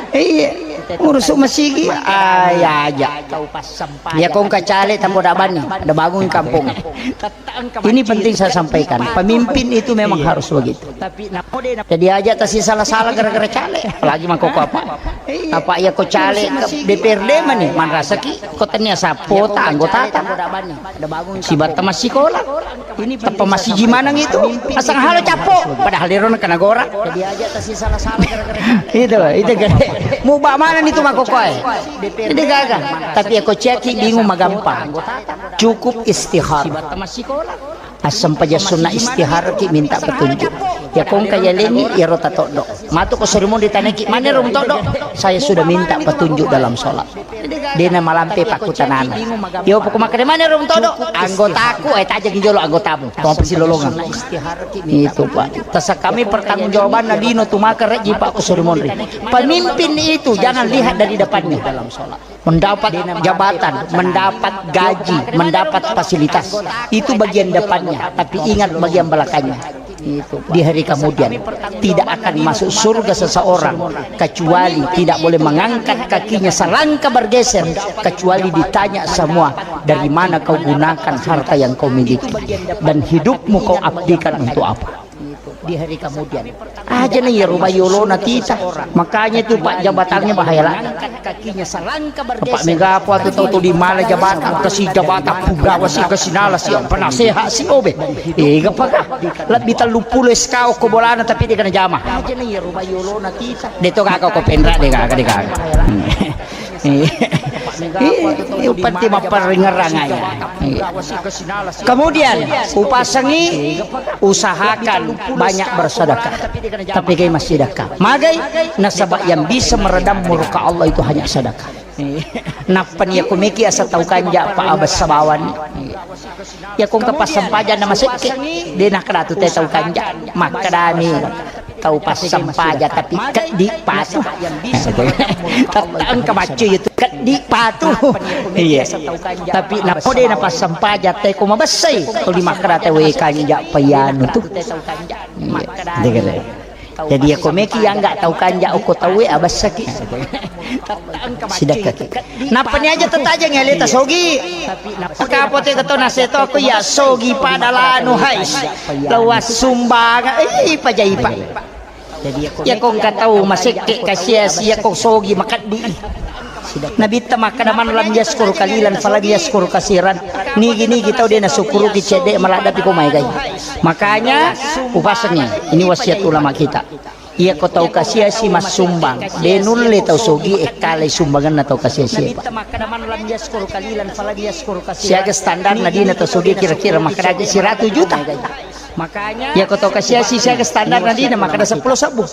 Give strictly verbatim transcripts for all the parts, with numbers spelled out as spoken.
Iya, ngurusu masigi. Ai aja. Iya, ko engka caleg tapoda bani, ada bangun kampung. Ini penting saya sampaikan. Pemimpin itu memang harus begitu. Jadi aja tasi salah-salah gara-gara caleg. Apalagi mangkoko apa? Apa iya ko caleg D P R D mani, manrasaki ko tania sapota anggotata. Sibatta massikola. Teppa massiji maneng itu. Asang halo cappo. Padahal ero na kena gora. Itu, itu gede. Muba mana itu mangkoko e? Jadi gaga. Tapi iya ko ceki bingung magampang. Cukup istihar. Assempajang sunna istihara ki minta petunjuk. Iya ko engka yalengi, iyaro tatoddo. Matu ko sorimun ditaneki, mana ro mutoddo? Saya sudah minta petunjuk dalam sholat. Dena malampe pakkutanana. Yo poko makkeda mana ro mutoddo? Anggotaku, eh, tajengi jolo anggotamu. Tong pasilolongang. Itu, Pak. Tasa kami pertanggungjawabanna lino tu maka reji, Pak, ko sorimun ri. Pemimpin itu jangan lihat dari depannya. Mendapat jabatan, mendapat gaji, mendapat fasilitas. Itu bagian depannya, tapi ingat bagian belakangnya. Di hari kemudian, tidak akan masuk surga seseorang kecuali tidak boleh mengangkat kakinya selangkah bergeser, kecuali ditanya semua, "Dari mana kau gunakan harta yang kau miliki? Dan hidupmu kau abdikan untuk apa?" Di hari kemudian. Aja na iya rubai yolona tita. Makanya itu, Pak, jabatannya bahaya lah. Bapak Mega apa tu tau tu di mana jabatan? Kasi jabatan punggawa si, kasi nala si, penasehat si, obe. Eh, gapaka? Lebih tellu puluh S K ko bolana tapi dia kena jama. Aja na iya rubai yolona tita. Dia tu kaka ko penra dia kaka, dia kaka. Hmm. Iya. Iya, penting mapparingerrang aja. Iya. Kemudian, upasengi, usahakan banyak bersedekah. Tapi kayak masih sedekah. Magai, nasaba yang bisa meredam murka Allah itu hanya sedekah. Iya. Nappa ni aku meki asa tau kanja pa abessa bawani. Iya. Iya, ko engka passampajang na masekke, de nakkeda tu te tau kanja. Makkedami tau passampajang tapi keddi patu. Tette engka baccu itu keddi patu. Iya. Tapi nappo de na passampajang te ko mabessai. Tuli makkeda te we kanja payanu tu. Iya. Degere. Jadi iya ko meki yang nggak tau kanja okko tauwe abessaki. Sidakkaki. Nappa ni aja tetajeng ya leta sogi. Kapote keto naseto aku ya sogi pada lanu hais. Lawas sumbangan, eh, pajaipa. Ya ko engka tau masekke kasiasi ya ko sogi makeddi. Nabitta makkeda, "Man lam yaskur kalilan falam yaskur kasiran." Nigi-nigi tau de nasukuruki cedde maladdepi ko maegai. Makanya upasengi, ini wasiat ulama kita. Iya ko tau kasiasi massumbang, de nulle tau sogi ekkalai sumbanganna tau kasiasi, Pak. Siaga standarna dina tau sogi kira-kira makkeda siratu juta. Iya ko tau kasiasi siaga standarna dina makkeda seppulo sebbu.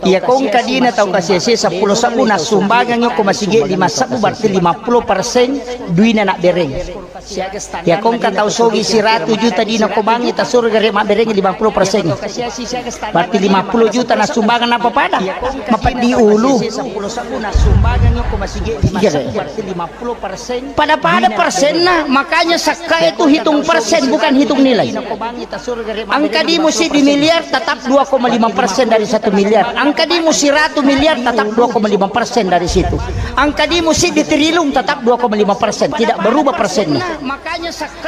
Iya ko engka dina tau kasiasi seppulo sebbu nassumbangeng ko masigi lima sebbu berarti lima puluh persen duina nabbereng. Iya ko engka tau sogi siratu juta dina ko bangi ta surga re mabbereng lima puluh persen. Berarti lima puluh juta nassumbangeng napa pada? Mapeddi ulu. Iya, re. Pada-pada persenna, makanya sakka itu hitung persen, bukan hitung nilai. Angka dimu siddi miliar, tetap dua koma lima persen dari satu miliar. Angka dimu siratu miliar, tetap dua koma lima persen dari situ. Angka dimu siddi triliun, tetap dua koma lima persen. Tidak berubah persennya.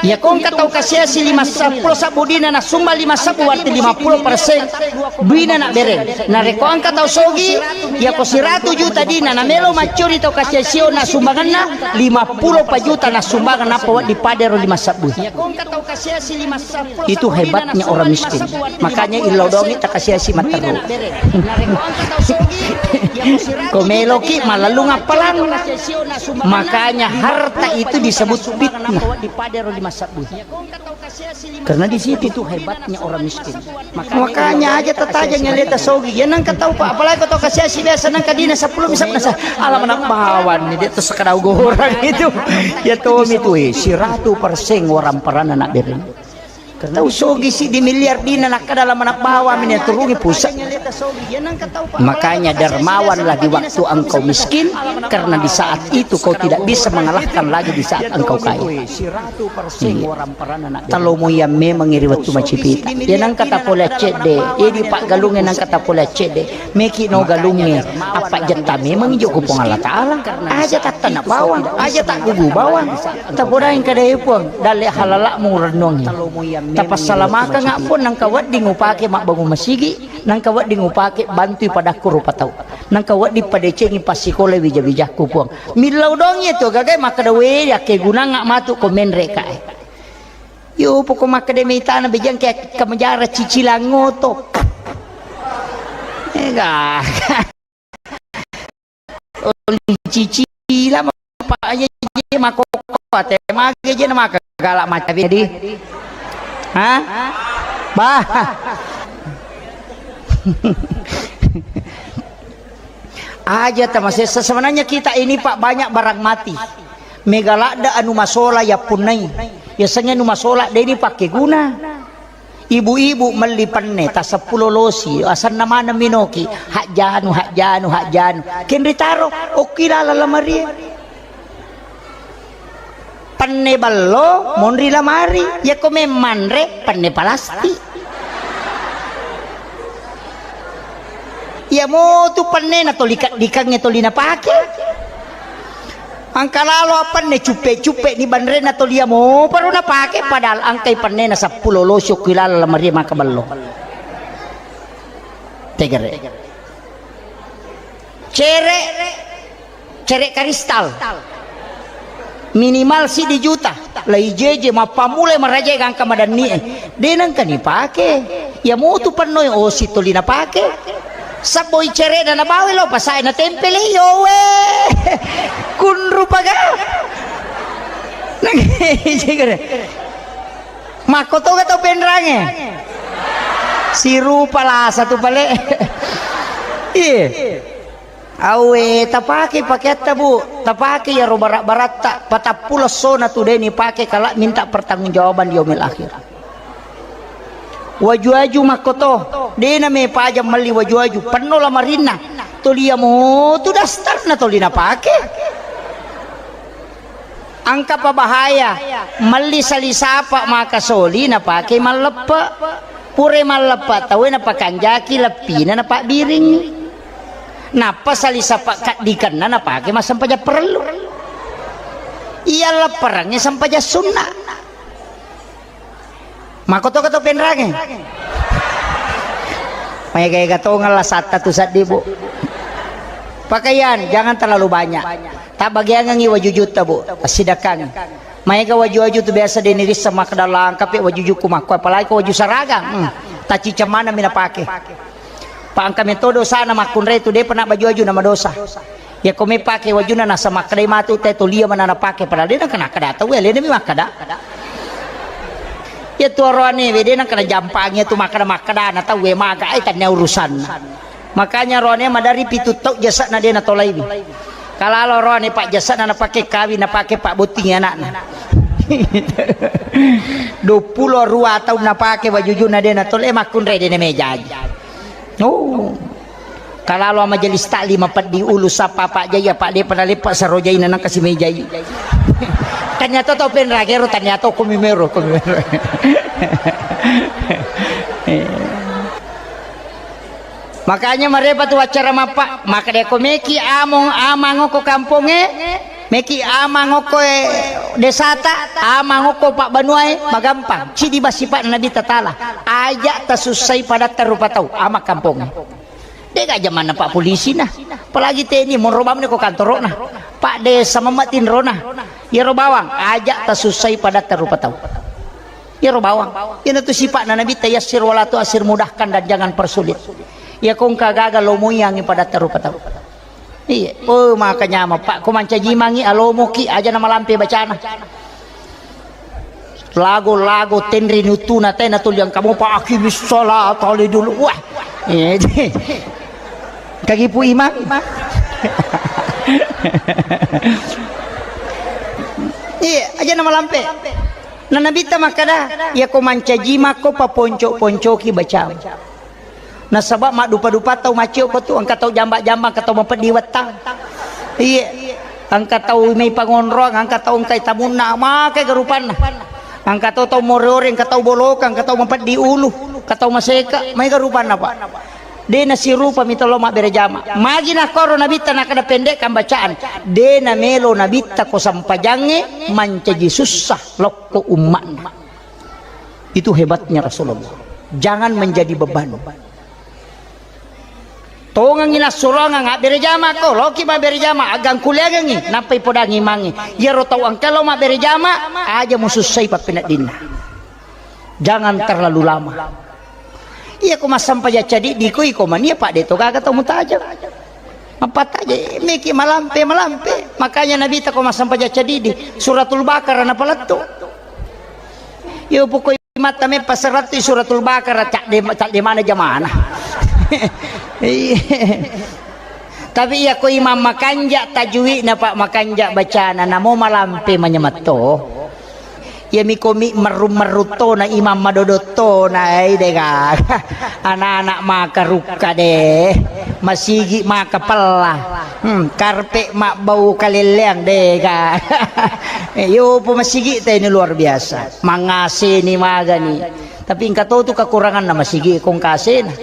Iya ko engka tau kasiasi lima seppulo sebbu dina nasumba lima sebbu, berarti lima puluh persen duina nabbereng. Narekko engka tau sogi, iya ko siratu juta dina namelo maccuri tau kasiasio na sumbanganna, lima puluh pa juta nassumbangeng nappa wedding pada ero lima sebbu. Itu hebatnya orang miskin. Makanya illau doangi takasiasi matteru. Ko meloki malellung appalang. Makanya harta itu disebut fitnah. Karena di situ itu hebatnya orang miskin. Makanya aja tetajeng yang leta sogi. Ya nangka tau, Pak, apalagi ko tau kasiasi biasa nangka dina seppulo misalnya sa-, alam anak bawan ni dia tuh sekadau gorang itu. Ya Tommy tuh, eh, siratu persen orang peran anak beri. Tau sogi siddi miliar dina nakkeda lama nabbawa mini turungi pusat. Makanya dermawanlah di waktu engkau miskin, karena di saat itu kau tidak bisa mengalahkan lagi di saat engkau kaya. Iya. Talomo iya memang iri wettu macipita. Iya nangka tapole accedde, iya di paggalungnge nangka tapole accedde. Meki no galungnge, apa jetta memang ijo ku Puang Allah Ta'ala. Aja tattana bawang, aja taggugu bawang. Tapodaing kada e Puang, dalle halalakmu rennuangi. Tapassalamakanga Puang, nangka wedding upake mabbangun masigi. Nangka wedding upake bantui padakku rupa tau. Nangka wedding padecengi passikolai wija-wijakku, Puang. Millau dongi tu gagai makkeda, "We, yakkegunangnga matu ko menre kae." Yo, poko makkeda mitana bejang ke kemejara cicilang ngoto. Ega. Oli cicila, Pak, aja je makoko ate, mage je na maka galak macam ini. Hah? Bah. Aja tamasessa. Sebenarnya kita ini, Pak, banyak barang mati. Mega ladde anu masola yappunnai. Yasengnge anu masola de ni pakkeguna. Ibu-ibu melli penne taseppulo losi, asenna maneng minoki, hajjanu, hajjanu, hajjanu. Kenri taro, okki laleng lamarie. Penne bello, monri lamari. Yako memmanre, penne palastik. Iya motu penne na toli kaddikangnge toli napake. Angka lalo appanne cuppe-cuppe ni banrena toli iya mo paro napake, padahal angkai pennena seppulo losi okki laleng lamarie maka bello. Tegere. Cere, cere karistal. Minimal siddi juta. Lai jeje mappammulai marajae gangka madannie. De nengka nipake. Iya motu pennoi osi toli napake. Sabboi cerena nabawa lo pasae natempele, yowe. Kunru paga. Nang makkotoga tau penrange. Sirupa lasa tu pale. Iye. Awe, tapake pakeatta, Bu. Tapake iyaro bara-baratta. Patappulo essona tu de nipake kala minta pertanggungjawaban di yaumil akhir. Waju-waju makkoto, dena mepajang melli waju-waju, penno lamarinna. Toli iya motu dastarna toli napake. Angkapa bahaya, melli sali sapa maka soli napake malleppe. Pura malleppe tauwe napakanjaki leppina napabbiringngi. Nappa sali sapa kaddikenna napake massempajang parellu. Iya lepperengnge sempajang sunna. Makkotoka to penrange. Maega-ega tongeng lasatta tu seddi, Bu. Pakaian jangan terlalu banyak. Tabbagiangengngi wajujutta, Bu. Tassidakkangi. Maega waju-waju tu biasa de nirisseng makkeda langkapi wajujukku makko, apalagi ko waju saragang. Hmm. Tacciceng maneng mi napake. Pa engka metto dosana makkunrai tu depa na baju-waju na madosa. Yako mepake wajunna nasa makkedai matu te tolia mana napake, padahal de nengka nakkeda tauwe, alena mi makkeda. Iya tu oroane we de nengka najampangi tu makkeda-makkeda na tauwe maga ai tannia urusanna. Makanya oroane madari pitu tau jasana de natolaiwi. Kalalo oroane pa jasana napake kawing, napake pabbottingi anakna. Duappulo rua taung napake wajujunna de natolai, makkunrai de namejai. Oh. Kalalo majelis taklim peddi ulu sappa Pak Jai, apa depa naleppa sarojaina nangka simejai. Ternyata tau penragero, ternyata komi mero, komi mero. Makanya marepa tu acara mappa, maka de ko meki among amang ko kamponge, meki amang ko e desata, amang ko pabbanuae, magampang. Cidi basipa Nabi Tatala. Aja tasussai padatta rupa tau, ama kamponge. Dega jamanna Pak Polisi na. Apalagi T N I, monro bamne ko kantorona. Pak Desa mamma tinrona. Iyaro bawang, aja tasussai padatta rupa tau. Iyaro bawang. Iyana tu sipa'na Nabi, tayassir wala tu'assir, mudahkan dan jangan persulit. Iya kongka gaga lomoiyangi padatta rupa tau. Iya. Oh, maka nyama, Pak. Ko mancaji mangi, alomoki, aja na malampe bacana. Lago-lago tenri nutuna tena tuli engka mopa aqimis sholata li dulu. Wah. Eh, kagipu imang. Iya, aja na malampe. Na Nabitta makkada, iya ko mancaji makko paponco-poncoki bacamu. Nasaba maddupa-dupa tau maccio ko tu, engka tau jamba-jamba, engka tau mapeddi wettang. Iye. Engka tau mai pangonroang, engka tau engkai tamunna, maega rupanna. Engka tau, tau more-ore, engka tau bolokang, engka tau mapeddi ulu, engka tau maseka, maega rupanna, Pak. De nasirupa mita lo mabbere jama. Magi nakkoro Nabitta nakkeda pendek kambacaan. De namelo Nabitta ko sampajangnge mancaji sussa lokko umma'na. Itu hebatnya Rasulullah. Jangan menjadi beban. Tongengi nassuroangang abbere jama ko, loki mabbere jama, agangkuliangengi, nappai podangi imangnge. Iyaro tau engka lo mabbere jama, aja musussai pappeneddinna. Jangan terlalu lama. Iya ko massampajang cadiddi ko iko mania, Pak, de to gaga tau mutajeng. Mappattaje meki malampe, malampe. Makanya Nabitta ko massampajang cadiddi, Suratul Baqarah napalettu. Yo pokok imatta me passeratu Suratul Baqarah, cadde, cadde mana jamana. Iya. Tapi iya ko imam makanja tajwidna, Pak, makanja bacana, namo malampe manyametto. Iya miko mi merru-merru tona imam madodot tona, ai dega. Anak-anak maka rukka de. Masigi maka pella. Hmm, karpe mabbau kalelleang dega. Eh, yo po masigi te ini luar biasa. Mangaseni magani. Tapi engka to tu kekuranganna masigi kong kasena.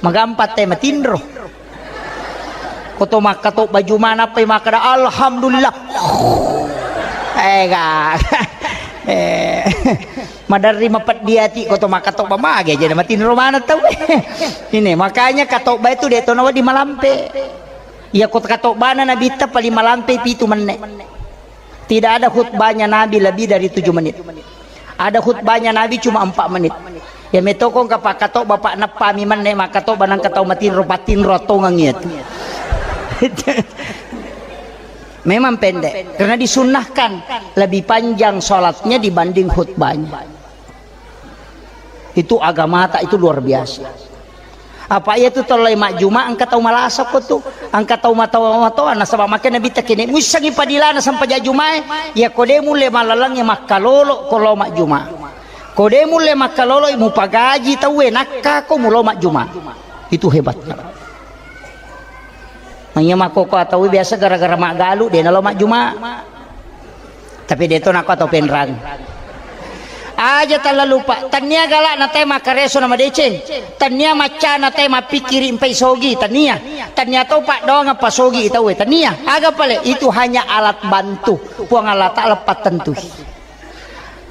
Magampa te matinro. Ko to makkatobba juma nappai makkeda, "Alhamdulillah." Ega. Eh, maderri mapeddi ati ko to makkatobba mage jadi matinro maneng tau. Ini makanya katobba itu de to nawedding malampe. Iya ko katobbana Nabitta paling malampe pitu menne. Tidak ada khutbahnya Nabi lebih dari tujuh menit. Ada khutbahnya Nabi cuma empat menit. Ya metokong ka pakkatobba, Pak, nappami menne makkatobba nang katau matinro, patinro tongeng iya tu. Memang pendek karena disunnahkan lebih panjang salatnya dibanding khutbahnya. Itu agamata itu luar biasa. Apa iya tu tellai majjuma engka tau malasa ko tu, engka tau matoa-matoa, nasaba makkeda Nabitta kene muissengi padilana sampaja jumae, iya ko de mulle malalengnge makkalolo ko lo majjuma. Ko de mulle makkalolo mupagaji tauwe nakka ko mulo majjuma. Itu hebatnya. Manya makkoko atau biasa gara-gara maggalu de nalo majjuma. Tapi de to nako atau penrang. Aja tala lupa, tania galak na tai makkareso na madeceng, tania macca na tai mappikiri mpai sogi, tania. Tania to paddoang apa sogi tauwe, tania. Aga pale itu hanya alat bantu. Puang Allah Taala pattentui.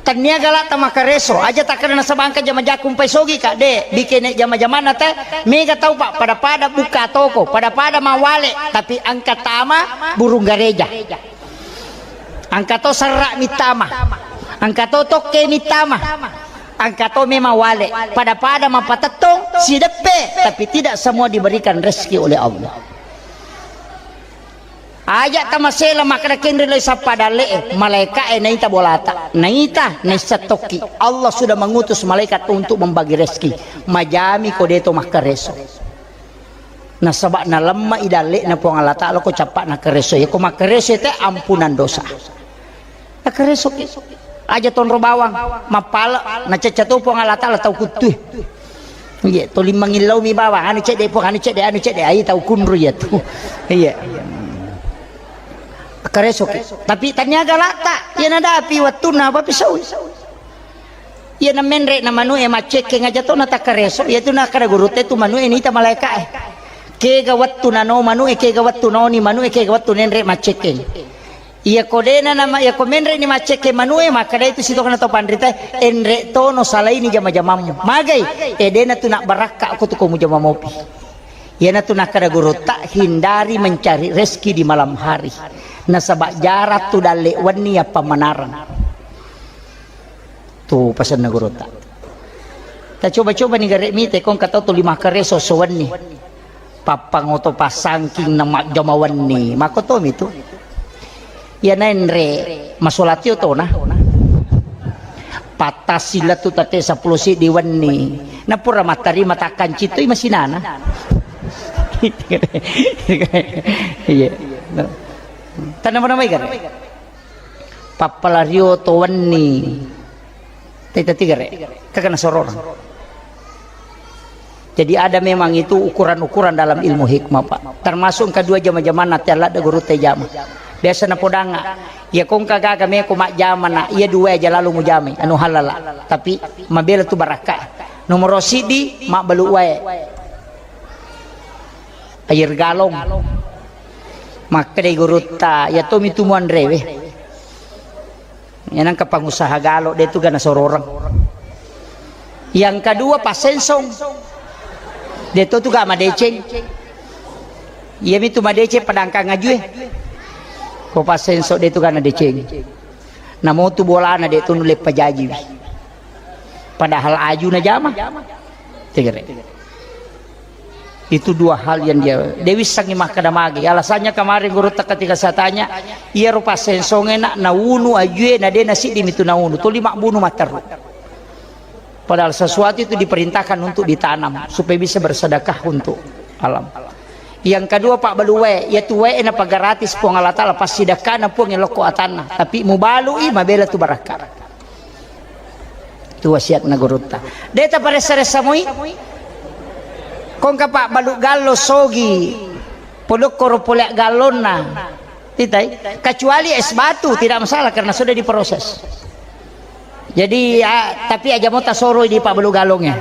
Tania galak ta makkareso, aja takkeda nasaba engka jama-jaku mpai sogi ka, de, bikene jama-jamanna te, mega tau, Pak, pada-pada buka toko, pada-pada mawale, tapi engka tama burung gareja. Engka to serra mittama, engka to tokke mittama, engka to memang wale, pada-pada mapatettong, sideppe, tapi tidak semua diberikan rezeki oleh Allah. Aja tamasela makkeda kenri lai sappa dalle'e, malaika'e naita bolata, naita naisseng tokki. Allah sudah mengutus malaikat untuk membagi rezeki. Majami ko deto makkareso. Nasaba nalemma i dalle'na Puang Allah Taala ko cappa nakkareso. Iya ko makkareso te ampunan dosa. Nakkaresoki. Aja tonro bawang, mappala, nacecca to Puang Allah Taala tau kuttue. Iya, toli mangillau mi bawang, anu cedde Puang, anu cedde, anu cedde, ai tau kunru iya tu. Iya. Nakkaresoki. Tapi tania galata, iya nadapi wettunna apa pisau. Iya na menre na manue maccekkeng aja to natakkareso, iya tu nakkada guru te tu manue nita malaikae. Kega wettu nano manue, kega wettu noni manue, kega wettu nenre maccekkeng. Iya ko dena nama, iya ko menre ni maccekke manue, makkeda itu sitokna to panrita, enre tono salaini jama-jamammu. Magai, e dena tu nak barakka ko tu ko mujama mopi. Iyana tu nakkeda gurutta, hindari mencari rezeki di malam hari. Nasaba jarang tu dalle wenni yappa manareng. Tu pasenna gurutta. Tacoba-coba ni gare mite kong katau tu lima kareso so wenni. Pappangoto passangking na majjama wenni. Makkotomi tu. Iya naenre masolatio tona. Pattassi lettu tette seppulo siddi wenni. Napura mattarima takkancitoi masinana. Iya. Tanama-namai gare. Pappalario to wenni. Teta tigare. Kakana sororang. Jadi ada memang itu ukuran-ukuran dalam ilmu hikmah, Pak. Termasuk kedua jama-jamanna te ladde gurutta jama. Biasa napodanga, iya kongka gaga meko majjama na, iya dua aja lalu mujamai, anu halala. Tapi mabela tu barakka. Nomor sidi, mabbalu wae. Air galon. Makkeda gurutta, iya tomi tu muanrewe. Iya nangka pangusaha galo, de tu gana sororeng. Yang kedua, passensong. De tu tu ga madeceng. Iya mi tu madeceng padangkang ajue. Ko passensong de tu gana deceng. Namo tu bolana de tu nulle pajajiwi. Padahal aju na jama. Tegere. Itu dua hal yang dia, de wissengngi makkeda magi. Alasannya kemarin gurutta ketika saya tanya, iyaro passensonge na, naunu ajue, na de nasiddi mitu naunu. Tuli mabbunu matteru. Padahal sesuatu itu diperintahkan untuk ditanam supaya bisa bersedekah untuk alam. Yang kedua, pabbalu wae, iya tu wae na pagaratis Puang Allah Taala, passidekkana Puang lokko atanna. Tapi mubalui mabela tu barakka. Tu wasiatna gurutta. De taparessa-ressa moi. Kongka pabbalu gallo sogi. Podokkoro pole gallonna. Titai. Kecuali es batu, tidak masalah karena sudah diproses. Jadi, ya, tapi aja mau tasoroi di pabbalu gallongnya.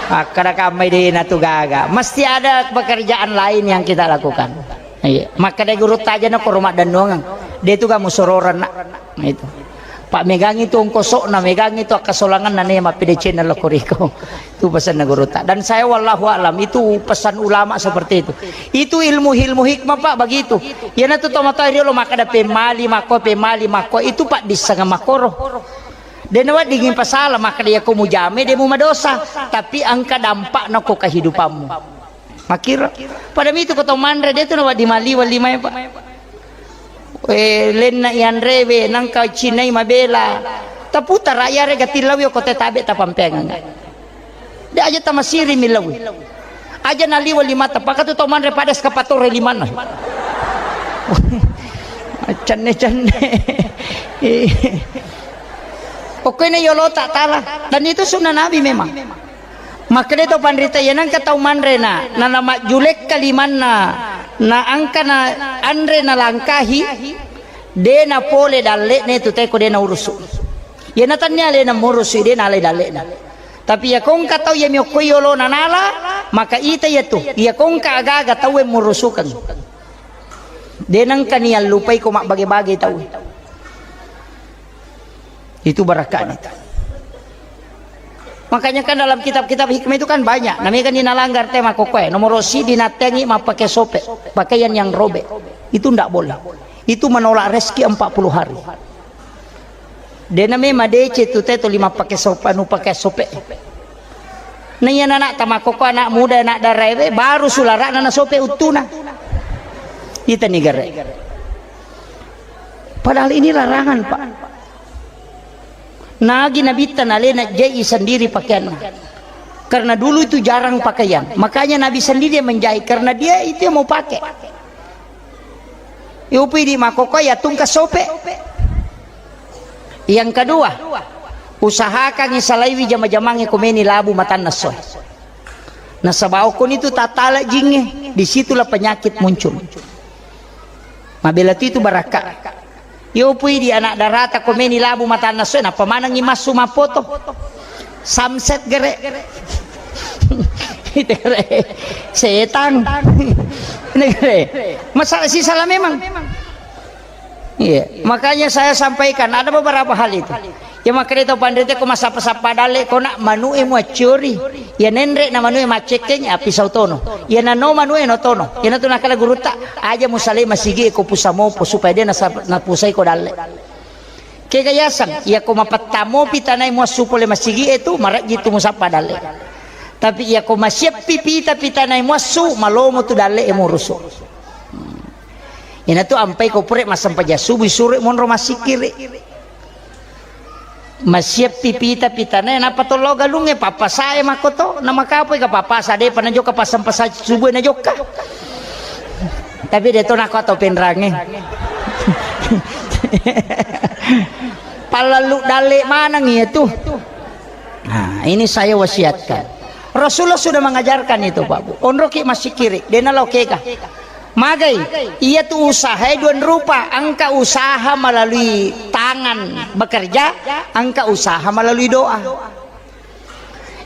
Akkada kammai de na tu gaga. Mesti ada pekerjaan lain yang kita lakukan. Iya, makkeda gurutta aja na koro maddennuangeng. De tu ga musororeng na. Itu. Pak, megangi tu ongkosokna, megangi tu akkasolanganna ne mappedecenna lo koriko. Itu pesanna gurutta. Dan saya wallahu a'lam, itu pesan ulama seperti itu. Itu ilmu-ilmu hikmah, Pak, begitu. Iyana tu tomatoa riolo makkeda pemmali makko, pemmali makko, itu Pak dissanga makkoro. De naweddingi pasala makkeda iya ko mujame de mumadosa, tapi engka dampakna ko kehidupanmu. Makkiro. Pada mitu ko tau manre, de tu nawedding maliweng limae, Pak. Eh, lenna ianrewe, nangka cinai mabela. Taputara iyarega tillawi ko te tabe tapampeangeng. De aja tamasiri millawi. Aja naliweng limata, pakatu tau manre pada eskapatore limanna. Cenne-cenne. Pokoknya yolo tak tala. Dan itu sunnah Nabi memang. Makkeda to panrita, iya nengka tau manre na, na, na majjulekka limanna, na angka na anre na langkahi, de na pole dalle'ne tu teko de na urusu. Iya na tannia le na murusu, de na alai dalle'na. Tapi iya kongka tau iya miokko yolo na nala, maka ita iya tu, iya kongka agaga tau e murusukeng. De nengka ni allupai ko mabbage-bage tau. Itu barakani. Makanya kan dalam kitab-kitab hikmah itu kan banyak. Namanya kan dinalanggar tema kokoe. Nomor si dinatengi mappake sope, pakaian yang robek. Itu ndak boleh. Itu menolak rezeki empat puluh hari. De name madece tu teto lima pake sope, anu pake sope. Na iya anak tamakoko, anak muda, anak daraewe baru sularana na sope uttuna. Ita ni gare. Padahal ini larangan, Pak. Nagi Nabitta nalena jai sendiri pakaianna. Karena dulu itu jarang pakaian. Makanya Nabi sendiri yang menjahit karena dia itu yang mau pakai. Iupi di makoko ya tungka sope. Yang kedua, usahakan isalaiwi jama-jamange komeni labu matanna soe. Nasaba okkoni tu tatala jingnge, disitulah penyakit muncul. Mabela tu itu barakka. Yo pui di anak darata komeni labu matanna soe, nappa manengi massu mappoto. Samset gere. Itu gere. Setang. Ini gere. Masalah sisala memang. Iya, makanya saya sampaikan ada beberapa hal itu. Ya makanya itu pandai ko masappa-sappa dalle ko nak manue muaccori. Ya nenre na manue maccekkeng ya pisau tono. Ya nano manue no tono. Ya natu nakala gurutta aja musale masigi ko pusamopo supaya dia nasa-, napusai ko dalle. Kega yaseng, ya ko mapettamo pitanai muassu pole masigi itu marajji tu musappa dalle. Tapi ya ko masiappi pita pitanai muassu malomo tu dalle e murusu. Inatu ampai ko pure massempajang subuh suro monro massikkiri. Masiappi pita-pitana nappa tollo galungnge pappasae makkoto na makapoi ka pappasa depa najokka passempasa subuh najokka. Tapi de to nakko atau penrange. Pallallu dalle maneng iya tu. Nah, ini saya wasiatkan. Rasulullah sudah mengajarkan itu, Pak Bu. Onroki massikiri, dena lao kega. Magai, iya tu usaha dua rupa, engka usaha melalui tangan bekerja, engka usaha melalui doa.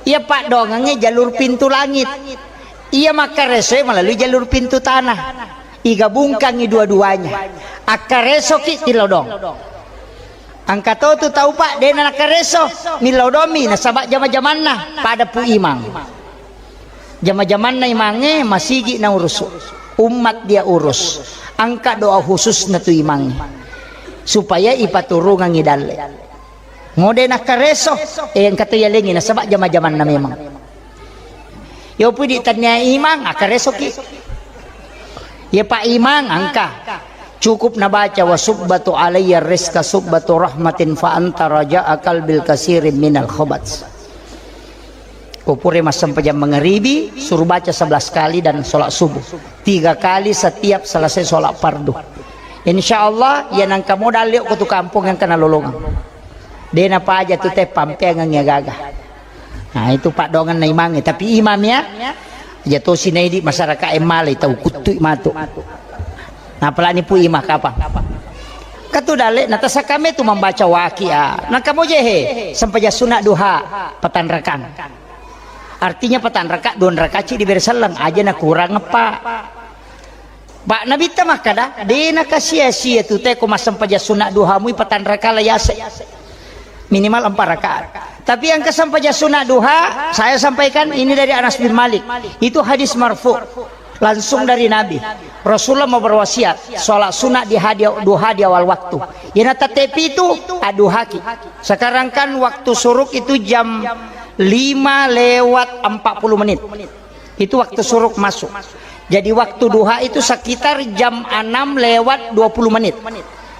Iya paddoangengnge jalur pintu langit. Iya makkaresoe melalui jalur pintu tanah. Igabungkangi dua-duanya. Akkaresoki tilodong. Engka to tu tau, Pak, dena nakkareso, millau domi nasaba jama-jamanna pada Pu Imang. Jama-jamanna imangnge masigi naurusu, umat dia urus. Engka doa khususna tu imangnge supaya ipaturungangi dalle. Ngode nakkareso, eh, engka to yalengi nasaba jama-jamanna memang. Yo pudi tania imang, akkaresoki. Ya Pak Imang, engka. Cukup nabaca, "Wa subbatu alayya rizqa subbatu rahmatin fa anta raja'a qalbil kasirin minal khabat." Ko pura massempajang mangaribi, suruh baca sebelas kali dan sholat subuh. Tiga kali setiap selesai sholat fardu. Insya Allah, ya nangka modal liok ko tu kampung yang kena lolongang. Dena paja tu te pampeangang ya gaga. Nah, itu paddoangenna imangnge. Tapi imam ya, ya tosi naidi masyarakat yang malai tau kuttui matu. Nah, pelani Pu Imang kapang. Katu dalle, natasakame tu membaca waqiah. Nah, kamu je he, sempajang sunat duha, patanrakang. Artinya patanraka, dua rakaat ci diberi selleng, aja na kurang apa. Pak Nabitta makkada, dena kasia-sia tu te ko massempajang sunat duha mui patanraka la yase. Minimal empat rakaat. Tapi yang kesempajang sunat duha, saya sampaikan ini dari Anas bin Malik. Itu hadis marfu, langsung dari Nabi. Rasulullah mau berwasiat, sholat sunat di hadi-, duha di awal waktu. Yana tette pitu, aduhaki. Sekarang kan waktu suruk itu jam lima lewat empat puluh menit. Itu waktu suruk masuk. Jadi waktu duha itu sekitar jam enam lewat dua puluh menit.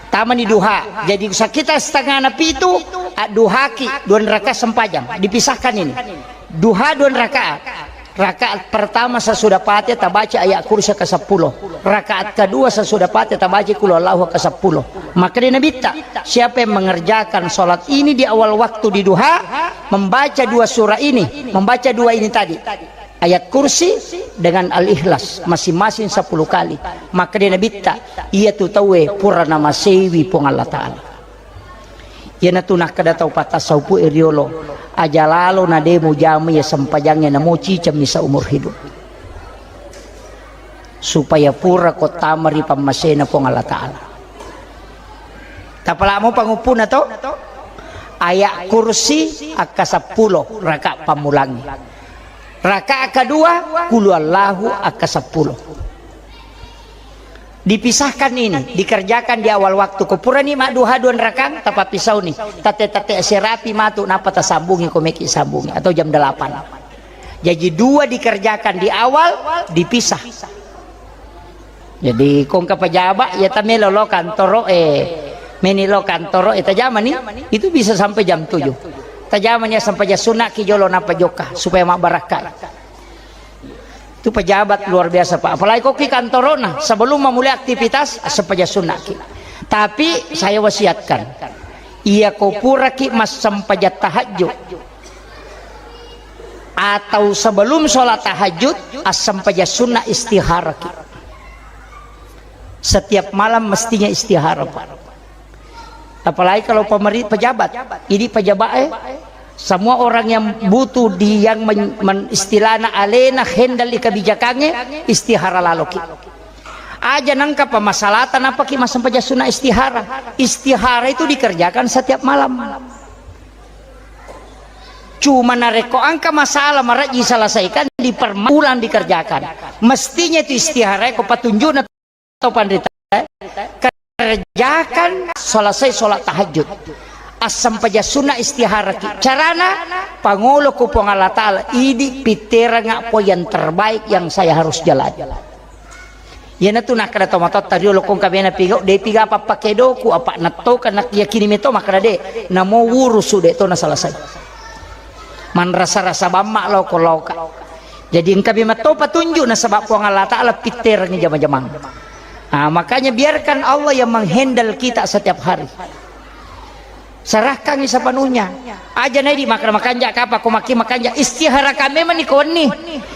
Tamani duha. Jadi sekitar setengah na pitu, adduhaki, dua rakaat sempajang. Dipisahkan ini. Duha dua rakaat. Rakaat pertama sesudah Fatihah tabaca ayat kursi ke sepuluh. Rakaat kedua sesudah Fatihah tabaca qul huwallahu ke sepuluh. Maka di Nabitta, siapa yang mengerjakan sholat ini di awal waktu di duha, membaca dua surah ini, membaca dua ini tadi, ayat kursi dengan al-ikhlas masing-masing sepuluh kali, maka di Nabitta, iya tu tauwe pura namasewi Puang Allah Ta'ala. Iyanatu nakkeda tau patasawufu e riolo, aja lalo na de mujama iya sempajangnge namo cicemmi seumur hidup. Supaya pura ko tama ri pammasena Puang Allah Ta'ala. Tapalamo panguppuna to? Ayat kursi akka seppulo raka pammulangngi. Raka kedua, kulu Allahu akka seppulo. Dipisahkan ini, dikerjakan di awal waktu. Ko purani madduha dua rakang, tapapisauni. Tette-tette serapi matu, napa tasambungi, ko meki sambungi, atau jam delapan. Jadi dua dikerjakan di awal, dipisah. Jadi kongka pejabat, ya tamelo lo kantoro, eh, meni lo kantoro, eh, tajamani, itu bisa sampai jam tujuh. Tajamani ya sampai jam sunat ki jolo napa jokka, supaya mabarakai. Itu pejabat luar biasa, Pak. Apalagi kok ki kantorona, sebelum memulai aktivitas, sempaja sunnah ki. Tapi saya wasiatkan, iya ko pura ki massempaja tahajud atau sebelum sholat tahajud, assempaja sunnah istihara ki. Setiap malam mestinya istihara, Pak. Apalagi kalau pemeri-, pejabat. Ini pejabat, eh, semua orang yang butuh di, yang men-, men-, istilahna alena handle di kebijakannya, istihara laloki. Aja nangka pemasalatan apa ki massempaja sunnah istihara. Istihara itu dikerjakan setiap malam. Cuma narekko angka masalah maraji selesaikan di permulaan dikerjakan. Mestinya itu istihara ko patunjukna to panrita, kerjakan selesai sholat tahajud. Assempaja sunnah istihara ki. Carana, pangolo ku Puang Allah Ta'ala, idi pitteranga po yang terbaik yang saya harus jalani. Iyanatu nakkeda tomatoatta riolo kongka bena pigau, de piga pappakedoku, apa nattoka nak yakini meto makkeda de, namo wurusu de to na selesai. Manrasa-rasa bamma lao ko laoka. Jadi engka memang to patunjuk nasaba Puang Allah Ta'ala pitterangi jama-jamang. Ah, makanya biarkan Allah yang menghandle kita setiap hari. Serahkangi sepenuhnya. Aja naidi makkeda makanja kapa ko makki makanja, istiharakan memang ni ko wenni.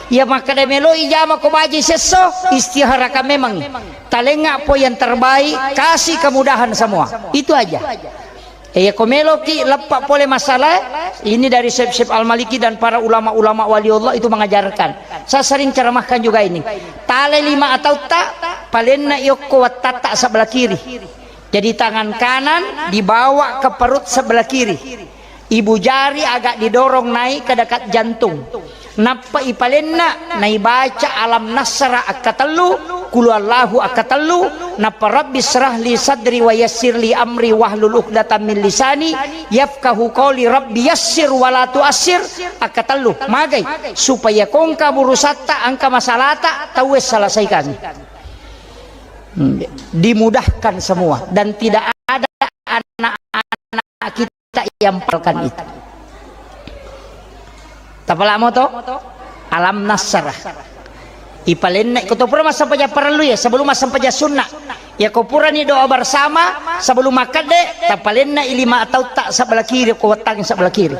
Iya makkeda meloi jama ko baji sesso, istiharakan memang. Talenga po yang terbaik, kasih kemudahan semua. Itu aja. Iya ko meloki leppa pole masalah ini dari Syekh Syekh Al-Maliki dan para ulama-ulama waliullah itu mengajarkan. Saya sering ceramahkan juga ini. Tale lima atau tak, palenna yokko wattatta sebelah kiri. Jadi tangan kanan dibawa ke perut sebelah kiri. Ibu jari agak didorong naik ke dekat jantung. Nappa ipalenna, naibaca alam nasra akkatellu, kulu allahu akkatellu, nappa rabbi srah li sadri wa yassir li amri wahlul uqdatam min lisani yafqahu qawli, rabbi yassir wa la tuassir akkatellu. Magai? Supaya kongka burusatta, angka masalata, tauwe selesaikan. Hmm, dimudahkan semua dan tidak ada anak-anak kita yang palkan itu. Tapalamo to? Alam nasrah. Ipalenna ko to pura massempajang parellu ya, sebelum massempajang sunnah. Ya ko purani doa bersama sebelum makkedde, tapalenna i lima atau tak sebelah kiri, ko wettangi sebelah kiri.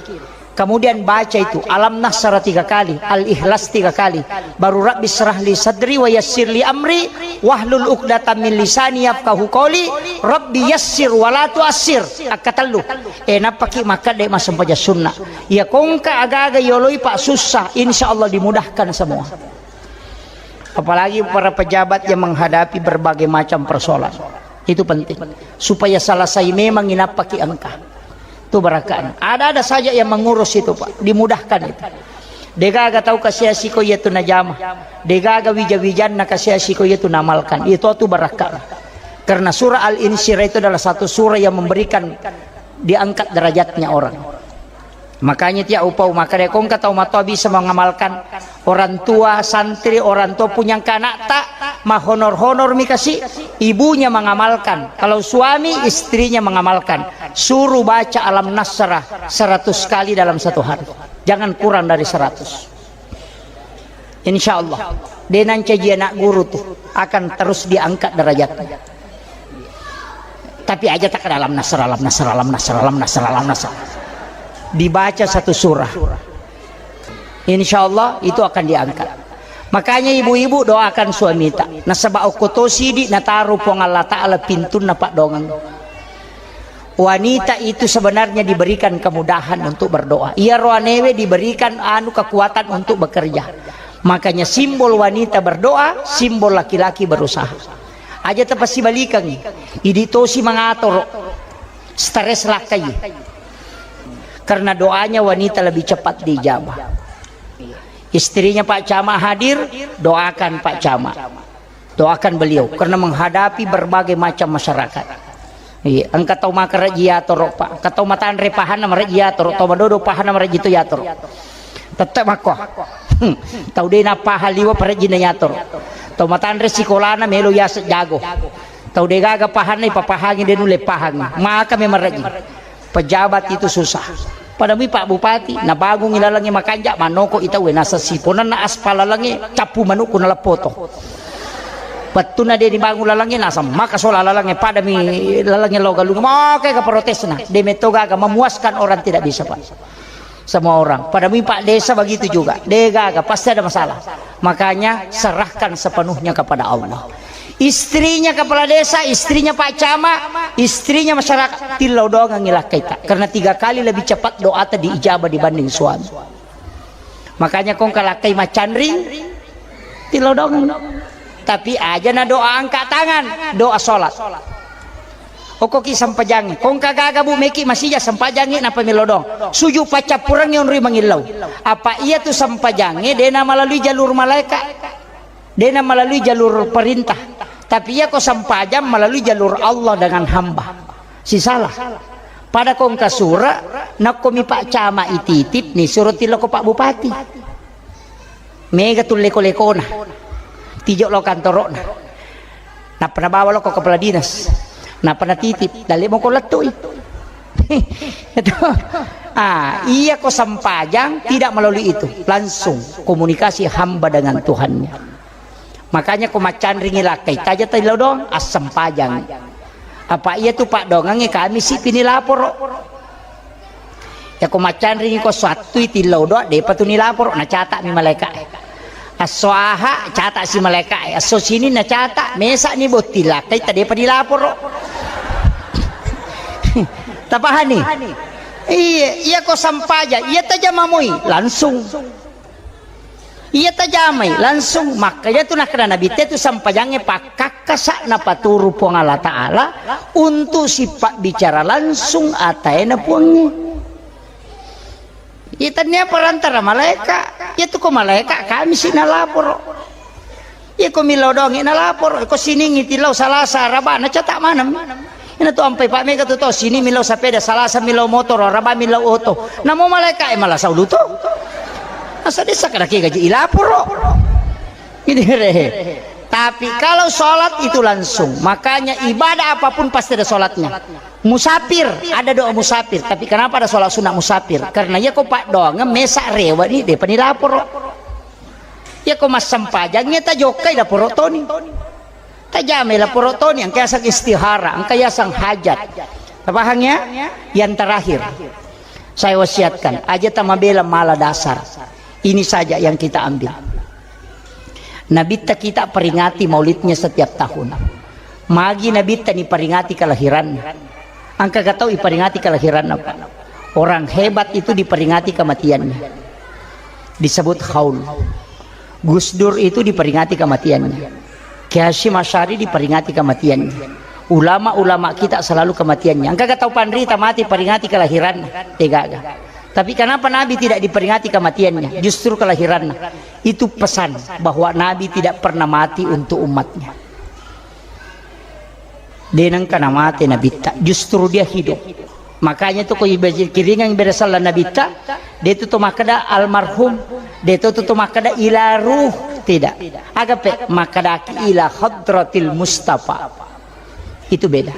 Kemudian baca itu, alam nasrah tiga kali, al-ikhlas tiga kali. Baru rabbi srah li sadri wa yassir li amri, wahlul uqdatam min lisani yafqahu qawli, rabbi yassir wa la tuassir. Akkatellu. Eh, nappaki makkedde massempajang sunnah. Ya kongka agaga yoloi pak susah, insya Allah dimudahkan semua. Apalagi para pejabat yang menghadapi berbagai macam persoalan. Itu penting. Supaya selesai memang inappaki engka. Itu barakana. Ada-ada saja yang mengurus itu, Pak. Dimudahkan itu. Degaga tau kasiasi ko iya tu najama. Degaga wija-wijanna kasiasi ko iya tu namalkan. Itu tu barakana. Karena surah Al-Insyirah itu adalah satu surah yang memberikan diangkat derajatnya orang. Makanya tiap upau maka rekong kata umat tua bisa mengamalkan orang tua, santri, orang tua punya anak tak mahonor-honor mikasi ibunya mengamalkan. Kalau suami istrinya mengamalkan, suruh baca alam nasrah seratus kali dalam satu hari. Jangan kurang dari seratus. Insya Allah, de nancaji anak guru tuh akan terus diangkat derajatnya. Tapi aja tak dalam nasr, dalam nasr, dalam nasr, dalam nasr, dalam nasr. Dibaca satu surah. Insya Allah itu akan diangkat. Makanya ibu-ibu doakan suamita. Nasaba okko to sidi nataru Puang Allah Ta'ala pintunna paddoangeng. Wanita itu sebenarnya diberikan kemudahan untuk berdoa. Iya roanewe diberikan anu kekuatan untuk bekerja. Makanya simbol wanita berdoa, simbol laki-laki berusaha. Aja tepasibalikangi. Idi tosi mangatoro. Stres lakkai. Karena doanya wanita lebih cepat diijabah. Istrinya Pak Camat hadir, doakan Pak Camat. Doakan beliau karena menghadapi berbagai macam masyarakat. Iya, engka tau makerejji yatoro, Pak. Engka tau matanre pahanna marejji yatoro, tau madodo pahanna marejji tu yatoro. Tette makko. Hmm. Tau de napahang liwa parejjinna yatoro. Tau matanre sikolana melo yase jago. Tau de gaga pahanna ipapahangi de nulle pahangi. Maka me marejji. Pejabat itu susah. Pada mi Pak Bupati, nabangungi lalengnge makanja, manoko ita we nasa siponanna aspal lalengnge, cappu manukku naleppoto. Wettunna de dibangun lalengnge, nasa maka sola lalengnge, pada mi lalengnge lo galung, maka ke protesna, de metto gaga memuaskan orang tidak bisa, Pak. Semua orang. Pada mi Pak Desa begitu juga, de gaga pasti ada masalah. Makanya serahkan sepenuhnya kepada Allah. Istrinya kepala desa, istrinya Pak Camat, istrinya masyarakat, tillau doangengngi lakkaita. Karena tiga kali lebih cepat doata diijabah dibanding suami. Makanya kongka lakkai macanring, tillau doangeng. Tapi aja na doa angkat tangan, doa sholat. Okkoki sempajangnge, kongka gaga bu meki masija sempajangnge napa melo doang. Suju paccappurengnge onroi mangillau. Apa iya tu sempajangnge dena melalui jalur malaikat. Dena melalui jalur perintah. Tapi iya ko sempajang melalui jalur Allah dengan hamba. Sisalah. Pada kongka sura, nakko mi Pak Camat ititip ni suruh tiloko Pak Bupati. Mega tu leko-lekona. Tijo lo kantoro'na. Nappa nabawa lo ko kepala dinas. Nappa natitip, dalle moko lettui. Itu. Ah, iya ko sempajang tidak melalui itu, langsung komunikasi hamba dengan Tuhannya. Makanya ko macanringi lakkai taja tadi lo dong, assempajang. Apa iya tu Pak dongangnge kami si pini laporo. Yako maccanring ko esso attui tillau doang, depa tu nilaporo, nacata'mi malaeka'e. Esso aha, cata'si malaeka'e. Esso sini nacata', mesa'ni botting lakkai, tadepa nilaporo. Tapahani? Iya, iya ko sampaja, iya tajama moi, langsung. Iya tajamai, langsung. Makanya tu nakkeda Nabitta tu sampajangnge pakkakkasa napaturu Puang Allah Ta'ala untuk sipabbicara langsung ataena Puangnge. Iya, tennia perantara malaeka. Iya tu ko malaeka kami si nalaporo. Iya ko millau doangngi nalaporo. Ko siningngi tillau Salasa Araba, nacata' maneng. Ina tu ampai pa mega tu to, sini millau sapeda, Salasa millau motoro, Araba millau oto. Namo malaeka e malasa ulu to. Asa desa kada ke gaji ilaporo. Ini re. Tapi kalau sholat itu langsung, makanya ibadah apapun pasti ada sholatnya. Musafir, ada doa musafir. Tapi kenapa ada sholat sunat musafir? Karena iya ko paddoangeng mesa rewa ni, depa ni laporo. Iya ko massempajangnge tajokkai laporo toni. Tajamai laporo toni, engka yaseng istihara, engka yaseng hajat. Tapahang ya? Yang terakhir, saya wasiatkan, aja tamabela mala dasar. Ini saja yang kita ambil. Nabitta kita peringati maulidnya setiap tahun. Magi Nabitta niperingati kelahirannya. Engka ga tau iperingati kelahiranna, Pak? Orang hebat itu diperingati kematiannya. Disebut haul. Gus Dur itu diperingati kematiannya. Kiai Hasyim Asy'ari diperingati kematiannya. Ulama-ulama kita selalu kematiannya. Engka ga tau panrita mati peringati kelahiranna? Degaga. Tapi kenapa Nabi tidak diperingati kematiannya? Justru kelahiranna. Itu pesan bahwa Nabi tidak pernah mati untuk umatnya. De nengka namate Nabitta, justru dia hidup. Makanya tu ko ibe-, kiringang ibadah sallallahu Nabitta, de tu to makkeda almarhum, de tu to makkeda ila ruh, tidak. Aga pe makkeda ki ila hadratil Mustafa. Itu beda.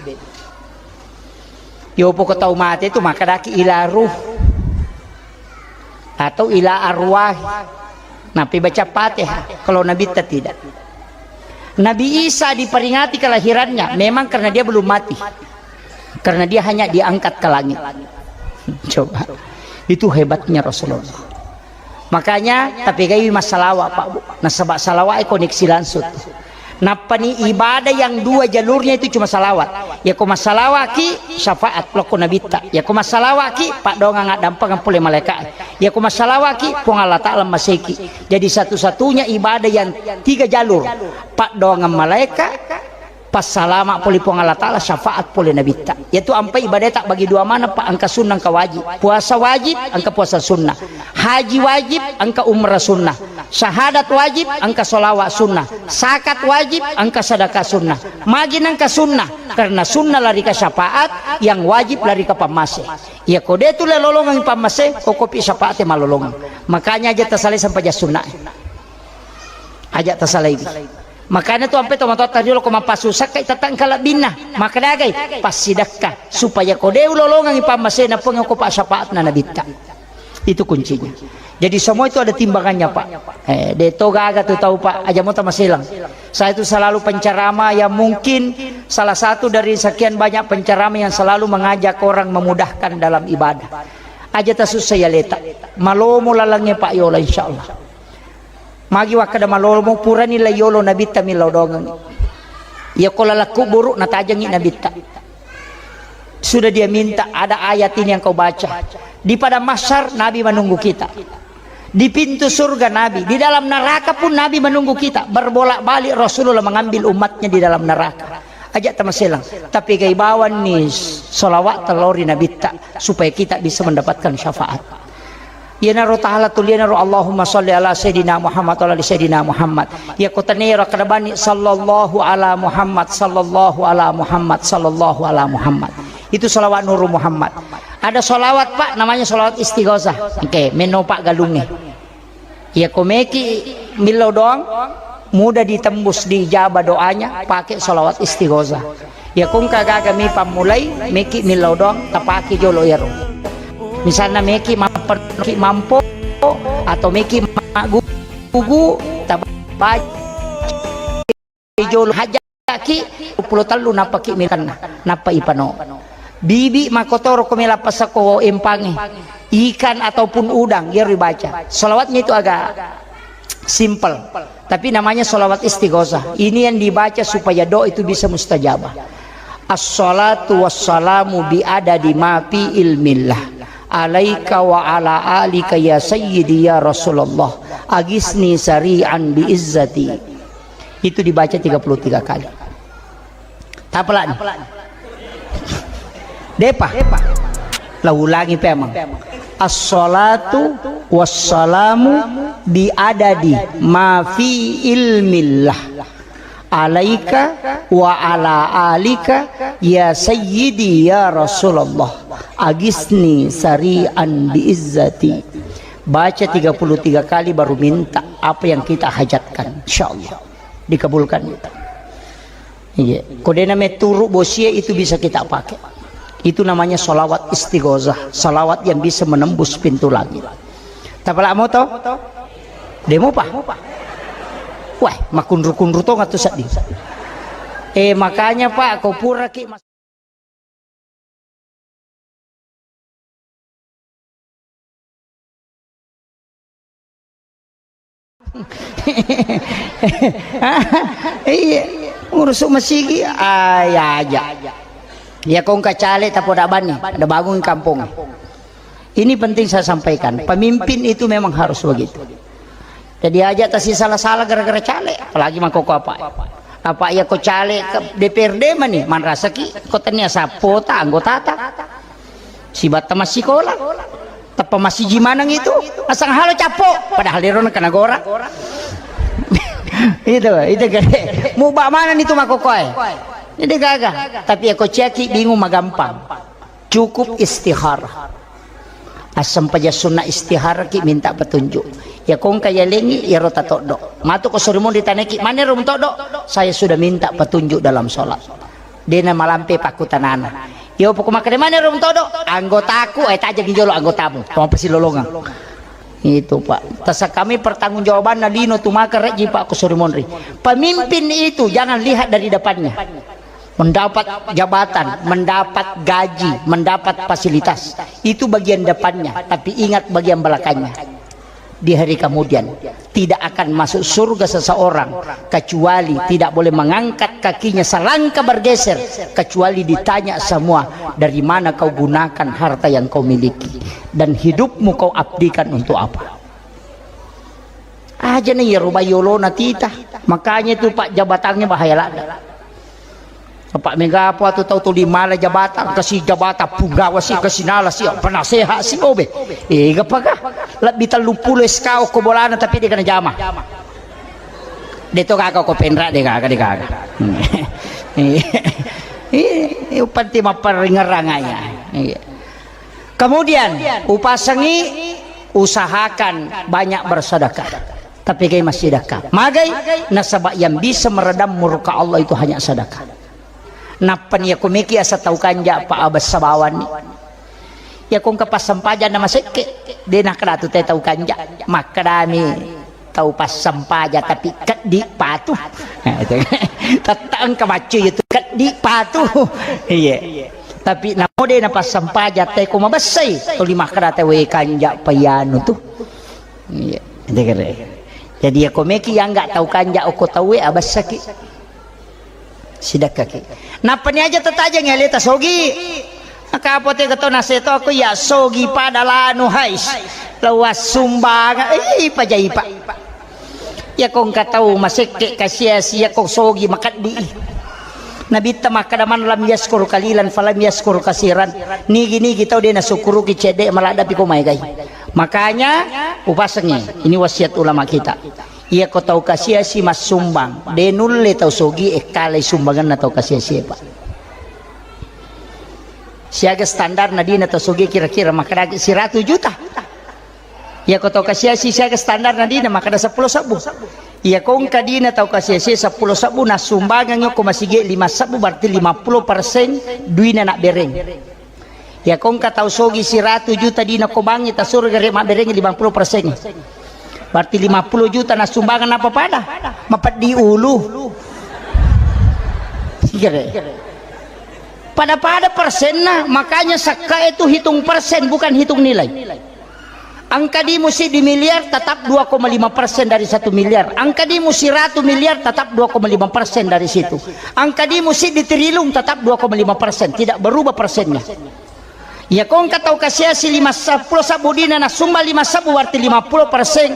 Yo poko tau mate tu makkeda ki ila ruh. Atau ila arwah. Napi baca Fatihah. Kalau Nabitta tidak. Nabi Isa diperingati kelahirannya memang karena dia belum mati. Karena dia hanya diangkat ke langit. Coba. Itu hebatnya Rasulullah. Makanya tapi gai massalawa, Pak, Bu. Nasaba salawa e koneksi langsung. Nappani ibadah yang dua jalurnya itu cuma salawat. Yako massalawaki, syafaat lokko Nabitta. Yako massalawaki, paddoangang addampengeng pole malaeka. Yako massalawaki, Puang Allah Ta'ala maseki. Jadi satu-satunya ibadah yang tiga jalur. Paddoangang malaeka, passalama pole Puang Allah Ta'ala, syafaat pole Nabitta. Yatu ampai ibadata bagi dua mana, Pak, engka sunnah, engka wajib. Puasa wajib, engka puasa sunnah. Haji wajib, engka umrah sunnah. Syahadat wajib, engka sholawat sunnah. Zakat wajib, engka sedekah sunnah. Magi nengka sunnah, karena sunnah larika syafaat, yang wajib larika pammase. Iya ko de tu lolongang pammase, kokopi syafaat malolongang. Makanya aja tasalai sampaja sunnah. Aja tasalai. Makanya tu ampe tomatoatta riolo ko mappasusakka itatang kalabbinna. Maka dagai passidakka supaya ko de ulolongang pammasena Puang ko pa syafaatna Nabitta. Itu kuncinya. Jadi semua itu ada timbangannya, Pak. Eh, de to gaga tu tau, Pak. Aja mo tamaselang. Saya itu selalu penceramah yang mungkin salah satu dari sekian banyak penceramah yang selalu mengajak orang memudahkan dalam ibadah. Aja tasussa ya leta. Malomo lalangnge, Pak, yola, insyaallah. Magi wakkeda malomo, purani la yolo Nabitta millau dongeng. Iya ko laleng kuburu natajengi Nabitta. Sudah dia minta, ada ayat ini yang kau baca. Di padang mahsyar Nabi menunggu kita. Di pintu surga Nabi, di dalam neraka pun Nabi menunggu kita. Berbolak-balik Rasulullah mengambil umatnya di dalam neraka. Aja tamaselang. Tapi gai bawanni salawat telori Nabitta supaya kita bisa mendapatkan syafaat. Iyanaro tahala tulianaro Allahumma shalli ala sayyidina Muhammad wa ala ali sayyidina Muhammad. Iya ko tenero kada bani sallallahu ala Muhammad, sallallahu ala Muhammad, sallallahu ala Muhammad. Itu salawat Nuru Muhammad. Ada salawat, Pak, namanya salawat istighosah. Oke, meno Pak galunge. Iya ko meki millau doang, mudah ditembus, diijabah doanya pakai salawat istighosah. Iya ko engka gaga mi pammulai, meki millau doang tapake jolo iyaro. Misalna meki mampen-, meki mampo atau meki maggugu, tabaca jolo hajaki, dua puluh tellu nappaki miranna, nappa ipano. Bibi makotoro ko mela pasako empange, ikan ataupun udang, iyaro dibaca. Salawatnya itu agak simple, tapi namanya salawat istighosah. Ini yang dibaca supaya doa itu bisa mustajabah. Assalatu wassalamu bi adadi ma fi ilmillah alaika wa ala alika ya sayyidi ya Rasulullah, agisni sari'an bi izzati. Itu dibaca tiga puluh tiga kali. Tapalani. Depa. La ulangi pemang. Assalatu wassalamu bi adadi ma fi ilmillah alaika wa ala alika ya sayyidi ya Rasulullah, agisni sari'an bi izzati. Baca tiga puluh tiga kali baru minta apa yang kita hajatkan, insyaallah dikabulkan. Iya, ko dena meturu bosie itu bisa kita pakai. Itu namanya salawat istighosah, salawat yang bisa menembus pintu langit. Tapala moto? Demo pa? Wah, makunru-kunru tong atu seddi. Eh, makanya Pak, ko pura ki mas- Iya, urusu masigi, ah, ya aja. Ya kong kacale tapoda bani, ada bangun kampung. Ini penting saya sampaikan, pemimpin itu memang harus begitu. Jadi aja tasi salah-salah gara-gara caleg, apalagi mangkoko apa. Apa ya ko caleg ke D P R D mani, manrasaki ko tania sapota anggotata. Sibatta massikola. Teppa massiji maneng itu, asang halo cappo, padahal dero na kenagora. Itu, itu gede. Muba mana itu makokoe. Jadi gaga. Tapi ya ko ciaki bingung magampang. Cukup istikharah. Assempaja sunna istikharah ki minta petunjuk. Ya kongka ya lengi ya rota toddo. Matu ko sorimun ditaneki mana rum toddo? Saya sudah minta petunjuk dalam sholat. Dena malampe pakkutanana. Yo poko makkeda mana rum toddo? Anggotaku, eh, tajeng jolo anggotamu. Toma pasilolongang. Itu Pak. Tasa kami pertanggungjawabanna lino tu maka reji Pak ko sorimunri. Pemimpin itu jangan lihat dari depannya. Mendapat jabatan, mendapat gaji, mendapat fasilitas. Itu bagian depannya, tapi ingat bagian belakangnya. Di hari kemudian, tidak akan masuk surga seseorang kecuali tidak boleh mengangkat kakinya selangkah bergeser, kecuali ditanya semua, dari mana kau gunakan harta yang kau miliki dan hidupmu kau abdikan untuk apa? Aja nih ya rubah yolona tita. Makanya itu Pak jabatannya bahaya lada. Apa mega apa tu tau tuli mala jabatan, kasi jabatan punggawa si, kasi nala si, penasehat si obe. Eh, gapa ga? Lebih tellu puluh S K ko bolana tapi dia kena jama. Dia tu kaka ko penra dia kaka dia kaka. Eh, eh, panti maparingerang aja. Iya. Kemudian, upasengi, usahakan banyak bersedekah. Tapi kai masih sedekah. Magai, nasaba yang bisa meredam murka Allah itu hanya sedekah. Nappa ni aku meki asa tau kanja pa abessa bawani. Ya kong ke passampajanna masekke, de nakkeda tu te tau kanja. Makkedami tau passampaja tapi keddi patu. Nah, itu. Tette engka baccu itu keddi patu. Iya. Tapi namo de napassampaja te ko mabessai, tuli makkeda te we kanja payanu tu. Iya, itu kere. Jadi ya ko meki yang nggak tau kanja oko tau we abessaki. Sidakkaki. Nappa ni aja tatajeng ya leta sogi. Maka apa te keto naseto aku ya sogi pada lanu hais. Lawas sumbang. Eh, ipa jaipa. Iya ko engka tau masekke kasiasi iya ko sogi makeddi. Nabitta makkeda man lam yaskur kalilan falam yaskur kasiran. Nigi-nigi tau de nasukkuruki cedde maladdapi ko maegai. Makanya upasengi, ini wasiat ulama kita. Iya ko tau kasiasi massumbang, de nulle tau sogi ekkalai sumbanganna tau kasiasi, Pak. Siaga standar nadina tau sogi kira-kira makkeda siratu juta. Iya ko tau kasiasi siaga standar nadina makkeda seppulo sebbu. Iya ko engka dina tau kasiasi seppulo sebbu nasumbangang ko masigi lima sebbu berarti lima puluh persen duina nak bereng. Iya ko engka tau sogi siratu juta dina ko bangi ta surga re mabbereng lima puluh persen. Berarti lima puluh juta nasumbangang apa pada? Mapeddi ulu. Sigere. Pada-pada persenna, makanya sakka itu hitung persen, bukan hitung nilai. Angka dimu siddi miliar, tetap dua koma lima persen dari satu miliar. Angka dimu siratu miliar, tetap dua koma lima persen dari situ. Angka dimu siddi trilung, tetap dua koma lima persen. Tidak berubah persennya. Iya, ko engka tau kasiasi lima seppulo sabbu dina, nasumba lima sabbu, berarti lima puluh persen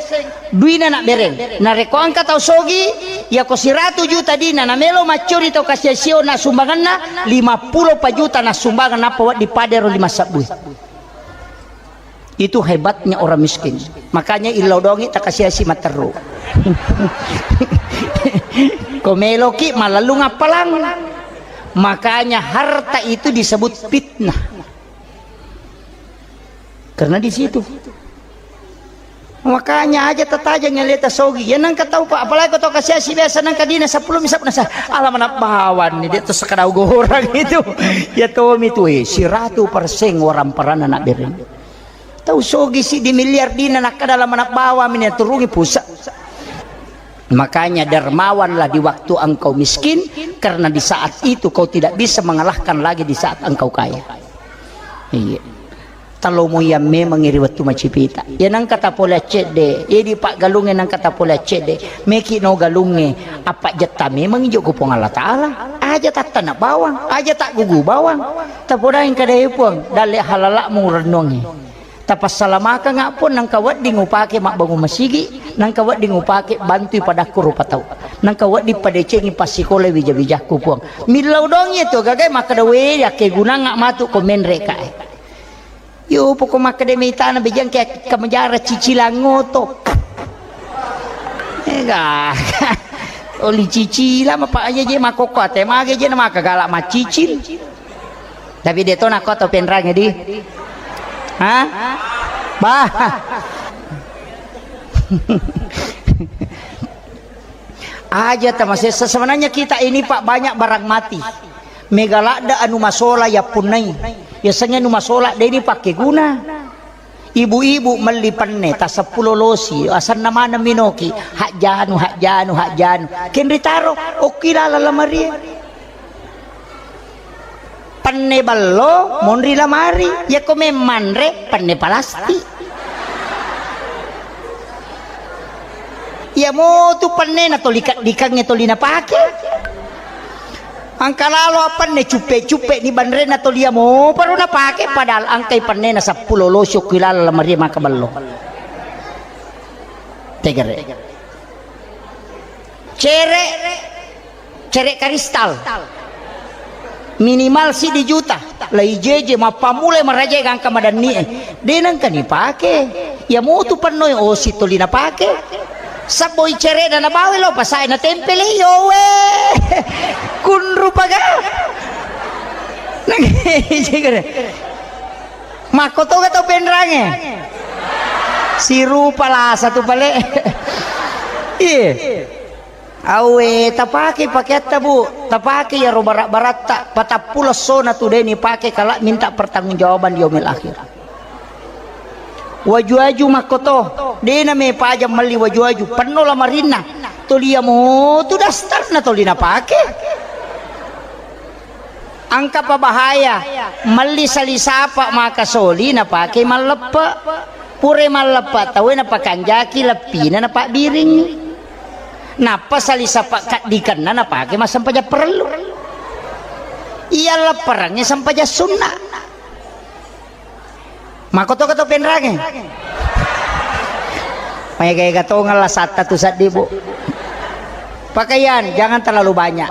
duina nabbereng. Narekko engka tau sogi, iya ko siratu juta dina, namelo maccuri tau kasiasio na sumbanganna, lima puluh pa juta nasumbangan, nappa wedding padero lima sabbu. Itu hebatnya orang miskin. Makanya illau dongi takasiasi matteru. Ko meloki malellung appalang. Makanya harta itu disebut fitnah. Karena di situ. Makanya aja tatajang yang leta sogi. Ya nangka tau, Pak, apalagi kau tau kasiasi biasa nangka dina seppulo misap nasa. Alam anak bawan ni, dia tuh sekadau gorang itu. Ya tomi tu, eh, siratu persen orang peran anak bereng. Tau sogi siddi miliar dina nakkeda lama nabbawa mini turungi pusat. Makanya dermawanlah di waktu engkau miskin, karena di saat itu kau tidak bisa mengalahkan lagi di saat engkau kaya. Iya. Talomo yang memang iri wettu macipita. Ya nangka tapole accedde, ya di paggalunge nangka tapole accedde. Meki no galunge, apa jetta memang ijo ku Puang Allah Ta'ala. Aja tattana bawang, aja tak gugu bawang. Tapodai kada, "Eh, Puang, dalle halalamu rennuangngi. Tapassalamakengnga, Puang, nangka wedding upake mabbangung masigi, nangka wedding upake bantui padakku rupa tau. Nangka wedding padecengi passikola wija-wijakku, Puang." Millau dong iya tu gagai makkeda, "We, yakkegunangnga matu ko menre kae." Yo, poko makkeda mitana bejang ke kamajara cicilang ngoto. Ega. Oli cicila mapa aja je makokko ate mage je na maka galak macicil. Tapi dia to nakko atau penrang di? Hah? Bah. Aja tamasessa, sebenarnya kita ini, Pak, banyak barang mati. Mega ladde anu masola yappunnai. Yasengnge anu masola deni pakkeguna. Ibu-ibu melli penne ta seppulo losi, asenna maneng minoki, hajjanu, hajjanu, hajjanu. Kenri taro, okki laleng lamarie. Penne ballo, monri lamari. Yakko memmanre, penne palastik. Iya motu pennena toli kaddikangnge toli napake. Angka lalo apenne cuppe-cuppe ni banrena toli iya mo baru napake, padahal angkai pennena seppulo losi okki laleng lamarie maka ballo. Tegere. Cere, cere karistal. Minimal siddi juta. Lai jeje mappammulai marajae gangka madannie. De nengka nipake. Iya motu pennoi osi toli napake. Sabboi cerena nabawa lo pasae natempele, yowe. Kunru paga. Nang Makkotoga tau penrange? Sirupa lasa tu pale. Iye. Awe, tapake pakeatta, Bu. Tapake iyaro barak-baratta. Patappulo essona tu de nipake kala minta pertanggungjawaban di yaumil akhir. Waju-waju makkoto. De name pajang melli waju-waju. Penno lamarinna. Toliamo tu dastarna toli napake. Engka pa bahaya, melli salisapa maka soli napake malleppe. Pura malleppe tauwe napakanjaki leppina napabbiring. Nappa salisapa kaddikenna napake massempajang parellu. Iya lepperengnge sempajang sunna. Makkotoga to penrange? Maega-ega tongeng lasatta tu seddi, Bu. Pakaian jangan terlalu banyak.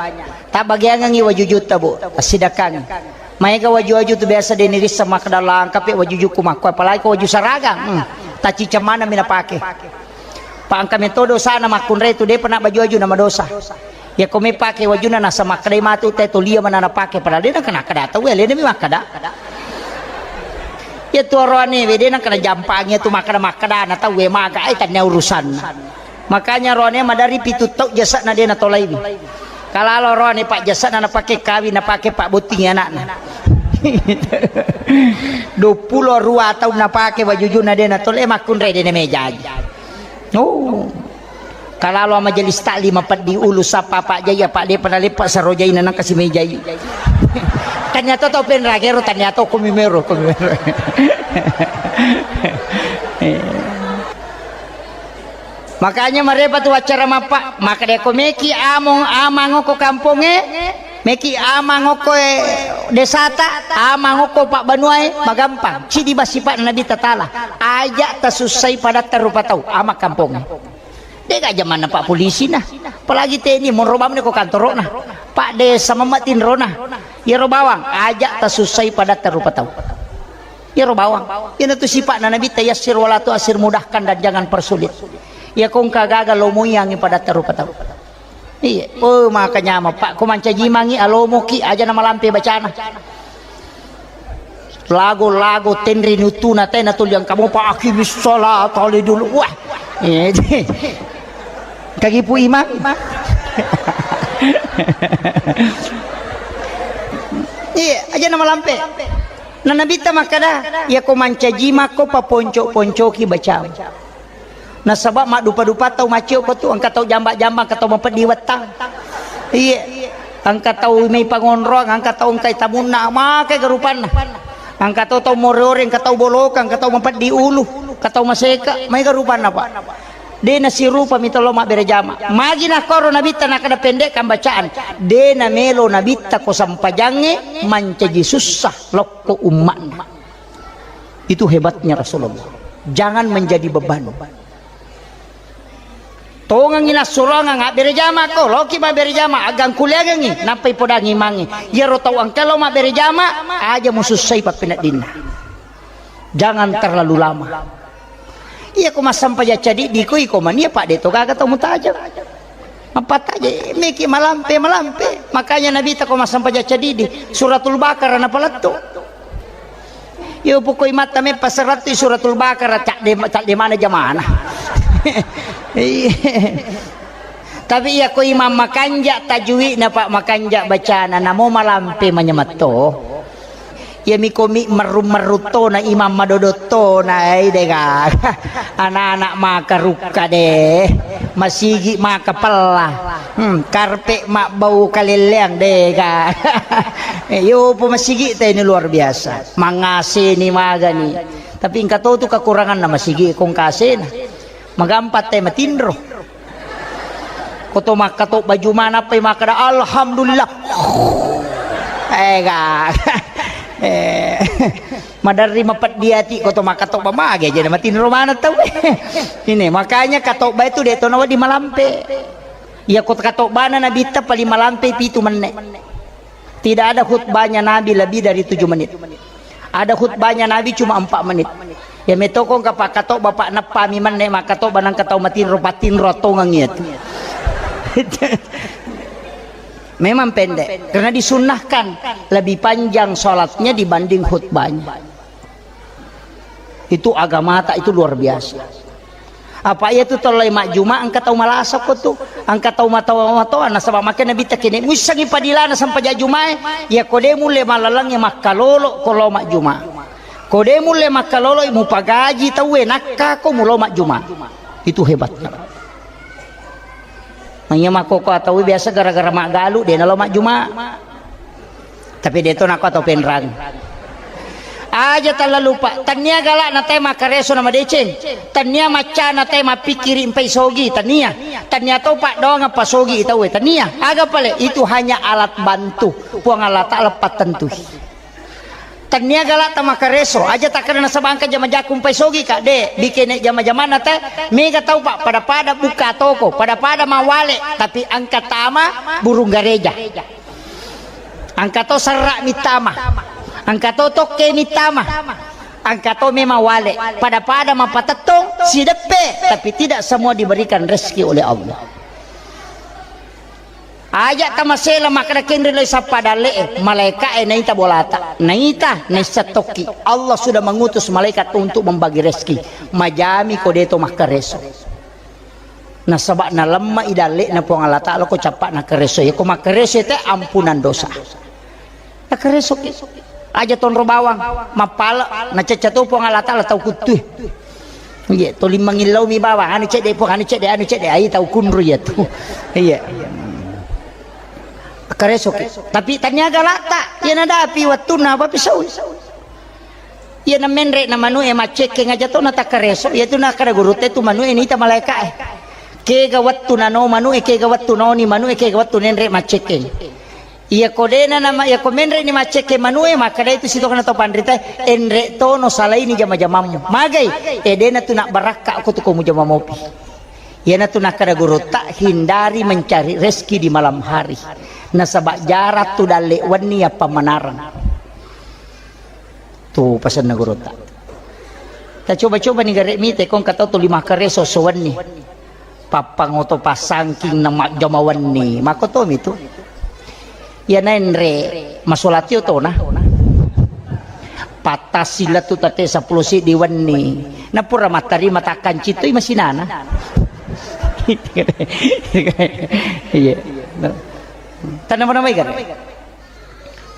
Tabbagiangengngi wajujutta, Bu. Tassidekkangngi. Maega waju-waju tu biasa de nirisseng makkeda langkapi wajujukku makko, apalagi ko waju saragang. Hmm. Tacciceng maneng mi napake. Pa engka metto dosana makkunrai tu depa nabbaju-waju namadosa. Yakko mepake wajunna nasa makkedai matu te tolia mana napake, padahal de nangkana kada tauwe, alena mi makkeda. Iya tu oroane we de nangkana jampangi tu makkeda-makkeda na tauwe maga ai tannia urusanna. Makanya oroane madari pitu tau jasana de natolaiwi. Kalalo oroane pak jasana napake kawing, napake pak bottingi anakna. Duappulo rua taung napake wajujunna de natolai, makkunrai de namejai. Oh. Kalalo majelis taklim peddi ulu sappa Pak Jai, Pak depa naleppa saro jaina nangka si mejai. Tania to tau penragero, tania to kumimero, kumimero. Makanya marepa tu acara mappa, maka de ko meki among amang ko kamponge, meki amang ko, eh, desata, amang ko pabbanuae, magampang. Cidi basipa Nabi Tatala. Aja tasussai padatta rupa tau, ama kamponge. Dega jamanna Pak Polisi na. Apalagi teni monro bawang ko kantoro na. Pak Desa mamma tinro na. Iyaro bawang, aja tasussai padatta rupa tau. Iyaro bawang. Iyana tu sipa'na Nabi ta yassir wala tu asir, mudahkan dan jangan persulit. Iya kongka gaga lomoiangi padatta rupa tau. Iya, oh maka nyama Pak, ko mancaji mangi alomoki aja na malampe bacana. Lago-lago tenri nuttuna tena tuli engka mopa aqimis sholata li dulu. Wah. Eh, kagipu imang. Iya, aja na malampe. Na Nabitta makkada, iya ko mancaji makko paponco-poncoki bacam. Nasaba maddupa-dupa tau maccio ko tu, engka tau jamba-jamba, engka tau mapeddi wettang. Iya. Engka tau mai pangonroang, engka tau engkai tamunna, makai garupanna. Engka tau, tau more-ore, engka tau boloka, engka tau mapeddi ulu, engka tau maseka, mai garupanna, Pak. De nasirupa mi tolo mabbere jama. Magi nakkoro Nabitta nakkada pendekkan bacaan. De namelo Nabitta ko sampajangnge mancaji sussa lokko umma'na. Itu hebatnya Rasulullah. Jangan menjadi beban. Tongengi nassuroangang abbere jama ko, loki mabbere jama, agangkuliangengi, nappai podangi mangi. Iyaro tau engka lo mabbere jama, aja musussai pappeneddinna. Jangan terlalu lama. Iya ko massampajang cadiddi ko iko mania, Pak, de to gaga tau mutajeng. Mappataje meki malampe, malampe. Makanya Nabitta ko massampajang cadiddi, Suratul Baqarah napalettu. Yo pokoi matta meppa serattu Suratul Baqarah, cadde, cadde mana jamana. Iya. Tapi iya ko imam makanja tajwidna, Pak, makanja bacana, namo malampe manyamatto. Iya miko mi merru-merru tona, imam madodot tona, eh, dega. Anak-anak maka rukka de. Masigi maka pella. Hmm, karpe mabbau kalelleang dega. Eh, yo po masigi te ini luar biasa. Mangaseni magani. Tapi engka to tu kekuranganna masigi kongkasena. Magampa te matinro. Ko to makkatobba juma nappai makkada, "Alhamdulillah." Eh, ga. Eh, maderri mapeddi ati ko to makkatobba mage, jadi matinro maneng tau. Ini makanya katobba itu de to nawedding malampe. Iya ko katobbana Nabitta paling malampe pitu menne. Tidak ada khutbahnya Nabi lebih dari tujuh menit. Ada khutbahnya Nabi cuma empat menit. Ya metoko engka pakkatobba, Pak, neppami menne makkatobba nangka tau matinro, pattinro attongengi iyatu. Memang pendek, karena disunnahkan lebih panjang sholatnya dibanding khutbahnya. Itu agamata, itu luar biasa. Apa iya tu tellai majjuma engka tau malasa ko tu, engka tau matoa-matoa, nasaba makkeda Nabitta, kene muissengi padilana sempajang jumae, iya ko de mulle mallalengngi makkalolo ko lao majjuma. Ko de mulle makkalolo mupagaji tauwe nakka ko mulo majjuma. Itu hebatnya. Maiya makkoko atau biasa gara-gara maggalu de nalo majjuma. Tapi de to nako atau penrang. Aja talla lupa, tania galak na tai makkareso na madeceng, tania macca na tai mapikkiri mpai sogi, tania, tania to paddoang apa sogi tauwe, tania. Aga pale, itu hanya alat bantu. Puang Allah Ta'ala pattentui. Tania galak ta makkareso, aja takkeda nasaba engka jama-jaku mpai sogi ka, de, bikene jama-jamana te, mega tau, Pak, pada-pada buka toko, pada-pada mawale, tapi engka tama burung gareja. Engka to serra mittama, engka to tokke mittama, engka to memang wale, pada-pada mapatettong, sideppe, tapi tidak semua diberikan rezeki oleh Allah. Aja tamasela makkeda kenri loi sappa dalle'e, malaika'e naita bolata, naita naissa tokki. Allah sudah mengutus malaikat untuk membagi rezeki. Majami ko deto makkareso. Nasaba nalemma i dalle'na Puang Allah Ta'ala ko cappa nakkareso. Iya ko makkareso te ampunan dosa. Nakkaresoki. Aja tonro bawang, mappala, nacecca to Puang Allah Ta'ala tau kuttue. Iya, toli mangillau mi bawang, anu cedde Puang, anu cedde, anu cedde, ai tau kunru iya tu. Iya. Karesoki. Tapi tania galata, iya nadapi wettunna apa pisau. Iya na menre na manu e maccekkeng aja to na takkareso, iya tu nakkada gurutta tu manu e nita malaika e. Kega wettu nano manu e, kega wettu noni manu e, kega wettu nenre maccekkeng. Iya ko dena nama, iya ko menre ni maccekkeng manu e, makkada itu sitokana to panrita, enre tono salaini jama-jamammu. Magai, e dena tu nak barakka ko tu ko mujama mopi. Iyanatu nakkada gurutta, hindari mencari rezeki di malam hari. Nasaba jarang tu dalle wenni yappa manareng. Tu pasenna gurutta. Tacoba-coba ni gare mite kong katau tu lima kare soso wenni. Pappangoto pasangking na majjama wenni. Makotomi tu. Iya naenre masolatio tona. Pattasi lettu tette seppulo siddi wenni. Napura mattarima takkancitui masinana. Iya. Tanna mana mai gare.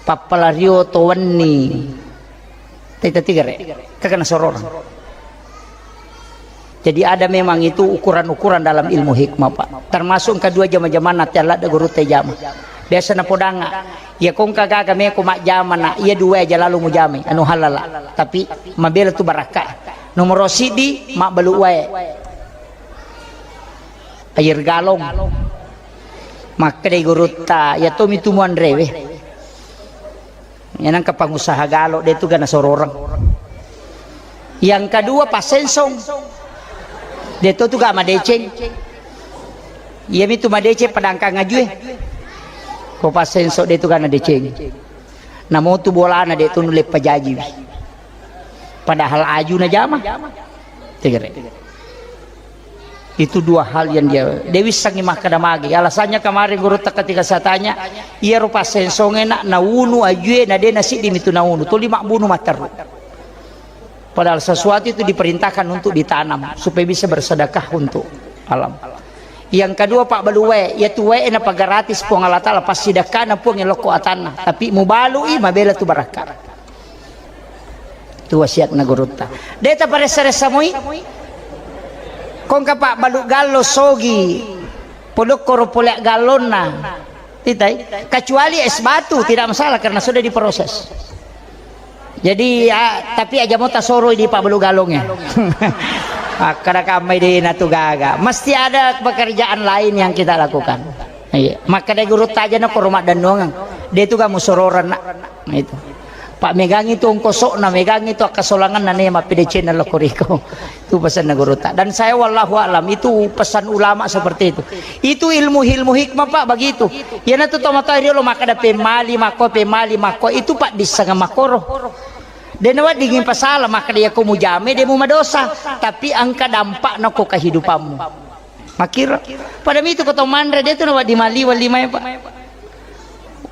Pappalario to wenni. Teta tigare. Kakana sororang. Jadi ada memang itu ukuran-ukuran dalam ilmu hikmah, Pak. Termasuk engka dua jama-jamanna te alladde gurutta jama. Biasa napodanga, iya kongka gaga meko majjama na, iya dua aja lalu mujamai, anu halala. Tapi mabela tu barakka. Nomoro siddi, mabbalu wae. Air galon. Makkedai gurutta, iya tomi tu muanrewe. Iya nangka pangusaha galo, de tu gana sororang. Yang kedua, passensong. De to tu ga madeceng. Iya mitu madeceng padangkang ajue. Ko passensong de tu gana deceng. Namo tu bolana de tu nulle pajaji. Padahal aju na jama. Tegere. Itu dua hal yang dia, dia wissangi makkeda magi. Alasannya kemarin gurutta ketika saya tanya, iyaro passensonge na, naunu ajue, na de nasiddi mitu naunu. Tuli mabbunu matteru. Padahal sesuatu itu diperintahkan untuk ditanam supaya bisa bersedekah untuk alam. Yang kedua, Pak Baluwe, ya tuwe na pagaratis Puang Allah Taala, pasti dakana Puang lokko atanna. Tapi mubalui mabela tu barakka. Tu wasiatna gurutta. De taparessa-ressa moi. Kongka Pak balu gallo sogi. Podokkoro pole gallonna. Titai. Kecuali es batu tidak masalah karena sudah diproses. Jadi ya, tapi aja mau tasoroi di Pak balu gallongnya. Akkada kammai de natu gaga. Mesti ada pekerjaan lain yang kita lakukan. Iya, makkeda gurutta aja na koro maddannuangeng. De tu kamu sororan nak. Itu. Pak megangi tu ongkosokna, megangi tu akkasolanganna ne mappede channel lo koriko. Itu pesanna gurutta. Dan saya wallahu alam itu pesan ulama seperti itu. Itu ilmu-ilmu hikmah Pak begitu. Yana tu tomatoa riolo makkeda pemali makko, pemali makko itu Pak dissanga makoro. De naweddingi pasala makkeda ya ko mujame de mu madosa, tapi engka dampakna ko kehidupanmu. Makkiro. Pada mitu ko tau manre, de tu nawedding maliweng limae, Pak.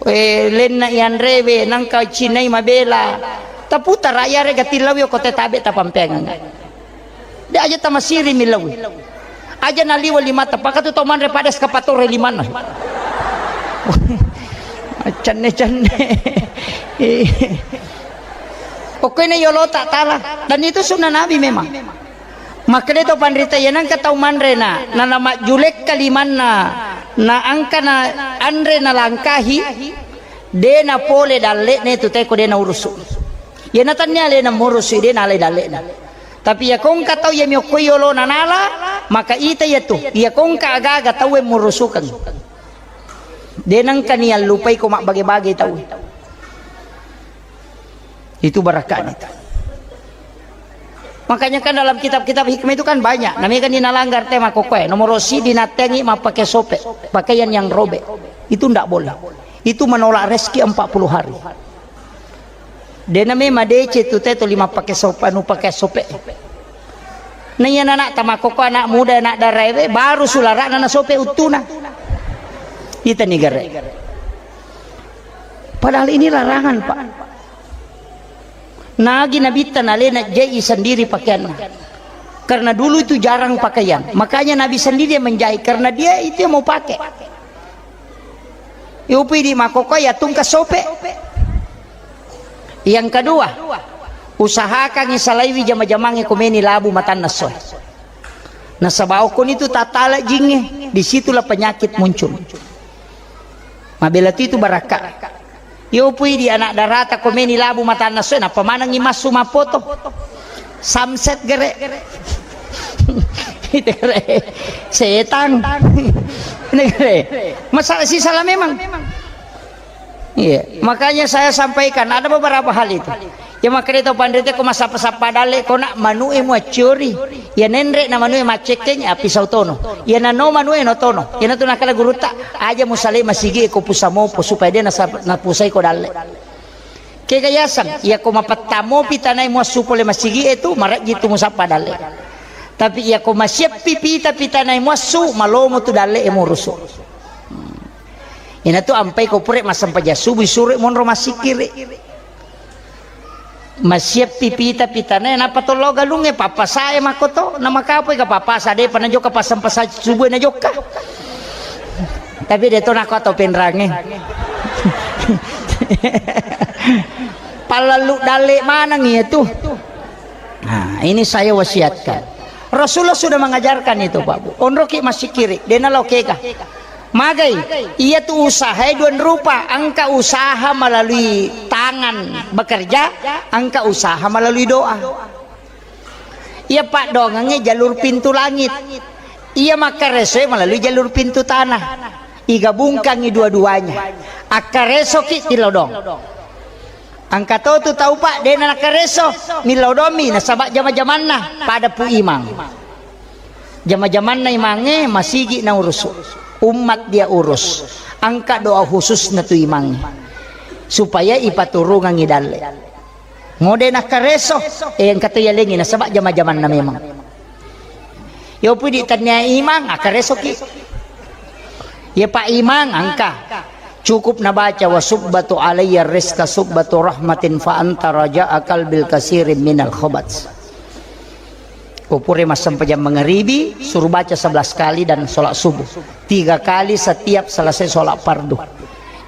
Eh, lenna ianrewe, nangka cinai mabela. Taputara iyare gatillawi ko te tabe tapampeangeng. De aja tamasiri millawi. Aja naliweng limata, pakatu tau manre pada eskapatore limanna. Cenne-cenne. Pokoknya yolo tak tala. Dan itu sunnah Nabi memang. Makkeda to panrita, iya nengka tau manre na, na, na majjulekka limanna, na engka na anre na langkahi, de na pole dalle'na tu teko de na urusu. Iya na tannia alena murusu, de na alai dalle'na. Tapi iya kongka tau iya miokkoi yolo na nala, maka ita iya tu, iya kongka agaga tau e murusukeng. De nengka ni allupai ko mabbage-bage tau. Itu barakahnya itu. Makanya kan dalam kitab-kitab hikmah itu kan banyak. Namanya kan dinalanggar tema kokoe. Nomor si dinattengi mappake sope, pakaian yang robek. Itu ndak boleh. Itu menolak rezeki empat puluh hari. De namanya madece tu teto lima pake sope, anu pake sope. Na iya anak tamakoko, anak muda, anak daraewe baru sularana na sope uttuna. Ita ni gare. Padahal ini larangan, Pak. Nagi Nabitta nalena jai sendiri pakaianna. Karena dulu itu jarang pakaian. Makanya Nabi sendiri yang menjahit. Karena dia itu yang mau pakai. Yupi di makoko ya tungka sope. Yang kedua, usahakan salaiwi jama-jamange komeni labu matanna soe. Nasaba okko nitu tatala jingnge, disitulah penyakit muncul. Mabela tu itu barakka. Yo pui di anak darata komeni labu matanna soe, nappa manengi massu mappoto. Samset gere. Itu gere. Setang. Ini gere. Masalah sisala memang. Iya, makanya saya sampaikan ada beberapa hal itu. Ya makanya itu pandrite ko masappa-sappa dalle ko nak manue muacciori. Ya nenre na manue maccekkeng api sautono. Ya nano manue no tono. Ya natu nakala gurutta aja musale masigi ko pusamopo supaya dia nasa-, napusai ko dalle. Kega yaseng, ya ko mapettamo pitanai muassu pole masigi itu marajji tu musappa dalle. Tapi ya ko masiappi pita pitanai muassu malomo tu dalle e murusu. Inatu ampai ko pure massempajang subuh suro monro massikkiri. Masiappi pita pitana nappa tollo galungnge pappasae makkoto na makapoi ka pappasa de pana jokka passempasa subuh na jokka. Tapi de to nako atau penrange. Pallalu dalle maneng iya tu. Nah, ini saya wasiatkan. Rasulullah sudah mengajarkan itu, Pak Bu. Onroki massikkiri, dena lokeka. Magai, iya tu usaha dua rupa, engka usaha melalui tangan bekerja, engka usaha melalui doa. Iya paddoangengnge jalur pintu langit. Iya makkaresoe melalui jalur pintu tanah. Igabungkangi dua-duanya. Akkaresoki tilodong. Engka to tu tau, Pak, dena nakkareso, millau domi nasaba jama-jamanna pada Pu Imang. Jama-jamanna imangnge masigi naurusu, umat dia urus. Engka doa khususna tu imangnge supaya ipaturungangi dalle. Ngode nakkareso, eh, engka to yalengi nasaba jama-jamanna memang. Yo pudi tania imang, akkaresoki. Ye Pak Imang, engka. Cukup nabaca wa subbatu alayya rizqa subbatu rahmatin fa anta raja'a qalbil kasirin minal khabat. Kupure massempajang mengeribi, suruh baca sebelas kali dan sholat subuh. Tiga kali setiap selesai sholat fardu.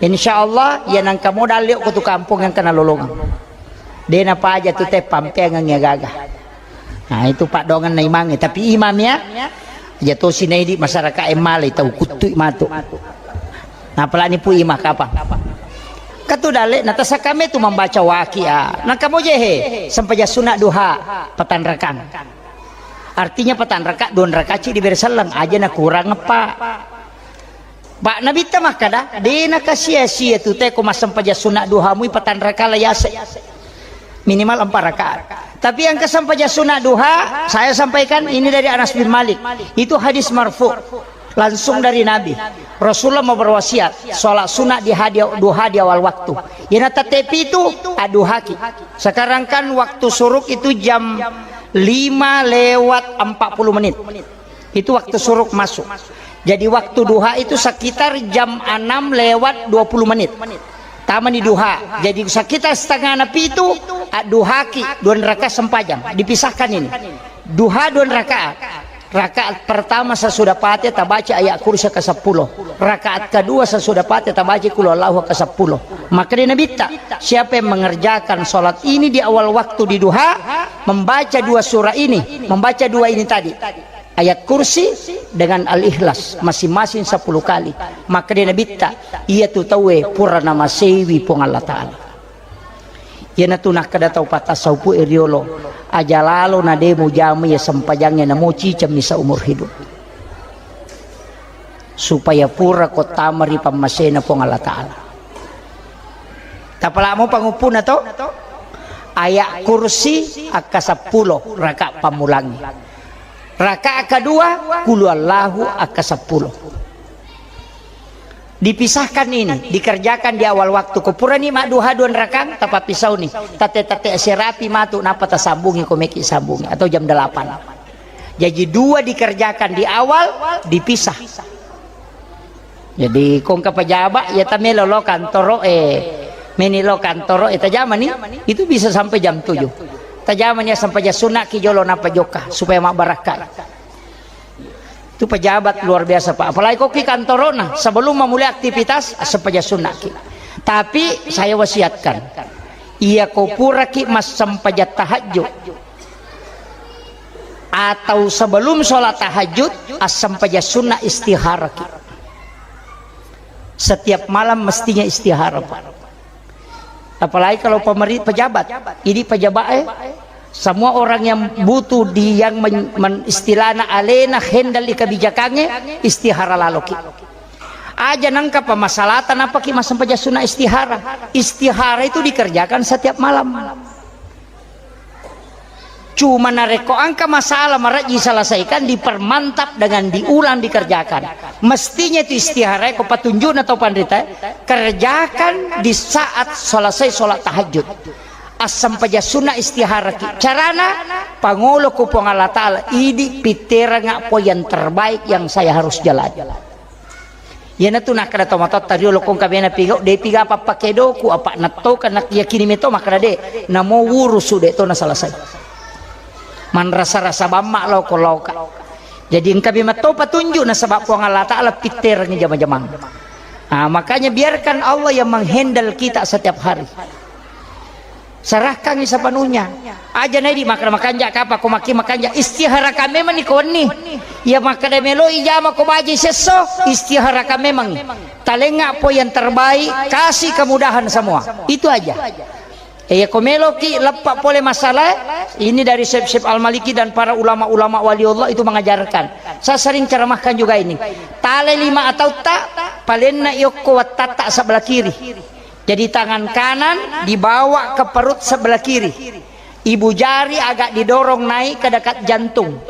Insya Allah, ya nangka modal liok ke tu kampung yang kena lolongan. Dena paja tu te pampeangan ya gaga. Nah, itu paddoangenna imangnge, tapi imam ya. Aja tosi naidi masyarakat e malai tau kuttui matu. Nah, apalagi pu imam kapang. Katu dalle na tasakame tu membaca waqiah. Nah, kamu jehe sempajang sunat duha patanrakang. Artinya patanraka, dua raka ci diberi selleng, aja na kurang apa. Pak Nabitta makkada, de nakasia-sia tu te ko massempajang sunat duha mui patanraka la yase. Minimal empat rakaat. Tapi yang kesempajang sunat duha, saya sampaikan ini dari Anas bin Malik. Itu hadis marfu, langsung dari Nabi. Rasulullah mau berwasiat, sholat sunat di hadi-, duha di awal waktu. Yana tete pitu, aduhaki. Sekarang kan waktu suruk itu jam lima lewat empat puluh menit. Itu waktu suruk masuk. Jadi waktu duha itu sekitar jam enam lewat dua puluh menit. Tamani duha. Jadi sekitar setengah na pitu, adduhaki, dua rakaat sempajang. Dipisahkan ini. Duha dua rakaat. Rakaat pertama sesudah Fatihah tabaca ayat kursi ke sepuluh. Rakaat kedua sesudah Fatihah tabaca qul huwallahu ke sepuluh. Maka dia Nabi ta, siapa yang mengerjakan sholat ini di awal waktu di duha, membaca dua surah ini, membaca dua ini tadi, ayat kursi dengan al-ikhlas masing-masing sepuluh kali, maka dia Nabi ta, iya tu tauwe pura namasewi Puang Allah Ta'ala. Iyanatu nakkeda tau patassaupue riolo, aja lalo na de mujama iya sempajangnge namo cicemmi seumur hidup. Supaya pura ko tama ri pammasena Puang Allah Ta'ala. Tapalamo panguppuna to? Ayat kursi akka seppulo raka pammulangi. Raka kedua, kulu Allahu akka seppulo. Dipisahkan ini, dikerjakan di awal waktu. Ko purani madduha dua rakang, tapappisauni. Tatte-tatte serapi matu, napa tasambungi ko meki sambungi, atau jam delapan. Jadi dua dikerjakan di awal, dipisah. Jadi kongka pejabat, ya tamelo lo kantoro, eh, meni lo kantoro, eh, tajamani, itu bisa sampai jam tujuh. Tajamani ya sampai jam sunat ki jolo napa jokka, supaya mabarakka. Itu pejabat luar biasa, Pak. Apalagi kok ki kantorona, sebelum memulai aktivitas, sempaja sunat ki. Tapi saya wasiatkan, iya ko pura ki mas sempaja tahajud atau sebelum sholat tahajud, as sempaja sunat istihara ki. Setiap malam mestinya istihara, Pak. Apalagi kalau pemeri-, pejabat. Ini pejabat, eh, semua orang yang butuh di, yang men-, men-, istilahna alena handle di kebijakannya, istihara laloki. Aja nengka pemasalatan apa ki massempajang sunna istihara. Istihara itu dikerjakan setiap malam. Cuma narekko engka masalah marejji selesaikan, dipermantap dengan diulang dikerjakan. Mestinya itu istihara, ko patunjukna tau panrita, kerjakan di saat selesai sholat tahajud. Assempajang sunna istihara ki. Carana, pangolo ku Puang Allah Ta'ala, idi pitterengnga po yang terbaik yang saya harus jalani. Iyanatu nakkeda tomatoatta riolo, ko engka mena pigau, de piga pappakedoku, apa nattoka nak yakini meto makkeda de, namo wurusu de to nasalasai. Manrasa-rasa bamma lao ko laoka. Jadi engka memang to patunjuk nasaba Puang Allah Ta'ala pitterengngi jama-jamang. Ah, makanya biarkan Allah yang menghandle kita setiap hari. Serahkan sepenuhnya. Aja nedi makkeda makanja kapa ko makki makanja, istiharakan memang ni ko wenni. Ya makkeda meloi jama ko baji sesso, istiharakan memang. Talenga po yang terbaik, kasih kemudahan semua. Itu aja. Eh, ya ko meloki leppa pole masalah, ini dari Syekh, Syekh Al-Maliki dan para ulama-ulama wali Allah itu mengajarkan. Saya sering ceramahkan juga ini. Tale lima atau tak, palenna yokko wattatta sebelah kiri. Jadi tangan kanan dibawa ke perut sebelah kiri. Ibu jari agak didorong naik ke dekat jantung.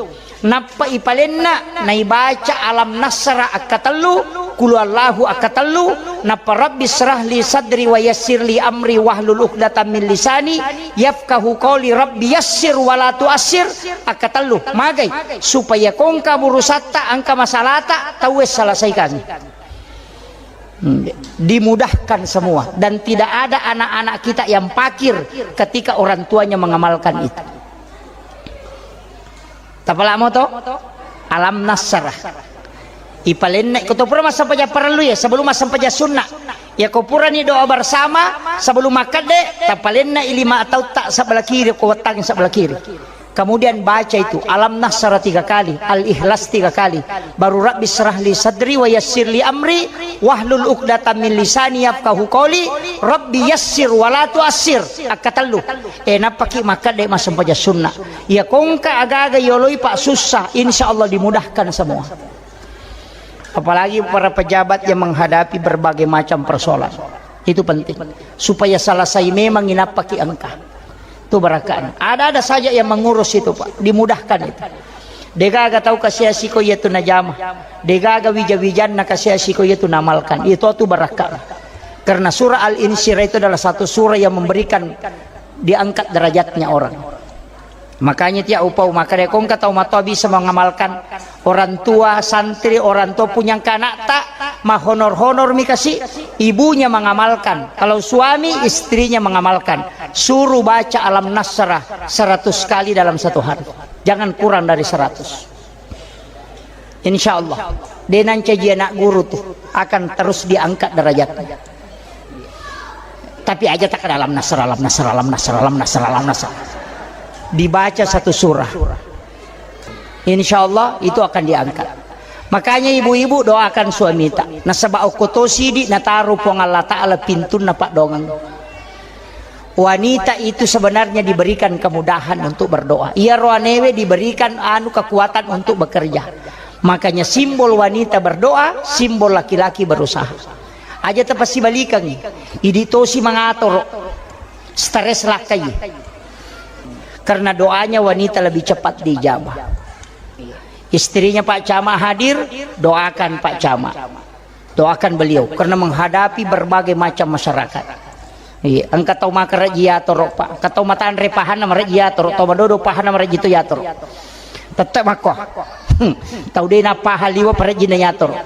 Nappa ipalenna, naibaca alam nasra akkatellu, kulu Allahu akkatellu, nappa rabbi syrah li sadri wa yassir li amri wahlul uqdatam min lisani yafqahu qawli, rabbi yassir wa la tuassir akkatellu. Magai, supaya kongka burusatta, engka masalata, tauwe selesaikan. Hmm, dimudahkan semua dan tidak ada anak-anak kita yang pakir ketika orang tuanya mengamalkan itu. Tapalamo to? Alam nasrah. Ipalenna ko to pura massempajang parellu ya, sebelum massempajang sunna. Ya ko purani doa bersama sebelum makkedde, tapalenna lima atau tak sebelah kiri, ko wettangi sebelah kiri. Kemudian baca itu, Alam Nasrah tiga kali, Al-Ikhlas tiga kali. Baru Rabbi syrah li sadri wa yassir li amri, wahlul uqdatam min lisani yafqahu qawli, Rabbi yassir wa la tuassir. Akkatellu. Eh, nappaki makkadde massempajang sunna. Ya kongka agaga yoloi pak susah, insya Allah dimudahkan semua. Apalagi para pejabat yang menghadapi berbagai macam persoalan. Itu penting. Supaya selesai memang inappaki engka. Itu barakka'na. Ada-ada saja yang mengurus itu, Pak. Dimudahkan itu. Degaga tau kasiasi ko iya tu najama. Degaga wija-wijanna kasiasi ko iya tu namalkan. Itu tu barakka'na. Karena surah Al-Insyirah itu adalah satu surah yang memberikan, diangkat derajatnya orang. Makanya tiap upau maka deko engka tau matoa bisa mengamalkan, orang tua, santri, orang tua punya engka anakta, mahonor-honor mi kasi, ibunya mengamalkan. Kalau suami, istrinya mengamalkan. Suruh baca Alam Nasrah seratus kali dalam satu hari. Jangan kurang dari seratus. Insya Allah, de nancaji anak guru tu akan terus diangkat derajatnya. Tapi aja tak dalam nasr, dalam nasr, dalam nasr, dalam nasr, dalam nasr. Dibaca satu surah. Insya Allah itu akan diangkat. Makanya ibu-ibu doakan suamita. Nasaba okko to sidi nataru Puang Allah Ta'ala pintunna paddoangeng. Wanita itu sebenarnya diberikan kemudahan untuk berdoa. Iya roanewe diberikan anu kekuatan untuk bekerja. Makanya simbol wanita berdoa, simbol laki-laki berusaha. Aja tepasibalikangi. Idi tosi mangatoro. Stres lakkai. Karena doanya wanita lebih cepat dijabah. Istrinya Pak Camat hadir, doakan Pak Camat. Doakan beliau karena menghadapi berbagai macam masyarakat. Iya, engka tau makarejji yatoro, Pak. Engka tau matanre pahanna marejji yatoro, tau madodo pahanna marejji to yatoro. Tette makko. Hmm. Tau de napahang liwa parejjinna yatoro.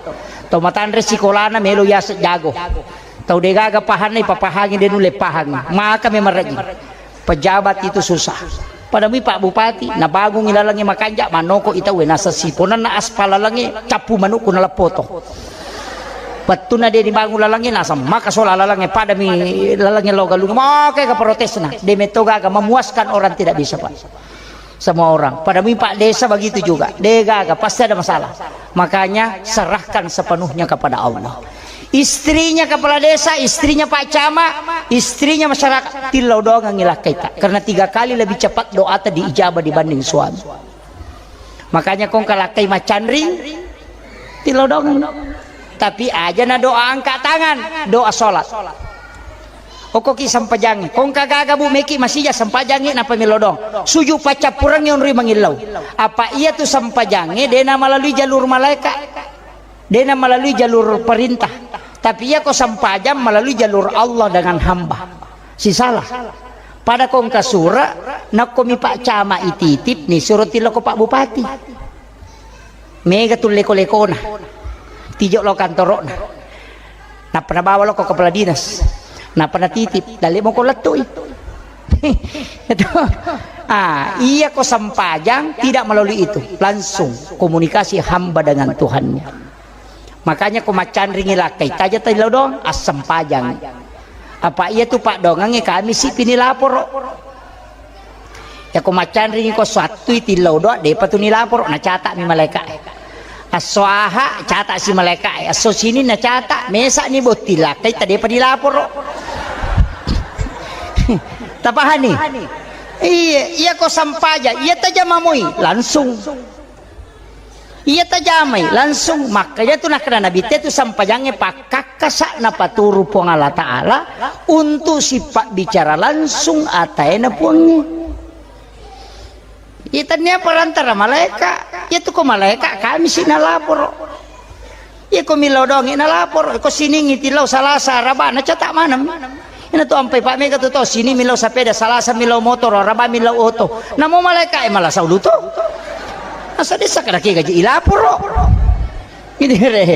Tau matanre sikolana melo yase jago. Tau degaga pahanna ipapahangi de nulle pahangi. Maka memang rejji. Pejabat itu susah. Pada mui Pak Bupati, nabangungi lalengnge makanja, manoko ita we, nasa siponanna aspal lalengnge, cappu manukku naleppoto. Wettunna de dibangun lalengnge, nasa maka sola lalengnge, pada mi lalengnge lo galung, maka ka protesna, de metto gaga memuaskan orang tidak bisa, Pak. Semua orang. Pada mui Pak Desa begitu juga. De gaga, pasti ada masalah. Makanya serahkan sepenuhnya kepada Allah. Istrinya kepala desa, istrinya Pak Camat, istrinya masyarakat, tillau doangengngi lakkaita. Karena tiga kali lebih cepat doata diijabah dibanding suami. Makanya kong kalakkai macanring, tillau doangeng. Tapi aja na doa angkat tangan, doa sholat. Okkoki sempajangnge, kong kagaga bu meki masija sempajangnge napa millau doang. Suju paccappurengnge onroi mangillau. Apa iya tu sempajangnge dena melalui jalur malaikat. Dena melalui jalur perintah. Tapi iya ko sempajang melalui jalur Allah dengan hamba. Sisalah. Pada ko engka sura, nakko mi Pak Camat ititip ni suro tillo ko Pak Bupati. Mega tu leko-lekona. Tijo lo kantorokna. Nappa nabawa lo ko kepala dinas. Nappa natitip, dalle moko lettui. Itu. Ah, iya ko sempajang tidak melalui itu, langsung komunikasi hamba dengan Tuhannya. Makanya ko macanringi lakkai taja tillau doang, assempajang. Apa iya tu paddoangengnge kami si pini laporo. Ya ko macanringi ko sattui tillau doang, depa tu nilaporo, nacata mi malaika. Esso Aha, cata si malaika, esso Sini nacata, mesa ni botting lakkai, tadepa dilaporo. Tapahani? Iya, iya ko sampaja, iya tajamamoi, langsung. Iya tajamai, langsung. Makanya tu nakkeda Nabi te tu sampajangnge pakkakkasa napaturu Puang Allah Ta'ala untuk sipabbicara langsung ataena Puangnge. Iya, tania perantara malaika. Iya tu ko malaika, kami si nalaporo. Iya ko millau doangngi nalaporo. Ko Siningngi tillau Salasa, Araba, nacata maneng. Ina tu ampai pa mega tu to Sini millau sapeda, Salasa millau motoro, Araba millau oto. Namo malaika e malasa ulu to. Asa desa kada ke gaji ilaporo. Ini re.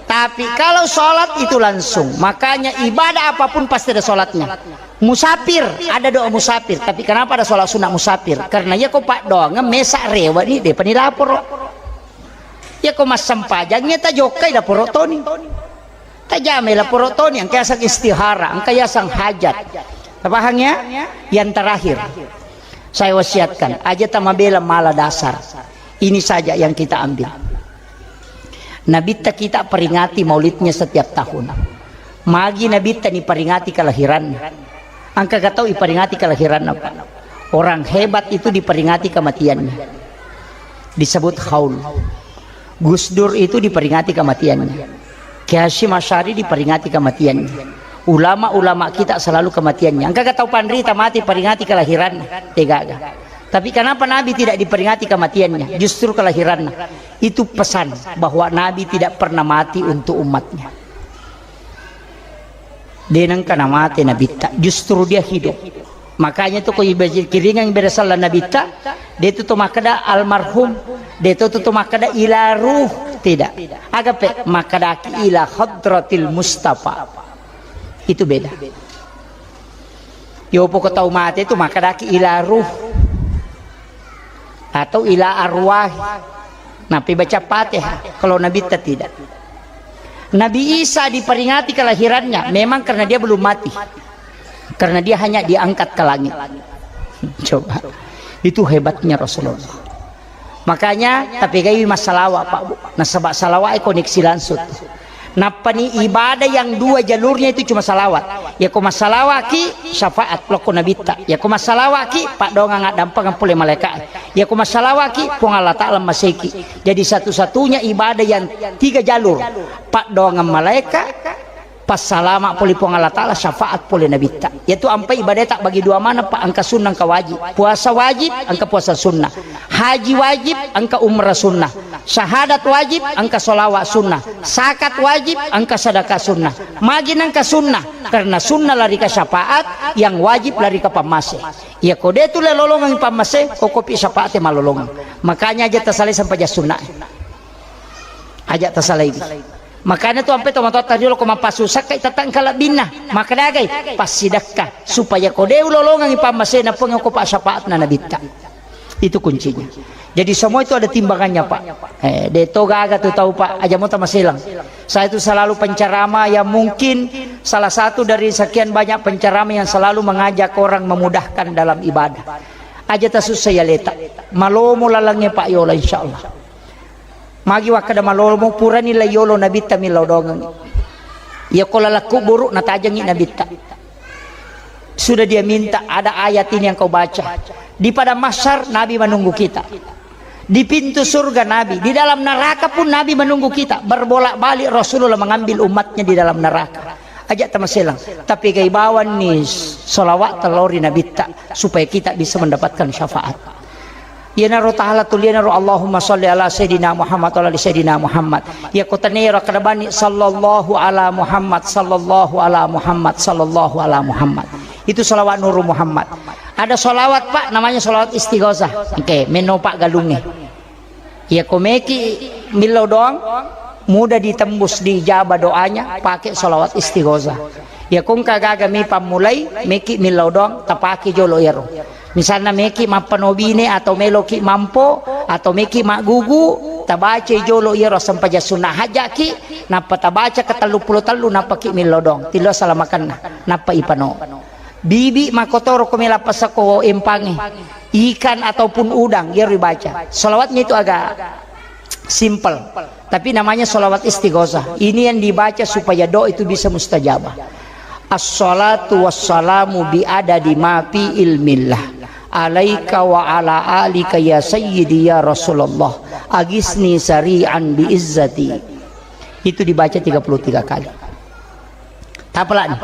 Tapi kalau sholat itu langsung, makanya ibadah apapun pasti ada sholatnya. Musafir, ada doa musafir. Tapi kenapa ada sholat sunat musafir? Karena iya ko paddoangeng mesa rewa ni, depa ni laporo. Iya ko massempajang iya tajokkai laporo toni. Tajamai laporo toni, engka yaseng istihara, engka yaseng hajat. Tapahang ya? Yang terakhir, saya wasiatkan, aja tamabela mala dasar. Ini saja yang kita ambil. Nabitta kita peringati maulidnya setiap tahun. Magi Nabitta niperingati kelahiranna. Engka ga tau iperingati kelahiranna, Pak? Orang hebat itu diperingati kematiannya. Disebut haul. Gus Dur itu diperingati kematiannya. Kiai Hasyim Asy'ari diperingati kematiannya. Ulama-ulama kita selalu kematiannya. Engka ga tau panrita mati peringati kelahiranna? Degaga. Tapi kenapa Nabi tidak diperingati kematiannya? Justru kelahirannya. Itu pesan bahwa Nabi tidak pernah mati untuk umatnya. De nengka namate Nabitta, justru dia hidup. Makanya tu ko ibe-, kiringang ibadah sallang Nabitta, de tu to makkeda almarhum, de tu to makkeda ila ruh, tidak. Agape makkedaki ila hadratil Mustafa. Itu beda. Yopo ko tau mate tu makkedaki ila ruh. Atau ila arwah. Napi baca Fatihah. Kalau Nabitta tidak. Nabi Isa diperingati kelahirannya memang karena dia belum mati. Karena dia hanya diangkat ke langit. Coba. Itu hebatnya Rasulullah. Makanya tapi gai massalawa, Pak, Bu. Nasaba salawa e koneksi langsung. Nappani ibadah yang dua jalurnya itu cuma salawat. Ya ko massalawaki syafaat lokko Nabitta. Ya ko massalawaki paddoangang addampengeng pole malaika. Ya ko massalawaki Puang Allah Ta'ala maseki. Jadi satu-satunya ibadah yang tiga jalur. Paddoangang malaika, passalama pole Puang Allah Ta'ala, syafaat pole Nabitta. Yaitu ampai ibadah tak bagi dua mana, Pak, engka sunnah, engka wajib. Puasa wajib, engka puasa sunnah. Haji wajib, engka umrah sunnah. Syahadat wajib, engka sholawat sunnah. Zakat wajib, engka sedekah sunnah. Magi nengka sunnah, karena sunnah lari ke syafaat, yang wajib lari ke pammase. Ya ko de tu lolongeng pammase, ko kopi syafaat malolongeng. Makanya aja tasalai sampai jas sunnah. Aja tasalai. Makanya tu ampe tomatoatta riolo ko mappasusakka itatang kalabbinna. Maka dagai passidakka supaya ko de ulolongengi pammasena Puang ko pa syafaatna Nabitta. Itu kuncinya. Jadi semua itu ada timbangannya, Pak. Eh, de to gaga tu tau, Pak. Aja mo tamaselang. Saya itu selalu penceramah yang mungkin salah satu dari sekian banyak penceramah yang selalu mengajak orang memudahkan dalam ibadah. Aja tasussa ya leta. Malomo lalangnge, Pak, yola, insyaallah. Magi wakkeda malomo purani la yolo Nabitta millau dongeng. Iya ko laleng kuburu natajengi Nabitta. Sudah dia minta, "Ada ayat ini yang kau baca. Di padang mahsyar Nabi menunggu kita. Di pintu surga Nabi, di dalam neraka pun Nabi menunggu kita." Berbolak-balik Rasulullah mengambil umatnya di dalam neraka. Aja tamaselang. Tapi gai bawanni salawat telori Nabitta supaya kita bisa mendapatkan syafaat. Iyanaro tahala tulianaro, "Allahumma shalli ala Sayyidina Muhammad wa ala ali Sayyidina Muhammad." Iya ko tania ro kada bani, "Sallallahu ala Muhammad, sallallahu ala Muhammad, sallallahu ala Muhammad." Itu salawat Nuru Muhammad. Ada salawat, Pak, namanya salawat istighosah. Oke, meno Pak galunge. Iya ko meki millau doang, mudah ditembus, diijabah doanya, pakai salawat istighosah. Iya ko engka gaga mi pammulai, meki millau doang, tapake jolo iyaro. Misalna meki mappano bine atau meloki mampo atau meki maggugu, tabacai jolo iyaro sempajang sunna hajaki, nappa tabaca ke tellu pulo tellu, nappaki millau doang, tillo salamakenna, nappa ipano. Bibi makotoro ko mela pasako empange, ikan ataupun udang, iyaro ibaca. Salawatnya itu agak simple, tapi namanya salawat istighosah. Ini yang dibaca supaya doa itu bisa mustajabah. "Assalatu wassalamu bi adadi ma fi ilmillah, alaika wa ala alika ya sayyidi ya Rasulullah, agisni sari'an bi izzati." Itu dibaca tiga puluh tiga kali. Tapalani.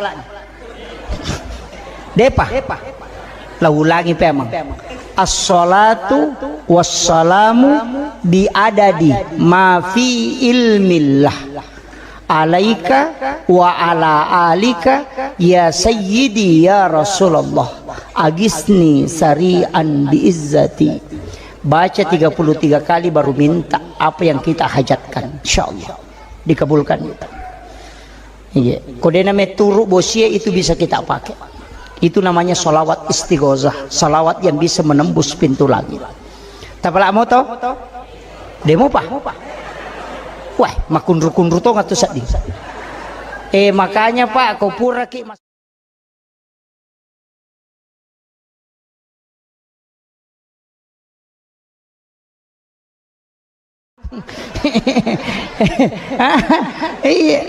Depa. La ulangi pemang. "Assalatu wassalamu bi adadi ma fi ilmillah, alaika wa ala alika ya sayyidi ya Rasulullah, agisni sari'an bi izzati." Baca tiga puluh tiga kali baru minta apa yang kita hajatkan. Insyaallah dikabulkan. Iya, ko dena meturu bosie itu bisa kita pakai. Itu namanya salawat istighosah, salawat yang bisa menembus pintu langit. Tapala moto? Demo pa? Wah, makunru-kunru tong atu seddi. Eh, makanya Pak, ko pura ki mas- Iya,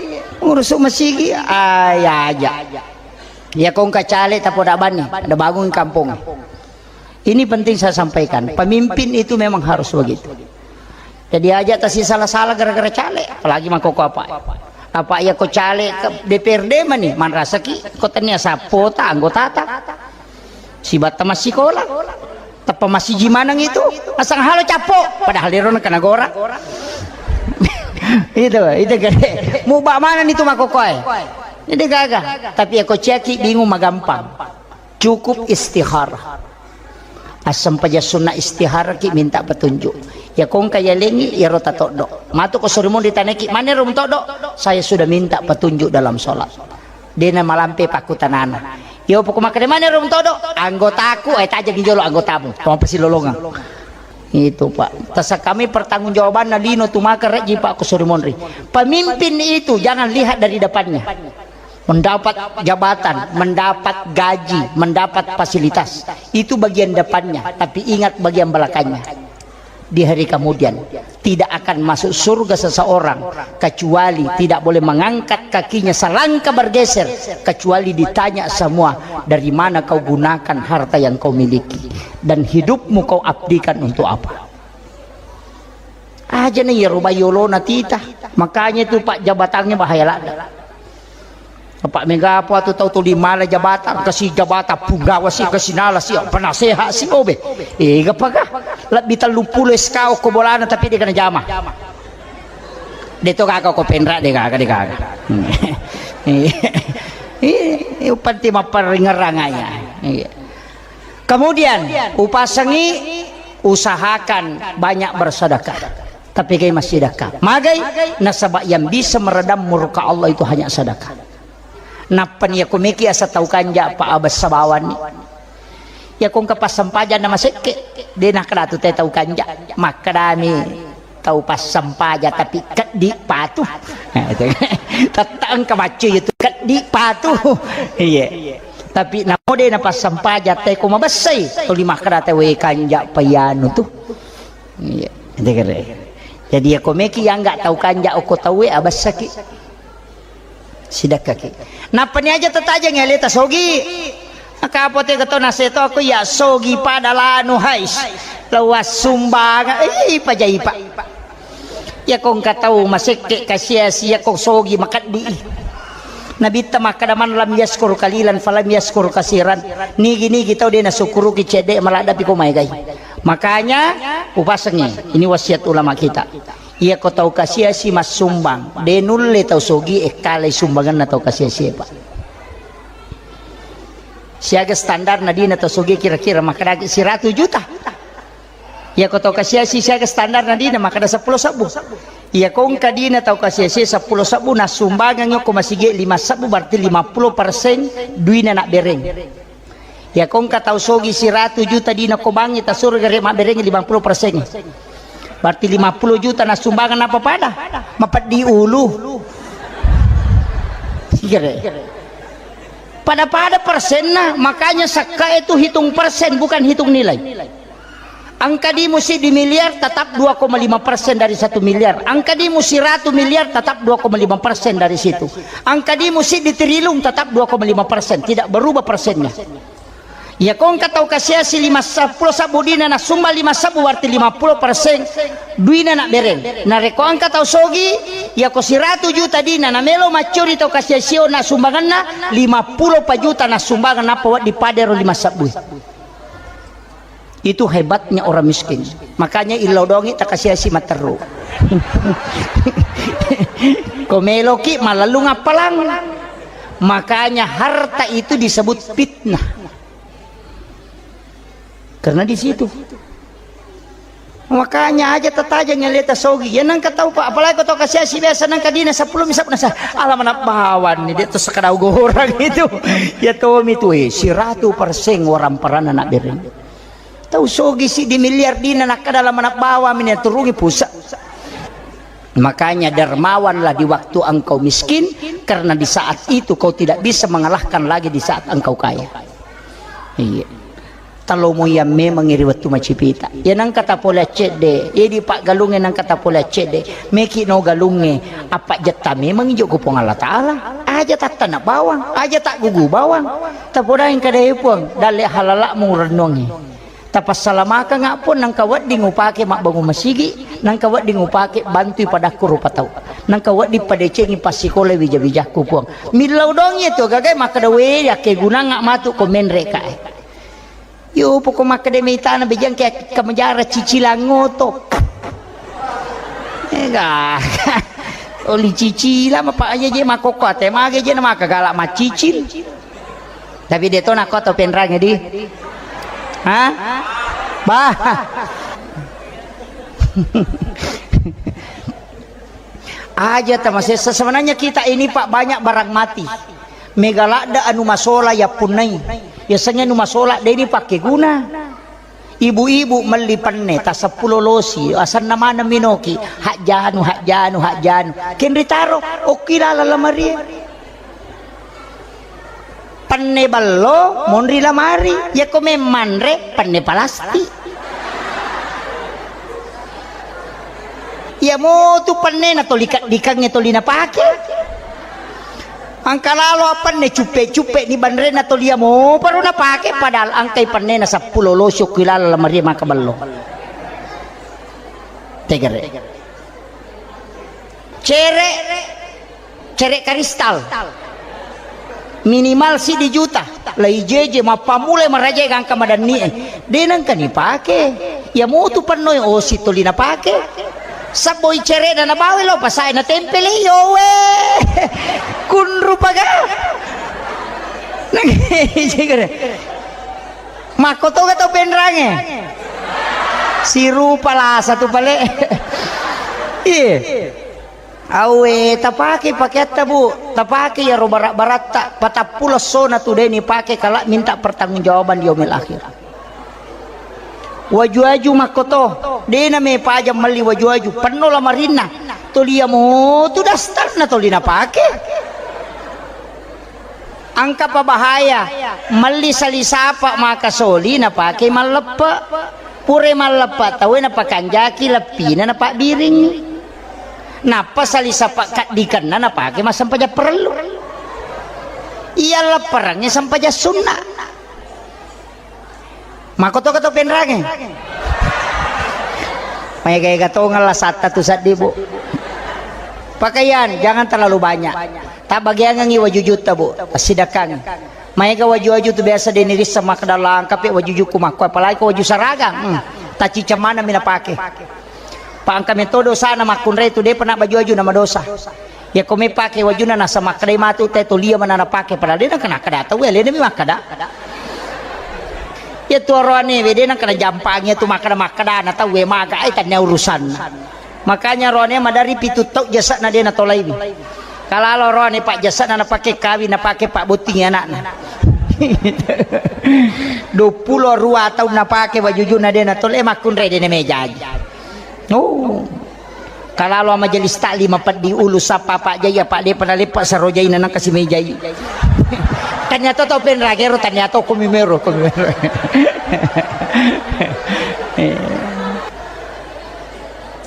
urusu masigi, ah, ya aja. Ya kong kacale tapoda bani, ada bangun kampung. Ini penting saya sampaikan, pemimpin itu memang harus begitu. Jadi aja tasi salah-salah gara-gara caleg, apalagi mangkoko apa. Apa ya ko caleg ke D P R D mani, manrasaki ko tania sapota anggotata. Sibatta massikola, teppa massiji maneng itu, asang halo cappo, padahal ero na kanagora. Itu, itu gede. Muba maneng itu makokoe. Jadi gaga. Tapi ya ko ciaki bingung magampang. Cukup istikharah. Assempajang sunna istikharah ki minta petunjuk. Ya kongka ya lengi ya rota toddo. Matu ko surimun ditaneki, "Mana rum toddo?" "Saya sudah minta petunjuk dalam sholat." Dena malampe pakkutanana. Yo poko makkeda, "Mana rum toddo?" "Anggotaku." "Eh, tajeng jolo anggotamu. Toma pasilolongang." Itu, Pak. Tasa kami pertanggungjawabanna lino tu maka reji, Pak, ko surimunri. Pemimpin itu jangan lihat dari depannya. Mendapat jabatan, mendapat gaji, mendapat fasilitas. Itu bagian depannya, tapi ingat bagian belakangnya. Di hari kemudian, tidak akan masuk surga seseorang kecuali tidak boleh mengangkat kakinya selangkah bergeser, kecuali ditanya semua, "Dari mana kau gunakan harta yang kau miliki? Dan hidupmu kau abdikan untuk apa?" Aja nih ya rubai yolona tita. Makanya itu, Pak, jabatannya bahaya lada. Apa mega apa tu tau tuli mala jabatan, kasi jabatan punggawa si, kasi nala si, penasehat si, obe. Eh, gapa ga? Lebih tellu pulo S K ko bolana tapi dia kena jama. Dia tu kagak ko penra, dia kagak, dia kagak. Hmm. Eh, eh, eh, penting mapparingerang aja. Iya. Kemudian, upasengi, usahakan banyak bersedekah. Tapi kai massedekah. Magai, nasaba yang bisa meredam murka Allah itu hanya sedekah. Nappa ni ya kumiki asa tau kanja pa abessa bawanni. Ya kong ke passampajang na masekke, de nakkeda tu te tau kanja. Makkedami tau passampaja tapi keddi patu. Nah, itu. Tette engka maccu itu keddi patu. Iya. Tapi namo de na passampaja te ko mabessai, tuli makkeda te we kanja payanu tu. Iya. Itu kere. Jadi ya komeki yang nggak tau kanja oko tau we abessaki. Sidakkaki. Nappani aja tatajengngi aleta sogi. Maka apa tega to naseto aku ya sogi pada lanu hais. Lawas sumbangan. Ih, pajai, Pak. Iyako engka tau masekke kasiasi, iyako sogi makeddi. Nabitta makkada, "Man lam yaskur kalilan falam yaskur kasiran." Nigi-nigi tau de nasukkuruki cedde, maladdapi ko maegai. Makanya upasengi, ini wasiat ulama kita. Iyako tau kasiasi massumbang, de nulle tau sogi ekkalai sumbanganna tau kasiasi, Pak. Siaga standar nadina tau sogi kira-kira makkadaki siratu juta. Iyako tau kasiasi siaga standar nadina makkada seppulo sebbu. Iyako engka dina tau kasiasi seppulo sebbu, nassumbangang ko masigi lima sebbu, berarti lima puluh persen duina nabbereng. Iyako engka tau sogi siratu juta dina ko bangi tasuro gare mabbereng lima puluh persen. Berarti lima puluh juta nassumbangang apa pada? Mapeddi ulu. Gare. Pada-pada persenna, makanya sakka itu hitung persen, bukan hitung nilai. Engka dimu siddi miliar, tetap dua koma lima persen dari satu miliar. Engka dimu siratu miliar, tetap dua koma lima persen dari situ. Engka dimu siddi triliun, tetap dua koma lima persen. Tidak berubah persennya. Iyako engka tau kasiasi lima seppulo sebbu dina, nassumba lima sebbu, berarti lima puluh persen duina nabbereng. Narekko engka tau sogi, iyako siratu juta dina, namelo maccuri tau kasiasio nassumbanganna, lima puluh pa juta nassumbangan, nappa wedding padero lima sebbu. Itu hebatnya orang miskin. Makanya illau dongi takasiasi matteru. Ko meloki malellung appalang. Makanya harta itu disebut fitnah. Karena di situ. Makanya aja tataja ngeleta sogi. Ya nangka tau, Pak, apalagi ko tau kasiasi biasa nangka dina seppulo misap nasa. Ala manabbawan ni, dia tuh sekadau gorang itu. Ya tomi tu, eh, siratu persen orang peran anak bereng. Tau sogi siddi miliar dina nakkada la manabbawa mini turungi pusa. Makanya dermawanlah di waktu engkau miskin, karena di saat itu kau tidak bisa mengalahkan lagi di saat engkau kaya. Iya. Talomo iya memang ri wettu macipita. Ya nangka tapole accedde, ya di paggalungnge nangka tapole accedde. Meki no galungnge, apa jetta memang ijo ku Puang Allah Taala. Aja tattana bawang, aja taggugu bawang. Tapodai engka dai Puang, dalle halalakmu rennuangngi. Tapassalamakanga Puang, nangka wedding upake mabbangung masigi, nangka wedding upake bantui padakku rupa tau, nangka wedding padecengi passikola wija-wijakku Puang. Millau dong iya tu gagai makkeda we akkegunanga matu ko menre kae. Yo poko makkeda mitana bejang ke kamajara cicilang oto. Ega. Oli cicilang apa aja je makoko ate mage je na maka galak macicil. Tapi de to nakko to penrange di. Hah? Bah. Aja tamasessa. Sebenarnya kita ini, Pak, banyak barang mati. Mega ladde anu masola yappunnai. Yasengnge anu masola de ni pakkeguna. Ibu-ibu melli penne ta seppulo losi, asenna maneng minoki, hajjanu, hajjanu, hajjanu. Kenri taro, okki laleng lamarie. Penne ballo, monri lamari. Yakko memmanre, penne palastik. Iya motu pennena toli kaddikangnge toli napake. Angka lalo apenne cuppe-cuppe ni banrena toli iya mo paro napake, padahal angkai pennena seppulo losi okki laleng lamarie maka ballo. Tegere. Cere. Cere karistal. Minimal siddi juta. Lai jeje mappamulai marajae gangka madannie. De nengka nipake. Iya motu pennoi osi toli napake. Sabboi cerena nabawa lo pasae natempele yowe. Kunru paga. Makkotoga tau penrange. Sirupa lasa tu pale. Iya. Awe, tapake pakeatta, Bu. Tapake iyaro barak-baratta. Patappulo essona tu de nipake kala minta pertanggungjawaban di yaumil akhir. Waju-waju makkoto. De na mepajang melli waju-waju. Penno lamarinna. Toli iya motu dastarna toli napake. Angkapa bahaya, melli sali sapa maka soli napake malleppe. Pura malleppe tauwe napakanjaki leppina napabbiring. Nappa sali sapa kaddikenna napake massempajang parellu. Iya lapparangnge sempajang sunna. Makoto-koto penrangnge. Maega-ega tongeng lasatta tu seddi, Bu. Pakaian jangan terlalu banyak. Tabbagiangengngi wajujutta, Bu. Tassidakkangngi. Maega waju-waju tu biasa de' nirisseng makkeda, "Langkapi wajujukku makko," apalagi ko waju saragam. Hmm. Tacciceng maneng mi napake. Pa engka metto dosana makkunrai tu de'pa na baju-waju na madosa. Iya ko mepake wajunna nasa makkedai matu te to lia mana napake, padahal de' nengka nakkeda tau, alena mi makkeda. Iya tu oroane we de' nengka najampangi tu makkeda-makkeda na tau we maga ai tannia urusanna. Makanya oroane madari pitu tau jasa'na de' natolaiwi. Kalalo oroane pa jasa'na napake kawing, napake pa botting anakna. Duappulo rua taung napake wajujunna de' natolai, makkunrai de' namejai. Oh. Kalalo majelis taklim mapeddi ulu sappa Pak Jai, apa de'pa naleppa saro jaina nangka si mejai. Tania to tau penragero, tania to komi mero, komi mero. Eh.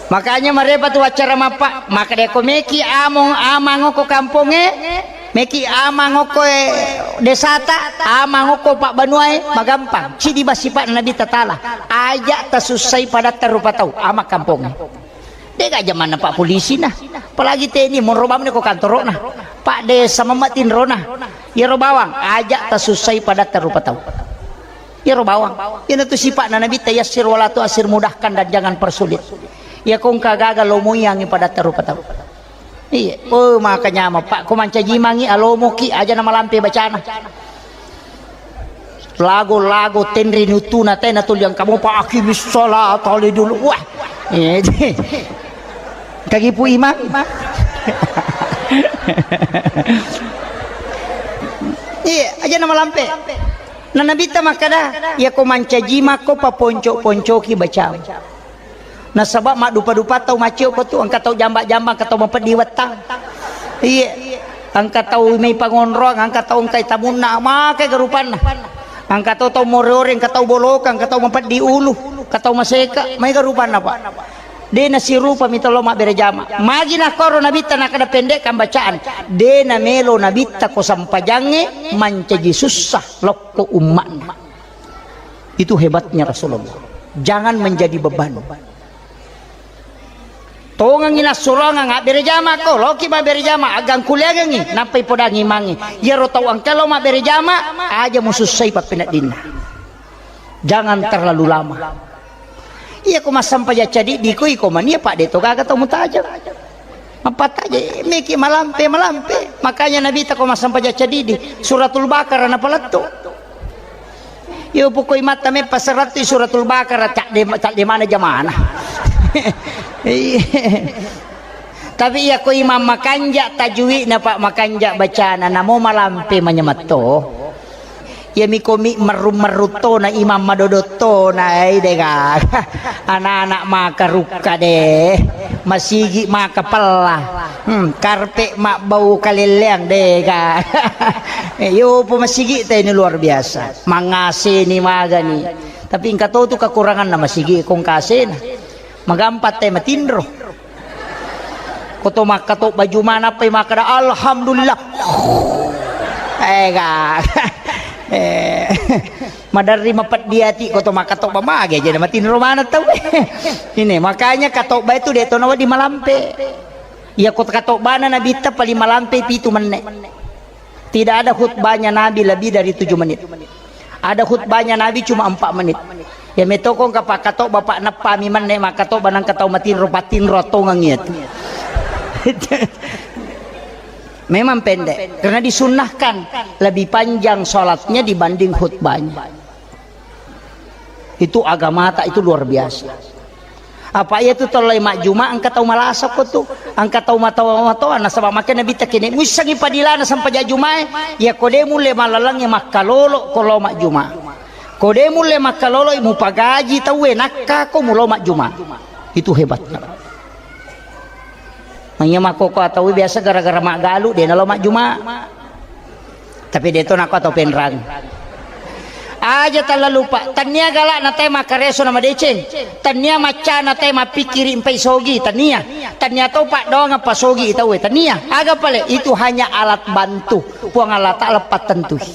Makanya marepa tu acara mappa, maka de' ko meki among amang ko kampongnge, meki amang ko, eh, desata, amang ko pabbanuae, magampang. Cidi basipa Nabitta Taala. Aja tasussai padatta rupa tau, amang kampongnge. De'ga jamanna Pak Polisi na. Apalagi T N I, monro bawang ko kantoro'na. Pak Desa memang tinrona. Iyaro bawang, aja tasussai padatta rupa tau. Iyaro bawang. Iyana tu sipa'na Nabitta, yassir wala tu'assir, mudahkan dan jangan persulit. Iya ko engka gaga lomoiangngi padatta rupa tau. Iya. Oh, maka nyameng, Pak. Ko mancaji mangi, alomoki, aja na malampe bacana. Lago-lago tenri ni uttuna tena tuli engka mopa aqimis sholata li dulu. Wah. Eh, kagipu imang. Iya, aja na malampe. Na Nabitta makkeda, iya ko mancaji makko paponco-poncoki bacamu. Nasaba maddupa-dupa tau maccio ko tu, engka tau jamba-jamba, engka tau mapeddi wettang. Iya. Engka tau mai pangonroang, engka tau engkai tamunna, maega rupanna. Engka tau, tau more-ore, engka tau boloka, engka tau mapeddi ulu, engka tau maseka, maega rupanna, Pak. De' nasirupa mi tolo mabbere jama. Magi nakkoro Nabitta nakkeda pendekkan bacaan. De' namelo Nabitta ko sempajangnge mancaji sussa lokko umma'na. Itu hebatnya Rasulullah. Jangan menjadi beban. Tongengngi nassuroangang abbere jama ko, loki mabbere jama, agangkuliangengngi, nappai podangi imangnge. Iyaro tau engka lo mabbere jama, aja musussai pappeneddinna. Jangan terlalu lama. Iya ko massampajang cadiddi ko iko mania, Pak, de' to gaga tau mutajeng. Mappattaje, meki malampe, malampe. Makanya Nabitta ko massampajang cadiddi, Suratul Baqarah napalettu. Iyo pokoi matta meppa serattu Suratul Baqarah, cadde, cadde mana jamana. Iya. Tapi iya ko imam makanja tajwidna, Pak, makanja bacana, namo malampe manyametto. Iyami komi merru-merru tona, imam madodong tona, ai, de'ga. Anak-anak maka rukka de, masigi maka pella. Hmm, karpe mabbau kalelleang, de'ga. Eh, yo po masigi te ini luar biasa. Mangaseni magani. Tapi engka to tu kekuranganna masigi ko engka asena. Magampa te matinro. Ko to makkatobba Juma nappai makkeda, "Alhamdulillah." Eh, ga. Eh, maderri mapeddi ati ko to makkatobba, mage aja matinro maneng tau. Ini makanya katobba itu de' to nawedding malampe. Iya ko katobbana Nabitta paling malampe pitu menne. Tidak ada khutbahnya Nabi lebih dari tujuh menit. Ada khutbahnya Nabi cuma empat menit. Ya metoko engka pakkatobba, Pak, neppami menne makkatobba nangka tau matinro, pattinro tongeng iya tu. Memang pendek, karena disunnahkan lebih panjang sholatnya dibanding khutbahnya. Itu agamata itu luar biasa. Apa iya tu tolai majjuma engka tau malasa ko tu, engka tau matoa-matoa, nasaba makkeda Nabitta kene muissengi padilana sampajang Jumae, iya ko de mulle malalengnge makkalolo ko lo majjuma. Ko de mulle makkalolo mupagaji tauwe nakka ko mulo majjuma. Itu hebatnya. Manya makkoko atau biasa gara-gara maggalu de nalo majjuma. Tapi de to nakko atau penrang. Aja tallalupa, tania gala'na tae makkareso na madeceng, tania maccana tae mappikkiri mpai sogi, tania, tania to paddoangeng pasogi tauwe, tania. Aga pale? Itu hanya alat bantu. Puang Allah Ta'ala pattentui.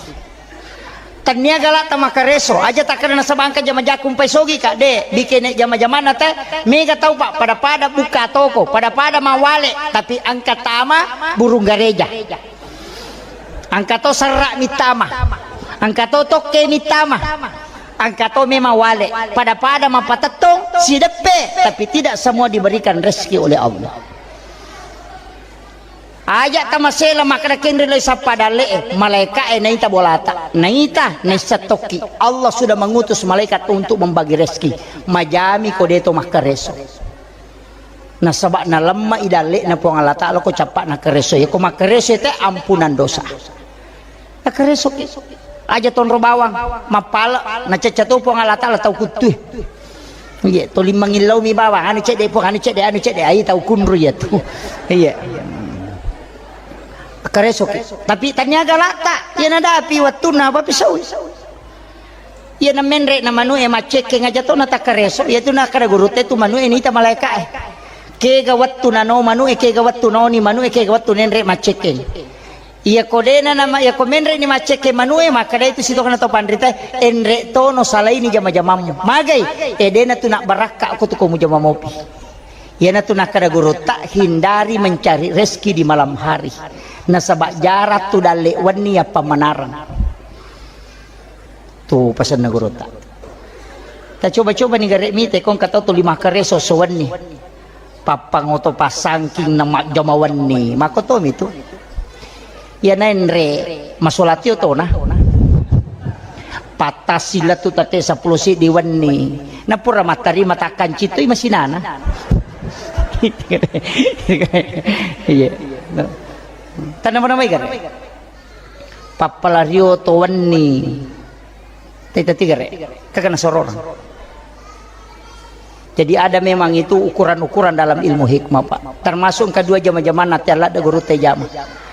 Tania gala'ta makkareso, aja takkeda nasaba engka jama-jaku mpai sogi ka, de, bikene jama-jamanna tae, mega tau pa, pada-pada buka toko, pada-pada mawale, tapi engka tama burung gareja. Engka to serra mittama, engka to tokke mittama, engka to memang wale, pada-pada mapatettong, sideppe, tapi tidak semua diberikan rezeki oleh Allah. Aja tamasela makkeda kenri lai sappa dalle'e, malaika'e naita bolata, naita naissa tokki. Allah sudah mengutus malaikat untuk membagi rezeki. Majami ko deto makkareso. Nasaba nalemma i dalle'na Puang Allah Ta'ala ko cappa nakkareso. Iya ko makkareso te ampunan dosa. Nakkaresoki. Aja tonro bawang, mappala, nacecca to Puang Allah Ta'ala tau kuttue. Iya, toli mangillau mi bawang, anu cedde Puang, anu cedde, anu cedde, ai tau kunru iya tu. Iya. Nakkaresoki. Tapi tania gala'ta, iya nadapi wettunna apa pisau. Iya na menre na manu'e maccekkeng aja to natakkareso, iya tu nakkada gurutta tu manu'e nita malaika'e. Kega wettu nano manu'e, kega wettu noni manu'e, kega wettu nenre maccekkeng. Iya ko dena nama, iya ko menre ni maccekkeng manu'e, makkada itu sitokna to panrita, enre tono salaini jama-jamammu. Magai, e dena tu nak barakka ko tu ko mujama mopi. Iyana tu nakkada gurutta, hindari mencari rezeki di malam hari. Nasaba jarang tu dalle wenni apa menarang. Tu pasenna gurutta. Tacoba-coba ni gare mite kong katau tuli makkareso sowenni. Pappangoto passangking na majjama wenni. Makotomi tu. Iya naenre masolatio tona. Pattassi lettu tette seppulo siddi wenni. Napura mattarima takkancitoi masinana. Iya. Tanama-namai gare. Pappalario to wenni. Teta tigare. Kagana sororang. Jadi ada memang itu ukuran-ukuran dalam ilmu hikmah, Pak. Termasuk engka dua jama-jamanna te ladde gurutta jama.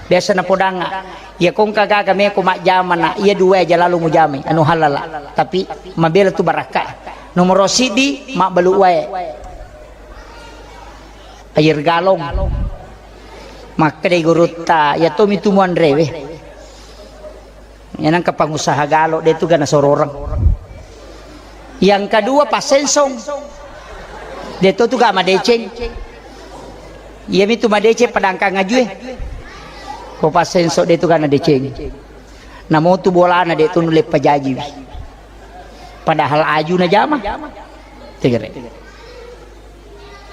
Biasa napodanga, iya kongka gaga meko majjama na, iya dua aja lalu mujamai, anu halala. Tapi mabela tu barakka. Nomoro siddi, mabbalu wae. Air galon. Makkedai gurutta, iya tomi tu muanrewe. Iya nangka pangusaha galo, de tu gana sororang. Yang kedua, passensong. De tu tu ga madeceng. Iya mi tu madeceng padangkang ajue. Ko passensong de tu gana deceng. Namo tu bolana de tu nulle pajajiwi. Padahal aju na jama. Tegere.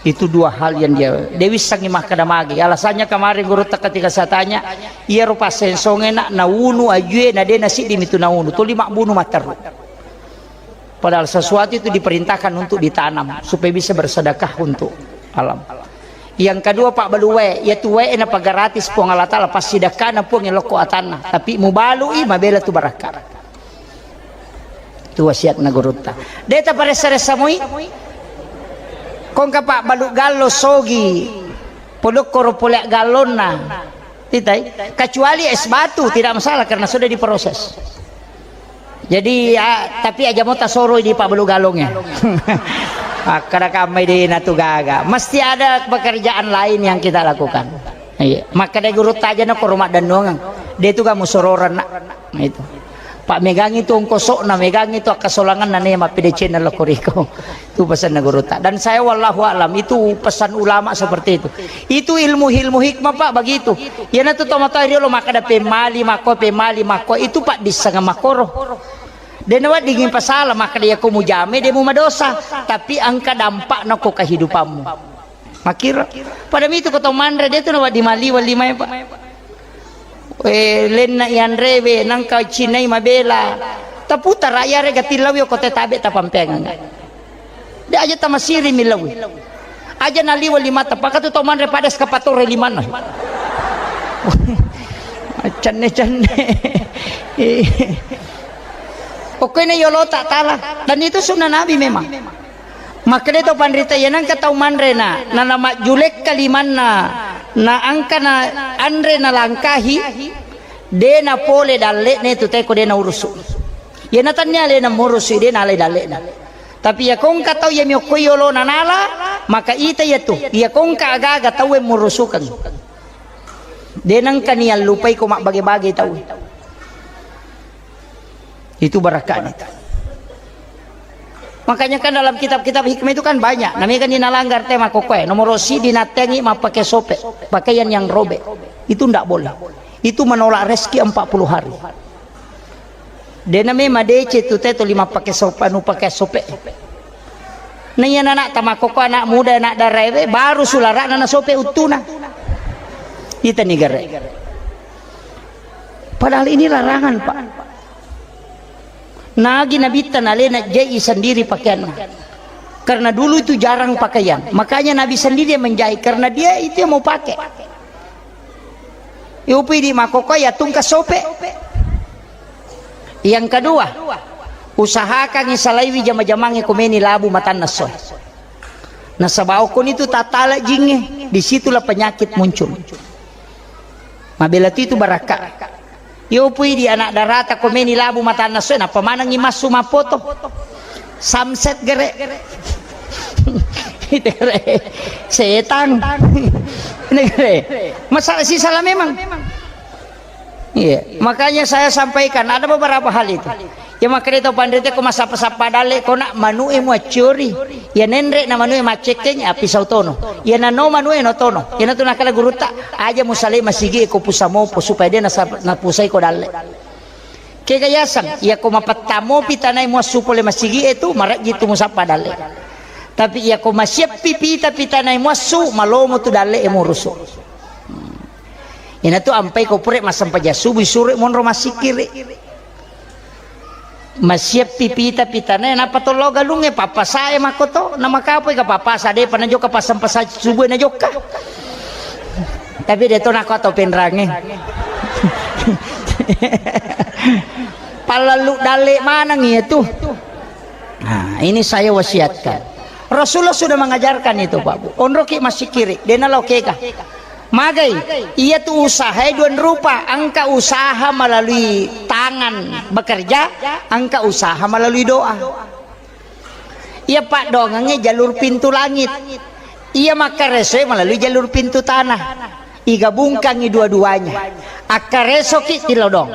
Itu dua hal yang dia, dia wissangi makkeda magi. Alasannya kemarin gurutta ketika saya tanya, iyaro passensonge na, naunu ajue na de nasiddi mitu naunu. Tuli mabbunu matteru. Padahal sesuatu itu diperintahkan untuk ditanam supaya bisa bersedekah untuk alam. Yang kedua, Pak, balu wae, iya tu wae na pagaratis Puang Allah Taala, pasti dekkana Puang lokko atanna. Tapi mubalui mabela tu barakka. Tu wasiatna gurutta. De taparessa-ressa moi. Kongka pabbalu gallo sogi. Podokkoro pole gallonna. Titai. Kecuali es batu, tidak masalah karena sudah diproses. Jadi, ah, tapi aja mau tasoro di pabbalu gallongnya. Akkada kamai de natu gaga. Mesti ada pekerjaan lain yang kita lakukan. Iya, makkeda gurutta aja na koro maddennuangeng. De tu kamu sororan nak. Nah, itu. Pak megangi tu ongkosokna, megangi tu akkasolanganna ne mappede channel lo koriko. Tu pesanna gurutta. Dan saya wallahu a'lam, itu pesan ulama seperti itu. Itu ilmu-ilmu hikmah, Pak, begitu. Iyana tu tomatoa riolo makkeda pemali makko, pemali makko. Itu, Pak, dissanga makkoro. De naweddingi pasala makkeda iyako mujame de mumadosa, tapi engka dampakna ko kehidupanmu. Makkiro. Pada mitu ko tau manre, de tu nawedding maliweng limae, Pak. Eh, lenna ianrewe, nangka cinai mabela. Taputara iyare gatillawi ko te tabe tapampeangang. De aja tamasiri millawi. Aja naliweng limata, pakatu tau manre pada eskapatore limanna. Cenne-cenne. Pokoknya yolo tak tala. Dan itu sunnah Nabi memang. Makkeda to panrita, iya nangka tau manre na, na, na majjulekka limanna, na angka na anre na langkahi, de na pole dalle'ne tu teko de na urusu. Iyana tannia alena murusu, de nalai dalle'na. Tapi iya kongka tau iya miokkoi yolona nala, maka ita iya tu. Iya kongka aga-aga tau e murusukeng. De nengka ni allupai ko mabbage-bage tau. Itu barakani. Makanya kan dalam kitab-kitab hikmah itu kan banyak. Namanya kan nalanggar tema kokoe. Nomor si dinattengi mappake sope, pakaian yang robek. Itu ndak boleh. Itu menolak rezeki empat puluh hari. Dena memang madeceng tu teto lima pake sope, anu pake sope. Na iya anak tamakoko, anak muda, anak daraewe, baru sularana na sope uttuna. Ita ni gare. Padahal ini larangan, Pak. Nagi Nabitta nalena jai sendiri pakaianna. Karena dulu itu jarang pakaian. Makanya Nabi sendiri yang menjahit. Karena dia itu yang mau pakai. Yupi di makoko ya tungka sope. Yang kedua, usahakan isalaiwi jama-jamangnge komeni labu matanna soe. Nasaba okkoni tu tatala jingnge, disitulah penyakit muncul. Mabela tu itu barakka. Yopui di anak darata komeni labu matanna soe, nappa manengi massu mappoto. Samset gere. Itu gere. Setang. Ini gere. Masalah sisala memang. Iya, makanya saya sampaikan ada beberapa hal itu. Ya makanya itu pandai ko masappa-sappa dalle ko nak manue muaccori. Ya nenre na manue maccekkeng api sautono. Ya nano manue no tono. Ya natu nakala gurutta aja musale masigi ko pusamopo supaya dia nasa-, napusai ko dalle. Kega yaseng, iya ko mapettamo pitanai muassu pole masigi itu marajji tu musappa dalle. Tapi iya ko masiappi pita pitanai muassu malomo tu dalle e murusu. Inatu ampai ko pure massempajang subuh suro monro massikkiri. Masiappi pita-pitana, nappa tollo galungnge, pappasae makkoto, namakapoi ka pappasa, depa najokka passampasa subuh najokka. Tapi de to nakko tau penrangnge. Pallallu dalle maneng iya tu. Nah, ini saya wasiatkan. Rasulullah sudah mengajarkan itu, Pak Bu. Onroki massikkiri, dena lao kega. Magai, iya tu usaha dua rupa, engka usaha melalui tangan bekerja, engka usaha melalui doa. Iya paddoangengnge jalur pintu langit. Iya makkaresoe melalui jalur pintu tanah. Igabungkangi dua-duanya. Akkaresoki tilodong.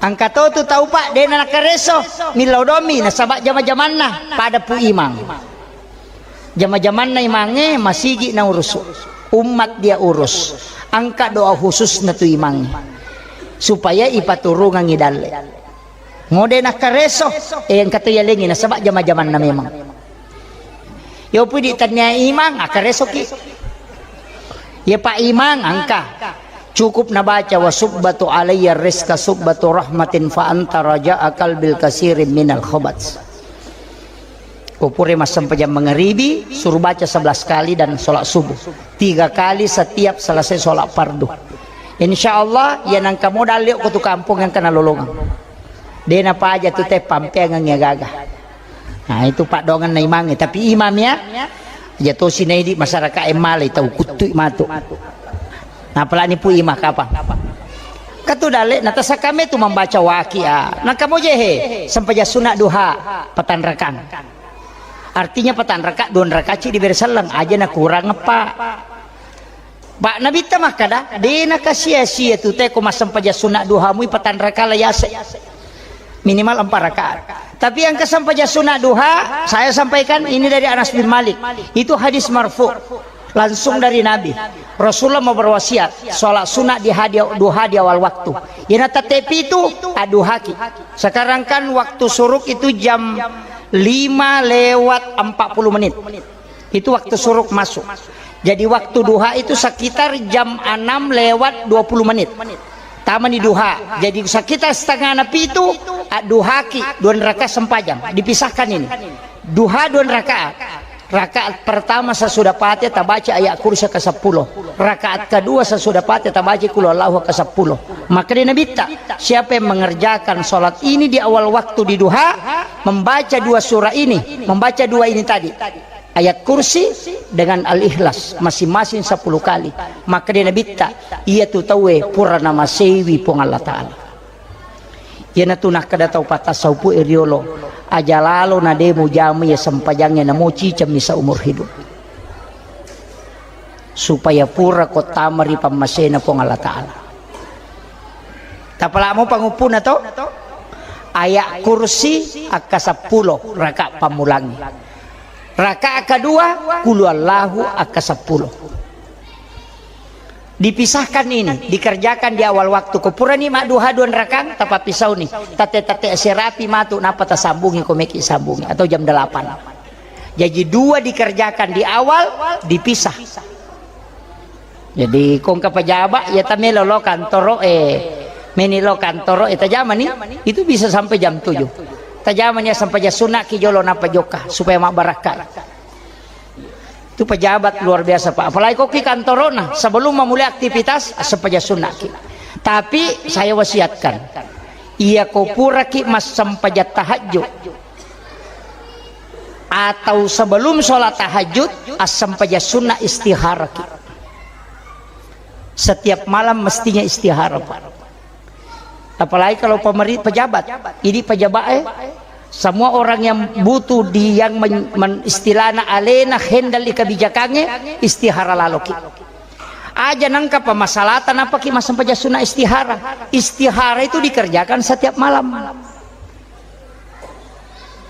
Engka to tu tau, Pak, dena nakareso, millau domi nasaba jama-jamanna pada pu imang. Jama-jamanna imangnge masigi naurusu. Ummat dia urus. Engka doa khusus na tu imangnge. Supaya ipaturungangi dalle. Mode nakareso, eh, engka to yalengi nasaba jama-jamanna memang. Yo pudi tania imang, akaresoki. Ya Pak Imang, engka. Cukup nabaca, "Wa subbatu alayya rizqa subbatu rahmatin fa anta raja'a qalbil kasirin minal khabat." Ko pure massempajang mangaribi, suruh baca sebelas kali dan sholat subuh. Tiga kali setiap selesai sholat fardu. Insya Allah, ya nangka modal yuk ko tu kampung yang kena lolongang. Dena paja tu te pampeangang ya gaga. Nah, itu paddoangenna imangnge, tapi imam ya. Aja tosi naidi masyarakat e malai tau kuttui matu. Nah, apalagi pu imam kapang. Katu dalle, natasakame tu membaca waqiah. Nah, kamu jehe, sempajang sunat duha, patanrakang. Artinya patanraka, dua rakaci diberi selleng, aja na kurang apa. Pak Nabitta makkada, de nakasia-sia tu te ko massempajang sunat duha mui patanrakala yase. Minimal empat rakaat. Tapi yang kesempajang sunat duha, saya sampaikan ini dari Anas bin Malik. Itu hadis marfu. Langsung dari Nabi. Rasulullah mau berwasiat, sholat sunat di hadi-, duha di awal waktu. Yana tette pitu, aduhaki. Sekarang kan waktu suruk itu jam lima lewat empat puluh menit. Itu waktu suruk masuk. Jadi waktu duha itu sekitar jam enam lewat dua puluh menit. Tamani duha. Jadi sekitar setengah na pitu, adduhaki, dua rakaat sempajang. Dipisahkan ini. Duha dua rakaat. Rakaat pertama sesudah Fatihah tabaca ayat kursi ke sepuluh. Rakaat kedua sesudah Fatihah tabaca qul huwallahu ke sepuluh. Maka di Nabitta, siapa yang mengerjakan sholat ini di awal waktu di duha, membaca dua surah ini, membaca dua ini tadi, ayat kursi dengan al-ikhlas, masing-masing sepuluh kali. Maka di Nabitta, iya tu tauwe pura namasewi Puang Allah Ta'ala. Iyanatu nakkeda tau patasawufu e riolo, aja lalo na de mujama iya sempajangnge namo cicemmi saumur hidup. Supaya pura ko tama ri pammasena Puang Allah Ta'ala. Tapalamo panguppuna to? Ayat kursi akka seppulo raka pammulangnge. Raka kedua, kulu Allahu akka seppulo. Dipisahkan ini, dikerjakan di awal waktu. Ko purani madduha dua rakang, tapapisauni. Tate-tate serapi matu, napa tasambungi, ko meki sambungi, atau jam delapan. Jadi dua dikerjakan di awal, dipisah. Jadi kongka pejabat, ya tamelo lo kantoro, eh, meni lo kantoro, eh, tajamani, itu bisa sampai jam tujuh. Tajamani ya sampai jam sunna ki jolo napa jokka, supaya mabarakka. Itu pejabat luar biasa, Pak. Apalagi kok ki kantorona, sebelum memulai aktivitas, sempaja sunnaki. Tapi saya wasiatkan, iya ko puraki massempaja tahajud atau sebelum sholat tahajud, assempaja sunnah istiharaki. Setiap malam mestinya istihara, Pak. Apalagi kalau pemeri-, pejabat. Ini pejabat, eh, semua orang yang butuh di, yang men-, men-, istilahna alena handle di kebijakannya, istihara laloki. Aja nengka pemasalatan apa ki massempaja sunnah istihara. Istihara itu dikerjakan setiap malam.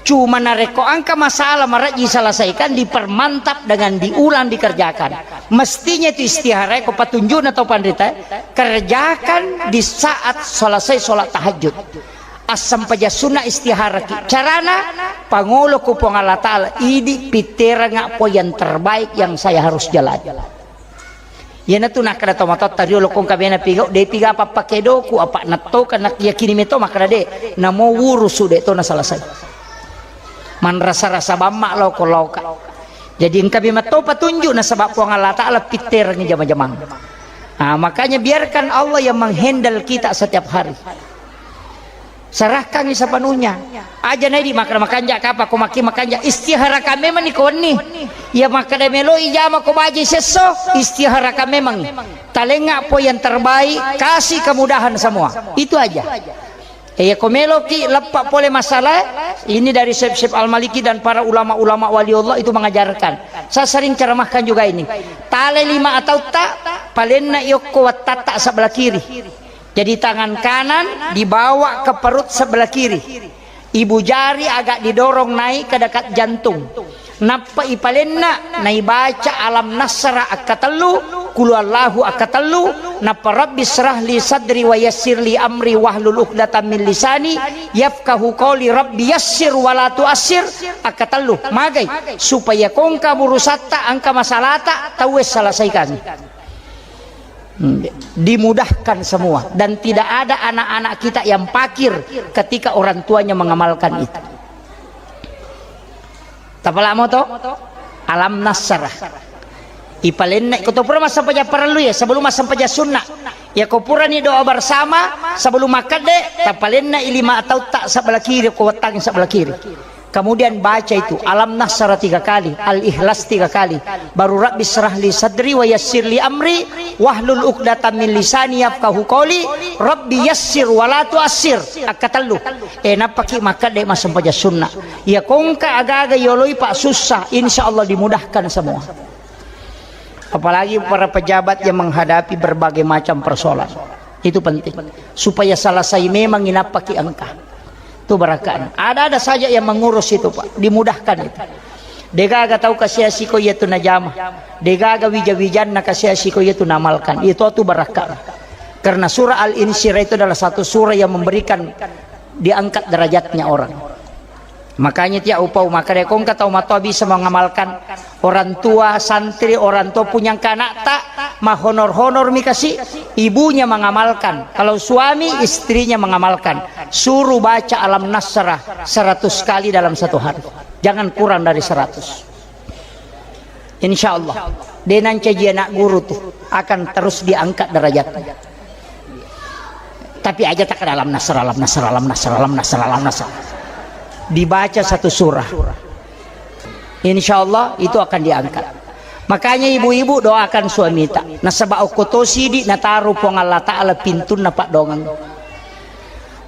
Cuma narekko engka masalah marejji selesaikan, dipermantap dengan diulang dikerjakan. Mestinya itu istihara ko patunjukna tau panrita, kerjakan di saat selesai sholat tahajud. Assempaja sunnah istihara ki. Carana, pangolo ku Puang Allah Ta'ala, idi pitteranga apa yang terbaik yang saya harus jalani. Iyanatu nakkeda tomatoatta riolo kongka bena pigau, de piga apa pakedoku, apa nattoka nak yakini meto makkeda de, namo wurusu de to na selesai. Manrasa-rasa bamma lao ko laoka. Jadi engka memang to patunjuk nasaba Puang Allah Ta'ala pitterangi jama-jamang. Ah, makanya biarkan Allah yang menghandle kita setiap hari. Serahkan sepenuhnya. Aja nai di makna makanja kapa ko maki makanja istiharakan memang ni ko wenni. Ya makkeda melo ijama ko baji sesso, istiharakan memang. Talenga po yang terbaik, kasih kemudahan semua. Itu aja. Eh, ya ko meloki leppa pole masalah, ini dari Syekh, Syekh Al-Maliki dan para ulama-ulama wali Allah itu mengajarkan. Saya sering ceramahkan juga ini. Tale lima atau tak, palenna yokko wattatta sebelah kiri. Jadi tangan kanan dibawa ke perut sebelah kiri. Ibu jari agak didorong naik ke dekat jantung. Nappa ipalenna, naibaca alam nasra akkatellu, kulu Allahu akkatellu, nappa rabbi syrah li sadri wa yassir li amri wahlul uqdatam min lisani yafqahu qawli, rabbi yassir wa la tuassir akkatellu. Magai, supaya kongka burusatta, engka masalata, tauwe selesaikan. Hmm, dimudahkan semua dan tidak ada anak-anak kita yang pakir ketika orang tuanya mengamalkan itu. Tapalamo to? Alam nasrah. Ipalenna ko to pura massempaja parellu ya, sebelum massempaja sunnah. Ya ko purani doa bersama sebelum makkedde, tapalenna lima atau tak sebelah kiri, ko wettangi sebelah kiri. Kemudian baca itu, Alam Nasrah tiga kali, Al-Ikhlas tiga kali. Baru Rabbi syrah li sadri wa yassir li amri, wahlul uqdatam min lisani yafqahu qawli, Rabbi yassir wa la tuassir. Akkatellu. Eh, nappaki makkadde massempaja sunnah. Ya kongka agaga yoloi pak susah, insya Allah dimudahkan semua. Apalagi para pejabat yang menghadapi berbagai macam persoalan. Itu penting. Supaya selesai memang inappaki engka. Itu barakahnya. Ada-ada saja yang mengurus itu, Pak. Dimudahkan itu. Degaga tau kasiasi ko iya tu najama. Degaga wija-wijanna kasiasi ko iya tu namalkan. Itu tu barakahnya. Karena surah Al-Insyirah itu adalah satu surah yang memberikan, diangkat derajatnya orang. Makanya tiap upau makkeda kongka tau matoa bisa mengamalkan, orang tua, santri, orang tua punya anak tak mahonor-honor mi kasi, ibunya mengamalkan. Kalau suami, istrinya mengamalkan. Suruh baca Alam Nasrah seratus kali dalam satu hari. Jangan kurang dari seratus. Insya Allah, de nancaji anak guru tu akan terus diangkat derajatnya. Tapi aja tak dalam nasr, dalam nasr, dalam nasr, dalam nasr, dalam nasr. Dibaca satu surah. Insya Allah itu akan diangkat. Makanya ibu-ibu doakan suamita. Nasaba okko to sidi nataru Puang Allah Ta'ala pintunna paddoangeng.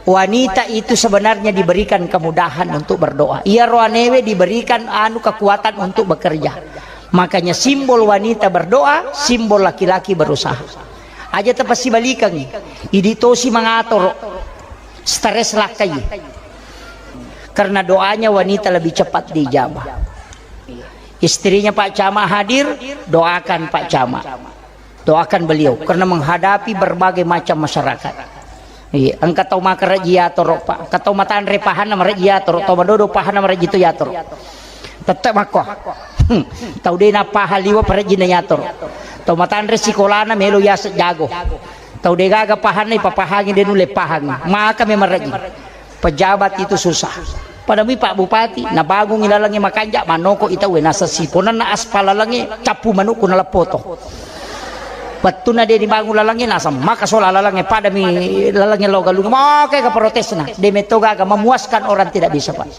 Wanita itu sebenarnya diberikan kemudahan untuk berdoa. Iyaro anewe diberikan anu kekuatan untuk bekerja. Makanya simbol wanita berdoa, simbol laki-laki berusaha. Aja tapasibalikangi. Idi tosi mangatoro. Stres lakkai. Karena doanya wanita lebih cepat diijabah. Istrinya Pak Camat hadir, doakan Pak Camat. Doakan beliau karena menghadapi berbagai macam masyarakat. Iya, engka tau makarejji yatoro, Pak. Engka tau matanre pahanna marejji yatoro, tau madodo pahanna marejji to yatoro. Tette makko. Hmm. Tau de napaha liwa parejjinna yatoro. Tau matanre sikolana melo yase jago. Tau de gaga pahanna ipapahangi de nulle pahangi. Maka me marejji. Pejabat itu susah. Pada mui Pak Bupati, nabangungi lalengnge makanja, manoko ita we nasa siponanna aspal lalengnge, cappu manukku naleppoto. Wettunna de dibangun lalengnge, nasa maka sola lalengnge, pada mi lalengnge lo galung, moke ke protesna, de metto gaga memuaskan orang tidak bisa, Pak.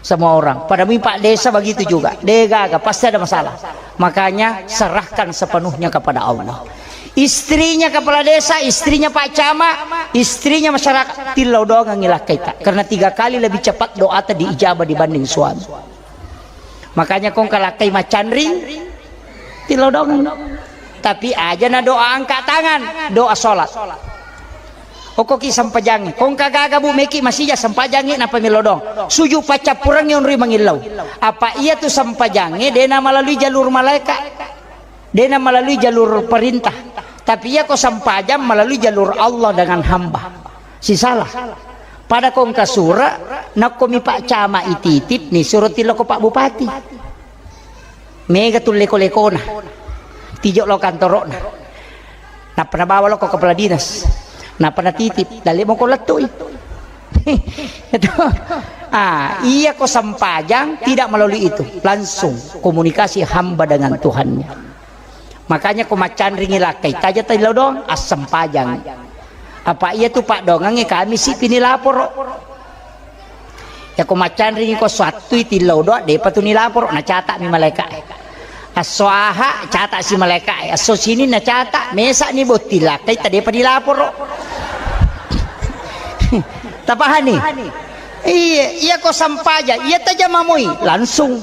Semua orang. Pada mui Pak Desa begitu juga. De gaga, pasti ada masalah. Makanya serahkan sepenuhnya kepada Allah. Istrinya kepala desa, istrinya Pak Camat, istrinya masyarakat, tillau doangengngi lakkaita. Karena tiga kali lebih cepat doata diijabah dibanding suami. Makanya kongka lakkai macanring, tillau doangeng. Tapi aja na doa angkat tangan, doa sholat. Okkoki sempajangnge, kongka gaga bu meki masija sempajangnge napa millau doang. Suju paccappurengnge onroi mangillau. Apa iya tu sempajangnge dena melalui jalur malaikat. Dena melalui jalur perintah, tapi iya ko sempajang melalui jalur Allah dengan hamba. Sisalah. Pada kongka sura, nakko mi Pak Camat ititip ni suro tiloko Pak Bupati. Mega tu leko-lekona. Tijo lo kantorokna. Nappa nabawa lo ko kepala dinas. Nappa natitip, dalle moko lettui. Itu. Ah, iya ko sempajang tidak melalui itu, langsung komunikasi hamba dengan Tuhannya. Makanya ko maccanringi lakkai taja tillau doang, assempajang. Apa iya tu paddoangengnge kami si pini laporo. Ya ko maccanringi ko sattui tillau doang, depa tu ni laporo, nacata mi malaika. Esso Aha, cata si malaika e. Esso Sini nacata, mesa ni botting lakkai, tadepa dilaporo. Tapahani? Iya, iya ko sampaja, iya tajama moi, langsung.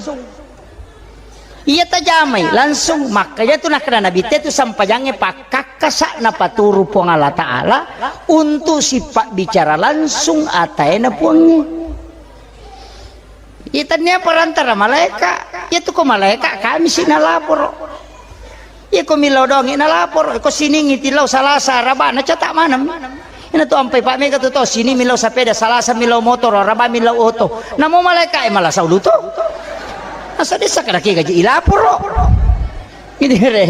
Iya tajamai, langsung. Makanya tu nakkeda Nabi te tu sampajangnge pakkakkasa napaturu Puang Allah Ta'ala untuk sipabbicara langsung ataena Puangnge. Iya, tennia perantara malaeka. Iya tu ko malaeka, kami si nalaporo. Iya ko millau doangngi nalaporo. Ko Siningngi tillau Salasa, Araba, nacata maneng. Ina tu ampai pa mega tu to Sini millau sapeda, Salasa millau motor, Araba millau oto. Namo malaeka e malasau luto. Asa desa kada ke gaji ilaporo. Ini re.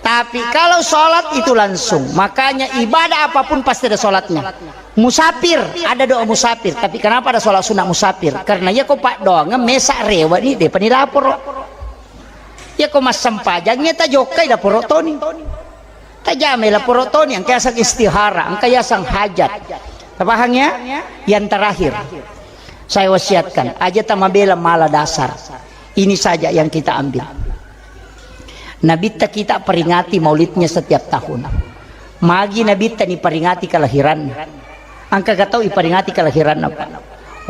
Tapi kalau sholat itu langsung, makanya ibadah apapun pasti ada sholatnya. Musafir, ada doa musafir. Tapi kenapa ada sholat sunnah musafir? Karena iya ko paddoangeng mesa rewa ni, depa ni laporo. Iya ko massempajang, iya tajokkai laporo toni. Tajamai laporo toni, engka yaseng istihara, engka yaseng hajat. Tapahang ya? Yang terakhir, saya wasiatkan, aja tamabela mala dasar. Ini saja yang kita ambil. Nabitta kita peringati maulidnya setiap tahun. Magi Nabitta niperingati kelahiranna. Engka ga tau iperingati kelahiranna, Pak?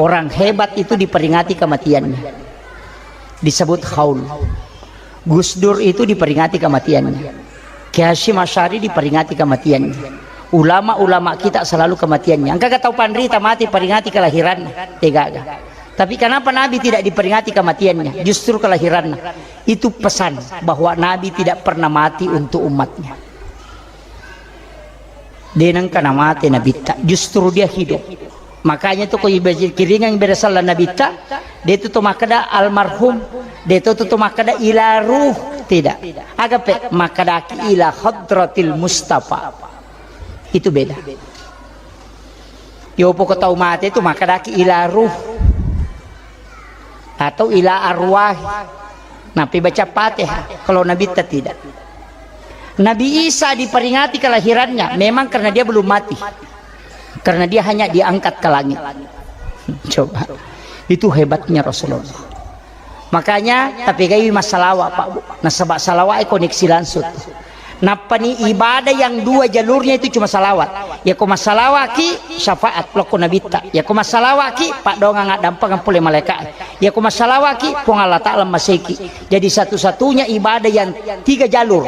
Orang hebat itu diperingati kematiannya. Disebut haul. Gus Dur itu diperingati kematiannya. Kiai Hasyim Asy'ari diperingati kematiannya. Ulama-ulama kita selalu kematiannya. Engka ga tau panrita mati peringati kelahiranna? Degaga. Tapi kenapa Nabi tidak diperingati kematiannya, justru kelahirannya? Itu pesan bahwa Nabi tidak pernah mati untuk umatnya. De nengka namate Nabitta, justru dia hidup. Makanya tu ko ibe-, kiringang ibadah sallang Nabitta, de tu to makkeda almarhum, de tu to makkeda ila ruh, tidak. Aga pe makkedaki ila hadratil Mustafa. Itu beda. Yo poko tau mate tu makkedaki ila ruh atau ila arwah. Napi baca Fatihah kalau Nabitta tidak. Nabi Isa diperingati kelahirannya memang karena dia belum mati. Karena dia hanya diangkat ke langit. Coba. Itu hebatnya Rasulullah. Makanya tapi gai massalawa, Pak, Bu. Nasaba salawa e koneksi langsung. Nappani ibadah yang dua jalurnya itu cuma salawat. Yako massalawaki, syafaat lokko nabitta. Yako massalawaki, paddoangang addampengeng pole malaika. Yako massalawaki, Puang Allah Ta'ala maseki. Jadi satu-satunya ibadah yang tiga jalur,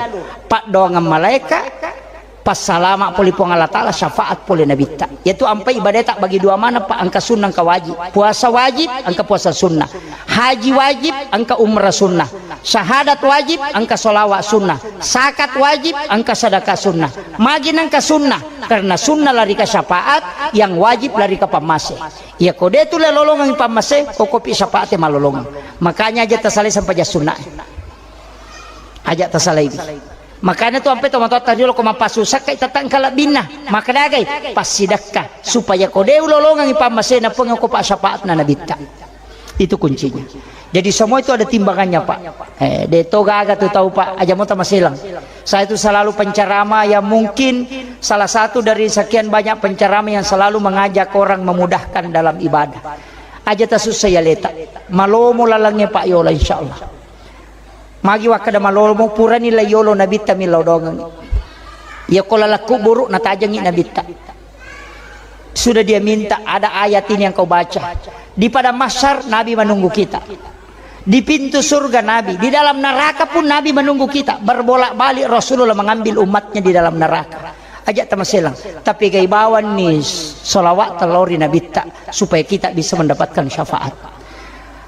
paddoangang malaika, passalama pole Puang Allah Ta'ala, syafaat pole nabitta. Yaitu ampai ibadah tak bagi dua mana, Pak, engka sunnah, engka wajib. Puasa wajib, engka puasa sunnah. Haji wajib, engka umrah sunnah. Syahadat wajib, engka sholawat sunnah. Zakat wajib, engka sedekah sunnah. Magi nengka sunnah, karena sunnah lari ke syafaat, yang wajib lari ke pammase. Iya ko de tu le lolongang pammase, ko kopi syafaat malolongang. Makanya aja tasalai sampai jas sunnah. Aja tasalai. Makanya tu ampe tomatoatta riolo ko mappasusakka, tetang kalebbinna. Makadagai, passidekka supaya ko de ulolongang pammasena Puang ko pa syafaatna nabitta. Itu kuncinya. Jadi semua itu ada timbangannya, Pak. Eh, de to gaga tu tau, Pak. Aja mo tamaselang. Saya itu selalu penceramah yang mungkin salah satu dari sekian banyak penceramah yang selalu mengajak orang memudahkan dalam ibadah. Aja tasussa ya leta. Malomo lalangnge, Pak, yola, insyaallah. Magi wakkeda malomo, purani la yolo nabitta millau doangengngi. Iya ko laleng kuburu natajengngi nabitta. Sudah dia minta, ada ayat ini yang kau baca. Di padang mahsyar Nabi menunggu kita. Di pintu surga Nabi, di dalam neraka pun Nabi menunggu kita. Berbolak-balik Rasulullah mengambil umatnya di dalam neraka. Aja tamaselang. Tapi gai bawanni salawat telori nabitta supaya kita bisa mendapatkan syafaat.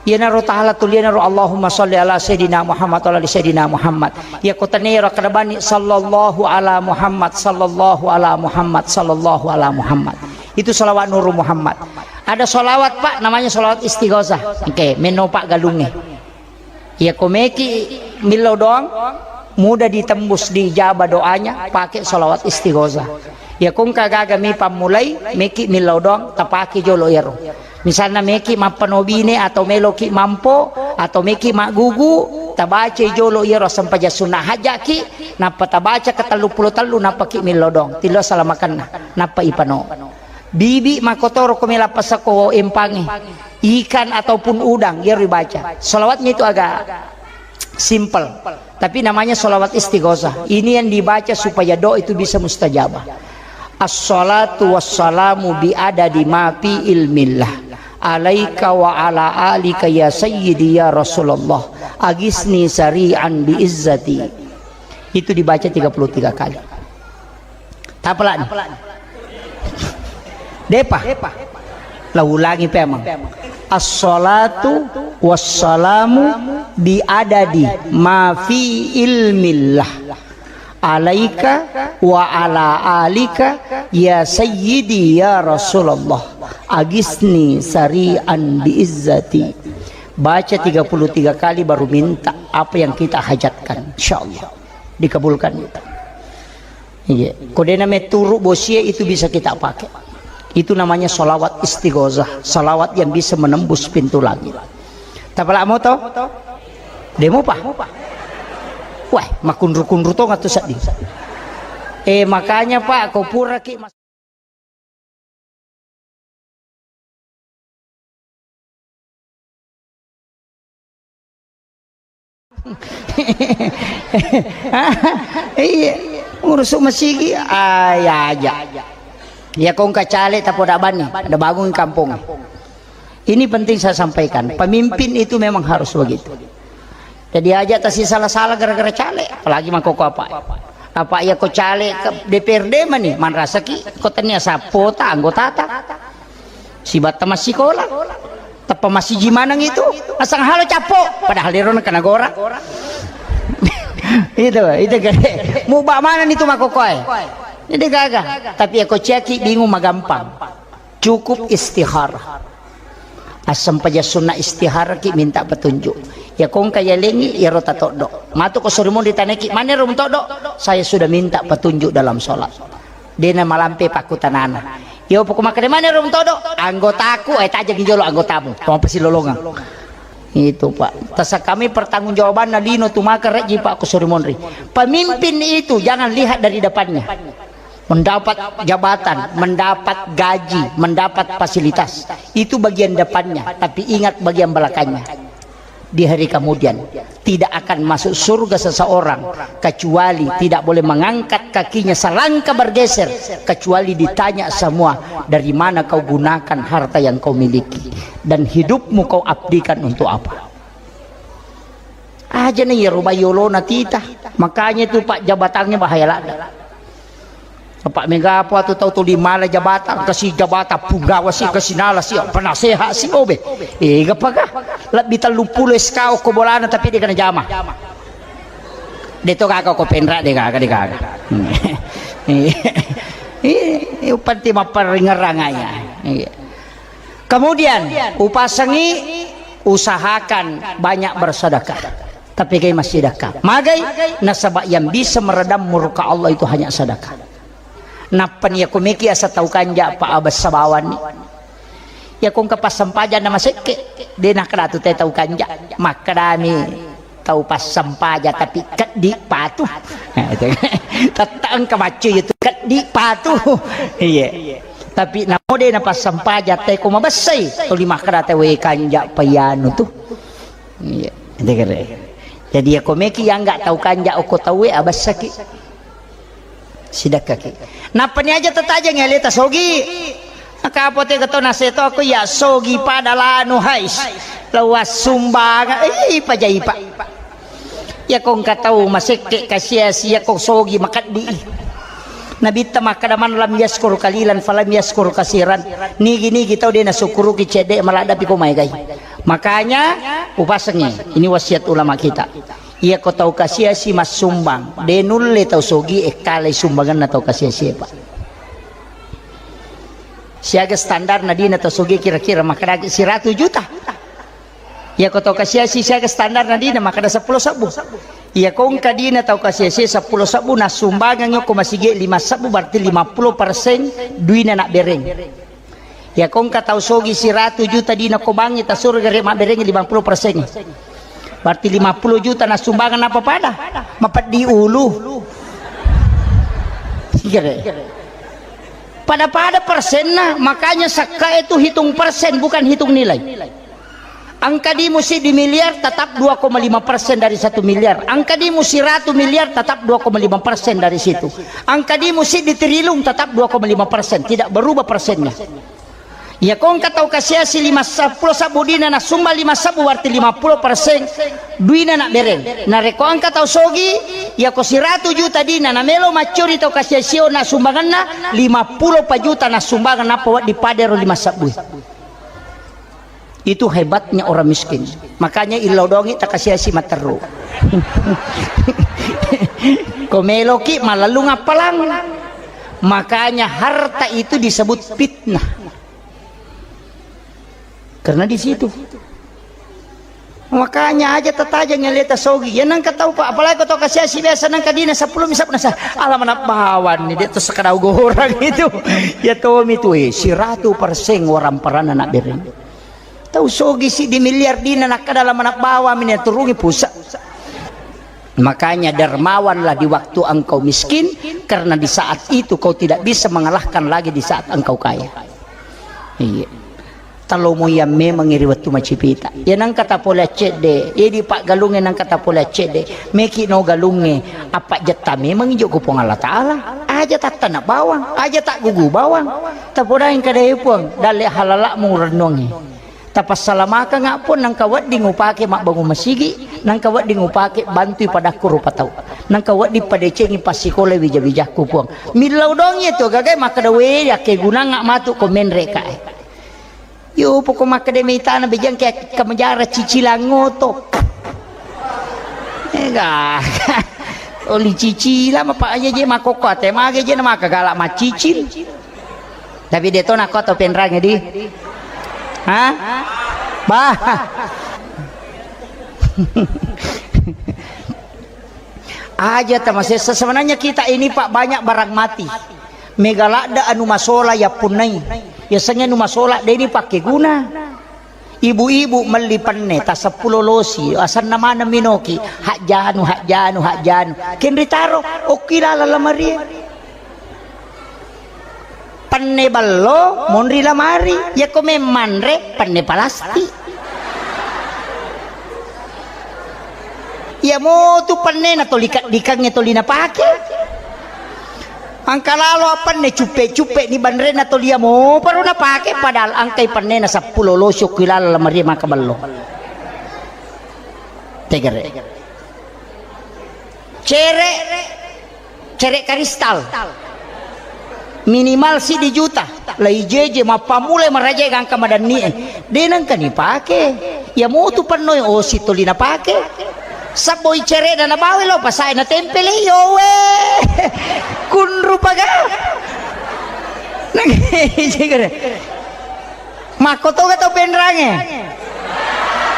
Iyanaro taala tulianaro Allahumma shalli ala sayyidina Muhammad wa ala ali sayyidina Muhammad. Iya ko tenero kada bani sallallahu ala Muhammad, sallallahu ala Muhammad, sallallahu ala Muhammad. Itu salawat Nuru Muhammad. Ada salawat, Pak, namanya salawat istighosah. Oke, meno, Pak, galungnge. Iya ko meki millau doang, mudah ditembus, diijabah doanya, pakai salawat istighosah. Iya ko engka gaga mi pammulai, meki millau doang, tapake jolo iyaro. Misalna meki mappanobine atau meloki mampo atau meki maggugu, tabacai jolo iyaro sempajang sunnah hajjaki, nappa tabaca ke tellu pulo tellu, nappa ki millau doang, tillo salamakenna, nappa ipano. Bibi makotoro ko mela pasako empangi, ikan ataupun udang, iyaro ibaca. Salawatnya itu agak simple, tapi namanya salawat istighosah. Ini yang dibaca supaya doa itu bisa mustajabah. Assalatu wassalamu bi adadi ma fi ilmillah alaika wa ala alika ya sayyidi ya Rasulullah, agisni sari'an bi izzati. Itu dibaca tiga puluh tiga kali. Tapalani. Depa. La ulangi pemang. Assalatu wassalamu bi adadi ma fi ilmillah alaika wa ala alika ya sayyidi ya Rasulullah, agisni sari'an bi izzati. Baca tiga puluh tiga kali baru minta apa yang kita hajatkan, insyaallah dikabulkan. Iya. Ko dena meturu bosie itu bisa kita pakai. Itu namanya salawat istighosah, salawat yang bisa menembus pintu langit. Tapala moto? Demo pa? Wah, makunru-kunru tong atau sedih. Eh, makanya, Pak, kau pura ki mas- Iya, urusu masigi, ah, ya aja. Ya kong kacale tapoda bani, ada bangun kampung. Ini penting saya sampaikan, pemimpin itu memang harus begitu. Jadi aja tasi salah-salah gara-gara caleg, apalagi mangkoko apa. Apa ya ko caleg ke D P R D mani, manrasaki ko tania sapota anggotata. Sibatta massikola. Teppa massiji maneng itu. Asang halo cappo, padahal ero na kanagora. Itu, itu gede. Muba mana itu makokoe. Jadi gaga. Tapi ya ko ciaki bingung magampang. Cukup istikharah. Assempaja sunna istikharah ki minta petunjuk. Ya kongka ya lengi ya rota toddo. Matu ko surimun ditaneki, mana rum toddo? Saya sudah minta petunjuk dalam sholat. Dena malampe pakkutanana. Yo poko makkeda mana rum toddo? Anggotaku, eh, tajeng jolo anggotamu. Tong pasilolongang. Itu, Pak. Tasa kami pertanggungjawabanna lino tu maka reji, Pak, ko surimunri. Pemimpin itu jangan lihat dari depannya. Mendapat jabatan, mendapat gaji, mendapat fasilitas. Itu bagian depannya, tapi ingat bagian belakangnya. Di hari kemudian, tidak akan masuk surga seseorang kecuali tidak boleh mengangkat kakinya selangkah bergeser, kecuali ditanya semua, "Dari mana kau gunakan harta yang kau miliki? Dan hidupmu kau abdikan untuk apa?" Aja na iyaro bayolona tita. Makanya itu, Pak, jabatannya bahaya ladde. Apa mega apa tu tau tuli mala jabatan, kasi jabatan punggawa si, kasi nala si, penasehat si, obe. Ega paga? Lebbi telluppulo S K ko bolana tapi de kana jama. De to gaga ko penra, de gaga, de gaga. Hmm. Eh, eh, uppanti mapparingerang aya. Iya. Kemudian, upasengi, usahakan banyak bersedekah. Tapi gai massidekah. Magai? Nasaba yang bisa meredam murka Allah itu hanya sedekah. Nappa ni yako meki asa tau kanja pa abessa bawanni. Yako engka passampajang na masekke, de nakkeda tu te tau kanja. Makkedami tau passampajang tapi keddi patu. Tetta engka maccu itu keddi patu. Iya. Tapi namo de na passampajang te ko mabessai. Tuli makkeda te we kanja pa iyanu tu. Iya, itu kere. Jadi yako meki yang nggak tau kanja oko tauwe abessaki. Sidakkaki. Nappa ni aja tatajeng aleta sogi. Maka apa te keto naseto aku ya sogi pada lanu hais. Lawas sumbang. Eh, ipa jaipa. Yako engka tau masekke kasiasi yako sogi makeddi. Nabitta makkeda, "Man lam yaskur kalilan falam yaskur kasiran." Nigi-nigi tau de nasukkuruki cedde maladdepi ko maegai. Makanya upasengi, ini wasiat ulama kita. Iyako tau kasiasi massumbang, de nulle tau sogi ekkalai sumbanganna tau kasiasi, Pak. Siaga standar na dina tau sogi kira-kira makkedaki siratu juta. Iyako tau kasiasi siaga standar na dina makkeda seppulo sebbu. Iyako engka dina tau kasiasi seppulo sebbu nassumbangeng ko masigi lima sebbu berarti lima puluh persen duina nabbereng. Iyako engka tau sogi siratu juta dina ko bangngi tasuro gare mabbereng lima puluh persen. Berarti lima puluh juta nassumbangeng napa pada? Mapeddi ulu. Gare. Pada-pada persenna, makanya sakka itu hitung persen bukan hitung nilai. Engka dimu siddi miliar tetap dua koma lima persen dari satu miliar. Engka dimu siratu miliar tetap dua koma lima persen dari situ. Engka dimu siddi triliun tetap dua koma lima persen, tidak berubah persennya. Iyako engka tau kasiasi lima seppulo sebbu dina nasumba lima sebbu berarti lima puluh persen duina nabbereng. Narekko engka tau sogi, iyako siratu juta dina namelo maccuri tau kasiasio nasumbangenna lima puluh pa juta nasumbangan nappa wedding padero lima sebbu. Itu hebatnya orang miskin. Makanya illau dongi takasiasi matteru. Ko meloki malellung appalang. Makanya harta itu disebut fitnah. Karena di situ. Makanya aja tatajeng aleta sogi. Ya nangka tau pa, apalagi ko tau kasiasi biasa nangka dina seppulo mi seppulo nasa. Ala manabbawan ni dia tu sekadau gorang itu. Ya tomi tu eh siratu persen orang parana nak bereng. Tau sogi siddi miliar dina nakkada la manabbawa mini turungi pusa. Makanya dermawanlah di waktu engkau miskin, karena di saat itu kau tidak bisa mengalahkan lagi di saat engkau kaya. Iya. Talomo yang memang iri wettu macipita. Ya nangka tapole accedde, ya di paggalunge nangka tapole accedde. Meki no galunge, apa jetta memang joko Puang Allah Ta'ala. Aja tattana bawang, aja tak gugu bawang. Tapodaing kada puang, dalle halala mu rennuangi. Tapassalamaka nga pun nangka wedding upake mabbangun masigi, nangka wedding upake bantui padakku rupa tau, nangka wedding padecengi passikola wija-wijakku puang. Millau dongi tu gagai makkeda we yakke gunang nga matu ko menre kae. Yo poko makkeda mitana bejang ke kamajara cicilang ngoto. Ega. Oli cicila mapa aja je makoko ate mage je na maka galak macicil. Tapi de to nako tau penrangi di. Ha? Bah. Aja tamasessa sebenarnya kita ini Pak banyak barang mati. Mega ladde anu masola ya punnai. Biasanya anu masola de ini pakai guna. Ibu-ibu melli penne ta seppulo losi, asanna maneng minoki, hajjanu, hajjanu, hajjanu. Kenri taro, okki lala lamarie. Penne ballo, monri lamari. Yako memmanre, penne palasti. Iya motu pennena toli kaddikangnge toli napake. Engka lalo penne cuppe-cuppe ni banrena toli iya mo paro napake, padahal engkai pennena seppulo losi okki laleng lamarie maka bello. Tegere. Cere, cere karistal. Minimal siddi juta. Lai jeje mappammula maraja gangka madanni e. De nengka ni pake. Iya motu pennoi osi toli napake. Sabboi cerena nabawa lo pasae natempele yowe. Kunru paga. Nang Makkotoga tau penrange?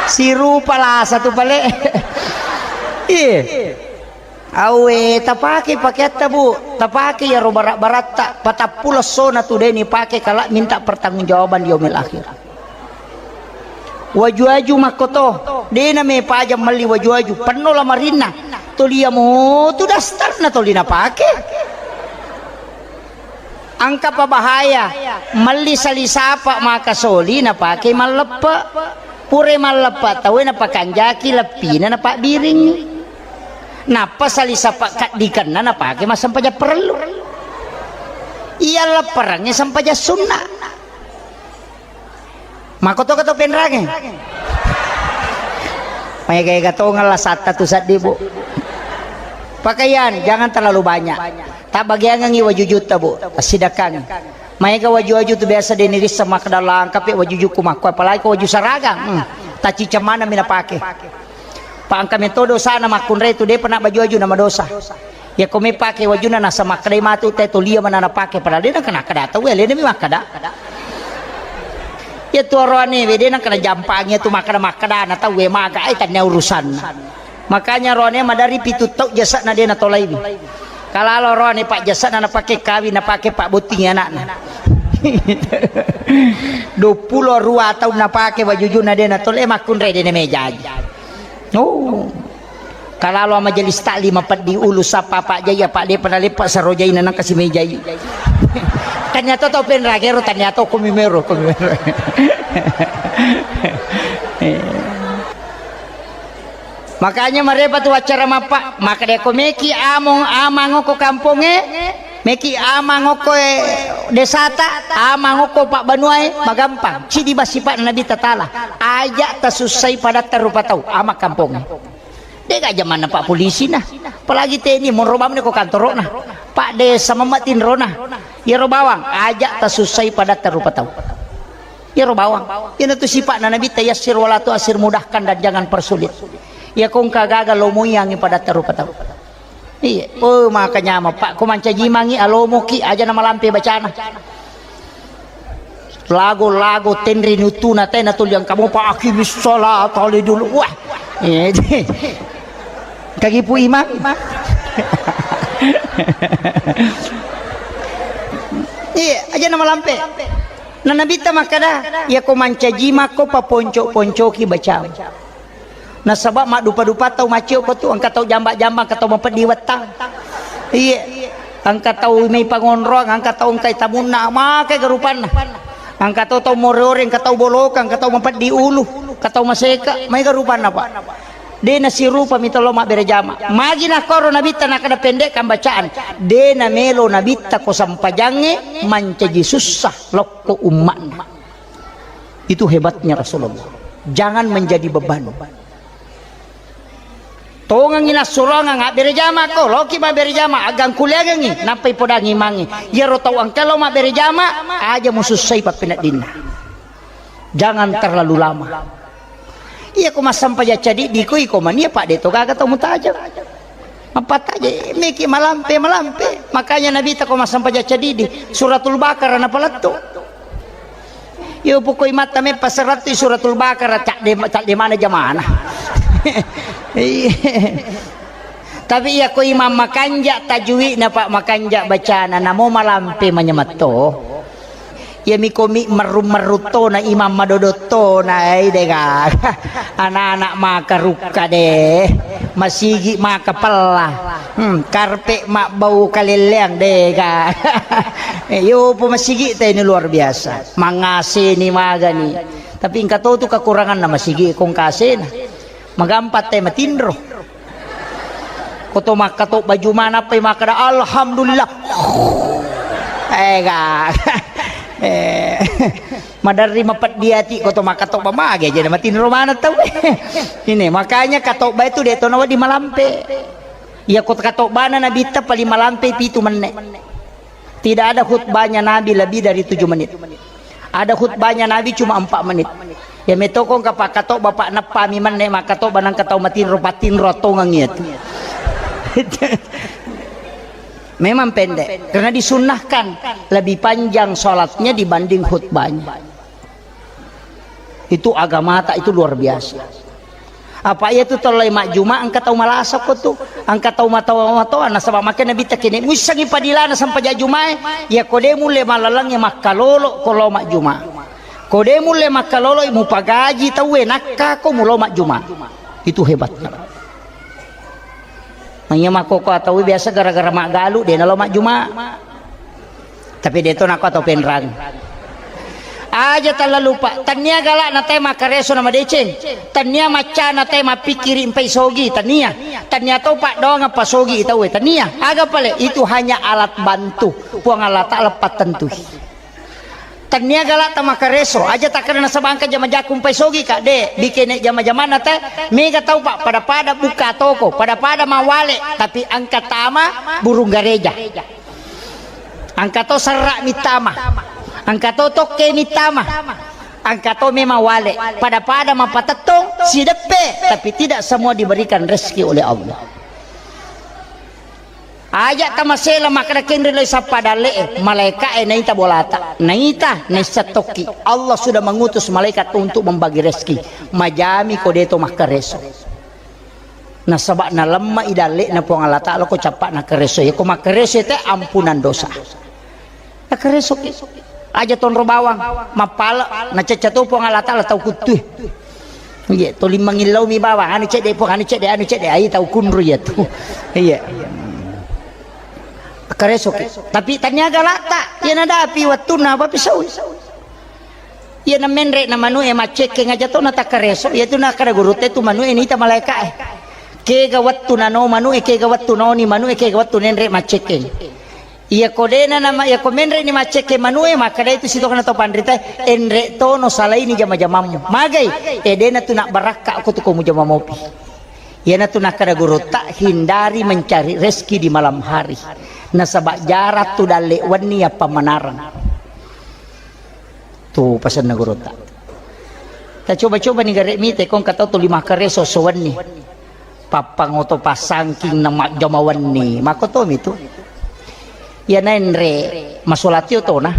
Sirupa lasa tu pale. Iye. Awe, tapake pakeatta, Bu. Tapake iyaro barak-baratta. Patappulo essona tu de nipake kala minta pertanggungjawaban di yaumil akhir. Waju-waju makkoto. De na mepaja melli waju-waju. Penno lamarinna. Toli iya motu dastarna toli napake. Engka pa bahaya, melli sali sapa maka soli napake malleppe. Pura malleppe tauwe napakanjaki leppina napabbiringngi. Nappa sali sapa kaddikenna napake massempajang parellu. Iya lepperengnge sempajang sunna. Makkotoka tau penrange? Maega-ega tongeng lasatta tu saddi, Bu. Pakaian jangan terlalu banyak. Tabbagiangengngi wajujutta, Bu. Tassidakkangi. Maega waju-waju tu biasa de nirisseng makkeda, "Langkapi wajujukku makko, apalagi ko waju saragang." Hmm. Tacciceng maneng mi napake. Pa engka metto dosana makkunrai tu depa na baju-waju na madosa. Iya ko mepake wajunna nasa makkedai matu te tolia mana napake, padahal de nengka nakkeda tau, alena mi makkeda. Iya tu oroane we de nengka najampangi tu makkeda-makkeda na tau we maga ai tannia urusanna. Makanya oroane madari pitu tau jasana de natolaiwi. Kalalo oroane pak jasana napake kawing napake pak botting anakna. Duappulo rua taung napake wajujunna de natolai, makkunrai de namejai. Oh. Kalalo majelis taklim peddi ulu sappa Pak Jai, apa depa naleppa sarojaina nangka simejai. Ternyata tau penragero, ternyata komi mero, komi mero. Makanya marepa tu acara mappa, maka de ko meki among amang ko kamponge, meki amang ko desata, amang ko pak banuae, magampang. Cidi basi pak Nabi Tatala. Aja tasussai padatta rupa tau, ama kamponge. Dega jamanna pak polisi na. Apalagi teni monro bamne ko kantorona. Pak desa memma tinrona. Iyaro bawang, aja tasussai padatta rupa tau. Iyaro bawang. Iyana tu sipakna Nabi ta yassir wala tu asir, mudahkan dan jangan persulit. Iya kongka gaga lomoiangi padatta rupa tau. Iya. Oh, maka nyama pak ko mancajimangi alomoki aja na malampe bacana. Lago-lago tenri nutuna tena tuli engka mopa akimis salata le dulu. Wah. Eh, kagipu imang. Iya, aja na malampe. Na Nabitta makkada, iya ko mancaji makko paponco-poncoki bacamu. Nasaba maddupa-dupa tau maccio ko tu, engka tau jamba-jamba, engka tau mapeddi wettang. Iya. Engka tau mai pangonroang, engka tau engkai tamunna, maka ega rupanna. Engka tau tau more-ore, engka tau boloka, engka tau mapeddi ulu, engka tau maseka, maega rupanna, Pak. De nasirupa mita lo mabbere jama. Magi nakkoro Nabitta nakkada pendekkan bacaan. De namelo Nabitta ko sampajangnge mancaji sussa lokko umma'na. Itu hebatnya Rasulullah. Jangan menjadi beban. Tongengi nassuroangang abbere jama ko, loki mabbere jama, agangkuliangengi, nappai podangi imangnge. Iyaro tau engka lo mabbere jama, aja musussai pappeneddinna. Jangan terlalu lama. Iya ko massampajang cadiddi ko iko mania, Pak, de to gaga tau mutajeng. Mappattaje meki malampe, malampe. Makanya Nabitta ko massampajang cadiddi, Suratul Baqarah napalettu. Yo pokok imatta meppa serattu Suratul Baqarah, cadde, cadde mana jamana. Iya. Tapi iya ko imam makanja tajwidna, Pak, makanja bacana, namo malampe manyamatto. Iyami komi merru-merru tona imam madodot tona, ai dega. Anak-anak maka rukka de. Masigi maka pella. Hmm, karpe mabbau kalelleang dega. Eh, yo po masigi te ini luar biasa. Mangaseni magani. Tapi engka to tu kekuranganna masigi kongkasena. Magampa te matinro. Ko to makkatobba Juma nappai makkeda, "Alhamdulillah." Eh, ga. Eh, maderri mapeddi ati ko to makkatobba mage aja matinro maneng tau. Ini makanya katobba itu de to nawedding malampe. Iya ko katobbana Nabitta paling malampe pitu menne. Tidak ada khutbahnya Nabi lebih dari tujuh menit. Ada khutbahnya Nabi cuma empat menit. Ya metokong ka pakkatobba, Pak, neppami menne makkatobba nangka tau matinro, patinro tongeng iya tu. Memang pendek, karena disunnahkan lebih panjang sholatnya dibanding khutbahnya. Itu agamata itu luar biasa. Apa iya tu tellai majjuma engka tau malasa ko tu, engka tau matoa-matoa, nasaba makkeda Nabitta kene muissengi padilana sempaja jumae, iya ko de mulle malalengnge makkalolo ko lo majjuma. Ko de mulle makkalolo mupagaji tauwe nakka ko mulo majjuma. Itu hebatnya. Manya makkoko atau biasa gara-gara maggalu de nalo majjuma. Tapi de to nako atau penrang. Aja talla lupa, tania galak na tai makkareso na madeceng, tania macca na tai mapikkiri mpai sogi, tania, tania to paddoang apa sogi tauwe, tania. Aga pale itu hanya alat bantu. Puang Allah Ta'ala pattentui. Tania galak ta makkareso, aja takkeda nasaba engka jama-jaku mpai sogi ka, de, bikene jama-jamanna te, mega tau pak pada-pada buka toko, pada-pada mawale, tapi engka tama burung gareja. Engka to serra mittama, engka to tokke mittama, engka to memang wale, pada-pada mapatettong, sideppe, tapi tidak semua diberikan rezeki oleh Allah. Aja tamasela makkeda kenri lai sappa dalle'e, malaika'e naita bolata, naita naissa tokki. Allah sudah mengutus malaikat untuk membagi rezeki. Majami ko deto makkareso. Nasaba nalemma i dalle'na Puang Allah Ta'ala ko cappa nakkareso. Iya ko makkareso te ampunan dosa. Nakkaresoki. Aja tonro bawang, mappala, nacecca to Puang Allah Ta'ala tau kuttue. Iya, toli mangillau mi bawang, anu cedde Puang, anu cedde, anu cedde, ai tau kunru iya tu. Iya. Nakkaresoki. Tapi tania galata, iya nadapi wettunna apa pisau. Iya na menre na manu e maccekkeng aja to na takkareso, iya tu nakkada gurutta tu manu e nita malaika e. Kega wettu nano manu e, kega wettu noni manu e, kega wettu nenre maccekkeng. Iya ko dena nama, iya ko menre ni maccekkeng manu e, makkada itu sitokna to panrita, enre tono salaini jama-jamammu. Magai, e dena tu nak barakka ko tu ko mujama mopi. Iyana tu nakkada gurutta, hindari mencari rezeki di malam hari. Nasaba jarang tu dalle wenni apa manarang. Tu pasenna gurutta. Tacoba-coba ni gare mite kong katau tuli makkareso sowenni. Pappangoto passangking na majjama wenni. Makotomi tu. Iya naenre masolatio tona.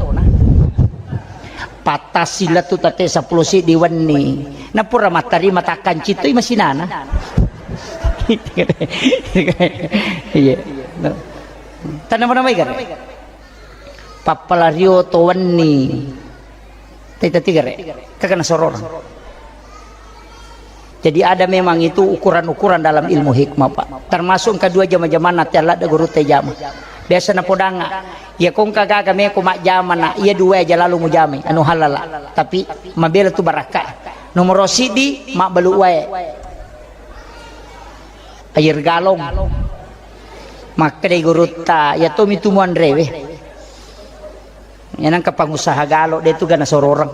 Pattasi lettu tate seppulo siddi wenni. Napura mattarima takkancitoi masinana. Iya. Tanna mana mai gare. Pappalario to wenni. Teta tigare. Kagana sororang. Jadi ada memang itu ukuran-ukuran dalam ilmu hikmah, Pak. Termasuk engka dua jama-jamanna te alladde gurutta jama. Biasa napodanga, iya kongka gaga meko majjama na, iya dua aja lalu mujamai, anu halala. Tapi mabela tu barakka. Nomoro siddi, mabbalu wae. Air galon. Makkedai gurutta, iya tomi tu muanrewe. Iya nangka pangusaha galo, de tu gana sororeng.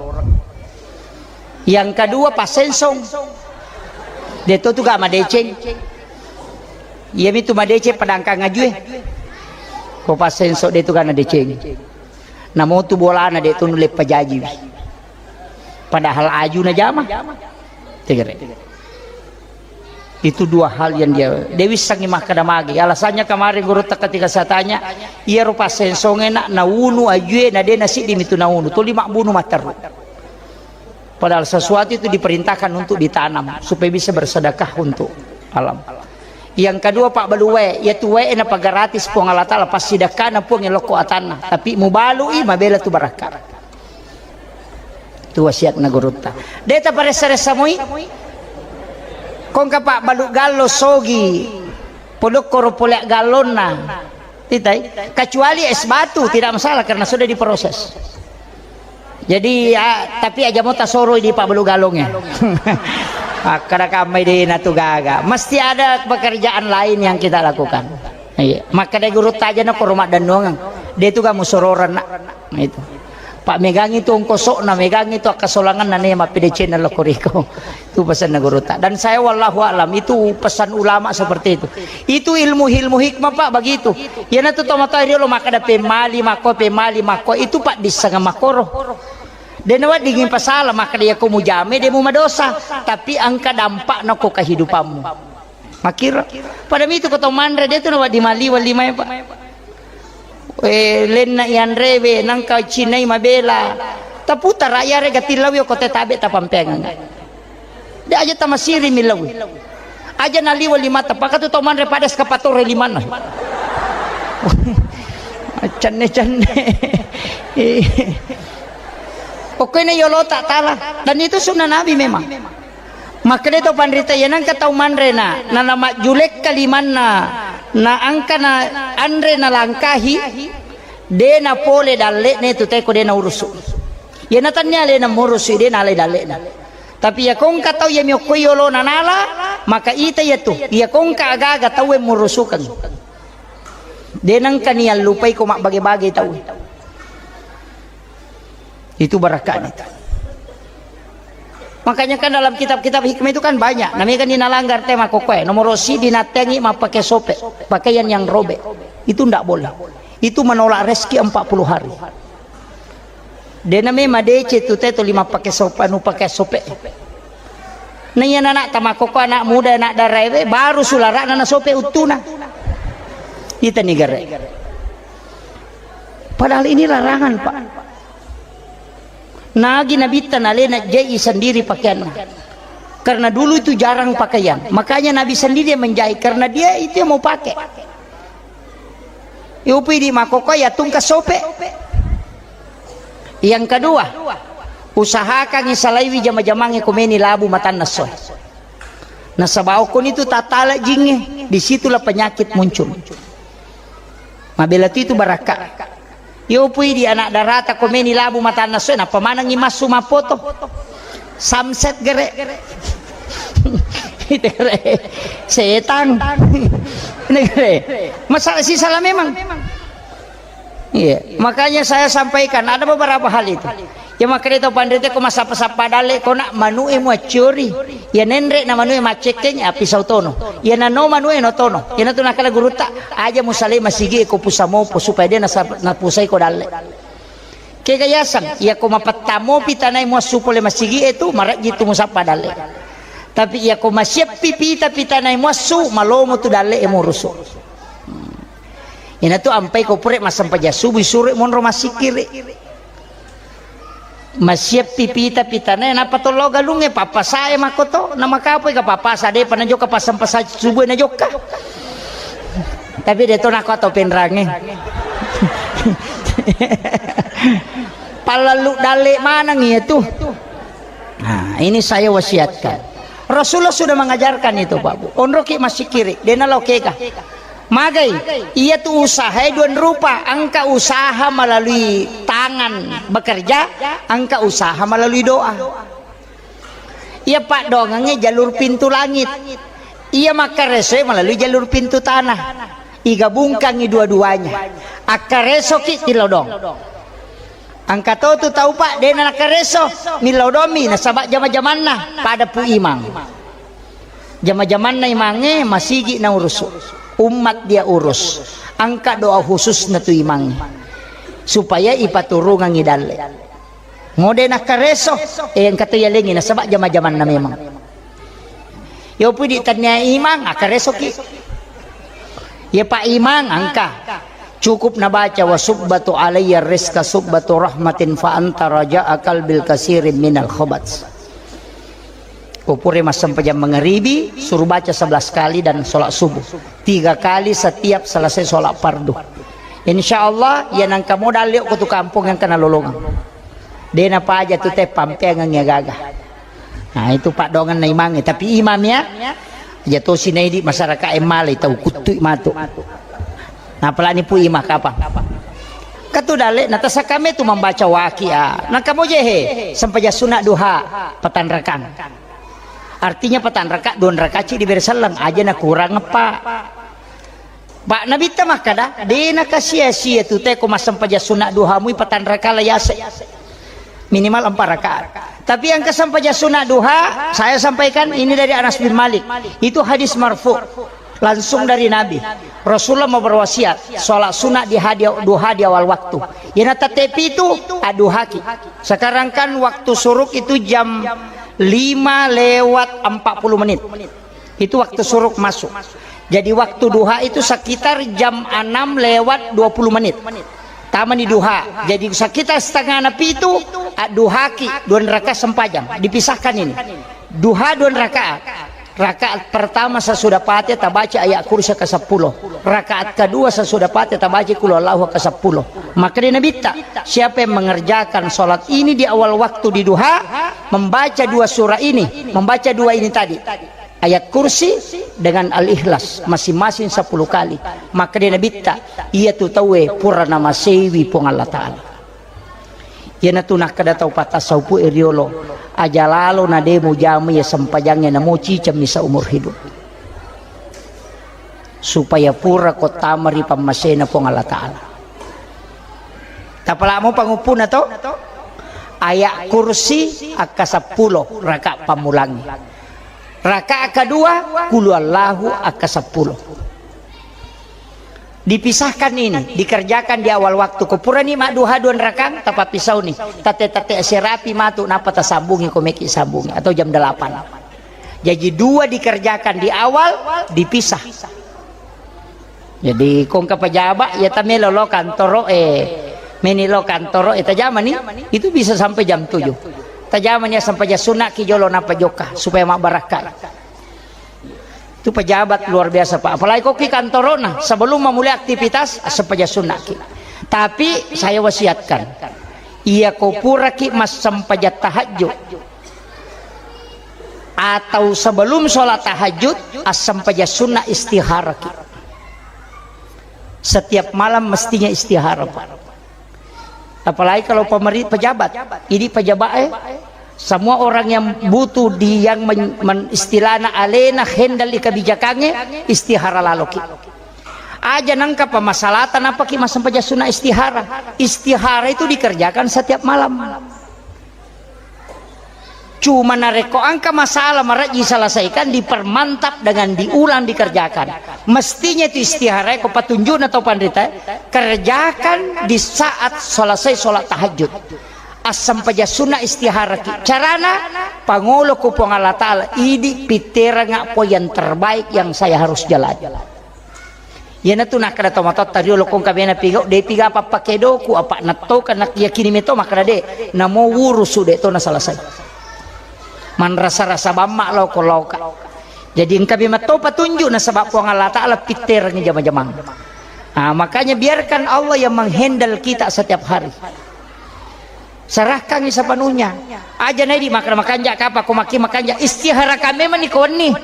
Yang kedua, passensong. De to tu ga madeceng. Iya mitu madeceng padangkang ajue. Ko passensong de tu gana deceng. Namo tu bolana de tu nulle pajajiwi. Padahal aju na jama. Tegere. Itu dua hal yang dia, dia wissangi makkeda magi. Alasannya kemarin gurutta ketika saya tanya, iya rupa sensonge nak naunu ajue na de nasiddi mitu naunu. Tuli mabbunu matteru. Padahal sesuatu itu diperintahkan untuk ditanam supaya bisa bersedekah untuk alam. Yang kedua, Pak Baluwe, yaitu wae na pagaratis Puang Allah Ta'ala pasti dekana Puang lokko atanna. Tapi mubalui mabela tu barakka. Tu wasiatna gurutta. De taparessa-ressa moi. Kongka Pak balu gallo sogi. Podokkoro pole gallonna. Titai. Kecuali es batu tidak masalah karena sudah diproses. Jadi ya, tapi aja mau tasoroi di Pak balu gallongnya. Akkada kammai de' natu gaga. Mesti ada pekerjaan lain yang kita lakukan. Iya. Makkeda gurutta aja na koro maddennuangeng. De' tu kamu sororan na. Itu. Pak megangi tu ongkosokna, megangi tu akkasolanganna ne mappede channel lo koriko. Itu pesanna gurutta. Dan saya wallahu a'lam, itu pesan ulama seperti itu. Itu ilmu-ilmu hikmah, Pak, begitu. Yana tu tomatoa riolo makkeda pemali makko, pemali makko. Itu, Pak, dissanga makoro. De' naweddingngi pasala, makkeda iyako mujame de' mumadosa, tapi engka dampakna ko kehidupanmu. Makkiro. Pada mitu ko tau manre de' tu nawedding maliweng limae, Pak. Eh, lenna ianrewe, nangka cinai mabela. Taputara iyarega tillawi ko te tabe' tapampengeng. De' aja tamasiri millawi. Aja naliweng limata, Pak, katu tau manre pada eskapatore limanna. Cenne-cenne. Pokoknya yolo tak tala. Dan itu sunnah Nabi memang. Makkeda to panrita, iya nangka tau manre na, na, na majjulekka limanna, na angka na anre na langkahi, de' na pole dalle'ne tu teko de' na urusu. Iya na tannia alena murusu, de' na alai dalle'na. Tapi iya kongka tau iya miokkoi yolona nala, maka ita iya tu, iya kongka agaga tau e murusukeng. De' nangka niallupai ko mabbage-bage tau. Itu barakani tu. Makanya kan dalam kitab-kitab hikmah itu kan banyak. Namanya kan dinalanggar tema kokoe. Nomor si dinattengi mappake sope, pakaian yang robek. Itu ndak boleh. Itu menolak rezeki empat puluh hari. De' name madece tu teto lima pake sope, anu pake sope. Na iya anak tamakoko, anak muda, anak daraewe, baru sulara'na na sope uttuna. Ita ni gare. Padahal ini larangan, Pak. Nagi nabitta nalena jai sendiri pakaianna. Karena dulu itu jarang pakaian. Makanya Nabi sendiri yang menjahit. Karena dia itu yang mau pakai. Iupi di makoko ya tungka sope. Yang kedua, usahakan isalaiwi jama-jamangnge komeni labu matanna soe. Nasaba okkoni tu tatala jingnge, disitulah penyakit muncul. Mabela tu itu barakka. Yo pui di anak darata komeni labu matanna soe, nappa manengi massu mappoto. Samset gere. Itu gere. Setang. Ini gere. Masalah sih salah memang. Iya, makanya saya sampaikan ada beberapa hal itu. Ya makanya itu pandai ko masappa-sappa dalle ko nak manu'e muacciori. Ya nenre na manu'e maccekkeng ya pisau tono. Ya nano manu'e no tono. Ya natu nakala gurutta aja musale masigi ko pusamopo supaya dia nasa-, napusai ko dalle. Kega yaseng, ya ko mapettamo pitanai muassu pole masigi itu marajji tu musappa dalle. Tapi ya ko masieppi pita pitanai muassu malomo tu dalle e murusu. Inatu ampai ko pure massempajang subuh suro monro massikkiri. Masieppi pita-pitana nappa tollo galungnge pappasae makkoto namakapoi ka pappasa depa najokka passempajang subuh najokka. Tapi de to nako atau penrange. Pallallu dalle maneng iya tu. Nah, ini saya wasiatkan. Rasulullah sudah mengajarkan itu, Pak Bu. Onroki massikkiri, dena lokeka. Magai, iya tu usaha dua rupa, engka usaha melalui tangan bekerja, engka usaha melalui doa. Iya paddoangengnge jalur pintu langit. Iya makkaresoe melalui jalur pintu tanah. Igabungkangi dua-duanya. Akkaresoki tilodong. Engka to tu tau, Pak, dena nakkareso, millau domi nasaba jama-jamanna pada Pu Imang. Jama-jamanna imangnge masigi naurusu. Umat dia urus. Engka doa khususna tu imangnge. Supaya ipaturungangi dalle. Ngode nakkareso, eh, engka to yalengi nasaba jama-jamanna memang. Yo pudi tania imang, akkaresoki. Ya Pak Imang, engka. Cukup nabaca wa subbatu alayya rizqa subbatu rahmatin fa anta raja'a qalbil kasirin minal khabat. Upure massempajang mangaribi, suruh baca sebelas kali dan sholat subuh. Tiga kali setiap selesai sholat fardu. Insya Allah, ya nangka modal liok ko tu kampung yang kena lolongan. Dena paja tu te pampengan ya gaga. Nah, itu paddoangenna imangnge, tapi imam ya. Aja tosi naidi masyarakat e malai tau kuttui matu. Nah, apalagi Pu Imang kapang. Katu dalle, natasakame tu membaca waqiah. Nah, kamu je he, sempajang sunat duha, patanrakang. Artinya patang raka, dua raka ci dibere selleng, aja na kurang eppa. Pak Nabitta makkada, de na kasia-sia tu te ko massempajang sunna duha mui patang raka la yase. Minimal empat rakaat. Tapi yang kesempajang sunna duha, saya sampaikan ini dari Anas bin Malik. Itu hadis marfu. Langsung dari Nabi. Rasulullah mau berwasiat, sholat sunat di hadi-, duha di awal waktu. Yana tette pitu, adduhaki. Sekarang kan waktu suruk itu jam lima lewat empat puluh menit. Itu waktu suruk masuk. Jadi waktu duha itu sekitar jam enam lewat dua puluh menit. Tamani duha. Jadi sekitar setengah na pitu, adduhaki, dua rakaat sempajang. Dipisahkan ini. Duha dua rakaat. Rakaat pertama sesudah Fatihah tabaca ayat kursi ke sepuluh. Rakaat kedua sesudah Fatihah tabaca kul huwallahu ke sepuluh. Maka dia Nabitta, siapa yang mengerjakan sholat ini di awal waktu di duha, membaca dua surah ini, membaca dua ini tadi, ayat kursi dengan al-ikhlas masing-masing sepuluh kali, maka dia Nabitta, iya tu tauwe pura namasewi Puang Allah Ta'ala. Iyanatu nakkeda tau patasawufu e riolo, aja lalo na de mujama iya sempajangnge namo cicemmi seumur hidup. Supaya pura ko tama ri pammasena Puang Allah Ta'ala. Tapalamo panguppuna to? Ayat kursi akka seppulo raka pammulangi. Raka kedua, kulu Allahu akka seppulo. Dipisahkan ini, dikerjakan di awal waktu. Ko purani madduha dua rakang, tapappisauni. Tette-tette serapi matu, nappa tasambungi ko meki sambungi, atau jam delapan. Jaji dua dikerjakan di awal, dipisah. Jadi, ko engka pejabat, ya tamelo lo kantoro e, meni lo kantoro e, tajamani, itu bisa sampai jam tujuh. Tajamani ya sampai jam sunat ki jolo nappa jokka, supaya mabbarakka. Itu pejabat luar biasa, Pak. Apalagi ko ki kantorona, sebelum memulai aktivitas, sempaja sunnah ki. Tapi saya wasiatkan, iya ko pura ki massempaja tahajud atau sebelum sholat tahajud, assempaja sunnah istihara ki. Setiap malam mestinya istihara, Pak. Apalagi kalau pemeri-, pejabat. Ini pejabat, eh, semua orang yang butuh di, yang men-, men-, istilahna alena handle di kebijakannya, istihara laloki. Aja nangka pamasalata napaki masempajang sunnah istihara. Istihara itu dikerjakan setiap malam. Cuma narekko engka masalah marejji selesaikan, dipermantap dengan diulang dikerjakan. Mestinya itu istihara, ko patunjukna tau panrita, kerjakan di saat selesai sholat tahajud. Assempaja sunnah istihara ki. Carana, pangolo ku Puang Allah Ta'ala, idi pitteranga poin yang terbaik yang saya harus jalani. Iyanatu nakkeda tomatoatta riolo, ko engka mena pigau, de piga apa pakedoku, apa nattoka, nakyakini meto makkeda de, namo wurusu de to nasalasai. Manrasa-rasa bamma lao ko laoka. Jadi engka memang to patunjuk nasaba Puang Allah Ta'ala pitterangi jama-jamang. Ah, makanya biarkan Allah yang menghandle kita setiap hari. Serahkangi sepenuhnya. Aja nedi makkeda makanja kapa ko makki makanja, istiharakan memang ni ko wenni.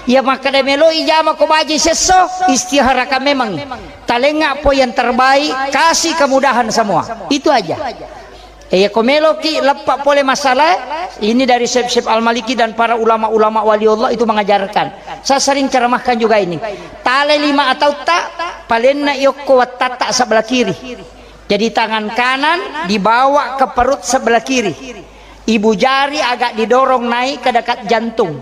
Ya makkeda melo ijama ko baji sesso, istiharakan memang. Talenga po yang terbaik, kasih kemudahan semua. Itu aja. Eh, ya ko meloki leppa pole masalah, ini dari Syekh, Syekh Al-Maliki dan para ulama-ulama wali Allah itu mengajarkan. Saya sering ceramahkan juga ini. Tale lima atau tak, palenna yokko wattatta sebelah kiri. Jadi tangan kanan dibawa ke perut sebelah kiri. Ibu jari agak didorong naik ke dekat jantung.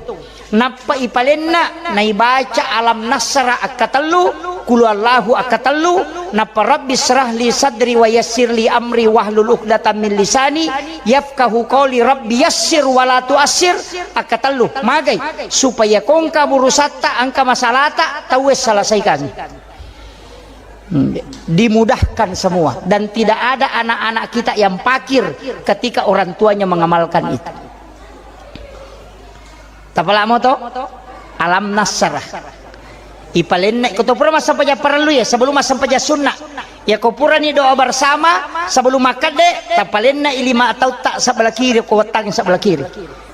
Nappa ipalenna, naibaca alam nasra akkatellu, kulu Allahu akkatellu, nappa rabbi syrah li sadri wa yassir li amri wahlul uqdatam min lisani yafqahu qawli, rabbi yassir wa la tuassir akkatellu. Magai, supaya kongka burusatta, angka masalata, tauwe salasaikangi. Hmm, dimudahkan semua dan tidak ada anak-anak kita yang pakir ketika orang tuanya mengamalkan itu. Tapalamo to? Alam nasrah. Ipalenna ko to pura massampaja parellu ya, sebelum massampaja sunnah. Ya ko purani doa bersama sebelum makkede, tapalenna i lima atau tak sebelah kiri, ko wetang sebelah kiri.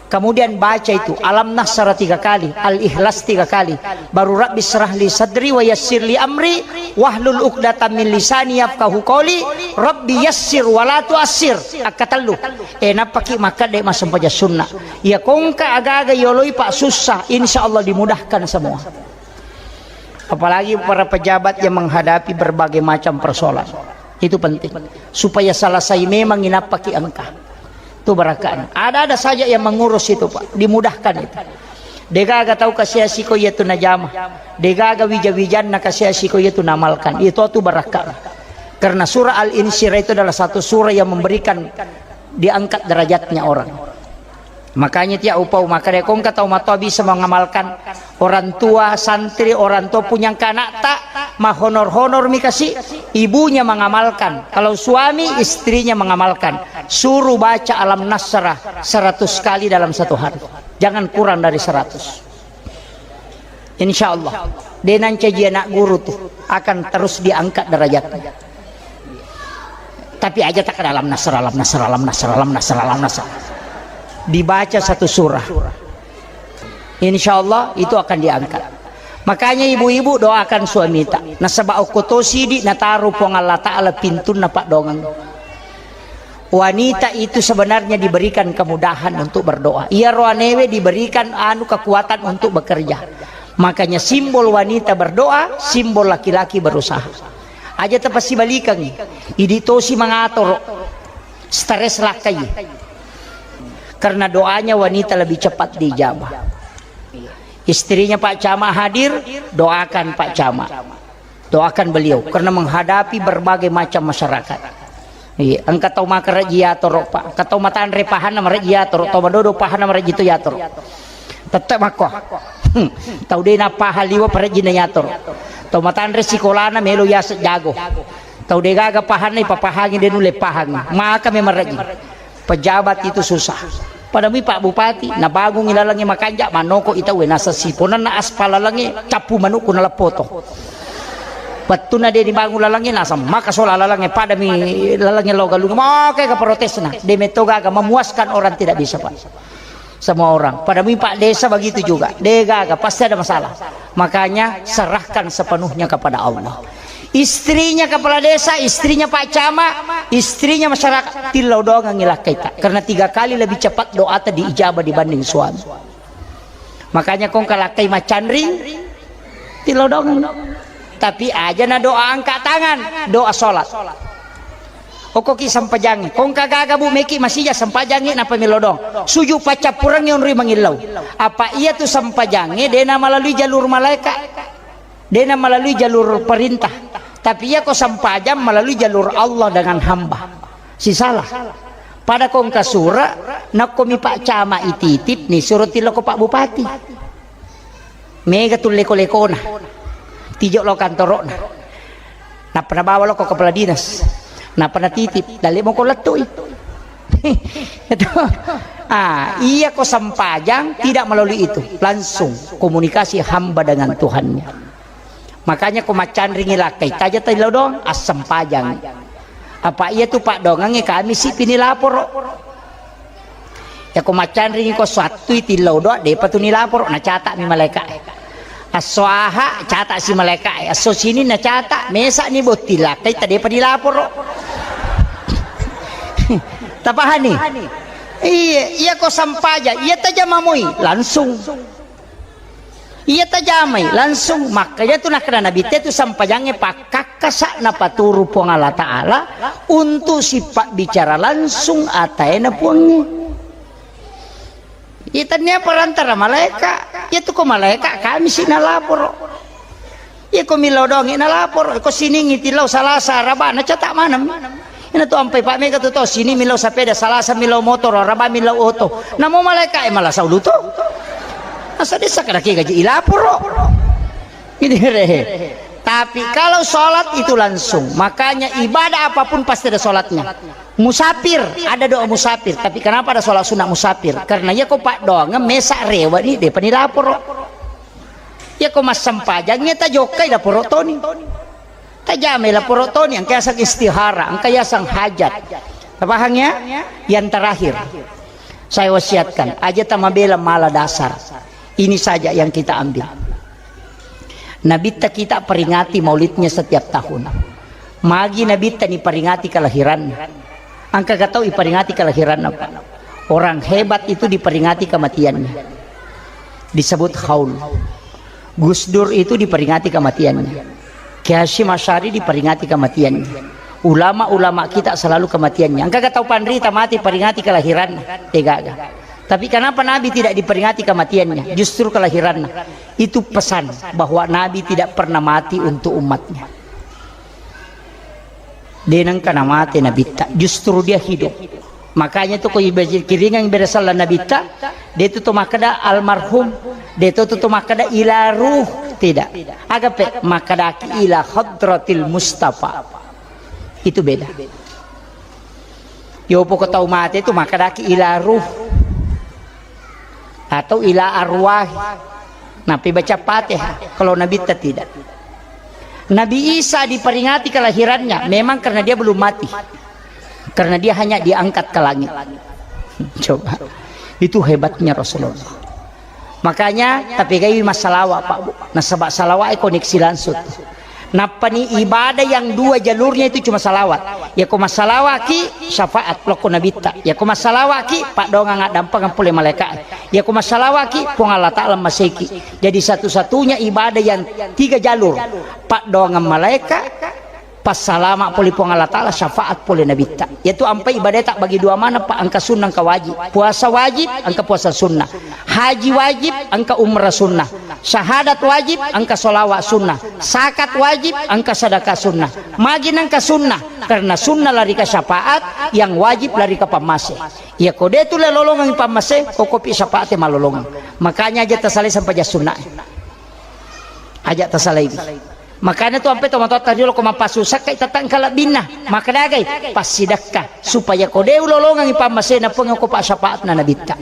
Kemudian baca itu Alam Nasyrah tiga kali, Al-Ikhlas tiga kali, baru Rabbi syrah li sadri wa yassir li amri wahlul uqdatam min lisani yafqahu qawli, Rabbi yassir wa la tuassir, akkatellu. Eh, nappaki makkeda massempajang sunna. Iya kongka agaga yoloi pa sussa, insya Allah dimudahkan semua. Apalagi para pejabat yang menghadapi berbagai macam persoalan. Itu penting. Supaya selesai memang inappaki engka. Itu barakahnya. Ada-ada saja yang mengurus itu, Pak. Dimudahkan itu. Degaga tau kasiasi ko iya tu najama. Degaga wija-wijanna kasiasi ko iya tu namalkan. Itu tu barakahnya. Karena surah Al-Insyirah itu adalah satu surah yang memberikan, diangkat derajatnya orang. Makanya tiap upau maka deko engka tau matoa bisa mengamalkan, orang tua, santri, orang tua punya engka anakta, mahonor-honor mi kasi, ibunya mengamalkan. Kalau suami, istrinya mengamalkan. Suruh baca Alam Nasrah seratus kali dalam satu hari. Jangan kurang dari seratus. Insya Allah, de nancaji anak guru tu akan terus diangkat derajatnya. Tapi aja tak dalam nasr, alam nasr, alam nasr, alam nasr, alam nasr. Dibaca satu surah. Insya Allah itu akan diangkat. Makanya ibu-ibu doakan suamita. Nasaba okko to sidi nataru Puang Allah Ta'ala pintunna paddoangeng. Wanita itu sebenarnya diberikan kemudahan untuk berdoa. Iya roanewe diberikan anu kekuatan untuk bekerja. Makanya simbol wanita berdoa, simbol laki-laki berusaha. Aja tapasibalikangi. Idi tosi mangatoro. Stres lakkai. Karena doanya wanita lebih cepat diijabah. Istrinya Pak Camat hadir, doakan Pak Camat. Doakan beliau karena menghadapi berbagai macam masyarakat. Iya, engka tau makarejji yatoro, Pak. Engka tau matanre pahanna marejji yatoro, tau madodo pahanna marejji tu yatoro. Tette makko. Tau de napaha liwa parejjina yatoro. Tau matanre sikolana melo yaseng jago. Tau de gaga pahanna ipapahangi de nulle pahangi. Maka me marejji. Pejabat itu susah. Pada mui Pak Bupati, nabangungi lalengnge makanja, manoko i tauwe, nasa siponenna aspal lalengnge, cappu manukku naleppoto. Wettunna de dibangun lalengnge, nasa maka sola lalengnge, pada mi lalengnge lo galung, maka ke protesna, de metto gaga, memuaskan orang tidak bisa, Pak. Semua orang. Pada mui Pak Desa begitu juga, de gaga, pasti ada masalah. Makanya serahkan sepenuhnya kepada Allah. Istrinya kepala desa, istrinya Pak Camat, istrinya masyarakat, tillau doangengngi lakkaita. Karena tiga kali lebih cepat doata diijabah dibanding suami. Makanya kong kalakkai macanring, tillau doangeng. Tapi aja na doa angkat tangan, doa sholat. Okkoki sempajangnge, kong kagaga bu meki masija sempajangnge napa melo doang. Suju paccappurengngi onroi mangillau. Apa iya tu sempajangnge dena melalui jalur malaikat. Dena melalui jalur perintah, tapi iya ko sempajang melalui jalur Allah dengan hamba. Sisala. Pada kongka sura, nakko mi Pak Camat ititip ni suro tiloko Pak Bupati. Mega tu leko-lekona. Tijo lo kantorokna. Nappa nabawa lo ko kepala dinas. Nappa natitip, dalle moko lettui. Itu. Ah, iya ko sempajang tidak melalui itu, langsung komunikasi hamba dengan Tuhannya. Makanya ko maccanringi lakkai, taja tillau doang, assempajang. Apa iya tu paddoangengnge kami si pini laporo. Ya ko maccanringi ko sattui tillau doang, depa tu ni laporo, nacata mi malaika. Esso Aha, cata si malaika, esso Sini nacata, mesa ni botting lakkai, tadepa dilaporo. Tapahani? Iya, iya ko sampaja, iya tajama moi, langsung. Iya tajamai, langsung. Makanya tu nakkeda Nabi te tu sampajangnge pakkakkasa napaturu Puang Allah Ta'ala untuk sipabbicara langsung ataena Puangnge. Iya, tennia perantara malaeka. Iya tu ko malaeka, kami si nalaporo. Iya ko millau doangngi nalaporo. Ko Siningngi tillau Salasa, Araba, nacata maneng. Ina tu ampai pa mega tu to, Sini millau sapeda, Salasa millau motoro, Araba millau oto. Namo malaeka e malasau luto. Asa desa kada ke gaji ilaporo. Ini re. Tapi kalau sholat itu langsung, makanya ibadah apapun pasti ada sholatnya. Musafir, ada doa musafir. Tapi kenapa ada sholat sunat musafir? Karena iya ko paddoangeng mesa rewa ni, depa ni laporo. Iya ko massempajangnge tajokkai laporo toni. Tajamai laporo toni, engka yaseng istihara, engka yaseng hajat. Tapahang ya? Yang terakhir. Saya wasiatkan, aja tamabela mala dasar. Ini saja yang kita ambil. Nabitta kita peringati maulidnya setiap tahun. Magi Nabitta ni peringati kelahiran. Engka ga tau iperingati kelahiran apa? Orang hebat itu diperingati kematiannya. Disebut haul. Gus Dur itu diperingati kematiannya. Kiai Hasyim Asy'ari diperingati kematiannya. Ulama-ulama kita selalu kematiannya. Engka ga tau panrita mati peringati kelahiranna? Tega ga. Tapi kenapa Nabi tidak diperingati kematiannya? Justru kelahirannya. Itu pesan bahwa Nabi tidak pernah mati untuk umatnya. De nengka namate Nabitta, justru dia hidup. Makanya tu ko ibe-, kiringang ibadah sallang Nabitta, de tu to makkeda almarhum, de tu to makkeda ila ruh, tidak. Agape makkedaki ila hadratil Mustafa. Itu beda. Yo poko tau mate tu makkedaki ila ruh. Atau ila arwah. Napi baca Fatihah. Kalau Nabitta tidak. Nabi Isa diperingati kelahirannya memang karena dia belum mati. Karena dia hanya diangkat ke langit. Coba. Itu hebatnya Rasulullah. Makanya tapi gaiwi massalawa, Pak Bu. Nasaba salawa e koneksi langsung. Nappani ibadah yang dua jalurnya itu cuma salawat. Yako massalawaki, syafaat lokko Nabitta. Yako massalawaki, paddoangang addampengang pole malaika. Yako massalawaki, Puang Allah Ta'ala maseki. Jadi satu-satunya ibadah yang tiga jalur. Paddoangang malaika, passalama pole Puang Allah Ta'ala, syafaat pole Nabitta. Yaitu ampai ibadah tak bagi dua mana, Pak, engka sunnah, engka wajib. Puasa wajib, engka puasa sunnah. Haji wajib, engka umrah sunnah. Syahadat wajib, engka sholawat sunnah. Zakat wajib, engka sedekah sunnah. Magi nengka sunnah, karena sunnah lari ke syafaat, yang wajib lari ke pammase. Iya ko de tu lolongang pammase, ko kopi syafaat malolongang. Makanya aja tasalai sampai jas sunnah. Aja tasalai. Makanya tu ampe tomatoatta riolo ko mappasusakka i tatangkala binna. Makadagai passidakka supaya ko de ulolongang i pammasena Puang ko pa syafaatna Nabitta.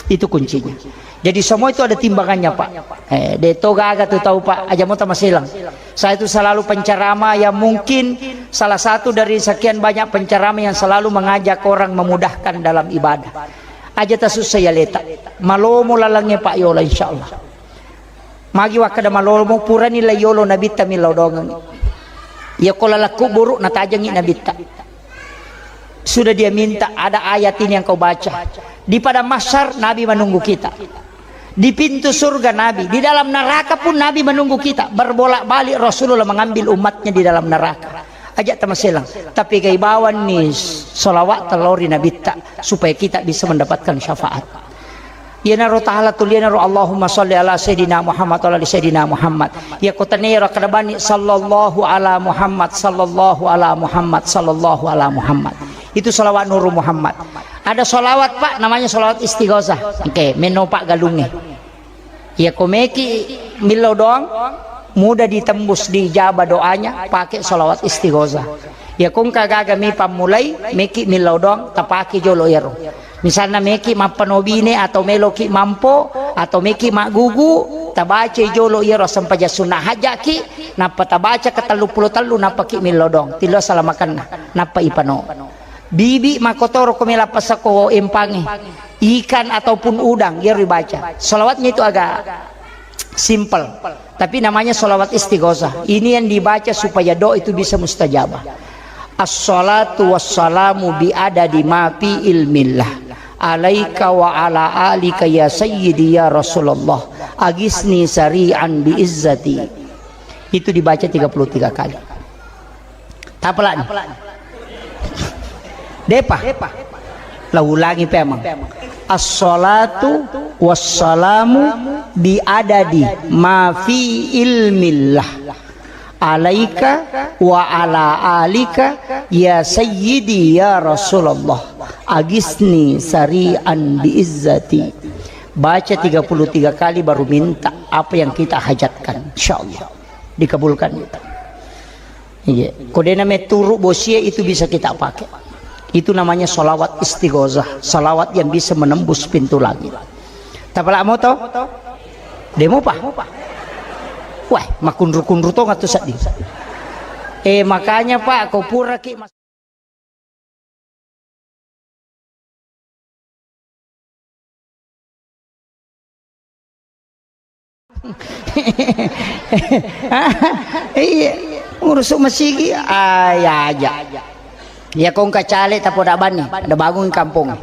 Itu kuncinya. Jadi semua itu ada timbangannya, Pak. Eh, de to gaga tu tau, Pak, aja mota maselang. Saya itu selalu penceramah yang mungkin salah satu dari sekian banyak penceramah yang selalu mengajak orang memudahkan dalam ibadah. Aja tasusai aleta. Malomo lalangnya, Pak, yola, insyaallah. Magi wakkeda malomo purani la yolo Nabitta millau doangengngi. Iya ko laleng kuburu natajengngi Nabitta. Sudah dia minta, ada ayat ini yang kau baca. Di padang mahsyar Nabi menunggu kita. Di pintu surga Nabi, di dalam neraka pun Nabi menunggu kita. Berbolak-balik Rasulullah mengambil umatnya di dalam neraka. Aja tamaselang, tapi gai bawanni sholawat tellau ri Nabitta supaya kita bisa mendapatkan syafaat. Iyanaro tahala tulianaro Allahumma sholli ala Sayyidina Muhammad wa ala ali Sayyidina Muhammad. Iya ko tania ro kada bani sallallahu ala Muhammad, sallallahu ala Muhammad, sallallahu ala Muhammad. Itu salawat Nuru Muhammad. Ada salawat, Pak, namanya salawat istighosah. Oke, meno Pak galunge. Iya ko meki millau doang, mudah ditembus, diijabah doanya, pakai salawat istighosah. Iya ko engka gaga mi pammulai, meki millau doang, tapake jolo iyaro. Misalna meki mappanobine atau meloki mampo atau meki maggugu, tabaca jolo iyaro sempajang sunnah hajaki, nappa tabaca ke tellu pulo tellu, nappa ki millau doang. Tillo salamakenna, nappa ipano. Bibi makotoro ko mela pasako empangi, ikan ataupun udang, iyaro dibaca. Salawatnya itu agak simple, tapi namanya salawat istighosah. Ini yang dibaca supaya doa itu bisa mustajabah. Assalatu wassalamu bi adadi ma fi ilmillah. Alaika wa ala alika ya sayyidi ya Rasulullah. Agisni sari'an bi izzati. Itu dibaca tiga puluh tiga kali. Tapalani. Depa. La ulangi pemang. Assalatu wassalamu bi adadi ma fi ilmillah. Alaika wa ala alika ya sayyidi ya Rasulullah. Agisni sari'an bi izzati. Baca tiga puluh tiga kali baru minta apa yang kita hajatkan. Insyaallah dikabulkan. Iya. Ko dena meturu bosie itu bisa kita pakai. Itu namanya salawat istighosah, salawat yang bisa menembus pintu langit. Tapala moto? Demo pa? Wah, makunru-kunru to ngatu seddi. Eh, makanya Pak, ko pura ki mas- Iya, ngurusu masigi, ah, ya aja. Ya kongka cale tapoda banni, da bangun kampung.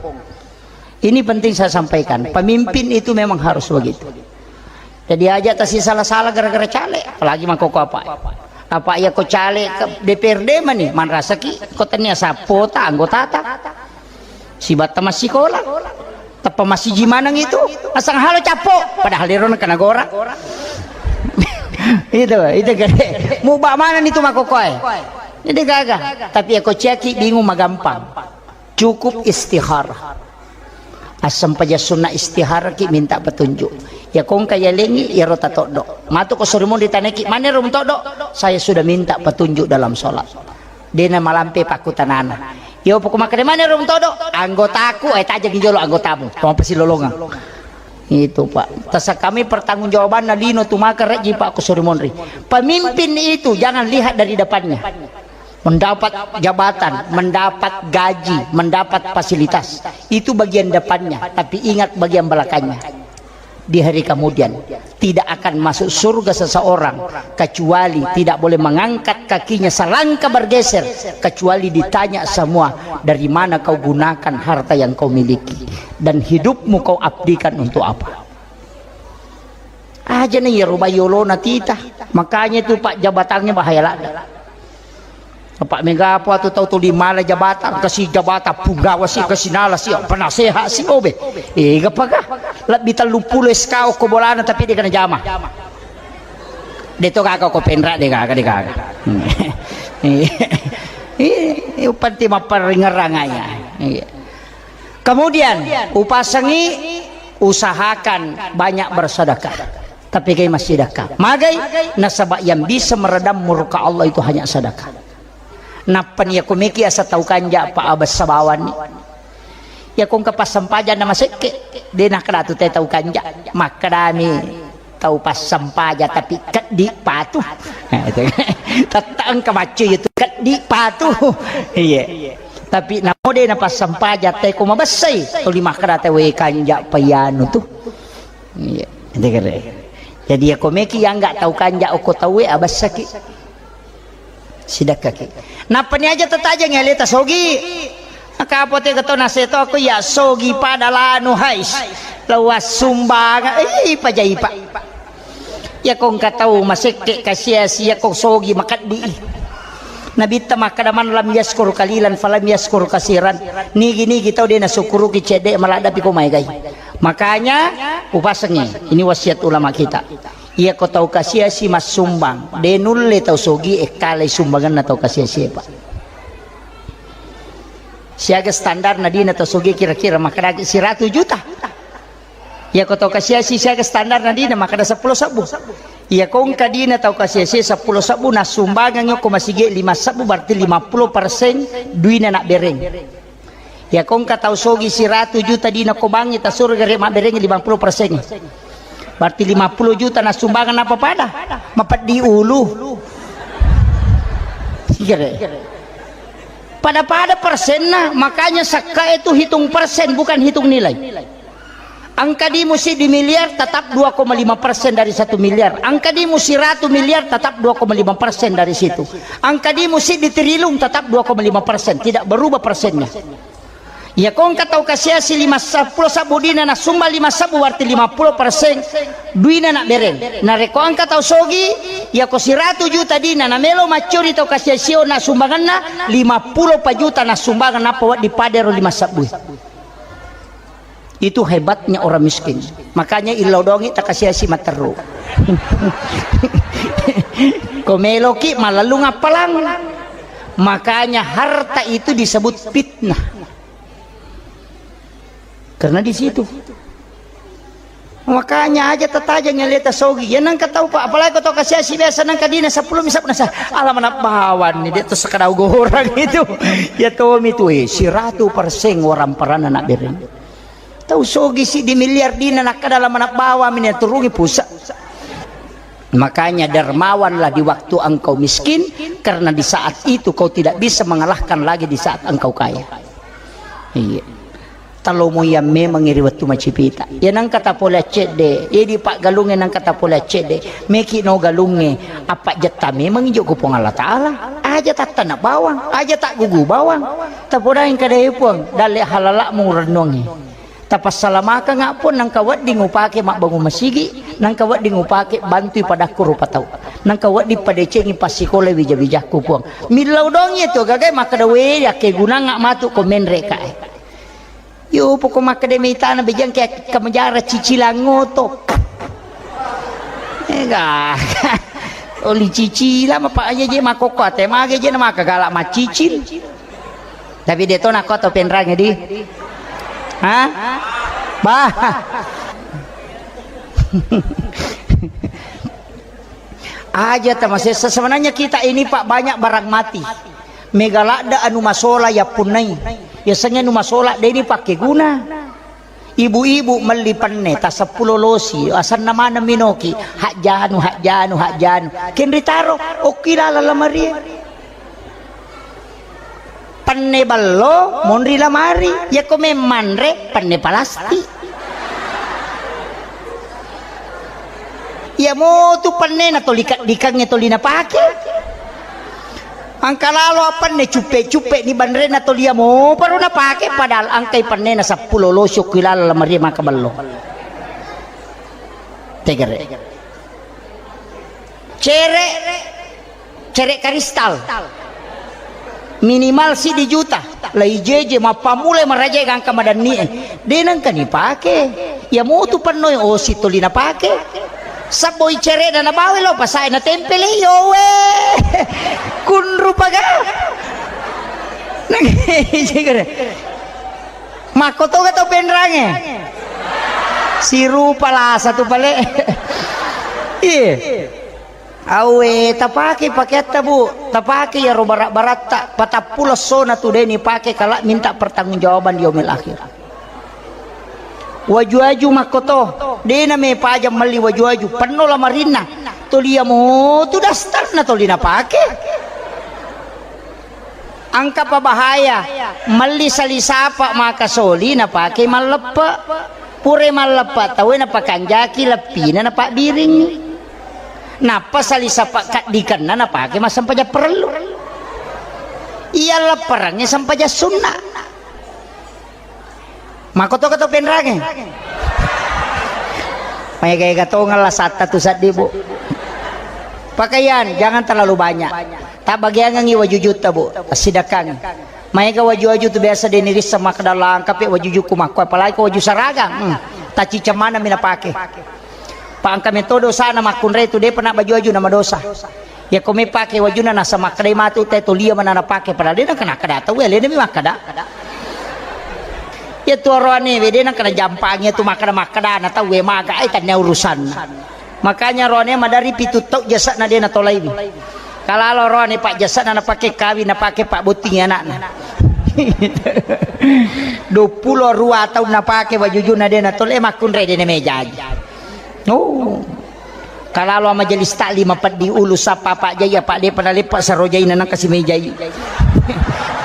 Ini penting saya sampaikan, pemimpin itu memang harus begitu. Jadi aja tasi salah-salah gara-gara cale, apalagi mangkoko apa. Apa ya ko cale ke D P R D mani, manrasaki ko tania sapota anggotata. Sibatta massikola. Teppa massiji maneng itu. Asang halo cappo. Padahal ero na kena gora. Itu, itu gede. Muba mana itu makokoe. Jadi gaga. Tapi ya ko ciaki bingung magampang. Cukup istikharah. Assempaja sunna istikharah ki minta petunjuk. Ya kongka ya lengi ya rota toddo. Matu ko surimun ditaneki mana rum toddo. Saya sudah minta petunjuk dalam sholat. Dena malampe pakkutanana. Yo poko makkeda mana rum todo? Anggotaku, eh, tajengi jolo anggotamu. Toma pasilolongang. Itu, Pak. Tasa kami pertanggungjawabanna lino tu maka reji Pak Kusuri Monri. Pemimpin itu jangan lihat dari depannya. Mendapat jabatan, mendapat gaji, mendapat fasilitas. Itu bagian depannya, tapi ingat bagian belakangnya. Di hari kemudian, tidak akan masuk surga seseorang kecuali tidak boleh mengangkat kakinya selangkah bergeser kecuali ditanya semua, dari mana kau gunakan harta yang kau miliki dan hidupmu kau abdikan untuk apa? Aja nih ya rubah yolona tita. Makanya itu Pak jabatannya bahaya lada. Apa mega apa tu tau tuli mala jabatan, kasi jabatan punggawa si, kasi nala si, penasehat si, obe. Ega paga? Lebbi tellu pulo S K ko bolana tapi dia kena jama. De to kaka ko penra de kaka de kaka. Iya, iya, panti mapparingerang aja. Iya. Kemudian upasangi, usahakan banyak bersedekah. Tapi kai massedekah. Magai, nasaba yang bisa meredam murka Allah itu hanya sedekah. Nappani yako meki asa tau kanja pa abessa bawanni. Yako engka passempajanna masekke, de nakkeda tu te tau kanja. Makkedami tau passempaja tapi keddi patu. Tetta engka maccu itu keddi patu. Iya. Tapi namo de na passempaja te ko mabessai. Tuli makkeda te we kanja payanu tu. Iya. Jadi yako meki yang nggak tau kanja oko tau we abessaki. Sidakkaki. Nappani aja tatajeng aleta sogi. Maka apa tega to naseto aku ya sogi pada lanu hais. Lawas sumbang. Eh, ipa jaipa. Ya kong katau masekke kasiasi ya kong sogi makeddi. Nabitta makkada man lam yaskur kalilan falam yaskur kasiran. Nigi-nigi tau de nasukuruki cedde maladapi ko maegai. Makanya upasengi ini wasiat ulama kita. Iyako tau kasiasi massumbang, de nulle tau sogi ekkalai sumbanganna tau kasiasi, Pak. Siaga standarna dina tau sogi kira-kira makkedaki siratu juta. Iyako tau kasiasi siaga standarna dina makkeda seppulo sebbu. Iyako engka dina tau kasiasi seppulo sebbu nassumbangeng ko masigi lima sebbu berarti lima puluh persen duina nabbereng. Iyako engka tau sogi siratu juta dina ko bangngi tasuro gare mabbereng lima puluh persen. Berarti lima puluh juta nassumbangeng napa pada? Mapeddi ulu. Sigere. Pada-pada persenna, makanya sakka itu hitung persen bukan hitung nilai. Angka dimu siddi miliar tetap dua koma lima persen dari satu miliar. Angka dimu siratu miliar tetap dua koma lima persen dari situ. Angka dimu siddi trilung tetap dua koma lima persen. Tidak berubah persennya. Iyako engka tau kasiasi lima seppulo sebbu dina nasumba lima sebbu berarti lima puluh persen duina nabbereng. Narekko engka tau sogi, iyako siratu juta dina namelo maccuri tau kasiasio nasumbanganna lima puluh pa juta nasumbangan nappa wedding padero lima sebbu. Itu hebatnya orang miskin. Makanya illau dongi takasiasi matteru. Ko meloki malellung appalang. Makanya harta itu disebut fitnah. Karena di situ. Makanya aja tatajeng aleta sogi. Ya nangka tau Pak, apalagi ko tau kasiasi biasa nangka dina seppulo mi seppulo nasa. Alam anak bawan ni dia tu sekadau gorang itu. Ya tomi tu eh siratu persen orang peran anak bereng. Tau sogi siddi miliar dina nakkada lama nabbawa mini turungi pusat. Makanya dermawanlah di waktu engkau miskin, karena di saat itu kau tidak bisa mengalahkan lagi di saat engkau kaya. Iya. Talomoiang memengngi ri wettu macipita. Iya nengka tapole accedde, iya di paggalungnge nengka tapole accedde. Meki no galungnge, appajetta memengngi jokko Puang Allah Ta'ala. Aja tattana bawang, aja taggugu bawang. Tapodaing kadae Puang, dalle halala'mu rennuangnge. Tapassalamakengnga Puang, nengka wedding upake mabbangung masigi, nengka wedding upake bantui padakku rupa tau. Nengka wedding padecengi passikolai wija-wijakku Puang. Millau dongi tu gagae makkeda we yakkegunangnga matu ko menre kae. Yo, poko makkeda mitana bejang ke kamajara cicilang oto. Ega. Oli cicila ma pa aja je makokko ate mage je na maka galak macicil. Tapi de to nako to penrang di. Ha? Bah. Aja tamasessa. Sebenarnya kita ini, Pak, banyak barang mati. Mega ladde anu masola yappunnai. Yasengnge anu masola deni pakkeguna. Ibu-ibu melli penne ta seppulo losi, asenna maneng minoki, hajjanu, hajjanu, hajjanu. Kenri taro, okki laleng lamarie. Penne bello, monri lamari. Yako memmanre, penne palastik. Iya motu pennena toli kaddikangnge toli napake. Angka lalo penne cuppe-cuppe ni banrena toli iya mo paro napake, padahal angkai pennena seppulo losi okki laleng lamarie maka bello. Tegere. Cere. Cere karistal. Minimal siddi juta. Lai jeje mappammulai maraja gangka madanni e. De nengka nipake. Iya motu pennoi osi toli napake. Sabboi cerena nabawa lo pasae natempele yowe. Kunru paga. Nang makko toga tau penrange. Sirupa lasa tu pale. Iya. Awe, tapake pakeatta, Bu. Tapake iyaro bara-baratta. Patappulo essona tu de nipake kala minta pertanggungjawaban di yaumil akhir. Waju-waju makkoto, de na mepajang melli waju-waju. Penno lamarinna. Toli iya motu dastarna toli napake. Angka pa bahaya, melli sali sapa maka soli napake malleppe. Pura malleppe tauwe napakanjaki leppina napabbiringngi. Nappa sali sapa kaddikenna napake massempajang parellu. Iya lepperengnge sempajang sunna. Makkotoka to penrange. Maega-ega tongeng lasatta tu seddi, Bu. Pakaian jangan terlalu banyak. Tabbagiangengngi wajujutta, Bu. Tassidakkangngi. Maega waju-waju tu biasa de nirisseng makkeda langkape wajujukku makko, apalagi ko waju saragang. Hmm. Tacciceng maneng mi napake. Pa engka metto dosana makkunrai tu depa na baju-waju na madosa. Yako mepake wajunna nasa makkedai matu te tolia mana napake, padahal de nengka nakkeda tauwe, alena mi makkeda. Iya tu oroane we de nengka najampangi tu makkeda-makkeda na tauwe maga ai tannia urusanna. Makanya oroane madari pitu tau jasana de natolaiwi. Kalalo oroane pa jasana napake kawing napake pabbottingi anakna. Duappulo rua taung napake wajujunna de natolai makkunrai de namejaji. Oh. Kalalo majelis taklim peddi ulu sappa Pak Jai, apa depa naleppa saro jaina nang kasi mejai.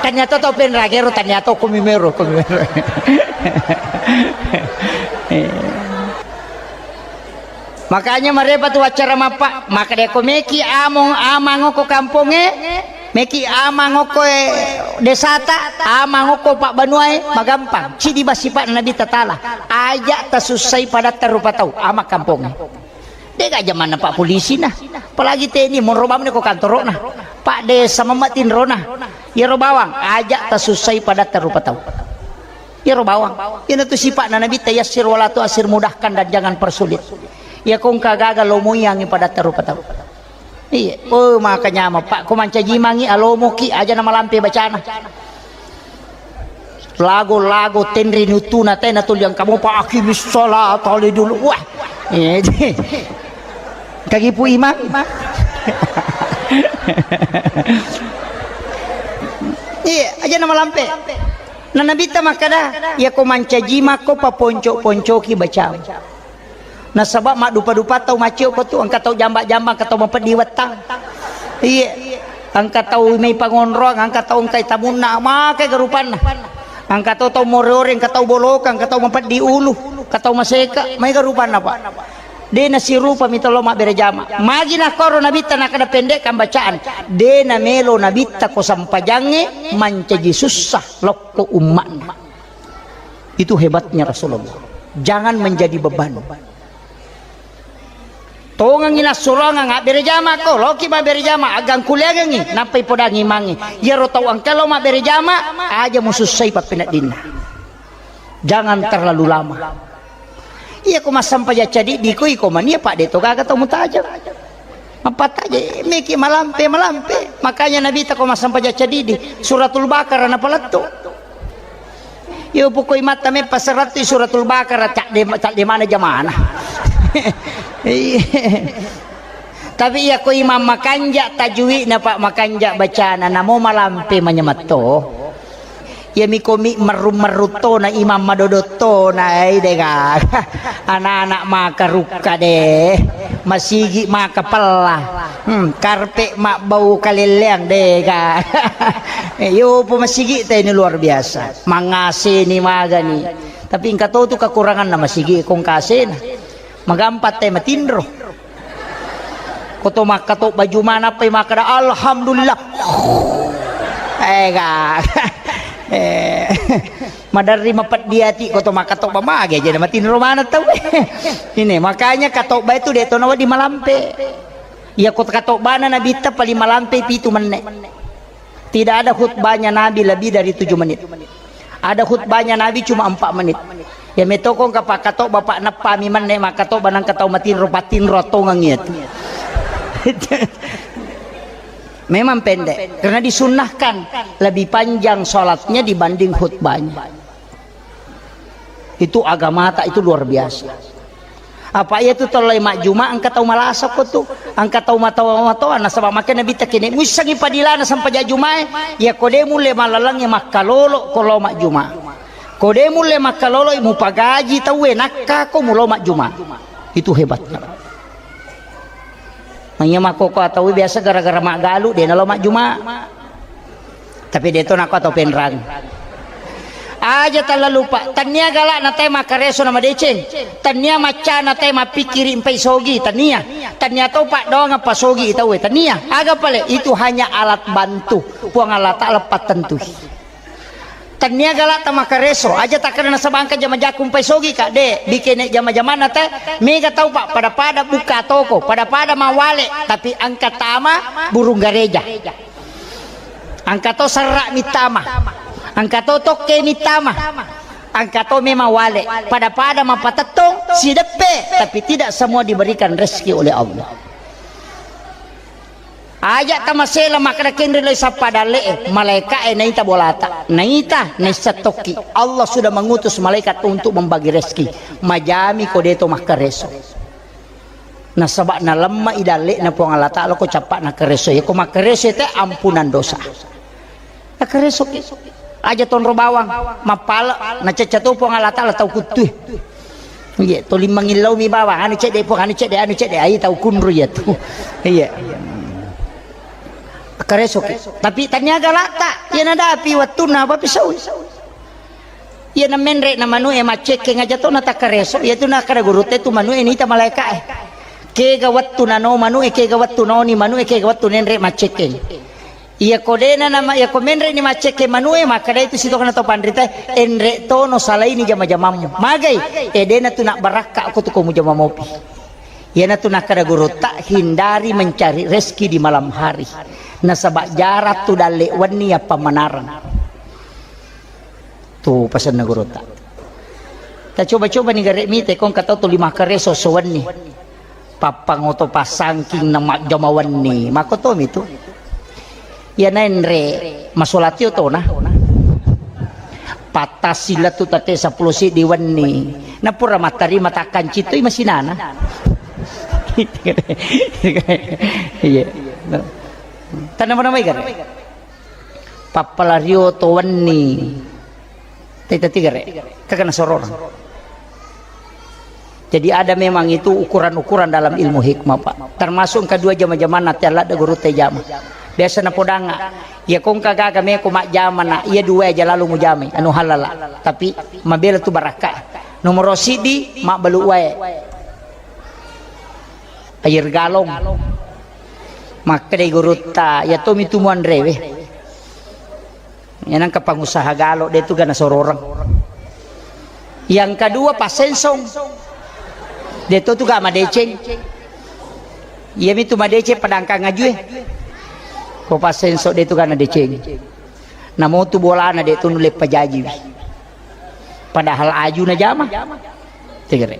Ternyata tau penragero, ternyata komi mero, komi mero. Eh. Makanya marepa tu acara mappa, maka de ko meki among amang ko kamponge, meki amang ko, eh, desata, amang ko pabbanuae, magampang. Cidi basipa Nabi Tatala. Aja tasussai padatta rupa tau, amang kamponge. Dega jamanna Pak Polisi na. Apalagi T N I, monro bawang ko kantoro'na. Pak Desa memang tinrona. Iyaro bawang, aja tasussai padatta rupa tau. Iyaro bawang. Iyana tu sipa'na Nabi, tayassir wala tu'assir, mudahkan dan jangan persulit. Iya ko engka gaga lomoiangi padatta rupa tau. Iya. Oh, maka nyama, Pak. Ko mancaji mangi alomoki, aja na malampe bacana. Lago-lago tenri nutuna tena tuli engka mopa aqimis sholata li dulu. Wah. Eh, kagipu imang. Iya, aja na malampe. Na Nabitta makkada, iya ko mancaji makko paponco-poncoki bacamu. Nasaba maddupa-dupa tau maccio ko tu, engka tau jamba-jamba, engka tau mapeddi wettang. Iye. Engka tau mai pangonroang, engka tau engkai tamunna, makai garupanna. Engka to tau more-ore, engka tau boloka, engka tau mapeddi ulu, engka tau maseka, maega rupanna, Pak. De' nasirupa mita lao mabbere jama. Magi nakkoro Nabitta nakkeda pendek pembacaan. De' namelo Nabitta ko sempajangnge mancaji sussa lokko umma'na. Itu hebatnya Rasulullah. Jangan menjadi beban. Tongengi nassuroangang abbere jama ko, loki mabbere jama, agangkuliangengi, nappai podangi imangnge. Iyaro tau engka lao mabbere jama, aja musussai pappeneddinna. Jangan terlalu lama. Iya ko massampajang cadiddi ko iko mania, Pak, de' to gaga tau mutajeng. Mappattaje meki malampe, malampe. Makanya Nabitta ko massampajang cadiddi, Suratul Baqarah napalettu. Iyo pokoi matta meppa serattu Suratul Baqarah, cadde, cadde mana jamana. Iya. Tapi iya ko imam makanja tajwidna, Pak, makanja bacana, namo malampe manyamatto. Iya miko mi merru-merru tona imam madodot tona, ai dega. Anak-anak maka rukka de. Masigi maka pella. Hmm, karpe mabbau kalelleang dega. Iyo po masigi te ini luar biasa. Mangaseni magani. Tapi engka to tu kekuranganna masigi kong kasena. Magampa te matinro. Ko to makkatobba juma nappai makkeda, "Alhamdulillah." Eh, ga. Eh, maderri mapeddi ati ko to makkatobba mage aja matinro maneng tau. Ini makanya katobba itu de' to nawedding malampe. Iya ko katobbana Nabitta paling malampe pitu menne. Tidak ada khutbahnya Nabi lebih dari tujuh menit. Ada khutbahnya Nabi cuma empat menit. Ya metokong ka pakkatobba, Pak, neppami menne makkatobba nangka tau matinro, pattinro tongeng iya tu. Memang pendek, karena disunnahkan lebih panjang sholatnya dibanding khutbahnya. Itu agamata itu luar biasa. Apa iya tu tolai majjuma engka tau malasa ko tu, engka tau matoa-matoa, nasaba makkeda Nabitta kene muissengi padilana sampajang jumae, iya ko de mulle malalengnge makkalolo ko lao majjuma. Ko de mulle makkalolo mupagaji tauwe nakka ko mulo majjuma. Itu hebatnya. Manya makkoko atau biasa gara-gara maggalu de nalo majjuma. Tapi de to nako atau penrang. Aja talalu, Pak. Tania galak na tai makkareso na madeceng. Tania macca na tai mappikiri empai sogi. Tania. Tania to, Pak, doang apa sogi tauwe. Tania. Aga pale itu hanya alat bantu. Puang Allah Ta'ala pattentui. Tania galak ta makkareso. Aja takkeda nasaba engka jama-jaku empai sogi, Kak. De, bikene jama-jamanna te. Mega tau, Pak, pada-pada buka toko, pada-pada mawale, tapi engka tama burung gareja. Engka to serra mittama. Engka to tokke mittama. Engka to memang wale. Pada-pada mapatettong, sideppe, tapi tidak semua diberikan rezeki oleh Allah. Aja tamasela makkeda kenri lai sappa dalle'e, malaika'e naita bolata. Naita, naissa tokki. Allah sudah mengutus malaikat untuk membagi rezeki. Majami ko deto makkareso. Nasaba nalemma i dalle'na Puang Allah Ta'ala ko cappa nakkareso. Yako makkareso te ampunan dosa. Nakkaresoki. Aja tonro bawang, mappale, nacecca to Puang Allah Ta'ala tau kuttue. Iya, toli mangillau mi bawang, anu cedde Puang, anu cedde, anu cedde, ai tau kunru iya tu. Iya. Nakkaresoki. Tapi tania galata, iya nadapi wettunna apa pisau. Iya na menre na manu e maccekkeng aja to natakkareso, iya tu nakkada gurutta tu manu e nita malaika e. Kega wettu nano manu e, kega wettu noni manu e, kega wettu nenre maccekkeng. Iya ko dena nama, iya ko menre ni maccekkeng manu e, makkada itu sitokana to panrita, enre tono salaini jama-jamammu. Magai, e dena tu nak barakka ko tu ko mujama mopi. Iyana tu nakkada gurutta, hindari mencari rezeki di malam hari. Nasaba jarang tu dalle wenni yappa manarang. Tu pasenna gurutta. Tacoba-coba ni gare mite kong katau tu lima kareso so wenni. Pappangoto pasangking na majjama wenni. Makotomi tu. Iyana enre masolatio tona. Pattasi lettu tette seppulo siddi wenni. Napura mattarima takkancittui masinana. Iya. Tanama-namai gare. Pappalario to wenni. Teta tigare. Kakana sororang. Jadi ada memang itu ukuran-ukuran dalam ilmu hikmah, Pak. Termasuk kedua jama-jamanna te Allah da guru te jama. Biasa napodangnga, iya kongka gaga meko majjama na, iya dua aja lalu mujamai, anu halala. Tapi mabela tu barakka. Nomoro siddi, mabbalu wae. Air galon. Makkedai gurutta, iya tomi tu muanrewe. Iya nangka pangusaha galo, de tu gana sororeng. Yang kedua, passensong. De to tu ga madeceng. Iya mitu madeceng padangkang ajue. Ko passensong de tu gana deceng. Namo tu bolana de tu nulle pajajiwi. Padahal aju najama. Tegere.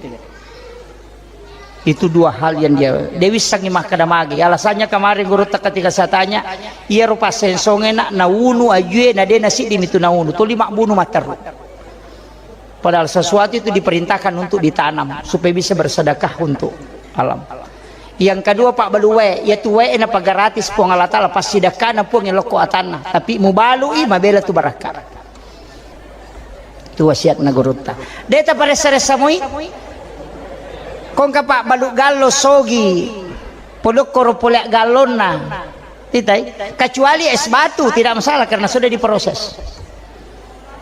Itu dua hal yang dia, dia wissangi makkeda magi. Alasannya kemarin gurutta ketika saya tanya, iya rupa sensonge nak naunu ajue na de nasiddi mitu naunu. Tuli mabbunu matteru. Padahal sesuatu itu diperintahkan untuk ditanam supaya bisa bersedekah untuk alam. Yang kedua, Pak Baluwe, ya tuwe na pagaratis Puang Allah Taala pasti dekana Puang lokko atanna. Tapi mubalui mabela tu barakka. Tu wasiatna gurutta. De taparessa-ressa moi. Kongka Pak balu gallo sogi. Podokkoro pole gallonna. Titai. Kecuali es batu tidak masalah karena sudah diproses.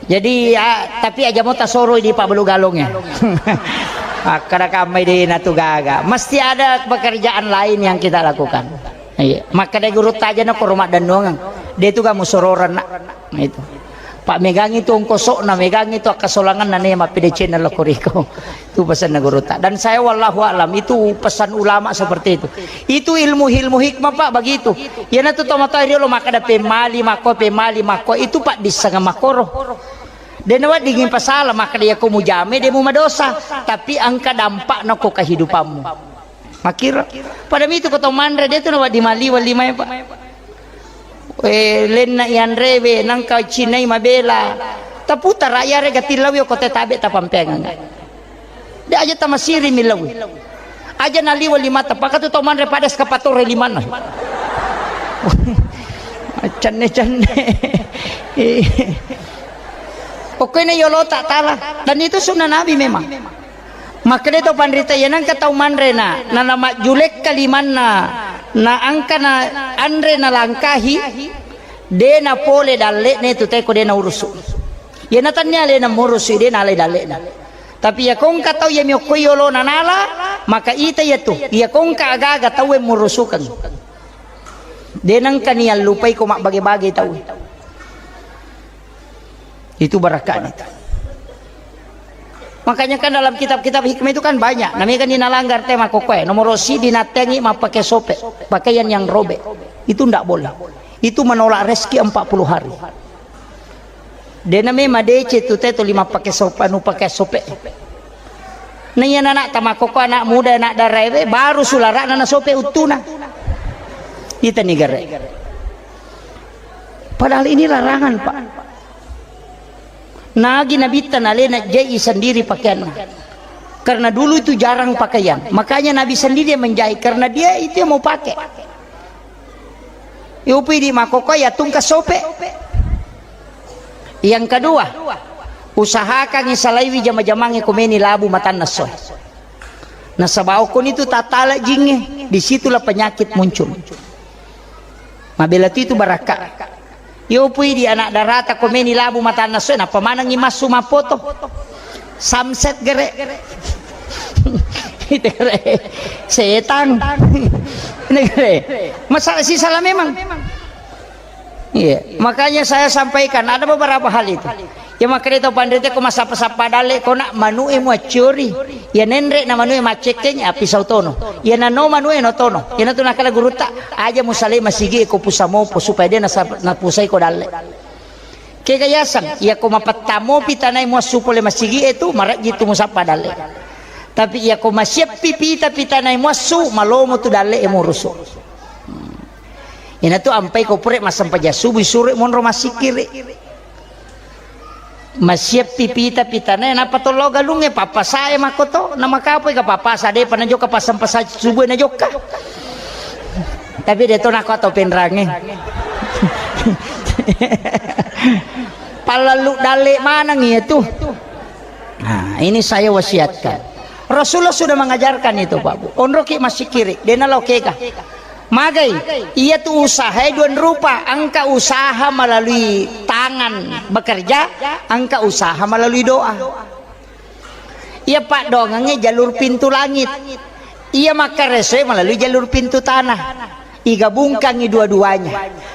Jadi, ah, tapi aja mau tasoro di Pak balu gallongnya. Akkada kamai de natu gaga. Mesti ada pekerjaan lain yang kita lakukan. Iya, makkeda gurutta aja na koro maddennuangeng. De tu kamu sororan nak. Nah, itu. Pak megangi tu ongkosokna, megangi tu akkasolanganna ne mappedecenna lo koriko. Tu pesanna gurutta. Dan saya wallahu a'lam, itu pesan ulama seperti itu. Itu ilmu-ilmu hikmah Pak begitu. Iya na tu tomatoa riolo makkeda pemali makko, pemali makko. Itu Pak dissanga makoro. De naweddingi pasala makkeda iya ko mujame de mu madosa. Tapi engka dampakna ko kehidupanmu. Makkiro. Pada mitu ko tau manre, de tu nawedding maliweng limae, Pak. Eh, lenna ianrewe, nangka cinai mabela. Taputara iyarega tillawi ko te tabe tapampeangeng. De aja tamasiri millawi. Aja naliweng limata, pakatu tau manre pada eskapatore limanna. Cenne-cenne. Pokoknya yolo tak tala. Dan itu sunnah Nabi memang. Makkeda to panrita, iya nangka tau manre na, na, na majjulekka limanna, na angka na anre na langkahi, de na pole dalle'ne tu teko de na urusu. Iya na tannia alena murusu, de na alai dalle'na. Tapi iya kongka tau iya miokkoi yolona nala, maka ita iya tu, iya kongka agaga tau e murusukeng. De nangka ni allupai ko mabbage-bage tau. Itu barakahnya itu. Makanya kan dalam kitab-kitab hikmah itu kan banyak. Namanya kan dinalanggar tema kokoe. Nomor sidi natengi mappake sope, pakaian yang robek. Itu ndak boleh. Itu menolak rezeki empat puluh hari. Dena memang dece tu teto lima pake sope, anu pake sope. Nah, iya anak tamakoko anak muda, anak daraewe baru sularana na sope uttuna. Ita ni gare. Padahal ini larangan, Pak. Nagi Nabitta nalena jai sendiri pakaianna. Karena dulu itu jarang pakaian. Makanya Nabi sendiri yang menjahit. Karena dia itu yang mau pakai. Iupi di makoko ya tungka sope. Yang kedua, usahakan isalaiwi jama-jamangi komeni labu matanna soe. Nasaba okon itu tatala jinge, disitulah penyakit muncul. Mabela tu itu barakka. Yo pui di anak darata komeni labu matanna soe, nappa manengi massu mappoto. Samset gere. Itu gere. Setang. Ini gere. Masalah sisala memang. Iya, makanya saya sampaikan ada beberapa hal itu. Ya makanya itu pandai ko masappa-sappa dalle ko nak manu'e muacciori. Ya nenre na manu'e maccekkeng, ya pisau tono. Ya nano manu'e no tono. Ya natu nakala gurutta, aja musale masigi ko pusamopo supaya dia nasa-, napusai ko dalle. Kega yaseng, ya ko mapettamopi tanai muassu pole masigi itu, marajji tu musappa dalle. Tapi ya ko masieppi pita pitanai muassu, malomo tu dalle e murusu. Inatu ampai ko pure massempajang subuh, suro monro massikkiri. Masieppi pita pitana, nappa tollo galungnge, pappasae makkoto, namakapoi ka pappasa, depa najokka passempajang subuh najokka. Tapi de to nako atau penrange. Pallallu dalle maneng iya tu. Nah, ini saya wasiatkan. Rasulullah sudah mengajarkan itu, Pak Bu. Onroki massikkiri, dena lao kega. Magai, iyatu usahae dua rupa, engka usaha melalui tangan bekerja, engka usaha melalui doa. Iya paddoangengnge jalur pintu langit, iya makkaresoe melalui jalur pintu tanah. Igabungkangngi dua-duanya.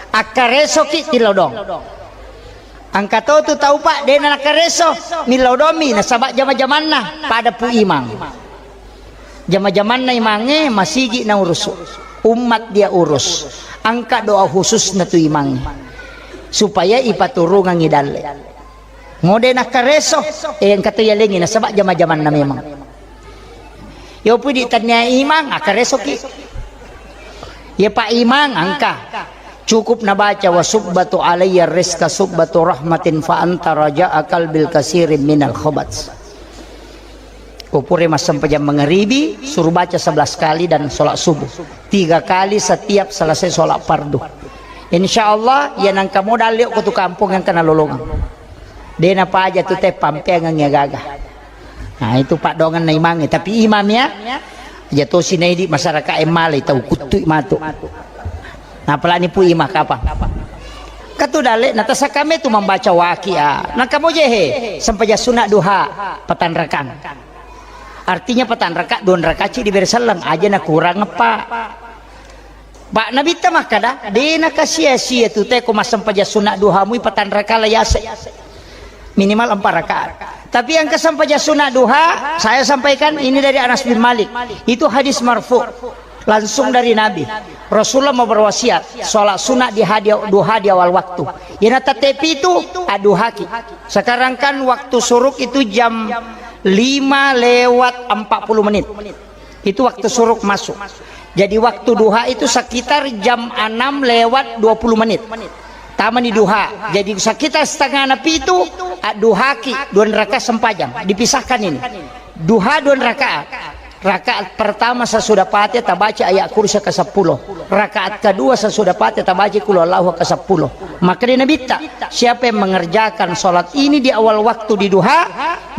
Akkaresoki tilodong. Engka to tu tau, Pak, de' na nakkareso, millau domi nasaba jama-jamanna pada Pu Imang. Jama-jamanna Imangnge masigi naurusu, umat dia urus. Engka doa khususna tu Imangnge supaya ipaturungangngi dalle. Mode nakkareso, eh, engka to yalengi nasaba jama-jamanna memang. Yo pudi tania Imang, akkaresoki. Ya Pak Imang, engka. Cukup nabaca, "Wa subbatu alayya rizqa subbatu rahmatin fa anta raja'a qalbil kasirin minal khabat." Ko pura massempajang mangaribi, suruh baca sebelas kali dan sholat subuh. Tiga kali setiap selesai sholat fardu. Insya Allah, ya nangka modal liok ko tu kampung yang kena lolongan. De' napaja tu te pampeangengngi agaga. Nah, itu paddoangenna Imangnge, tapi Imang ya, aja tosi naidi masyarakat e malai tau kuttui matu. Nah, apalagi Pu Imang kapang. Katu dalle, na tasakame tu membaca waki, ah. Nangka mojehe, sempajang sunat duha, patanrakang. Artinya patanraka, dua raka ci diberi selleng, aja na kurang eppa. Pak Nabitta makkada, de' nakasia-sia tu te ko massempajang sunat duha mui patanraka la yase. Minimal empat rakaat. Tapi yang kesempajang sunat duha, saya sampaikan ini dari Anas bin Malik. Itu hadis marfu. Langsung dari Nabi. Rasulullah mau berwasiat, sholat sunat di hadi-, duha di awal waktu. Ina tette pitu, aduhaki. Sekarang kan waktu suruk itu jam lima lewat empat puluh menit. Itu waktu suruk masuk. Jadi waktu duha itu sekitar jam enam lewat dua puluh menit. Tamani duha. Jadi sekitar setengah na pitu, aduhaki, dua raka sempajang. Dipisahkan ini. Duha dua rakaat. Rakaat pertama sesudah Fatihah tabaca ayat kursi ke sepuluh. Rakaat kedua sesudah Fatihah tabaca qul huwallahu ke sepuluh. Maka di Nabitta, siapa yang mengerjakan sholat ini di awal waktu di duha,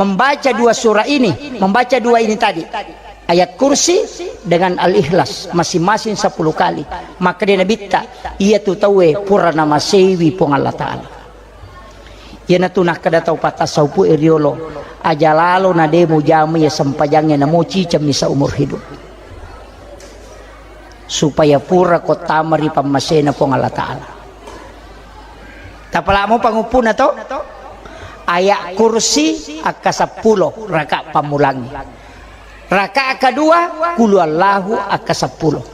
membaca dua surah ini, membaca dua ini tadi, ayat kursi dengan al-ikhlas, masing-masing sepuluh kali, maka di Nabitta, iya tu tauwe pura namaseiwi Puang Allah Ta'ala. Iyanatu nakkeda tau pattassaupu'e riolo, aja lalo na de' mujama iya sempajangnge namo cicemmi saumur hidup. Supaya pura ko tama ri pammasena Puang Allah Ta'ala. Tapalamo panguppuna to? Ayat kursi akka seppulo raka pammulangngi. Raka kedua, qul huwallahu akka seppulo.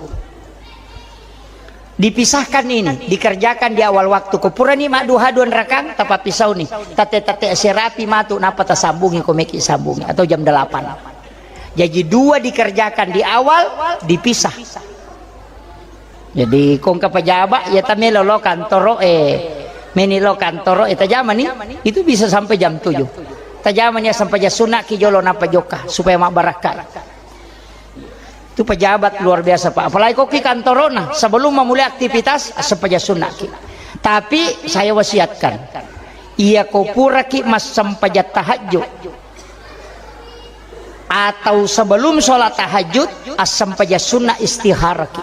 Dipisahkan ini, dikerjakan di awal waktu. Ko purani madduha dua rakang, tapappisauni. Tette-tette serapi matu, napa tasambungi ko meki sambungi. Atau jam delapan. Jadi dua dikerjakan di awal, dipisah. Jadi ko engka pejabat, ya tamelo lo kantoro e. Meni lo kantoro e, tajamani, itu bisa sampai jam tujuh. Tajamani ya sampai jam sunat ki jolo napa jokka, supaya mabbarakka. Itu pejabat luar biasa, Pak. Apalagi ko ki kantorona, sebelum memulai aktivitas, sempaja sunat ki. Tapi saya wasiatkan, iya ko pura ki massempajang tahajud atau sebelum sholat tahajud, assempaja sunat istihara ki.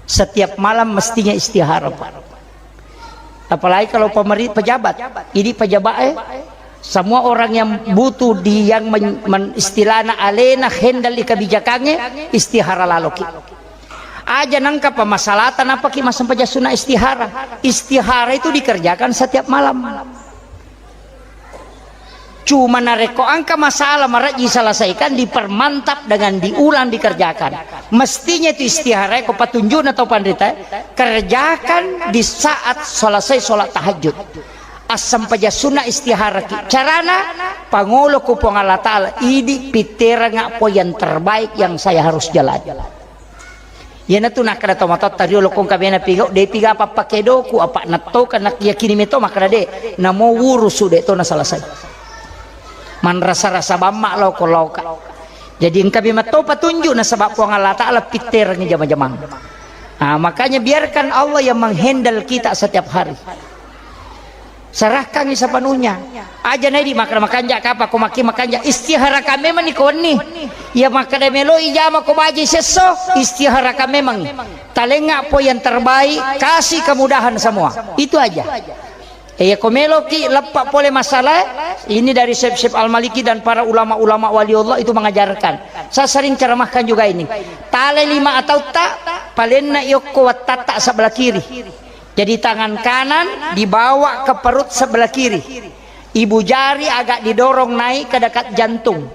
Setiap malam mestinya istihara, Pak. Apalagi kalau pemeri-, pejabat. Ini pejabat, eh, semua orang yang butuh di, yang men-, men-, istilahna alena handle di kebijakannya, istihara laloki. Aja nangka pemasalatan apa ki massempajang sunat istihara. Istihara itu dikerjakan setiap malam. Cuma narekko engka masalah marejji selesaikan, dipermantap dengan diulang dikerjakan. Mestinya itu istihara ko patunjukna tau panrita, kerjakan di saat selesai sholat tahajud. Assempaja sunat istihara ki. Carana, pangolo ku Puang Allah Ta'ala, idi pitterengnga po yang terbaik yang saya harus jalani. Iyanatu nakkeda tomatoatta riolo, ko engka mena pigau, de piga pappakedoku, apa nattoka nak yakini meto makkeda de, namo wurusu de to nasalasai. Manrasa-rasa bamma lao ko laoka. Jadi engka memang to patunjuk nasaba Puang Allah Ta'ala pitterengngi jama-jamang. Ah, makanya biarkan Allah yang menghandle kita setiap hari. Serahkangi sepenuhnya. Aja nedi makkeda makanja kapa ko makki makanja, istiharakan memang ni ko wenni. Ya makkeda melo ijama ko baji sesso, istiharakan memang. Talenga po yang terbaik, kasih kemudahan semua. Itu aja. Eh, ya ko meloki leppa pole masalah, ini dari Syekh Syekh Al-Maliki dan para ulama-ulama wali Allah itu mengajarkan. Saya sering ceramahkan juga ini. Tale lima atau tak, palenna yokko wattatta sebelah kiri. Jadi tangan kanan dibawa ke perut sebelah kiri. Ibu jari agak didorong naik ke dekat jantung.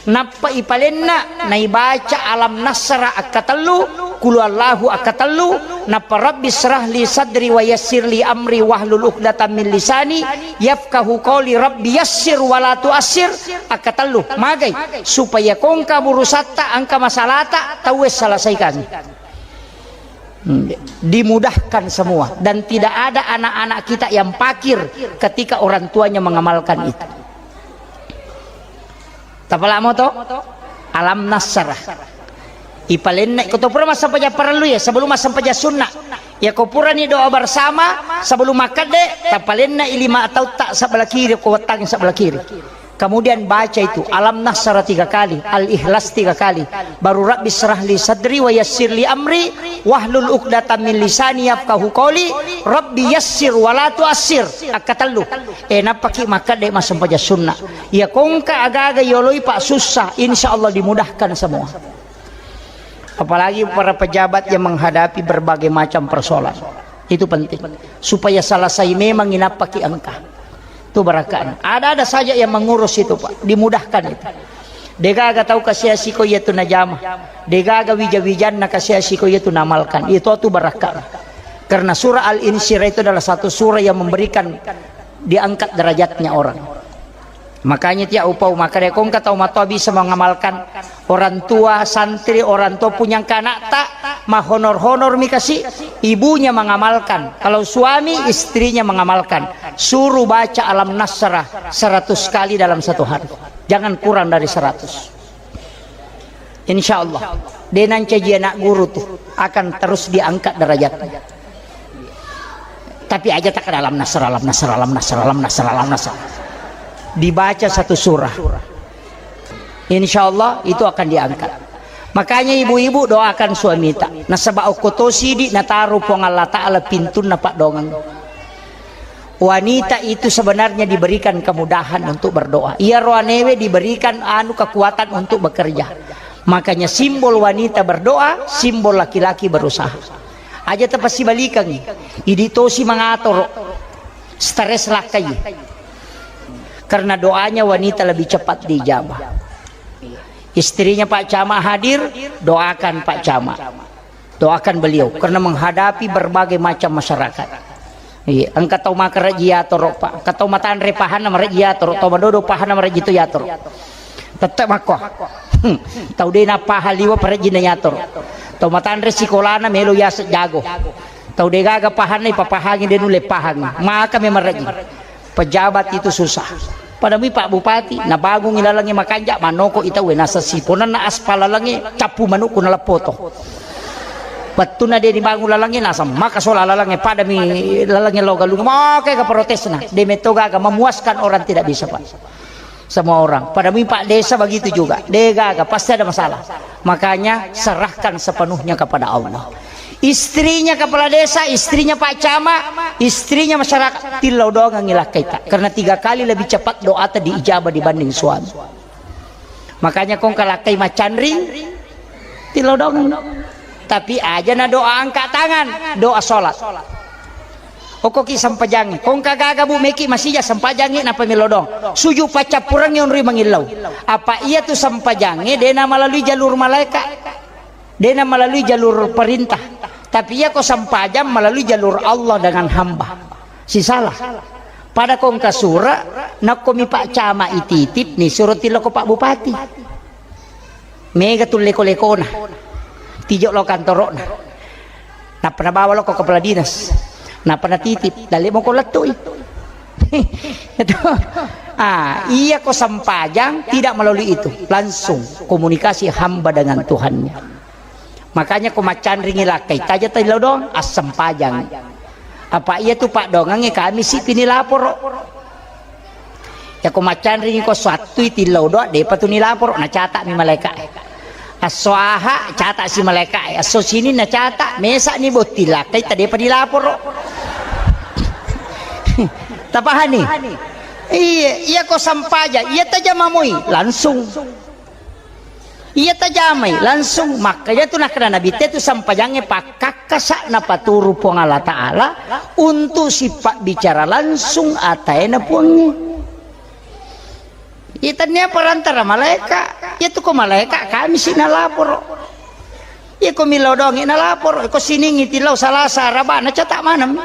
Nappa ipalenna, naibaca alam nasra akkatellu, kulu Allahu akkatellu, nappa rabbi srah li sadri wa yassir li amri wahlul uqdatam min lisani yafqahu qawli, rabbi yassir wa la tuassir akkatellu. Magai? Supaya kongka burusatta, angka masalata, tauwe selesaikan. Hmm, dimudahkan semua dan tidak ada anak-anak kita yang fakir ketika orang tuanya mengamalkan itu. Tapalamo to? Alam nasrah. Ipalenna ko to pura massempajang parellu ya, sebelum massempajang sunna. Ya ko purani doa bersama sebelum makkedde, tapalenna i lima atau tak sebelah kiri, ko wettangi sebelah kiri. Kemudian baca itu, alam nasrah tiga kali, al-ikhlas tiga kali, baru rabbi srah li sadri wa yassir li amri, wahlul uqdatam min lisani yafqahu qawli, rabbi yassir wa la tuassir. Akkatellu. Eh, nappaki makkedde massempajang sunna. Ya kongka agaga yoloi pak susah, insya Allah dimudahkan semua. Apalagi para pejabat yang menghadapi berbagai macam persoalan. Itu penting. Supaya selesai memang inappaki engka. Itu barakaan. Ada-ada saja yang mengurus itu, Pak. Dimudahkan itu. Degaga tau kasiasi ko iya tu najama. Degaga wija-wijanna kasiasi ko iya tu namalkan. Itu tu barakaan. Karena surah Al-Insyirah itu adalah satu surah yang memberikan diangkat derajatnya orang. Makanya tiap upau maka deh kongka tau matoa bisa mengamalkan orang tua, santri, orang tua punya anak tak mahonor-honor mi kasih ibunya mengamalkan. Kalau suami istrinya mengamalkan, suruh baca alam nasrah seratus kali dalam satu hari. Jangan kurang dari seratus. Insya Allah, de nancaji anak guru tuh akan terus diangkat derajatnya. Tapi aja tak dalam nasr, alam nasr, alam nasr, alam nasr, alam nasr. Dibaca satu surah. Insya Allah itu akan diangkat. Makanya ibu-ibu doakan suamita. Nasaba okko to sidi nataru Puang Allah Ta'ala pintunna paddoangeng. Wanita itu sebenarnya diberikan kemudahan untuk berdoa. Iya roanewe diberikan anu kekuatan untuk bekerja. Makanya simbol wanita berdoa, simbol laki-laki berusaha. Aja tepasibalikangi. Idi tosi mangatoro. Stres lakkai. Karena doanya wanita lebih cepat diijabah. Istrinya Pak Camat hadir, doakan Pak Camat. Doakan beliau karena menghadapi berbagai macam masyarakat. Iya, engka tau makarejji yatoro, Pak. Engka tau matanre pahanna marejji yatoro, tau madodo pahanna marejji tu yatoro. Tette makko. Hmm. Tau de napaha liwa parejjinna yatoro. Tau matanre sikolana melo yaseng jago. Tau de gaga pahanna ipapahangi de nulle pahangi. Maka memang rejji. Pejabat itu susah. Pada mi Pak Bupati, nabangungi lalengnge makanja, manoko i tauwe, naseng siponenna aspal lalengnge, cappu manukku naleppoto. Wettunna de dibangun lalengnge, naseng maka sola lalengnge, pada mi lalengnge lo galung, moke ga protesna, de metto gaga memuaskan orang tidak bisa, Pak. Semua orang. Pada mi Pak Desa begitu juga, de gaga, pasti ada masalah. Makanya serahkan sepenuhnya kepada Allah. Istrinya kepala desa, istrinya Pak Camat, istrinya masyarakat, tillau doangengngi lakkaita. Karena tiga kali lebih cepat doata diijabah dibanding suami. Makanya kongka lakkai macanring, tillau doangeng. Tapi aja na doa angkat tangan, doa sholat. Okkoki sempajangngi, kongka gaga bu meki masija sempajangngi napa melo doang. Suju paccappurengngi onroi mangillau. Apa iya tu sempajangnge dena melalui jalur malaikat. Dena melalui jalur perintah. Tapi iya ko sempajang melalui jalur Allah dengan hamba. Sisalah. Pada kongka sura, nakko mi Pak Camat ititip ni suro tillo ko Pak Bupati. Mega tu leko-lekona. Tijo lo kantoro'na. Nappa nabawa lo ko kepala dinas. Nappa natitip. Dalle moko lettui. Itu. Ah, iya ko sempajang tidak melalui itu. Langsung komunikasi hamba dengan Tuhannya. Makanya ko maccanringi lakkai, taja tadi lo doang, assempajang. Apa iya tu paddoangengnge Kamisi pi nilaporo. Yako maccanringi ko esso attui tillau doang, depa tu nilaporo, nacata'mi malaeka'e. Esso Aha, cata'si malaeka'e. Esso Sini nacata, mesa'ni botting lakkai, tadepa nilaporo. Tapahani? Iya, iya ko sampaja, iya tajama moi, langsung. Iya tajamai, langsung. Makanya tu nakkeda Nabitta tu sampajangnge pakkakkasa napaturu Puang Allah Ta'ala untuk sipabbicara langsung ataena Puangnge. Iya, tennia perantara malaeka. Iya tu ko malaeka, Kamisi nalaporo. Iya ko millau doangngi nalaporo. Ko Siningngi tillau Salasa, Raba, nacata maneng.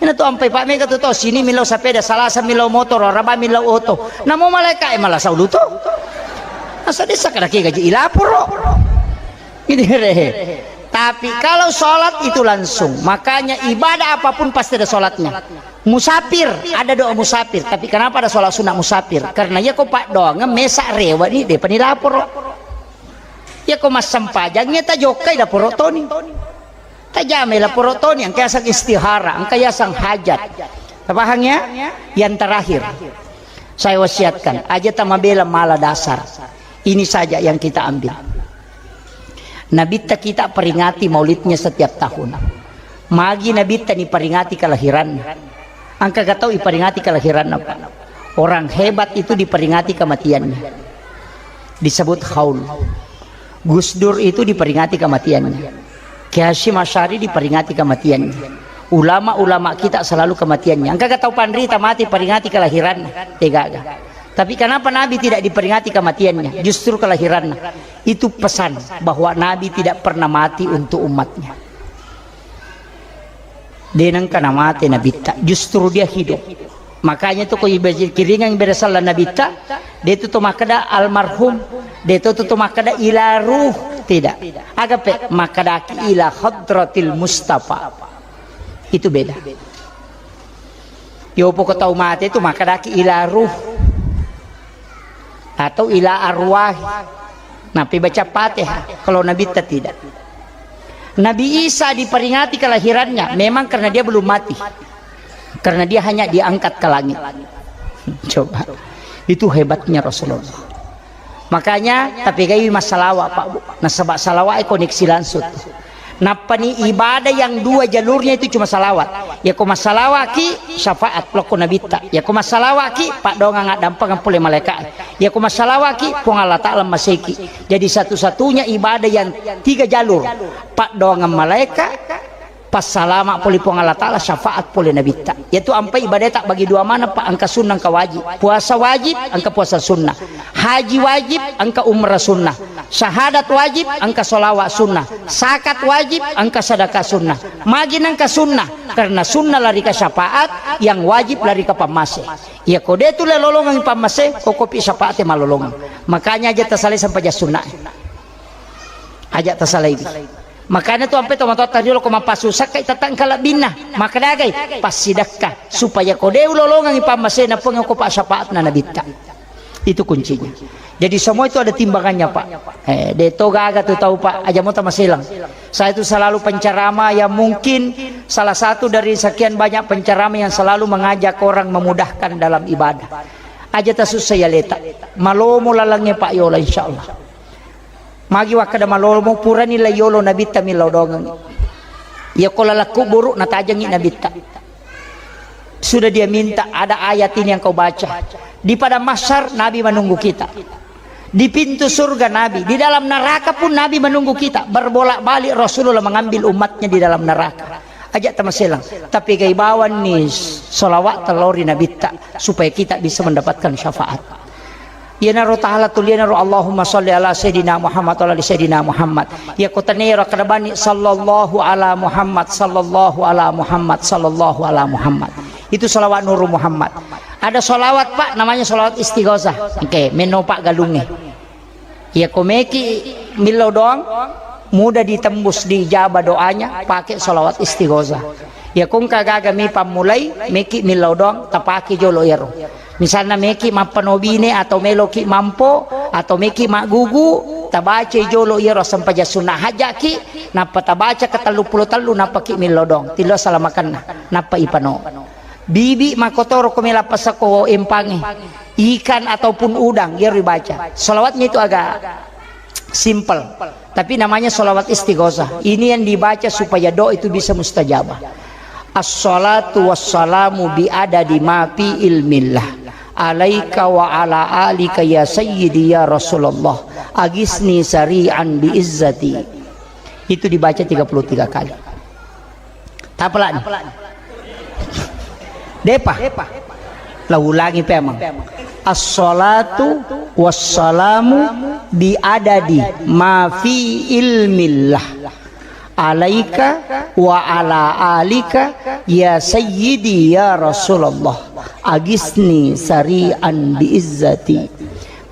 Ina tu ampai pa mega tu to, Sini millau sapeda, Salasa millau motoro, Raba millau oto. Namo malaeka e malasa ulu to. Asa desa kada ke gaji ilaporo. Gitu re. Tapi kalau sholat itu langsung, makanya ibadah apapun pasti ada sholatnya. Musafir, ada doa musafir. Tapi kenapa ada sholat sunnah musafir? Karena iya ko paddoangeng mesa rewa ni, depa ni laporo. Iya ko massempajang, iya tajokkai laporo toni. Tajamai laporo toni, engka yaseng istihara, engka yaseng hajat. Tapahang ya? Yang terakhir, saya wasiatkan, aja tamabela mala dasar. Ini saja yang kita ambil. Nabitta kita peringati maulidnya setiap tahun. Magi Nabitta niperingati kelahiranna? Engka ga tau iperingati kelahiranna, Pak? Orang hebat itu diperingati kematiannya. Disebut haul. Gus Dur itu diperingati kematiannya. Kiai Hasyim Asy'ari diperingati kematiannya. Ulama-ulama kita selalu kematiannya. Engka ga tau panrita mati peringati kelahiranna? Degaga. Tapi kenapa Nabi tidak diperingati kematiannya? Justru kelahirannya. Itu pesan bahwa Nabi tidak pernah mati untuk umatnya. De nengka namate Nabitta, justru dia hidup. Makanya tu ko ibaca kiringang beda sallang Nabitta, de tu to makkeda almarhum, de tu to makkeda ila ruh, tidak. Agape makkedaki ila hadratil Mustafa. Itu beda. Yopo ko tau mate tu makkedaki ila ruh. Atau ila arwah. Napi baca Fatihah. Kalau Nabitta tidak. Nabi Isa diperingati kelahirannya memang karena dia belum mati. Karena dia hanya diangkat ke langit. Coba. Itu hebatnya Rasulullah. Makanya tapi gai massalawa, Pak, Bu. Nasaba salawa e koneksi langsung. Nappani ibadah yang dua jalurnya itu cuma salawat. Yako massalawaki, syafaat lokko Nabitta. Yako massalawaki, paddoangang addampengeng pole malaeka. Yako massalawaki, Puang Allah Ta'ala maseki. Jadi satu-satunya ibadah yang tiga jalur, paddoangang malaeka, passalama pole Puang Allah Ta'ala, syafaat pole Nabitta. Yaitu ampai ibadah tak bagi dua mana, Pak, engka sunnah, engka wajib. Puasa wajib, engka puasa sunnah. Haji wajib, engka umrah sunnah. Syahadat wajib, engka sholawat sunnah. Zakat wajib, engka sedekah sunnah. Magi nengka sunnah, karena sunnah lari ke syafaat, yang wajib lari ke pammase. Iya ko de tu lolongang pammase, ko kopi syafaat malolongang. Makanya aja tasalai sampai jas sunnah. Aja tasalai. Makanya tu ampe tomatoatta riolo ko mappasusakkai tatang kalabbinna. Maka dagai passidakka supaya ko de ulolongangi pammasena Puang ko pa syafaatna Nabitta. Itu kuncinya. Jadi semua itu ada timbangannya, Pak. Eh, de to gaga tu tau, Pak. Aja mo tamaselang. Saya itu selalu penceramah yang mungkin salah satu dari sekian banyak penceramah yang selalu mengajak orang memudahkan dalam ibadah. Aja tasussa ya leta. Malomo lalangnya Pak Yola, insyaallah. Magi wakkeda malomo purani la yolo Nabitta millau dongeng. Iya ko laleng kuburu natajengi Nabitta. Sudah dia minta, ada ayat ini yang kau baca. Di padang mahsyar Nabi menunggu kita. Di pintu surga Nabi, di dalam neraka pun Nabi menunggu kita. Berbolak-balik Rasulullah mengambil umatnya di dalam neraka. Aja tamaselang. Tapi gai bawanni salawat telori Nabitta supaya kita bisa mendapatkan syafaat. Iyanaro taala tulianaro Allahumma shalli ala sayyidina Muhammad wa ala ali sayyidina Muhammad. Iya ko tenero kada bani sallallahu ala Muhammad, sallallahu ala Muhammad, sallallahu ala Muhammad. Itu salawat Nuru Muhammad. Ada salawat, Pak, namanya salawat istighosah. Oke, meno Pak galunge. Iya ko meki millau doang, mudah ditembus, diijabah doanya pakai salawat istighosah. Iya ko engka gaga mi pammulai, meki millau doang, tapake jolo iyaro. Misalna meki mappanobine atau meloki mampo atau meki maggugu, tabacai jolo iyaro sempajang sunnah hajaki, nappa tabaca ke tellu pulo tellu, nappaki millau doang. Tillo salamakenna. Nappa ipano. Bibi makotoro ko mela pasako empange. Ikan ataupun udang, iyaro ibaca. Salawatnya itu agak simple. Tapi namanya salawat istighosah. Ini yang dibaca supaya doa itu bisa mustajabah. Assalatu wassalamu bi adadi ma fi ilmillah. Alaika wa ala alika ya sayyidi ya Rasulullah. Agisni sari'an bi izzati. Itu dibaca tiga puluh tiga kali. Tapalani. Depa. La ulangi pemang. Assalatu wassalamu bi adadi ma fi ilmillah. Alaika wa ala alika ya sayyidi ya Rasulullah. Agisni sari'an bi izzati.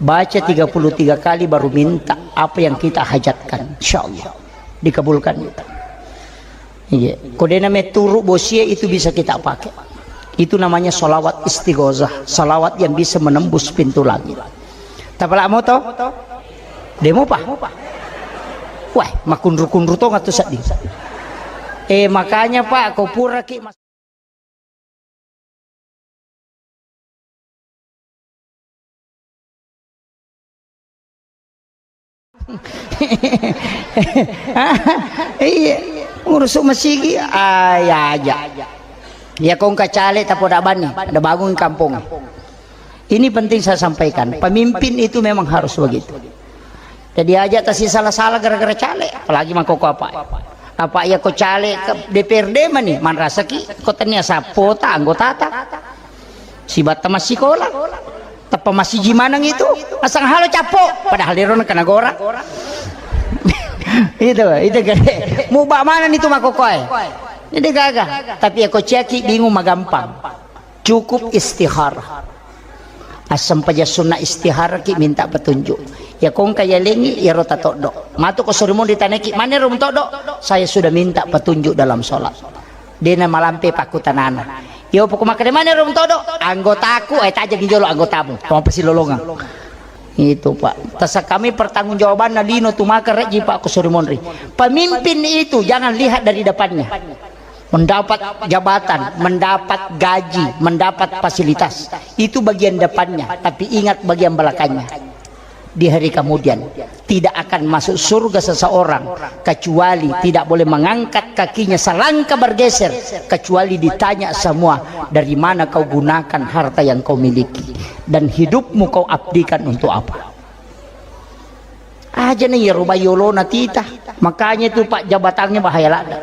Baca tiga puluh tiga kali baru minta apa yang kita hajatkan. Insyaallah dikabulkan. Iya. Ko dena meturu bosie itu bisa kita pakai. Itu namanya salawat istighosah, salawat yang bisa menembus pintu langit. Tapala moto? Demo pa? Wah, makunru-kunru tong atau sedih. Eh, makanya Pak, kau pura ki mas- Iya, ngurusu masigi, ah, ya aja. Ya kong kacale tapoda bani, ada bangun kampung. Ini penting saya sampaikan, pemimpin itu memang harus begitu. Jadi aja tasi salah-salah gara-gara caleg, apalagi mangkoko apa. Apa ya ko caleg ke D P R D mani, manrasaki ko tania sapota anggotata. Sibatta massikola, teppa massiji maneng itu, asang halo cappo, padahal dero na kena gora. Itu, itu gede. Muba mana itu makokoe? Ini gaga. Tapi ya ko ciaki bingung magampang. Cukup istikharah. Assempaja sunna istikharah ki minta petunjuk. Ya kongka ya lengi ya rota toddo. Matu ko surimun ditaneki, "Mana rum toddo?" "Saya sudah minta petunjuk dalam sholat." Dena malampe pakkutanana. Yo poko makkeda, "Mana rum toddo?" "Anggotaku, eh, tajeng jolo anggotamu." Pampa silolongang. Itu, Pak. Tasa kami pertanggungjawabanna lino tu maka reji, Pak, ko surimunri. Pemimpin itu jangan lihat dari depannya. Mendapat jabatan, mendapat gaji, mendapat fasilitas. Itu bagian depannya, tapi ingat bagian belakangnya. Di hari kemudian, tidak akan masuk surga seseorang kecuali tidak boleh mengangkat kakinya selangkah bergeser, kecuali ditanya semua, "Dari mana kau gunakan harta yang kau miliki? Dan hidupmu kau abdikan untuk apa?" Aja nih ya rubah yolona tita. Makanya itu, Pak, jabatannya bahaya lada.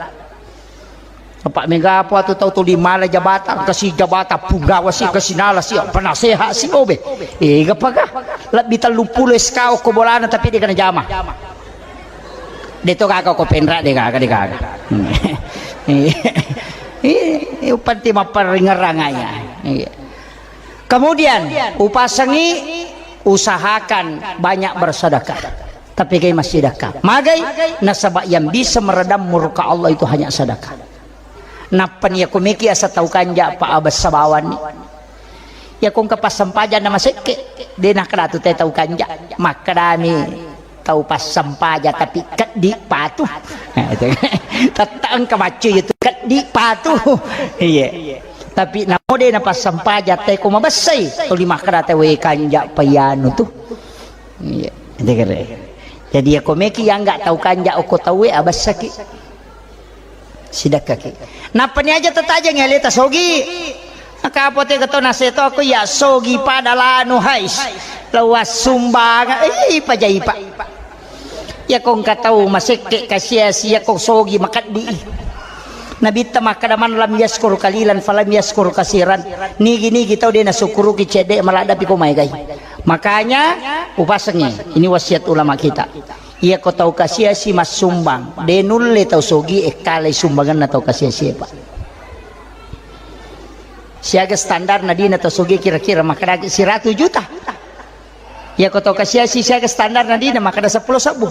Apa mega apa tu tau tu di mala jabatan, kasi jabatan punggawa si, kasi nala si, penasehat si, obe. Eh, gapa ga? Lebih tellu puluh S K ko bolana tapi dia kena jama. Dia tu kaka ko penra dia kaka, dia kaka. Hmm. Eh, eh, upanti maparingerang aja. Iya. Kemudian, upasengi, usahakan banyak bersedekah. Tapi kai massedekah. Magai, nasaba yang bisa meredam murka Allah itu hanya sedekah. Nappa ni ya kumeki asa tau kanja pa abessa bawanni. Ya kongka passempajang na masekke, de nakkeda tu te tau kanja. Makkedami tau passempaja tapi keddi patu. Tette engka baccu itu keddi patu. Iya. Tapi namo de na passempaja te ko mabessai, tuli makkeda te we kanja payanu tu. Iya, degere. Jadi ya ko meki yang nggak tau kanja oko tau we abessaki. Sidakkaki. Nappa ni aja tetajeng ya leta sogi. Maka apa te keto naseto aku ya sogi pada lanu hais. Lawas sumbang. Eh, ipa jaipa. Iya ko engka tau masekke kasiasi iya ko sogi makeddi. Nabitta makkeda man lam yaskur kalilan falam yaskur kasiran. Nigi-nigi tau de nasukkuruki cedde maladdapi ko maegai. Makanya upasengi, ini wasiat ulama kita. Iya ko tau kasiasi massumbang, de nulle tau sogi ekkalai sumbanganna tau kasiasi, Pak. Siaga standar nadina tau sogi kira-kira makkeda siratu juta. Iya ko tau kasiasi siaga standar nadina makkeda seppulo sebbu.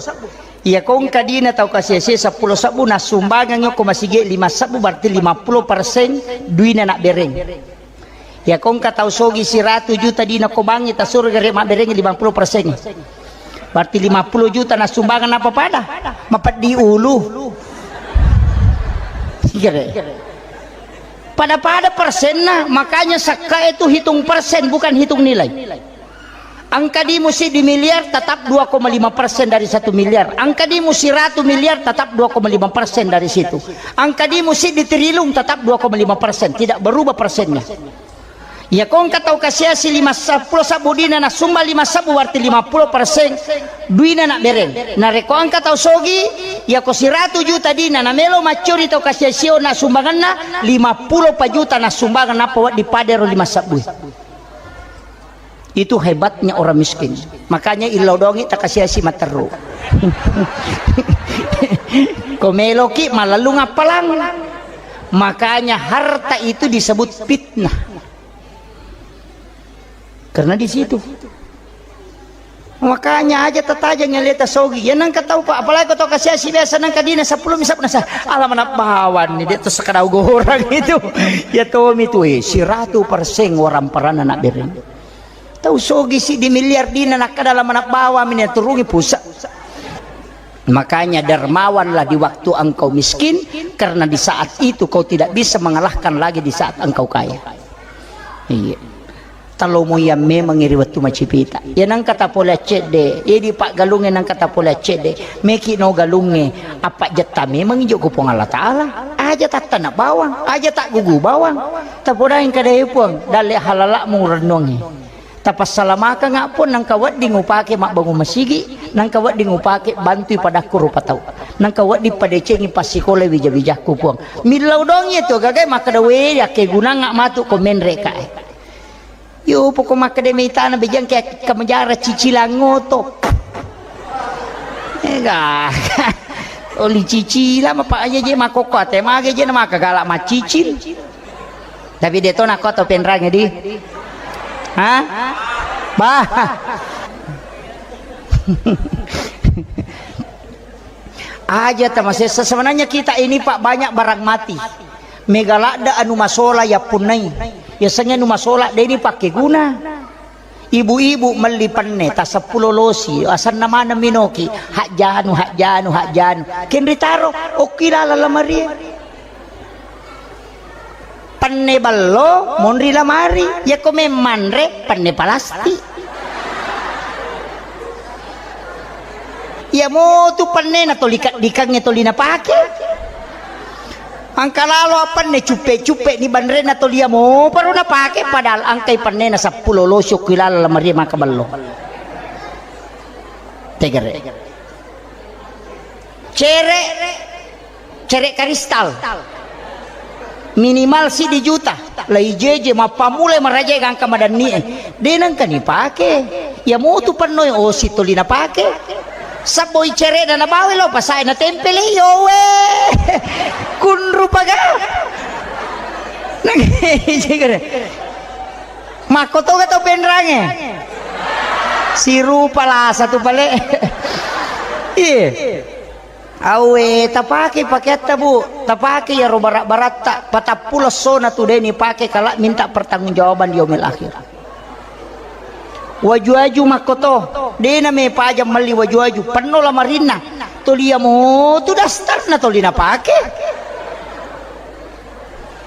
Iya ko engka dina tau kasiasi seppulo sebbu nasumbangang ko masigi lima sebbu berarti lima puluh persen duina nak bereng. Iya ko engka tau sogi siratu juta dina ko bangi tasuro gare mabbereng lima puluh persen. Berarti lima puluh juta nasumbangang apa pada? Mapeddi ulu. Gare. Pada-pada persenna, makanya sakka itu hitung persen, bukan hitung nilai. Angka dimu siddi miliar, tetap dua koma lima persen dari satu miliar. Angka dimu siratu miliar, tetap dua koma lima persen dari situ. Angka dimu siddi trilung, tetap dua koma lima persen. Tidak berubah persennya. Iya, ko engka tau kasiasi lima seppulo sabbu dina, nasumba lima sabbu, berarti lima puluh persen duina nabbereng. Narekko engka tau sogi, iya ko siratu juta dina, namelo maccuri tau kasiasio na sumbanganna, lima puluh pa juta nasumbangan, nappa wedding padero lima sabbu. Itu hebatnya orang miskin. Makanya illau dongi takasiasi matteru. Ko meloki malellung appalang. Makanya harta itu disebut fitnah. Karena di situ. Makanya aja tatajang yang leta sogi. Ya nangka tau, Pak, apalagi kau tau kasiasi biasa nangka dina seppulo misap nasa. Alam anak bawan ni, dia tuh sekadau gorang itu. Ya tomi tu, eh, siratu persen orang peran anak bereng. Tau sogi siddi miliar dina nakkeda lama nabbawa mini turungi pusat. Makanya dermawanlah di waktu engkau miskin, karena di saat itu kau tidak bisa mengalahkan lagi di saat engkau kaya. Iya. Talomo yang memang iri wettu macipita. Ya nangka tapole accedde, ya di paggalunge nangka tapole accedde. Meki no galunge, apa jetta memang ijo ku Puang Allah Ta'ala. Aja tattana bawang, aja tak gugu bawang. Tapodai kada, "Eh, Puang, dalle halalamu rennuangngi. Tapassalamakengnga, Puang, nangka wedding upake mabbangun masigi, nangka wedding upake bantui padakku rupa tau. Nangka wedding padecengi passikola wija-wijakku, Puang." Millau dong iya tu gagai makkeda, "We, yakkegunangnga matu ko menre kae." Yo, poko makkeda meitana bejang ke kamajara cicilang oto. Ega. Oli cicila mapa aja je makokko ate mage je na maka galak macicil. Tapi de to nako to penrange di. Ha? Bah. Aja tamasessa, sebenarnya kita ini, Pak, banyak barang mati. Mega ladde anu masola yappunnai. Yasengnge anu masola de ni pakkeguna. Ibu-ibu melli penne ta seppulo losi, asenna maneng minoki, hajjanu, hajjanu, hajjanu. Kenri taro, okki laleng lamarie. Penne ballo, monri lamari. Yakko memmanre, penne palastik. Iya motu pennena toli kaddikangnge toli napake. Angka lalo apenne cuppe-cuppe ni banrena toli iya mo baru napake, padahal angkai pennena seppulo losi okki laleng lamarie maka ballo. Tegere. Cere, cere karistal. Minimal siddi juta. Lai jeje mappammulai marajae gangka madannie. De nengka nipake. Iya motu pennoi osi toli napake. Sabboi cerena nabawa lo pasae natempele, yowe. Kunru paga. Nang Makkotoga tau penrange? Sirupa lasa tu pale. Iye. Awe, tapake pakeatta, Bu. Tapake iyaro barak-baratta. Patappulo essona tu de nipake kala minta pertanggungjawaban di yaumil akhir. Waju-waju makkoto. De na mepajang melli waju-waju. Penno lamarinna. Toli iya mo tu dastarna toli napake.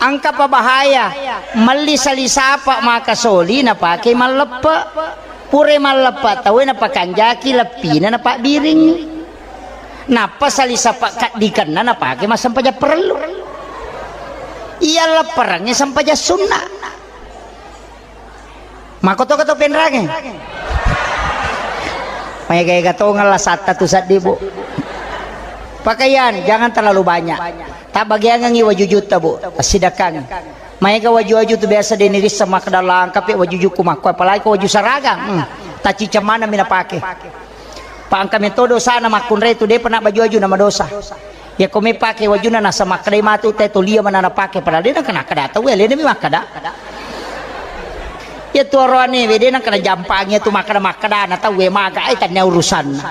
Engka pa bahaya, melli salisapa maka soli napake malleppe. Pura malleppe tauwe napakanjaki leppina napabbiring. Nappa salisapa kaddikenna napake massempajang parellu. Iya lepperengnge sempajang sunna. Makkotoga to penrange? Maega-ega tongeng lasatta tu seddi, Bu. Pakaian jangan terlalu banyak. Tabbagiangengngi wajujutta, Bu. Tassidekkangngi. Maega waju-waju tu biasa de nirisseng makkeda langkapi wajujukku makko, apalagi ko waju saragang. Hmm. Tacciceng maneng mi napake. Pa engka metto dosana makkunrai tu depa nabbaju-waju namadosa. Yakko mepake wajunna nasa makkedai matu te tolia mana napake, padahal de nangkana kada tauwe, alena mi makkeda. Iya tu oroane we de nangkana jampangi tu makkeda-makkeda na tauwe maga ai tannia urusanna.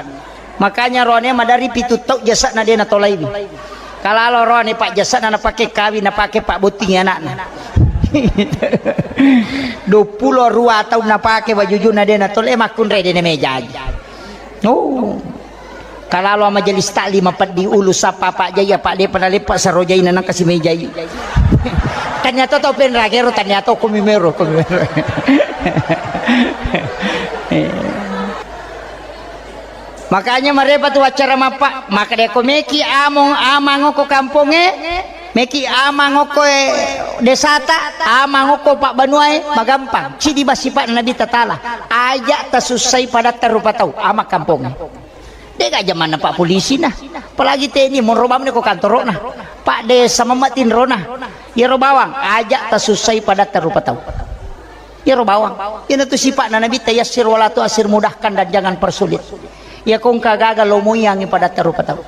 Makanya oroane madari pitu tau jasana de natolaiwi. Kalalo oroane pak jasana napake kawing, napake pak botting anakna. Duappulo rua taung napake wajujunna de natolai, makkunrai de namejai. Oh. Kalalo majelis taklim peddi ulu sappa Pak Jai, Pak depa naleppa saro jaina nangka si mejai. Tania to tau penragero, tania to komi mero, komi mero. Makanya marepa tu acara mappa, maka de ko meki among amang ko kamponge, meki amang ko, eh, desata, amang ko pabbanuae, magampang. Cidi basipa Nabi Tatala. Aja tasussai padatta rupa tau, ama kamponge. Dega jamanna Pak Polisi na. Apalagi teni monro bawang ko kantoro na. Pak Desa mamma tinro na. Iyaro bawang, aja tasussai padatta rupa tau. Iyaro bawang. Iyana tu sipa'na Nabitta, yassir wala tu'assir, mudahkan dan jangan persulit. Iya ko engka gaga lo moiangi padatta rupa tau.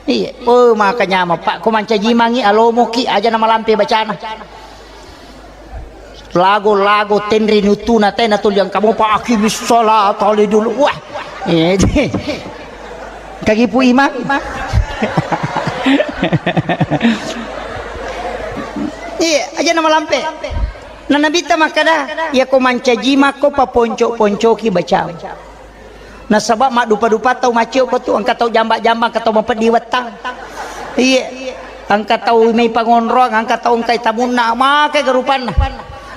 Iya, oh maka nyama Pak, ko mancaji mangi alomoki aja na malampe bacana. Lago-lago tenri nuttuna tena tuli engka mopa aqimis sholata li dulu. Wah. Eh, kagipu imang. Iya, aja na malampe. Na Nabitta makkada, iya ko mancaji makko paponco-poncoki bacam. Nasaba maddupa-dupa tau maccio ko tu, engka tau jamba-jamba, engka tau mapeddi wettang. Iya. Engka tau mai pangonroang, engka tau engkai tamunna, makai garupanna.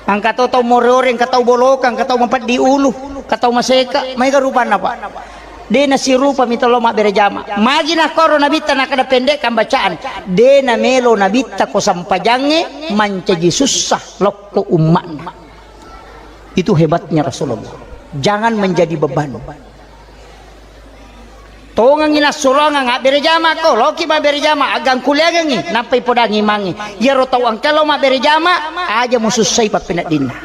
Engka tau, tau more-ore, engka tau boloka, engka tau mapeddi ulu, engka tau maseka, mai garupanna, Pak. De nasirupa mi tolo mabbere jama. Magi nakkoro Nabitta nakkada pendekkan bacaan. De namelo Nabitta ko sampajangnge mancaji sussa lokko umma'na. Itu hebatnya Rasulullah. Jangan menjadi beban. Tongengi nassuroangang abbere jama ko, loki mabbere jama, agangkuliangengi, nappai podangi mangi. Iyaro tau engka lo mabbere jama, aja musussai pappeneddinna.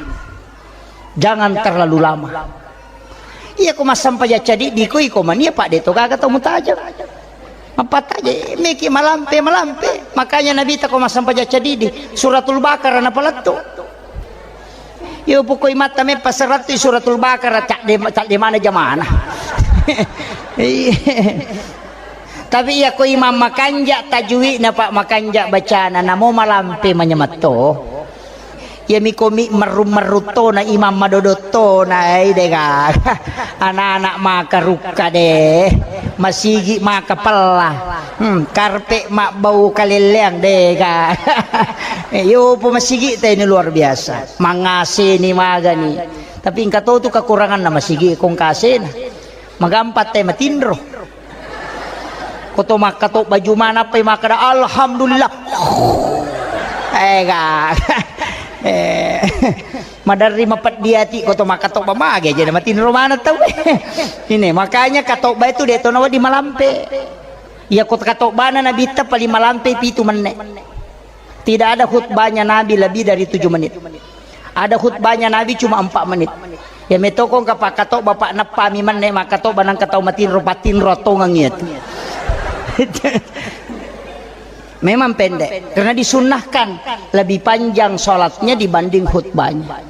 Jangan terlalu lama. Iya ko massampajang cadiddi ko iko mania, Pak, de to gaga tau mutajeng. Mappataje meki malampe, malampe. Makanya Nabitta ko massampajang cadiddi, Suratul Baqarah napalettu. Yo pokoi matta meppa serattu Suratul Baqarah, cadde, cadde mana jamana. Iya. Tapi iya ko imam makanja tajwidna, Pak, makanja bacana, namo malampe manyamatto. Iya miko mi merru-merru tona, imam madodot tona, eh, dega. Anak-anak maka rukka de. Masigi maka pella. Hmm, karpe mabbau kalelleang dega. Eh, yo po masigi te ini luar biasa. Mangaseni magani. Tapi engka to tu kekuranganna masigi kong kasena. Magampa te matinro. Ko to makkatobba Juma nappai makkada, "Alhamdulillah." Eh, ga. Eh, maderri mapeddi ati ko to makkatobba mage jadi matinro maneng tau. Ini makanya katobba itu de to nawedding malampe. Iya ko katobbana Nabitta paling malampe pitu menne. Tidak ada khutbahnya Nabi lebih dari tujuh menit. Ada khutbahnya Nabi cuma empat menit. Ya metoko engka pakkatobba, Pak, neppami menne makkatobba nangka tau matinro, patinro tongeng iya tu. Memang pendek, karena disunnahkan lebih panjang sholatnya dibanding khutbahnya.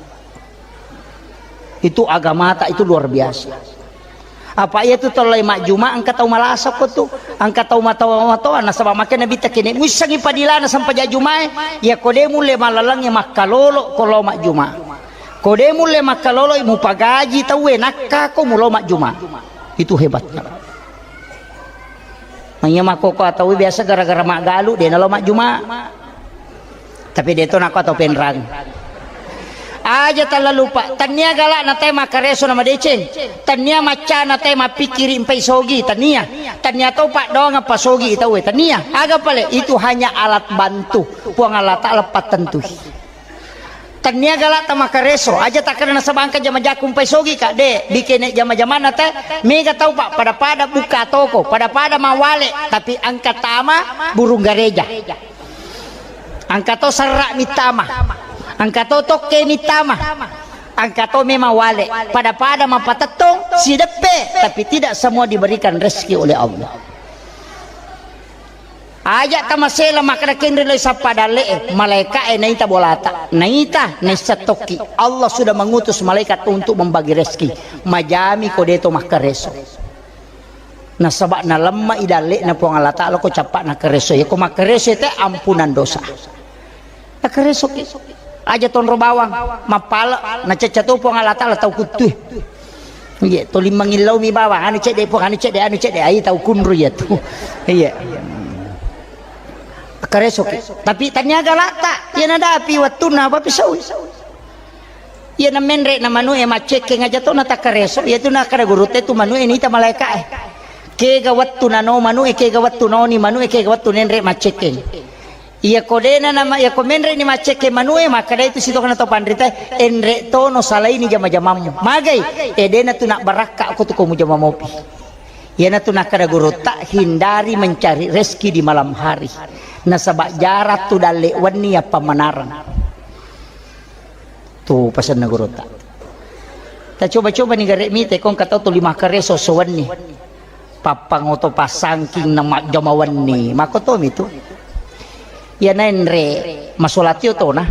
Itu agamata, itu luar biasa. Apa iya tu tellai majjuma engka tau malasa ko tu, engka tau matoa-matoa, nasaba makkeda Nabitta, kene muissengi padilana sempajang jumae, iya ko de mulle mallalengngi makkalolo ko lo majjuma. Ko de mulle makkalolo mupagaji tauwe nakka ko mulo majjuma. Itu hebatnya. Maiya makkoko atau biasa gara-gara maggalu de nalo majjuma. Tapi de to nako atau penrang. Aja tala lupa, tania galak na tai makareso na madeceng, tania macca na tai mapikkiri mpai sogi, tania, tania to paddoang apa sogi tauwe, tania. Aga pale, itu hanya alat bantu. Puang Allah Ta'ala pattentui. Tania galak ta makareso, aja takkeda nasaba engka jama-jaku mpai sogi ka, de, bikene jama-jamana te, mega tau, Pak, pada-pada buka toko, pada-pada mawale, tapi engka tama burung gareja. Engka to serra mittama, engka to tokke mittama, engka to memang wale, pada-pada mapatettong, sideppe, tapi tidak semua diberikan rezeki oleh Allah. Aja tamasela makkeda kenri lo sappa dalle'e, malaika'e naita bolata, naita naissa tokki. Allah sudah mengutus malaikat untuk membagi rezeki. Majami ko deto makkareso. Nasaba nalemma i dalle'na Puang Allah Ta'ala ko cappa nakkareso. Iya ko makkareso te ampunan dosa. Nakkaresoki. Aja tonro bawang, mappala, nacecca to Puang Allah Ta'ala tau kuttue. Iya, toli mangillau mi bawang, anu cedde Puang, anu cedde, anu cedde, ai tau kunru iya tu. Iya. Karesoki. Tapi tania galata, iya nadapi wettunna apa pisau. Iya na menre na manu e maccekkeng aja to na takkareso, iya tu nakkada gurutta tu manu e nita malaeka e. Kega wettu nano manu e, kega wettu noni manu e, kega wettu nenre maccekkeng. Iya ko dena nama, iya ko menre ni maccekkeng manu e, makkada itu sitokana to panrita, enre tono salaini jama-jamammu. Magai, e dena tu nak barakka ko tu ko mujama mopi. Iyanatu nakkada gurutta, hindari mencari rezeki di malam hari. Nasaba jarang tu dalle wenni yappa manareng. Tu pesanna gurutta. Ta coba-coba ni gare mite kong katau tu lima kare soso wenni. Pappangoto pasangking na majjama wenni. Makotomi tu. Iya naenre masolatio tona.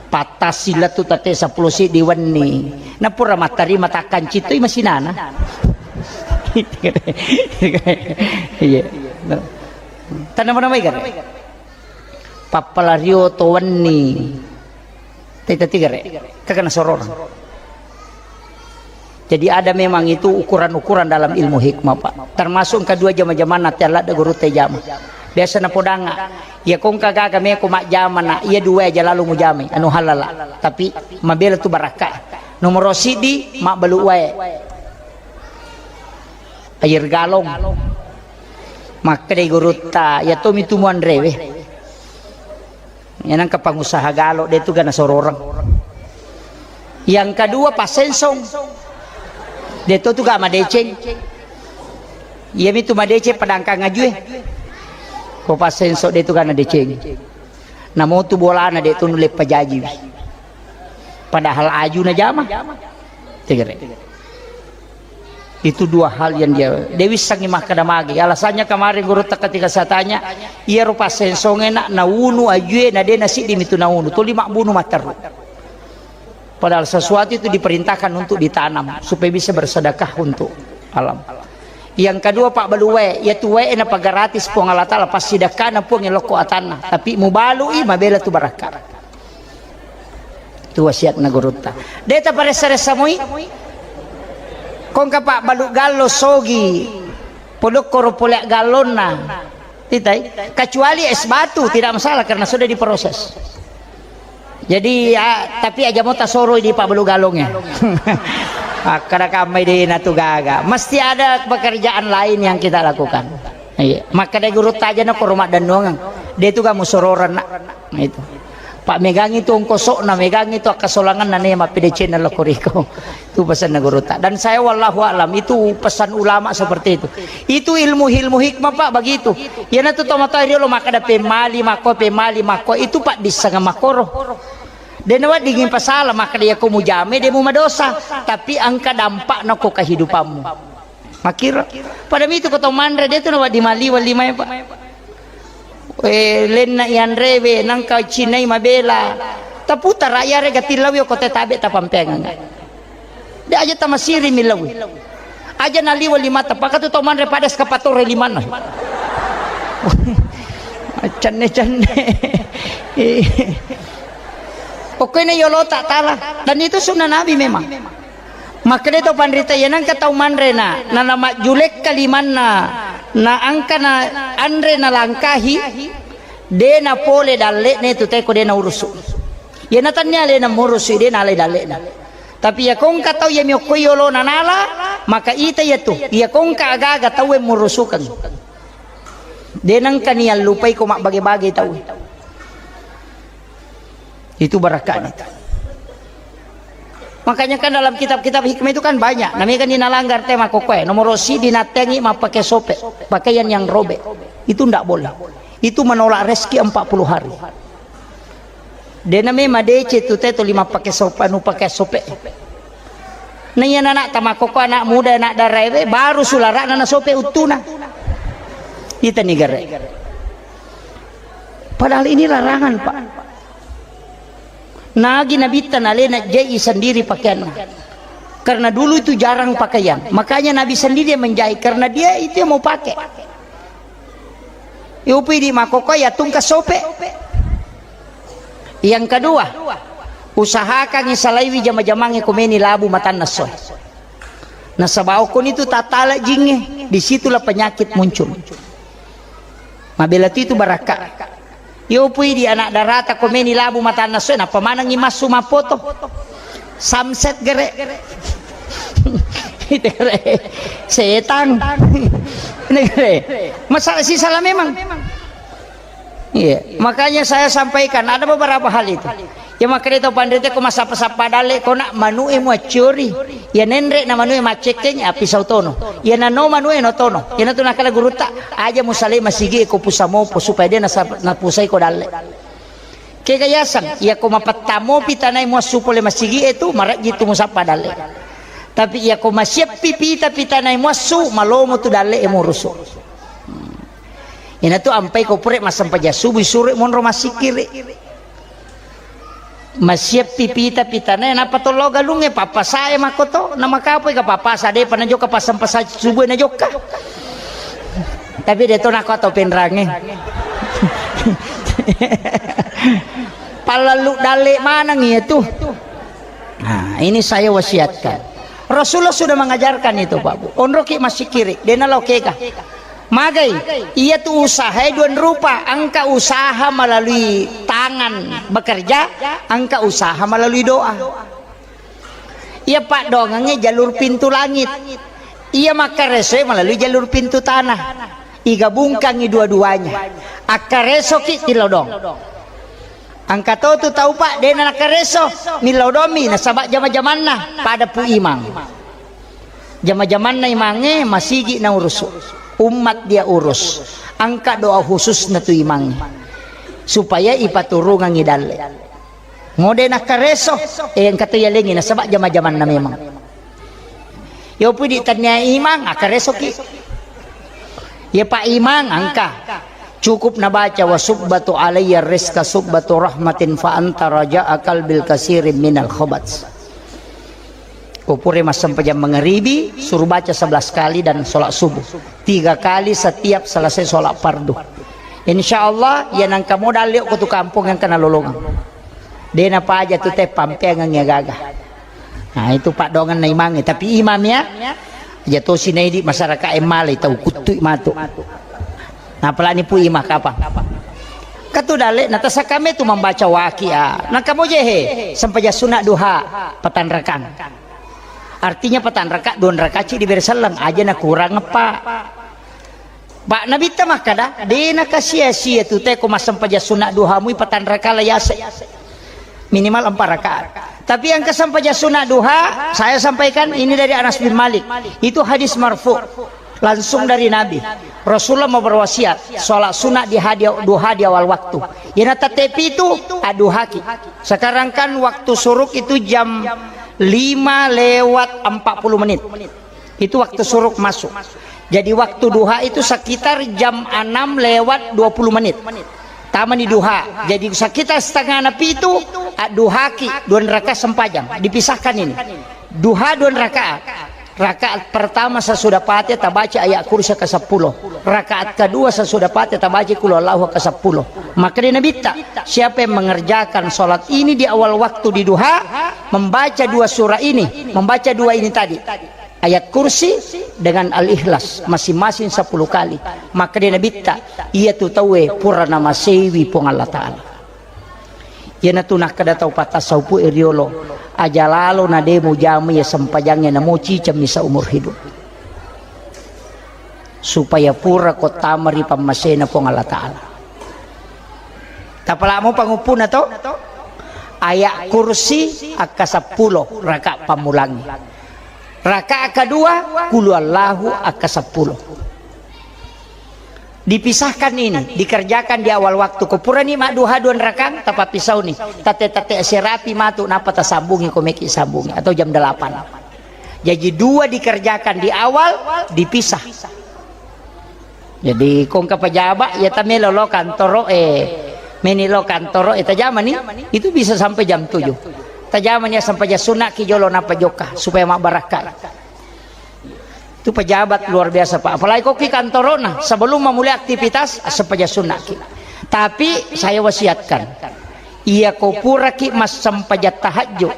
Pattasi lettu tette seppulo siddi wenni. Napura mattarima takkancitoi masinana. Iya. Tanna mana mai gare. Pappalario to wenni. Teta tigare. Kakana sororang. Jadi ada memang itu ukuran-ukuran dalam ilmu hikmah, Pak. Termasuk engka dua jama-jamanna te ladde gurutta jama. Biasa napodanga, iya kongka gaga meko majjama na, iya dua aja lalu mujamai, anu halala. Tapi mabela tu barakka. Nomoro siddi, mabbalu wae. Air galon. Makkedai gurutta, iya tomi tu muanrewe. Iya nangka pangusaha galo de tu gana sororang. Yang kedua pasensong. De to tu ga madeceng. Iya mitu madeceng padangkang ajue. Ko pasensong de tu gana deceng. Namo tu bolana de tu nulle pajaji. Padahal aju na jama. Tegere. Itu dua hal yang dia, dia wissangi makkeda magi. Alasannya kemarin gurutta ketika saya tanya, iyaro passensonge na, naunu ajue, na de nasiddi mitu naunu. Tuli mabbunu matteru. Padahal sesuatu itu diperintahkan untuk ditanam supaya bisa bersedekah untuk alam. Yang kedua, Pak Baluwe, ya tuwe na pagaratis Puang Allah Taala, pasti dakana Puang lokko atanna. Tapi mubalui mabela tu barakka. Tu wasiatna gurutta. De taparessa-ressa moi. Kongka Pak balu gallo sogi. Podokkoro pole gallonna. Titai. Kecuali es batu tidak masalah karena sudah diproses. Jadi ya, tapi aja mau tasoroi di Pak balu gallongnya. Akkada kammai de natu gaga. Mesti ada pekerjaan lain yang kita lakukan. Iya, makkeda gurutta aja na koro maddannuangeng. De tu kamu sororan nak. Itu. Pak megangi tu ongkosokna, megangi tu akkasolanganna ne mappede channel lo koriko. Tu pesanna gurutta. Dan saya wallahu a'lam, itu pesan ulama seperti itu. Itu ilmu-ilmu hikmah, Pak, begitu. Yana tu tomatoa riolo makkeda pemali makko, pemali makko, itu Pak bisa makoro. De naweddingi pasala makkeda ya ko mujame de mu madosa, tapi engka dampakna ko kehidupanmu. Makkiro. Pada mitu ko tau manre de tu nawedding maliweng limae, Pak. Eh, lenna ianrewe nangka cinai mabela. Taputara iyare gatillawi ko te tabe tapampeangeng. De aja tamasiri millawi. Aja naliweng limata, pakatu tau manre pada eskapatore limanna. Cenne-cenne. Okkone yolo tak tala. Dan itu sunnah Nabi memang. Makkeda to panrita, iya nangka tau manre na, na, na majjulekka limanna, na angka na anre na langkahi, de na pole dalle'ne tu teko de na urusu. Iya na tannia alena murusu, de na ale dalle'na. Tapi iya kongka tau iya miokkoi yolo na nala, maka ita iya tu, iya kongka aga-aga tau e murusukeng. De nangka ni allupai ko mabbage-bage tau. Itu barakani. Makanya kan dalam kitab-kitab hikmah itu kan banyak. Namanya kan dinalanggar tema kokoe. Nomor si dinattengi mappake sope, pakaian yang robek. Itu ndak boleh. Itu menolak rezeki empat puluh hari. Dena me madece tu teto lima pake sope, anu pake sope. Na iya anak tamakoko, anak muda, anak daraewe baru sularana na sope uttuna. Ita ni gare. Padahal ini larangan, Pak. Nagi Nabitta nalena jai sendiri pakaianna. Karena dulu itu jarang pakaian. Makanya Nabi sendiri yang menjahit. Karena dia itu yang mau pakai. Iupi di makoko ya tungka sope. Yang kedua, usahakan isalaiwi jama-jamange komeni labu matanna soe. Nasaba okkoni tu tatala jingnge, disitulah penyakit muncul. Mabela tu itu barakka. Yo pui di anak darata komeni labu matanna soe, nappa manengi massu mappoto. Samset gere. Itu gere. Setang. Ini gere. Masalah sisala memang. Iya, makanya saya sampaikan ada beberapa hal itu. Ya, makanya itu pandrite ko masappa-sappa dalle ko nak manu'e muacciori. Ya, nenre na manu'e maccekkeng, ya, pisau tono. Ya, nano manu'e no tono. Ya, natu nakala gurutta, aja musale masigi ko pusamopo supaya dia nasa-, napusai ko dalle. Kega yaseng, ya ko mapettamo pitanai muassu pole masigi itu, marajji tu musappa dalle. Tapi ya ko masieppi pita pitanai muassu, malomo tu dalle e murusu. Inatu ampai ko pure massempajang subuh, suro monro massikkiri. Masieppi pita-pitana, nappa tollo galungnge, pappasae makkoto, namakapoi ka pappasa, depa najokka passempajang subuh najokka. Tapi de to nako atau penrange. Pallallu dalle maneng iya tu. Nah, ini saya wasiatkan. Rasulullah sudah mengajarkan itu, Pak Bu. Onroki massikkiri, dena lao kega. Magai, iya tu usaha dua rupa, engka usaha melalui tangan bekerja, engka usaha melalui doa. Iya paddoangengnge jalur pintu langit. Iya makkaresoe melalui jalur pintu tanah. Igabungkangi dua-duanya. Akkaresoki tilodong. Engka to tu tau, Pak, dena nakkareso, millau domi nasaba jama-jamanna pada pu imang. Jama-jamanna imangnge masigi naurusu, umat dia urus. Engka doa khusus na tu imangnge supaya ipaturungangi dalle. Ngode nakkareso, eh, engka to yalengi nasaba jama-jamanna memang. Yo pudi tania imang, akkaresoki. Ya Pak Imang, engka. Cukup nabaca, "Wa subbatu alayya rizqa subbatu rahmatin fa anta raja'a qalbil kasirin minal khabat." Ko pure massempajang mangaribi, suruh baca sebelas kali dan sholat subuh. Tiga kali setiap selesai sholat fardu. Insya Allah, ya nangka modal liok ko tu kampung yang kena lolongan. Dena paja tu te pampeangan ya gaga. Nah, itu paddoangenna imangnge. Tapi imam ya, aja tosi naidi masyarakat e malai tau kuttui matu. Nah, apalagi pu imam kapang. Katu dalle, natasakame tu membaca waqiah. Nah, kamu jehe, sempajang sunat duha, patanrakang. Artinya patanraka, dua rakaci diberi selleng, aja na kurang, Pak. Pak Nabitta makkada, de nakasia-sia tu te ko massempajang sunat duha mui patanraka la yase. Minimal empat rakaat. Tapi yang kesempajang sunat duha, saya sampaikan ini dari Anas bin Malik. Itu hadis marfu. Langsung dari Nabi. Rasulullah mau berwasiat, sholat sunat di hadi-, duha di awal waktu. Yana tette pitu, aduhaki. Sekarang kan waktu suruk itu jam lima lewat empat puluh menit. Itu waktu suruk masuk. Jadi waktu duha itu sekitar jam enam lewat dua puluh menit. Tamani duha. Jadi sekitar setengah na pitu, adduhaki, dua rakaat sempajang. Dipisahkan ini. Duha dua rakaat. Rakaat pertama sesudah Fatihah tabaca ayat kursi ke sepuluh. Rakaat kedua sesudah Fatihah tabaca qul huwallahu ke sepuluh. Maka dia Nabitta, siapa yang mengerjakan sholat ini di awal waktu di duha, membaca dua surah ini, membaca dua ini tadi, ayat kursi dengan al-ikhlas masing-masing sepuluh kali, maka dia Nabitta, iya tu tauwe pura namasewi Puang Allah Ta'ala. Iyanatu nakkeda tau patasaupu e riolo, aja lalo na de mujama iya sempajangnge namo cicemmi seumur hidup. Supaya pura ko tama ri pammasena Puang Allah Ta'ala. Tapalamo panguppuna to? Ayat kursi akka seppulo raka pammulangi. Raka kedua, kulu Allahu akka seppulo. Dipisahkan ini, dikerjakan di awal waktu. Ko purani madduha dua rakang, tapappisauni. Tatte-tatte serapi matu, nappa tasambungi ko meki sambungi, atau jam delapan. Jadi dua dikerjakan di awal, dipisah. Jadi kongka pejabat, ya tamelo lo kantoro, eh, meni lo kantoro, eh, tajamani, itu bisa sampai jam tujuh. Tajamani sampai jam sunat ki jolo nappa jokka, supaya mabbarakka. Itu pejabat luar biasa, Pak. Apalagi ko ki kantorona, sebelum memulai aktivitas, sempaja sunnaki. Tapi saya wasiatkan, iya ko puraki massempaja tahajud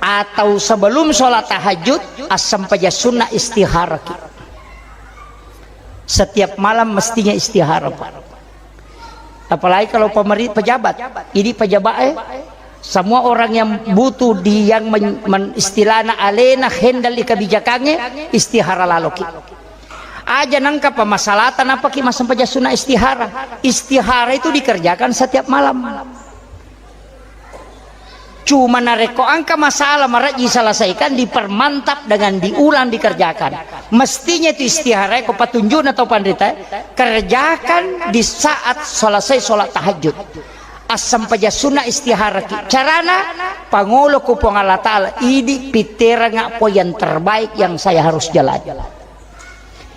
atau sebelum sholat tahajud, assempaja sunnah istiharaki. Setiap malam mestinya istihara, Pak. Apalagi kalau pemeri-, pejabat. Ini pejabat, eh, semua orang yang butuh di, yang men-, men-, istilahna alena handle di kebijakannya, istihara laloki. Aja nangka pamasalata napaki massempajang sunna istihara. Istihara itu dikerjakan setiap malam. Cuma narekko engka masalah marejji selesaikan, dipermantap dengan diulang dikerjakan. Mestinya itu istihara ko patunjukna tau panrita, kerjakan di saat selesai sholat tahajud. Assempajang sunna istihara ki. Carana, pangolo ku Puang Allah Ta'ala, idi pitteranga po yang terbaik yang saya harus jalani.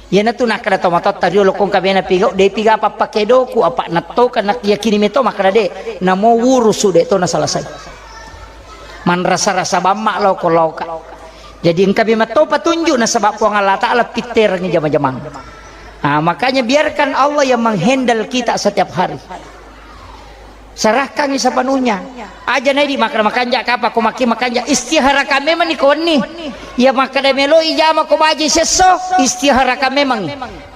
Iyanatu nakkeda tomatoatta riolo, ko engka mena pigau, de piga pappakedoku, apa nattoka nak yakini meto makkeda de, namo wurusu de to nasalasai. Manrasa-rasa bamma lao ko laoka. Jadi engka memang to patunjuk nasaba Puang Allah Ta'ala pitterangi jama-jamang. Ah, makanya biarkan Allah yang menghandle kita setiap hari. Serahkan sepenuhnya. Aja nedi makkeda makanja kapa ko makki makanja, istiharakan memang ni ko wenni. Ya makkeda meloi jama ko baji sesso, istiharakan memang.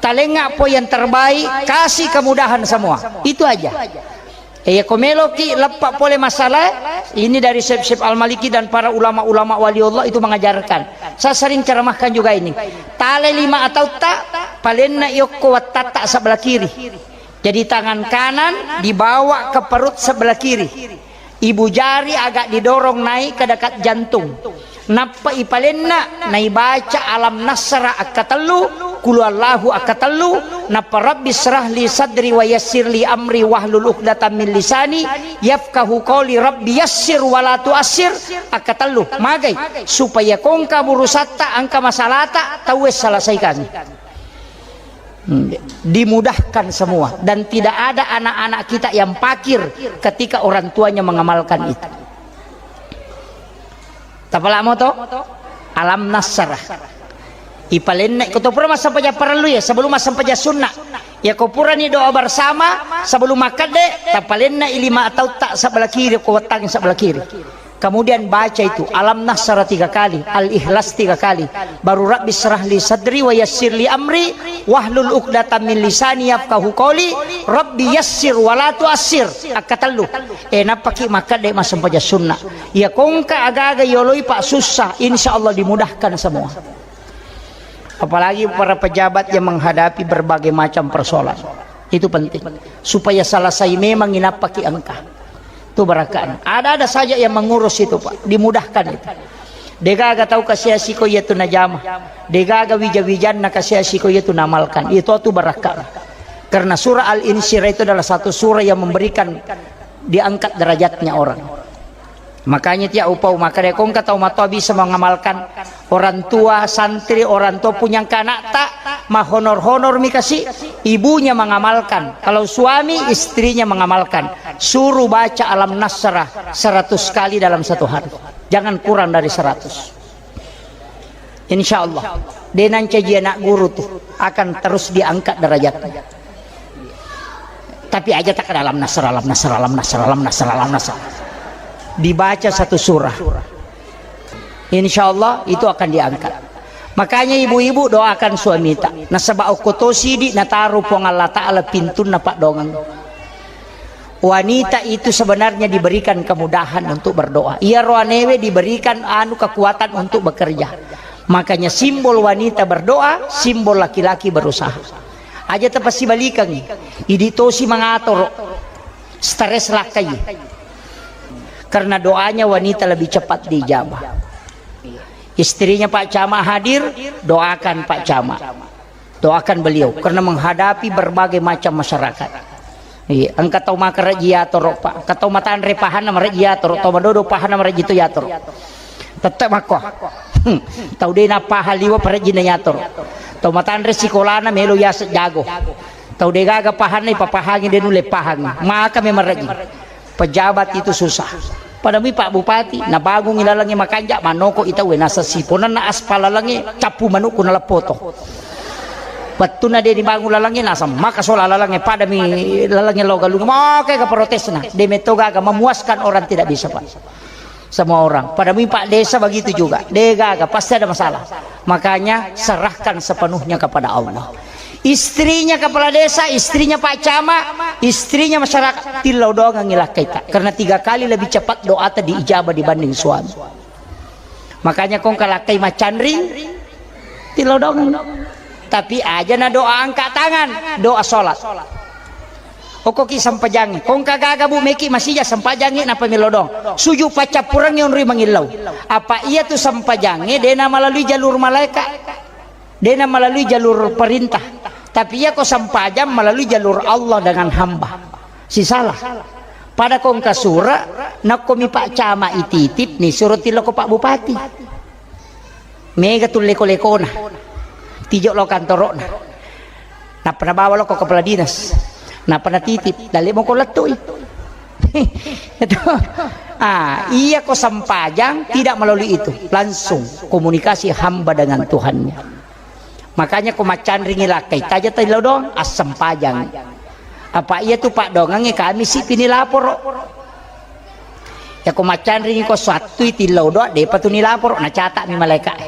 Talenga po yang terbaik, kasih kemudahan semua. Itu aja. Eh, ya ko meloki leppa pole masalah, ini dari Syekh, Syekh Al-Maliki dan para ulama-ulama waliullah itu mengajarkan. Saya sering ceramahkan juga ini. Tale lima atau tak, palenna yokko wattatta sebelah kiri. Jadi tangan kanan dibawa ke perut sebelah kiri. Ibu jari agak didorong naik ke dekat jantung. Nappa ipalenna, naibaca alam nasra akkatellu, kulu Allahu akkatellu, nappa rabbi syrah li sadri wa yassir li amri wahlul uqdatam min lisani yafqahu qawli, rabbi yassir wa la tuassir akkatellu. Magai, supaya kongka burusatta, engka masalata, tauwe selesaikan. Hmm, dimudahkan semua dan tidak ada anak-anak kita yang pakir ketika orang tuanya mengamalkan itu. Tapalamo to? Alam nasrah. Ipalenna ko to pura massempajang parellu ya, sebelum massempajang sunna. Ya ko purani doa bersama sebelum makkedde, tapalenna lima atau tak sebelah kiri, ko wettangi sebelah kiri. Kemudian baca itu, Alam Nasrah tiga kali, Al-Ikhlas tiga kali. Baru Rabbi syrah li sadri wa yassir li amri, wahlul uqdatam min lisani yafqahu qawli, Rabbi yassir wa la tuassir. Akkatellu. Eh, nappaki makkadde massempajang sunna. Ya kongka agaga yoloi pak susah, insya Allah dimudahkan semua. Apalagi para pejabat yang menghadapi berbagai macam persoalan. Itu penting. Supaya selesai memang inappaki engka. Itu barakka'na. Ada-ada saja yang mengurus itu, Pak. Dimudahkan itu. Degaga tau kasiasi ko iya tu najama. Degaga wija-wijanna kasiasi ko iya tu namalkan. Itu tu barakka'na. Karena surah Al-Insyirah itu adalah satu surah yang memberikan, diangkat derajatnya orang. Makanya tiap upau makkeda ko engka tau matoa bisa mengamalkan, orang tua, santri, orang tua punya engka anakta, mahonor-honor mi kasi, ibunya mengamalkan. Kalau suami, istrinya mengamalkan. Suruh baca Alam Nasrah seratus kali dalam satu hari. Jangan kurang dari seratus. Insya Allah, de nancaji anak guru tu akan terus diangkat derajatnya. Tapi aja tak dalam nasr, dalam nasr, dalam nasr, dalam nasr, dalam nasr. Dibaca satu surah. Insya Allah itu akan diangkat. Makanya ibu-ibu doakan suamita. Nasaba okko to sidi nataru Puang Allah Ta'ala pintunna paddoangeng. Wanita itu sebenarnya diberikan kemudahan untuk berdoa. Iya roanewe diberikan anu kekuatan untuk bekerja. Makanya simbol wanita berdoa, simbol laki-laki berusaha. Aja tepasibalikangi. Idi tosi mangatoro. Stres lakkai. Karena doanya wanita lebih cepat diijabah. Istrinya Pak Camat hadir, doakan Pak Camat. Doakan beliau karena menghadapi berbagai macam masyarakat. Iya, engka tau makarejji yatoro, Pak. Engka tau matanre pahanna marejji yatoro, tau madodo pahanna marejji to yatoro. Tette makko. Hmm. Tau de napahang liwa parejjinna yatoro. Tau matanre sikolana melo yase jago. Tau degaga pahanna ipapahangi de nulle pahangi. Maka me marejji. Pejabat itu susah. Pada mi Pak Bupati, nabangungi lalengnge makanja, manoko ita we, nasa siponanna aspal lalengnge, cappu manukku naleppoto. Wettunna de dibangun lalengnge, nasa maka sola lalengnge, pada mi lalengnge lo galung, maka ka protesna, de metto gaga memuaskan orang tidak bisa, Pak. Semua orang. Pada mi Pak Desa begitu juga, de gaga, pasti ada masalah. Makanya serahkan sepenuhnya kepada Allah. Istrinya kepala desa, istrinya pak camat, istrinya masyarakat, tillau doangengngi lakkaita. Karena tiga kali lebih cepat doata diijabah dibanding suami. Makanya kongka lakkai macanring, tillau doangeng. Tapi aja na doa angkat tangan, doa sholat. Okkoki sempajangnge, kongka gaga bu meki masija sempajangnge napa millau doang. Suju paccappurengnge onroi mangillau. Apa iya tu sempajangnge dena melalui jalur malaika. Dena melalui jalur perintah. Tapi iya ko sempajang melalui jalur Allah dengan hamba. Sisala. Pada kongka sura, nakko mi pak camat ititip ni suruh tiloko pak bupati. Mega tu leko-lekona. Tijo lo kantorokna. Nappa nabawa lo ko kepala dinas. Nappa natitip, dalle moko lettui. Itu. Ah, iya ko sempajang tidak melalui itu, langsung komunikasi hamba dengan Tuhannya. Makanya ko macanringi lakkai taja tillau doang, assempajang. Apa iya tu pak doangengnge kami si pini laporo. Ya ko macanringi ko sattui tillau doang, depa tu nilaporo, nacata mi malaika.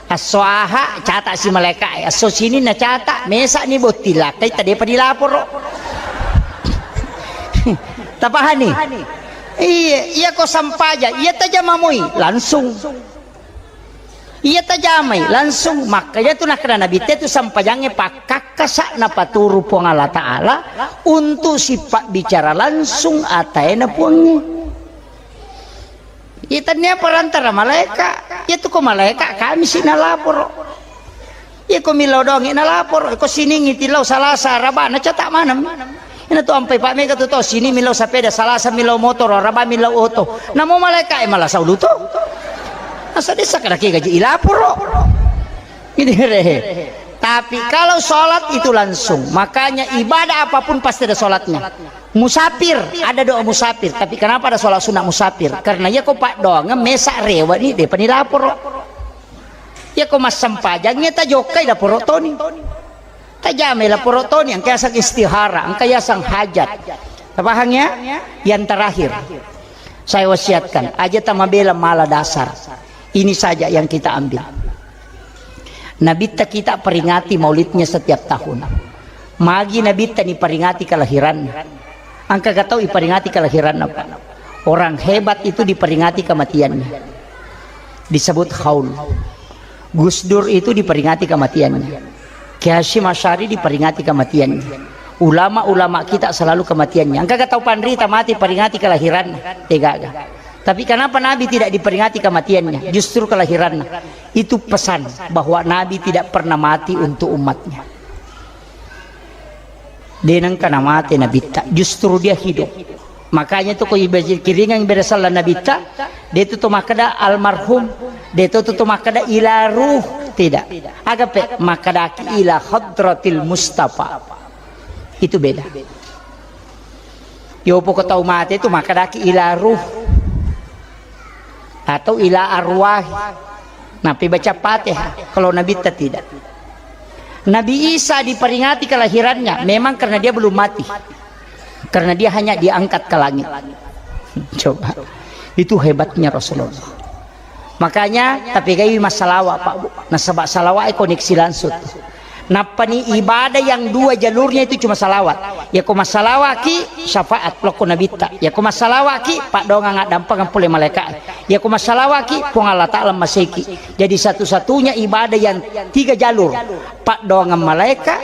Esso Aha, cata si malaika e. Esso Sini nacata, mesa ni botting lakkai, tadepa dilaporo. Tapahani? Iya, iya ko sampaja, iya tajamamoi, langsung. Iya tajamai, langsung. Makanya tu nakkeda Nabi te tu sampajangnge pakkakkasa napaturu Puang Allah Ta'ala untuk sipabbicara langsung ataena Puangnge. Iya, tennia perantara malaeka. Iya tu ko malaeka, kami si nalaporo. Iya ko millau doangngi nalaporo. Ko Siningngi tillau Salasa, Araba, nacata maneng. Ina tu ampai pak mega tu to Sini millau sapeda, Salasa millau motor, Araba millau oto. Namo malaeka e malasa ulu to. Asa desa kada ke gaji ilaporo. Ini re. Tapi kalau sholat itu langsung, makanya ibadah apapun pasti ada sholatnya. Musafir, ada doa musafir. Tapi kenapa ada sholat sunat musafir? Karena iya ko pak doang mesa rewa ni, depa ni laporo. Iya ko massempajang, iya tajokkai laporo toni. Tajamai laporo toni, engka yaseng istihara, engka yaseng hajat. Tapahang ya? Yang terakhir, saya wasiatkan, aja tamabela mala dasar. Ini saja yang kita ambil. Nabitta kita peringati maulidnya setiap tahun. Magi Nabitta niperingati kelahiranna. Engka ga tau iperingati kelahiranna, Pak? Orang hebat itu diperingati kematiannya. Disebut haul. Gus Dur itu diperingati kematiannya. Kiai Hasyim Asy'ari diperingati kematiannya. Ulama-ulama kita selalu kematiannya. Engka ga tau panrita mati peringati kelahiranna? Degaga. Tapi kenapa Nabi tidak diperingati kematiannya? Justru kelahirannya. Itu pesan bahwa Nabi tidak pernah mati untuk umatnya. De nengka namate Nabitta, justru dia hidup. Makanya tu ko ibe-, kiringang ibadah salla Nabitta, de tu to makkeda almarhum, de tu to makkeda ila ruh, tidak. Agape makkedaki ila hadratil Mustafa. Itu beda. Yopo ko tau mate tu makkedaki ila ruh. Atau ila arwah. Napi baca Fatihah. Kalau Nabitta tidak. Nabi Isa diperingati kelahirannya memang karena dia belum mati. Karena dia hanya diangkat ke langit. Coba. Itu hebatnya Rasulullah. Makanya tapi gai massalawa, Pak, Bu. Nasaba salawa e koneksi langsung. Nappani ibadah yang dua jalurnya itu cuma salawat. Yako massalawaki, syafaat lokko Nabitta. Yako massalawaki, paddoangang addampengeng pole malaika. Yako massalawaki, Puang Allah Ta'ala maseki. Jadi satu-satunya ibadah yang tiga jalur, paddoangang malaika,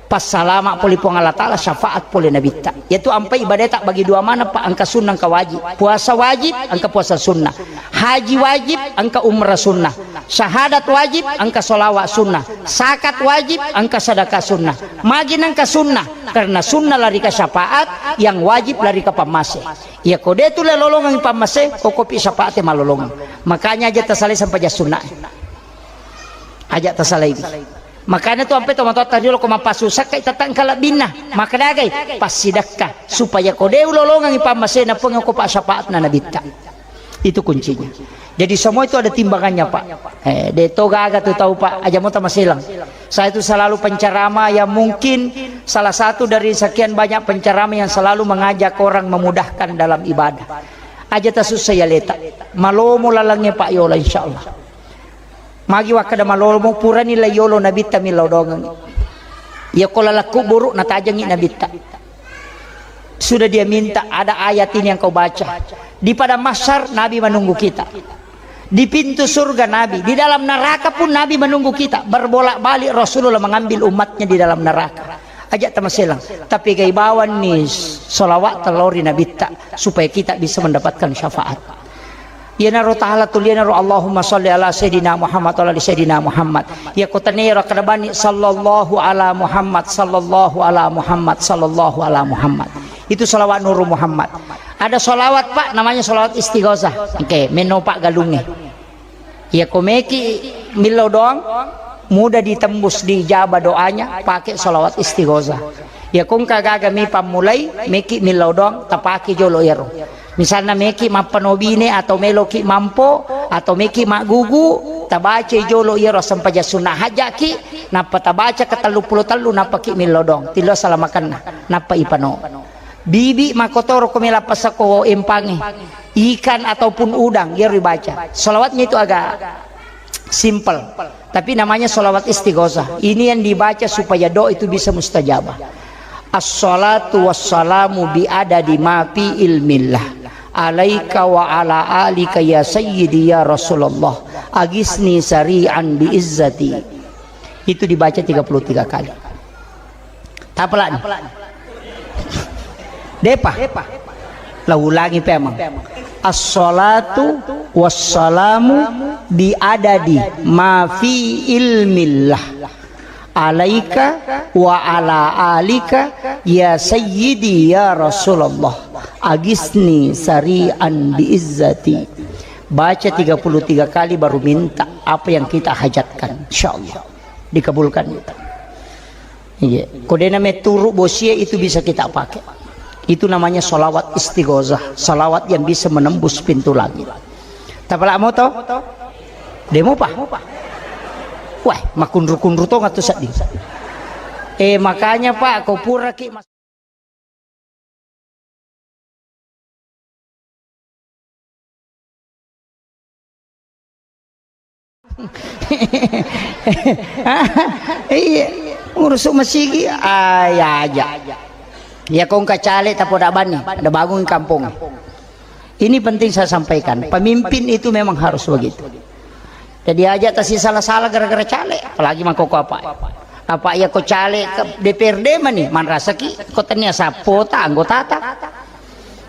passalama pole Puang Allah Ta'ala, syafaat pole Nabitta. Yatu ampai ibadah tak bagi dua mana, Pak, engka sunnah, engka wajib. Puasa wajib, engka puasa sunnah. Haji wajib, engka umrah sunnah. Syahadat wajib, engka sholawat sunnah. Zakat wajib, engka sedekah sunnah. Magi nengka sunnah, karena sunnah lari ke syafaat, yang wajib lari ke pammase. Iya ko de tu lolongeng pammase, ko kopi syafaat malolongeng. Makanya aja tasalai sampai jas sunnah. Aja tasalai. Makanya tu ampe tomatoatta riolo ko mappasusakkai tatang kalabbinna. Makadagai passidakka supaya ko de ulolongengi pammasena Puang ko pa syafaatna Nabitta. Itu kuncinya. Jadi semua itu ada timbangannya, Pak. Eh, de to gaga tu tau, Pak. Aja mo tamaselang. Saya itu selalu penceramah yang mungkin salah satu dari sekian banyak penceramah yang selalu mengajak orang memudahkan dalam ibadah. Aja tasussa ya leta. Malomo lalangnge, Pak, yola, insyaallah. Magi wakkeda malomo purani la yolo Nabitta millau dongeng. Iya ko laleng kuburu natajengi Nabitta. Sudah dia minta, "Ada ayat ini yang kau baca. Di padang mahsyar Nabi menunggu kita. Di pintu surga Nabi, di dalam neraka pun Nabi menunggu kita." Berbolak-balik Rasulullah mengambil umatnya di dalam neraka. Aja tamaselang. Tapi gai bawanni salawat telori Nabitta supaya kita bisa mendapatkan syafaat. Iyanaro tahala tulianaro Allahumma shalli ala Sayyidina Muhammad wa ala ali Sayyidina Muhammad. Iya ko tenero kada bani sallallahu ala Muhammad, sallallahu ala Muhammad, sallallahu ala Muhammad. Itu salawat Nuru Muhammad. Ada salawat, Pak, namanya salawat istighosah. Oke, meno Pak galunge. Iya ko meki millau doang, mudah ditembus, diijabah doanya, pakai salawat istighosah. Iya ko engka gaga mi pammulai, meki millau doang, tapake jolo iyaro. Misalna meki mappano bine atau meloki mampo atau meki maggugu, tabacai jolo iyaro assempajang sunna hajaki, nappa tabaca ke tellu pulo tellu, nappaki millau doang. Tillo salamakenna, nappa ipano. Bibi makkotoro ko mela pasako empange, ikan ataupun udang, iyaro ibaca. Salawatnya itu agak simple. Tapi namanya salawat istighosah. Ini yang dibaca supaya doa itu bisa mustajabah. Assalatu wassalamu bi adadi ma fi ilmillah. Alaika wa ala alika ya sayyidi ya Rasulullah. Agisni sari'an bi izzati. Itu dibaca tiga puluh tiga kali. Tapalani. Depa. La ulangi pemang. Assalatu wassalamu bi adadi ma fi ilmillah. Alaika wa ala alika ya sayyidi ya Rasulullah. Agisni sari'an bi izzati. Baca tiga puluh tiga kali baru minta apa yang kita hajatkan. Insyaallah dikabulkan. Iya. Ko dena meturu bosie itu bisa kita pakai. Itu namanya salawat istighosah, salawat yang bisa menembus pintu langit. Tapala moto? Demo pa? Wah, makunru-kunru tong atu seddi. Eh, makanya Pak, ko pura ki mas- Iya, urusu masigi, ah, ya aja. Ya kong kacale tapoda bani, ada bangun kampung. Ini penting saya sampaikan, pemimpin itu memang harus begitu. Jadi aja tasi salah-salah gara-gara caleg, apalagi mangkoko apa. Apa ya ko caleg ke D P R D mani, manrasaki ko tania sapota anggotata.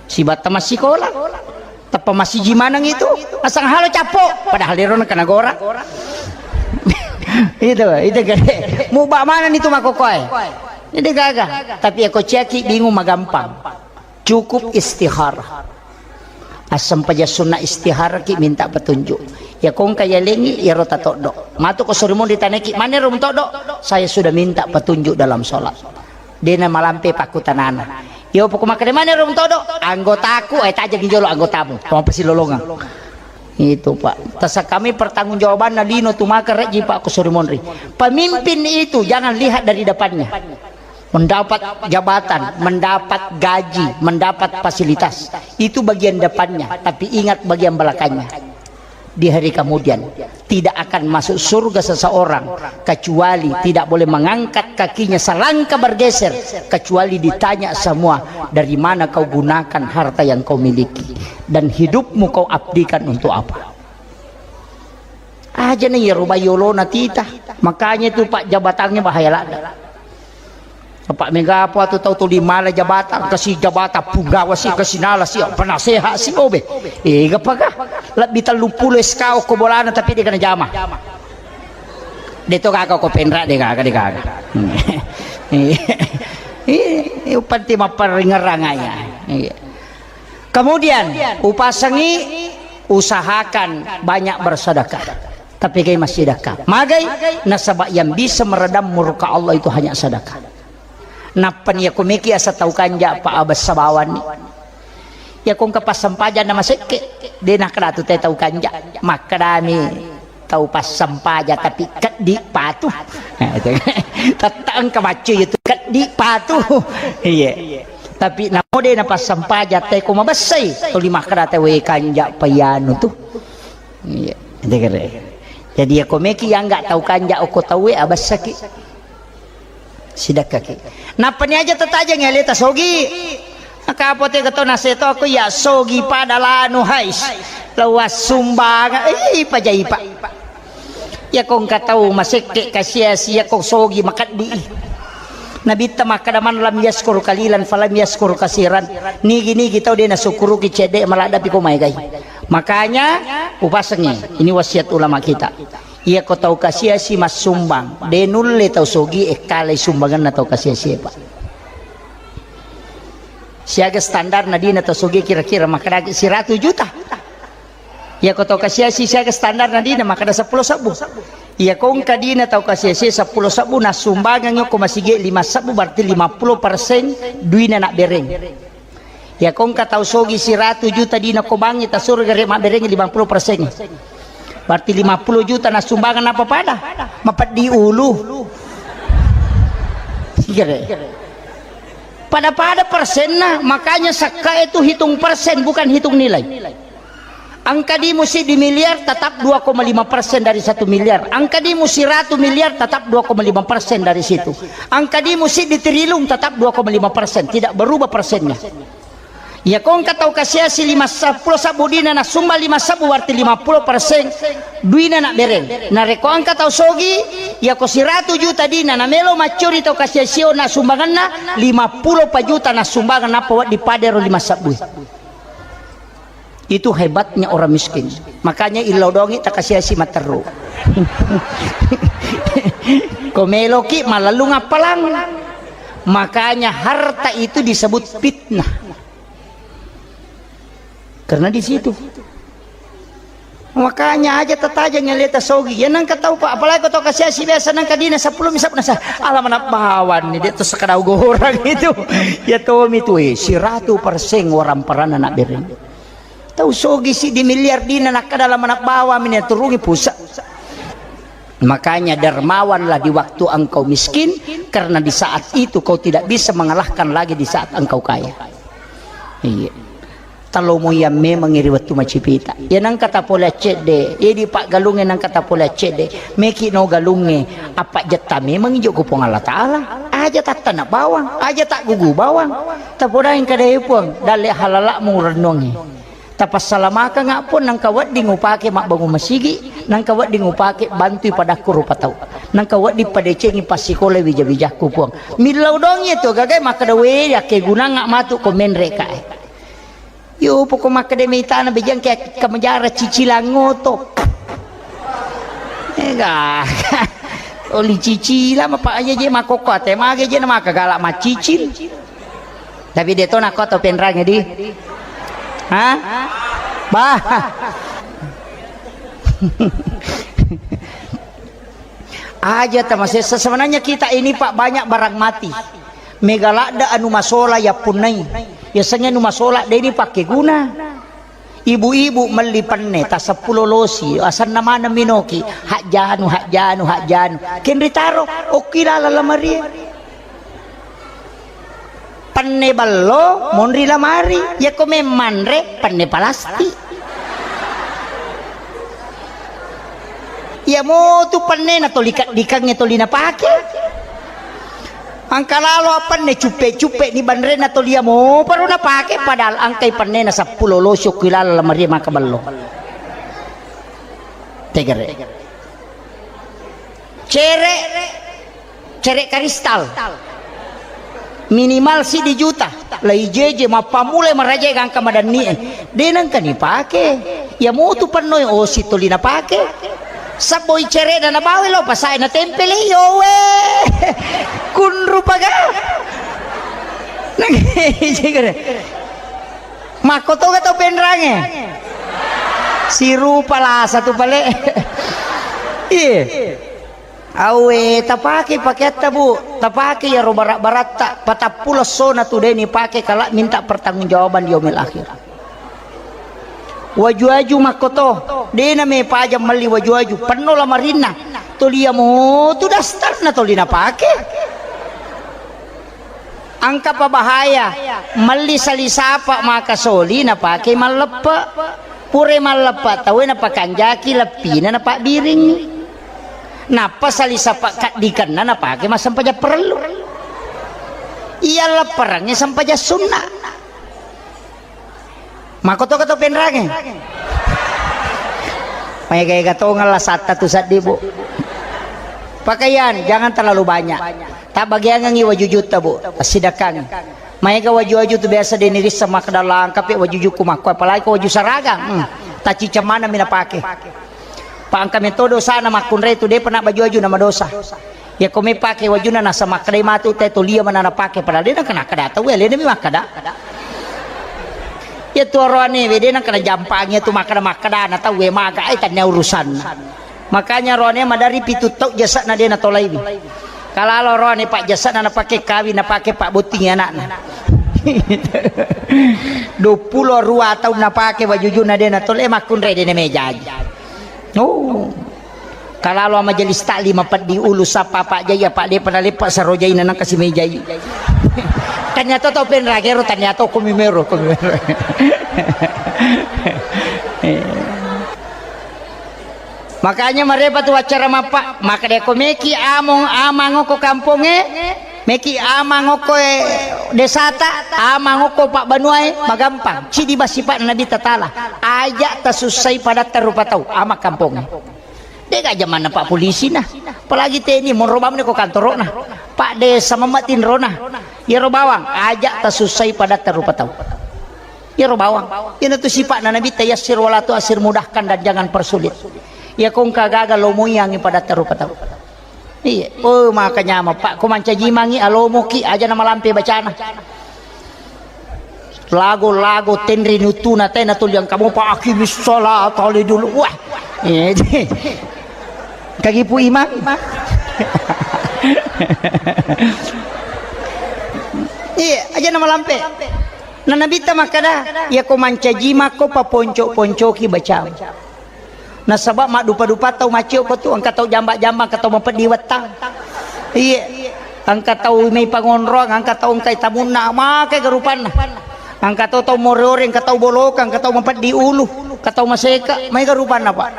Sibatta massikola. Teppa massiji maneng itu, asang halo cappo, padahal ero na kena gora. Itu, itu gede. Muba maneng itu makokoe. Jadi gaga. Tapi ya ko ciaki bingung magampang. Cukup istikharah. Assempajang sunna istikharah ki minta petunjuk. Ya kongka ya lengi ya rota toddo. Matu ko surimun ditaneki, "Mana rum toddo?" "Saya sudah minta petunjuk dalam sholat." Dena malampe pakkutanana. Yo poko makkeda, "Mana rum toddo?" "Anggotaku." "Eh, tajeng jolo anggotamu. Toma pasilolongang." Itu, Pak. Tasa kami pertanggungjawabanna lino tu maka reji, Pak, ko surimun ri. Pemimpin itu jangan lihat dari depannya. Mendapat jabatan, mendapat gaji, mendapat fasilitas. Itu bagian depannya, tapi ingat bagian belakangnya. Di hari kemudian, tidak akan masuk surga seseorang kecuali tidak boleh mengangkat kakinya selangkah bergeser, kecuali ditanya semua, "Dari mana kau gunakan harta yang kau miliki? Dan hidupmu kau abdikan untuk apa?" Aja nih ya, rubai yolona tita. Makanya itu, Pak, jabatannya bahaya lada. Apa mega apa tu tau tuli mala jabatan, kasi jabatan punggawa si, kasi nala si, penasehat si, obe. Ega paga. Lebih tellu pulo S K ko bolana tapi dia kena jama. Dia tu kaka ko penra dia kaka, dia kaka. Hmm. Iya, iya, penting mapparingerang aja. Iya. Kemudian, upasengi, usahakan banyak bersedekah. Tapi gai massedekah. Magai, nasaba yang bisa meredam murka Allah itu hanya sedekah. Nappa ni ya kumiki asa tau kanja pa abessa bawanni. Ya kong ke passampajang na masekke, de nakkeda tu te tau kanja. Makkedami tau passampajang tapi keddi patu. Tette engka maccu itu keddi patu. Iya. Tapi namo de na passampajang te ko mabessai, tuli makkeda te we kanja payanu tu. Iya. Jadi ya komeki yang nggak tau kanja oko tau we abessaki. Sidakkaki. Nappani aja tatajeng aleta sogi. Maka apote keto naseto aku ya sogi pada lanu hais. Lawas sumbang. Ih, pajai, Pak. Iyako engka tau masekke kasiasi, iyako sogi makeddi. Nabitta makkada, "Man lam yaskur kalilan falam yaskur kasiran." Nigi-nigi tau de nasukkuruki cedde, maladdapi ko maegai. Makanya upasengi, ini wasiat ulama kita. Iyako tau kasiasi massumbang, de nulle tau sogi ekkalai sumbanganna tau kasiasi, Pak. Siaga standar nadina tau sogi kira-kira makkadaki siratu juta. Iyako tau kasiasi siaga standar nadina makkada seppulo sebbu. Iyako engka dina tau kasiasi seppulo sebbu, nassumbangang ko masigi lima sebbu, berarti lima puluh persen duina nabbereng. Iyako engka tau sogi siratu juta dina ko bangi tasuro gare mabbereng lima puluh persen. Berarti lima puluh juta nassumbangang apa pada? Mapeddi ulu. Gare. Pada-pada persenna, makanya sakka itu hitung persen, bukan hitung nilai. Engka dimu siddi miliar, tetap dua koma lima persen dari satu miliar. Engka dimu siratu miliar, tetap dua koma lima persen dari situ. Engka dimu siddi triliun, tetap dua koma lima persen. Tidak berubah persennya. Iyako engka tau kasiasi lima seppulo sebbu dina, nassumba lima sebbu, berarti lima puluh persen duina nabbereng. Narekko engka tau sogi, iyako siratu juta dina namelo maccuri tau kasiasio, nassumbanganna lima puluh pa juta nassumbangan, nappa wedding padero lima sebbu. Itu hebatnya orang miskin. Makanya illau dongi takasiasi matteru. Ko meloki malellung appalang. Makanya harta itu disebut fitnah. Karena di situ. Makanya aja tatajeng aleta sogi. Ya nangka tau, Pak, apalagi ko tau kasiasi biasa nangka dina seppulo misab nasa. Ala manabbawan ni, dia tuh sekadau gorang itu. Ya tomi tu, eh, siratu persen orang peran anak bereng. Tau sogi siddi miliar dina nakkada la manabbawa mini turungi pusa. Makanya dermawanlah di waktu engkau miskin, karena di saat itu kau tidak bisa mengalahkan lagi di saat engkau kaya. Iya. Talomo iya memang ri wettu macipita. Ya nangka tapole accedde, ya di paggalunge nangka tapole accedde. Meki no galunge, apa jetta memang ijo ku Puang Allah Taala. Aja tattana bawang, aja taggugu bawang. Tapodai engka dai Puang, dalle halalakmu rennuangi. Tapassalamakanga pun nangka wedding upake mabbangung masigi, nangka wedding upake bantui padakku rupa tau, nangka wedding padecengi passikola wija-wijakku Puang. Millau dongi tu gagai makkeda we akkegunanga matu ko menre kae. Yo poko makkeda mitana bejang ke kamajara cicilang oto. Ega. Oli cicila mapa aja je makoko ate mage je na maka galak macicil. Tapi de to nakko to penrange di. Hah? Bah. Aja tamasessa. Sebenarnya kita ini, Pak, banyak barang mati. Mega ladde anu masola yappunnai. Yasengnge anu masola de ni pakkeguna. Ibu-ibu melli penne ta seppulo losi, asenna maneng minoki, hajjanu, hajjanu, hajjanu. Kenri taro, okki lala lamarie. Penne ballo, monri lamari. Yakko memmanre, penne palastik. Iya motu penne na toli kaddikangnge toli napake. Angka lalo apenne cuppe-cuppe ni banrena toli iya mo paro napake, padahal angkai pennena seppulo losi okki lala lamarie maka ballo. Tegere. Cere, cere karistal. Minimal siddi juta. Lai jeje mappammulai maraja gangka madanni e. De nengka ni pake. Iya motu pennoi osi toli napake. Sabboi cere na nabawa lo pasae na tempele yo we. Kunru paga. Makkotoga tau penrange. Sirupa lasa tu pale. Iye. Awe, tapake pakeatta, Bu. Tapake iyaro bara-baratta. Patappulo essona tu de ni pake kala minta pertanggungjawaban di yaumil akhir. Waju-waju makkoto. De na me pajang melli waju-waju. Penno lamarinna. Toli iya mo tu dastarna toli napake. Angkapa bahaya, melli sali sapa maka soli napake malleppe. Pura malleppe tauwe napakanjaki leppina napabbiringngi. Nappa sali sapa kaddikenna napake massempajang parellu. Iya lapparangnge sempajang sunna. Makoto-koto penrangnge. Maega-ega tongeng lasatta tu seddi, Bu. Pakaian jangan terlalu banyak. Tabbagiangengngi wajujutta, Bu. Tassidakkangngi. Maega waju-waju tu biasa de' nirisseng makkeda, "Langkapi wajujukku makko, apalagi ko waju saragam." Hmm. Tacciceng maneng mi napake. Pa engka metto dosana makkunrai tu de'pa nabbaju-waju namadosa. Iyako mepake wajunna nasaba makkedai matu te to lia manana pake, padahal de' nengka nakkeda tauwe, alena mi makkeda. Iya tu oroane we de' nengka najampangi tu makkeda-makkedana tauwe, maga ai tannia urusanna. Makanya oroane madari pitu tau jasa'na de' natolaiwi. Kalalo oroane pa jasa'na napake kawing, napake pabbottingi anakna. Duappulo rua taung napake wajujunna de' natolai, makkunrai de' namejai. Oh. Kalalo majelis taklim mapeddi ulu sappa Pak Jai, apa de'pa naleppa sarojaina nangka si mejai. Tania to tau penragero, tania to komi mero, komi mero. Makanya marepa tu acara mappa, maka de' ko meki among amang ko kampongnge, meki amang ko e desata, amang ko pabbanuae, magampang. Cidi basipa Nabi Tatala. Aja tasussai padatta rupa tau, amang kampongnge. De'ga jamanna Pak Polisi na. Apalagi T N I, monro bawang ko kantorona. Pak Desa memang tinrona. Iyaro bawang, aja tasussai padatta rupa tau. Iyaro bawang. Iyana tu sipa'na Nabi, "Tayassir wala tu'assir," mudahkan dan jangan persulit. Iya ko engka gaga lomoiangi padatta rupa tau. Iya. Oh, maka nyameng, Pak. Ko mancaji mangi, alomoki, aja namalampe bacana. Lago-lago tenri nutuna te na tuli engka mopa aqimis sholata li dulu. Wah. Eh, kagipu imang. Iya, aja namalampe. Na Nabitta makkeda, iya ko mancaji makko paponco-poncoki bacamu. Nasaba maddupa-dupa tau maccio ko tu, engka tau jamba-jamba, engka tau mapeddi wettang. Iya. Engka tau mai pangonroang, engka tau engkai tamunna, maega rupanna. Engka tau, tau more-ore, engka tau boloka, engka tau mapeddi ulu, engka tau maseka, maega rupanna, Pak.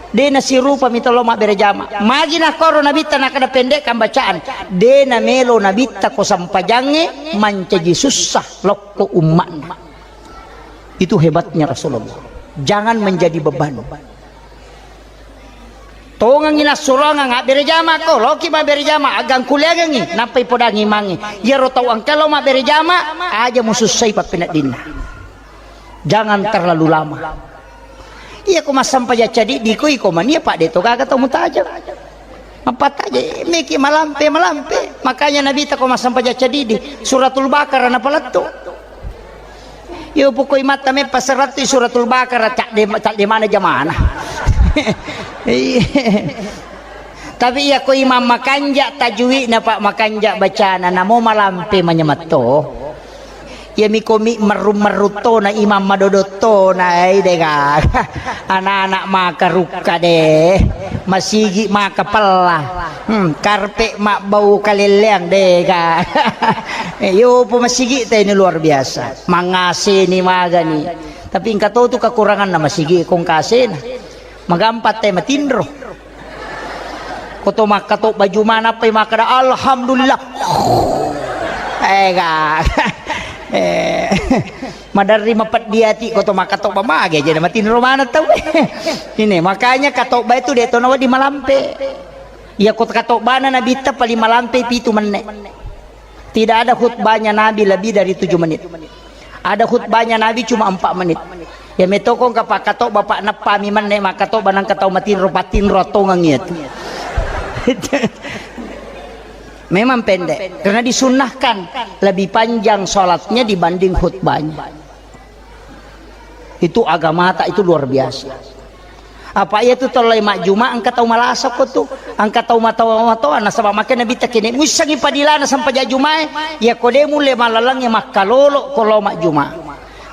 De' nasirupa mita lo mabbere jama. Magi nakkoro Nabitta nakkeda pendekkan bacaan. De' namelo Nabitta ko sempajangnge mancaji sussa lokko umma'na. Itu hebatnya Rasulullah. Jangan menjadi beban. Tongengi nassuroangang abbere jama ko, loki mabbere jama, agangkuliangengi, nappai podangi imangnge. Iyaro tau engka lo mabbere jama, aja musussai pappeneddinna. Jangan terlalu lama. Iya ko massampajang cadiddi ko iko mania, Pak, de' to gaga tau mutajeng. Mappattaje, meki malampe, malampe. Makanya Nabitta ko massampajang cadiddi, Suratul Baqarah napalettu. Yo, pokok imatta meppa serattu Suratul Baqarah, cadde, cadde mana jamana. Iya. Tapi iya ko imam makanja tajwidna, Pak, makanja bacana, namo malampe manyametto. Iyami komi merru-merru tona, imam madodong tona, ai, de'ga. Anak-anak maka rukka de, masigi maka pella. Hmm, karpe mabbau kalelleang, de'ga. Eh, yo po masigi te ini luar biasa. Mangaseni magani. Tapi engka to tu kekuranganna masigi ko engka asena. Magampa te matinro. Ko to makkatobba Juma nappai makkeda, "Alhamdulillah." Eh, ga. Eh, maderri mapeddi ati ko to makkatobba mage jadi matinro maneng tau. Ini makanya katobba itu de' to nawedding malampe. Iya ko katobbana Nabitta paling malampe pitu menne. Tidak ada khutbahnya Nabi lebih dari tujuh menit. Ada khutbahnya Nabi cuma empat menit. Ya metoko engka pakkatobba, Pak, neppami menne makkatobba nangka tau matinro, patinro tongeng iya tu. Memang pendek, karena disunnahkan lebih panjang sholatnya dibanding khutbahnya. Itu agamata itu luar biasa. Apa iya tu tellai majjuma engka tau malasa ko tu, engka tau matoa-matoa, nasaba makkeda Nabitta kene muissengi padilana sempajang Jumae, iya ko de mulle malalengnge makkalolo ko lao majjuma.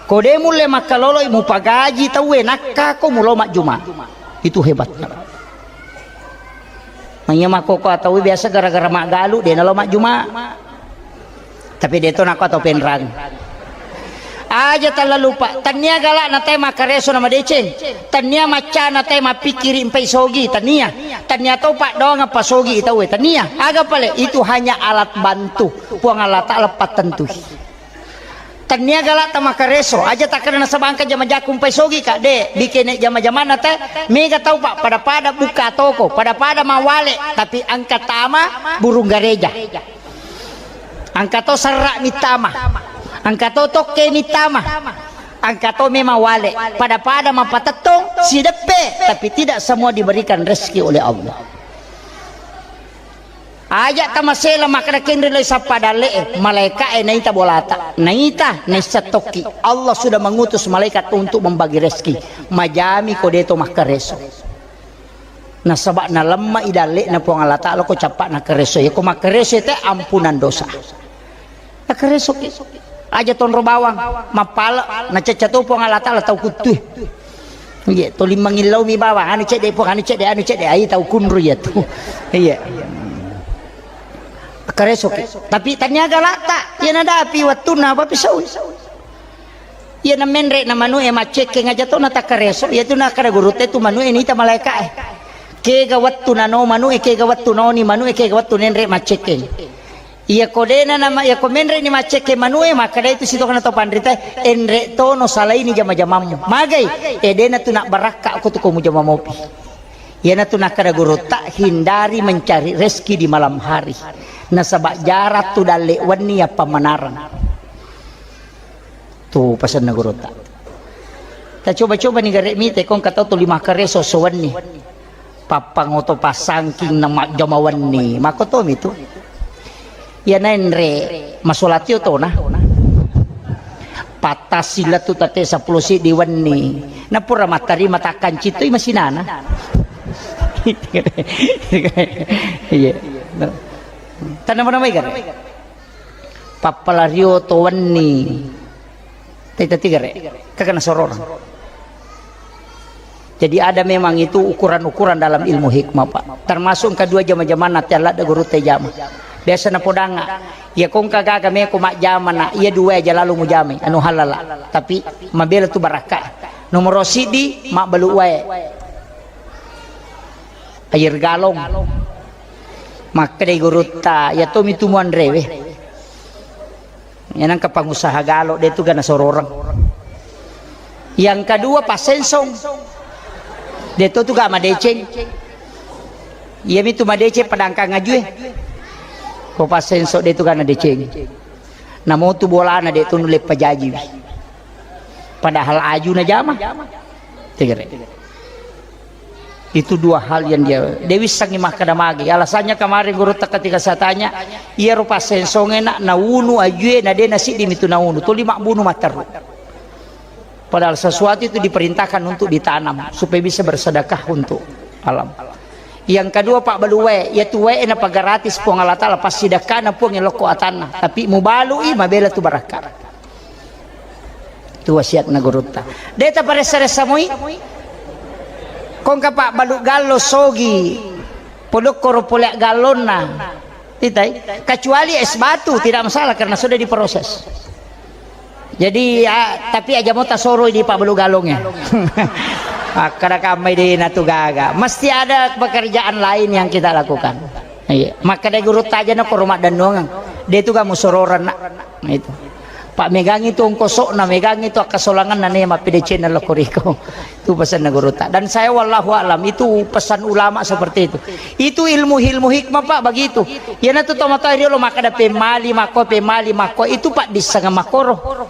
Ko de mulle makkalolo mupagaji tauwe nakka ko mulo majjuma. Itu hebatnya. Manya makkoko atau biasa gara-gara maggalu de nalo majjuma. Tapi de to nakko atau penrang. Aja tallalupa, tania gala'na tae makkareso na madeceng, tania maccana tae mappikkiri mpai sogi, tania, tania to paddoangeng pasogi tauwe, tania. Aga pale? Itu hanya alat bantu. Puang Allah Ta'ala pattentui. Tania gala'ta makkareso, aja takkeda nasaba engka jama-jaku mpai sogi ka, de, bikene jama-jamanna tae, mega tau pa, pada-pada bukka toko, pada-pada mawale, tapi engka tama burung gareja. Engka to serra mittama, engka to tokke mittama, engka to memang wale, pada-pada mapatettong, sideppe, tapi tidak semua diberikan rezeki oleh Allah. Aja tamasela makkeda kenri lai sappa dalle'e, malaika'e naita bolata, naita naissa tokki. Allah sudah mengutus malaikat untuk membagi rezeki. Majami ko deto makkareso. Nasaba nalemma i dalle'na Puang Allah Ta'ala ko cappa nakkareso. Iya ko makkareso te ampunan dosa. Nakkaresoki. Aja tonro bawang, mappala, nacecca to Puang Allah Ta'ala tau kuttue. Iya, toli mangillau mi bawang, anu cedde Puang, anu cedde, anu cedde, ai tau kunru iya tu. Iya. Nakkaresoki. Tapi tania gala'ta, iya nadapi wettunna apa pisau. Iya na menre na manu'e maccekkeng aja to natakkareso, iya tu nakkada gurutta tu manu'e nita malaika'e. Kega wettu nano manu'e, kega wettu noni manu'e, kega wettu nenre maccekkeng. Iya ko dena nama, iya ko menre ni maccekkeng manu'e, makkada itu sitokana to panrita, enre tono salaini jama-jamammu. Magai, e dena tu nak barakka ko tu ko mujama mopi. Iyana tu nakkada gurutta, hindari mencari rezeki di malam hari. Nasaba jarang tu dalle wenni apa menarang. Tu pasenna gurutta. Ta coba-coba ni gare mite kong katau tuli makkareso sowenni. Pappangoto passangking na majjama wenni. Makko tomi tu. Iya naenre masolatio tona. Pattassi lettu tette seppulo siddi wenni. Napura mattarima takkancitoi masinana. Iya. Tanama-namai gare. Pappalario to wenni. Teta tigare. Kakana sororang. Jadi ada memang itu ukuran-ukuran dalam ilmu hikmah, Pak. Termasuk engka dua jama-jamanna te ladde gurutta jama. Biasa napodanga, iya kongka gaga meko majjama na, iya dua aja lalu mujamai, anu halala. Tapi mabela tu barakka. Nomoro siddi, mabbalu wae. Air galon. Makkedai gurutta, iya tomi tu muanrewe. Iya nangka pangusaha galo, de tu gana sororang. Yang kedua, passensong. De tu tu ga madeceng. Iya mitu madeceng padangkang ajue. Ko passensong de tu gana deceng. Namo tu bolana de tu nulle pajajiwi. Padahal aju na jama. Tegere. Itu dua hal yang dia, dia wissangi makkeda magi. Alasannya kemarin gurutta ketika saya tanya, iyaro passensonge na, naunu ajue, na de nasiddi mitu naunu. Tuli mabbunu matteru. Padahal sesuatu itu diperintahkan untuk ditanam supaya bisa bersedekah untuk alam. Yang kedua, Pak, balu wae, iya tu wae na pagaratis Puang Allah Taala, passidekkana Puang lokko atanna. Tapi mubalui mabela tu barakka. Tu wasiatna gurutta. De taparessa-ressa moi. Kongka pabbalu gallo sogi. Podokkoro pole gallonna. Itai. Kecuali es batu, tidak masalah karena sudah diproses. Jadi, ah, tapi aja mau tasoro di pabbalu gallongnya. Akkada kamai de natu gaga. Mesti ada pekerjaan lain yang kita lakukan. Iya, makkeda gurutta aja na koro maddannuangeng. De tu ga musororang na. Itu. Pak megangi tu ongkosokna, megangi tu akkasolanganna ne mappede channel lo koriko. Itu pesanna gurutta. Dan saya wallahu a'lam, itu pesan ulama seperti itu. Itu ilmu-ilmu hikmah, Pak, begitu. Iyana tu tomatoa riolo makkeda pemali makko, pemali makko. Itu, Pak, dissanga makkoro.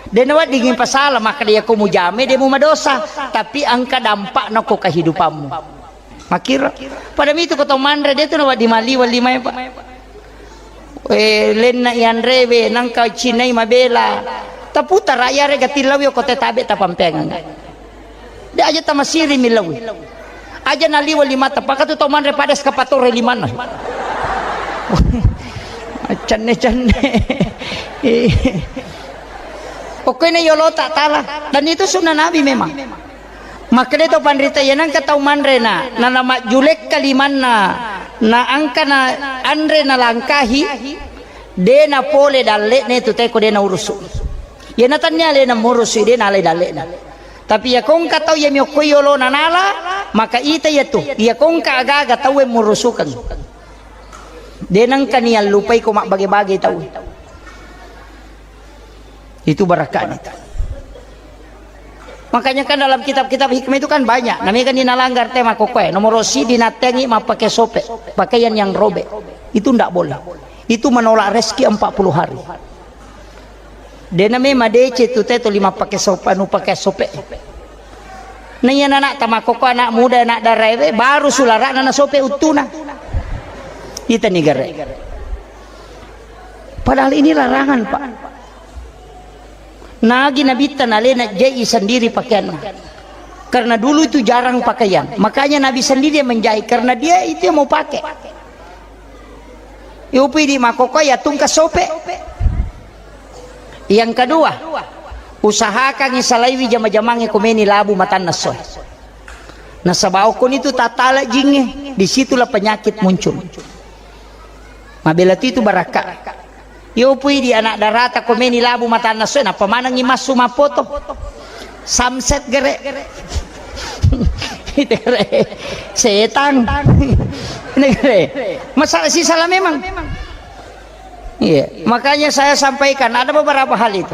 De naweddingi pasala makkeda iyako mujame de mumadosa, tapi engka dampakna ko kehidupanmu. Makkiro. Pada mitu ko tau manre, de tu nawedding maliweng limae, Pak. Eh, lenna ianrewe, nangka cinai mabela. Taputara iyarega tillawi ko te tabe tapampeangeng. De aja tamasiri millawi. Aja naliweng limata, pakatu tau manre pada eskapatore limanna. Cenne-cenne. Pokoknya yolo tak tala. Dan itu sunnah Nabi memang. Makkeda to panrita, iya nangka tau manre na, na, na majjulekka limanna, na angka na anre na langkahi, de na pole dalle'ne tu teko de na urusu. Iyana tannia alena murusu, de nalai dalle'na. Tapi iya kongka tau iya miokkoi yolona nala, maka ita iya tu. Iya kongka aga-aga tau e murusukeng. De nengka niallupai ko mabbage-bage tau. Itu barakani. Makanya kan dalam kitab-kitab hikmah itu kan banyak. Namanya kan dinalanggar tema kokoe. Nomor si dinattengi mappake sope, pakaian yang robek. Itu ndak boleh. Itu menolak rezeki empat puluh hari. Dena me madece tu te tuli mappake sope, anu pake sope. Na iya anak tamakoko, anak muda, anak daraewe baru sularana na sope uttuna. Ita ni gare. Padahal ini larangan, Pak. Nagi Nabitta nalena jai sendiri pakaianna. Karena dulu itu jarang pakaian. Makanya Nabi sendiri yang menjahit karena dia itu yang mau pakai. Yupi di makoko ya tungka sope. Yang kedua, usahakan isalaiwi jama-jamange komeni labu matanna soe. Nasaba okkoni tu tatala jinge, disitulah penyakit muncul. Mabela tu itu barakka. Yopui di anak darata komeni labu matanna soe, nappa manengi massu mappoto. Samset gere. Itu gere. Setang. Ini gere. Masalah sisala memang. Iya, makanya saya sampaikan ada beberapa hal itu.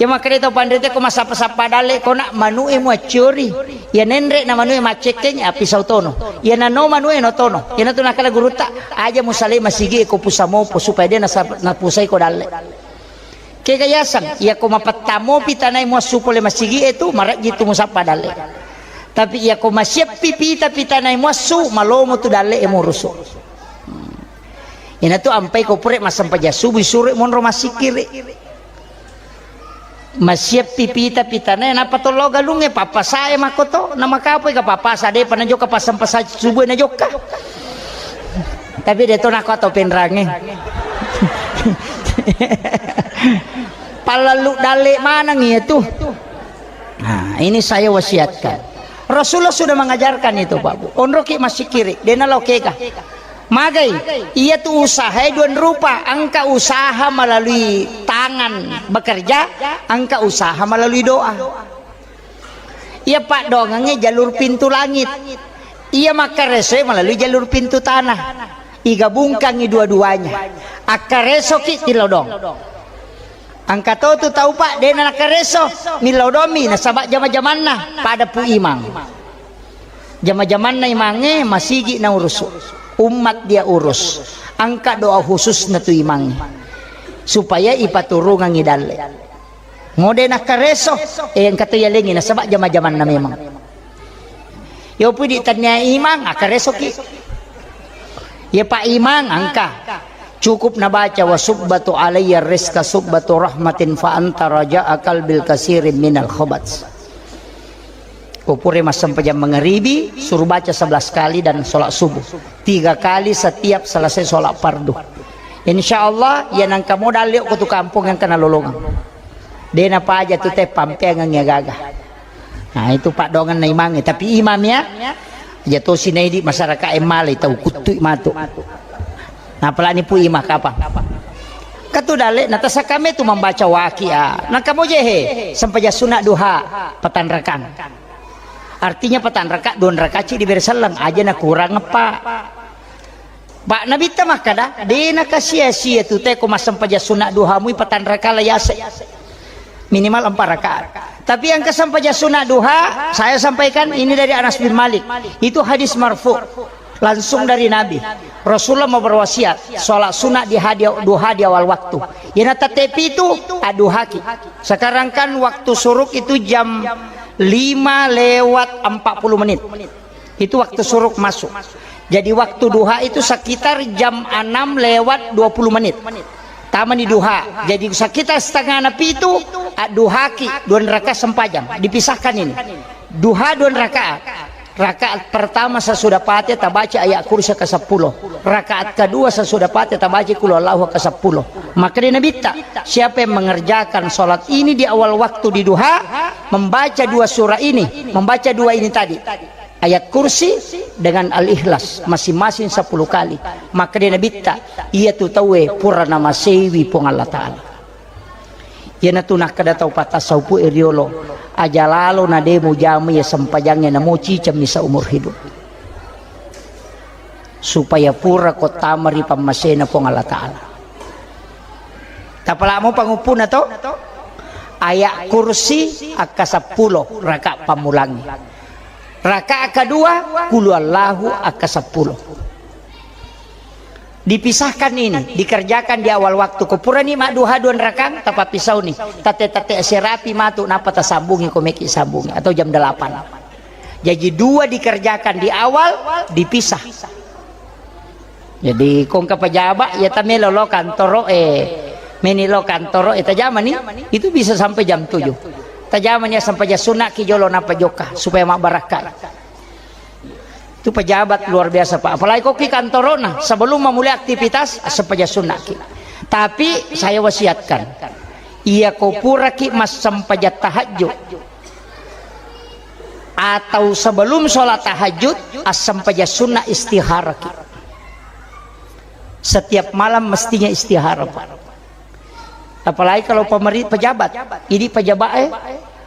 Ya makanya tau panrita ko masappa-sappa dalle ko nak manue muacciori. Ya nenre na manue maccekkeng api sautono. Ya nano manue no tono. Ya natu nakala gurutta aja musale masigi ko pusamopo supaya dia nasa-, napusai ko dalle. Kega yaseng, iya ko mapettamopi tanai muassu pole masigi e tu marajji tu musappa dalle. Tapi iya ko masiappi pita pitanai muassu malomo tu dalle e murusu. Inatu ampai ko pure massempajang subuh suro monro massikkiri. Masiappi pita pitana nappa tollo galungnge pappasae makkoto na makapoi ka pappasa depa najokka passempajang subuh najokka. Tapi de to nako atau penrange. Pallallu dalle maneng iya tu. Nah, ini saya wasiatkan. Rasulullah sudah mengajarkan itu, Pak Bu. Onroki massikkiri, dena lokeka. Magai, iya tu usaha dua rupa, engka usaha melalui tangan bekerja, engka usaha melalui doa. Iya paddoangengnge jalur pintu langit. Iya makkaresoe melalui jalur pintu tanah. Igabungkangi dua-duanya. Akkaresoki tilodong. Engka to tu tau, Pak, dena nakareso, millau domi nasaba jama-jamanna pada pu imang. Jama-jamanna imangnge masigi naurusu. Ummat dia urus. Engka doa khusus na tu imangnge. Supaya ipaturungangi dalle. Ngode nakareso, eh, engka to yalengi nasaba jama-jamanna memang. Yo pudi tania imang, akaresoki. Ya Pak Imang, engka. Cukup nabaca, "Wa subbatu alayya rizqa subbatu rahmatin fa anta raja'a qalbil kasirin minal khabat." Ko pure massempajang mangaribi, suruh baca sebelas kali dan sholat subuh. Tiga kali setiap selesai sholat fardu. Insya Allah, ya nangka modal yuk ko tu kampung yang kena lolongang. Dena paja tu te pampeangang ya gaga. Nah, itu paddoangenna imangnge, tapi imam ya. Aja tosi naidi masyarakat e malai tau kuttui matu. Nah, apalagi pu imam kapang. Katu dalle, natasakame tu membaca waqiah. Nah, kamu jehe, sempajang sunat duha, patanrakang. Artinya patanraka, dua rakaat ci diberi selleng, aja na kurang apa. Pak Nabitta makkada, de nakasia-sia tu te ko massempajang sunat duha mui patanrakala yase. Minimal empat rakaat. Tapi yang kesempajang sunat duha, saya sampaikan ini dari Anas bin Malik. Itu hadis marfu. Langsung dari Nabi. Rasulullah mau berwasiat, sholat sunat di hadi-, duha di awal waktu. Yana tette pitu, aduhaki. Sekarang kan waktu suruk itu jam lima lewat empat puluh menit. Itu waktu suruk masuk. Jadi waktu duha itu sekitar jam enam lewat dua puluh menit. Tamani duha. Jadi sekitar setengah na pitu, adduhaki, dua rakaat sempajang. Dipisahkan ini. Duha dua rakaat. Rakaat pertama sesudah Fatihah tabaca ayat kursi ke sepuluh. Rakaat kedua sesudah Fatihah tabaca qul huwallahu ke sepuluh. Maka di Nabitta, siapa yang mengerjakan sholat ini di awal waktu di duha, membaca dua surah ini, membaca dua ini tadi, ayat kursi dengan al-ikhlas masing-masing sepuluh kali, maka di Nabitta, iya tu tauwe pura namasewi Puang Allah Ta'ala. Iyanatu nakkeda tau patasawufu e riolo, aja lalo na de mujama iya sempajangnge namo cicemmi seumur hidup. Supaya pura ko tama ri pammasena Puang Allah Ta'ala. Tapalamo panguppuna to? Ayat kursi akka seppulo raka pammulangnge. Raka kedua, kulu Allahu akka seppulo. Dipisahkan ini, dikerjakan di awal waktu. Ko purani madduha dua rakang, tapapisauni. Tate-tate serapi matu, napa tasambungi, ko meki sambungi. Atau jam delapan. Jadi dua dikerjakan di awal, dipisah. Jadi kongka pejabat, ya tamelo lo kantoro e. Meni lo kantoro e, tajamani, itu bisa sampai jam tujuh. Tajamani ya sampai jam sunna ki jolo napa jokka, supaya mabarakka. Itu pejabat luar biasa, Pak. Apalagi koki kantorona, sebelum memulai aktivitas, sempaja sunnaki. Tapi saya wasiatkan, iya ko puraki massempaja tahajud atau sebelum sholat tahajud, assempaja sunnah istiharaki. Setiap malam mestinya istihara, Pak. Apalagi kalau pemeri-, pejabat. Ini pejabat, eh,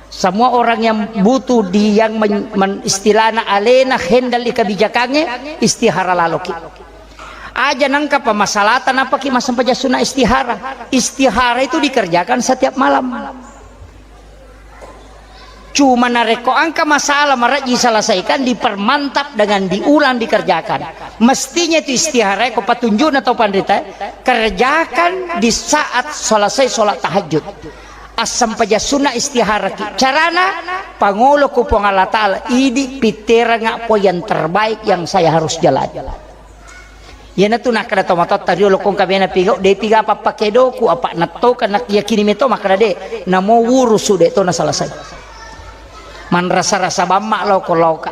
semua orang yang butuh di, yang men-, men-, istilahna alena handle di kebijakannya, istihara laloki. Aja nengka pemasalatan apa ki massempaja sunnah istihara. Istihara itu dikerjakan setiap malam. Cuma narekko engka masalah marejji selesaikan, dipermantap dengan diulang dikerjakan. Mestinya itu istihara ko patunjukna tau panrita, kerjakan di saat selesai sholat tahajud. Assempaja sunnah istihara ki. Carana, pangolo ku Puang Allah Ta'ala, idi pitteranga po yang terbaik yang saya harus jalani. Iyanatu nakkeda tomatoatta riolo, kongka mena pigau, de piga pappakedoku, apa nattoka nak yakini meto makkeda de, namo wurusu de to nasalasai. Manrasa-rasa bamma lao ko laoka.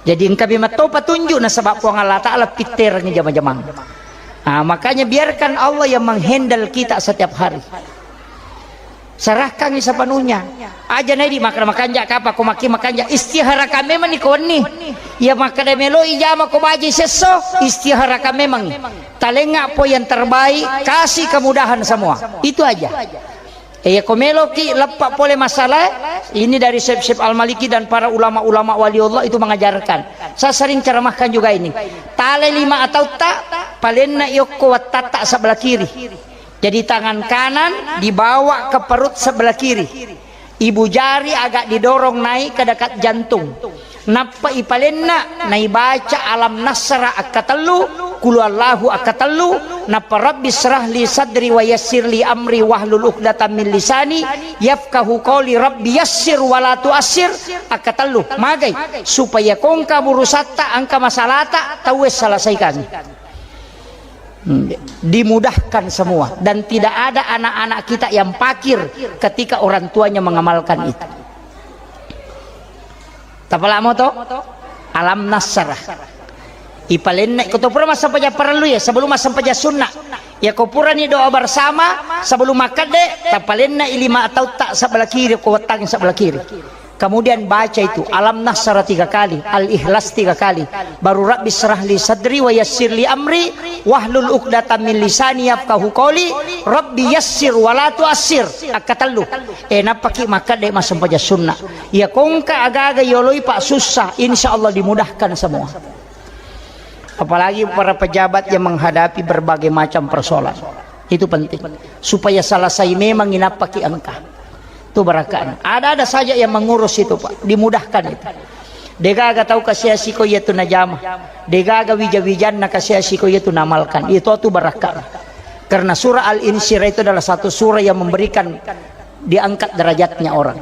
Jadi engka memang to patunjuk nasaba Puang Allah Ta'ala pitterangi jama-jamang. Ah, makanya biarkan Allah yang menghandle kita setiap hari. Serahkangi sepenuhnya. Aja nai di makna makanja kapa ko maki makanja, istiharakan memang ni ko wenni. Ya makkeda melo ijama ko baji sesso, istiharakan memang. Talenga po yang terbaik, kasih kemudahan semua. Itu aja. Eh, ya ko meloki leppa pole masalah, ini dari Syekh Syekh Al-Maliki dan para ulama-ulama wali Allah itu mengajarkan. Saya sering ceramahkan juga ini. Tale lima atau tak, palenna yokko wattatta sebelah kiri. Jadi tangan kanan dibawa ke perut sebelah kiri. Ibu jari agak didorong naik ke dekat jantung. Nappa ipalenna, naibaca alam nasra akkatellu, kulu Allahu akkatellu, nappa rabbi syrah li sadri wa yassir li amri wahlul uqdatam min lisani yafqahu qawli, rabbi yassir wa la tuassir akkatellu. Magai, supaya kongka burusatta, engka masalata, tauwe selesaikan. Hmm, dimudahkan semua dan tidak ada anak-anak kita yang pakir ketika orang tuanya mengamalkan itu. Tapalamo to? Alam nasrah. Ipalenna ko to pura massempaja parellu ya, sebelum massempaja sunnah. Ya ko purani doa bersama sebelum makkedde, tapalenna lima atau tak sebelah kiri, ko wettangi sebelah kiri. Kemudian baca itu, Alam Nasrah tiga kali, Al-Ikhlas tiga kali, baru Rabbi syrah li sadri wa yassir li amri, wahlul uqdatam min lisani yafqahu qawli, Rabbi yassir wa la tuassir, akkatellu. Eh, nappaki makkadde massempaja sunnah. Ya kongka agaga yoloi pak susah, insya Allah dimudahkan semua. Apalagi para pejabat yang menghadapi berbagai macam persoalan. Itu penting. Supaya selesai memang inappaki engka. Itu barakahnya. Ada-ada saja yang mengurus itu, Pak. Dimudahkan itu. Degaga tau kasiasi ko iya tu najama. Degaga wija-wijanna kasiasi ko iya tu namalkan. Itu tu barakahnya. Karena surah Al-Insyirah itu adalah satu surah yang memberikan, diangkat derajatnya orang.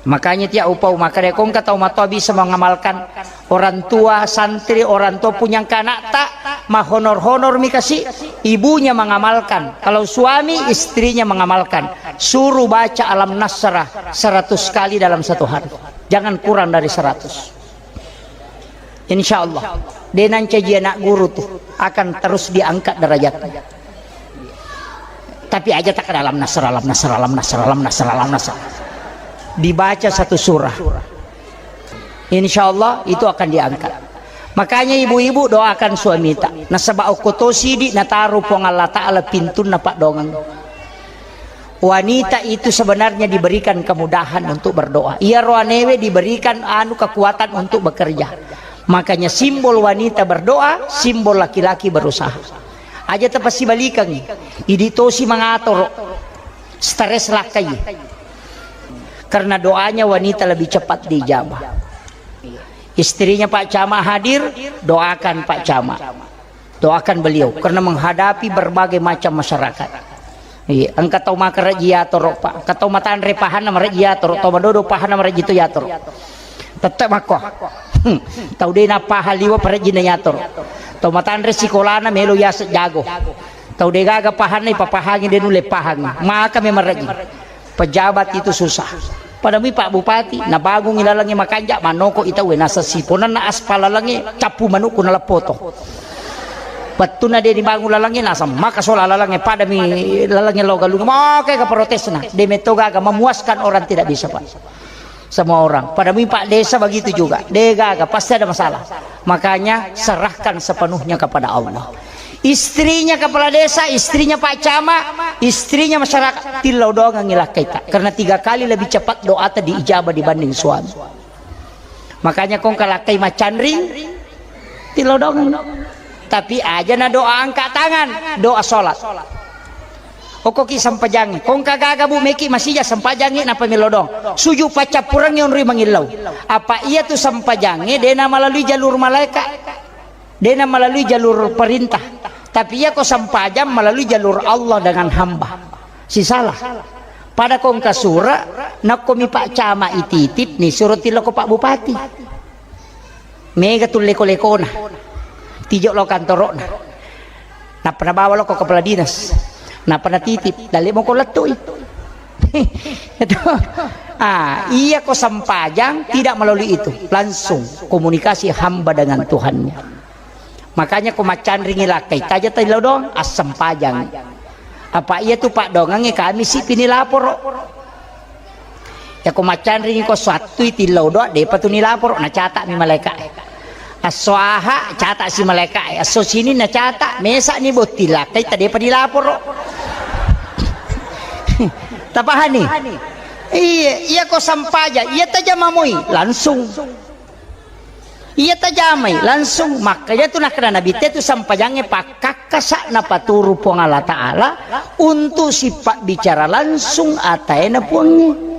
Makanya tiap upau makkeda ko engka tau matoa bisa mengamalkan, orang tua, santri, orang tua punya engka anakta, mahonor-honor mi kasi, ibunya mengamalkan. Kalau suami, istrinya mengamalkan. Suruh baca Alam Nasrah seratus kali dalam satu hari. Jangan kurang dari seratus. Insya Allah, de nancaji anak guru tu akan terus diangkat derajatnya. Tapi aja tak dalam nasr, dalam nasr, dalam nasr, dalam nasr, dalam nasr. Dibaca satu surah. Insya Allah itu akan diangkat. Makanya ibu-ibu doakan suamita. Nasaba okko to sidi nataru Puang Allah Ta'ala pintunna paddoangeng. Wanita itu sebenarnya diberikan kemudahan untuk berdoa. Iyaro anewe diberikan anu kekuatan untuk bekerja. Makanya simbol wanita berdoa, simbol laki-laki berusaha. Aja tapasibalikangi. Idi tosi mangatoro. Stres lakkai. Karena doanya wanita lebih cepat diijabah. Istrinya Pak Camat hadir, doakan Pak Camat. Doakan beliau karena menghadapi berbagai macam masyarakat. Iya, engka tau makerejji yatoro, Pak. Engka tau matanre pahanna marejji yatoro, tau madodo pahanna marejji to yatoro. Tette makko. Tau de napaha liwa parejjinna yatoro. Tau matanre sikolana melo yase jago. Tau de gaga pahanna ipapahangi de nulle pahangi. Maka me marejji. Pejabat itu susah. Pada mui Pak Bupati, nabangungi lalengnge makanja, manoko ita we nasa siponanna aspal lalengnge, cappu manukku naleppoto. Wettunna de dibangun lalengnge, nasa maka sola lalengnge, pada mi lalengnge lao galung, moke ke protesna, de metto gaga, memuaskan orang tidak bisa, Pak. Semua orang. Pada mui Pak Desa begitu juga, de gaga, pasti ada masalah. Makanya serahkan sepenuhnya kepada Allah. Istrinya kepala desa, istrinya Pak Camat, istrinya masyarakat, tillau doangengngi lakkaita. Karena tiga kali lebih cepat doata diijabah dibanding suami. Makanya kongka lakkai macanring, tillau doangeng. Tapi aja na doa angkat tangan, doa sholat. Okkoki sempajangnge, kongka gaga bu meki masija sempajangnge napa millau doang. Suju paccappurengnge onroi mangillau. Apa iya tu sempajangnge dena melalui jalur malaikat. Dena melalui jalur perintah. Tapi iya ko sempajang melalui jalur Allah dengan hamba. Sisalah. Pada kongka sura, nakko mi Pak Camat ititip ni suruh tiloko Pak Bupati. Mega tu leko-lekona. Tijo lo kantorokna. Nappa nabawa lo ko kepala dinas. Nappa natitip, dalle moko lettui. Itu. Ah, iya ko sempajang tidak melalui itu, langsung komunikasi hamba dengan Tuhannya. Makanya ko macanringi lakkai taja tillau doang, assempajang. Apa iya tu paddoangengnge kami si pini laporo. Ya ko macanringi ko sattui tillau doang, depa tu ni laporo, nacata mi malaika. Esso aha, cata si malaika e. Esso sini na cata, mesa ni botting lakkai, tadepa ni laporo. Tapahani? Iya, iya ko sampaja, iya tajama moi, langsung. Iya tajamai, langsung. Makanya tu nakkeda Nabi te tu sampajangnge pakkakkasa napaturu Puang Allah Ta'ala untuk sipabbicara langsung ataena Puangnge.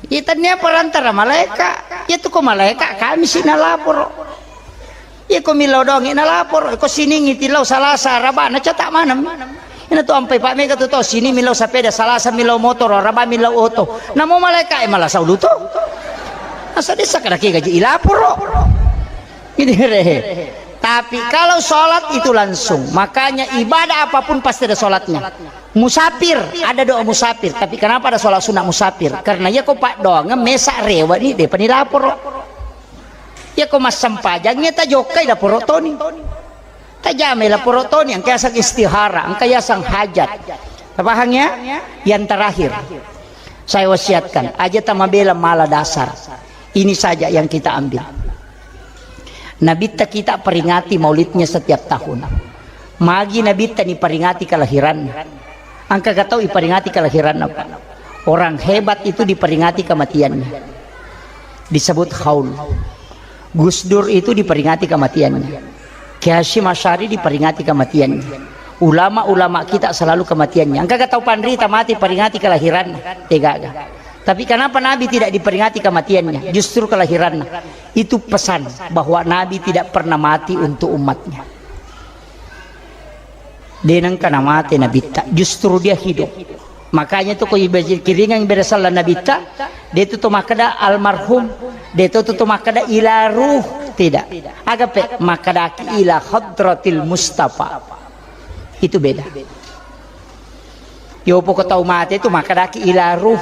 Iya, tennia perantara malaeka. Iya tu ko malaeka, kami si nalaporo. Iya ko millau doangngi nalaporo. Ko siningngi tillau Salasa, Araba, nacata maneng. Ina tu ampai pa mega tu to sini millau sapeda, Salasa millau motoro, Araba millau oto. Namo malaeka e malasa ulu to. Asa desa kada ke gaji ilaporo. Ini re. Tapi kalau sholat itu langsung, makanya ibadah apapun pasti ada sholatnya. Musafir, ada doa musafir. Tapi kenapa ada sholat sunat musafir? Karena iya ko paddoangeng mesa rewa ni, depa ni laporo. Iya ko massempajang, iya tajokkai laporo toni. Tajamai laporo toni, engka yaseng istihara, engka yaseng hajat. Tapahang ya? Yang terakhir, saya wasiatkan, aja tamabela mala dasar. Ini saja yang kita ambil. Nabitta kita peringati maulidnya setiap tahun. Magi Nabitta niperingati kelahiranna. Engka ga tau iperingati kelahiranna, Pak? Orang hebat itu diperingati kematiannya. Disebut haul. Gus Dur itu diperingati kematiannya. Kiai Hasyim Asy'ari diperingati kematiannya. Ulama-ulama kita selalu kematiannya. Engka ga tau panrita mati peringati kelahiranna? Degaga. Tapi kenapa Nabi tidak diperingati kematiannya? Justru kelahirannya. Itu pesan bahwa Nabi tidak pernah mati untuk umatnya. De nengka namate Nabitta, justru dia hidup. Makanya tu ko ibe-, kiringang ibadah sallang Nabitta, de tu to makkeda almarhum, de tu to makkeda ila ruh, tidak. Agape makkedaki ila hadratil Mustafa. Itu beda. Yopo ko tau mate tu makkedaki ila ruh.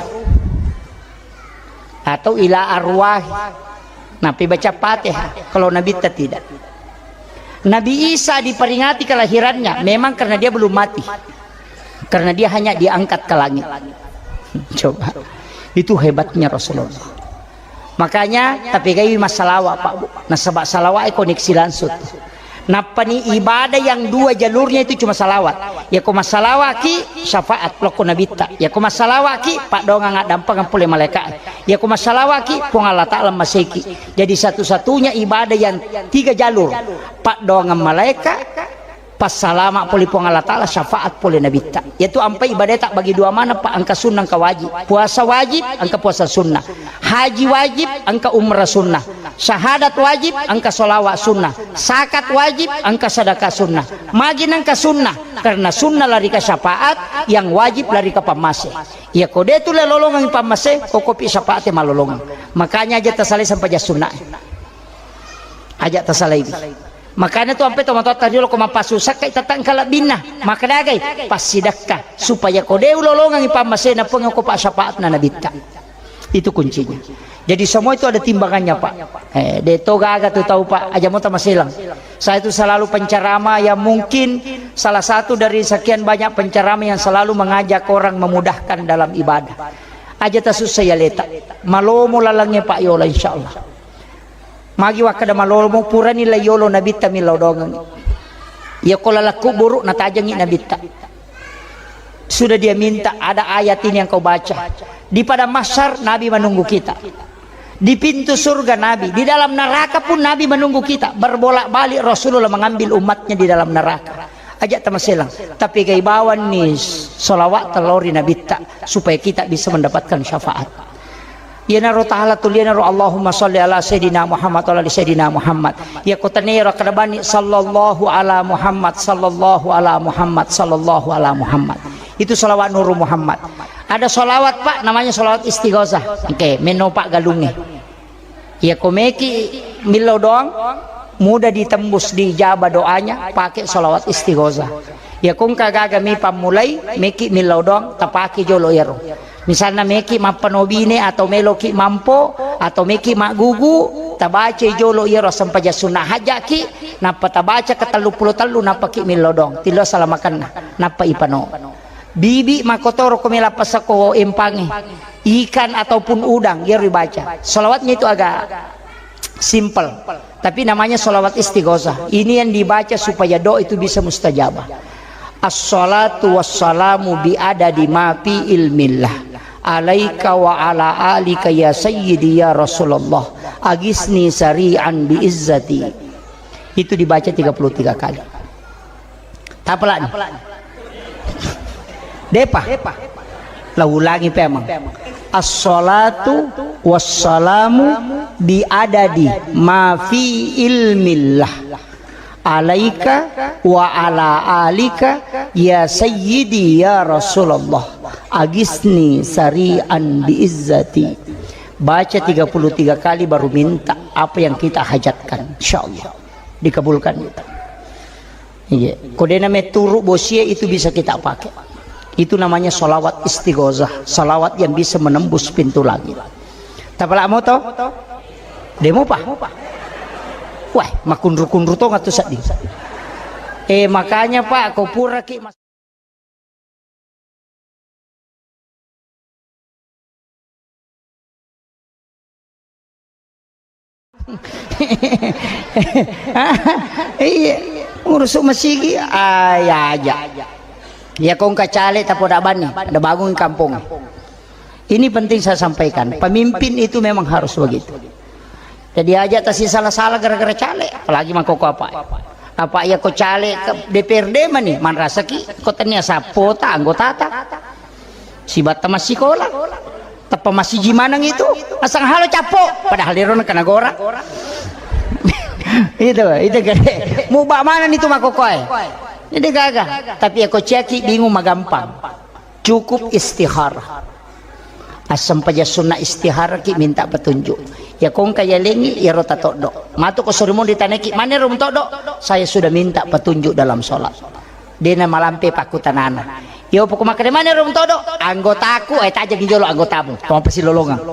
Atau ila arwah. Napi baca Fatihah. Kalau Nabitta tidak. Nabi Isa diperingati kelahirannya memang karena dia belum mati. Karena dia hanya diangkat ke langit. Coba. Itu hebatnya Rasulullah. Makanya tapi gai massalawa, Pak, Bu. Nasaba salawa e koneksi langsung. Nappani ibadah yang dua jalurnya itu cuma salawat. Yako massalawaki, syafaat lokko nabitta. Yako massalawaki, paddoangang addampengeng pole malaika. Yako massalawaki, Puang Allah Ta'ala maseki. Jadi satu-satunya ibadah yang tiga jalur, paddoangang malaika, passalama pole Puang Allah Ta'ala, syafaat pole nabitta. Yaitu ampai ibadah tak bagi dua mana, Pak, engka sunnah, engka wajib. Puasa wajib, engka puasa sunnah. Haji wajib, engka umrah sunnah. Syahadat wajib, engka sholawat sunnah. Zakat wajib, engka sedekah sunnah. Magi nengka sunnah, karena sunnah lari ke syafaat, yang wajib lari ke pammase. Iya ko de tu le lolongang pammase, ko kopi syafaat malolongang. Makanya aja tasalai sampai jas sunnah. Aja tasalai. Makanya tu ampe tomatoatta riolo ko mappasusakka, itatangka labbinna. Maka dagai, passidakka supaya ko de ulolongang pammasena Puang ko pa syafaatna nabitta. Itu kuncinya. Jadi semua itu ada timbangannya, Pak. Eh, de to gaga tu tau, Pak. Aja mo tamaselang. Saya itu selalu penceramah yang mungkin salah satu dari sekian banyak penceramah yang selalu mengajak orang memudahkan dalam ibadah. Aja tasussa ya leta. Malomo lalangnya, Pak, yola, insyaallah. Magi wakkeda malomo, purani la yolo nabitta millau doangengngi. Iya ko laleng kuburu natajengngi nabitta. Sudah dia minta, ada ayat ini yang kau baca. Di padang mahsyar Nabi menunggu kita. Di pintu surga Nabi, di dalam neraka pun Nabi menunggu kita. Berbolak-balik Rasulullah mengambil umatnya di dalam neraka. Aja tamaselang. Tapi gai bawanni salawat telori nabitta supaya kita bisa mendapatkan syafaat. Iyanaro tahala tu liyanaro Allahumma salli ala sayyidina Muhammad wa ala ali sayyidina Muhammad. Iya ko tenero kada bani sallallahu ala Muhammad, sallallahu ala Muhammad, sallallahu ala Muhammad. Itu salawat Nuru Muhammad. Ada salawat, Pak, namanya salawat istighosah. Oke, meno Pak galunge. Iya ko meki millau doang, mudah ditembus, diijabah doanya, pakai salawat istighosah. Iya ko engka gaga mi pammulai, meki millau doang, tapake jolo iyaro. Misalna meki mappanobine atau meloki mampo atau meki maggugu, tabacai jolo iyaro sempajang sunnah hajjaki, nappa tabaca ke tellu pulo tellu, nappa ki millau doang. Tillo salamakenna, nappa ipano. Bibi makotoro ko mela pasako empangi, ikan ataupun udang, iyaro ibaca. Salawatnya itu agak simple, tapi namanya salawat istighosah. Ini yang dibaca supaya doa itu bisa mustajabah. Assalatu wassalamu bi adadi ma fi ilmillah alaika wa ala alika ya sayyidi ya Rasulullah, agisni sari'an bi izzati. Itu dibaca tiga puluh tiga kali. Tapalani. Depa. La ulangi pemang. Assalatu wassalamu bi adadi ma fi ilmillah alaika wa ala alika ya sayyidi ya Rasulullah, agisni sari'an bi izzati. Baca tiga puluh tiga kali baru minta apa yang kita hajatkan, insyaallah dikabulkan. Iya. Ko dena metturu bosie itu bisa kita pakai. Itu namanya salawat istighosah, salawat yang bisa menembus pintu langit. Tapala moto? Demo pa? Wah, makunru-kunru to ngatu sedih. Eh, makanya Pak, kau pura ki mas- Iya, urusu masigi, ah, ya aja. Ya kong kacale tapoda bani, ada bangun kampung. Ini penting saya sampaikan, pemimpin itu memang harus begitu. Jadi aja tasi salah-salah gara-gara caleg, apalagi mangkoko apa. Apa ya ko caleg ke D P R D mani, manrasaki ko tania sapota anggotata. Sibatta massikola. Teppa massiji maneng itu, asang halo cappo, padahal ero na kanagora. Itu, itu gede. Muba mana itu makokoe. Jadi gaga. Tapi ya ko ciaki bingung magampang. Cukup istikharah. Assempaja sunna istikharah ki minta petunjuk. Ya kongka ya lengi ya rota toddo. Matu ko sorimun ditaneki mana rum toddo? Saya sudah minta petunjuk dalam sholat. Dena malampe pakkutanana. Yo poko makkeda mana rum toddo? Anggotaku, eh, tajeng jolo anggotamu. Tong pasilolongang.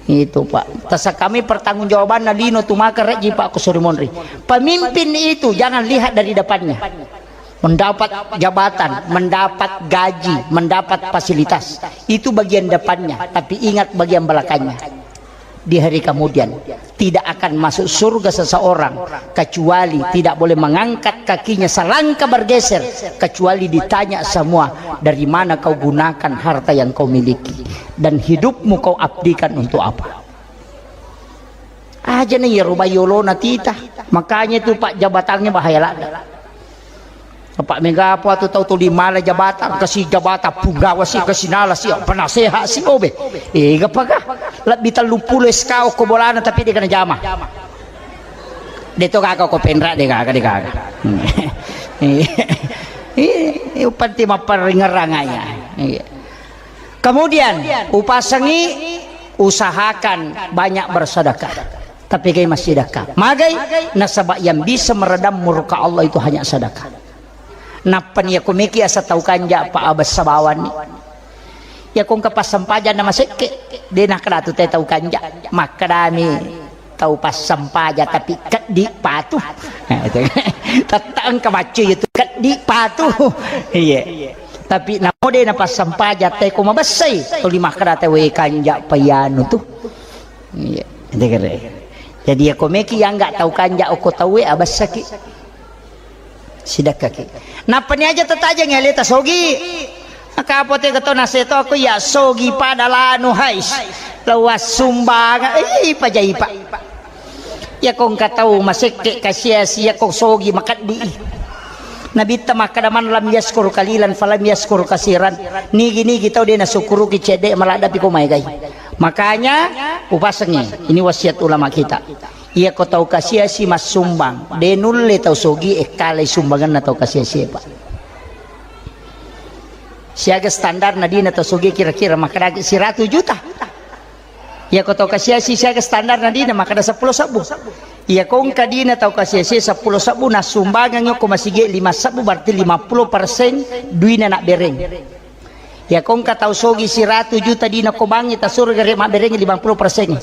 Itu Pak. Tasa kami pertanggungjawabanna lino tu maka reji Pak ko sorimunri. Pemimpin itu jangan lihat dari depannya. Mendapat jabatan, mendapat gaji, mendapat fasilitas. Itu bagian depannya, tapi ingat bagian belakangnya. Di hari kemudian, tidak akan masuk surga seseorang kecuali tidak boleh mengangkat kakinya selangkah bergeser, kecuali ditanya semua, "Dari mana kau gunakan harta yang kau miliki? Dan hidupmu kau abdikan untuk apa?" Aja na iyaro bayolona tita. Makanya itu, Pak, jabatannya bahaya ladde. Apa mega apa tu tau tuli mala jabatan, kasi jabatan punggawa si, kasi nala si, penasehat si, obe. Ega paga? Lebbi telluppulo S K ko bolana tapi de kana jama. De to gaga ko penra, de gaga, de gaga. Eh, eh, uppanti mapparingerang aya. Iya. Kemudian, upasengi, usahakan banyak bersedekah. Tapi gai massidekah. Magai? Nasaba yang bisa meredam murka Allah itu hanya sedekah. Nappa ni yako meki asa tau kanja pa abessa bawanni. Yako engka passempajang na masekke, de nakkeda tu te tau kanja. Makkedami tau passempajang tapi keddi patu. Tette engka maccu itu keddi patu. Iya. Tapi namo de na passempajang te ko mabessai. Tuli makkeda te we kanja pa iyanu tu. Iya. Jadi yako meki yang nggak tau kanja oko tauwe abessaki. Sidakkaki. Nappa ni aja tatajeng aleta sogi. Akapote keto naseto aku ya sogi pada lanu hais. Lawas sumbang. Ih, pajaipa. Yako engka tau masekke kasiasi yako sogi makeddi. Nabitta makkeda, "Man lam yaskur kalilan falam yaskur kasiran." Nigi-nigi tau de nasukkuruki cedde maladdepi ko maegai. Makanya upasengi, ini wasiat ulama kita. Iyako tau kasiasi massumbang, de nulle tau sogi ekkalai sumbanganna tau kasiasi, Pak. Siaga standar na dina tau sogi kira-kira makkedaki siratu juta. Iyako tau kasiasi siaga standar na dina makkeda seppulo sebbu. Iyako engka dina tau kasiasi seppulo sebbu nasumbangang ko masigi lima sebbu berarti lima puluh persen duina nabbereng. Iyako engka tau sogi siratu juta dina ko bangngi tasuro gare mabbereng lima puluh persen.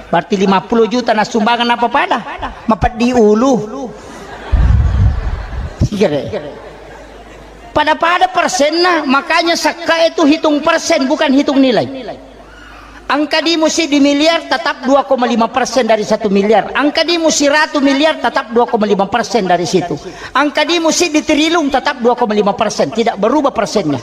Berarti lima puluh juta nasumbangang napa pada? Mapeddi ulu. Sigere. Pada-pada persenna, makanya sakka itu hitung persen bukan hitung nilai. Engka dimu siddi miliar tetap dua koma lima persen dari satu miliar. Engka dimu siratu miliar tetap dua koma lima persen dari situ. Engka dimu siddi trilung tetap dua koma lima persen, tidak berubah persennya.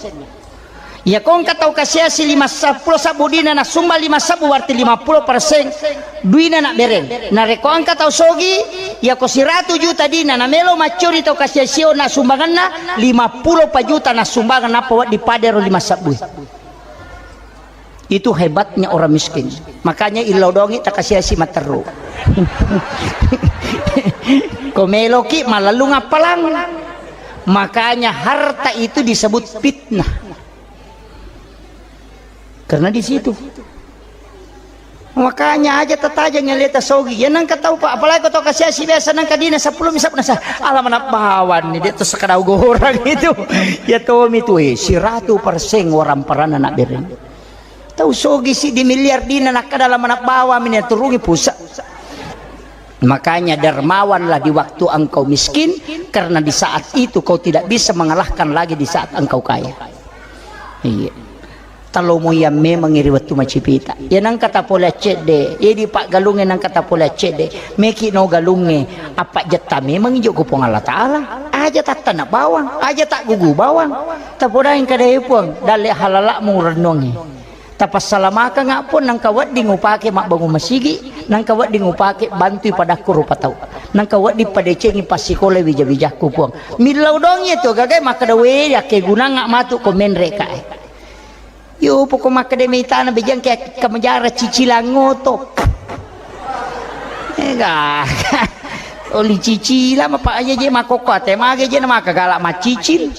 Iyako engka tau kasiasi lima seppulo sebbu dina nasumba lima sebbu berarti lima puluh persen duina nabbereng. Narekko engka tau sogi, iyako siratu juta dina namelo maccuri tau kasiasio nasumbanganna lima puluh pa juta nasumbangan nappa wedding padero lima sebbu. Itu hebatnya orang miskin. Makanya illau dongi takasiasi matteru. Ko meloki malellung appalang. Makanya harta itu disebut fitnah. Karena di situ. Makanya aja tatajeng aleta sogi. Ya nangka tau, Pak, apalagi ko tau kasiasi biasa nangka dina seppulo misap nasa. Ala manabbawan ni dia tu sekadau gorang itu. Ya tomi tu, eh, siratu persen orang parana nak bereng. Tau sogi siddi miliar dina nakkeda lamanna bawang mi naturungi pusa. Makanya dermawanlah di waktu engkau miskin, karena di saat itu kau tidak bisa mengalahkan lagi di saat engkau kaya. Iya. Talomo yang memang iri wettu macipita. Ya nangka tapole accedde, ya di paggalunge nangka tapole accedde. Meki no galunge, apa jetta memang joko Puang Allah Ta'ala. Aja tattana bawang, aja tak gugu bawang. Tapodaing kada, "Eh, Puang, dalle halalakmu rennuangngi. Tapassalamakanga, Puang, nangka wedding upake mabbangung masigi, nangka wedding upake bantui padakku rupa tau, nangka wedding padecengi passikola wija-wijakku, Puang." Millau dongi tu gagai makkeda, "We, yakkegunanga matu ko menre kae." Yo poko makkeda mitana bejang ke kemejara cicilang oto. Ega. Oli cicila mapa aja je makokko ate mage je na maka galak macicil.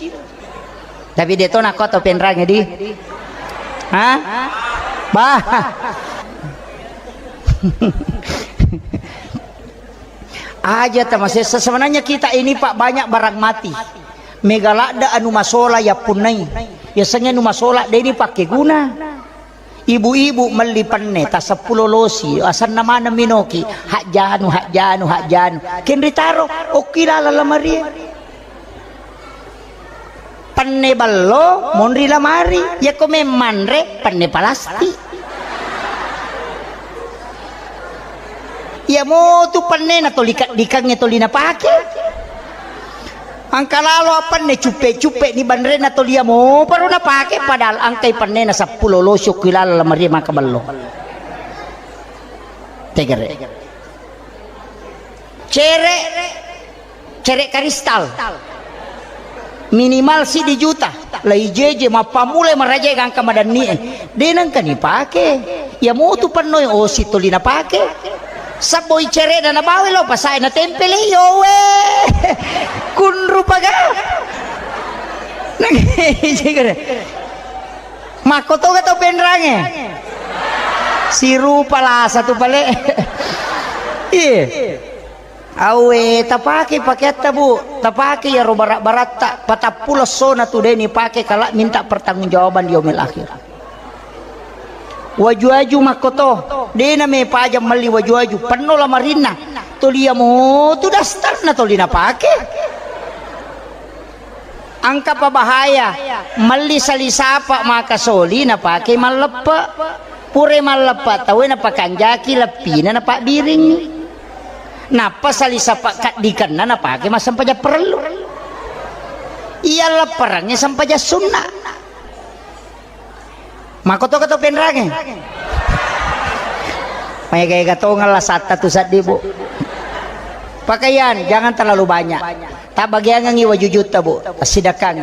Tapi de to nakko to penrange di. Ha? Bah. Aja tamasessa. Sebenarnya kita ini, Pak, banyak barang mati. Mega ladde anu masola yappunnai. Yasengnge anu masola de ni pakkeguna. Ibu-ibu melli penne ta seppulo losi, asenna maneng minoki, hajjanu, hajjanu, hajjanu. Kenri taro, okki laleng lamarie. Penne ballo, monri lamari. Yakko memmanre, penne palastik. Iya motu pennena toli kaddikangnge toli napake. Engka lalo penne cuppe-cuppe ni banrena toli iya mo paro napake, padahal engkai pennena seppulo losi okki lalo lamarie maka bello. Tegere. Cere, cere karistal. Minimal siddi juta. Lai jeje mappammulai maraja gangka madanni e. De nengka ni pake. Iya motu pennoi osi toli napake. Sabboi cerena nabawa lo pasae natempele yowe. Kunru paga. Nang Makkotoga tau penrange? Sirupa lasa tu pale. Iye. Awe, tapake pakeatta, Bu. Tapake iyaro barak-baratta. Patappulo essona tu de nipake kala minta pertanggungjawaban di yaumil akhir. Waju-waju makkoto. De na mepaja melli waju-waju. Penno lamarinna. Toli iya motu dastarna toli napake. Engka pa bahaya, melli sali sapa maka soli napake malleppe. Pura malleppe tauwe napakanjaki leppina napabbiring. Nappa sali sapa kaddikenna napake massempajang parellu. Iya lepperengnge sempajang sunna. Makkotoka to penrange. Maega-ega tongeng lasatta tu saddi, Bu. Pakaian jangan terlalu banyak. Tabbagiangengngi wajujutta, Bu. Tassidakkangi.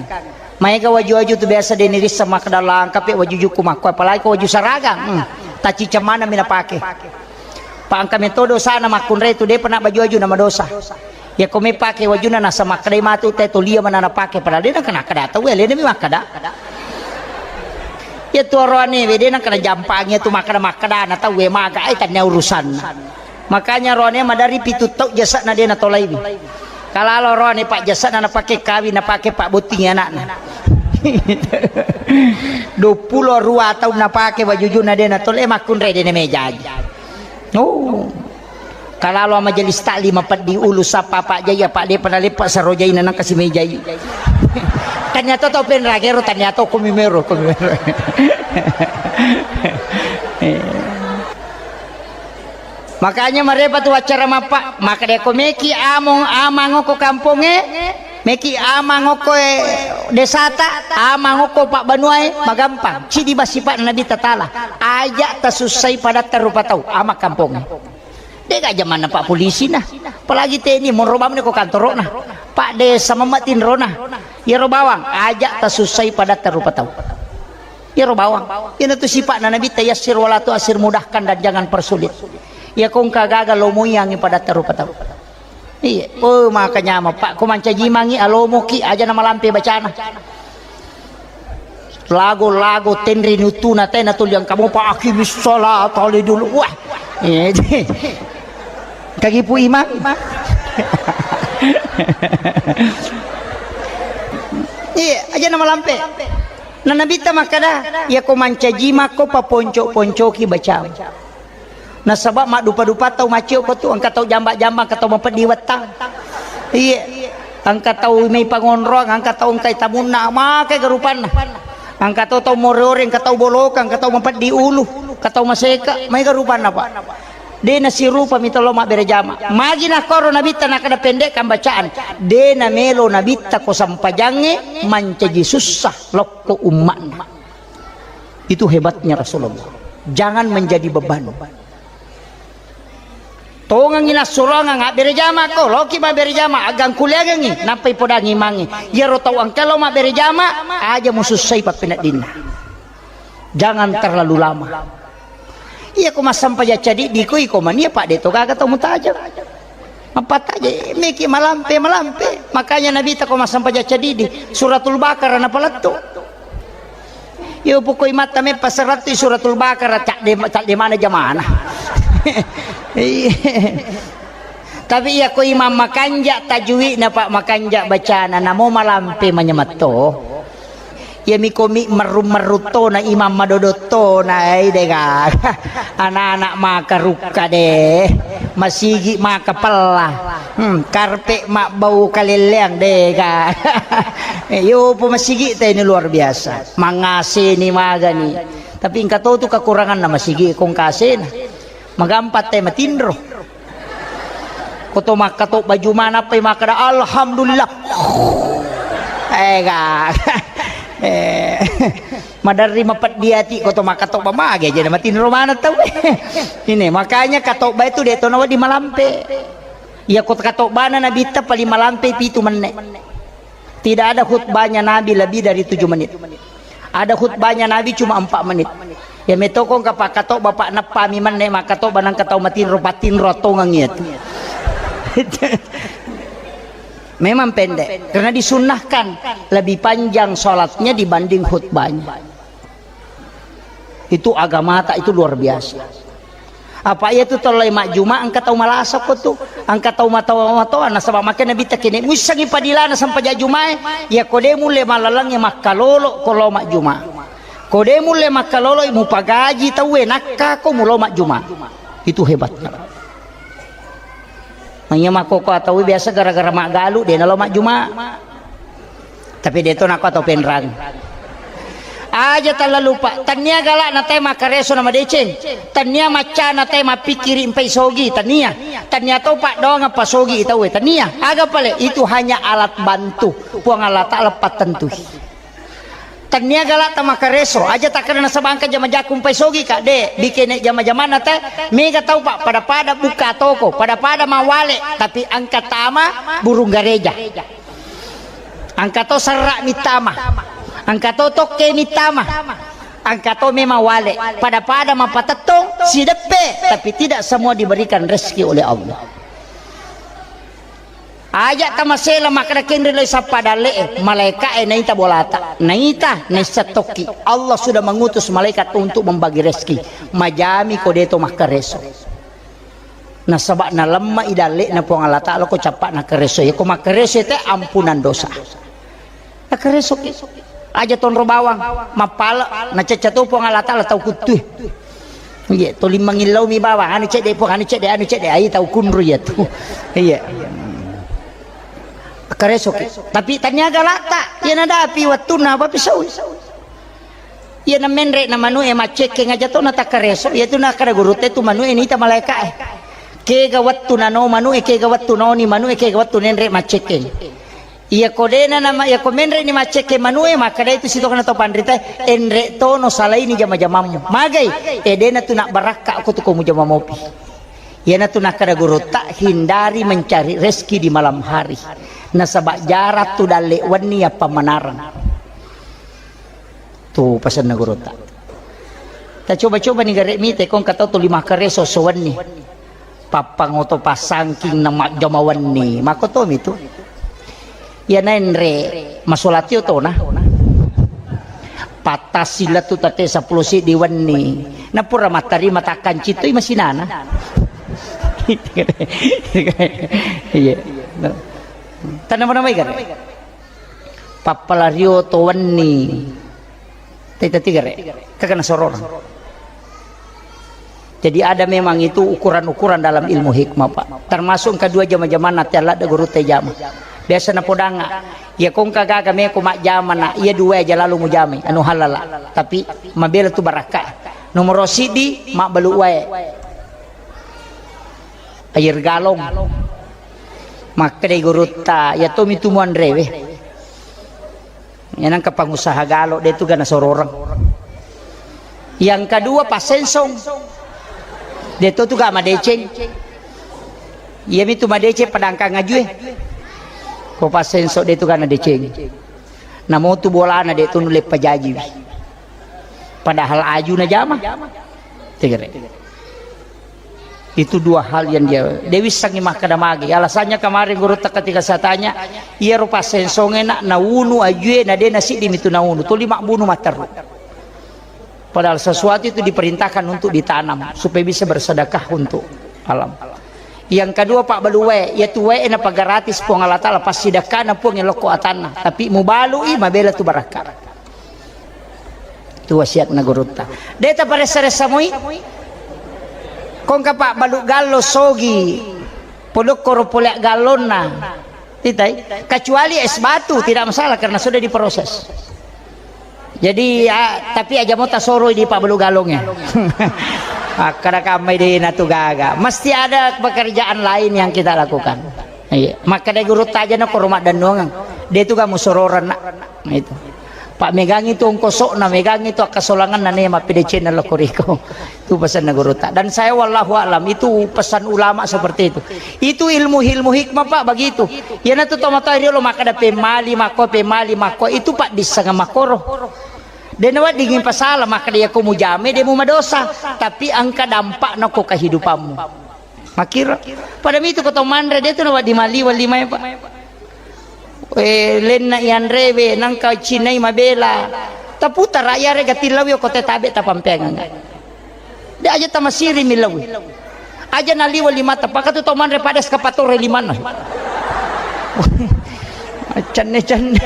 Maega waju-waju tu biasa de nirisseng makkeda, "Langkapi wajujukku makko, apalagi ko waju saragang." Hmm. Taciceng maneng mi napake. Pa engka metto dosana makkunrai tu depa na baju-waju na madosa. Iya ko mepake wajunna nasa makkedai matu te tolia mana napake, padahal de nengka nakkeda tau, alena mi makkeda. Iya tu oroane we de nengka najampangi tu makkeda-makkeda na tau we maga ai tannia urusanna. Makanya oroane madari pitu tau jasana de natolaiwi. Kalalo oroane pak jasana napake kawing napake pak botting anakna. Duappulo rua taung napake wajujunna de natolai, makkunrai de namejai. Oh. Kalalo majelis taklim peddi ulu sappa Pak Jai, apa depa naleppa sarojaina nangka simejai. Tania to tau penragero, tania to komimero, komimero. Eh. Makanya marepa tu acara mappa, maka de ko meki among amang ko kamponge, meki amang ko, eh, desata, amang ko pak banuae, magampang. Cidi basipa Nabi Tatala. Aja tasussai padatta rupa tau, ama kamponge. Dega jamanna pak polisi na. Apalagi teni monro bamne ko kantorona. Pak desa mamma tinrona. Iyaro bawang, aja tasussai padatta rupa tau. Iyaro bawang. Iyana tu sipa'na Nabi ta yassir wala tu asir, mudahkan dan jangan persulit. Iya ko engka gaga lomoiangi padatta rupa tau. Iya, oh maka nyama pak ko mancaji mangi alomoki aja na malampe bacana. Lago-lago tenri nutuna tena tuli engka mopa aqimis sholata li dulu. Wah. Eh, kagipu imang. Iya, aja na malampe. Na Nabitta makkada, iya ko mancaji makko paponco-poncoki bacamu. Nasaba maddupa-dupa tau maccio ko tu, engka tau jamba-jamba, engka tau mapeddi wettang. Iya. Engka tau mai pangonroang, engka tau engkai tamunna, makai garupanna. Engka tau tau more-ore, engka tau boloka, engka tau mapeddi ulu, engka tau maseka, mai garupanna, Pak. De nasirupa mita lo mabbere jama. Magi nakkoro Nabitta nakkada pendekkan bacaan. De namelo Nabitta ko sampajangnge mancaji sussa lokko umma'na. Itu hebatnya Rasulullah. Jangan menjadi beban. Tongengi nassuroangang abbere jama ko, loki mabbere jama, agangkuliangengi, nappai podangi imangnge. Iyaro tau engka lo mabbere jama, aja musussai pappeneddinna. Jangan terlalu lama. Iya ko massampajang cadiddi ko iko mania, Pak, de to gaga tau mutajeng. Mappataje meki malampe, malampe. Makanya Nabitta ko massampajang cadiddi, Suratul Baqarah napalettu. Yo pokok imatta meppa serattu Suratul Baqarah, cadde, cadde mana jamana. Iya. Tapi iya ko imam makanja tajwidna, Pak, makanja bacana, namo malampe manyamatto. Iya miko mi merru-merru tona imam madodo tona, ai dega. Anak-anak maka rukka de. Masigi maka pella. Hmm, karpe mabbau kalelleang dega. Eh, yo po masigi te ini luar biasa. Mangaseni magani. Tapi engka to tu kekuranganna masigi ko engka asena. Magampa te matinro. Ko to makkatobba Juma nappai makkeda, "Alhamdulillah." Eh, ga. Eh, maderri mapeddi ati ko to makkatobba mage aja na matinro maneng tau. Ini makanya katobba itu de to nawedding malampe. Iya ko katobbana Nabitta paling malampe pitu menne. Tidak ada khutbahnya Nabi lebih dari tujuh menit. Ada khutbahnya Nabi cuma empat menit. Ya metokong ka pakkatobba, Pak, nappami menne makkatobba nangka tau matinro, patinro tongeng iya tu. Memang pendek, karena disunnahkan lebih panjang sholatnya dibanding khutbahnya. Itu agamata itu luar biasa. Apa iya tu tollai majjuma engka tau malasa ko tu, engka tau matoa-matoa, nasaba makkeda Nabitta, kene muissengi padilana sempaja jumae, iya ko de mulle mallalengnge makkalolo ko lo majjuma. Ko de mulle makkalolo mupagaji tauwe nakka ko mulo majjuma. Itu hebatnya. Manya makkoko atau biasa gara-gara maggalu de nalo majjuma. Tapi de to nako atau penrang. Aja tala lupa, tania galak na tai makareso na madeceng, tania macca na tai mapikkiri empai sogi, tania, tania to pak doang apa sogi tauwe, tania. Aga pale itu hanya alat bantu. Puang Allah Ta'ala pattentui. Tania galak ta makareso, aja takkeda nasaba engka jama-jaku empai sogi ka, de, bikene jama-jamana te, mega tau pak pada-pada buka toko, pada-pada mawale, tapi engka tama burung gareja. Engka to serra mittama, engka to tokke mittama, engka to memang wale, pada-pada mapatettong, sideppe, tapi tidak semua diberikan rezeki oleh Allah. Aja tamasela makkeda kenri lai sappa dalle'e, malaika'e naita bolata, naita naissa tokki. Allah sudah mengutus malaikat untuk membagi rezeki. Majami ko deto makkareso. Nasaba nalemma i dalle'na Puang Allah Ta'ala ko cappa nakkareso. Iya ko makkareso te ampunan dosa. Nakkaresoki. Aja tonro bawang, mappale, nacecca to Puang Allah Ta'ala tau kuttue. Iya, toli mangillau mi bawang, anu cedde Puang, anu cedde, anu cedde, ai tau kunru iya tu. Iya. Nakkaresoki. Tapi tania galata, iya nadapi wettunna apa pisau. Iya namenre na manu e maccekkeng aja to natakkareso, iya tu nakkada gurute tu manu e nita malaika e. Kega wettu nano manu e, kega wettu noni manu e, kega wettu nenre maccekkeng. Iya ko dena nama, iya ko menre ni maccekke manu e, makkada itu sitokna to panrita, enre tono salaini jama-jamammu. Magai, e dena tu nak barakka ko tu ko mujama mopi. Iyana tu nakkada gurutta, hindari mencari rezeki di malam hari. Nasaba jarang tu dalle wenni apa manarang. Tu pasenna gurutta. Ta coba-coba ni gare mite kong katau tu lima kare soso wenni. Pappangoto pasangking na majjama wenni. Makotomi tu. Iya naenre masolatio tona. Pattasi lettu tate seppulo siddi wenni. Napura mattarima takkancitoi masinana. Iya. Tanna mana mai gare. Pappalario to wenni. Teta tigare. Kagana sororang. Jadi ada memang itu ukuran-ukuran dalam ilmu hikmah, Pak. Termasuk engka dua jama-jamanna te ladde gurutta jama. Biasa napodanga, iya kongka gaga meko majjama na, iya dua aja lalu mujamai, anu halala. Tapi mabela tu barakka. Nomoro siddi, mabbalu wae. Air galon. Makkedai gurutta, iya tomi tu muanrewe. Iya nangka pangusaha galo, de tu gana sororeng. Yang kedua, passensong. De to tu ga madeceng. Iya mitu madeceng padangkang ajue. Ko passensong de tu gana deceng. Namo tu bolana de tu nulle pajajiwi. Padahal aju na jama. Tegere. Itu dua hal yang dia, dia wissangi makkeda magi. Alasannya kemarin gurutta ketika saya tanya, iya rupa sensonge nak naunu ajue na de na siddi mitu naunu. Tuli mabbunu matteru. Padahal sesuatu itu diperintahkan untuk ditanam supaya bisa bersedekah untuk alam. Yang kedua Pak Baluwe, ya tuwe na pagaratis Puang Allah Ta'ala pasti dekana Puang lokko atanna. Tapi mubalui mabela tu barakka. Tu wasiatna gurutta. De taparessa-ressa moi. Kongka Pak balu gallo sogi. Podokkoro pole gallonna. Titai. Kecuali es batu tidak masalah karena sudah diproses. Jadi ya, tapi aja mau tasoroi di Pak balu gallongnya. Akkada kammai de' natu gaga. Mesti ada pekerjaan lain yang kita lakukan. Iya. Makkeda gurutta aja na koro maddennuangeng. De' tu gamu sororan na. Itu. Pak megangi tu ongkosokna, megangi tu akkasolanganna ne mappedecenna lo koriko. Itu pesanna gurutta. Dan saya wallahu a'lam, itu pesan ulama seperti itu. Itu ilmu-ilmu hikmah, Pak, begitu. Iyanatu tomatoa riolo makkeda pemmali makko, pemmali makko. Itu, Pak, dissanga makkoro. De' naweddingngi pasala, makkeda iyako mujame de' mumadosa, tapi engka dampakna ko kehidupanmu. Makkiro, pada mitu ko tau manre, de' tu nawedding maliweng limae, Pak. Eh, lenna ianrewe, nangka cinai mabela. Taputara iyarega tillawi ko te tabe' tapampeangeng. De' aja tamasiri millawi. Aja naliweng limata, pakatu tau manre pada eskapatore limanna. Cenne-cenne.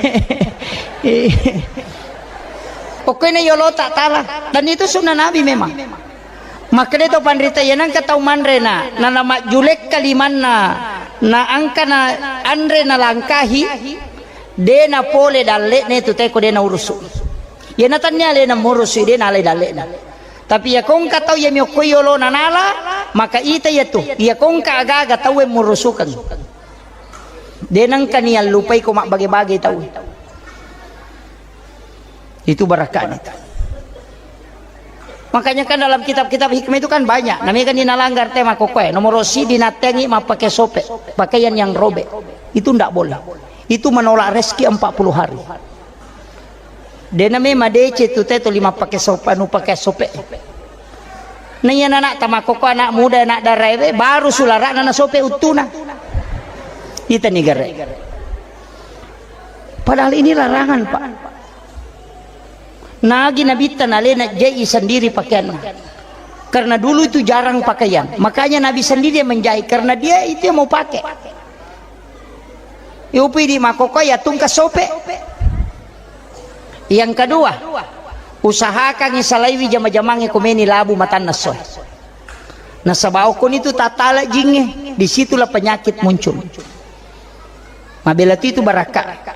Pokoknya yolo tak tala. Dan itu sunnah Nabi memang. Makkeda to panrita, iya nangka tau manre na, na, na majjulekka limanna, na angka na anre na langkahi, de' na pole dalle'ne tu teko de' na urusu. Iya na tannia alena murusu, de' na alai dalle'na. Tapi iya kongka tau iya miokkoi yolo na nala, maka ita iya tu, iya kongka agaga tau e murusukeng. De' nangka niallupai ko mabbage-bage tau. Itu barakatnya itu. Makanya kan dalam kitab-kitab hikmah itu kan banyak. Namanya kan dinalanggar tema kokoe. Nomor si dinattengi mappake sope, pakaian yang robek. Itu ndak boleh. Itu menolak rezeki empat puluh hari. De' name madece tu teto lima pake sope, anu pake sope. Na iya anak tamakoko, anak muda, anak daraewe, baru sulara'na nasope uttuna. Ita ni gare. Padahal ini larangan, Pak. Nagi nabitta nalena jai sendiri pakaianna. Karena dulu itu jarang pakaian. Makanya Nabi sendiri yang menjahit. Karena dia itu yang mau pakai. Iupi di makoko ya tungka sope. Yang kedua, usahakan salaiwi jama-jamangnge komeni labu matanna soe. Nasaba okoni tu tatala jingnge, disitulah penyakit muncul. Mabela tu itu barakka.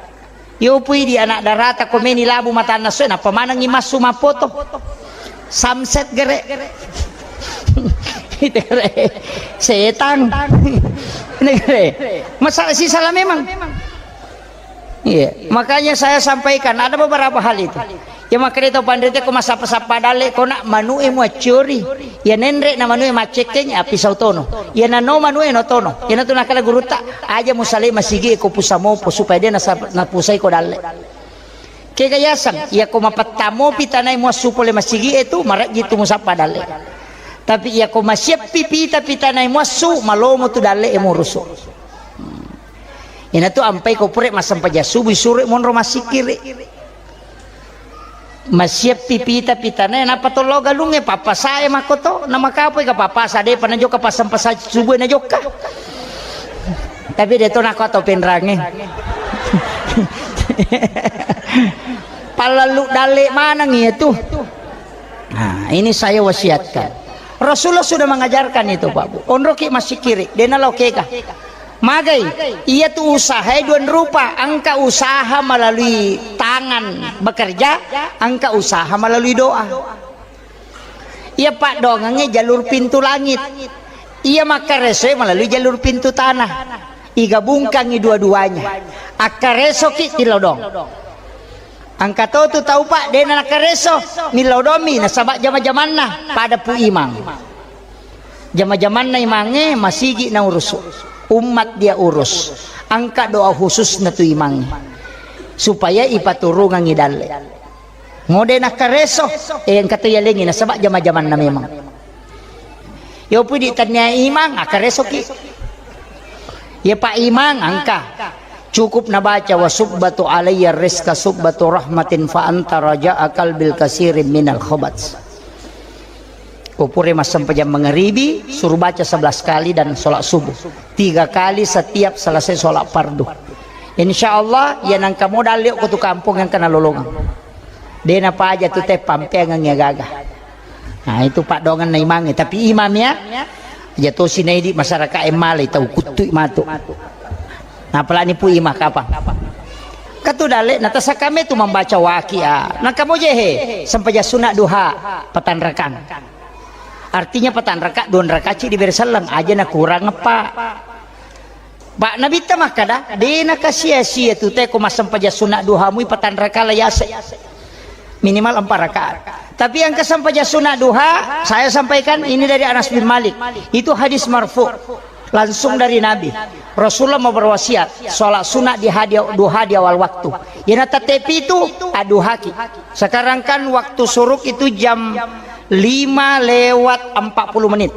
Yo pui di anak darata komeni labu matanna soe, nappa manengi massu mappoto. Samset gere. Itu gere. Setang. Ini gere. Masalah sih salah memang. Iya, makanya saya sampaikan ada beberapa hal itu. Ya makanya itu pandai ko masappa-sappa dalle ko nak manu'e muacciori. Ya nenre na manu'e maccekkeng ya pisau tono. Ya nano manu'e no tono. Ya natu nakala gurutta aja musale masigi ko pusamo po supaya dia nasa-, napusai ko dalle. Kega yaseng, ya ko mapettamo pitanai muassu pole masigi itu marajji tu musappa dalle. Tapi ya ko masieppi pita pitanai muassu malomo tu dalle e murusu. Inatu ampai ko pure massempajang subuh suro monro massikkiri. Masieppi pita-pitana nappa tollo galungnge pappasae makkoto namakapoi ka pappasa de panajoka passempasa subuh najokka. Tapi de to nako atau penrange. Pallalu dalle maneng iya tu. Nah, ini saya wasiatkan. Rasulullah sudah mengajarkan itu, Pak Bu. Onroki massikkiri, dena lokeka. Magai, iya tu usaha dua rupa, engka usaha melalui tangan bekerja, engka usaha melalui doa. Iya paddoangengnge jalur pintu langit. Iya makkaresoe melalui jalur pintu tanah. Igabungkangi dua-duanya. Akkaresoki tilodong. Engka to tu tau, Pak, dena nakkareso, millau domi nasaba jama-jamanna pada pu imang. Jama-jamanna imangnge masigi naurusu. Umat dia urus. Engka doa khususna tu imangnge. Supaya ipaturungangi dalle. Ngode nakkareso, eh, engka to yalengi nasaba jama-jamanna memang. Yo pudi tania imang, akkaresoki. Ya Pak Imang, engka. Cukup nabaca wa subbatu alayya rizqa subbatu rahmatin fa anta raja'a qalbil kasirin minal khabat. Ko pure massempajang mangaribi, suruh baca sebelas kali dan sholat subuh. Tiga kali setiap selesai sholat fardu. Insya Allah, ya nangka modal liok ko tu kampung yang kena lolongang. Dena paja tu te pampeangang ya gaga. Nah, itu paddoangenna imangnge. Tapi imam ya, aja tosi naidi masyarakat e malai tau kuttui matu. Nah, apalagi pu imam kapang. Katu dalle, natasakame tu membaca waqiah. Nah, kamu jehe, sempajang sunat duha, patanrakang. Artinya patanraka, dua raka ci diberi selleng, aja na kurang apa. Pak Nabitta makkada, de na kasia-sia tu teko massempajang sunna duha mui patanraka la yase. Minimal empat rakaat. Tapi yang kesempajang sunna duha, saya sampaikan ini dari Anas bin Malik. Itu hadis marfu. Langsung dari Nabi. Rasulullah mau berwasiat, sholat sunat di hadi-, duha di awal waktu. Yana tette pitu, adduhaki. Sekarang kan waktu suruk itu jam lima lewat empat puluh menit.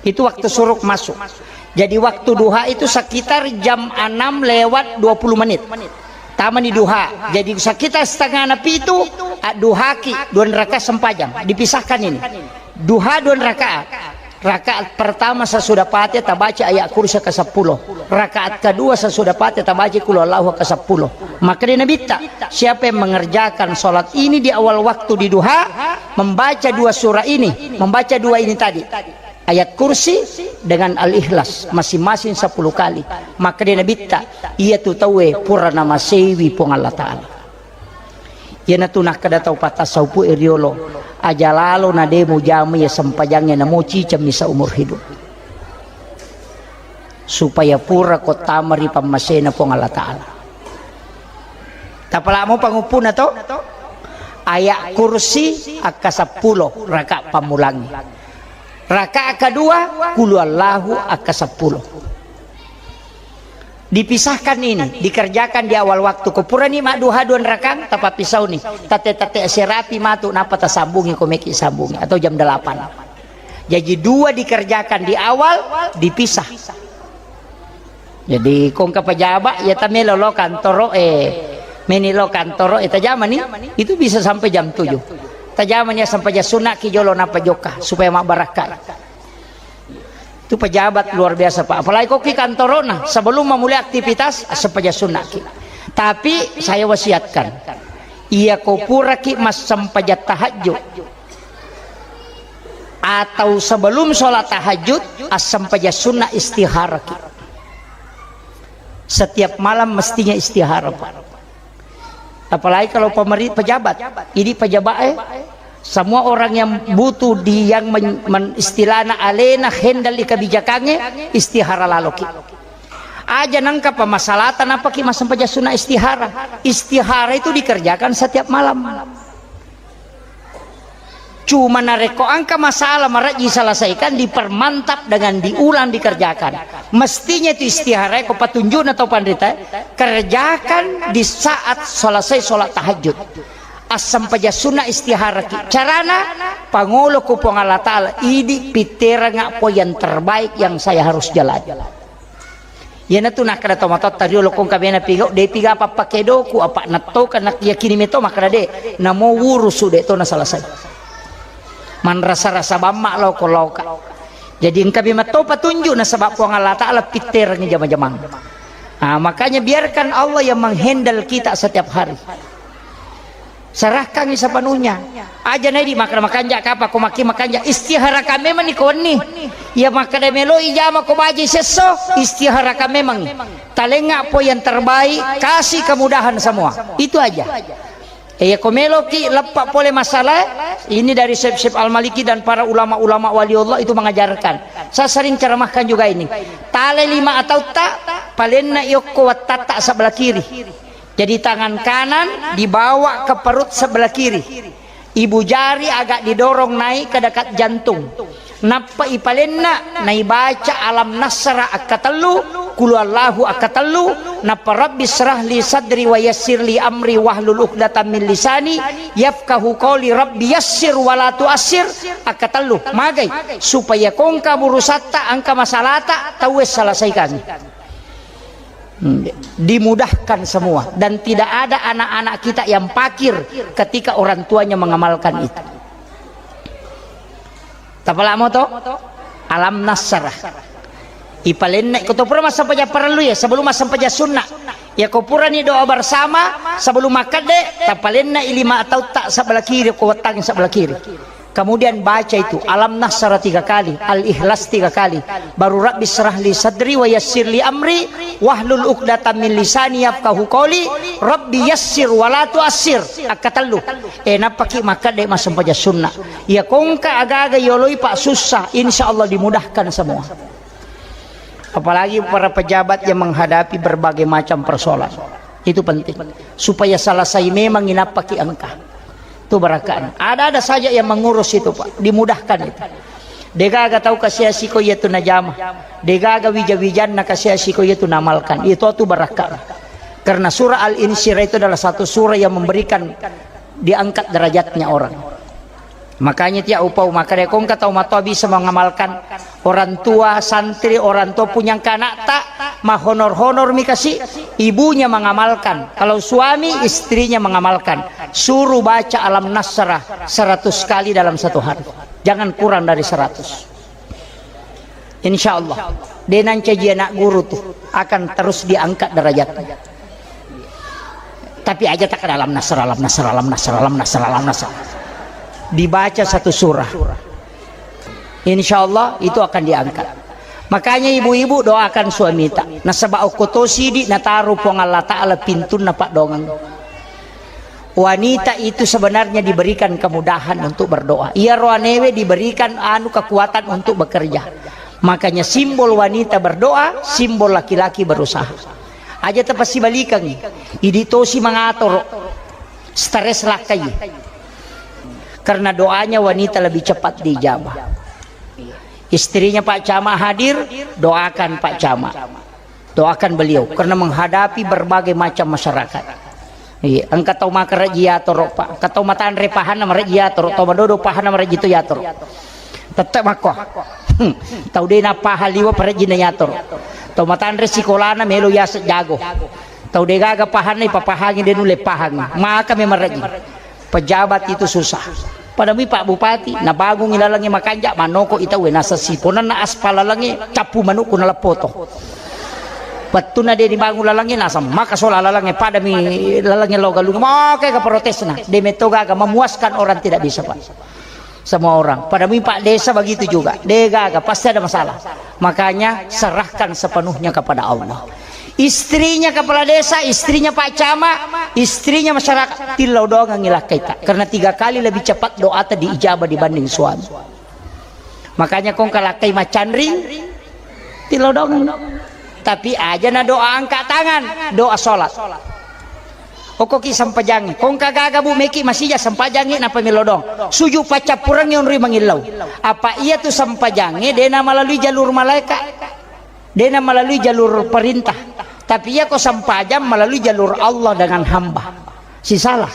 Itu waktu suruk masuk. Jadi waktu duha itu sekitar jam enam lewat dua puluh menit. Tamani duha. Jadi sekitar setengah na pitu, adduhaki, dua rakaat sempajang. Dipisahkan ini. Duha dua rakaat. Rakaat pertama sesudah Fatihah tabaca ayat kursi ke sepuluh. Rakaat kedua sesudah Fatihah tabaca qul huwallahu ke sepuluh. Maka dia Nabitta, siapa yang mengerjakan sholat ini di awal waktu di duha, membaca dua surah ini, membaca dua ini tadi, ayat kursi dengan al-ikhlas masing-masing sepuluh kali, maka dia Nabitta, iya tu tauwe pura namasewi Puang Allah Ta'ala. Iyanatu nakkeda tau pattassaupu e riolo, aja lalo na de mujama iya sempajangnge namo cicemmi seumur hidup. Supaya pura ko tama ri pammasena Puang Allah Ta'ala. Tapalamo panguppuna to? Ayat kursi akka seppulo raka pammulangi. Raka kedua, kulu Allahu akka seppulo. Dipisahkan ini, dikerjakan di awal waktu. Ko purani madduha dua rakang, tapappisauni. Tette-tette serapi matu, nappa tasambungi ko meki sambungi, atau jam delapan. Jadi dua dikerjakan di awal, dipisah. Jadi kongka pejabat, ya tamelo lo kantoro e, meni lo kantoro e, tajamani, itu bisa sampai jam tujuh. Tajamani ya sampai jam sunat ki jolo nappa jokka, supaya mabbarakka. Itu pejabat luar biasa, Pak. Apalagi kok ki kantorona, sebelum memulai aktivitas, sempaja sunnah ki. Tapi saya wasiatkan, iya ko pura ki massempaja tahajud atau sebelum sholat tahajud, assempaja sunnah istihara ki. Setiap malam mestinya istihara, Pak. Apalagi kalau pemeri-, pejabat. Ini pejabat, eh, semua orang yang butuh di, yang men-, men-, istilahna alena handle di kebijakannya, istihara laloki. Aja nangka pemasalatan apa ki massempaja sunnah istihara. Istihara itu dikerjakan setiap malam. Cuma narekko engka masalah marejji selesaikan, dipermantap dengan diulang dikerjakan. Mestinya itu istihara, ko petunjukna tau panrita, kerjakan di saat selesai sholat tahajud. Assempaja sunnah istihara ki. Carana, pangolo ku Puang Allah Ta'ala, idi pitteranga poin yang terbaik yang saya harus jalani. Iyanatu nakkeda tomatoatta riolo, kongka mena pigau, de piga apa pakedoku, apa nattoka, nak yakini meto makkeda de, namo wurusu de to na selesai. Manrasa-rasa bamma lao ko laoka. Jadi engka memang to patunjuk nasaba Puang Allah Ta'ala pitterangi jama-jamang. Ah, makanya biarkan Allah yang menghandle kita setiap hari. Serahkangi sepenuhnya. Aja nedi makna makanja kapa ko maki makanja istiharakan memang ni ko wenni. Ya makkeda melo ijama ko baji sesso, istiharakan memang. Talenga po yang terbaik, kasih kemudahan semua. Itu aja. Eh, ya ko meloki leppa pole masalah, ini dari Syekh, Syekh Al-Maliki dan para ulama-ulama wali Allah itu mengajarkan. Saya sering ceramahkan juga ini. Tale lima atau tak, palenna yokko wattatta sebelah kiri. Jadi tangan kanan dibawa ke perut sebelah kiri. Ibu jari agak didorong naik ke dekat jantung. Nappa ipalenna, naibaca alam nasra akkatellu, qul huwallahu akkatellu, nappa rabbi syrah li sadri wa yassir li amri wahlul uqdatam min lisani yafqahu qawli, rabbi yassir wa la tuassir akkatellu. Magai, supaya kongka burusatta, engka masalata, tauwe selesaikan. Hmm, dimudahkan semua dan tidak ada anak-anak kita yang pakir ketika orang tuanya mengamalkan itu. Tapalamo to? Alam nasrah. Ipalenna ko to pura massempaja parellu ya, sebelum massempaja sunnah. Ya ko purani doa bersama sebelum makkede, tapalenna i lima atau tak sebelah kiri, ko wetang sebelah kiri. Kemudian baca itu Alam Nasyrah tiga kali, Al-Ikhlas tiga kali, baru Rabbi syrah li sadri wa yassir li amri wahlul uqdatam min lisani yafqahu qawli, Rabbi yassir wa la tuassir, akkatellu. Eh, nappaki makkadde massempajang sunna. Iya kongka agaga yoloi pak susah, insya Allah dimudahkan semua. Apalagi para pejabat yang menghadapi berbagai macam persoalan. Itu penting. Supaya selesai memang inappaki engka. Itu barakana. Ada-ada saja yang mengurus itu, Pak. Dimudahkan itu. Degaga tau kasiasi ko iya tu najama. Degaga wija-wijanna kasiasi ko iya tu namalkan. Itu tu barakana. Karena surah Al-Insyirah itu adalah satu surah yang memberikan diangkat derajatnya orang. Makanya tiap upau maka deko engka tau matoa bisa mengamalkan orang tua, santri, orang tua punya engka anakta, mahonor-honor mi kasi, ibunya mengamalkan. Kalau suami, istrinya mengamalkan. Suruh baca Alam Nasrah seratus kali dalam satu hari. Jangan kurang dari seratus. Insya Allah, de nancaji anak guru tu akan terus diangkat derajatnya. Tapi aja tak ada Alam Nasr, Alam Nasr, Alam Nasr, Alam Nasr, Alam Nasr. Dibaca satu surah. Insya Allah itu akan diangkat. Makanya ibu-ibu doakan suamita. Nasaba okko to sidi nataru Puang Allah Ta'ala pintunna paddoangeng. Wanita itu sebenarnya diberikan kemudahan untuk berdoa. Iya roanewe diberikan anu kekuatan untuk bekerja. Makanya simbol wanita berdoa, simbol laki-laki berusaha. Aja tapasibalikangi. Idi tosi mangatoro. Stres lakkai. Karena doanya wanita lebih cepat diijabah. Istrinya Pak Camat hadir, doakan Pak Camat. Doakan beliau karena menghadapi berbagai macam masyarakat. Iya, engka tau makarejji yatoro, Pak. Engka tau matanre pahanna marejji yatoro, tau madodo pahanna marejji to yatoro. Tette makko. Hmm. Tau de napaha liwa parejjinna yatoro. Tau matanre sikolana melo yaseng jago. Tau de gaga pahanna ipapahangi de nulle pahangi. Maka me marejji. Pejabat itu susah. Pada mui Pak Bupati, nabangungi lalengnge makanja, manoko i tauwe, naseng siponenna aspal lalengnge, cappu manukku naleppoto. Wettunna de dibangun lalengnge, naseng maka sola lalengnge, pada mi lalengnge lo galung, moke ke protesna, de metto gaga memuaskan orang tidak bisa, Pak. Semua orang. Pada mui Pak Desa begitu juga, de gaga, pasti ada masalah. Makanya serahkan sepenuhnya kepada Allah. Istrinya kepala desa, istrinya Pak Camat, istrinya masyarakat, tillau doangengngi lakkaita. Karena tiga kali lebih cepat doata diijabah dibanding suami. Makanya kong kalakkai macanring, tillau doangeng. Tapi aja na doa angkat tangan, doa sholat. Okkoki sempajangnge, kong kagaga bu meki masija sempajangnge napa melo doang. Suju paccappurengnge onroi mangillau. Apa iya tu sempajangnge dena melalui jalur malaikat. Dena melalui jalur perintah, tapi iyako sempajang melalui jalur Allah dengan hamba. Sisala.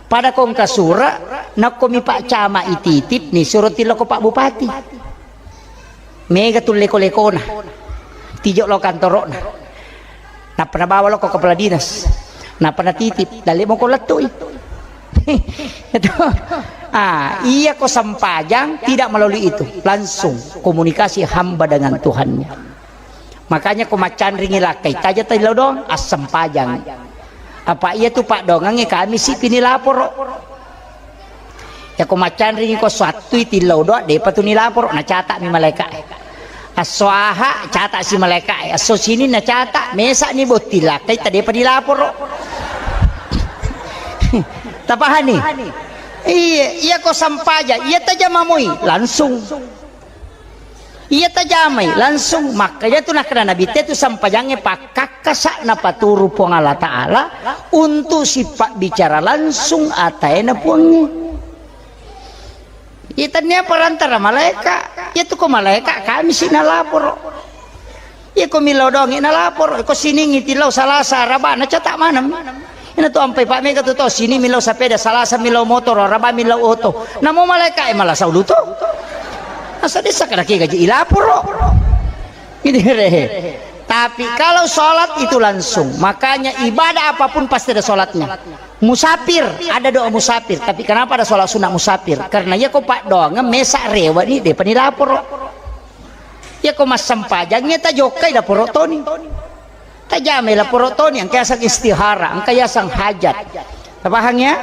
Pada kongka sura, nakko mi Pak Camat ititip ni suro tiloko Pak Bupati. Mega tu leko-lekona. Tijo lo kantorona. Nappa nabawa lo ko kepala dinas. Nappa natitip, dalle moko lettui. Itu. Ah, iya ko sempajang tidak melalui itu, langsung komunikasi hamba dengan Tuhannya. Makanya ko macanringi lakkai taja tadi lo doang, assempajang. Apa iya tu Pak doangengnge kami si pini laporo. Ya ko macanringi ko suattui tillau doa, depa tu nilaporo, nacata mi malaika. Esso aha, cata si malaika. Esso sini nacata, mesa ni botting lakkai, tadepa dilaporo. Tapahani? Iya, iya ko sampaja, iya tajama moi, langsung. Iya tajamai, langsung makka. Iya tu nakkeda Nabi te tu sampajangnge pakkakkasa napaturu Puang Allah Ta'ala untuk sipabbicara langsung ataena Puangnge. Iya, tennia perantara malaeka. Iya tu ko malaeka, kami si nalaporo. Iya ko millau doangngi nalaporo. Ko siningngi tillau Salasa, Araba, nacata maneng. Ina tu ampai pa mega tu to, sini millau sapeda, Salasa millau motoro, Araba millau oto. Namo malaeka e malasau luto. Asa desa kada ke gaji ilaporo. Gitu re. Tapi kalau sholat itu langsung, makanya ibadah apapun pasti ada sholatnya. Musafir, ada doa musafir. Tapi kenapa ada sholat sunat musafir? Karena iya ko paddoangeng mesa rewa ni, depa ni laporo. Iya ko massempajangnge tajokkai laporo toni. Tajamai laporo toni, engka yaseng istihara, engka yaseng hajat. Tapahang ya?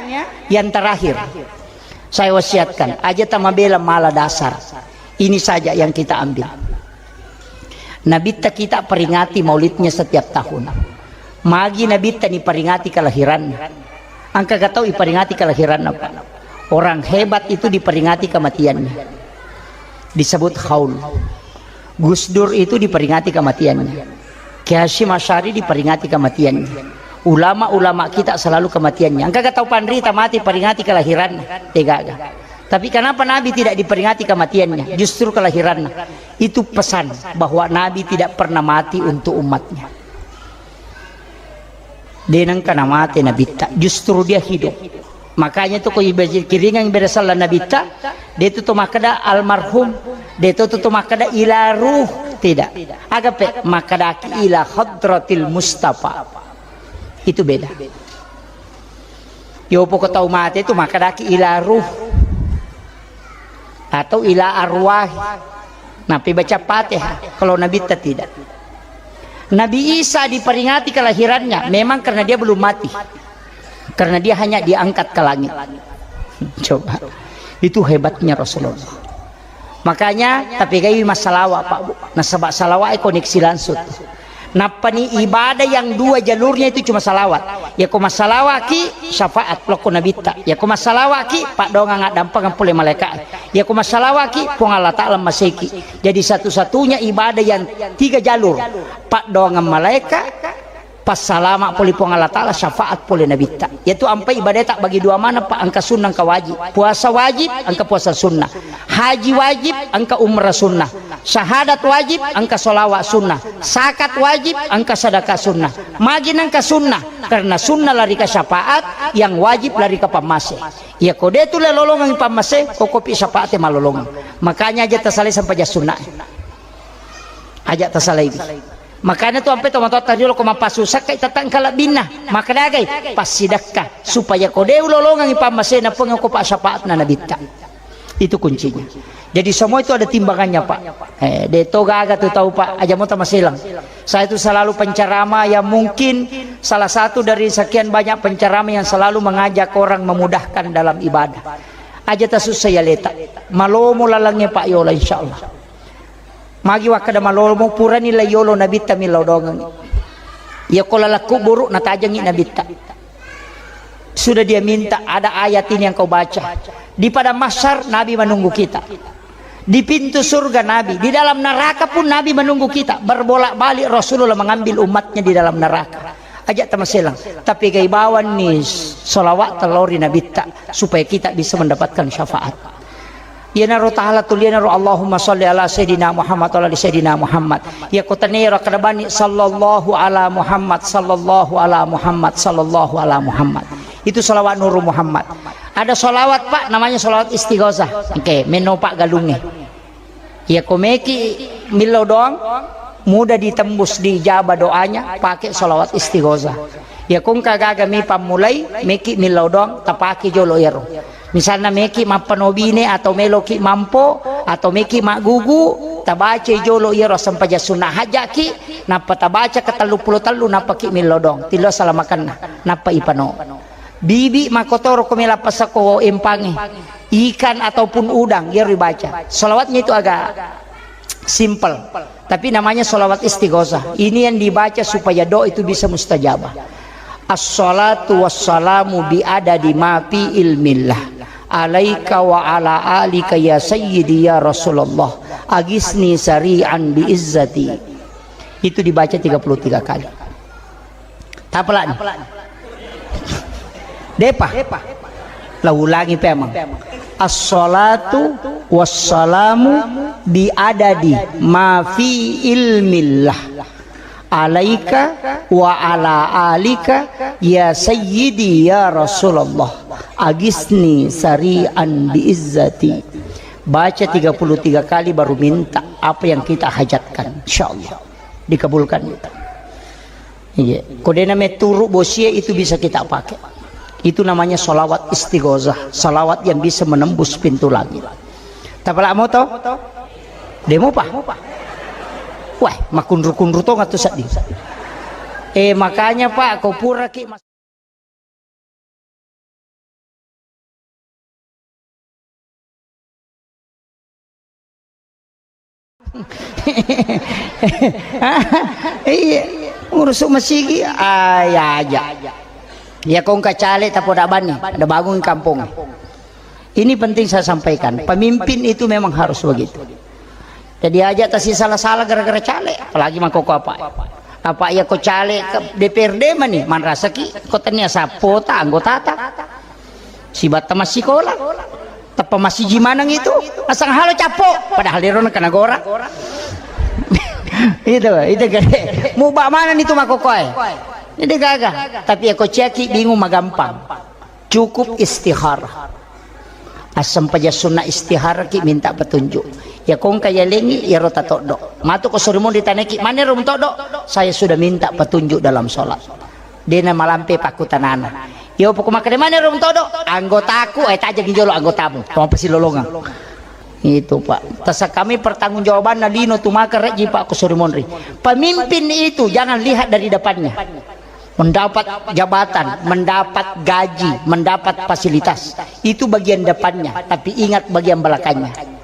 Yang terakhir. Saya wasiatkan, aja tamabela mala dasar. Ini saja yang kita ambil. Nabitta kita peringati maulidnya setiap tahun. Magi Nabitta ni peringati kelahirannya. Engka ga tau iperingati kelahiranna, Pak? Orang hebat itu diperingati kematiannya. Disebut haul. Gus Dur itu diperingati kematiannya. Kiai Hasyim Asy'ari diperingati kematiannya. Ulama-ulama kita selalu kematiannya. Engka ga tau panrita mati peringati kelahirannya? Tega ga. Tapi kenapa Nabi tidak diperingati kematiannya? Justru kelahirannya. Itu pesan bahwa Nabi tidak pernah mati untuk umatnya. De nengka namate Nabitta, justru dia hidup. Makanya tu ko ibe-, kiringang ibadah sallah Nabitta, de tu to makkeda almarhum, de tu to makkeda ila ruh, tidak. Agape makkedaki ila hadratil Mustafa. Itu beda. Yo poko tau mate tu makkedaki ila ruh. Atau ila arwah. Napi baca Fatihah. Kalau Nabitta tidak. Nabi Isa diperingati kelahirannya memang karena dia belum mati. Karena dia hanya diangkat ke langit. Coba. Itu hebatnya Rasulullah. Makanya tapi gaiwi massalawa, Pak Bu. Nasaba salawa e koneksi langsung. Nappani ibadah yang dua jalurnya itu cuma salawat. Yako massalawaki, syafaat lokko Nabitta. Yako massalawaki, paddoangang addampengang pole malaika. Yako massalawaki, Puang Allah Ta'ala maseki. Jadi satu-satunya ibadah yang tiga jalur. Paddoangang malaika, passalama pole Puang Allah Ta'ala, syafaat pole Nabitta. Yaitu ampai ibadah tak bagi dua mana, Pak, engka sunnah, engka wajib. Puasa wajib, engka puasa sunnah. Haji wajib, engka umrah sunnah. Syahadat wajib, engka sholawat sunnah. Zakat wajib, engka sedekah sunnah. Magi nengka sunnah, karena sunnah lari ke syafaat, yang wajib lari ke pammase. Iya ko de tu le lolongang pammase, ko kopi syafaat malolongang. Makanya aja tasalai sampai jas sunnah. Aja tasalai. Makanya tu ampe tomatoatta riolo ko mappasusakka itatang kalabbinna. Maka dagai passidakka supaya ko de ulolongang pammasena Puang ko pa syafaatna Nabitta. Itu kuncinya. Jadi semua itu ada timbangannya, Pak. Eh, de to gaga tu tau, Pak, aja mota maselang. Saya itu selalu penceramah yang mungkin salah satu dari sekian banyak penceramah yang selalu mengajak orang memudahkan dalam ibadah. Aja tasusah ya leta. Malomo lalangnya Pak Yola, insyaallah. Magi wakkeda malomo purani la yolo Nabitta millau doangengngi. Iya ko lalakku buruk natajengngi Nabitta. Sudah dia minta, ada ayat ini yang kau baca. Di padang mahsyar Nabi menunggu kita. Di pintu surga Nabi, di dalam neraka pun Nabi menunggu kita. Berbolak-balik Rasulullah mengambil umatnya di dalam neraka. Aja tamaselang, tapi gai bawanni sholawat tellau ri Nabitta supaya kita bisa mendapatkan syafaat. Iyanaro taala tulianaro Allahumma sholli ala sayyidina Muhammad wa ala ali sayyidina Muhammad. Iya ko tania ro kada bani sallallahu ala Muhammad, sallallahu ala Muhammad, sallallahu ala Muhammad. Itu salawat Nuru Muhammad. Ada salawat, Pak, namanya salawat istighosah. Oke, meno Pak galunge. Iya ko meki millau doang, mudah ditembus, diijabah doanya, pakai salawat istighosah. Iya ko engka gaga mi pammulai, meki millau doang, tapake jolo iyaro. Misalna meki mappanobine atau meloki mampo atau meki maggugu, tabaca jolo iyaro sempajang sunnah hajaki, nappa tabaca ke tellu pulo tellu, nappa ki millau doang. Tillo salamakenna, nappa ipano. Bibi makotoro ko mela pasako empangi, ikan ataupun udang, iyaro ibaca. Salawatnya itu agak simple, tapi namanya salawat istighosah. Ini yang dibaca supaya doa itu bisa mustajabah. Assalatu wassalamu bi adadi ma fi ilmillah. Alaika wa ala alika ya sayyidi ya Rasulullah. Agisni sari'an bi izzati. Itu dibaca tiga puluh tiga kali. Tapalani. Depa. La ulangi pemang. Assalatu wassalamu bi adadi ma fi ilmillah. Alaika wa ala alika ya sayyidi ya Rasulullah. Agisni sari'an bi izzati. Baca tiga puluh tiga kali baru minta apa yang kita hajatkan. Insyaallah dikabulkan. Iya. Ko dena meturu bosie itu bisa kita pakai. Itu namanya salawat istighosah, salawat yang bisa menembus pintu langit. Tapala moto? Demo pa? Wah, makunru-kunru to ngatu seddi. Eh, makanya Pak, ko pura ki mas- Iya, urusu masigi, ah, ya aja. Ya kongka cale tapoda bani, da bangun kampung. Ini penting saya sampaikan. Pemimpin itu memang harus begitu. Jadi aja tasi salah-salah gara-gara cale, apalagi mangkoko apa. Apa ya ko cale ke D P R D mani, manrasaki ko tania sapota anggotata. Sibatta massikola. Teppa massiji maneng itu. Asang halo cappo. Padahal dero na kena gora. Itu, itu gede. Muba mana itu makokoe. Ini gaga. Tapi ya ko ciaki bingung magampang. Cukup istikharah. Assempaja sunna istikharah ki minta petunjuk. Ya kongka ya lengi ya rota toddo. Matu ko surimun ditaneki mana rum toddo. Saya sudah minta petunjuk dalam sholat. Dena malampe pakkutanana. Yo poko makkeda mana rum todo? Anggotaku, eh, tajengi jolo anggotamu. Toma pasilolongang. Itu, Pak. Tasa kami pertanggungjawabanna lino tu maka reji Pak kusuri monri. Pemimpin itu jangan lihat dari depannya. Mendapat jabatan, mendapat gaji, mendapat fasilitas. Itu bagian depannya, tapi ingat bagian belakangnya.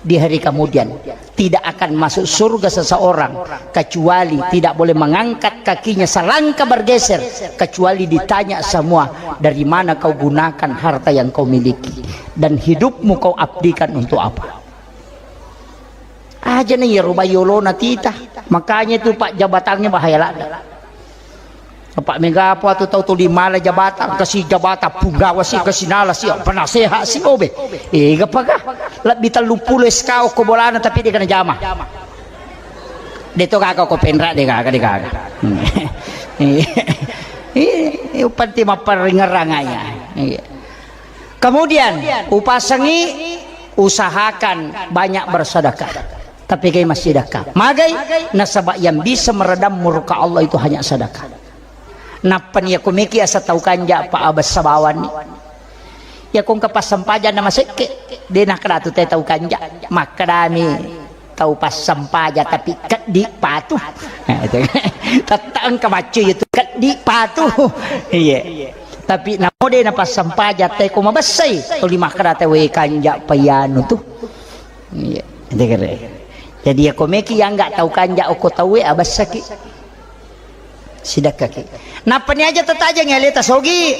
Di hari kemudian, tidak akan masuk surga seseorang kecuali tidak boleh mengangkat kakinya selangkah bergeser, kecuali ditanya semua, "Dari mana kau gunakan harta yang kau miliki? Dan hidupmu kau abdikan untuk apa?" Aja nih ya rubah yolona tita. Makanya itu, Pak, jabatannya bahaya lada. Apa mega apa tu tau tuli mala jabatan, kasi jabatan punggawa si, kasi nala si, penasehat si, obe. Ega paga? Lebbi tellu pulo S K ko bolana tapi dia kena jama. De to kaka ko penra de kaka, de kaka. Ini penting mapparingerang aja. Iya. Kemudian, upasengi, usahakan banyak bersedekah. Tapi kai massedekah. Magai, nasaba yang bisa meredam murka Allah itu hanya sedekah. Nappa ni yako meki asa tau kanja pa abessa bawani. Yako engka passampajang na masekke, de nakkeda tu te tau kanja. Makkedami tau passampaja tapi keddi patu. Tetta engka maccu itu keddi patu. Iya. Tapi namo de na passampaja te ko mabessai, tuli makkeda te we kanja payanu tu. Iya, degere. Jadi yako meki yang nggak tau kanja oko tau we abessaki. Sidakkaki. Nappa ni aja tatajeng ya leta sogi.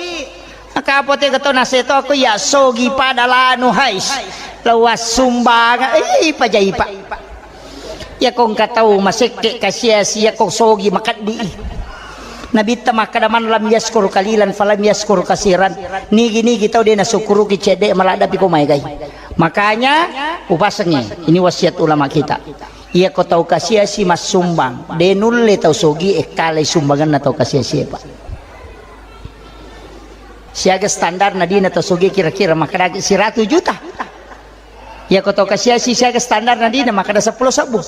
Maka apa te gato naseto aku ya sogi pada lanu hais. Lawas sumbang. Eh, ipa jaipa. Yako engka tau masekke kasiasi yako sogi makeddi. Nabitta makkeda man lam yaskur kalilan falam yaskur kasiran. Nigi-nigi tau de nasukkuruki cedde maladda piko maegai. Makanya upasengi ini wasiat ulama kita. Iyako tau kasiasi massumbang, de nulle tau sogi ekkalai sumbanganna tau kasiasi, Pak. Siaga standar na dina tau sogi kira-kira makkedaki siratu juta. Iyako tau kasiasi siaga standar na dina makkeda seppulo sebbu.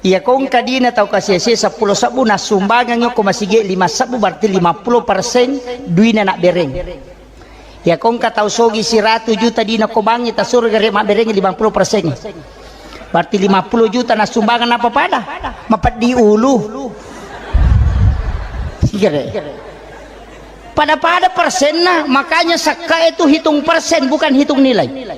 Iyako engka dina tau kasiasi seppulo sebbu nassumbangeng ko masigi lima sebbu berarti lima puluh persen duina nabbereng. Iyako engka tau sogi siratu juta dina ko bangi tasuro gare mabbereng lima puluh persen. Berarti lima puluh juta nassumbangeng apa pada? Mapeddi ulu. Gare. Pada-pada persenna, makanya sakka itu hitung persen bukan hitung nilai.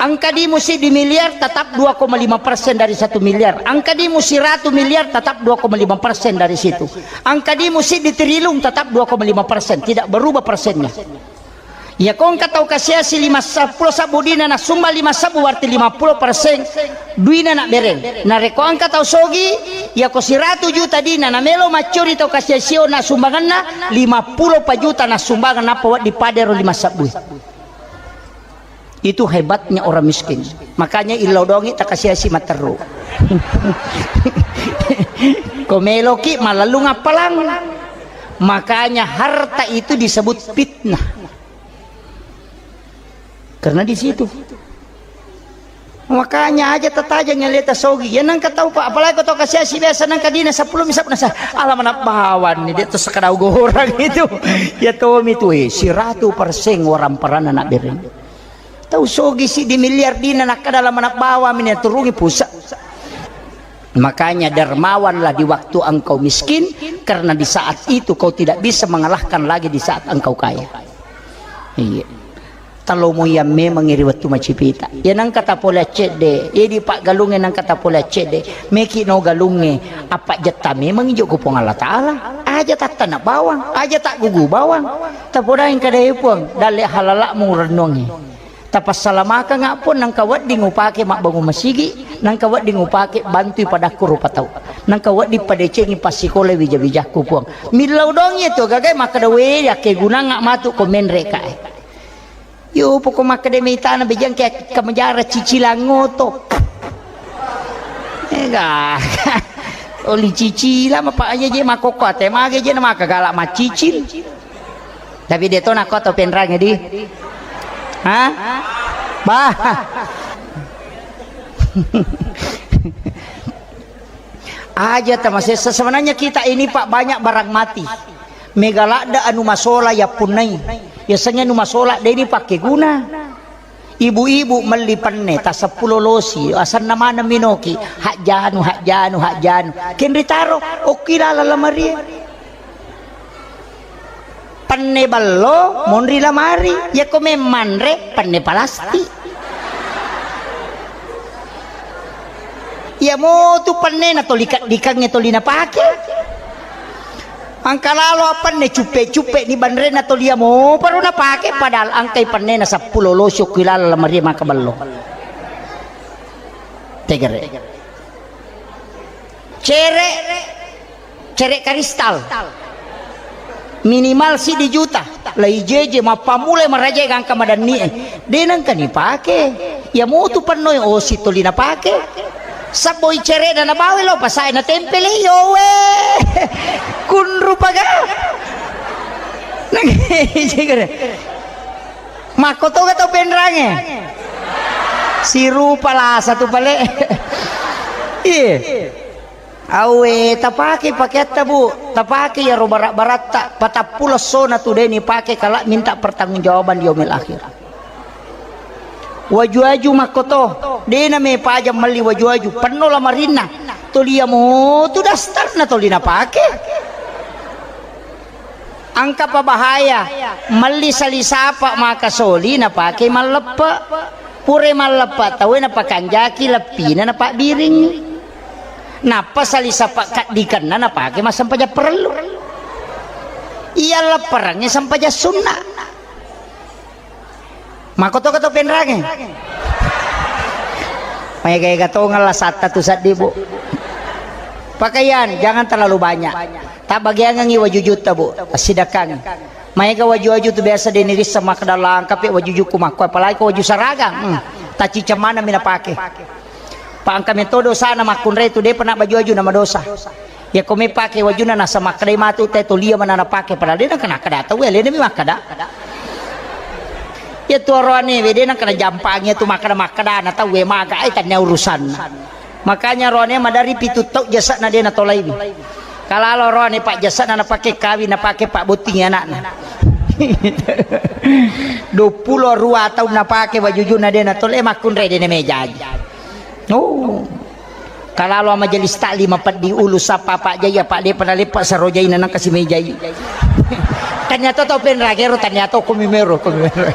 Angka dimu siddi miliar tetap dua koma lima persen dari satu miliar. Angka dimu siratu miliar tetap dua koma lima persen dari situ. Angka dimu siddi trilung tetap dua koma lima persen. Tidak berubah persennya. Iyako engka tau kasiasi lima seppulo sebbu dina nasumba lima sebbu berarti lima puluh persen duina nabbereng. Narekko engka tau sogi, iyako siratu juta dina namelo maccuri tau kasiasio nasumbanganna lima puluh pa juta nasumbangan nappa wedding padero lima sebbu. Itu hebatnya orang miskin. Makanya illau dongi takasiasi matteru. Ko meloki malellung appalang. Makanya harta itu disebut fitnah. Karena di situ. Makanya aja tatajang yang leta sogi. Ya nangka tau pak, apalagi kau tau kasiasi biasa nangka dina sepuluh misap nasa. Alam anak bawan ni dia tu sekadau gorang itu. Ya tomi tu eh siratu persen orang peran anak bereng. Tau sogi si di miliar dina nakka dalam anak bawang ini turungi pusat. Makanya dermawanlah di waktu engkau miskin, karena di saat itu kau tidak bisa mengalahkan lagi di saat engkau kaya. Iya. Talomoiang memengngi ri wettu macipita. Iya nengka tapole accedde, iya di paggalungnge nengka tapole accedde, meki no galungnge, appajetta memengngi jokku Puang Allah Ta'ala. Aja tattana bawang, aja taggugu bawang. Tapodaing kadae Puang, dalle halala'mu rennuangngi. Tapassalamakengnga Puang, nengka wedding upake mabbangung masigi, nengka wedding upake bantui padakku rupa tau, nengka wedding padecengi passikola wija-wijakku Puang. Millau dongi tu gagae makkeda we yakkegunangnga matu ko menre kae. Yo, poko makkeda mitana bejang ke kemejara cicilang oto. Ega. Oli cicila mapa aja je makoko ate mage je na maka galak macicil. Tapi de to nako to penrang di. Ha? Bah. Aja tamasessa. Sebenarnya kita ini, Pak, banyak barang mati. Mega ladde anu masola yappunnai. Yasengnge anu masola de ni pakkeguna. Ibu-ibu melli penne ta seppulo losi, asenna maneng minoki, hajjanu, hajjanu, hajjanu. Kenri taro, okki laleng lamarie. Penne bello, monri lamari. Yako memmanre, penne palastik. Iya motu pennena toli keddikengnge toli napake. Engka lalo penne cuppe-cuppe ni banrena toli iya mo paro napake, padahal engkai pennena seppulo losi okki laleng lamarie maka bello. Tegere. Cere. Cere karistal. Minimal siddi juta. Lai jeje mappammulai maraja gangka madanni e. De nengka ni pake. Ya mutu pennoi osi toli na pake. Sabboi cere na nabawa lo pasae na tempele yo we. Kunru paga. Nang Makko toga tau penrange. Sirupa lasa tu pale. Iye. Awe tapake pakeatta, Bu. Tapake iyaro barak-baratta. Patappulo essona tu de ni pake kala minta pertanggungjawaban di yaumil akhir. Waju-waju makkoto, dena me paja melli waju-waju, penno lamarinna. Toli iya mo tu dastarna toli napake. Engka pa bahaya, melli sali sapa maka soli napake malleppe. Pura malleppe tauwe napakanjaki leppina napabbiringngi. Nappa sali sapa kaddikenna napake massempajang parellu. Iya lepperengnge sempajang sunna. Makkotoka to penrange. Maega-ega tongeng lasatta tu seddi, Bu. Pakaian jangan terlalu banyak. Tabbagiangengngi wajujutta, Bu. Tassidakkangngi. Maega waju-waju tu biasa de nirisseng makkeda langkapi wajujukku makko, apalagi ko waju saragang. Hmm. Tacciceng maneng mi napake. Pa engka metto dosana makkunrai tu depa na baju-waju na madosa. Yako mepake wajunna nasa makkedai matu te tolia mana napake, padahal de nengka nakkeda tauwe, alena mi makkeda. Iya tu oroane we de nengka najampangi tu makkeda-makkeda na tauwe maga ai tannia urusanna. Makanya oroane madari pitu tau jasana de natolaiwi. Kalalo oroane pak jasana napake kawin napake pak bottingi anakna. Duappulo rua taung napake wajujunna de natolai makkunrai de namejaji. Oh. Kalalo majelis taklim peddi ulu sappa Pak Jai, Pak depa naleppa saro jaina nangka si mejai. Tania to tau penragero, tania to komi mero, komi mero.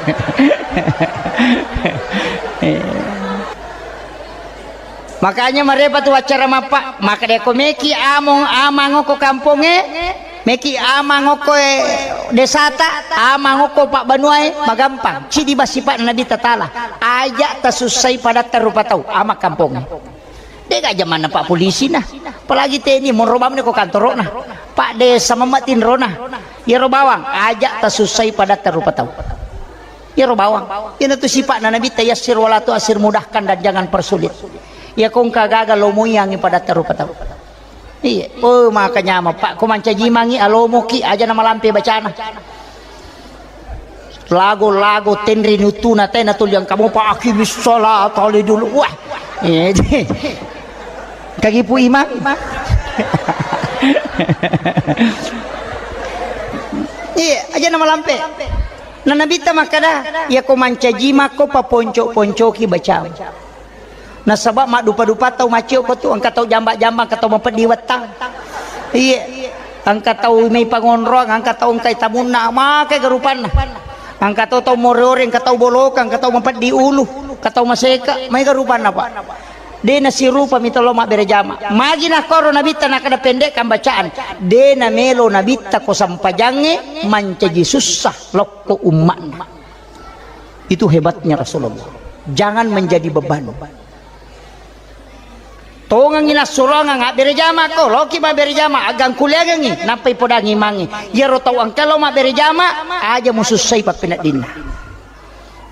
Makanya marepa tu acara mappa, maka de ko meki among amang ko kamponge, meki amang ko desata, amang ko pak banuae, magampang. Cidi basipa Nabi Tatala. Aja tasussai padatta rupa tau, amang kamponge. Dega jamanna pak polisi na. Apalagi teni monro bamne ko kantoro na. Pak desa mamati nrona. Yero bawang aja tasussai padatta rupa tau. Yero bawang. Ina tu sipakna Nabi tayassir wala tu asir, mudahkan dan jangan persulit. Ya kongka gaga lomoiangi padatta rupa tau. Iya. Oh maka nyama pak ko mancajimangi alomoki aja na malampe bacana. Lago-lago tenri nutuna tena tuli engka mopa aqimis sholata li dulu. Wah. Eh, kagipu imang. Iya, aja nama lampe. Na Nabitta makkada, iya ko mancaji makko paponco-poncoki bacamu. Nasaba maddupa-dupa tau maccio ko tu, engka tau jamba-jamba, engka tau mapeddi wettang. Iye, engka tau mai pangonroang, engka tau engkai tamunna, makai garupanna. Engka to tau more-ore, engka tau boloka, engka tau mapeddi ulu, engka tau maseka, maega rupanna, Pak. De' nasirupa mita lao mabbere jama. Magi nakkoro Nabitta nakkeda pendek pembacaan. De' namelo Nabitta ko sempajangnge mancaji sussa lokko umma'na. Itu hebatnya Rasulullah. Jangan menjadi beban. Tongengi nassuroangang abbere jama ko, loki mabbere jama, agangkuliangengi, nappa ipodangi imangnge. Iyaro tau engka lao mabbere jama, aja musussai pappeneddinna.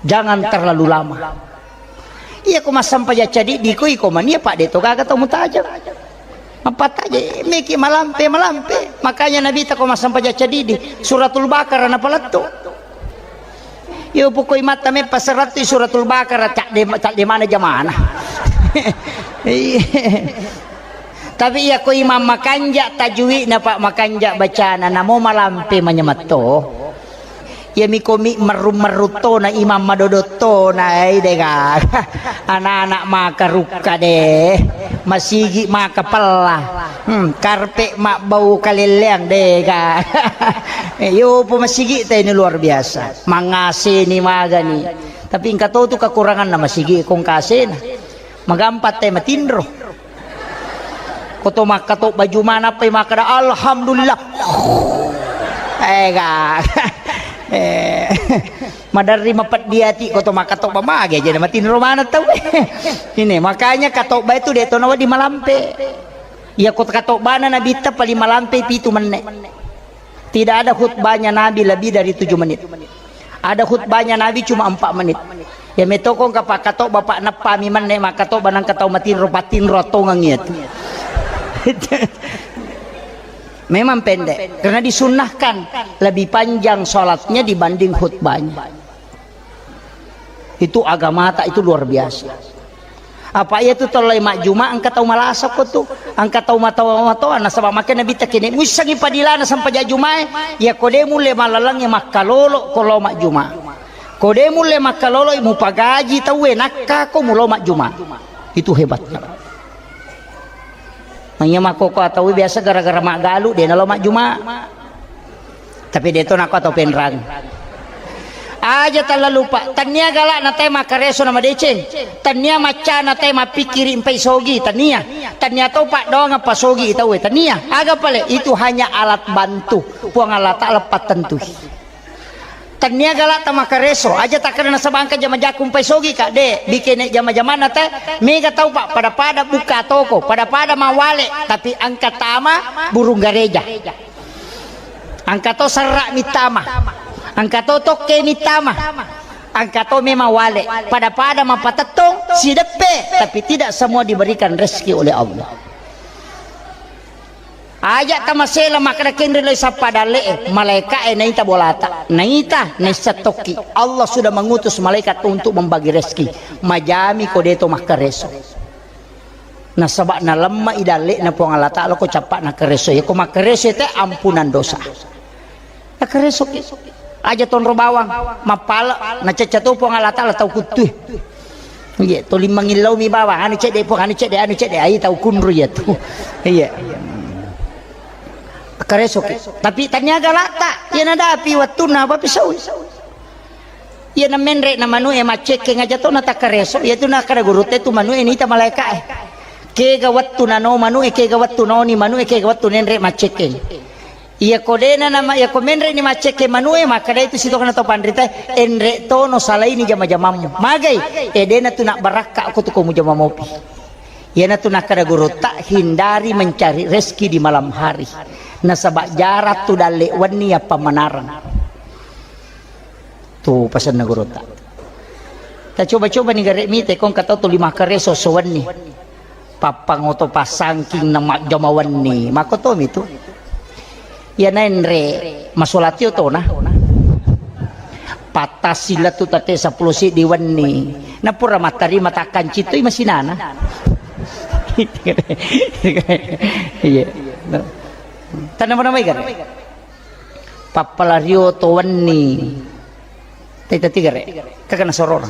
Jangan terlalu lama. Iya ko massampajang cadiddi ko iko mania, Pak, de' to gaga tau mutajeng. Mappattaje meki malampe, malampe. Makanya Nabitta ko massampajang cadiddi, Suratul Baqarah napalettu. Yo pokoi matta meppa serattu Suratul Baqarah, cadde, cadde mana jamana. Iya. Tapi iya ko imam makanja tajwidna, Pak, makanja bacana, namo malampe manyametto. Iya miko mi merru-merru tona, imam madodo tona, ai de' gaga. Anak-anak maka rukka de', masigi maka pella. Hmm, karpe mabbau kalelleang de' gaga. Eh, yo po masigi te ini luar biasa. Mangaseni magani. Tapi engka to tu kekuranganna masigi ko engka asena. Magampa te matinro. Ko to makkatobba juma nappai makkeda, "Alhamdulillah." Eh, ga. Eh, maderri mapeddi ati ko to makkatobba mage aja matinro maneng tau. Ini makanya katobba itu de' to nawedding malampe. Iya ko katobbana Nabitta paling malampe pitu menne. Tidak ada khutbahnya Nabi lebih dari tujuh menit. Ada khutbahnya Nabi cuma empat menit. Ya metoko engka pakkatobba, Pak, neppami menne makkatobba nangka tau matinro, pattinro attongengi itu. Memang pendek, karena disunnahkan lebih panjang sholatnya dibanding khutbahnya. Itu agamata itu luar biasa. Apa iya tu tolai majjuma engka tau malasa ko tu, engka tau matoa-matoa, nasaba makkeda Nabitta kene muissengi padilana sampajang jumae, iya ko de' mulle malalengnge makkalolo ko lao majjuma. Ko de' mulle makkalolo mupagaji tauwe nakka ko mulo majjuma. Itu hebatnya. Manya makkoko atau biasa gara-gara maggalu de' nalo majjuma. Tapi de' to nakko atau penrang. Aja talalu, Pak. Tania galak na tai makkareso na madeceng. Tania macca na tai mappikiri empai sogi. Tania. Tania to, Pak, doang apa sogi tauwe. Tania. Aga pale? Itu hanya alat bantu. Puang Allah Ta'ala pattentui. Tania galak ta makkareso, aja takkeda nasaba engka jama-jaku empai sogi ka, de', bikene jama-jamanna te, mega tau, Pak, pada-pada buka toko, pada-pada mawale, tapi engka tama burung gareja. Engka to serra mittama. Engka to tokke mittama. Engka to memang wale, pada-pada mapatettong, sideppe, tapi tidak semua diberikan rezeki oleh Allah. Aja tamasela makkeda kenri lai sappa dalle'e, malaika'e naita bolata, naita naissa tokki. Allah sudah mengutus malaikat untuk membagi rezeki. Majami ko deto makkareso. Nasaba nalemma i dalle'na Puang Allah Ta'ala ko cappa nakkareso. Yako makkareso te ampunan dosa. Nakkaresoki. Aja tonro bawang, mappala, nacecca to Puang Allah Ta'ala tau kuttue. Iya, toli mangillau mi bawang, anu cedde Puang, anu cedde, anu cedde, ai tau kunru iya tu. Iya. Nakkaresoki. Tapi tania galata, iya nadapi wattunna apa pisau. Iya na menre na manu e maccekkeng aja to natakkareso, iya tu nakkada gurutta tu manu e nita malaika e. Kega wettu nano manu e, kega wettu noni manu e, kega wettu nenre maccekkeng. Iya ko dena nama, iya ko menre ni maccekke manu e, makkada itu sitokana to panrita, enre tono salaini jama-jamammu. Magai, e dena tu nak barakka ko tu ko mujama mopi. Iyana tu nakkada gurutta, hindari mencari rezeki di malam hari. Nasaba jarang tu dalle wenni yappa manarang. Tu pasenna gurutta. Ta coba-coba ni gare mite kong katau tu lima kareso so wenni. Pappangoto pasangking na majjama wenni. Makotomi tu. Iya naenre masolatio tona. Pattassi lettu tette seppulo siddi wenni. Napura mattarima takkancitoi masinana. Iya. Tanama-namai gare. Pappalario to wenni. Teta tigare. Kakana sororang.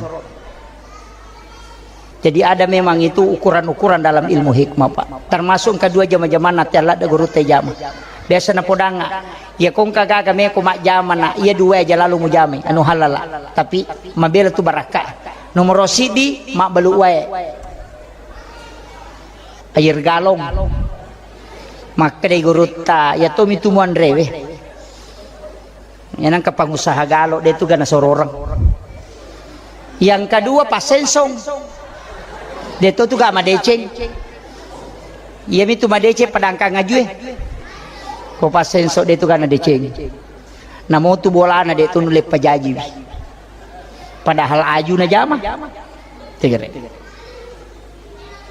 Jadi ada memang itu ukuran-ukuran dalam ilmu hikmah, Pak. Termasuk kedua jama-jamanna te Allah da guru te jama. Biasa napodangnga, iya kongka gaga meko majjama na, iya dua aja lalu mujamai, anu halala. Tapi mabela tu barakka. Nomoro siddi, mabbalu wae. Air galon. Makkedai gurutta, iya tomi tu muanrewe. Iya nangka pangusaha galo, de tu gana sororeng. Yang kedua, passensong. De to tu ga madeceng. Iya mitu madeceng padangkang ajue. Ko passensong de tu gana deceng. Namo tu bolana de tu nulle pajajiwi. Padahal aju na jama. Tegere.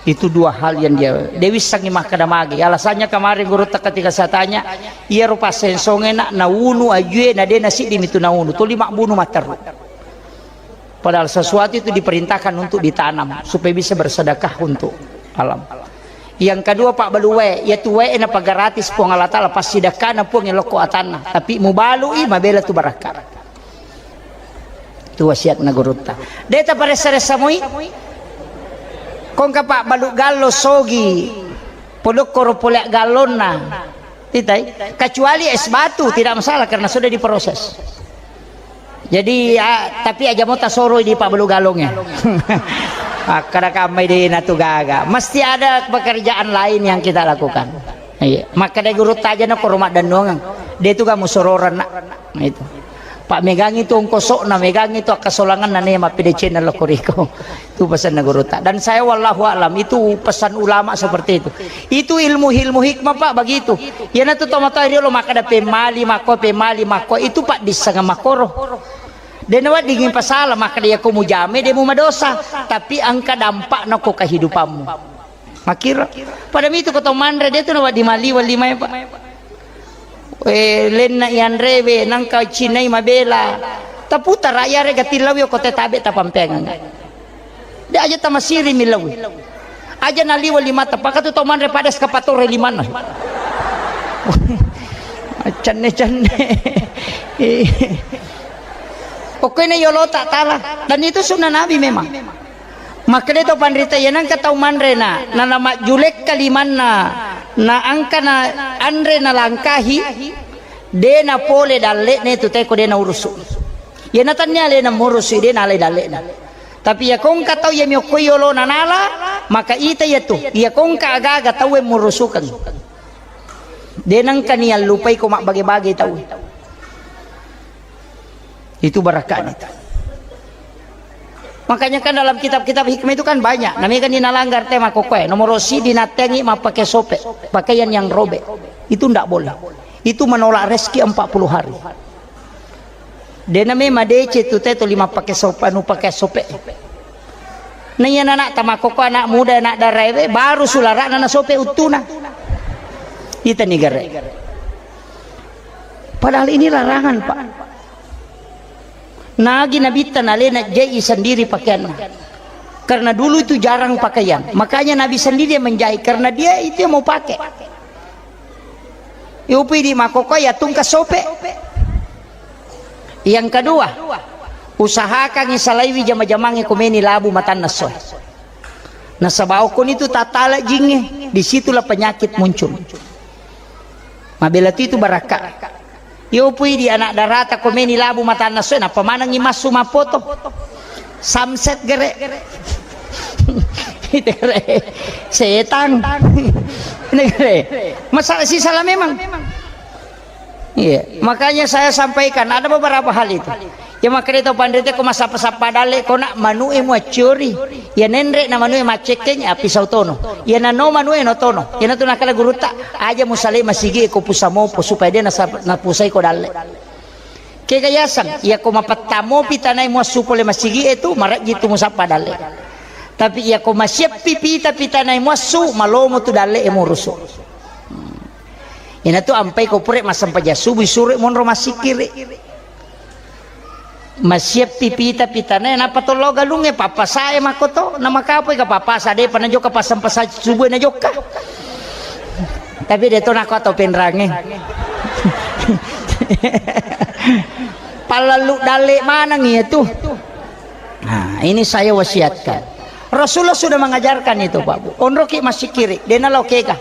Itu dua hal yang dia, dia wissangi makkeda magi. Alasannya kemarin gurutta ketika saya tanya, iya rupa sensonge nak naunu ajue na de na siddi mitu naunu. Tuli mabbunu matteru. Padahal sesuatu itu diperintahkan untuk ditanam supaya bisa bersedekah untuk alam. Yang kedua, Pak Baluwe, ya tuwe na gratis Puang Allah Taala pasti dakana Puang lokko atanna. Tapi mubalui mabela tu barakka. Tu wasiatna gurutta. Deta paressa-ressa moi. Kongka Pak Balu gallo sogi. Podokkoro pole gallonna. Titai. Kecuali es batu tidak masalah karena sudah diproses. Jadi ya, tapi aja mau tasoro di Pak Balu galongnya. Akkada kamai de na tu gaga. Mesti ada pekerjaan lain yang kita lakukan. Iya, makkeda gurutta aja na koro maddannuangeng. De tu kamu sororan nak. Itu. Pak megangi tu ongkosokna, megangi tu akkasolanganna ne mappede channel lo koriko. Tu pesanna gurutta. Dan saya wallahu a'lam, itu pesan ulama seperti itu. Itu ilmu-ilmu hikmah Pak begitu. Yana tu tomatoa riolo makkeda pemali makko, pemali makko. Itu Pak dissanga makoro. De na weddingi pasala makkeda ya ko mujame de mu madosa. Tapi engka dampakna ko kehidupanmu. Makkiro. Pada mitu ko tau manre de tu na wedding maliweng limae Pak. Eh, lenna ianrewe nangka cinai mabela. Taputara iyare gatillawi ko te tabe tapampeangeng. De aja tamasiri millawi. Aja naliweng limata pakatu tau manre pada eskapatore limanna. Cenne-cenne. Pokoknya yolo tak tala. Dan itu sunnah Nabi memang. Makkeda to panrita, iya nangka tau manre na, na, na majjulekka limanna, na angka na anre na langkahi, de na pole dalle'ne tu teko de na urusu. Iya na tannia alena murusu, de na alai dalle'na. Tapi iya kongka tau iya miokkoi yolona nala, maka ita iya tu, iya kongka agaga tau e murusukeng. De nangka ni allupai ko mabbage-bage tau. Itu barakahnya itu. Makanya kan dalam kitab-kitab hikmah itu kan banyak. Namanya kan dinalanggar tema kokoe. Nomor sidi natengi mappake sope, pakaian yang robek. Itu ndak boleh. Itu menolak rezeki empat puluh hari. Dena memang dece tu teto lima pake sope, anu pake sope. Nah iya anak tamakoko anak muda anak daraewe baru sularana na sope uttuna. Ita ni gare. Padahal ini larangan, Pak. Nagi Nabitta nalena jai sendiri pakaianna. Karena dulu itu jarang pakaian. Makanya Nabi sendiri yang menjahit. Karena dia itu yang mau pakai. Iupi di makoko ya tungka sope. Yang kedua, usahakan isalaiwi jama-jamangi komeni labu matanna soe. Nasaba okkoni tu tatala jingnge, disitulah penyakit muncul. Mabela tu itu barakka. Yo pui di anak darata komeni labu matanna soe, nappa manengi massu mappoto. Samset gere. Itu gere. Setang. Ini gere. Masalah sisala memang. Iya, makanya saya sampaikan ada beberapa hal itu. Ya makanya itu pandai ko masappa-sappa dalle ko nak manu'e muacciori. Ya nenre na manu'e maccekkeng api sautono. Ya nano manu'e no tono. Ya natu nakala gurutta aja musale masigi ko pusamopo supaya dia nasa-, napusai ko dalle. Kega yasang, ya ko mapettamo pitanai muassu pole masigi itu marajji tu musappa dalle. Tapi ya ko masieppi pita pitanai muassu malomo tu dalle e murusu. Inatu ampai ko pure massempajang subuh sure monro massikkiri. Masieppi pita pitane nappa tollo galungnge pappasae makkoto na makapoi ka pappasa de pa najokka passempajang subuh najokka. Tapi de to nako atau penrange. Pallallu dalle maneng iya tu. Nah, ini saya wasiatkan. Rasulullah sudah mengajarkan itu, Pak Bu. Onroki massikkiri, dena lao kega.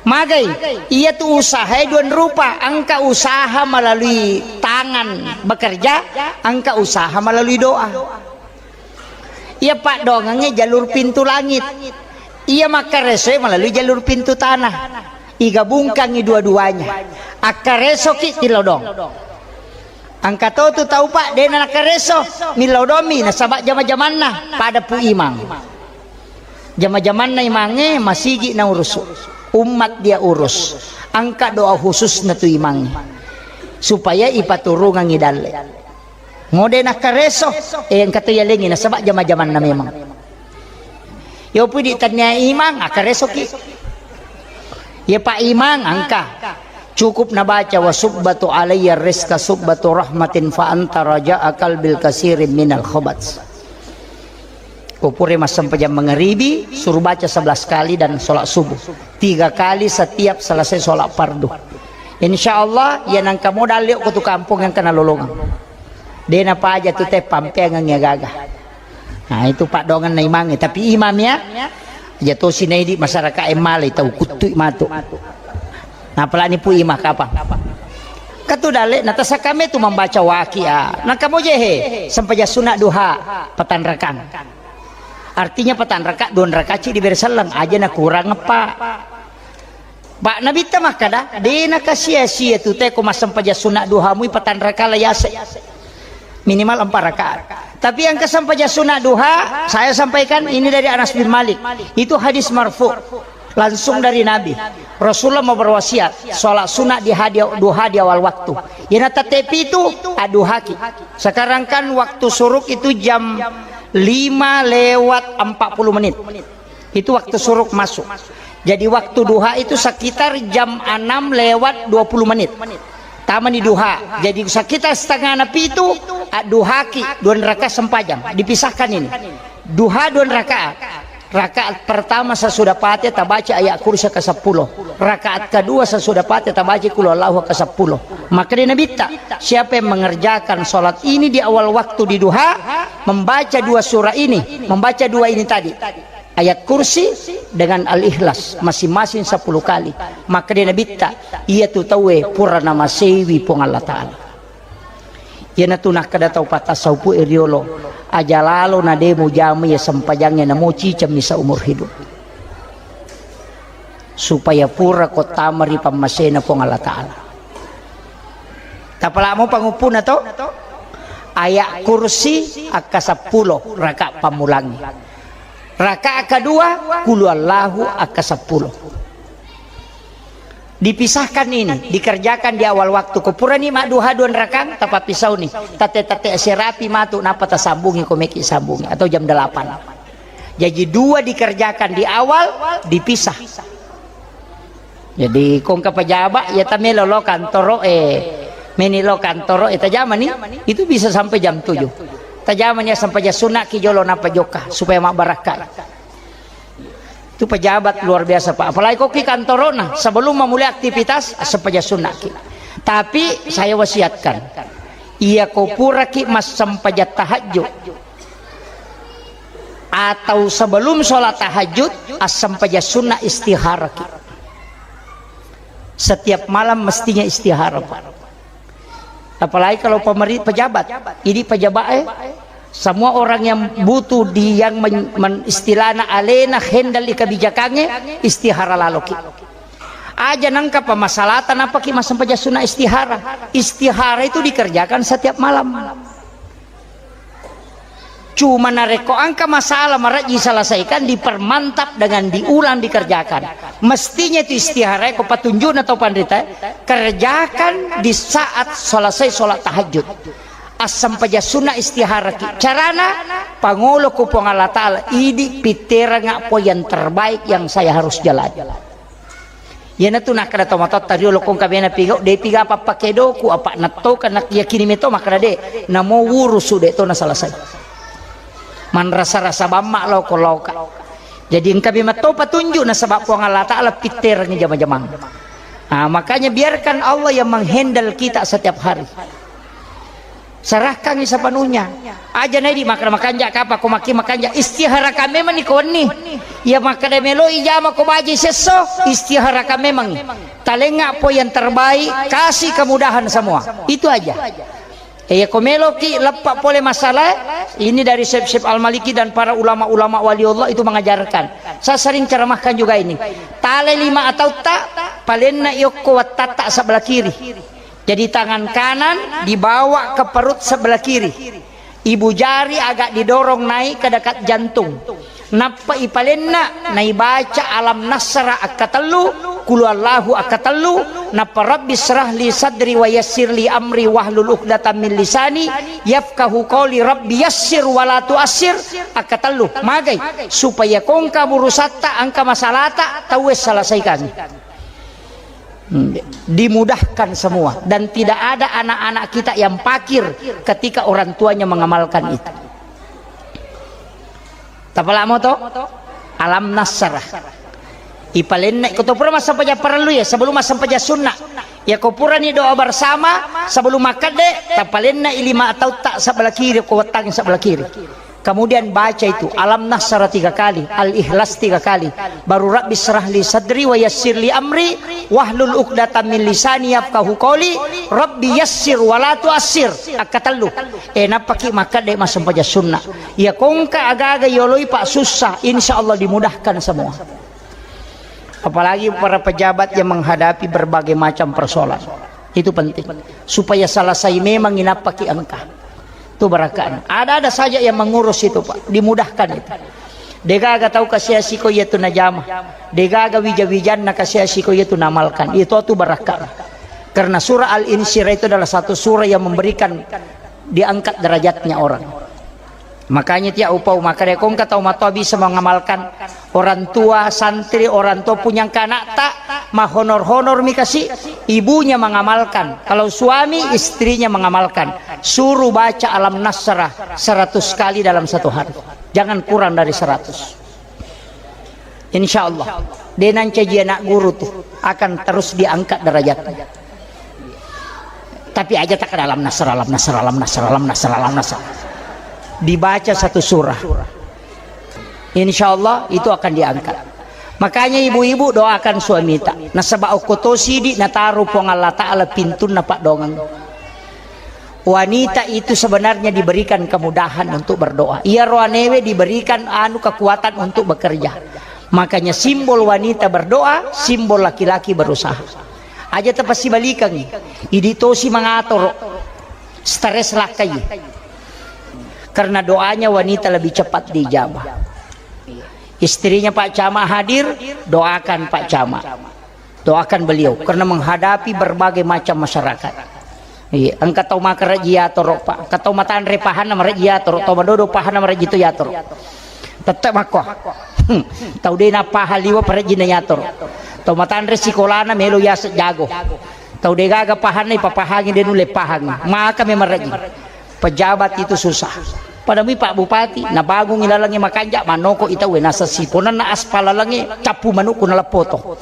Magai, iyatu usahae dua rupa, engka usaha melalui tangan bekerja, engka usaha melalui doa. Iya paddoangengnge jalur pintu langit, iya makkaresoe melalui jalur pintu tanah. Igabungkangngi dua-duanya. Akkaresoki tilodong. Engka to tu tau, Pak, de' na nakkareso, millau domi nasaba jama-jamanna pada Pu Imang. Jama-jamanna imangnge masigi naurusu, umat dia urus. Engka doa khususna tu imangnge supaya ipaturungangngi dalle. Mode nakkareso, eh, engka to yalengi nasaba jama-jamanna memang. Yo pudi tania imang, akkaresoki. Ya Pak Imang, engka. Cukup nabaca, "Wa subbatu alayya rizqa subbatu rahmatin fa anta raja'a qalbil kasirin minal khabat." Ko pura massempajang mangaribi, suruh baca sebelas kali dan sholat subuh. Tiga kali setiap selesai sholat fardu. Insya Allah, ya nangka modal yuk ke tu kampung yang kena lolongan. De' napaja tu te pampeangengngi agaga. Nah, itu paddoangenna imangnge, tapi imam ya. Aja tosi naidi masyarakat e malai tau kuttui matu. Nah, apalagi Pu Imang kapang. Katu dalle na tasakame tu membaca waqiah. Nah, kamu je he, sempajang sunat duha, patanrakang. Artinya patanraka, dua raka ci diberi selleng, aja na kurang eppa. Pak Nabitta makkada, de' nakasia-sia tu te ko massempajang sunat duha mui patanraka la yase. Minimal empat rakaat. Tapi yang kesempajang sunat duha, saya sampaikan ini dari Anas bin Malik. Itu hadis marfu. Langsung dari Nabi. Rasulullah mau berwasiat, sholat sunat di hadi, duha di awal waktu. Yana tette pitu, aduhaki. Sekarang kan waktu suruk itu jam lima lewat empat puluh menit. Itu waktu suruk masuk. Jadi waktu duha itu sekitar jam enam lewat dua puluh menit. Tamani duha. Jadi sekitar setengah na pitu, adduhaki, dua raka sempajang. Dipisahkan ini. Duha dua rakaat. Rakaat pertama sesudah Fatihah tabaca ayat kursi ke sepuluh. Rakaat kedua sesudah Fatihah tabaca qul huwallahu ke sepuluh. Maka dia Nabitta, siapa yang mengerjakan sholat ini di awal waktu di duha, membaca dua surah ini, membaca dua ini tadi, ayat kursi dengan al-ikhlas, masing-masing sepuluh kali, maka dia Nabitta, iya tu tauwe pura namasewi Puang Allah Ta'ala. Iyanatu nakkeda tau pattassaupu'e riolo, aja lalo na de' mujama iya sempajangnge namo cicemmi saumur hidup. Supaya pura ko tama ri pammasena Puang Allah Ta'ala. Tapalamo panguppuna to? Ayat kursi akka seppulo raka pammulangnge. Raka kedua, qul huwallahu akka seppulo. Dipisahkan ini, dikerjakan di awal waktu. Ko purani madduha dua rakang, tapappisauni. Tette-tette serapi matu, nappa tasambungi ko meki sambungi, atau jam delapan. Jadi dua dikerjakan di awal, dipisah. Jadi ko engka pejabat, ya tamelo lo kantoro e, meni lo kantoro e, tajamani, itu bisa sampai jam tujuh. Tajamani ya sampai jam sunat ki jolo nappa jokka, supaya mabbarakka. Itu pejabat luar biasa, Pak. Apalagi ko ki kantorona, sebelum memulai aktivitas, sempaja sunat ki. Tapi saya wasiatkan, iya ko pura ki massempajang tahajud atau sebelum sholat tahajud, assempaja sunat istihara ki. Setiap malam mestinya istihara, Pak. Apalagi kalau pemeri-, pejabat. Ini pejabat, eh, semua orang yang butuh di yang men-, men-, istilahna alena handle di kebijakannya, istihara laloki. Aja nangka pemasalatan apa ki massempajang sunat istihara. Istihara itu dikerjakan setiap malam. Cuma narekko engka masalah marejji selesaikan, dipermantap dengan diulang dikerjakan. Mestinya itu istihara ko patunjukna tau panrita, kerjakan di saat selesai sholat tahajud. Assempaja sunat istihara ki. Carana, pangolo ku Puang Allah Ta'ala, idi pitterengnga po yang terbaik yang saya harus jalani. Iyanatu nakkeda tomatoatta riolo, ko engka bena pigau, de piga pappakedoku, apa nattoka nak yakini meto makkeda de, namo wurusu de to nasalasai. Manrasa-rasa bamma lao ko laoka. Jadi engka bema to patunjuk nasaba Puang Allah Ta'ala pitterengngi jama-jamang. Ah, makanya biarkan Allah yang menghandle kita setiap hari. Serahkangi sepenuhnya. Aja nedi makkeda makanja kapa ko makki makanja, istiharakan memang ni ko wenni. Ya makkeda meloi jama ko baji sesso, istiharakan memang. Talenga po yang terbaik, kasih kemudahan semua. Itu aja. Eh, ya ko meloki leppa pole masalah ini dari Syekh Syekh Al-Maliki dan para ulama-ulama wali Allah itu mengajarkan. Saya sering ceramahkan juga ini. Tale lima atau tak, palenna yokko wattatta sebelah kiri. Jadi tangan kanan dibawa ke perut sebelah kiri. Ibu jari agak didorong naik ke dekat jantung. Nappa ipalenna, naibaca alam nasra akkatellu, kulu Allahu akkatellu, nappa rabbi syrah li sadri wa yassir li amri wahlul uqdatam min lisani yafqahu qawli, rabbi yassir wa la tuassir akkatellu. Magai? Supaya kongka burusatta, angka masalata, tauwe selesaikan. Hmm, dimudahkan semua dan tidak ada anak-anak kita yang fakir ketika orang tuanya mengamalkan itu. Tapalamo to? Alam nasrah. Ipalenna ko to pura massempajang parellu ya, sebelum massempajang sunna. Ya ko purani doa bersama sebelum makkedde, tapalenna i lima atau tak sebelah kiri, ko wettangi sebelah kiri. Kemudian baca itu, alam nasrah tiga kali, al-ikhlas tiga kali. Baru rabbi syrah li sadri wa yassir li amri, wahlul uqdatam min lisani yafqahu qawli, rabbi yassir wa la tuassir. Akkatellu. Eh, nappaki makkedde massempajang sunna. Ya kongka agaga yoloi pak susah, insya Allah dimudahkan semua. Apalagi para pejabat yang menghadapi berbagai macam persoalan. Itu penting. Supaya selesai memang inappaki engka. Itu barakana. Ada-ada saja yang mengurus itu, Pak. Dimudahkan itu. Degaga tau kasiasi ko iya tu najama. Degaga wija-wijanna kasiasi ko iya tu namalkan. Itu tu barakana. Karena surah Al-Insyirah itu adalah satu surah yang memberikan diangkat derajatnya orang. Makanya tiap upau maka deh kongka tau matoa bisa mengamalkan orang tua, santri, orang tua punya anak tak mahonor-honor mi kasih ibunya mengamalkan. Kalau suami istrinya mengamalkan, suruh baca alam nasrah seratus kali dalam satu hari. Jangan kurang dari seratus. Insya Allah, de nancaji anak guru tuh akan terus diangkat derajatnya. Tapi aja tak dalam nasr, dalam nasr, dalam nasr, dalam nasr, dalam nasr. Dibaca satu surah. Insya Allah itu akan diangkat. Makanya ibu-ibu doakan suamita. Nasaba okko to sidi nataru Puang Allah Ta'ala pintunna paddoangeng. Wanita itu sebenarnya diberikan kemudahan untuk berdoa. Iya roanewe diberikan anu kekuatan untuk bekerja. Makanya simbol wanita berdoa, simbol laki-laki berusaha. Aja tapasibalikangi. Idi tosi mangatoro. Stres lakkai. Karena doanya wanita lebih cepat diijabah. Istrinya Pak Camat hadir, doakan Pak Camat. Doakan beliau karena menghadapi berbagai macam masyarakat. Iya, engka tau makarejji yatoro, Pak. Engka tau matanre pahanna marejji yatoro, tau madodo pahanna marejji tu yatoro. Tette makko. Hmm. Tau de napahang liwa parejjinna yatoro. Tau matanre sikolana melo yaseng jago. Tau de gaga pahanna ipapahangi de nulle pahangi. Maka memang rejji. Pejabat itu susah. Pada mi Pak Bupati, nabangungi lalengnge makanja, manoko i tauwe, naseng siponenna aspal lalengnge, cappu manukku naleppoto.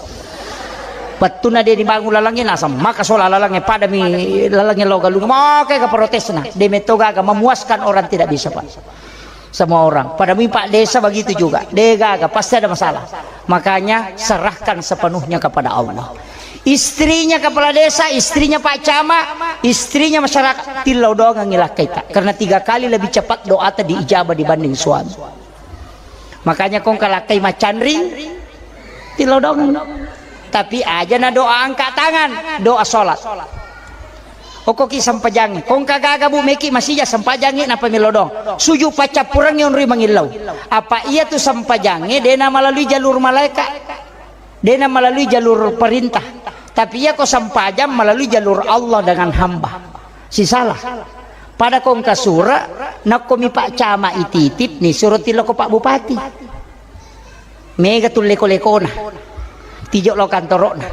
Wettunna de dibangun lalengnge, naseng maka sola lalengnge, pada mi lalengnge lo galung, maka ega protesna, de metto gaga, memuaskan orang tidak bisa, Pak. Semua orang. Pada mi Pak Desa begitu juga, de gaga, pasti ada masalah. Makanya serahkan sepenuhnya kepada Allah. Istrinya kepala desa, istrinya Pak Camat, istrinya masyarakat, tillau doangengngi lakkaita. Karena tiga kali lebih cepat doata diijabah dibanding suami. Makanya kongka lakkai macanring, tillau doangeng. Tapi aja na doa angkat tangan, doa sholat. Okkoki sempajangngi, kongka gaga bu meki masija sempajangngi napa melo doang. Suju paccappurengngi onroi mangillau. Apa iya tu sempajangnge dena melalui jalur malaikat. Dena melalui jalur perintah. Tapi iya ko sempajang melalui jalur Allah dengan hamba. Sisalah. Pada kongka sura, nakko mi Pak Camat ititip ni suro tiloko Pak Bupati. Mega tu leko-lekona. Tijo lo kantorokna.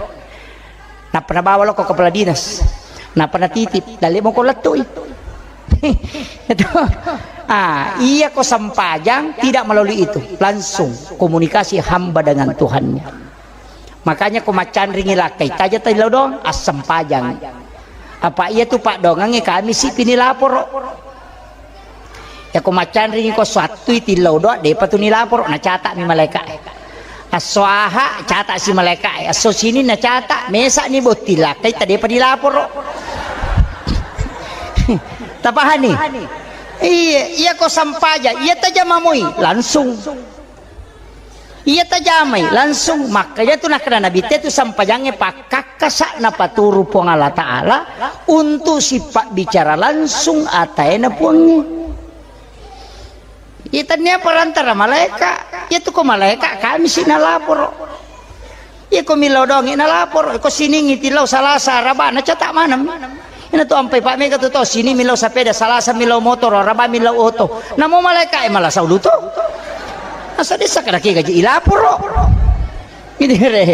Nappa nabawa lo ko kepala dinas. Nappa natitip. Dalle moko lettui. Itu. Ah, iya ko sempajang tidak melalui itu. Langsung komunikasi hamba dengan Tuhannya. Makanya ko maccanringi lakkai, taja tadi lo dong, assempajang. Apa iya tu paddoangengnge Kamisi pi nilaporo. Yako maccanringi ko sattui tillau doa, depa tu nilaporo, nacata'mi malaeka'e. Esso Aha, cata'si malaeka'e. Esso Sini nacata, mesa'ni botting lakkai, tadepa nilaporo. Tapahani? Iya, iya ko sampaja, iya tajama moi, langsung. Iya tajamai, langsung. Makanya tu nakkeda Nabitta tu sampajangnge pakkakkasa napaturu Puang Allah Ta'ala untuk sipabbicara langsung ataena Puangnge. Iya, tania perantara malaeka. Iya tu ko malaeka, Kamisi nalaporo. Iya ko millau doangngi nalaporo. Ko Siningngi tillau Salasa, Raba, nacata maneng. Ina tu ampai pa mega tu tau Sini millau sapeda, Salasa millau motoro, Raba millau oto. Namo malaeka e malasa ulu to. Asa desa kada ke gaji ilaporo. Gitu re.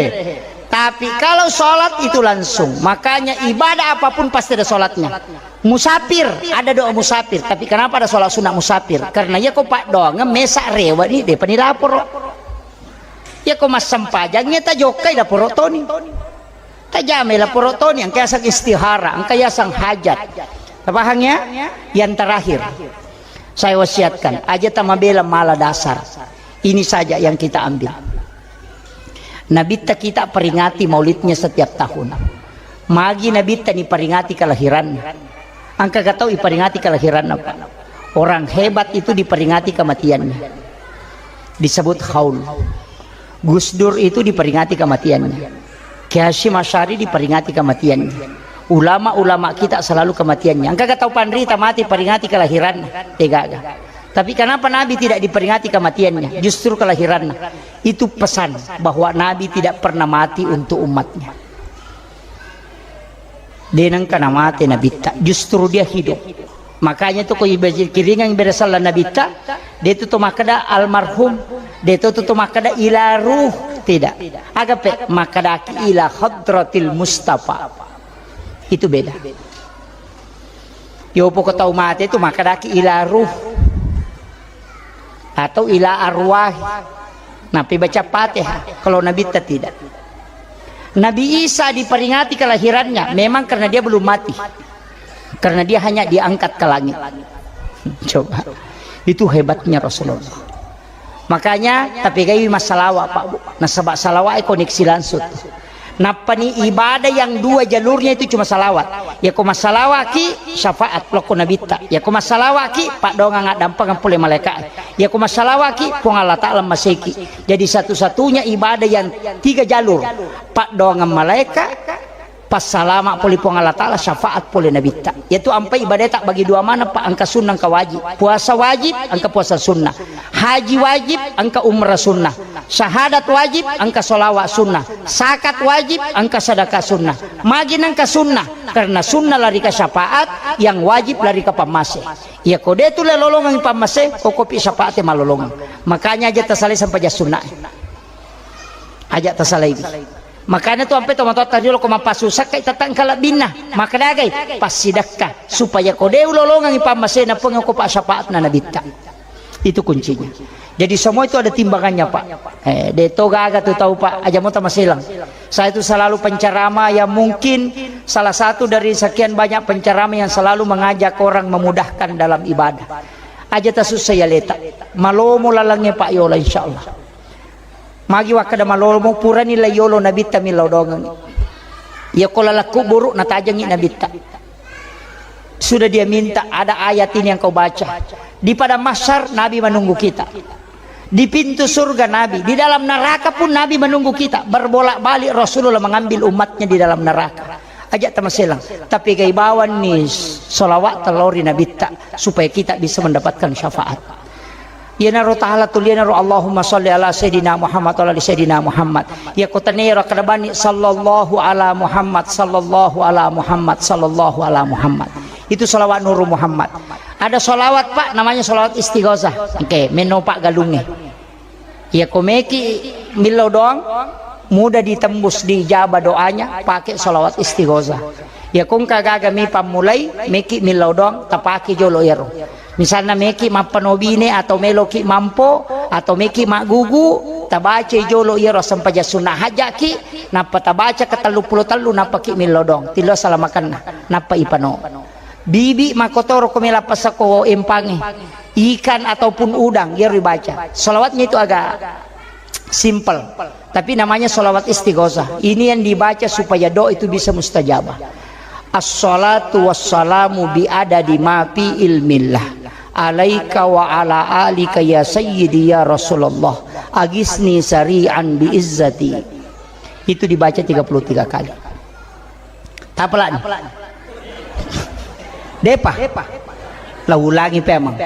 Tapi kalau sholat itu langsung, makanya ibadah apapun pasti ada sholatnya. Musafir, ada doa musafir. Tapi kenapa ada sholat sunnah musafir? Karena iya ko paddoangeng mesa rewa ni, depa ni laporo. Iya ko massempajang, iya tajokkai laporo toni. Tajamai laporo toni, engka yaseng istihara, engka yaseng hajat. Tapahang ya? Yang terakhir, saya wasiatkan, aja tamabela mala dasar. Ini saja yang kita ambil. Nabitta kita peringati maulidnya setiap tahun. Magi Nabitta niperingati kelahiranna? Engka ga tau iperingati kelahiranna, Pak? Orang hebat itu diperingati kematiannya. Disebut haul. Gus Dur itu diperingati kematiannya. Kiai Hasyim Asy'ari diperingati kematiannya. Ulama-ulama kita selalu kematiannya. Engka ga tau panrita mati peringati kelahiranna? Degaga. Tapi kenapa Nabi tidak diperingati kematiannya? Justru kelahirannya. Itu pesan bahwa Nabi tidak pernah mati untuk umatnya. De nengka namate Nabitta, justru dia hidup. Makanya tu ko ibaca kiringang beda sallah Nabitta, de tu to makkeda almarhum, de tu to makkeda ila ruh, tidak. Agape makkedaki ila hadratil Mustafa. Itu beda. Yopo ko tau mate tu makkedaki ila ruh. Atau ila arwah. Napi baca Fatihah. Kalau Nabitta tidak. Nabi Isa diperingati kelahirannya memang karena dia belum mati. Karena dia hanya diangkat ke langit. Coba. Itu hebatnya Rasulullah. Makanya tapi gai massalawa, Pak, Bu. Nasaba salawa e koneksi langsung. Nappani ibadah yang dua jalurnya itu cuma salawat. Yako massalawaki, syafaat lokko Nabitta. Yako massalawaki, paddoangang addampengeng pole malaeka. Yako massalawaki, Puang Allah Ta'ala maseki. Jadi satu-satunya ibadah yang tiga jalur, paddoangang malaeka, passalama pole Puang Allah Ta'ala, syafaat pole Nabitta. Yaitu ampai ibadah tak bagi dua mana, Pak, engka sunnah, engka wajib. Puasa wajib, engka puasa sunnah. Haji wajib, engka umrah sunnah. Syahadat wajib, engka sholawat sunnah. Zakat wajib, engka sedekah sunnah. Magi nengka sunnah? Karena sunnah lari ke syafaat, yang wajib lari ke pammase. Iya ko de tu lolongang pammase, okopi syafaat malolongang. Makanya aja tasalai sampai jas sunnah. Aja tasalai. Makanya tu ampe tomatoatta riolo ko mappasusakkai tatang kalabbinna. Maka dagai passidakka supaya ko de ulolongang pammasena Puang ko pa syafaatna Nabitta. Itu kuncinya. Jadi semua itu ada timbangannya, Pak. Eh, de to gaga tu tau, Pak. Aja mota maselang. Saya itu selalu penceramah yang mungkin salah satu dari sekian banyak penceramah yang selalu mengajak orang memudahkan dalam ibadah. Aja tasusai aleta. Malomo lalangnya Pak Yola, insya Allah. Magi wakkeda malomo purani lai yolo Nabitta millau dongeng. Iya ko laleng kuburu natajengi Nabitta. Sudah dia minta, ada ayat ini yang kau baca. Di padang mahsyar Nabi menunggu kita. Di pintu surga Nabi, di dalam neraka pun Nabi menunggu kita. Berbolak-balik Rasulullah mengambil umatnya di dalam neraka. Aja tamaselang. Tapi gai bawanni salawat telori Nabitta supaya kita bisa mendapatkan syafaat. Iyanaro tahala tulianaro Allahumma shalli ala sayyidina Muhammad wa ala ali sayyidina Muhammad. Iya ko tenero kada bani sallallahu ala Muhammad, sallallahu ala Muhammad, sallallahu ala Muhammad. Itu salawat Nuru Muhammad. Ada salawat, Pak, namanya salawat istighosah. Oke, meno Pak galunge. Iya ko meki millau doang, mudah ditembus, diijabah doanya pakai salawat istighosah. Iya ko engka gaga mi pammulai, meki millau doang, tapake jolo ero. Misalna meki mappanobine atau meloki mampo atau meki maggugu, Tabacai jolo iyaro sempajang sunna hajaki, nappa tabaca ke tellu pulo tellu, nappa ki millo dong. Tillo salamakenna, nappa ipano. Bibi makotoro ko mela pasako empangi. Ikan ataupun udang, iyaro dibaca. Salawatnya itu agak simple. Tapi namanya salawat istighosah. Ini yang dibaca supaya doa itu bisa mustajabah. Assalatu wassalamu bi adadi ma fi ilmillah. Alaika wa ala alika ya sayyidi ya Rasulullah. Agisni sari'an bi izzati. Itu dibaca tiga puluh tiga kali. Tapalani. Depa. La ulangi pemang.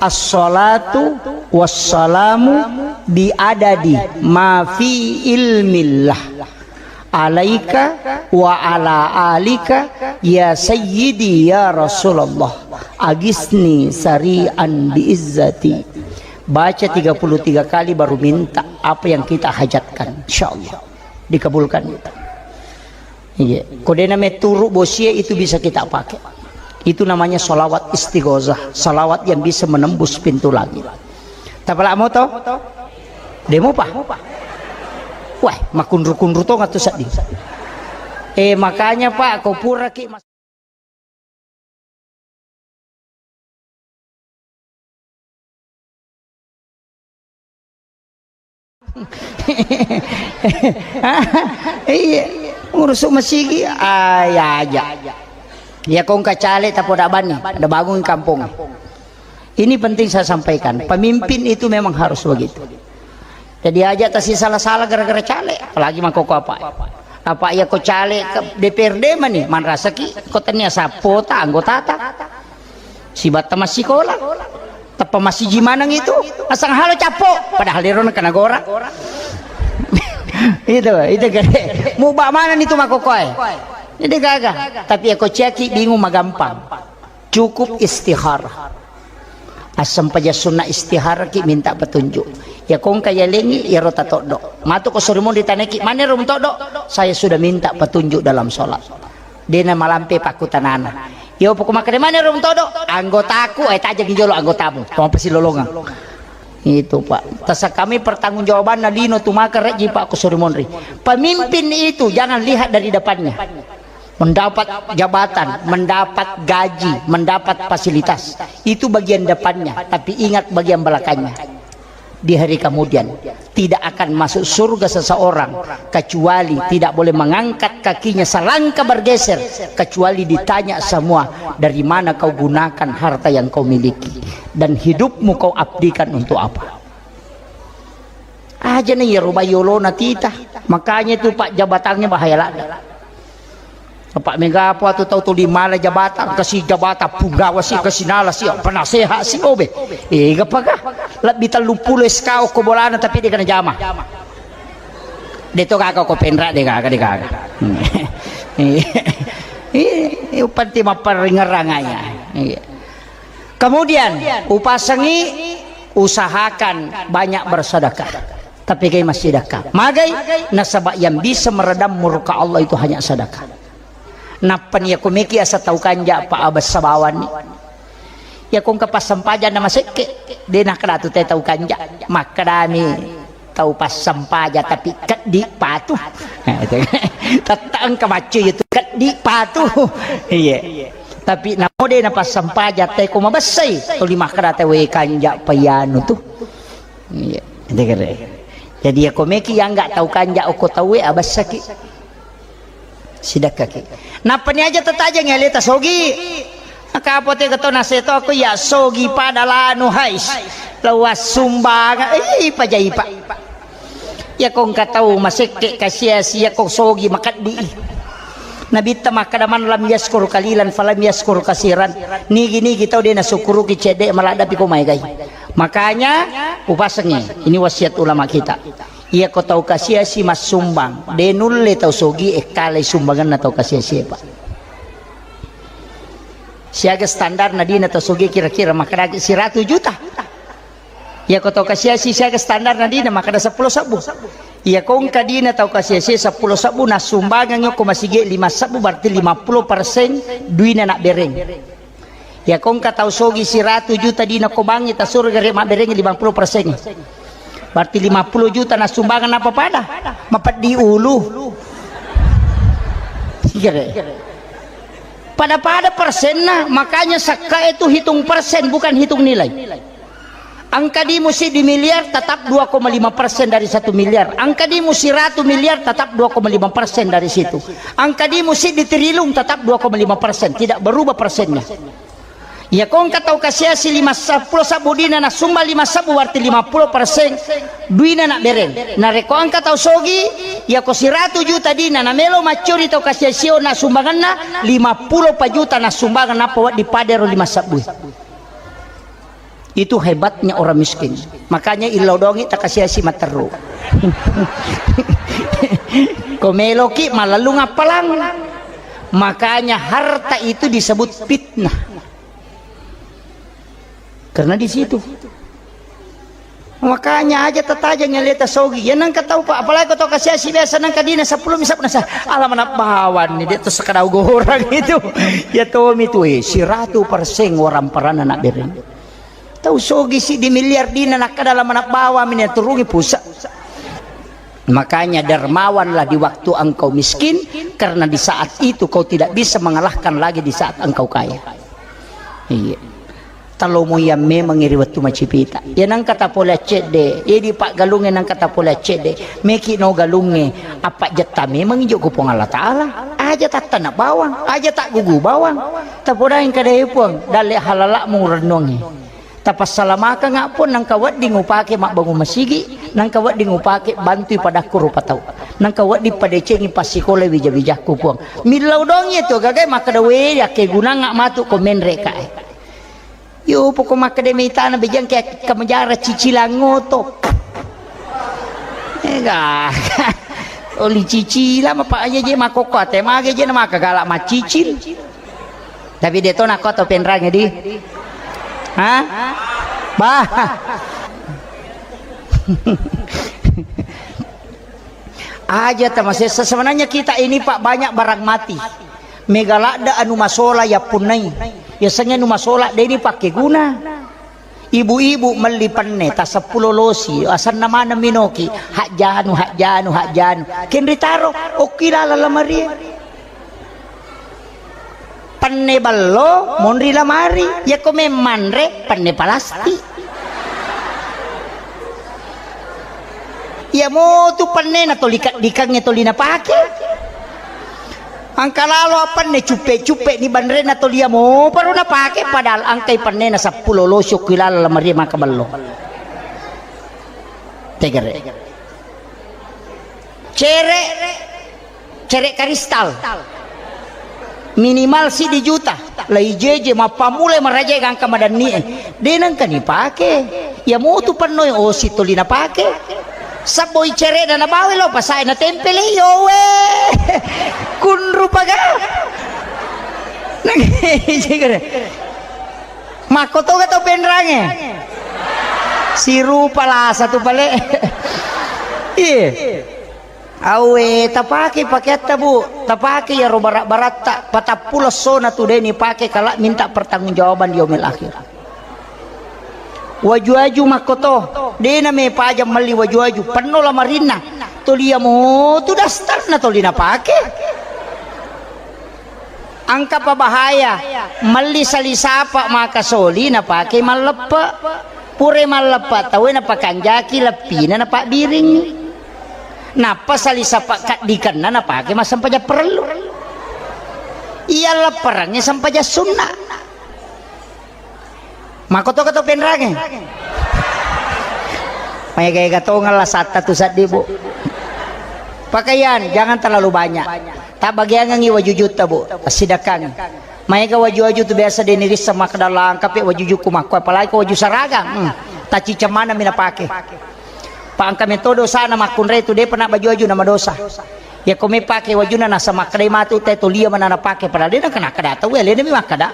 Assalatu wassalamu bi adadi ma fi ilmillah. Alaika wa ala alika ya sayyidi ya Rasulullah. Agisni sari'an bi izzati. Baca tiga puluh tiga kali baru minta apa yang kita hajatkan. Insyaallah dikabulkan kita. Iya. Ko dena meturu bosie itu bisa kita pakai. Itu namanya salawat istighosah, salawat yang bisa menembus pintu langit. Tapala moto? Demo pa? Wah, makunru-kunru tong atu seddi. Eh, makanya Pak, ko pura ki mas- Iya, urusuk masigi, ah, ya aja. Ya kong kacale tapoda bani, ada bangun kampung. Ini penting saya sampaikan, pemimpin itu memang harus begitu. Jadi aja tasi salah-salah gara-gara caleg, apalagi mangkoko apa. Apa ya ko caleg ke D P R D mani, manrasaki ko tania sapota anggotata. Sibatta massikola. Teppa massiji maneng itu, asang halo cappo, padahal ero nakana gora. Itu, itu gede. Muba maneng itu makokoe. Jadi gaga. Tapi ya ko ciaki bingung magampang. Cukup istihara. Assempaja sunna istihara ki minta petunjuk. Ya kongka ya lengi ya rota toddo. Matu ko sorimun ditaneki mana rum toddo? Saya sudah minta petunjuk dalam sholat. Dena malampe pakkutanana. Yo poko makkeda mana rum toddo? Anggotaku, eh, tajeng jolo anggotamu. Toma pasilolongang. Itu Pak. Tasa kami pertanggungjawabanna lino tu maka reji Pak ko sorimonri. Pemimpin itu jangan lihat dari depannya. Mendapat jabatan, mendapat gaji, mendapat fasilitas. Itu bagian depannya, tapi ingat bagian belakangnya. Di hari kemudian, tidak akan masuk surga seseorang kecuali tidak boleh mengangkat kakinya selangkah bergeser kecuali ditanya semua, dari mana kau gunakan harta yang kau miliki dan hidupmu kau abdikan untuk apa? Aja nih ya rubah yolona tita. Makanya itu Pak jabatannya bahaya lada. Apa mega apa tu tau tuli mala jabatan, kasi jabatan punggawa si, kasi nala si, penasehat si obe. Eh, gapa ga? Lebih tellu pulo S K ko bolana tapi dia kena jama. Dia tu kaka ko penra dia kaka dia kaka. Eh, eh, panti maparingerang aja. Iya. Kemudian upasengi usahakan banyak bersedekah. Tapi gai massidekah. Magai nasaba yang bisa meredam murka Allah itu hanya sedekah. Nappa ni yako meki asa tau kanja pa abessa bawanni. Yako engka passampajang na masekke, de nakkeda tu te tau kanja. Makkedami tau passampaja tapi keddi patu. Tetta engka maccu itu keddi patu. Iya. Tapi namo de na passampaja te ko mabessai. Tuli makkeda te we kanja payanu tu. Iya. Jadi yako meki yang nggak tau kanja oko tau we abessaki. Sidakkaki. Nappa ni aja tatajengi aleta sogi. Maka apa tega to naseto aku ya sogi pada lanu hais. Lawas sumbanga eh pajaipa. Ya kong katau masekke kasiasi ya kong sogi makeddi. Nabitta makkada man lam yaskur kalilan falam yaskur kasiran. Nigi-nigi tau de nasukuruki cedde maladdapi ko maegai. Makanya upasengi ini wasiat ulama kita. Iyako tau kasiasi massumbang, de nulle tau sogi ekkalai sumbanganna tau kasiasi, Pak. Siaga standar nadina tau sogi kira-kira makkadaki siratu juta. Iyako tau kasiasi siaga standar nadina makkada seppulo sebbu. Iyako engka dina tau kasiasi seppulo sebbu nasumbangangi ko masigi lima sebbu berarti lima puluh persen duina nak bereng. Iyako engka tau sogi siratu juta dina ko bangi ta surga re mabberengi lima puluh persen. Berarti lima puluh juta nassumbangeng nappa pada? Mapeddi ulu. Iya, deh. Pada-pada persenna, makanya sakka itu hitung persen, bukan hitung nilai. Engka dimu siddi miliar, tetap dua koma lima persen dari satu miliar. Engka dimu siratu miliar, tetap dua koma lima persen dari situ. Engka dimu siddi trilung, tetap dua koma lima persen. Tidak berubah persennya. Iya, ko engka tau kasiasi lima seppulo sabbu dina nasumba lima sabbu, berarti lima puluh persen duina nabbereng. Narekko engka tau sogi, iya ko siratu juta dina namelo maccuri tau kasiasio nasumbangenna, lima puluh pa juta nassumbangeng nappa wedding pada ero lima sabbu. Itu hebatnya orang miskin. Makanya illau dongi takasiasi matteru. Ko meloki malellung appalang. Makanya harta itu disebut fitnah. Karena di situ. Makanya aja tatajang yang leta sogi. Ya nangka tau, Pak, apalagi kau tau kasiasi biasa nangka dina seppulo misap nasa. Alam anak bawan ni, dia tuh sekadau gorang itu. Ya tomi tuh, eh, siratu persen orang peran anak bereng. Tau sogi siddi miliar dina nakkeda lama nabbawa mini turungi pusat. Makanya dermawanlah di waktu engkau miskin, karena di saat itu kau tidak bisa mengalahkan lagi di saat engkau kaya. Iya. Talomo yang memang iri wettu macipita. Ya nangka tapole accedde, ya di paggalunge nangka tapole accedde. Meki no galunge, apa jetta memang ijo ku Puang Allah Taala. Aja tattana bawang, aja tak gugu bawang. Tapodai kada Puang, dalle halalamu rennuangi. Tapassalamakengnga pun nangka wedding upake mabbangung masigi, nangka wedding upake bantui padakku rupa tau, nangka wedding padecengi passikola wija-wijakku Puang. Millau dong iya tu gagai makkeda we yakkegunangnga matu ko menre kae. Yo poko makkeda mitana bejang ke kamajara cicilang oto. Ega. Oli cicilang apa aja je makoko ate mage je na maka galak macicil. Tapi de to nakko to penrange di. Hah? Bah. Aja tamasessa. Sebenarnya kita ini, Pak, banyak barang mati. Mega ladde anu masola yappunnai. Yasengnge anu masola de ni pakke guna. Ibu-ibu melli penne ta seppulo losi, asenna maneng minoki, hajjanu, hajjanu, hajjanu. Kenri taro, okki laleng lamarie. Penne ballo, monri lamari. Yakko memmanre, penne palastik. Iya motu pennena toli kaddikangnge toli napake. Engka lalo penne cuppe-cuppe ni banrena toli iya mopa ro napake, padahal engkai pennena seppulo losi okki laleng lamarie maka ballo. Tegere. Cere, cere karistal. Minimal siddi juta. Lai jeje mappamulai marajae gangka madannie. De nengka nipake. Iya motu pennoi osi toli napake. Sabboi cerena nabawa lo pasae natempele yowe. Kunru paga. Makkotoga tau penrange. Sirupa lasa tu pale. Iye. Awe, tapake pakeatta, Bu. Tapake iyaro barak-baratta. Patappulo essona tu de nipake kala minta pertanggungjawaban di yaumil akhir. Waju-waju makkoto, de na mepajang melli waju-waju, penno lamarinna. Toli iya motu dastarna toli napake. Engkapa bahaya, melli salisapa maka soli napake malleppe. Pura malleppe tauwe napakanjaki leppina napabbiring. Nappa salisapa kaddikenna napake massempajang parellu. Iya lepperengnge sempajang sunna. Makkotoka to penrange. Maega-ega tongeng lasatta tu seddi, Bu. Pakaian jangan terlalu banyak. Tabbagiangengngi wajujutta, Bu. Tassidakkangngi. Maega waju-waju tu biasa de nirisseng makkeda langkapi wajujukku makko, apalagi ko waju saragang. Hmm. Taciceng maneng mi napake. Pa engka metto dosana makkunrai tu depa nabbaju-baju namadosa. Yakko mepake wajunna nasa makkedai matu te tolia mana napake, padahal de nengka nakkeda tauwe, alena mi makkeda.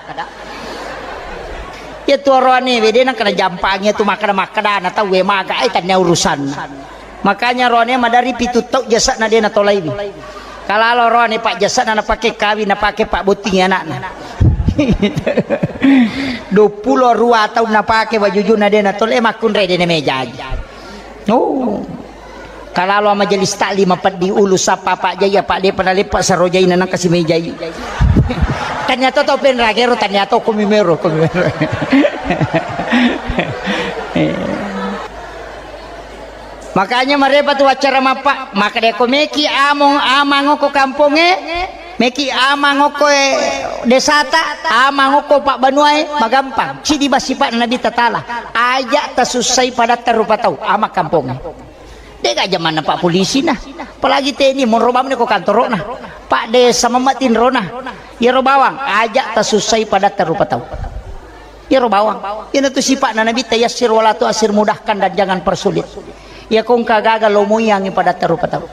Iya tu oroane we de nengka najampangi tu makkeda-makkedana tauwe maga ai tannia urusanna. Makanya oroane madari pitu tau jasana de natolaiwi. Kalalo oroane pak jasana napake kawing, napake pak bottingi anakna. Duappulo rua taung napake wajujunna de natolai, makkunrai de namejaji. Oh. Kalalo majelis taklim peddi ulu sappa Pak Jai, apa de' pernah lepa saro Jai nanang kasi mejai. Tania to tau penragero, tania to komi mero, komi mero. Makanya marepa tu acara mappa, maka de' ko meki among amang ko kampongnge, meki amang ko, eh, desata, amang ko pabbanuae, magampang. Cidi basipa Nabi Tatala. Aja tasussai padatta rupa tau, ama kampongnge. De'ga jamanna Pak Polisi na. Apalagi teni monro bawang ko kantoro'na. Pak Desa mamma tinrona. Iyaro bawang, aja tasussai padatta rupa tau. Iyaro bawang. Iyana tu sipa'na Nabi ta yassir wala tu asir, mudahkan dan jangan persulit. Iya ko engka gaga lo moyangi padatta rupa tau.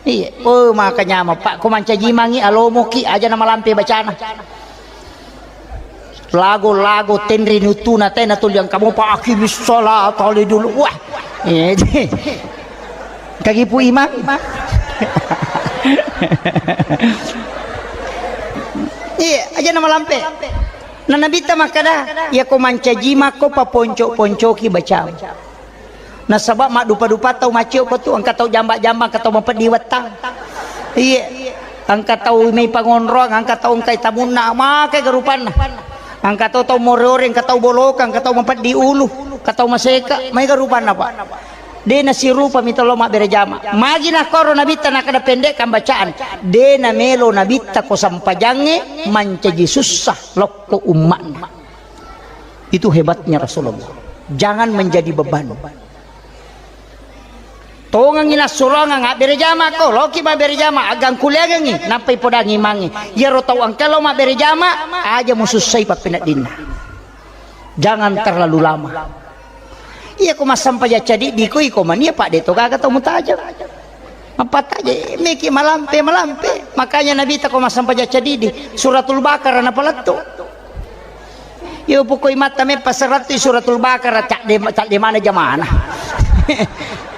Iya, oh maka nyama Pak, ko mancaji mangi alomoki aja na malampe bacana. Lago-lago tenri nutuna tena tuliang kamu Pak, aqimis sholata li dulu. Wah. Eh, kagipu imang. Iya, aja na malampe. Na Nabitta makkada, iya ko mancaji makko paponco-poncoki bacam. Nasaba maddupa-dupa tau maccio ko tu, engka tau jamba-jamba, engka tau mapeddi wettang. Iye, engka tau mai pangonroang, engka tau engkai tamunna, makai garupanna. Engka tau, tau more-ore, engka tau boloka, engka tau mapeddi ulu, engka tau maseka, maega rupanna, Pak. De' nasirupa mita lo mabbere jama. Magi nakkoro Nabitta nakkada pendekkan bacaan. De' namelo Nabitta ko sampajangnge mancaji sussa lokko umma'na. Itu hebatnya Rasulullah. Jangan menjadi beban. Tongengi nassuroangang abbere jama ko, loki mabbere jama, agangkuliangengi, nappai podangi mangi. Iyaro tau engka lo mabbere jama, aja musussai pappeneddinna. Jangan terlalu lama. Iya ko massampajang cadiddi ko iko mania, Pak, de' to gaga tau mutajeng. Mappataje meki malampe, malampe. Makanya Nabitta ko massampajang cadiddi, Suratul Baqarah napalettu. Yo pokoi matta meppa serattu Suratul Baqarah, cadde, cadde mana jamana.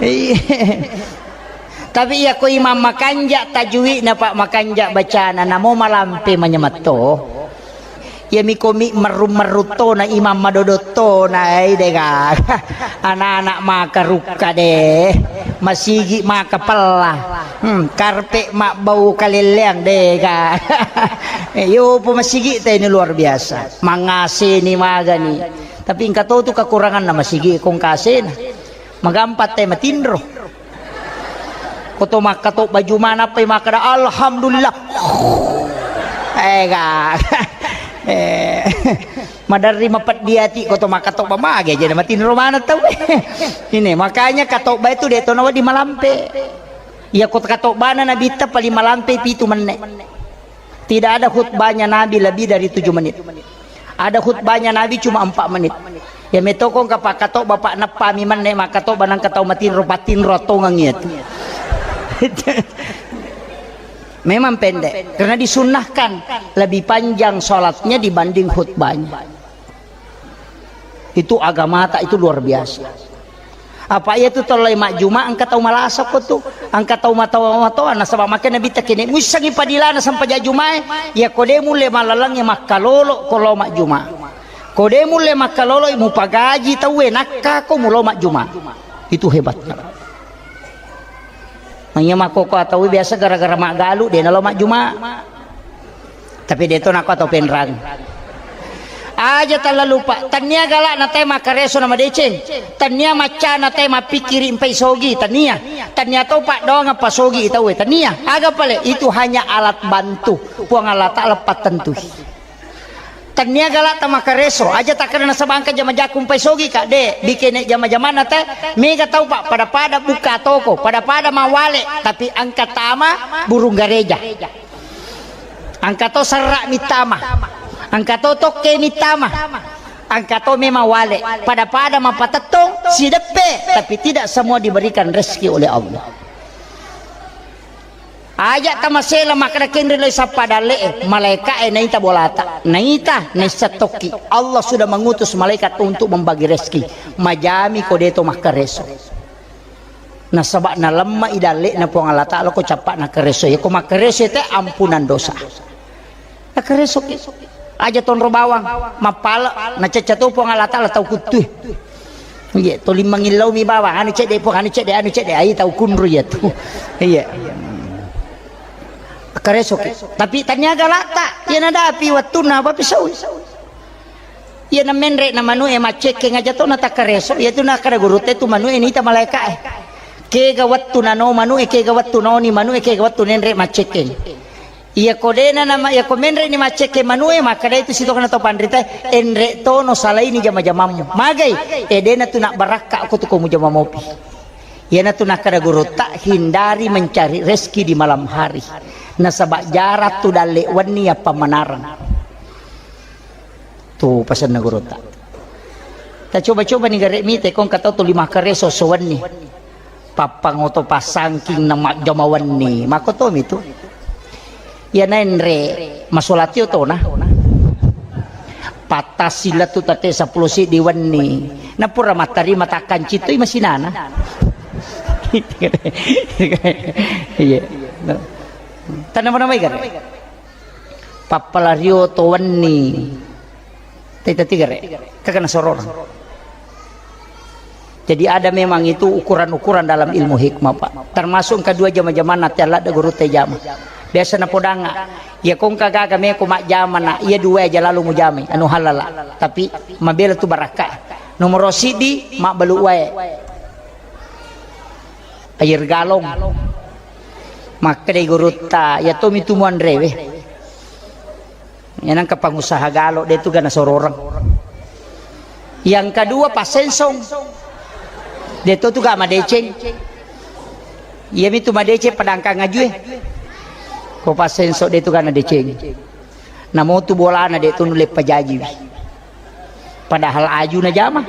Iya. Tapi iya ko imam makanja tajwidna, Pak, makanja bacana, namo malampe manyamatto. Iyami komi merru-merru tona, imam madodot tona, eh, de'ga. Anak-anak maka rukka de'. Masigi maka pella. Hmm, karpe mabbau kalelleang, de'ga. Eh, yo po masigi te ini luar biasa. Mangaseni magani. Tapi engka to tu kekuranganna masigi ko engka asena. Magampa te matinro. Ko to makkatobba Juma nappai makkada, "Alhamdulillah." Eh, ga. Eh, maderri mapeddi ati ko to makkatobba mage aja matinro maneng tau. Ini makanya katobba itu de' to nawedding malampe. Iya ko katobbana Nabitta paling malampe pitu menne. Tidak ada khutbahnya Nabi lebih dari tujuh menit. Ada khutbahnya Nabi cuma empat menit. Ya metoko engka pakkatobba, Pak, neppami menne makkatobba nangka tau matinro, patinro tongeng iya tu. Memang pendek, karena disunnahkan lebih panjang sholatnya dibanding khutbahnya. Itu agamata itu luar biasa. Apa iya tu tellai majjuma engka tau malasa ko tu, engka tau matoa-matoa, nasaba makkeda Nabitta, kene muissengi padilana sempajang Jumae, iya ko de mulle mallalengnge makkalolo ko lo majjuma. Ko de mulle makkalolo mupagaji tauwe nakka ko mulo majjuma. Itu hebatnya. Maiya makkoko atau biasa gara-gara maggalu de nalo majjuma. Tapi de to nako atau penrang. Aja tallalu, Pak. Tania galak na tae makkareso na madeceng. Tania macca na tae mappikiri mpai sogi. Tania. Tania to, Pak, doang apa sogi tauwe. Tania. Aga pale? Itu hanya alat bantu. Puang Allah Ta'ala pattentui. Tania galak ta makkareso. Aja takkeda nasaba engka jama-jaku mpai sogi, Kak. De, bikene jama-jamana tae. Mega tau, Pak, pada-pada buka toko, pada-pada mawale, tapi engka tama burung gareja. Engka to serra mittama, engka to tokke mittama, engka to memang wale, pada-pada mapatettong sideppe, tapi tidak semua diberikan rezeki oleh Allah. Aja tamasela makkeda kenri lo sappa dalle e, malaika e naita bolata, naita naissa tokki. Allah sudah mengutus malaikat untuk membagi rezeki. Majami ko deto makkareso. Nasaba nalemma i dalle'na Puang Allah Ta'ala ko cappa nakkareso. Iya ko makkareso te ampunan dosa. Nakkareso ki. Aja tonro bawang, mappala, nacecca to Puang Allah Ta'ala tau kuttue. Iya, toli mangillau mi bawang, anu cedde pong, anu cedde, anu cedde, ai tau kunru iya tu. Iya. Kareso ki. Tapi tania galata, iya nadapi wattunna apa pisau. Iya na menre na manu e macekke ngaja to na takareso, iya tu na kada gurute tu manu e nita malaika e. Kega wattu nano manu e, kega wattu noni manu e, kega wattu nenre macekke. Iyako dena nama, iyako menre ni maccekke manue, makkeda itu sitokna to panrita, enre tono salaini jama-jamammu. Magai, e dena tu nak barakka ko tu ko mujama mopi. Iyana tu nakkeda gurutta, hindari mencari rezeki di malam hari. Nasaba jarak tu dalle wenni apa menarang. Tu pasenna gurutta. Ta coba-coba ni gare mite kong katau tu lima kare sosowenni. Pappangoto passangking na majjama wenni. Makkotomi tu. Iya naenre masolatio tona. Pattassi lettu tette seppulo siddi wenni. Napura mattarima takkancitoi masinana. Iya. Tanama-namai gare. Pappalario to wenni. Teta tigare. Kakana sororang. Jadi ada memang itu ukuran-ukuran dalam ilmu hikmah, Pak. Termasuk engka dua jama-jamanna te ladde gurutta jama. Biasa napodanga, iya kongka gaga meko majjama na, iya dua aja lalu mujamai, anu halala. Tapi mabela tu barakka. Nomoro siddi, mabbalu wae. Air galon. Makkedai gurutta, iya tomi tu muanrewe. Iya nangka pangusaha galo, de tu gana sororang. Yang kedua, passensong. De to tu ga madeceng. Iya mitu madeceng padangkang ajue. Ko passensong de tu gana deceng. Namo tu bolana de tu nulle pajajiwi. Padahal aju na jama.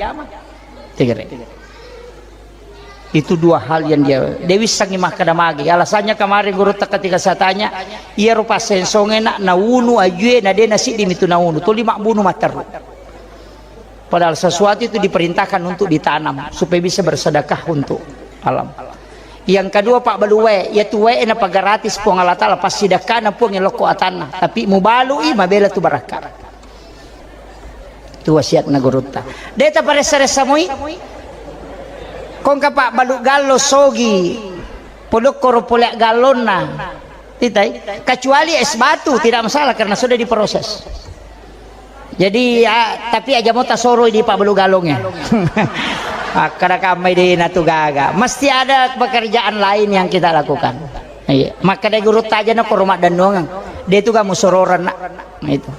Tegere. Itu dua hal yang dia, dia wissangi makkeda magi. Alasannya kemarin gurutta ketika saya tanya, iya rupa sensonge nak naunu ajue na de nasiddi mitu naunu. Tuli mabbunu matteru. Padahal sesuatu itu diperintahkan untuk ditanam supaya bisa bersedekah untuk alam. Yang kedua, Pak Baluwe, ya tuwe na pagaratis Puang Allah Taala pasti dakana Puang lokko atanna. Tapi mubalui mabela tu barakka. Tu wasiatna gurutta. De taparessa-ressa moi. Kongka Pak balu gallo sogi. Podokkoro pole gallonna. Titai. Kecuali es batu tidak masalah karena sudah diproses. Jadi ya, tapi aja mau tasoroi di Pak balu gallongnya. Akkada kamai de natu gaga. Mesti ada pekerjaan lain yang kita lakukan. Iya, makkeda gurutta aja na koro maddannuangeng. De tu kamu sororan nak. Itu.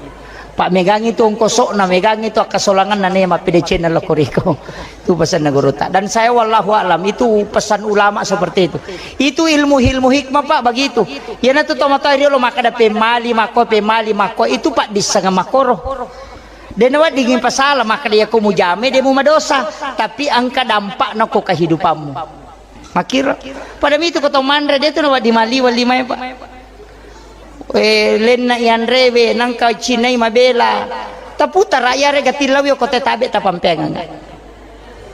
Pak megangi tu ongkosokna, megangi tu akkasolanganna ne mappedecenna lokko riko. Tu pesanna gurutta. Dan saya wallahu a'lam, itu pesan ulama seperti itu. Itu ilmu-ilmu hikmah, Pak, begitu. Yana tu tomatoa riolo makkeda pemali makko, pemali makko, itu Pak dissanga makkoro. De naweddingi pasala makkeda yako mujame de mu madosa, tapi engka dampakna ko kehidupanmu. Makkiro. Pada mitu ko tau manre, de tu nawedding maliweng limae, Pak. Eh, lenna ianrewe, nangka cinai mabela. Taputara iyare gatillawi ko te tabe tapampeangengnga.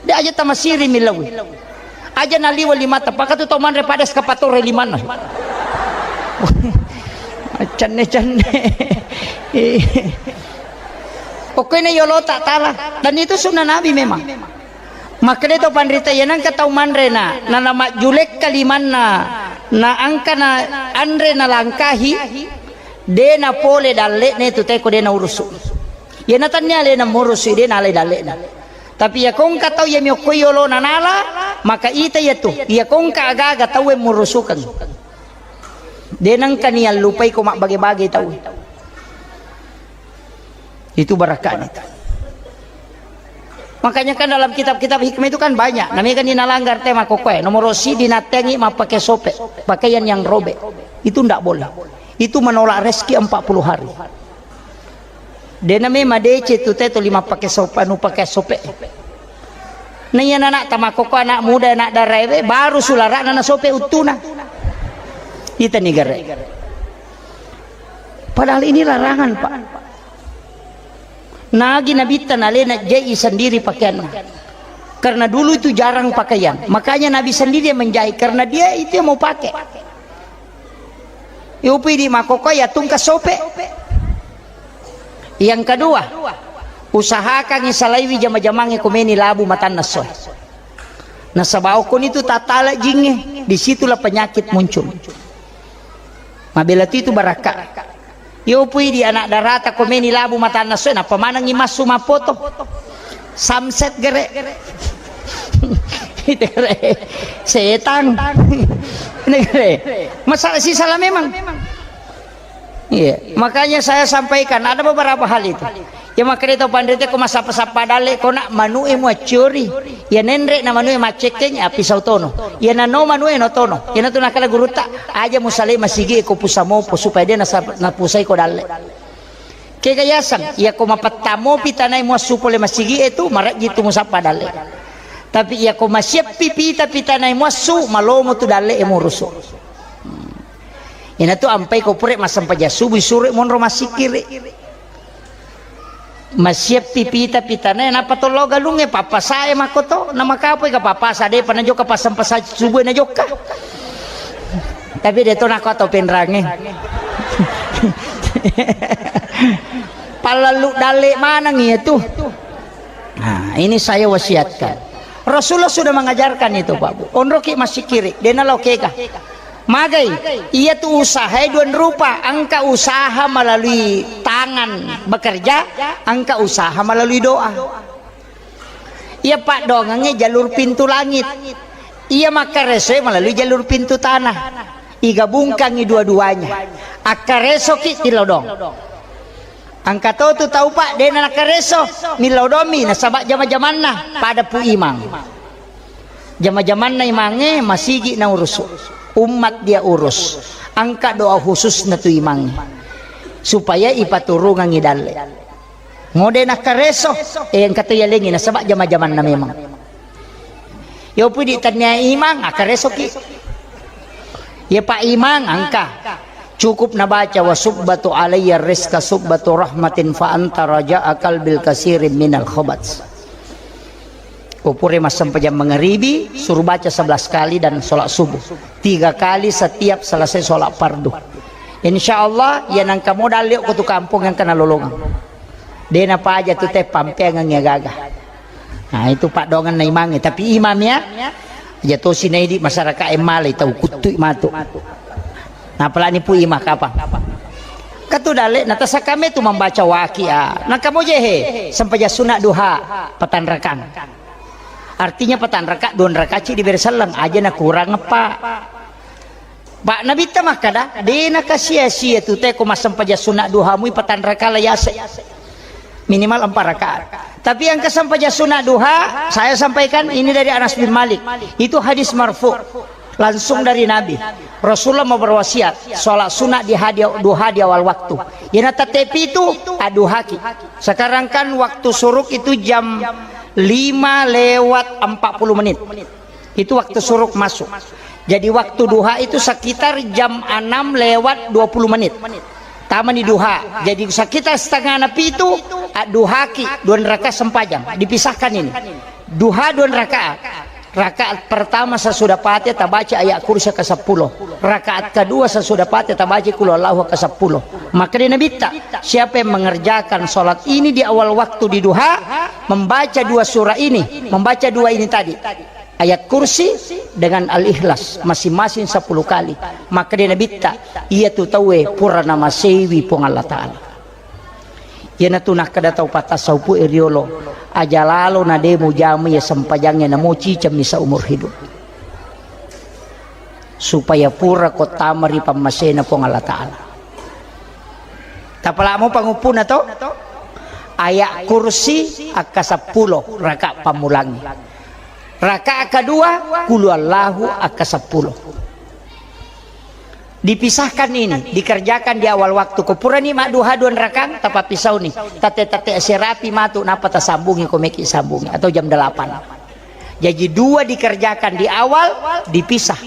De aja tamasiri millawi. Aja naliweng limata, pakatu tau manre pada eskapatore limanna. Cenne-cenne. Pokoknya yolo tak talah. Dan itu sunnah Nabi memang. Makkeda to panrita, iya nengka tau manre na, na, na majjulekka limanna, na angka na anre na langkahi, de na pole dalle'na tu teko de na urusu. Iya na tannia alena murusu, de na ale dalle'na. Tapi iya kongka tau iya miokko yolo na nala, maka ita iya tu, iya kongka agaga tau e murusukeng. De nengka ni allupai ko mabbage-bage tau. Itu barakahnya itu. Makanya kan dalam kitab-kitab hikmah itu kan banyak. Namanya kan dinalanggar tema kokoe. Nomor siji dinattengi mappake sope, pakaian yang robek. Itu ndak boleh. Itu menolak rezeki empat puluh hari. Dena memang madeceng tu teto lima pake sope, anu pake sope. Nah iya anak tamakoko, anak muda, anak daraewe baru sularana na sope uttuna. Ita ni gare. Padahal ini larangan, Pak. Nagi Nabitta nalena jai sendiri pakaianna. Karena dulu itu jarang pakaian. Makanya Nabi sendiri yang menjahit. Karena dia itu yang mau pakai. Yupi di makoko ya tungka sope. Yang kedua, Usahakangngi salaiwi jama-jamangnge ko meni labu matanna essoe. Nasaba okkoni tu tattala jingnge, disitulah penyakit muncul. Mabela tu itu barakka. Yo pui di anak darata ko meni labu matanna essoe, nappa manengngi massu mappoto. Samset gere. Itu gere. Setang. Ini gere. Masalah sisala memang. Iya, makanya saya sampaikan ada beberapa hal itu. Ya makanya itu pandai ko masappa-sappa dalle ko nak manu'e muaccori. Ya nenre na manu'e maccekkeng api sautono. Ya nano manu'e no tono. Ya natu nakala gurutta aja musale masigi ko pusamopo supaya dia nasa-, napusai ko dalle. Kega yaseng, ya ko mapettamo pitanai muassu pole masigi itu marajji tu musappa dalle. Tapi ya ko masieppi pita pitanai muassu malomo tu dalle e murusu. Inatu ampai ko pura massempajang subuh, suro monro massikkiri. Masieppi pita pitana, nappa tollo galungnge, pappasae makkoto, namakapoi ka pappasa, depa najokka passempajang subuh najokka. Tapi de to nako atau penrangnge. Pallallu dalle maneng iya tu. Nah, ini saya wasiatkan. Rasulullah sudah mengajarkan itu, Pak Bu. Onroki massikkiri, dena lao kega. Magai, iya tu usaha dua rupa, engka usaha melalui tangan bekerja, engka usaha melalui doa. Iya paddoangengnge jalur pintu langit. Iya makkaresoe melalui jalur pintu tanah. Igabungkangngi dua-duanya. Akkaresoki tilodong. Engka to tu tau, Pak, dena nakkareso, millau domi nasaba jama-jamanna pada Pu Imang. Jama-jamanna imangnge masigi naurusu, umat dia urus. Engka doa khususna tu imangnge supaya ipaturungangngi dalle. Ngode nakkareso, eh, engka to yalengi nasaba jama-jamanna memang. Yo pudi tania imang, akkaresoki. Ya Pak Imang, engka. Cukup nabaca, "Wa subbatu alayya rizqa subbatu rahmatin fa anta raja'a qalbil kasirin minal khabat." Ko pura massempajang mangaribi, suruh baca sebelas kali dan sholat subuh. Tiga kali setiap selesai sholat fardu. Insya Allah, ya nangka modal liok ko tu kampung yang kena lolongang. Dena paja tu te pampeangengngi agaga. Nah, itu paddoangenna imangnge. Tapi imam ya, aja tosi naidi masyarakat e malai tau kuttui matu. Nah, apalagi Pu Imang kapang. Katu dalle, natasakame tu membaca waqiah. Nakamojehe, sempajang sunat duha, patanrakang. Artinya patanraka, dua raka ci diberi selleng, aja nakurang, Pak. Pak, Nabitta makkada, de nakasia-sia tu te ko massempajang sunat duha mui patanraka la yase. Minimal empat rakaat. Tapi yang kesempajang sunat duha, saya sampaikan ini dari Anas bin Malik. Itu hadis marfu. Langsung dari Nabi. Rasulullah mau berwasiat, sholat sunat di hadi-, duha di awal waktu. Yana tette pitu, adduhaki. Sekarang kan waktu suruk itu jam lima lewat empat puluh menit. Itu waktu suruk masuk. Jadi waktu duha itu sekitar jam enam lewat dua puluh menit. Tamani duha. Jadi sekitar setengah na pitu, adduhaki, dua rakaat sempajang. Dipisahkan ini. Duha dua rakaat. Rakaat pertama sesudah Fatihah tabaca ayat kursi ke sepuluh. Rakaat kedua sesudah Fatihah tabaca Qul Huwallahu ke sepuluh. Maka di Nabitta, siapa yang mengerjakan sholat ini di awal waktu di duha, membaca dua surah ini, membaca dua ini tadi, ayat kursi dengan al-ikhlas masing-masing sepuluh kali, maka di Nabitta, iya tu tauwe pura namasewi Puang Allah Ta'ala. Iyanatu nakkeda tau pattassaupu'e riolo, aja lalo na de mujama iya sempajangnge namo cicemmi seumur hidup. Supaya pura ko tama ri pammasena Puang Allah Ta'ala. Tapalamo panguppuna to? Ayat kursi akka seppulo raka pammulangi. Raka kedua, kulu Allahu akka seppulo. Dipisahkan ini, dikerjakan di awal waktu. Ko purani madduha dua rakang, tapappisauni. Tatte-tatte serapi matu, napa tasambungi ko meki sambungi, atau jam delapan. Jadi dua dikerjakan di awal, dipisah.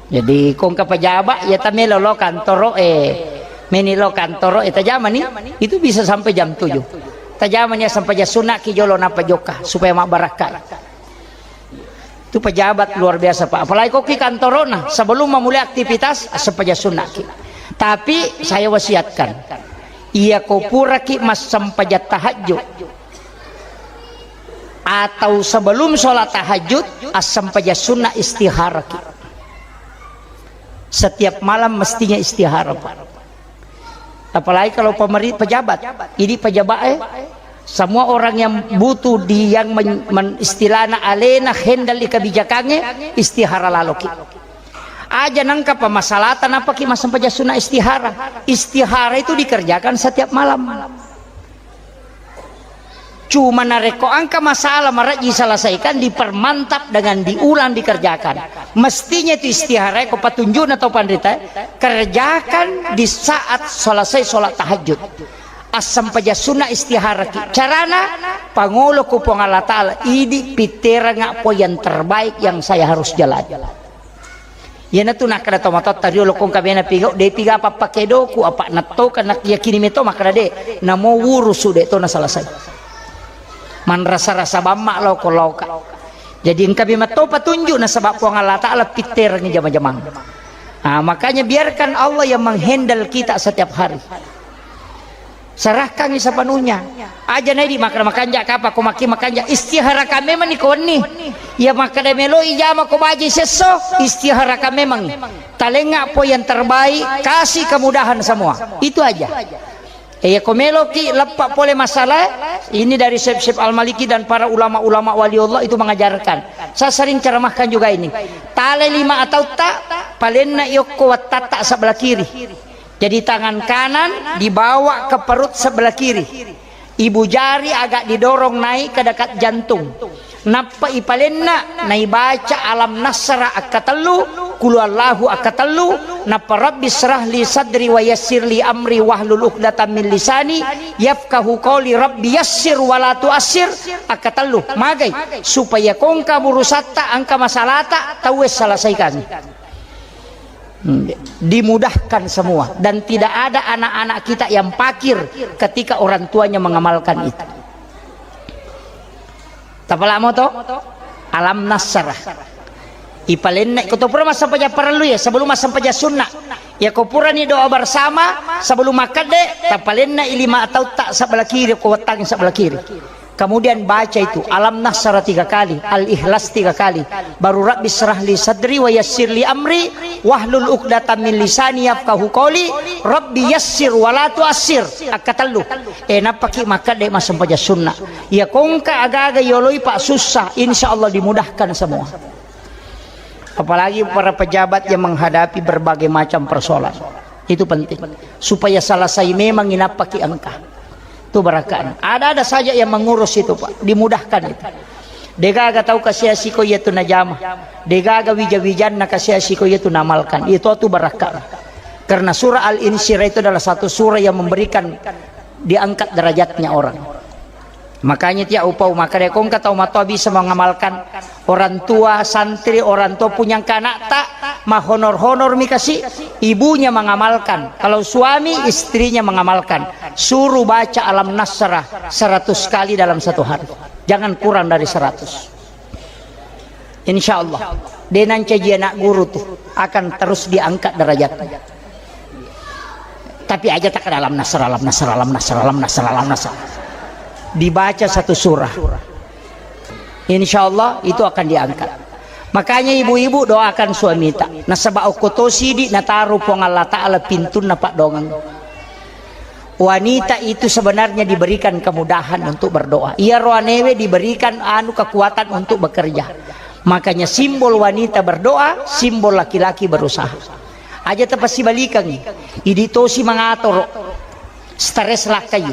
Jadi kongka pejabat, ya tamelo lo kantoro, eh, meni lo kantoro, eh, tajamani, itu bisa sampai jam tujuh. Tajamani sampai jam sunat ki jolo napa jokka, supaya mabbarakka. Itu pejabat luar biasa, Pak. Apalagi kok ki kantorona, sebelum memulai aktivitas, sempaja sunnah ki. Tapi saya wasiatkan, Iyako puraki massempajang tahajud atau sebelum sholat tahajud, assempajang sunnah istiharaki. Setiap malam mestinya istihara, Pak. Apalagi kalau pemeri-, pejabat. Ini pejabat, eh, semua orang yang butuh di, yang men-, men-, istilahna alena handle di kebijakannya, istihara laloki. Aja nengka pemasalatan apa ki massempajang sunnah istihara. Istihara itu dikerjakan setiap malam. Cuma narekko engka masalah marejji selesaikan, dipermantap dengan diulang dikerjakan. Mestinya itu istihara ko patunjukna tau panrita, kerjakan di saat selesai sholat tahajud. Assempajang sunnah istihara ki. Carana, pangolo ku Puang Allah Ta'ala, idi pitteranga po yang terbaik yang saya harus jalani. Iyanatu nakkeda tomatoatta riolo, ko engka mena pigau, de piga pappakedoku, apa nattoka nakyakini meto makkeda de, namo wurusu de to nasalasai. Manrasa-rasa bamma lao ko laoka. Jadi engka memang to patunjuk nasaba Puang Allah Ta'ala pitterangi jama-jamang. Ah, makanya biarkan Allah yang menghandle kita setiap hari. Serahkan sepenuhnya. Aja nedi makkeda makanja kapa ko makki makanja, istiharakan memang ni ko wenni. Ya makkeda meloi jama ko baji sesso, istiharakan memang. Talenga po yang terbaik, kasih kemudahan semua. Itu aja. Eh, ya ko meloki leppa pole masalah, ini dari Syekh, Syekh Al-Maliki dan para ulama-ulama wali Allah itu mengajarkan. Saya sering ceramahkan juga ini. Tale lima atau tak, palenna yokko wattatta sebelah kiri. Jadi tangan kanan dibawa ke perut sebelah kiri. Ibu jari agak didorong naik ke dekat jantung. Nappa ipalenna, naibaca alam nasra akkatellu, qul huwallahu akkatellu, nappa rabbi syrah li sadri wa yassir li amri wahlul uqdatam min lisani yafqahu qawli, rabbi yassir wa la tuassir akkatellu. Magai, supaya kongka burusatta, engka masalata, tauwe selesaikan. Hmm, dimudahkan semua dan tidak ada anak-anak kita yang pakir ketika orang tuanya mengamalkan itu. Tapalamo to? Alam nasrah. Ipalenna ko to pura massempajang parellu ya, sebelum massempajang sunnah. Ya ko purani doa bersama sebelum makkadde, tapalenna i lima atau tak sebelah kiri, ko wettangi sebelah kiri. Kemudian baca itu, Alam Nasrah tiga kali, Al-Ikhlas tiga kali. Baru Rabbi syrah li sadri wa yassir li amri, wahlul uqdatam min lisani yafqahu qawli, Rabbi yassir wa la tuassir. Akkatellu. Eh, nappaki makkadde massempajang sunnah. Ya kongka agaga yoloi Pak susah, insya Allah dimudahkan semua. Apalagi para pejabat yang menghadapi berbagai macam persoalan. Itu penting. Supaya selesai memang inappaki engka. Itu barakana. Ada-ada saja yang mengurus itu, Pak. Dimudahkan itu. Degaga tau kasiasi ko iya tu najama. Degaga wija-wijanna kasiasi ko iya tu namalkan. Itu tu barakana. Karena surah Al-Insyirah itu adalah satu surah yang memberikan, diangkat derajatnya orang. Makanya tiap upau makkeda ko engka tau matoa bisa mengamalkan, orang tua, santri, orang tua punya engka anakta, mahonor-honor mi kasi, ibunya mengamalkan. Kalau suami, istrinya mengamalkan. Suruh baca Alam Nasrah seratus kali dalam satu hari. Jangan kurang dari seratus. Insya Allah, de nancaji anak guru tu akan terus diangkat derajatnya. Tapi aja tak dalam nasr, dalam nasr, dalam nasr, dalam nasr, dalam nasr. Dibaca satu surah. Insya Allah itu akan diangkat. Makanya ibu-ibu doakan suamita. Nasaba okko to sidi nataru Puang Allah Ta'ala pintunna paddoangeng. Wanita itu sebenarnya diberikan kemudahan untuk berdoa. Iyaro anewe diberikan anu kekuatan untuk bekerja. Makanya simbol wanita berdoa, simbol laki-laki berusaha. Aja tapasibalikangi. Idi tosi mangatoro. Stres lakkai.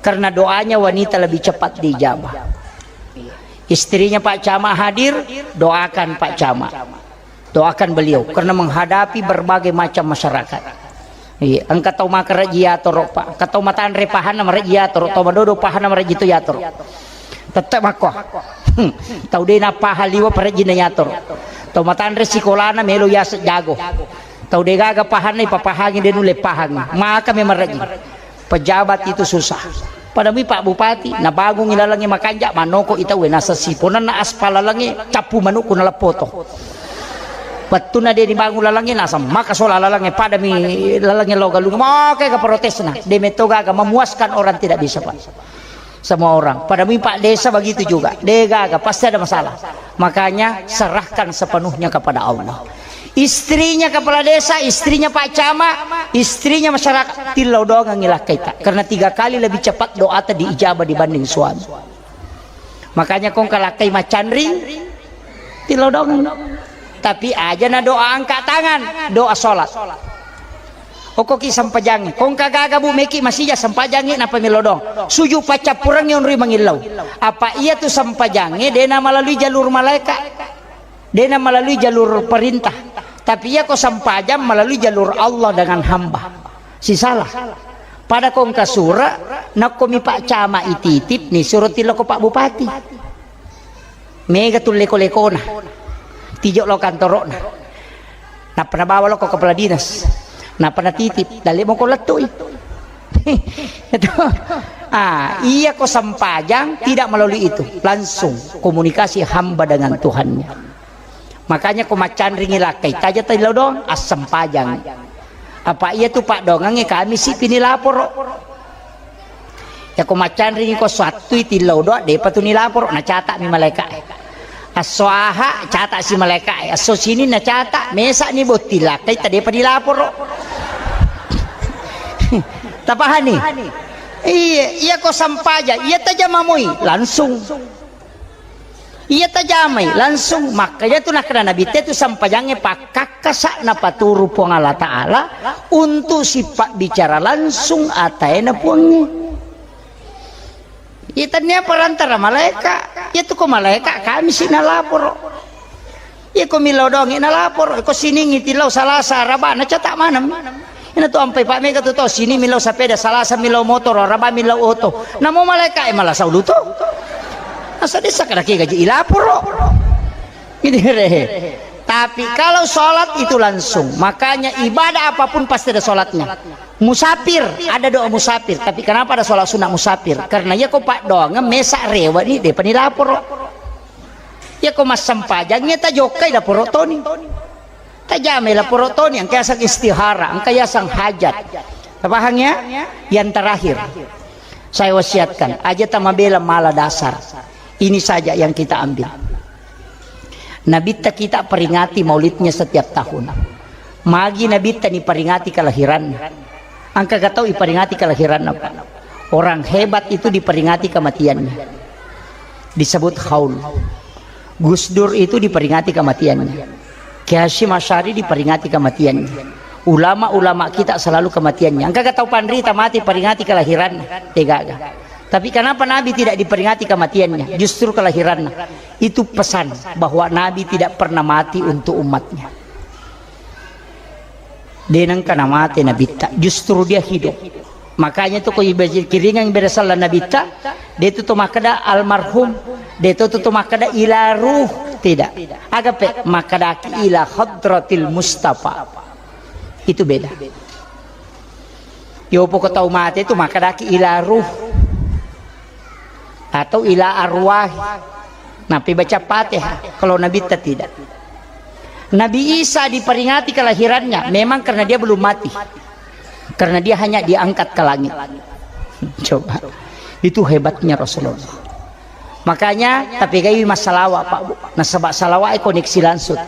Karena doanya wanita lebih cepat diijabah. Istrinya Pak Camat hadir, doakan Pak Camat. Doakan beliau karena menghadapi berbagai macam masyarakat. Iya, engka tau makarejji yatoro, Pak. Engka tau matanre pahanna marejji yatoro, tau madodo pahanna marejji to yatoro. Tette makko. Hmm. Tau de napahang liwa parejjinna yatoro. Tau matanre sikolana melo yaseng jago. Tau degaga pahanna ipapahangi de nulle pahangi. Maka me marejji. Pejabat itu susah. Pada mi Pak Bupati, nabangungi lalengnge makanja, manoko i tauwe, naseng siponenna aspal lalengnge, cappu manukku naleppoto. Wettunna de' dibangun lalengnge, naseng maka sola lalengnge, padami lalengnge lao galung. Maka ega protesna, de' metto gaga memuaskan orang tidak bisa, Pak. Semua orang. Padami Pak Desa begitu juga. De' gaga, pasti ada masalah. Makanya serahkan sepenuhnya kepada Allah. Istrinya kepala desa, istrinya Pak Camat, istrinya masyarakat, tillau doangengngi lakkaita. Karena tiga kali lebih cepat doata diijabah dibanding suami. Makanya ko engka lakkai macanring, tillau doangeng. Tapi aja na doa angkat tangan, doa sholat. Okkoki sempajangnge. Ko engka gaga, Bu, meki masija sempajangnge, nappa millau doang. Suju paccappurengnge onroi mangillau. Apa iya tu sempajangnge de' na melalui jalur malaika. De' na melalui jalur perintah. Tapi iya ko sempajang melalui jalur Allah dengan hamba. Sisala. Pada ko engka sura, nakko mi Pak Camat ititip, ni suro tillau ko Pak Bupati. Mega tu leko-lekona. Tijo lao kantoro'na. Nappa nabawa lao ko kepala dinas. Nappa natitip, dalle moko lettui. Itu. Ah, iya ko sempajang tidak melalui itu. Langsung komunikasi hamba dengan Tuhannya. Makanya ko macanringi lakkai, taja tillau doang, assempajang. Apa iya tu paddoangengnge kami si pini laporo. Ya ko macanringi ko sattui tillau doang, de'pa tu nilaporo, nacata'mi malaika'e. Esso Ahad, cata'si malaika'e. Esso Senin nacata', mesa'ni botting lakkai, ta de'pa nilaporo. Tapahani? Iya, iya ko sempajang, iya tajama moi, langsung. Iya tajamai, langsung. Makanya tu nakkeda Nabitta tu sempajangnge pakkakkasa napaturu Puang Allah Ta'ala untuk sipabbicara langsung ataena Puangnge. Iya, tennia perantara malaika. Iya tu ko malaika, kami si nalaporo. Iya ko millau doangngi nalaporo. Ko Siningngi tillau, Salasa, Araba, nacata' maneng. Ina tu ampai pa mega tu to, Sini millau sepeda, Salasa millau motoro, Araba millau oto. Namo malaika e malasa ulu to. Asa desa kada ke gaji ilaporo. Gitu re. Tapi kalau sholat itu langsung, makanya ibadah apapun pasti ada sholatnya. Musafir, ada doa musafir. Tapi kenapa ada sholat sunat musafir? Karena iya ko paddoangeng mesa rewa ni, de'pa ni laporo. Iya ko massempajangnge tajokkai laporo toni. Tajamai laporo toni, engka yaseng istihara, engka yaseng hajat. Tapahang ya? Yang terakhir, saya wasiatkan, aja tamabela mala dasar. Ini saja yang kita ambil. Nabitta kita peringati maulidnya setiap tahun. Magi Nabitta niperingati kelahiranna? Engka ga tau iperingati kelahiranna, Pak? Orang hebat itu diperingati kematiannya. Disebut haul. Gus Dur itu diperingati kematiannya. Kiai Hasyim Asy'ari diperingati kematiannya. Ulama-ulama kita selalu kematiannya. Engka ga tau panrita mati peringati kelahiranna? Degaga. Tapi kenapa Nabi tidak diperingati kematiannya? Justru kelahirannya. Itu pesan bahwa Nabi tidak pernah mati untuk umatnya. De nengka namate Nabitta, justru dia hidup. Makanya tu ko ibe-, kiringang ibadah sallang Nabitta, de tu to makkeda almarhum, de tu to makkeda ila ruh, tidak. Agape makkeda ki ila hadratil Mustafa. Itu beda. Yo poko tau mate tu makkeda ki ila ruh. Atau ila arwah. Nabi baca Fatihah. Kalau Nabitta tidak. Nabi Isa diperingati kelahirannya memang karena dia belum mati. Karena dia hanya diangkat ke langit. Coba. Itu hebatnya Rasulullah. Makanya, tapi gai massalawa, Pak, Bu. Nasaba salawa e koneksi langsung.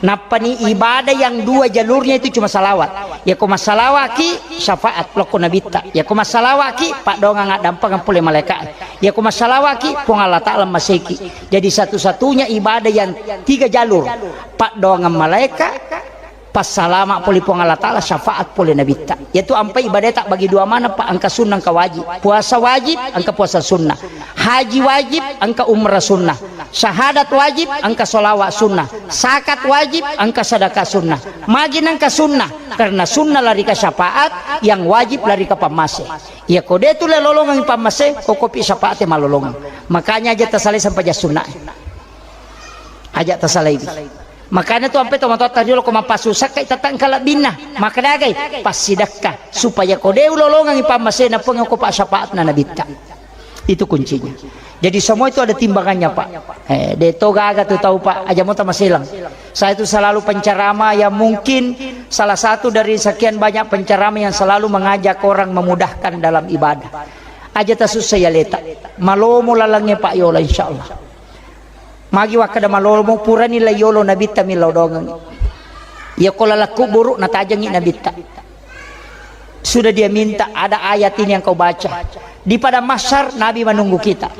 Nappani ibadah yang dua jalurnya itu cuma salawat. Yako massalawaki, syafaat lokko Nabitta. Yako massalawaki, paddoangang addampengeng pole malaika. Yako massalawaki, Puang Allah Ta'ala maseki. Jadi satu-satunya ibadah yang tiga jalur. Paddoangang malaika, passalama pole Puang Allah Ta'ala, syafaat pole Nabitta. Yaitu ampai ibadata bagi dua mana, Pak, engka sunnah, engka wajib. Puasa wajib, engka puasa sunnah. Haji wajib, engka umrah sunnah. Syahadat wajib, engka sholawat sunnah. Zakat wajib, engka sedekah sunnah. Magi nengka sunnah? Karena sunnah lari ke syafaat, yang wajib lari ke pammase. Iya ko de tu le lolongeng pammase, ko kopi syafaat e malolongeng. Makanya aja tasalai sampaja sunnah. Aja tasalai. Makanya tu ampe tomatoatta riolo ko mappasusakka, itatang kalabbinna. Makadagai? Passidakka. Supaya ko de ulolongengi pammasena Puang, ko pa syafaatna Nabitta. Itu kuncinya. Jadi semua itu ada timbangannya, Pak. Eh, de to gaga tu tau, Pak. Aja mo tamaselang. Saya itu selalu penceramah yang mungkin salah satu dari sekian banyak penceramah yang selalu mengajak orang memudahkan dalam ibadah. Aja tasussa ya leta. Malomo lalangnge, Pak, yola, insya Allah. Magi wakkeda malomo, purani lai yolo Nabitta millau doangengngi. Iya ko laleng kuburu natajengngi Nabitta. Sudah dia minta, ada ayat ini yang kau baca. Di padang mahsyar Nabi menunggu kita.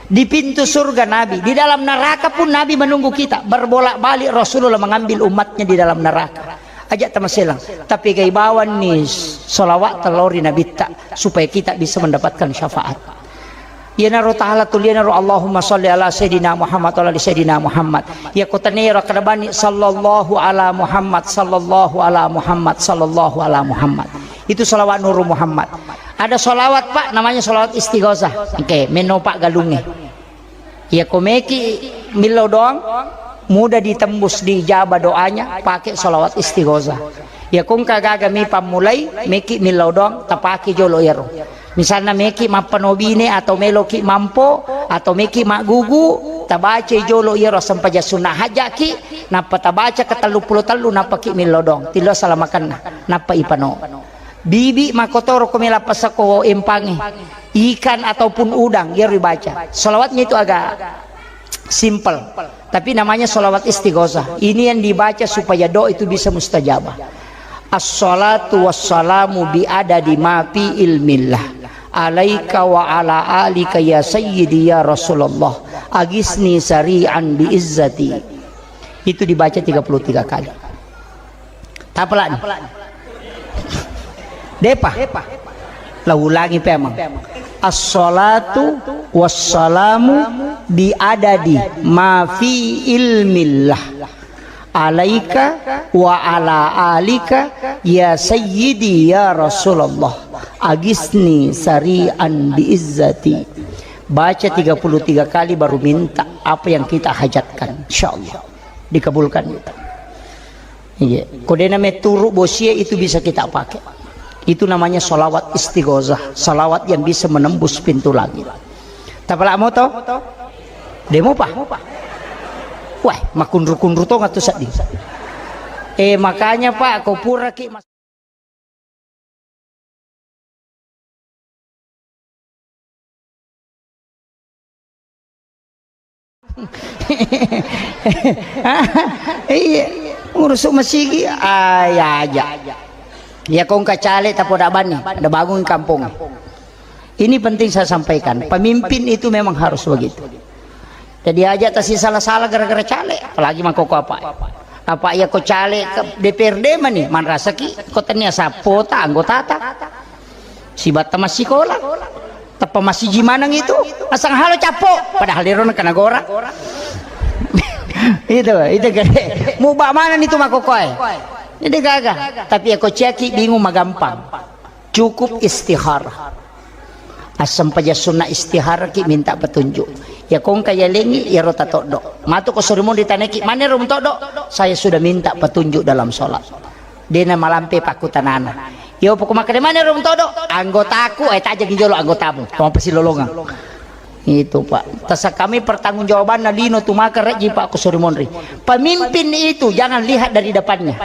Di pintu surga Nabi, di dalam neraka pun Nabi menunggu kita. Berbolak-balik Rasulullah mengambil umatnya di dalam neraka. Aja tamaselang. Tapi gai bawanni salawat telori Nabitta supaya kita bisa mendapatkan syafaat. Iyanaro taala tulianaro Allahumma shalli ala sayyidina Muhammad wa ala ali sayyidina Muhammad. Iya ko tenero kada bani sallallahu ala Muhammad, sallallahu ala Muhammad, sallallahu ala Muhammad. Itu salawat Nuru Muhammad. Ada salawat, Pak, namanya salawat istighosah. Oke, meno Pak galunge. Iya ko meki millau doang, mudah ditembus, diijabah doanya, pakai salawat istighosah. Iya ko engka gaga mi pammulai, meki millau doang, tapake jolo iyaro. Misalna meki mappano bine atau meloki mampo atau meki maggugu, tabacai jolo iyaro assempajang sunnah hajjaki, nappa tabaca ke tellu pulo tellu, nappaki millau doang. Tillo salamakenna, nappa ipano. Bibi makkotoro ko mela pasako empange, ikan ataupun udang, iyaro ibaca. Salawatnya itu agak simple, tapi namanya salawat istighosah. Ini yang dibaca supaya doa itu bisa mustajabah. Assalatu wassalamu bi adadi ma fi ilmillah alaika wa ala alika ya sayyidi ya Rasulullah, agisni sari'an bi izzati. Itu dibaca tiga puluh tiga kali. Tapalani. Depa. La ulangi pemang. Assalatu wassalamu bi adadi ma fi ilmillah alaika wa ala alika ya sayyidi ya Rasulullah, agisni sari'an bi izzati. Baca tiga puluh tiga kali baru minta apa yang kita hajatkan, insyaallah dikabulkan. Iya. Ko dena meturu bosie itu bisa kita pakai. Itu namanya salawat istighosah, salawat yang bisa menembus pintu langit. Tapala moto? Demo pa? Wah, makunru-kunru tong atu seddi. Eh, makanya Pak, ko pura ki mas- Iya, urusu masigi, ah, ya aja. Ya kong kacale tapoda bani, ada bangun kampung. Ini penting saya sampaikan. Pemimpin itu memang harus begitu. Jadi aja tasi salah-salah gara-gara caleg, apalagi mangkoko apa. Apa iya ko caleg ke D P R D mani, manrasaki ko tania sapota anggotata. Sibatta massikola. Teppa massiji maneng itu, asang halo cappo, padahal ero na kena gora. Itu, itu gede. Muba mana itu makokoe. Ini gaga. Tapi ya ko ciaki bingung magampang. Cukup istikharah. Assempajang sunna istikharah ki minta petunjuk. Ya kongka ya lengi ya rota toddo. Matu ko surimun ditaneki mana rum toddo? Saya sudah minta petunjuk dalam sholat. Dena malampe pakkutanana. Yo poko makkeda mana rum toddo? Anggotaku, eh, tajeng jolo anggotamu. Toma pasilolongang. Itu Pak. Tasa kami pertanggungjawabanna lino tu maka reji Pak ko surimun ri. Pemimpin itu jangan lihat dari depannya.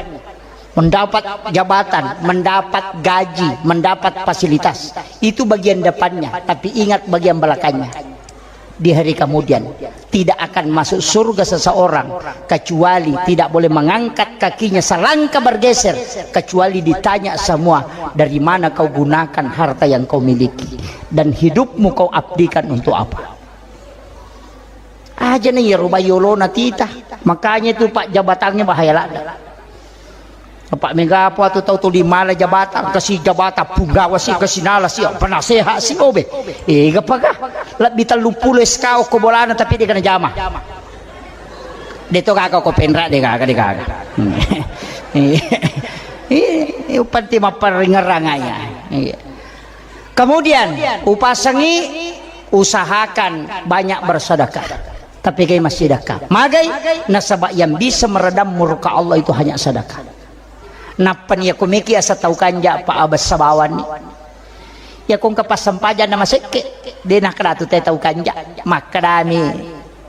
Mendapat jabatan, mendapat gaji, mendapat fasilitas. Itu bagian depannya, tapi ingat bagian belakangnya. Di hari kemudian, tidak akan masuk surga seseorang kecuali tidak boleh mengangkat kakinya selangkah bergeser, kecuali ditanya semua, dari mana kau gunakan harta yang kau miliki dan hidupmu kau abdikan untuk apa? Aja nih ya rubai yolona tita. Makanya itu Pak jabatannya bahaya lada. Apa mega apa tu tau tuli mala jabatan, kasi jabatan punggawa si, kasi nala si, penasehat si obe. Eh, gapa ga? Lebih tellu pulo S K ko bolana tapi dia kena jama. Dia tu kaka ko penra dia kaka dia kaka. Hmm. Eh, eh, upanti maparingerang aja. Iya. Kemudian, upasengi, usahakan banyak bersedekah. Tapi kai massedekah. Magai, nasaba yang bisa meredam murka Allah itu hanya sedekah. Nappa ni aku meki asa tau kanja apa abas sabawan ni. Iya ko engka passempajang na masekke, de' nakkeda tu te tau kanja. Makkedami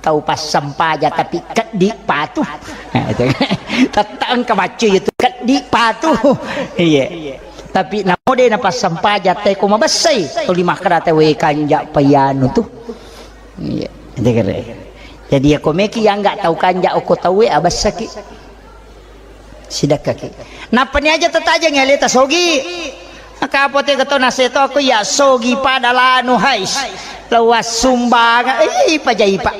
tau passempajang tapi keddi patu. Tette' engka maccu itu keddi patu. Iya. Tapi namo de' na passempajang te ko mabessai, tuli makkeda te we kanja payanu tu. Iya. Jadi iya ko meki yangga tau kanja okko tauwe abessaki. Sidakkaki. Nappani aja tatajengngi aleta sogi. Maka apa tega to naseto aku ya sogi pada lanu hais. Lawas sumbangan. Ih, pajaipa.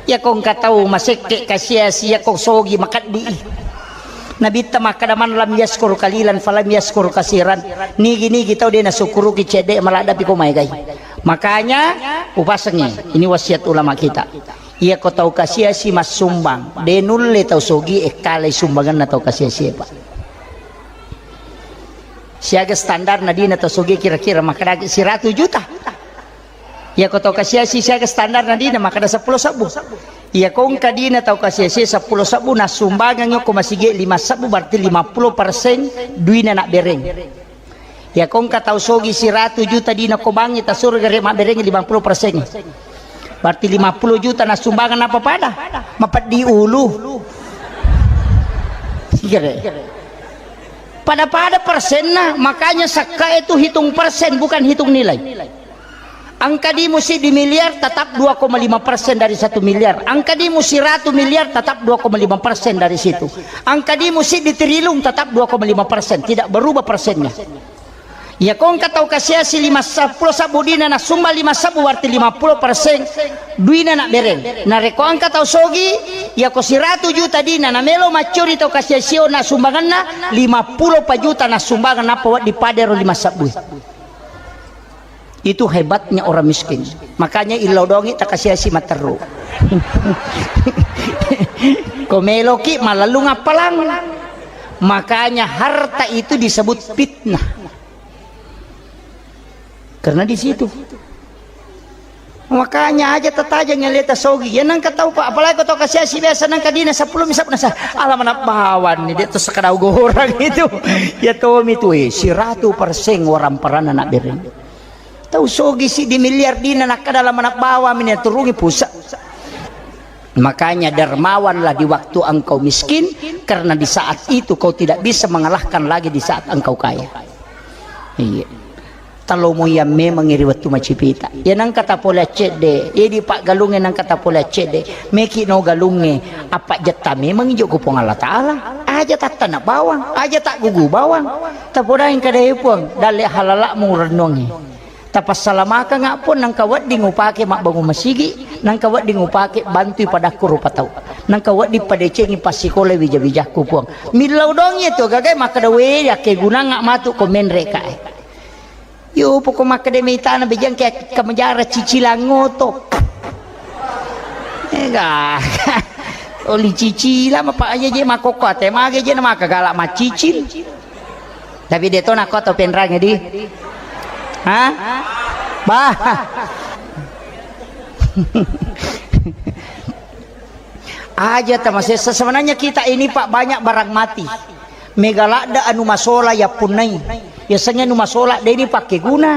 Ya ko engka tau masekke kasiasi ya ko sogi makeddi. Nabitta makkeda man lam yaskur kalilan falam yaskur kasiran. Nigi-nigi tau de' nasukkuruki cedde maladdapi ko maegai. Makanya upasengi ini wasiat ulama kita. Iya ko tau kasiasi massumbang, de' nulle tau sogi ekkalai sumbanganna tau kasiasi, Pak. Siaga standarna dina tau sogi kira-kira makkedaki siratu juta. Iya ko tau kasiasi siaga standarna dina makkeda seppulo sebbu. Iya ko engka dina tau kasiasi seppulo sebbu nassumbangang ko masigi lima sebbu berarti lima puluh persen duina nabbereng. Iya ko engka tau sogi siratu juta dina ko bangngi tasuro gare mabbereng lima puluh persen. Berarti lima puluh juta nassumbangan apa pada? Mapeddi ulu. Gare. Pada-pada persenna, makanya sakka itu hitung persen bukan hitung nilai. Angka dimu siddi miliar tetap dua koma lima persen dari satu miliar. Angka dimu siratu miliar tetap dua koma lima persen dari situ. Angka dimu siddi triliun tetap dua koma lima persen. Tidak berubah persennya. Iya ko engka tau kasiasi lima seppulo sebbu dina nassumba lima sebbu berarti lima puluh persen duina nabbereng. Narekko engka tau sogi, iya ko siratu juta dina namelo maccuri tau kasiasio na sumbanganna lima puluh pa juta nassumbangan nappa wedding padero lima sebbu. Itu hebatnya orang miskin. Makanya illau dongi takasiasi matteru. Ko meloki malellung appalang. Makanya harta itu disebut fitnah. Karena di situ. Makanya aja tatajang yang leta sogi. Ya nangka tau Pak, apalagi kau tau kasiasi biasa nangka dina seppulo misap nasa. Alam anak bawan ni dia tuh sekadau gorang itu. Ya tomi tuh eh, siratu persen orang peran anak bereng. Tau sogi si di miliar dina nakka dalam anak bawa mini turungi pusat. Makanya dermawanlah di waktu engkau miskin, karena di saat itu kau tidak bisa mengalahkan lagi di saat engkau kaya. Iya. Talomo yang memang iri waktu macipita. Ya nangka tapole accedde, ya di pak galunge nangka tapole accedde, meki no galunge, apa jetta memang ijo ku Puang Allah Ta'ala. Aja tattana bawang, aja tak gugu bawang. Tapodai kada puang, dalle halala mu rennuangi. Tapassalamakanga pun nangka wedding upake mabbangun masigi, nangka wedding upake bantui padakku rupa tau, nangka wedding padecengi passikola wija-wijakku puang. Millau dongi tu gagai makkeda we akkegunanga matu ko menre kae. Yo poko makkeda mitana bejang ke kamajara cicilang oto. Ega. Oli cicilang apa aja je makoko ate mage je na maka galak macicil. Tapi de to nakko tau penrange di. Hah? Bah. Aja tamasessa. Sebenarnya kita ini Pak banyak barang mati. Mega ladda anu masola yappunnai. Yasengnge anu masola de dipakkeguna.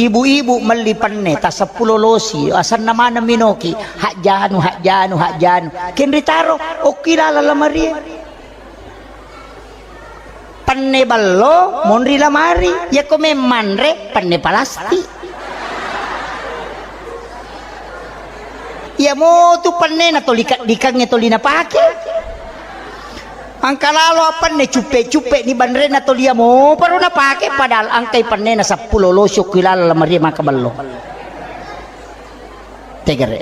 Ibu-ibu melli penne ta seppulo losi, asenna maneng minoki, hajjanu, hajjanu, hajjanu. Kenri taro, okki laleng lamarie. Penne ballo, monri lamari. Yako memmanre, penne palastik. Iya motu penne na toli kaddikangnge toli napake. Angka lalo appanne cuppe-cuppe ni banrenna toli amo paro napake, padahal angkai pannena seppulo losok ki lalo lamarie maka ballo. Tegere.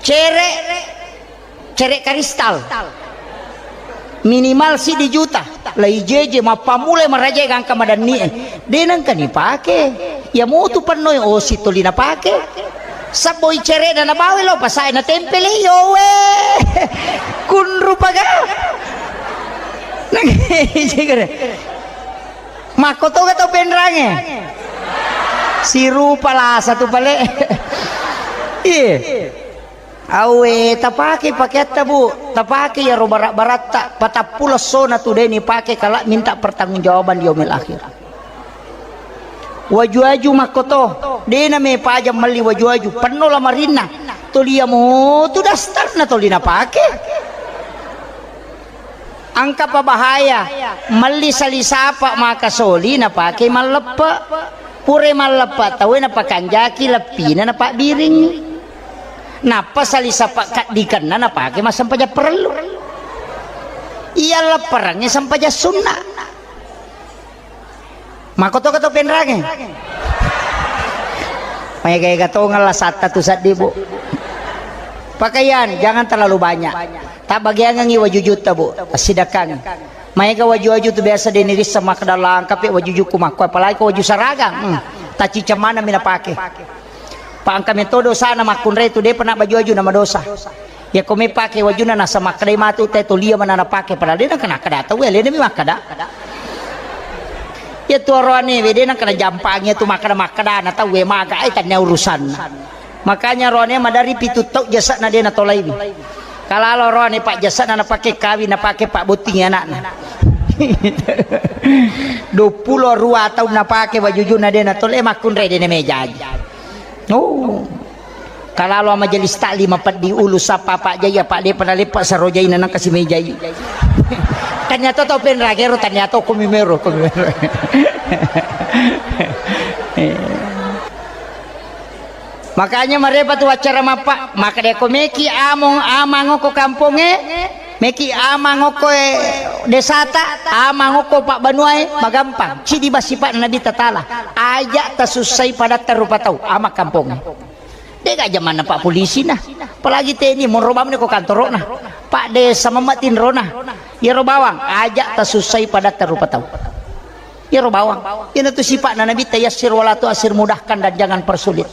Cere. Cere karistal. Minimal siddi juta. Lai jeje mappamulai maraja gangka madanni e. De nangka ni pake. Iya motu pannoi osi toli napake. Sabboi cere'na nabawa lo pasae natempele, yowe. Kunru paga. Makkotoga tau penrange. Sirupa lasa tu pale. Iye. Awe tapake pakeatta bu, tapake iyaro barak-baratta patappulo essona tu de ni pake kala minta pertanggungjawaban di yaumil akhir. Waju-waju makkoto, de' namepaja melli waju-waju, penno lamarinna. Toli iya motu dastarna toli napake. Engkapa bahaya, melli sali sapa maka soli napake malleppe. Pura malleppe tauwe napakanjaki leppina napabbiringngi. Nappa sali sapa kaddikenna napake massempajang parellu. Iya lepperengnge sempajang sunna. Makkotoka tau penrange. Maega-ega tongeng lasatta tu seddi, Bu. Pakaian jangan terlalu banyak. Tabbagiangengngi wajujutta, Bu. Tassidakkangi. Maega waju-waju tu biasa de' nirisseng makkeda langkapi wajujukku makko, apalagi ko waju saragang. Hmm. Tacciceng maneng mi napake. Pa engka metto dosana makkunrai tu de'pa nabbaju-waju namadosa. Iyako mepake wajunna nasa makkedai matu te toli iya manana pake, padahal de' nengka nakkeda tauwe, alena mi makkeda. Iya tu oroane we de' nengka najampangi tu makkeda-makkedana tauwe, maga ai tannia urusanna. Makanya oroane maderri pitu tau jasa'na de' natolaiwi. Kalalo oroane pa jasa'na napake kawing, napake pabbottingi anakna. Duappulo dua taung napake wajujunna de' natolai, makkunrai de' namejaji. Oh. Kalalo majelis taklim mapeddi ulu sappa Pak Jai, apa de'pa naleppa saro jaina nengka si mejai. Tannia to tau penragero, tannia to komi mero, komi mero. Makanya marepa tu acara mappa, maka de' ko meki among amang ko kampongnge, meki amang ko e desata, amang ko pabbanuae, magampang. Cidi basipa Nabi Tatala. Aja tasussai padatta rupa tau, amang kampongnge. De'ga jamanna Pak Polisi na, apalagi T N I, monro bawang ko kantoro'na, Pak Desa, mamma tinrona. Iyaro bawang, aja tasussai padatta rupa tau. Iyaro bawang, iyanatu sipa'na Nabitta, yassir wala tu'assir, mudahkan dan jangan persulit.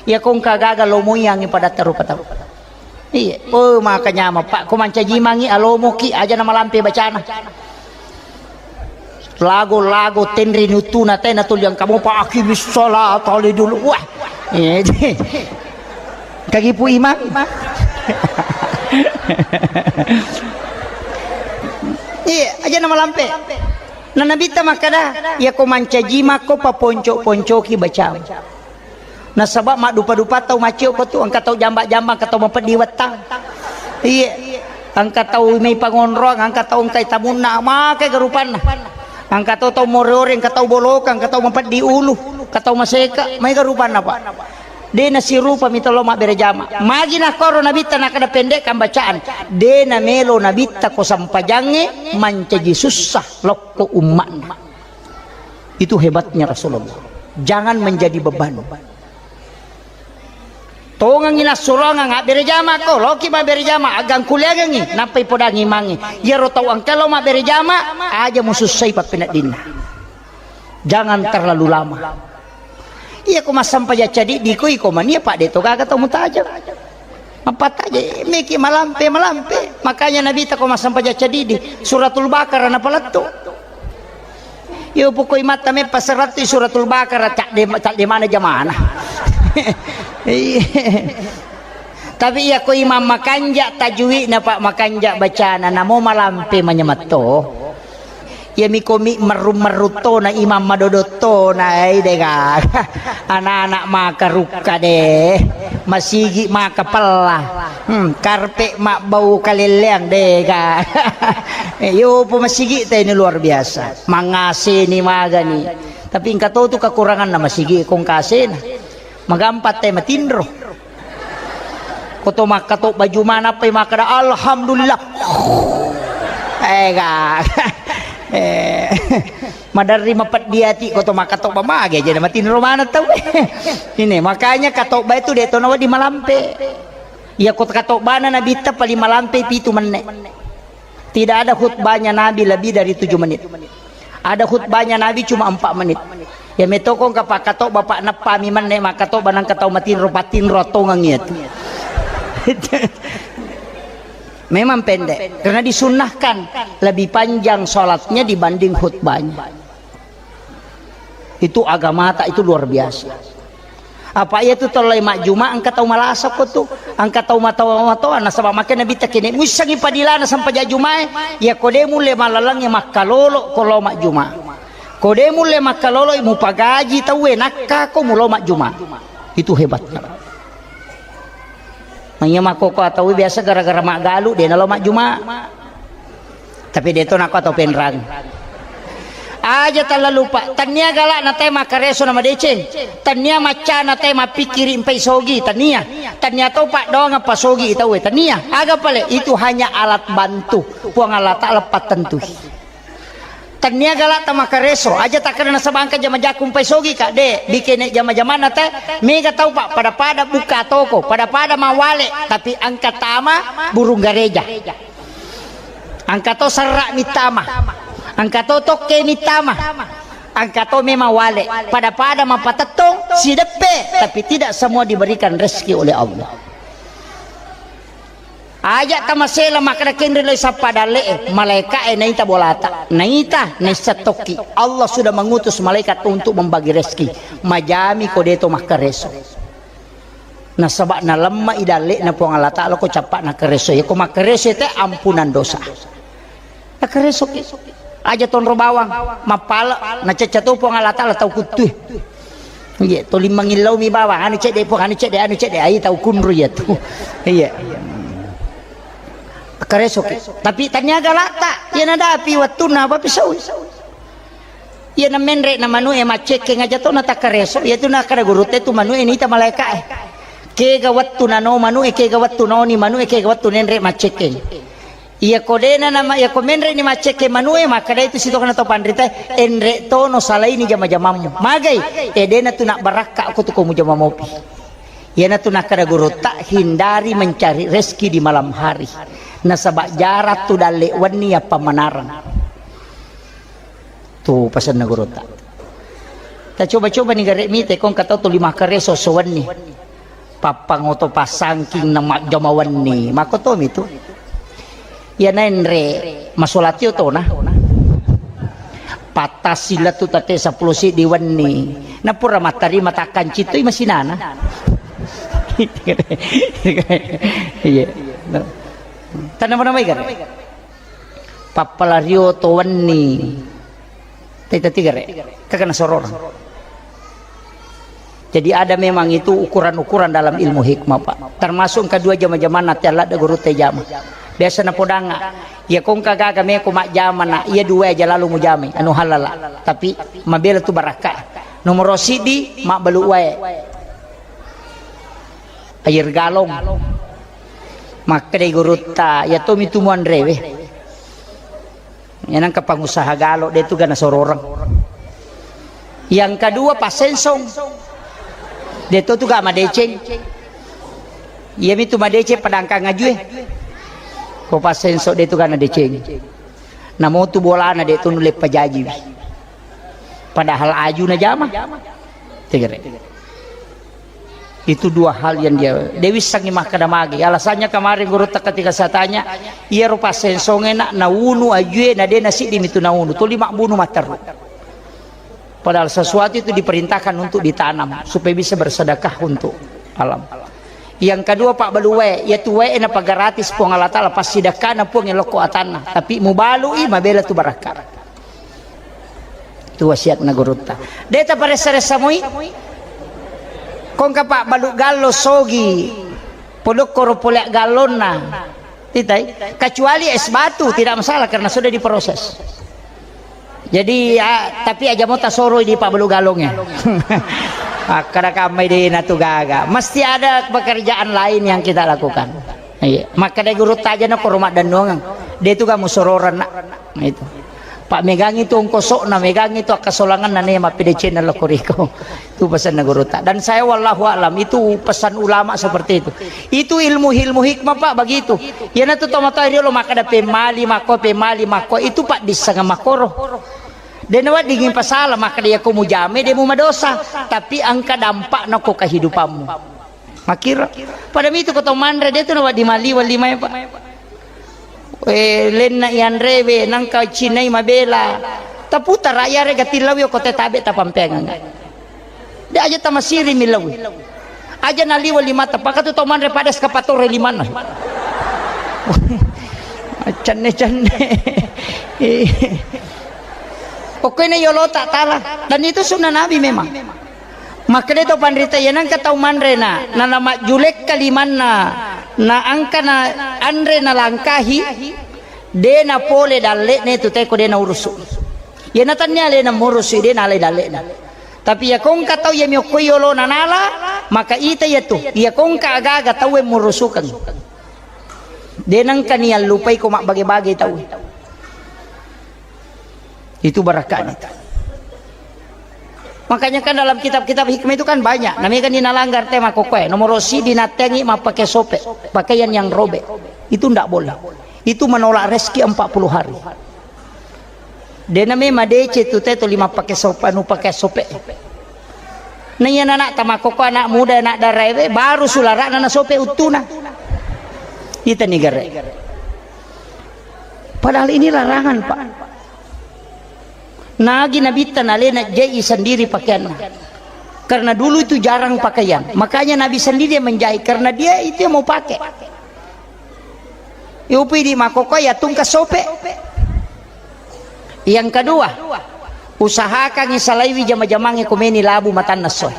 Iyako engka gaga lomoiyangngi padatta rupa tau. Iya, oh maka nyameng, Pak, ko mancaji mangi alomoki, aja namalampe bacana. Lago-lago tenri nutuna tena tuli engka mopa aqimis sholata li dulu. Wah. Eh, kagipu imang. Iya, aja namalampe. Na Nabitta makkeda, iyako mancaji makko paponco-poncoki bacamu. Nasaba maddupa-dupa tau maccio ko tu, engka tau jamba-jamba, engka tau mapeddi wettang. Iya. Engka tau mai pangonroang, engka tau engkai tamunna, maega rupanna. Engka tau, tau more-ore, engka tau bolokang, engka tau mapeddi ulu, engka tau maseka, maega rupanna, Pak. De' nasirupa mita lo mabbere jama. Magi nakkoro Nabitta nakkeda pendekkan bacaan. De' namelo Nabitta ko sempajangnge mancaji sussa lokko umma'na. Itu hebatnya Rasulullah. Jangan menjadi beban. Tongengi nassuroangang abbere jama ko, loki mabbere jama, agangkuliangengi, nappai podangi imangnge. Iyaro tau engka lo mabbere jama, aja musussai pappeneddinna. Jangan terlalu lama. Iya ko massempajang cadiddi ko iko mania, Pak, de' to gaga tau mutajeng. Mappattaje meki malampe, malampe. Makanya Nabitta ko massempajang cadiddi, Suratul Baqarah napalettu. Yo pokoi matta meppa serattu Suratul Baqarah, cadde, cadde mana jamana. Iya. Tapi iya ko imam makanja tajwidna, Pak, makanja bacana, namo malampe manyametto. Iyami komi merru-merru tona, imam madodot tona, eh, de' gaga. Anak-anak maka rukka de', masigi maka pella. Hmm, karpe mabbau kalelleang de' gaga. Eh, yopo masigi ta ini luar biasa. Mangaseni magani. Tapi engka to tu kekuranganna masigi ko engka asena. Magampang te matinro. Ko to makkatobba juma nappai makkeda, "Alhamdulillah." Eh, ga. Eh, maderri mapeddi ati ko to makkatobba, mage aja matinro maneng tau. Ini makanya katobba itu de' to nawedding malampe. Iya ko katobbana Nabitta paling malampe pitu menne. Tidak ada khutbahnya Nabi lebih dari tujuh menit. Ada khutbahnya Nabi cuma empat menit. Ya metoko engka pakkatobba, Pak, neppami menne makkatobba nangka tau matinro, patinro tongeng iya tu. Memang pendek, karena disunnahkan lebih panjang sholatnya dibanding khutbahnya. Itu agamata itu luar biasa. Apa iya tu tellai majjuma engka tau malasa ko tu, engka tau matoa-matoa, nasaba makkeda Nabitta, kene muissengi padilana sempajang jumae, iya ko de mulle mallalengnge makkalolo ko lao majjuma. Ko de mulle makkaloloi mupagaji tauwe, nakkako mulo majjuma. Itu hebatnya. Maiya makkoko tauwe biasa gara-gara maggalu de nalo majjuma. Tapi de to nakko tau penrang. Aja tala lupa, tania galak na tae makkareso na madeceng, tania macca na tae mapikkiri mpai sogi, tania. Tania to paddoang pasogi tauwe, tania. Aga pale, itu hanya alat bantu. Puang Allah Ta'ala pattentui. Tania galak ta makkareso, aja takkeda nasaba engka jama-jaku mpai sogi ka, de, bikene jama-jamanna te, mega tau pa, pada-pada buka toko, pada-pada mawale, tapi engka tama burung gareja. Engka to serra mitama, engka to tokke mitama, engka to memang wale, pada-pada mapatettong, sideppe, tapi tidak semua diberikan rezeki oleh Allah. Aja tamasela makkeda kenri lo sappa dalle'e, malaeka'e naita bolata. Naita, naisseng tokki. Allah sudah mengutus malaikat untuk membagi rezeki. Majami ko deto makkareso. Nasaba nalemma i dalle'na Puang Allah Ta'ala ko cappa nakkareso. Yako makkareso te ampunan dosa. Nakkaresoki. Aja tonro bawang, mappala, nacecca to Puang Allah Ta'ala tau kuttue. Iya, toli mangillau mi bawang, anu cedde Puang, anu cedde, anu cedde, ai tau kunru iya tu. Iya. Nakkaresoki. Tapi tania galakta, iya nadapi wattunna apa pisau. Iya namenre na manu e maccekkeng aja to natakkareso, iya tu nakkada gurute tu manu e nita malaika e. Kega wattu nano manu e, kega wattu noni manu e, kega wattu nenre maccekkeng. Iyako dena nama, iyako menre'ni maccekke manue, makkeda itu sitokana to panrita, enre tono salaini jama-jamammu. Magai? E, dena tu nabbarakka ko tu ko mujama mopi. Iyana tu nakkeda gurutta, hindari mencari rezeki di malam hari. Nasaba jarang tu dalle wenni yappa manarang. Tu pasenna gurutta. Ta coba-coba ni gare mite kong katau tuli makkareso sowenni. Pappangoto passangking na majjama wenni. Makkotomi tu. Iya naenre masolatio tona. Pattassi lettu tette seppulo siddi wenni. Napura mattarima takkancitoi masinana. Iya. Tanama-namai gare. Pappalario to wenni. Teta tigare, kagana sororang. Jadi ada memang itu ukuran-ukuran dalam ilmu hikmah, Pak. Termasuk engka dua jama-jamanna te ladde gurutta jama. Biasa napodanga, iya kongka gaga meko majjama na, iya dua aja lalu mujamai, anu halala. Tapi mabela tu barakka. Nomoro siddi, mabbalu wae. Air galon. Makkedai gurutta, iya tomi tu muanrewe. Iya nangka pangusaha galo, de tu gana sororang. Yang kedua, passensong. De to tu ga madeceng. Iya mi tu madeceng padangkang ajue. Ko passensong de tu gana deceng. Namo tu bolana de tu nulle pajajiwi. Padahal aju na jama. Tegere. Itu dua hal yang dia, dia wissangi makkeda magi. Alasannya kemarin gurutta ketika saya tanya, iyaro passensonge na, naunu ajue, na de na siddi mitu naunu. Tuli mabbunu matteru. Padahal sesuatu itu diperintahkan untuk ditanam supaya bisa bersedekah untuk alam. Yang kedua, Pak Baluwe, ya tuwe na pagaratis Puang Allah Ta'ala, pasti dekkana Puang lokko atanna. Tapi mubalui, mabela tu barakka. Tu wasiatna gurutta. De taparessa-ressa moi. Kongka pabbalu gallo sogi. Podokkoro pole gallonna. Titai. Kecuali es batu, tidak masalah karena sudah diproses. Jadi, ya, tapi aja mau tasoro di pabbalu gallongnya. Akkada kamai de na tu gaga. Mesti ada pekerjaan lain yang kita lakukan. Iya, makkeda gurutta aja na koro maddennuangeng. De tu ga musororeng na. Itu. Pak megangi tu ongkosokna, megangi tu akkasolanganna ne mappedecenna lokko riko. Itu pesanna gurutta. Dan saya wallahu a'lam, itu pesan ulama seperti itu. Itu ilmu-ilmu hikmah, Pak, begitu. Iyana tu tomatoa riolo makkeda pemali makko, pemali makko. Itu, Pak, dissanga makkoro. De naweddingi pasala makkeda iyako mujame de mumadosa, tapi engka dampakna ko kehidupanmu. Makkiro. Pada mitu ko tau manre, de tu nawedding maliweng limae, Pak. Eh, lenna ianrewe, nangka cinai mabela. Taputara iyarega tillawi ko te tabe tapampeangang. De aja tamasiri millawi. Aja naliweng limata, pakatu tau manre pada eskapatore limanna. Cenne-cenne. Pokoknya yolo tak tala. Dan itu sunnah Nabi memang. Makanya to panrita, ya nangka tau manre na, na, na majjulekka limanna, na angka na anre na langkahi, de na pole dalle'ne tu teko de na urusu. Ya na tannia le na murusu, de na ale dalle'na. Tapi ya kongka tau ya miokko yolo na nala, maka ita ya tu, ya kongka aga-aga tau yang murusukang. De nangka ni allupai ko mabbage-bage tau. Itu barakahnya itu. Makanya kan dalam kitab-kitab hikmah itu kan banyak. Namanya kan dinalanggar tema kokoe. Nomor si dinattengi mappake sope, pakaian yang robek. Itu ndak boleh. Itu menolak rezeki empat puluh hari. Dena memang dece tu teto lima pake sope, anu pake sope. Nah, iya anak tamakoko, anak muda, anak daraewe baru sularana na sope uttuna. Ita ni gare. Padahal ini larangan, Pak. Nagi Nabitta nalena jai sendiri pakaianna. Karena dulu itu jarang pakaian. Makanya Nabi sendiri yang menjahit. Karena dia itu yang mau pakai. Iupi di makoko ya tungka sope. Yang kedua, usahakan isalaiwi jama-jamange komeni labu matanna soe.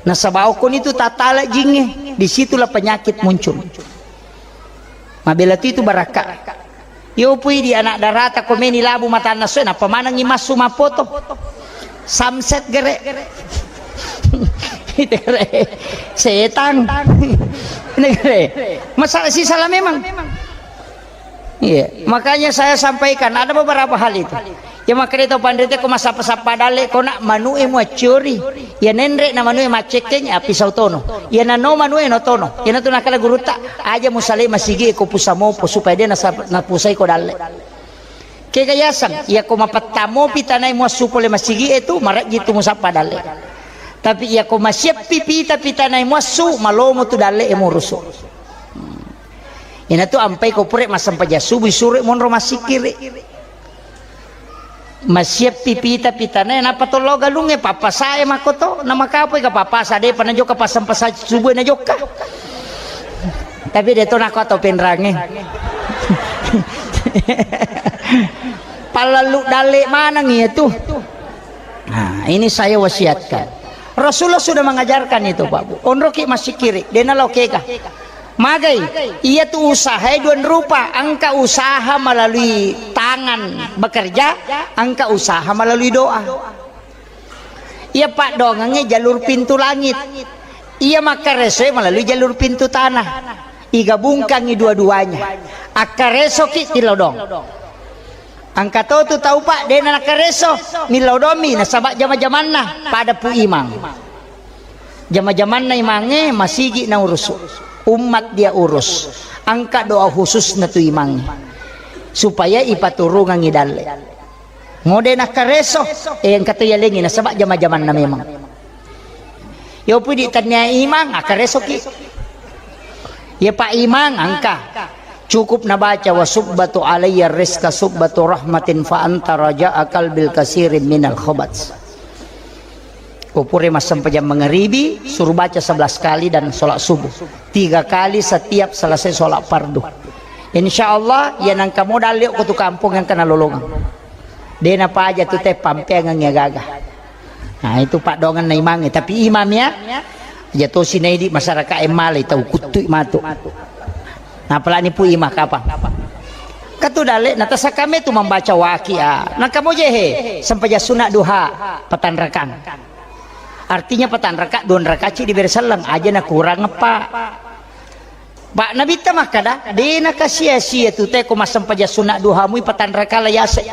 Nasaba okkoni tu tatala jingnge, disitulah penyakit muncul. Mabela tu itu barakka. Yo pui di anak darata komeni labu matanna soe, nappa manengi massu mappoto. Samset gere. Itu gere. Setang. Ini gere. Masalah si salah memang. Iya, makanya saya sampaikan ada beberapa hal itu. Ya makanya itu pandrite ko masappa-sappa dalle ko nak manue muaccori. Ya nenre na manue maccekkeng api sautono. Ya nano manue no tono. Ya natu nakala gurutta aja musale masigi ko pusamopo supaya dia nasa-, napusai ko dalle. Kega yaseng, ya ko mapettamo pitanai muassu pole masigi e tu marajji tu musappa dalle. Tapi ya ko masiappi pita pitanai muassu malomo tu dalle e murusu. Inatu ampai ko pure massempajang subuh suro monro massikkiri. Masiappi pita pitanae nappa tollo galungnge pappasae makkoto na makapoi ka pappasa depa na jokka passempajang subuh na jokka. Tapi de to nako atau penrange. Pallallu dalle maneng iya tu. Nah, ini saya wasiatkan. Rasulullah sudah mengajarkan itu, Pak Bu. Onroki massikkiri, dena lokeka. Magai, iya tu usaha dua rupa, engka usaha melalui tangan bekerja, engka usaha melalui doa. Iya paddoangengnge jalur pintu langit. Iya makkaresoe melalui jalur pintu tanah. Igabungkangi dua-duanya. Akkaresoki tilodong. Engka to tu tau, Pak, dena nakareso, millau domi nasaba jama-jamanna pada pu imang. Jama-jamanna imangnge masigi na urusu. Ummat dia urus. Engka doa khusus na tu imangnge. Supaya ipaturungangi dalle. Ngode nakareso, eh, engka to yalengi nasaba jama-jamanna memang. Yo pudi tania imang, akaresoki. Ya Pak Imang, engka. Cukup nabaca, "Wa subbatu alayya rizqa subbatu rahmatin fa anta raja'a qalbil kasirin minal khabat." Ko pure massempajang mangaribi, suruh baca sebelas kali dan sholat subuh. Tiga kali setiap selesai sholat fardu. Insya Allah, ya nangka modal yuk ko tu kampung yang kena lolongang. Dena paja tu te pampeangang ya gaga. Nah, itu paddoangenna imangnge. Tapi imam ya, aja tosi naidi masyarakat e malai tau kuttui matu. Nah, apalagi pu imam kapang. Katu dalle, na tasakame tu membaca waqiah. Nah, kamu jehe, sempajang sunat duha, patanrakang. Artinya patanraka, dua rakaat ci diberi selleng, aja na kurang, Pak. Pak, Nabitta makkada, de nakasia-sia tu te ko massempajang sunat duha mui patanraka la yase.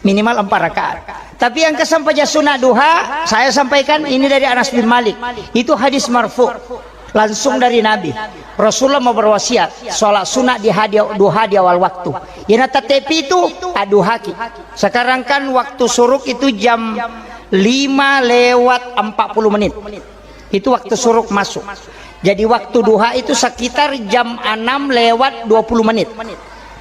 Minimal empat rakaat. Tapi yang kesempajang sunat duha, saya sampaikan ini dari Anas bin Malik. Itu hadis marfu. Langsung dari Nabi. Rasulullah mau berwasiat, sholat sunat di hadi-, duha di awal waktu. Yana tette pitu, aduhaki. Sekarang kan waktu suruk itu jam lima lewat empat puluh menit. Itu waktu suruk masuk. Jadi waktu duha itu sekitar jam enam lewat dua puluh menit.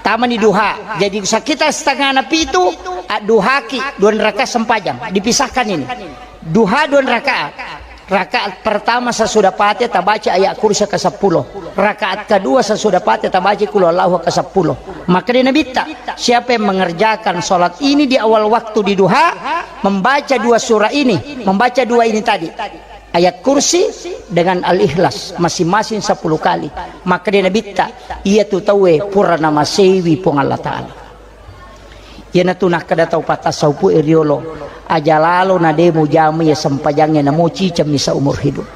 Tamani duha. Jadi sekitar setengah na pitu, adduhaki, dua rakaat sempajang. Dipisahkan ini. Duha dua rakaat. Rakaat pertama sesudah Fatihah tabaca ayat kursi ke sepuluh. Rakaat kedua sesudah Fatihah tabaca qul huwallahu ke sepuluh. Maka di Nabitta, siapa yang mengerjakan sholat ini di awal waktu di duha, membaca dua surah ini, membaca dua ini tadi, ayat kursi dengan al-ikhlas, masing-masing sepuluh kali. Maka di Nabitta, iya tu tauwe pura namaseiwi Puang Allah Ta'ala. Iyanatu nakkeda tau patasawufu e riolo, aja lalo na de mujama iya sempajangnge, namo cicemmi seumur hidup.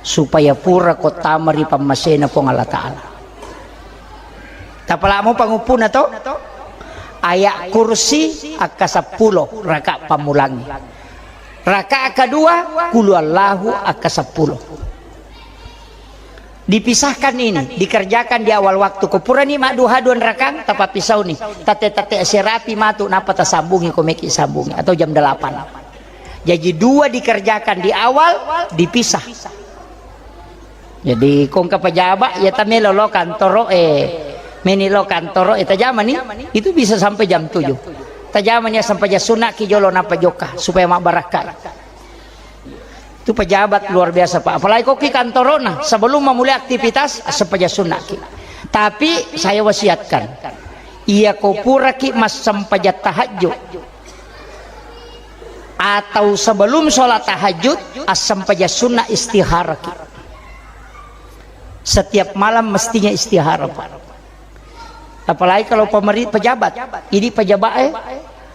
Supaya pura ko tama ri pammasena Puang Allah Ta'ala. Tapalamo panguppuna to? Ayat kursi akka seppulo raka pammulangi. Raka kedua, qul huwallahu akka seppulo. Dipisahkan ini, dikerjakan di awal waktu. Ko purani madduha dua rakang, tapappisauni. Tatte-tatte serapi matu, nappa tasambungi ko meki sambungi, atau jam delapan. Jadi dua dikerjakan di awal, dipisah. Jadi ko engka pejabat, ya tamelo lo kantoro e, meni lo kantoro e, tajamani, itu bisa sampai jam tujuh. Tajamani ya sampai jam sunnah ki jolo nappa jokka, supaya mabbarakka. Itu pejabat luar biasa, Pak. Apalagi ko ki kantorona, sebelum memulai aktivitas, sempaja sunnah ki. Tapi saya wasiatkan, iya ko pura ki massempaja tahajud atau sebelum sholat tahajud, assempaja sunnah istihara ki. Setiap malam mestinya istihara, Pak. Apalagi kalau pemeri-, pejabat. Ini pejabat, eh,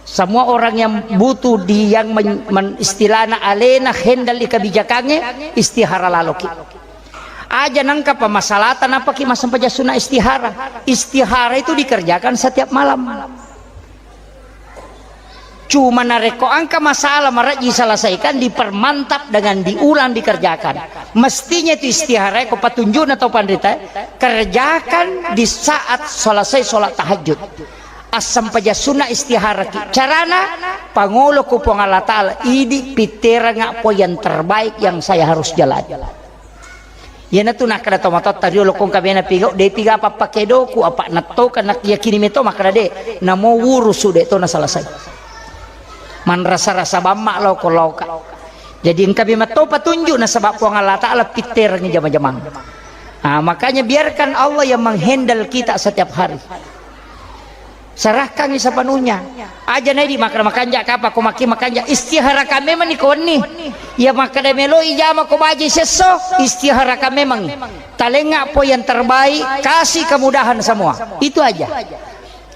semua orang yang butuh di, yang men-, men-, istilahna alena handle di kebijakannya, istihara laloki. Aja nangka pamasalatan apa ki massempaja sunnah istihara. Istihara itu dikerjakan setiap malam. Cuma narekko engka masalah marejji selesaikan, dipermantap dengan diulang dikerjakan. Mestinya itu istihara ko patunjukna tau panrita, kerjakan di saat selesai sholat tahajud. Assempaja sunnah istihara ki. Carana, pangolo ku Puang Allah Ta'ala, idi pitteranga po yang terbaik yang saya harus jalani. Iyanatu nakkeda tomatoatta riolo, ko engka bena pigau, de piga pappakedoku, apa nattoka nak yakini meto makkeda de, namo wurusu de to nasalasai. Manrasa-rasa bamma lao ko laoka. Jadi engka bena to patunjuk nasaba Puang Allah Ta'ala pitterangi jama-jamang. Ah, makanya biarkan Allah yang menghandle kita setiap hari. Serahkangi sepenuhnya. Aja naidi makkeda makanja kapa ko makki makanja, istiharakan memang ni ko wenni. Iya makkeda melo ijama ko baji sesso, istiharakan memang. Talenga po yang terbaik, kasih kemudahan semua. Itu aja.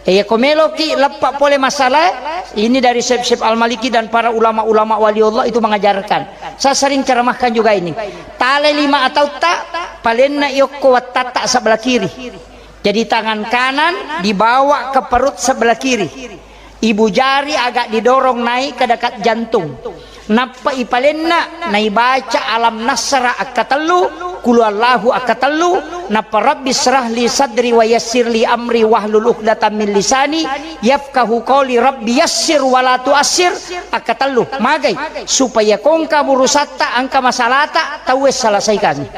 Iya ko meloki leppa pole masalah, ini dari Syekh Syekh Al-Maliki dan para ulama-ulama wali Allah itu mengajarkan. Saya sering ceramahkan juga ini. Tale lima atautta, palenna yokko wattatta sebelah kiri. Jadi tangan kanan dibawa ke perut sebelah kiri. Ibu jari agak didorong naik ke dekat jantung. Nappa ipalenna, naibaca alam nasra akkatellu, qul huwallahu akkatellu, nappa rabbi syrah li sadri wa yassir li amri wahlul uqdatam min lisani yafqahu qawli, rabbi yassir wa la tuassir akkatellu. Magai? Supaya kongka burusatta, angka masalata, tauwe salasaikangi.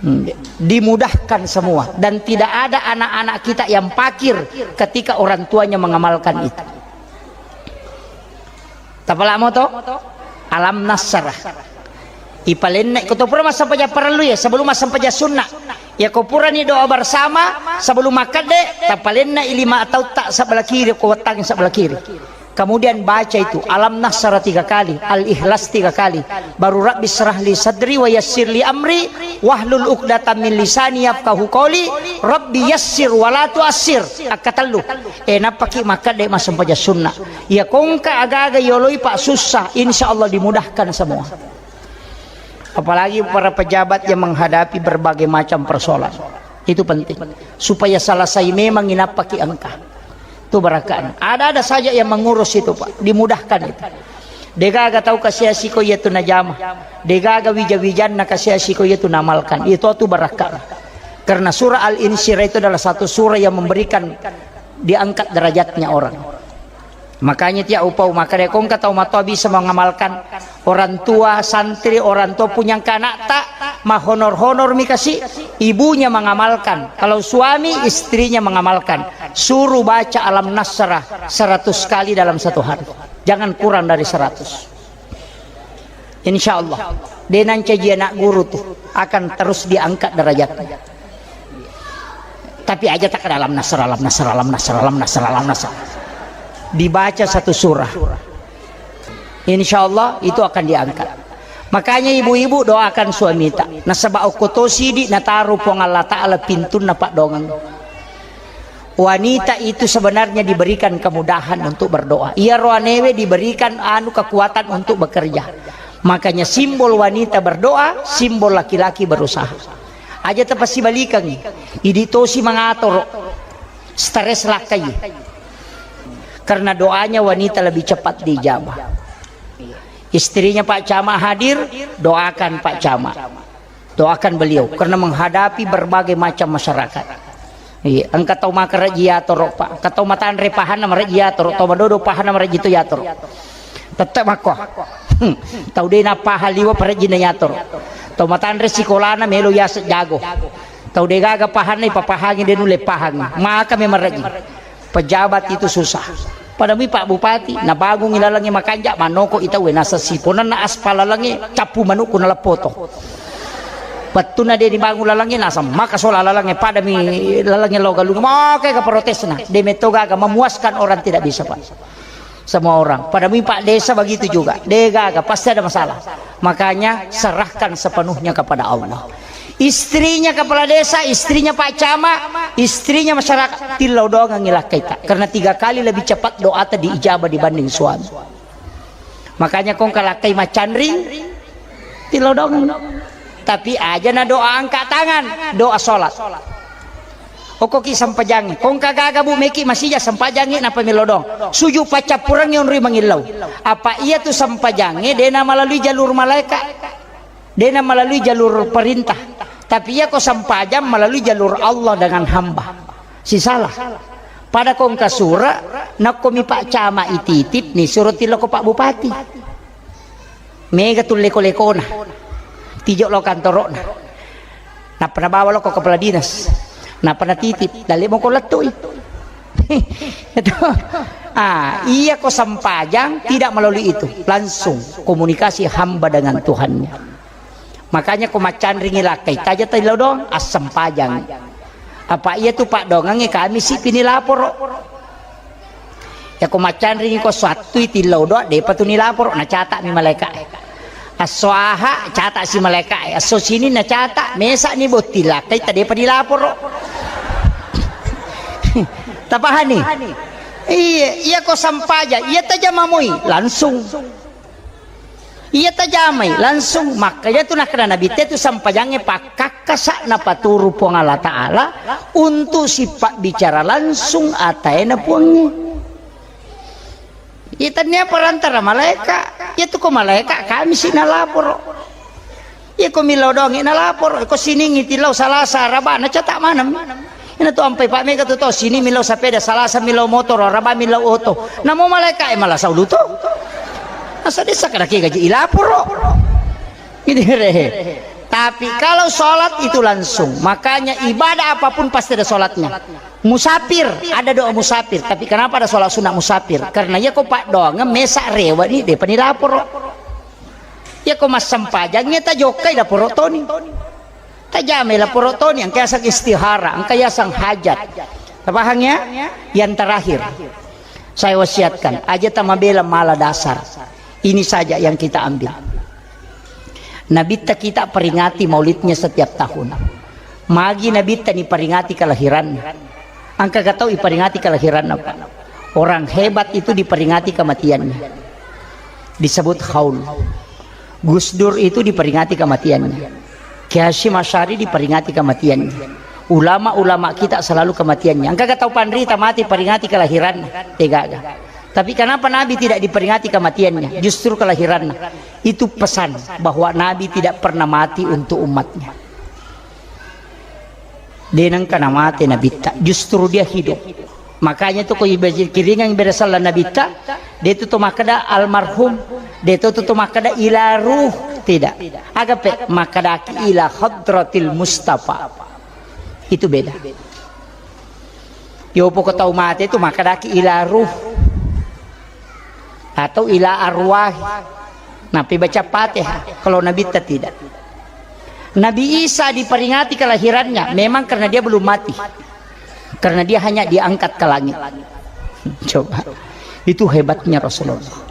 Hmm, dimudahkan semua dan tidak ada anak-anak kita yang pakir ketika orang tuanya mengamalkan itu. Tapalamo to? Alam nasrah. Ipalenna ko to pura massempajang parellu ya, sebelum massempajang sunnah. Ya ko purani doa bersama sebelum makkedde, tapalenna i lima atautta sebelah kiri, ko wettang sebelah kiri. Kemudian baca itu, Alam Nasrah tiga kali, Al-Ikhlas tiga kali, baru Rabbi syrah li sadri wa yassir li amri, wahlul uqdatam min lisani yafqahu qawli, Rabbi yassir wa la tuassir, akkatellu. Eh, nappaki makkedde massempajang sunnah. Ya kongka aga-aga yoloi pak susah, insya Allah dimudahkan semua. Apalagi para pejabat yang menghadapi berbagai macam persoalan. Itu penting. Supaya selesai memang inappaki engka. Itu barakahnya. Ada-ada saja yang mengurus itu, Pak. Dimudahkan itu. Degaga tau kasiasi ko iya tu najama. Degaga wija-wijanna kasiasi ko iya tu namalkan. Itu tu barakahnya. Karena surah Al-Insyirah itu adalah satu surah yang memberikan diangkat derajatnya orang. Makanya tiap upau makkeda ko engka tau matoa bisa mengamalkan, orang tua, santri, orang tua punya engka anakta, mahonor-honor mi kasi, ibunya mengamalkan. Kalau suami, istrinya mengamalkan. Suruh baca Alam Nasrah seratus kali dalam satu hari. Jangan kurang dari seratus. Insya Allah, de nancaji anak guru tu akan terus diangkat derajatnya. Tapi aja tak dalam nasr, dalam nasr, dalam nasr, dalam nasr, dalam nasr. Dibaca satu surah. Insya Allah itu akan diangkat. Makanya ibu-ibu doakan suamita. Nasaba okko to sidi nataru Puang Allah Ta'ala pintunna paddongeng. Wanita itu sebenarnya diberikan kemudahan untuk berdoa. Iya roanewe diberikan anu kekuatan untuk bekerja. Makanya simbol wanita berdoa, simbol laki-laki berusaha. Aja tapasibalikangi. Idi tosi mangatoro. Stres lakkai. Karena doanya wanita lebih cepat diijabah. Istrinya Pak Camat hadir, doakan Pak Camat. Doakan beliau karena menghadapi berbagai macam masyarakat. Iya, engka tau makerejji yatoro, Pak. Engka tau matanre pahanna marejji yatoro, tau madodo pahanna marejji to yatoro. Tette makko. Tau de napahang liwa parejjinna yatoro. Tau matanre sikolana melo yaseng jago. Tau degaga pahanna ipapahangi de nulle pahangi. Maka me marejji. Pejabat itu susah. Padami Pak Bupati, nabangungi lalengnge makanja, manoko itaue, naseng siponanna aspal lalengnge, cappu manukku naleppoto. Wettunna de dibangun lalengnge, naseng maka sola lalengnge, padami lalengnge lo galung, maka ke protesna, de metto gaga, memuaskan orang tidak bisa, Pak. Semua orang. Padami Pak Desa begitu juga, de gaga, pasti ada masalah. Makanya serahkan sepenuhnya kepada Allah. Istrinya kepala desa, istrinya Pak Camat, istrinya masyarakat, tillau doangengngi lakkaita. Karena tiga kali lebih cepat doata diijabah dibanding suami. Makanya kongka lakkai macanring, tillau doangeng. Tapi aja na doa angkat tangan, doa sholat. Okkoki sempajangnge, kongka gaga bu meki masija sempajangnge napa millau doang. Suju paccappurengnge onroi mangillau. Apa iya tu sempajangnge dena melalui jalur malaikat. Dena melalui jalur perintah. Tapi iya ko sempajang melalui jalur Allah dengan hamba. Sisalah. Pada kongka sura, nakko mi Pak Camat ititip ni suruh tiloko Pak Bupati. Mega tu leko-lekona. Tijo lo kantorokna. Nappa nabawa lo ko kepala dinas. Nappa natitip. Dalle moko lettui. Itu. Ah, iya ko sempajang tidak melalui itu. Langsung komunikasi hamba dengan Tuhannya. Makanya ko maccanringi lakkai taja tillau doang, assempajang. Apa iya tu paddoangengnge kami si pini laporo. Ya ko maccanringi ko sattui tillau doang, depa tu nilaporo, nacata mi malaika. Asso aha, cata si malaika. Asso sini nacata, mesa ni botti lakkai ta depa nilaporo. Tapahani? Iya, iya ko sampaja, iya tajamamoi, langsung. Iya tajamai langsung makka. Iya tu nakkeda Nabitta tu sampajangnge pakkakkasa napaturu Puang Allah Ta'ala untuk sipabbicara langsung ataena Puangnge. Iya tania perantara malaika. Iya tu ko malaika kami si nalaporo. Iya ko millau doangngi nalaporo. Ko siningngi tillau Salasa Araba nacata maneng. Ina tu ampai pa mega tu to sini millau sapeda, Salasa millau motoro, Araba millau oto. Namo malaika e malasau luto. Asa desa kada ke gaji ilaporo. Ini re. Tapi kalau sholat itu langsung, makanya ibadah apapun pasti ada sholatnya. Musafir, ada doa musafir. Tapi kenapa ada sholat sunat musafir? Karena iya ko paddoangeng mesa rewa ni depa ni laporo. Iya ko massempajangnge tajokkai laporo toni. Tajamai laporo toni, engka yaseng istihara, engka yaseng hajat. Tapahang ya? Yang terakhir, saya wasiatkan, aja tamabela mala dasar. Ini saja yang kita ambil. Nabitta kita peringati maulidnya setiap tahun. Magi Nabitta ni peringati kelahiran. Engka ga tau iperingati kelahiranna, Pak? Orang hebat itu diperingati kematiannya. Disebut haul. Gus Dur itu diperingati kematiannya. Kiai Hasyim Asy'ari diperingati kematiannya. Ulama-ulama kita selalu kematiannya. Engka ga tau panrita mati peringati kelahiranna? Tegaga. Tapi kenapa Nabi tidak diperingati kematiannya? Justru kelahiranna. Itu pesan bahwa Nabi tidak pernah mati untuk umatnya. De nengka namate Nabitta, justru dia hidup. Makanya tu ko ibajikiringang ibadah sallallahu Nabitta, de tu to makkeda almarhum, de tu to makkeda ila ruh, tidak. Agape makkeda ila hadratil Mustafa. Itu beda. Yo poko tau mate tu makkeda ila ruh atau ila arwah. Nabi baca Fatihah, kalau Nabitta tidak. Nabi Isa diperingati kelahirannya memang karena dia belum mati. Karena dia hanya diangkat ke langit. Coba. Itu hebatnya Rasulullah.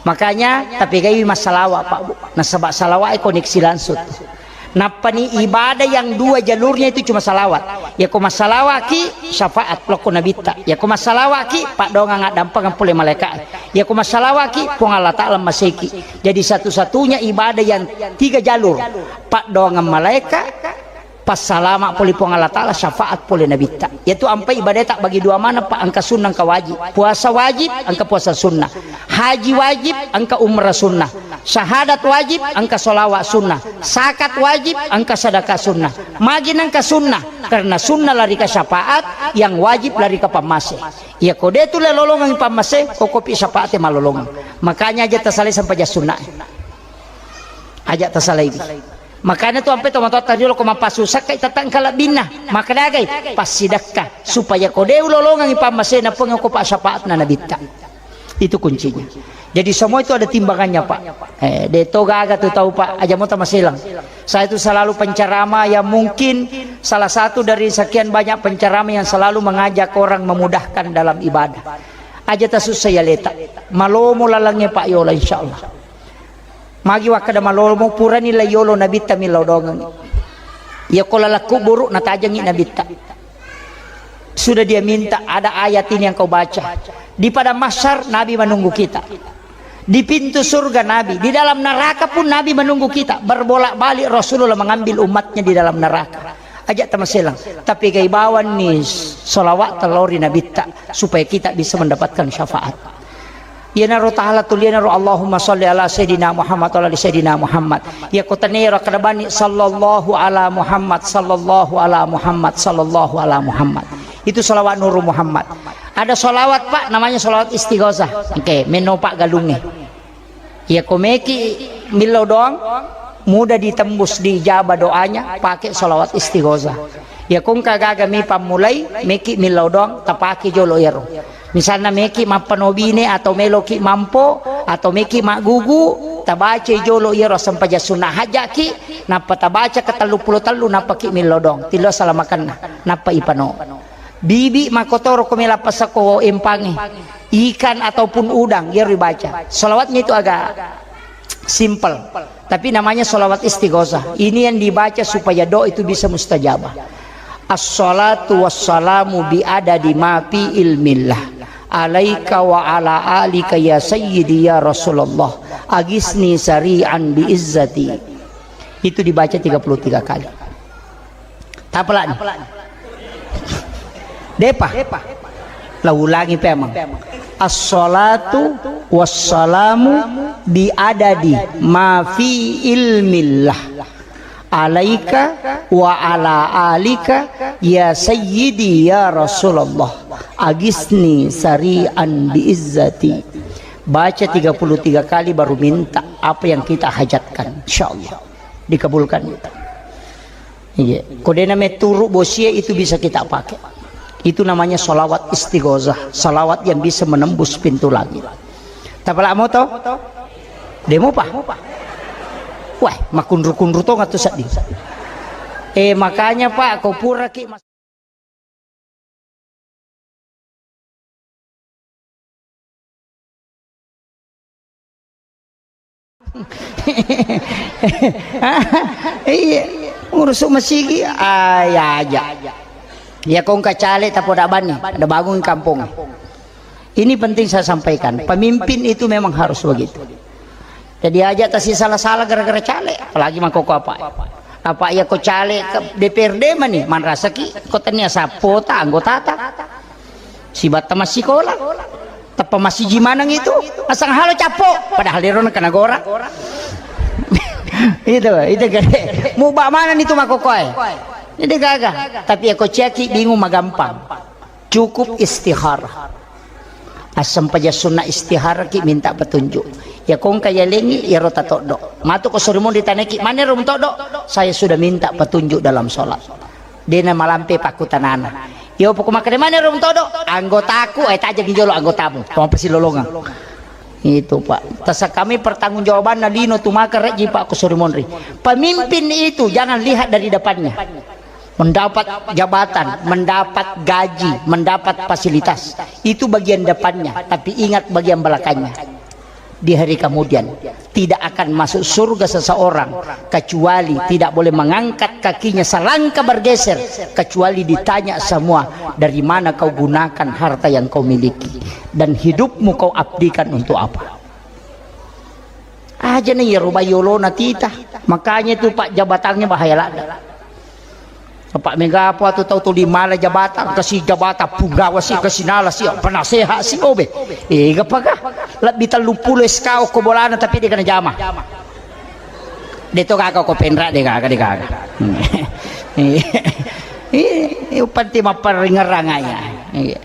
Makanya tapi gai massalawa, Pak, Bu. Nasaba salawa e koneksi langsung. Nappani ibadah yang dua jalurnya itu cuma salawat. Yako massalawaki, syafaat lokko Nabitta. Yako massalawaki, paddoangang addampengeng pole malaika. Yako massalawaki, Puang Allah Ta'ala maseki. Jadi satu-satunya ibadah yang tiga jalur, paddoangang malaika, passalama pole Puang Allah Ta'ala, syafaat pole Nabitta. Yaitu ampai ibadah tak bagi dua mana, Pak, engka sunnah, engka wajib. Puasa wajib, engka puasa sunnah. Haji wajib, engka umrah sunnah. Syahadat wajib, engka sholawat sunnah. Zakat wajib, engka sedekah sunnah. Magi nengka sunnah, karena sunnah lari ke syafaat, yang wajib lari ke pammase. Iya, ko de tu le lolongang pammase, ko kopi syafaat e malolongang. Makanya aja tasalai sempajang sunnah. Aja tasalai. Makanya tu ampe tomatoatta riolo ko mappasusakka, itatangka labbinna. Maka dagai, passidakka. Supaya ko de ulolongang pammase, na pengko pa syafaatna Nabitta. Itu kuncinya. Jadi semua itu ada timbangannya, Pak. Eh, de to gaga tu tau, Pak. Aja mo tamaselang. Saya itu selalu penceramah yang mungkin salah satu dari sekian banyak penceramah yang selalu mengajak orang memudahkan dalam ibadah. Aja tasussa ya leta. Malomo lalangnge, Pak, yola, insyaallah. Magi wakkeda malomo, purani la yolo Nabitta millau doangengngi. Iya ko laleng kuburu natajengngi Nabitta. Sudah dia minta, ada ayat ini yang kau baca. Di padang mahsyar Nabi menunggu kita. Di pintu surga Nabi, di dalam neraka pun Nabi menunggu kita. Berbolak-balik Rasulullah mengambil umatnya di dalam neraka. Aja tamaselang. Tapi gai bawanni salawat telori Nabitta supaya kita bisa mendapatkan syafaat. Iyanaro tahala tulianaro Allahumma salli ala Sayyidina Muhammad wa ala ali Sayyidina Muhammad. Iya ko tenero kada bani sallallahu ala Muhammad, sallallahu ala Muhammad, sallallahu ala Muhammad. Itu salawat Nuru Muhammad. Ada salawat, Pak, namanya salawat istighosah. Oke, meno Pak galungnge. Iya ko meki millau doang, mudah ditembus, diijabah doanya, pakai salawat istighosah. Iya ko engka gaga mi pammulai, meki millau doang, tapake jolo iyaro. Misalna meki mappanobine atau meloki mampo atau meki maggugu, tabaca jolo iyaro sempajang sunnah hajaki, nappa tabaca ke tellu pulo tellu, nappa ki millau doang. Tillo salamakenna, nappa ipano. Bibi makkotoro ko mela pasako empangi, ikan ataupun udang, iyaro dibaca. Salawatnya itu agak simple, tapi namanya salawat istighosah. Ini yang dibaca supaya doa itu bisa mustajabah. Assalatu wassalamu bi adadi ma fi ilmillah. Alaika wa ala alika ya sayyidi ya Rasulullah. Agisni sari'an bi izzati. Itu dibaca tiga puluh tiga kali. Tapalani. Depa. La ulangi pemang. Assalatu wassalamu bi adadi ma fi ilmillah. Alaika wa ala alika ya sayyidi ya Rasulullah. Agisni sari'an bi izzati. Baca tiga puluh tiga kali baru minta apa yang kita hajatkan. Insyaallah dikabulkan. Iya. Ko dena meturu bosie itu bisa kita pakai. Itu namanya salawat istighosah, salawat yang bisa menembus pintu langit. Tapala moto? Demo pa? Wah, makunru-kunru to ngatu seddi. Eh, makanya Pak, ko pura ki mas- Iya, urusu masigi, ah, ya aja. Ya kong kacale tapoda bani, ada bangun kampung. Ini penting saya sampaikan, pemimpin itu memang harus begitu. Jadi aja tasi salah-salah gara-gara caleg, apalagi mangkoko apa. Apa iya ko caleg ke D P R D mani, manrasaki ko tania sapota anggotata. Sibatta massikola. Teppa massiji maneng itu. Asang halo cappo, padahal ero na kena gora. Itu, itu gede. Muba mana itu makokoe. Ini gaga. Tapi ya ko ciaki bingung magampang. Cukup istihara. Assempaja sunna istihara ki minta petunjuk. Ya kongka ya lengi ya rota toddo. Matu ko surimun ditaneki mana rum toddo? Saya sudah minta petunjuk dalam sholat. Dena malampe pakkutanana. Yo poko makkeda mana rum toddo? Anggotaku, eh, tajeng jolo anggotamu. Pamapasi lolongang. Itu, Pak. Tasa kami pertanggungjawabanna lino tu maka rejji, Pak, ko suri monri. Pemimpin itu jangan lihat dari depannya. Mendapat jabatan, mendapat gaji, mendapat fasilitas. Itu bagian depannya, tapi ingat bagian belakangnya. Di hari kemudian, tidak akan masuk surga seseorang kecuali tidak boleh mengangkat kakinya selangkah bergeser, kecuali ditanya semua, "Dari mana kau gunakan harta yang kau miliki? Dan hidupmu kau abdikan untuk apa?" Aja na iyaro bayolona tita. Makanya itu, Pak, jabatannya bahaya ladde. Apa mega apa tu tau tuli mala jabatan, kasi jabatan punggawa si, kasi nala si, penasehat si, obe. Ega paga. Lebbi tellu pulo S K ko bolana tapi de kana jama. De to gaga ko penra, de gaga, de gaga. Hmm. Iya, iya, panti mapparingerang aya. Iya.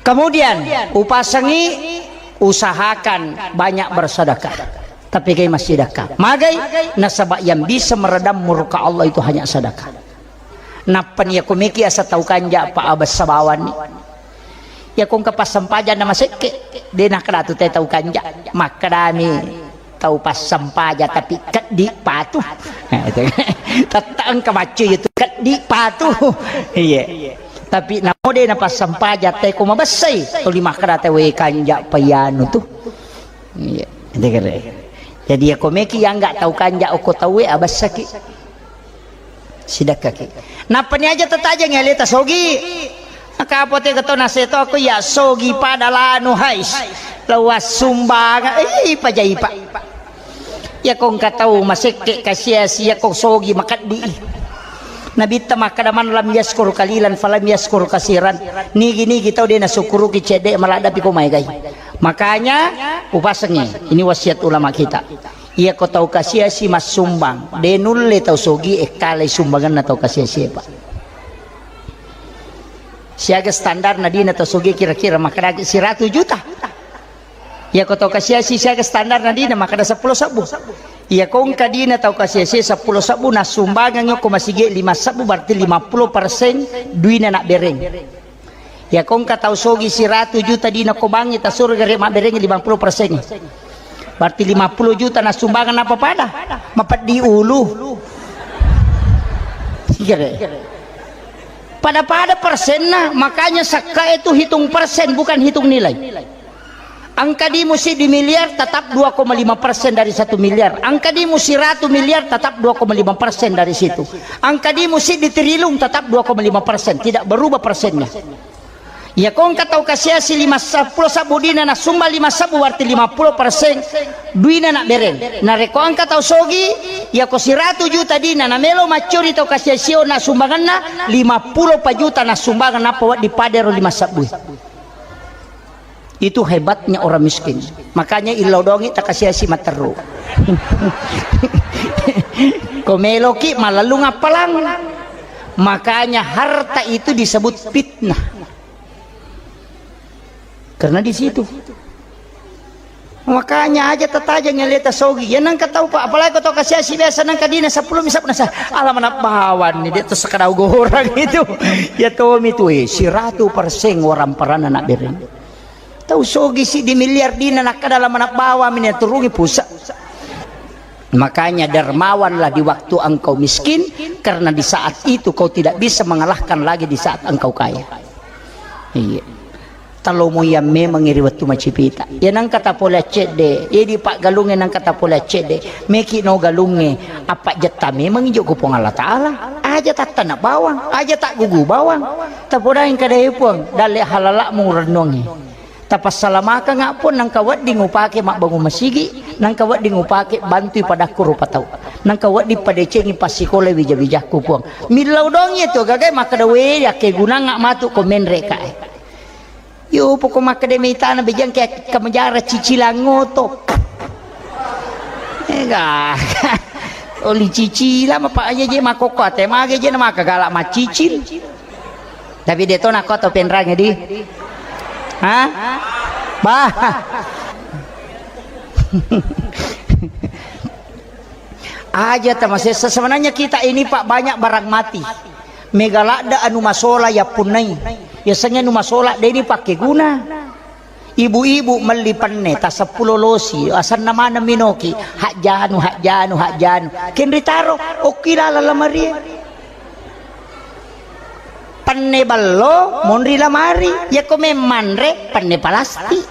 Kemudian, upasengi, usahakan banyak bersedekah. Tapi kai massedekah. Magai, nasaba yang bisa meredam murka Allah itu hanya sedekah. Nappa ni yako meki asa tau kanja, Pak, abessa bawanni. Yako engka passempajang na masekke, de nakkeda tu te tau kanja. Makkedami tau passempajang tapi keddi patu. Tette engka maccu itu keddi patu. Iya. Tapi namo de na passempajang te ko mabessai. Tuli makkeda te we kanja payanu tu. Iya. Jadi yako meki yang nggak tau kanja oko tau we abessaki. Sidakkaki. Nappa ni aja tatajeng aleta sogi. Maka apa te keto naseto aku ya sogi pada lanu hais. Lawas sumbang. Eh, ipa jaipa. Yako engka tau masekke kasiasi yako sogi makeddi. Nabitta makkeda, "Man lam yaskur kalilan falam yaskur kasiran." Nigi-nigi tau de nasukkuruki cedde maladdapi ko maegai. Makanya upasengi, ini wasiat ulama kita. Iyako tau kasiasi massumbang, de nulle tau sogi ekkalai sumbanganna tau kasiasi, Pak. Siaga standar na dina tau sogi kira-kira makkedaki siratu juta. Iyako tau kasiasi siaga standar na dina makkeda seppulo sebbu. Iyako engka dina tau kasiasi seppulo sebbu nasumbangang ko masigi lima sebbu berarti lima puluh persen duina nabbereng. Iyako engka tau sogi siratu juta dina ko bangngi tasuro gare mabbereng lima puluh persen. Berarti lima puluh juta nasumbangang napa pada? Mapeddi ulu. Gare. Pada-pada persenna, makanya sakka itu hitung persen bukan hitung nilai. Angka dimu siddi miliar tetap dua koma lima persen dari satu miliar. Angka dimu siratu miliar tetap dua koma lima persen dari situ. Angka dimu siddi trilung tetap dua koma lima persen, tidak berubah persennya. Iyako engka tau kasiasi lima seppulo sebbu dina nasumba lima sebbu berarti lima puluh persen duina nabbereng. Narekko engka tau sogi, iyako siratu juta dina namelo maccuri tau kasiasio nasumbanganna lima puluh pa juta nasumbangan nappa wedding padero lima sebbu. Itu hebatnya orang miskin. Makanya illau dongi takasiasi matteru. Ko meloki malallung appalang. Makanya harta itu disebut fitnah. Karena di situ. Makanya aja tatajeng aleta sogi. Ya nangka tau, Pak, apalagi ko tau kasiasi biasa nangka dina seppulo mi sebbu nasa. Ala manabbawan ni dia tu sekadau gorang itu. Ya tomi tu, eh, siratu persen orang parana nak beri. Tau sogi siddi miliar dina nakkeda la manabbawa mini turungi pusa. Makanya dermawanlah di waktu engkau miskin, karena di saat itu kau tidak bisa mengalahkan lagi di saat engkau kaya. Iya. Talomo yang memang iri wettu macipita. Ya nangka tapole accedde, ya di paggalunge nangka tapole accedde. Meki no galunge, apa jetta memang ijo ku Puang Allah Ta'ala. Aja tattana bawang, aja tak gugu bawang. Tapodaing kadai Puang, dalle halalakmu rennuangi. Tapassalamaka nga pun nangka wedding upake mabbangun masigi, nangka wedding upake bantui padakku rupa tau, nangka wedding padecengi passikola wija-wijakku Puang. Millau dongi tu gagai makkeda we yakke gunanga matu ko menre kae. Yo poko makkeda mitana bejang ke kemejara cicilang ngoto. Ega. Oli cicila mapa aja je makoko ate mage je na maka galak macicil. Tapi de to nako tau penrange di. Ha? Bah. Aja tamasessa. Sebenarnya kita ini, Pak, banyak barang mati. Mega ladde anu masola ya punnai. Ya sengnge anu masola de ni pake guna. Ibu-ibu melli penne, taseppulo losi, asenna maneng minoki, hajjanu, hajjanu, hajjanu. Kenritaro, okki laleng lamarie. Penne bello, monri lamari. Yako memmanre, penne palastik.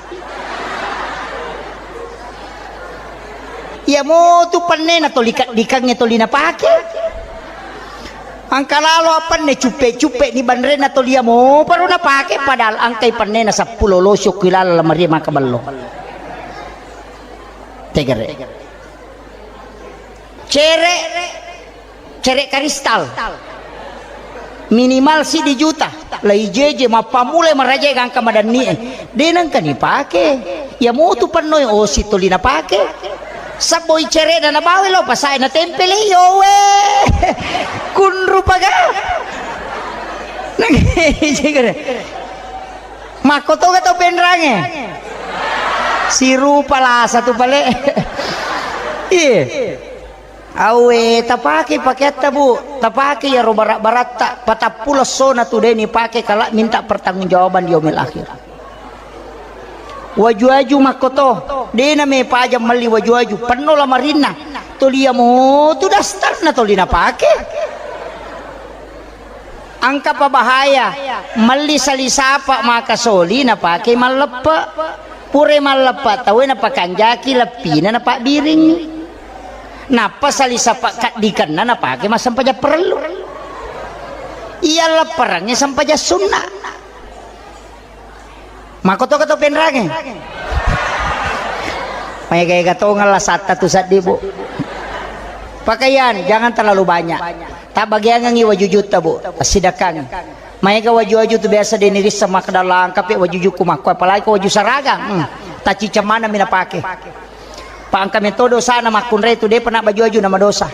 Iya motu penne na toli kaddikangnge toli napake. Angka lalo appanne cuppe-cuppe ni banrena toli iya moparo napake, padahal angkai pennena seppulo losi okki laleng lamarie maka bello. Tegere. Cere, cere karistal. Minimal siddi juta. Lai jeje mappammulai maraja gangka madanni e. De nangka nipake. Iya motu pennoi osi toli napake. Sabboi cerena nabawa lo pasae natempele yowe. Kunru paga. Nang Makkotoga tau penrange. Sirupa lasa tu pale. Iye. Awe, tapake pakeatta, Bu. Tapake iyaro bara-baratta. Patappulo essona tu de nipake kala minta pertanggungjawaban di yaumil akhir. Waju-waju makkoto. De na mepaja melli waju-waju. Penno lamarinna. Toli iya motu dastarna toli napake. Engka pa bahaya, melli sali sapa maka soli napake malleppe. Pura malleppe tauwe napakanjaki leppina napabbiring. Nappa sali sapa kaddikenna napake massempajang parellu. Iya lepperengnge sempajang sunna. Makkotoka to penrange. Maega-ega tongeng lasatta tu seddi, Bu. Pakaian jangan terlalu banyak. Tabbagiangengngi wajujutta, Bu. Tassidakkangngi. Maega waju-waju tu biasa de nirisseng makkeda langkapi wajujukku makko, apalagi ko waju saragang. Hmm. Taciceng maneng mi napake. Pa engka metto dosana makkunrai tu depa na baju-waju na madosa.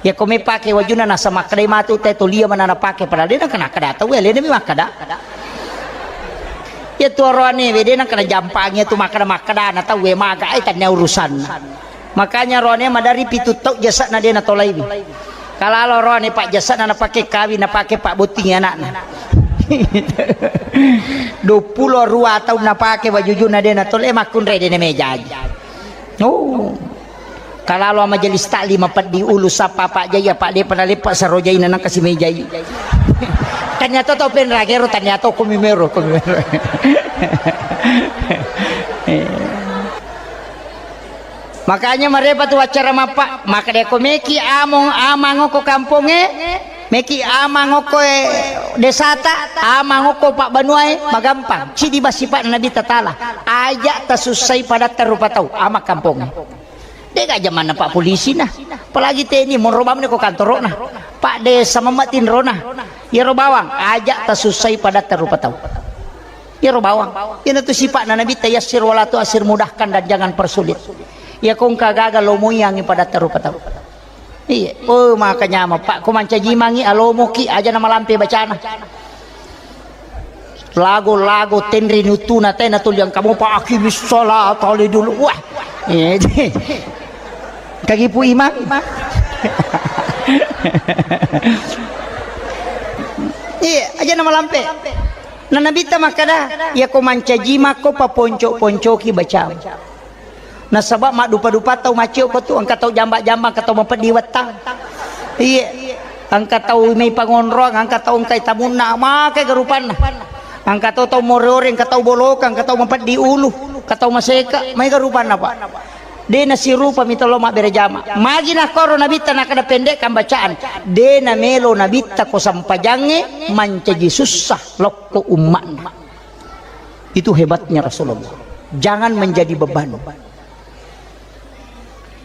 Yako mepake wajuna nasa makkedai matu te tolia mana napake, padahal de nangka nakkeda tau, alena mi makkeda. Iya tu aroane we de nangka najampangi tu makkeda-makkeda na tau we maga ai tannia urusanna. Makanya roane madari pitu tau jasana de natolaiwi. Kalalo roane pak jasana napake kawin napake pak botting anakna. Duappulo rua taung napake wajujuna de natolai makkunrai de namejai. Oh. Kalalo majelis taklim peddi ulu sappa Pak Jai, Pak depa naleppa sarojaina nangka si mejai. Tania to tau penragero, tania to komimero, komimero. Eh. Makanya marepa tu acara mappa, maka deko meki among amang ko kamponge, meki amang ko, eh, desata, amang ko pak banuae, magampang. Cidi basipa Nabi Tatala. Aja tasussai padatta rupa tau, ama kamponge. Dega jamanna pak polisi na. Apalagi teni monro bamne ko kantorona. Pak desa mamma tinrona. Yero bawang, aja tasussai padatta rupa tau. Yero bawang. Iyana tu sipa'na Nabitta, yassir wala tu'assir, mudahkan dan jangan persulit. Iya kongka gaga lomoiangi padatta rupa tau. Iya, oh maka nyama pak, ko mancaji mangi alomoki aja na malampe bacana. Lago-lago tenri nutuna tena tuli yang kamu pak akimis salat ali dulu. Wah. Iya. Kagipu imang. Iya, aja na malampe. Na Nabitta makkada, iya ko mancaji makko paponco-poncoki bacamu. Nasaba maddupa-dupa tau maccio ko tu, engka tau jamba-jamba, engka tau mapeddi wettang. Iya. Engka tau mai pangonroang, engka tau engkai tamunna, maka garupanna. Engka tau tau more-ore, engka tau boloka, engka tau mapeddi ulu, engka tau maseka, mai garupanna, Pak. De nasirupa mita lo mabbere jama. Magi nakkoro Nabitta nakkada pendekkan bacaan. De namelo Nabitta ko sampajangnge mancaji sussa lokko umma'na. Itu hebatnya Rasulullah. Jangan menjadi beban.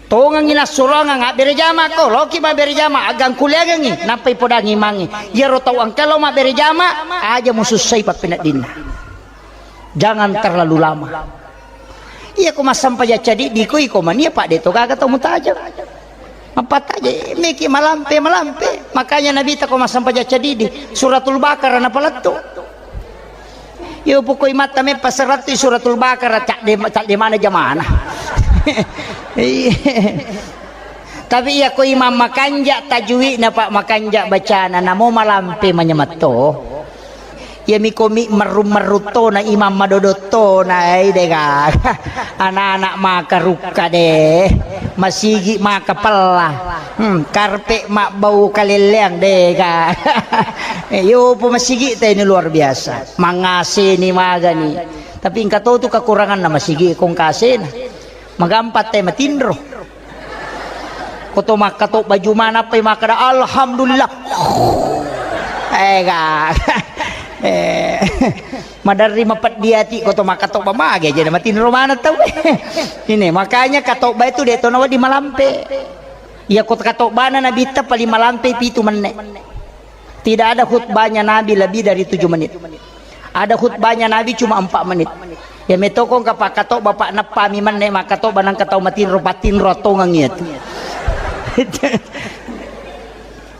Tongengi nassuroangang abbere jama ko, loki mabbere jama, agangkuliangengi, nappai podangi imangnge. Iyaro tau engka lo mabbere jama, aja musussai pappeneddinna. Jangan terlalu lama. Iya ko massampajang cadiddi ko iko mania, Pak, de to gaga tau mutajeng. Mappataje meki malampe, malampe. Makanya Nabitta ko massampajang cadiddi, Suratul Baqarah napalettu. Yo pokok imatta meppa serattu Suratul Baqarah, cadde, cadde mana jamana. Iya. Tapi iya ko imam makanja tajwidna, Pak, makanja bacana, namo malampe manyamatto. Iyami komi merrung-merrung tona, imang madodong tona, eh, de gaga. Anak-anak maka rukka de, masigi maka pella, hmm, karpe mabbau kalelleang de gaga. Eh, yo po masigi te ini luar biasa, mangaseni magani. Tapi engka to tu kekuranganna masigi kong kasena. Magampa te matinro. Koto makkatobba Juma nappai makkada, "Alhamdulillah." Eh, ga. Eh, maderri mapeddi ati koto makkatobba mage aja matinro maneng tau. Ini makanya katobba itu de to nawedding malampe. Iya, koto katobbana Nabitta paling malampe pitu menne. Tidak ada khutbahnya Nabi lebih dari tujuh menit. Ada khutbahnya Nabi cuma empat menit. Ya metokong kapakato bapak neppami menne makato banang katau matinro patinro tongeng itu.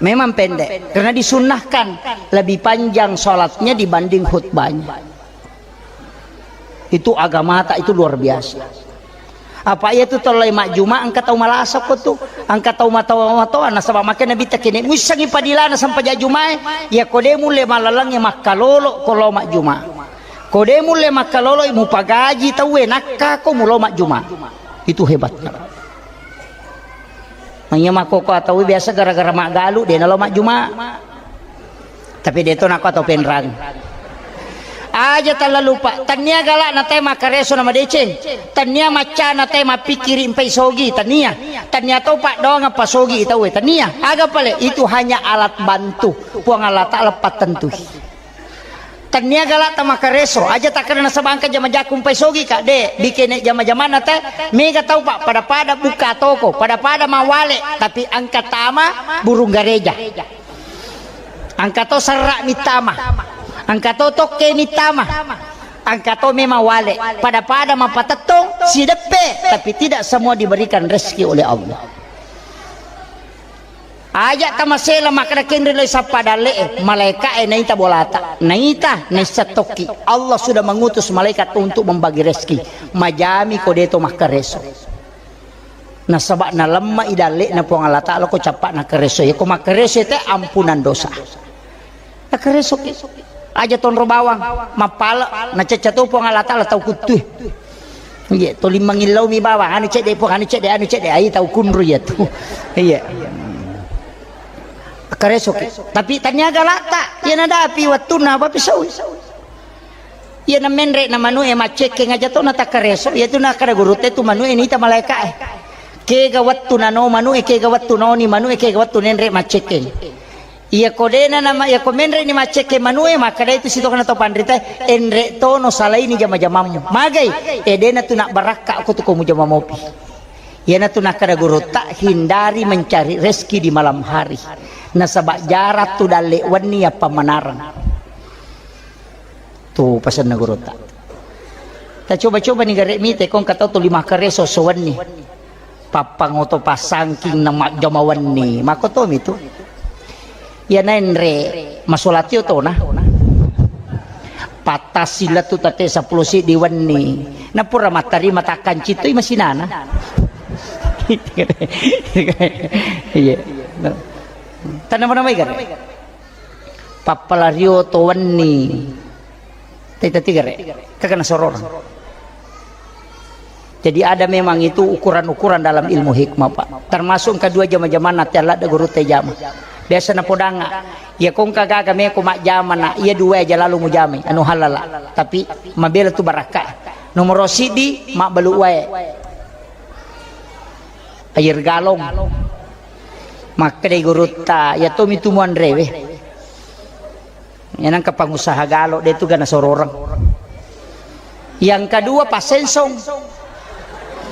Memang pendek karena disunnahkan lebih panjang sholatnya dibanding khutbahnya. Itu agamata itu luar biasa. Apa iya tu tollai majjuma engka tau malasa ko tu, engka tau matoa-matoa nasaba makkeda Nabitta kene muissengi padilana sempaja jumae, iya ko de mulle malalengnge makkalolo ko lo majjuma. Ko de mulle makkalolo mupagaji tauwe nakka ko mulo majjuma. Itu hebatnya. Manya makkoko atau biasa gara-gara maggalu de nalo majjuma. Tapi de to nako atau penrang. Aja tala lupa, tania gala na tai makareso na madeceng, tania macca na tai mapikkiri mpai sogi, tania. Tania to paddoang apa sogi tauwe, tania. Aga pale itu hanya alat bantu. Puang Allah Taala pattentui. Tania gala ta makareso, aja takkeda nasaba engka jama-jaku mpai sogi ka, de, bikene jama-jamanna te, mega tau pa pada-pada buka toko, pada-pada mawale, tapi engka tama burung gareja. Engka to serra mittama, engka to tokke mittama, engka to memang wale, pada-pada mapatettong, sideppe, tapi tidak semua diberikan rezeki oleh Allah. Aja tamasela makkeda kenri lai sappa dalle'e, malaika'e naita bolata, naita naissa tokki. Allah sudah mengutus malaikat untuk membagi rezeki. Majami ko deto makkareso. Nasaba nalemma i dalle'na Puang Allah Taala ko cappa nakkareso. Iya ko makkareso te ampunan dosa. Nakkaresoki. Aja tonro bawang, mappale, nacecca to Puang Allah Taala tau kuttue. Iya, toli mangillau mi bawang, anu cedde Puang, anu cedde, anu cedde, ai tau kunru iya tu. Iya. Karesoki. Tapi tania galata, iya nadapi wattunna apa pisau. Iya na menre na manu e macekkeng aja to na takkareso, iya tu nakkada gurutta tu manu e nita malaika e. Kega wattu nano manu e, kega wattu noni manu e, kega wattu nenre macekkeng. Iya ko dena nama, iya ko menre ni maccekke manue, makkeda itu sitokana to panrita, enre tono salaini jama-jamammu. Magai, e dena tu nak barakka ko tu ko mujama mopi. Iyana tu nakkada gurutta, hindari mencari rezeki di malam hari. Nasaba jarang tu dalle wenni yappa manarang. Tu pasenna gurutta. Tacoba-coba ni gare mite kong katau tu lima kareso sowenni. Pappangoto passangking na majjama wenni. Makotomi tu. Iya naenre masolatio tona. Pattasi lettu tate seppulo siddi wenni. Napura mattarima takkancitoi masinana. Iya. Tanna mana mai gare. Pappalario to wenni. Teta tigare. Kagana sororang. Jadi ada memang itu ukuran-ukuran dalam ilmu hikmah, Pak. Termasuk kedua jama-jama nanti Allah ada guru te jama. Biasa na podanga. Ya kong kagaga meko majjama na. Iya dua aja lalu mujamai. Anu halala. Tapi mabela tu barakka. Nomor sidi mabbalu wae. Air galon. Makkedai gurutta, ya tomi tu muanrewe. Iya nangka pangusaha galo de tu gana sororang. Yang kedua passensong.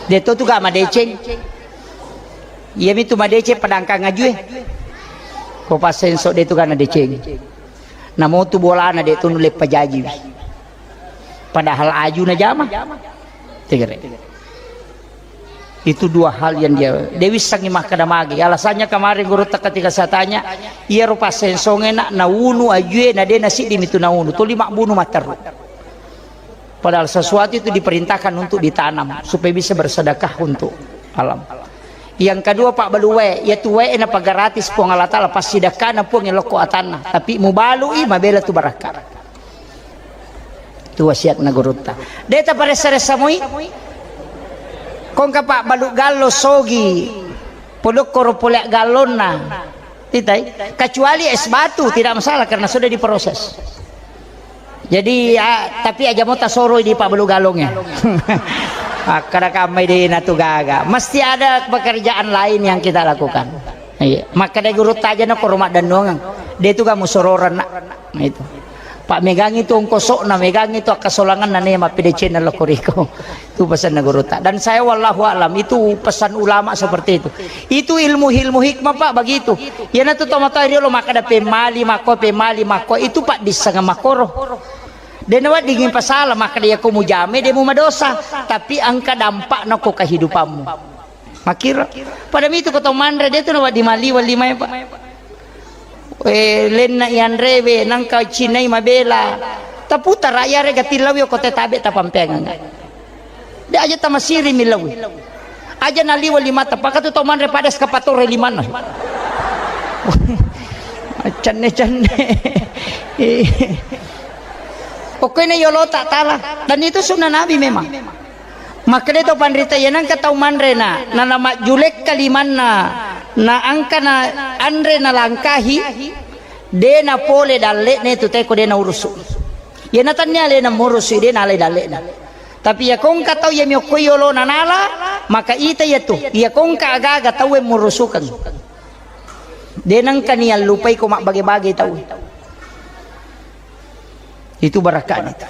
De tu tu ga madeceng. Iya mi tu madeceng padangkang ajue. Ko passensong de tu gana deceng. Namo tu bolana de tu nulle pajaji. Padahal aju na jama. Tegere. Itu dua hal yang dia, dia wissangi makkeda magi. Alasannya kemarin gurutta ketika saya tanya, iya rupa sensonge nak naunu ajue na de na siddi mitu naunu. Tuli mabbunu matteru. Padahal sesuatu itu diperintahkan untuk ditanam supaya bisa bersedekah untuk alam. Yang kedua, Pak, balu wae, ya tu wae na gratis Puang Allah Taala pasti dekkana Puang lokko atanna. Tapi mubalui mabela tu barakka. Tu wasiatna gurutta. De' taparessa-ressa moi. Kongka pabbalu gallo sogi. Podokkoro pole gallonna. Titai. Kecuali es batu, tidak masalah karena sudah diproses. Jadi, ya, tapi aja mau tasoroi di pabbalu gallongnya. Akkada kammai de' natu gaga. Mesti ada pekerjaan lain yang kita lakukan. Iya, makkeda gurutta aja na koro maddennuangeng. De' tu gamu sororan na. Nah, itu. Pak megangi tu ongkosokna, megangi tu akkasolanganna ne mappedecenna lo koriko. Itu pesanna gurutta. Dan saya wallahu alam, itu pesan ulama seperti itu. Itu ilmu-ilmu hikmah, Pak, begitu. Yana tu tomatoa riolo makkeda pemali makko, pemali makko. Itu, Pak, dissanga makoro. De' naweddingi pasala makkeda yako mujame de' mu madosa, tapi engka dampakna ko kehidupanmu. Makkiro. Pada mitu ko tau manre, de' tu nawedding maliweng limae, Pak. Eh, lenna ianrewe, nangka cinai mabela. Taputara iyare gatillawi ko te tabe' tapampeangeng. De' aja tamasiri millawi. Aja naliweng limata, Pak, tu tau manre pada eskapatore limanna. Cenne-cenne. Pokoknya yolo tak tala. Dan itu sunnah Nabi memang. Makkeda to panrita, iya nangka tau manre na, na, na majjulekka limanna, na angka na anre na langkahi, de' na pole dalle'ne tu teko de' na urusu. Iya na tannia alena murusu, de' na alai dalle'na. Tapi iya kongka tau iya miokko yolo na nala, maka ita iya tu, iya kongka aga-aga tau e murusukeng. De' nangka niallupai ko mabbage-bage tau. Itu barakatnya itu.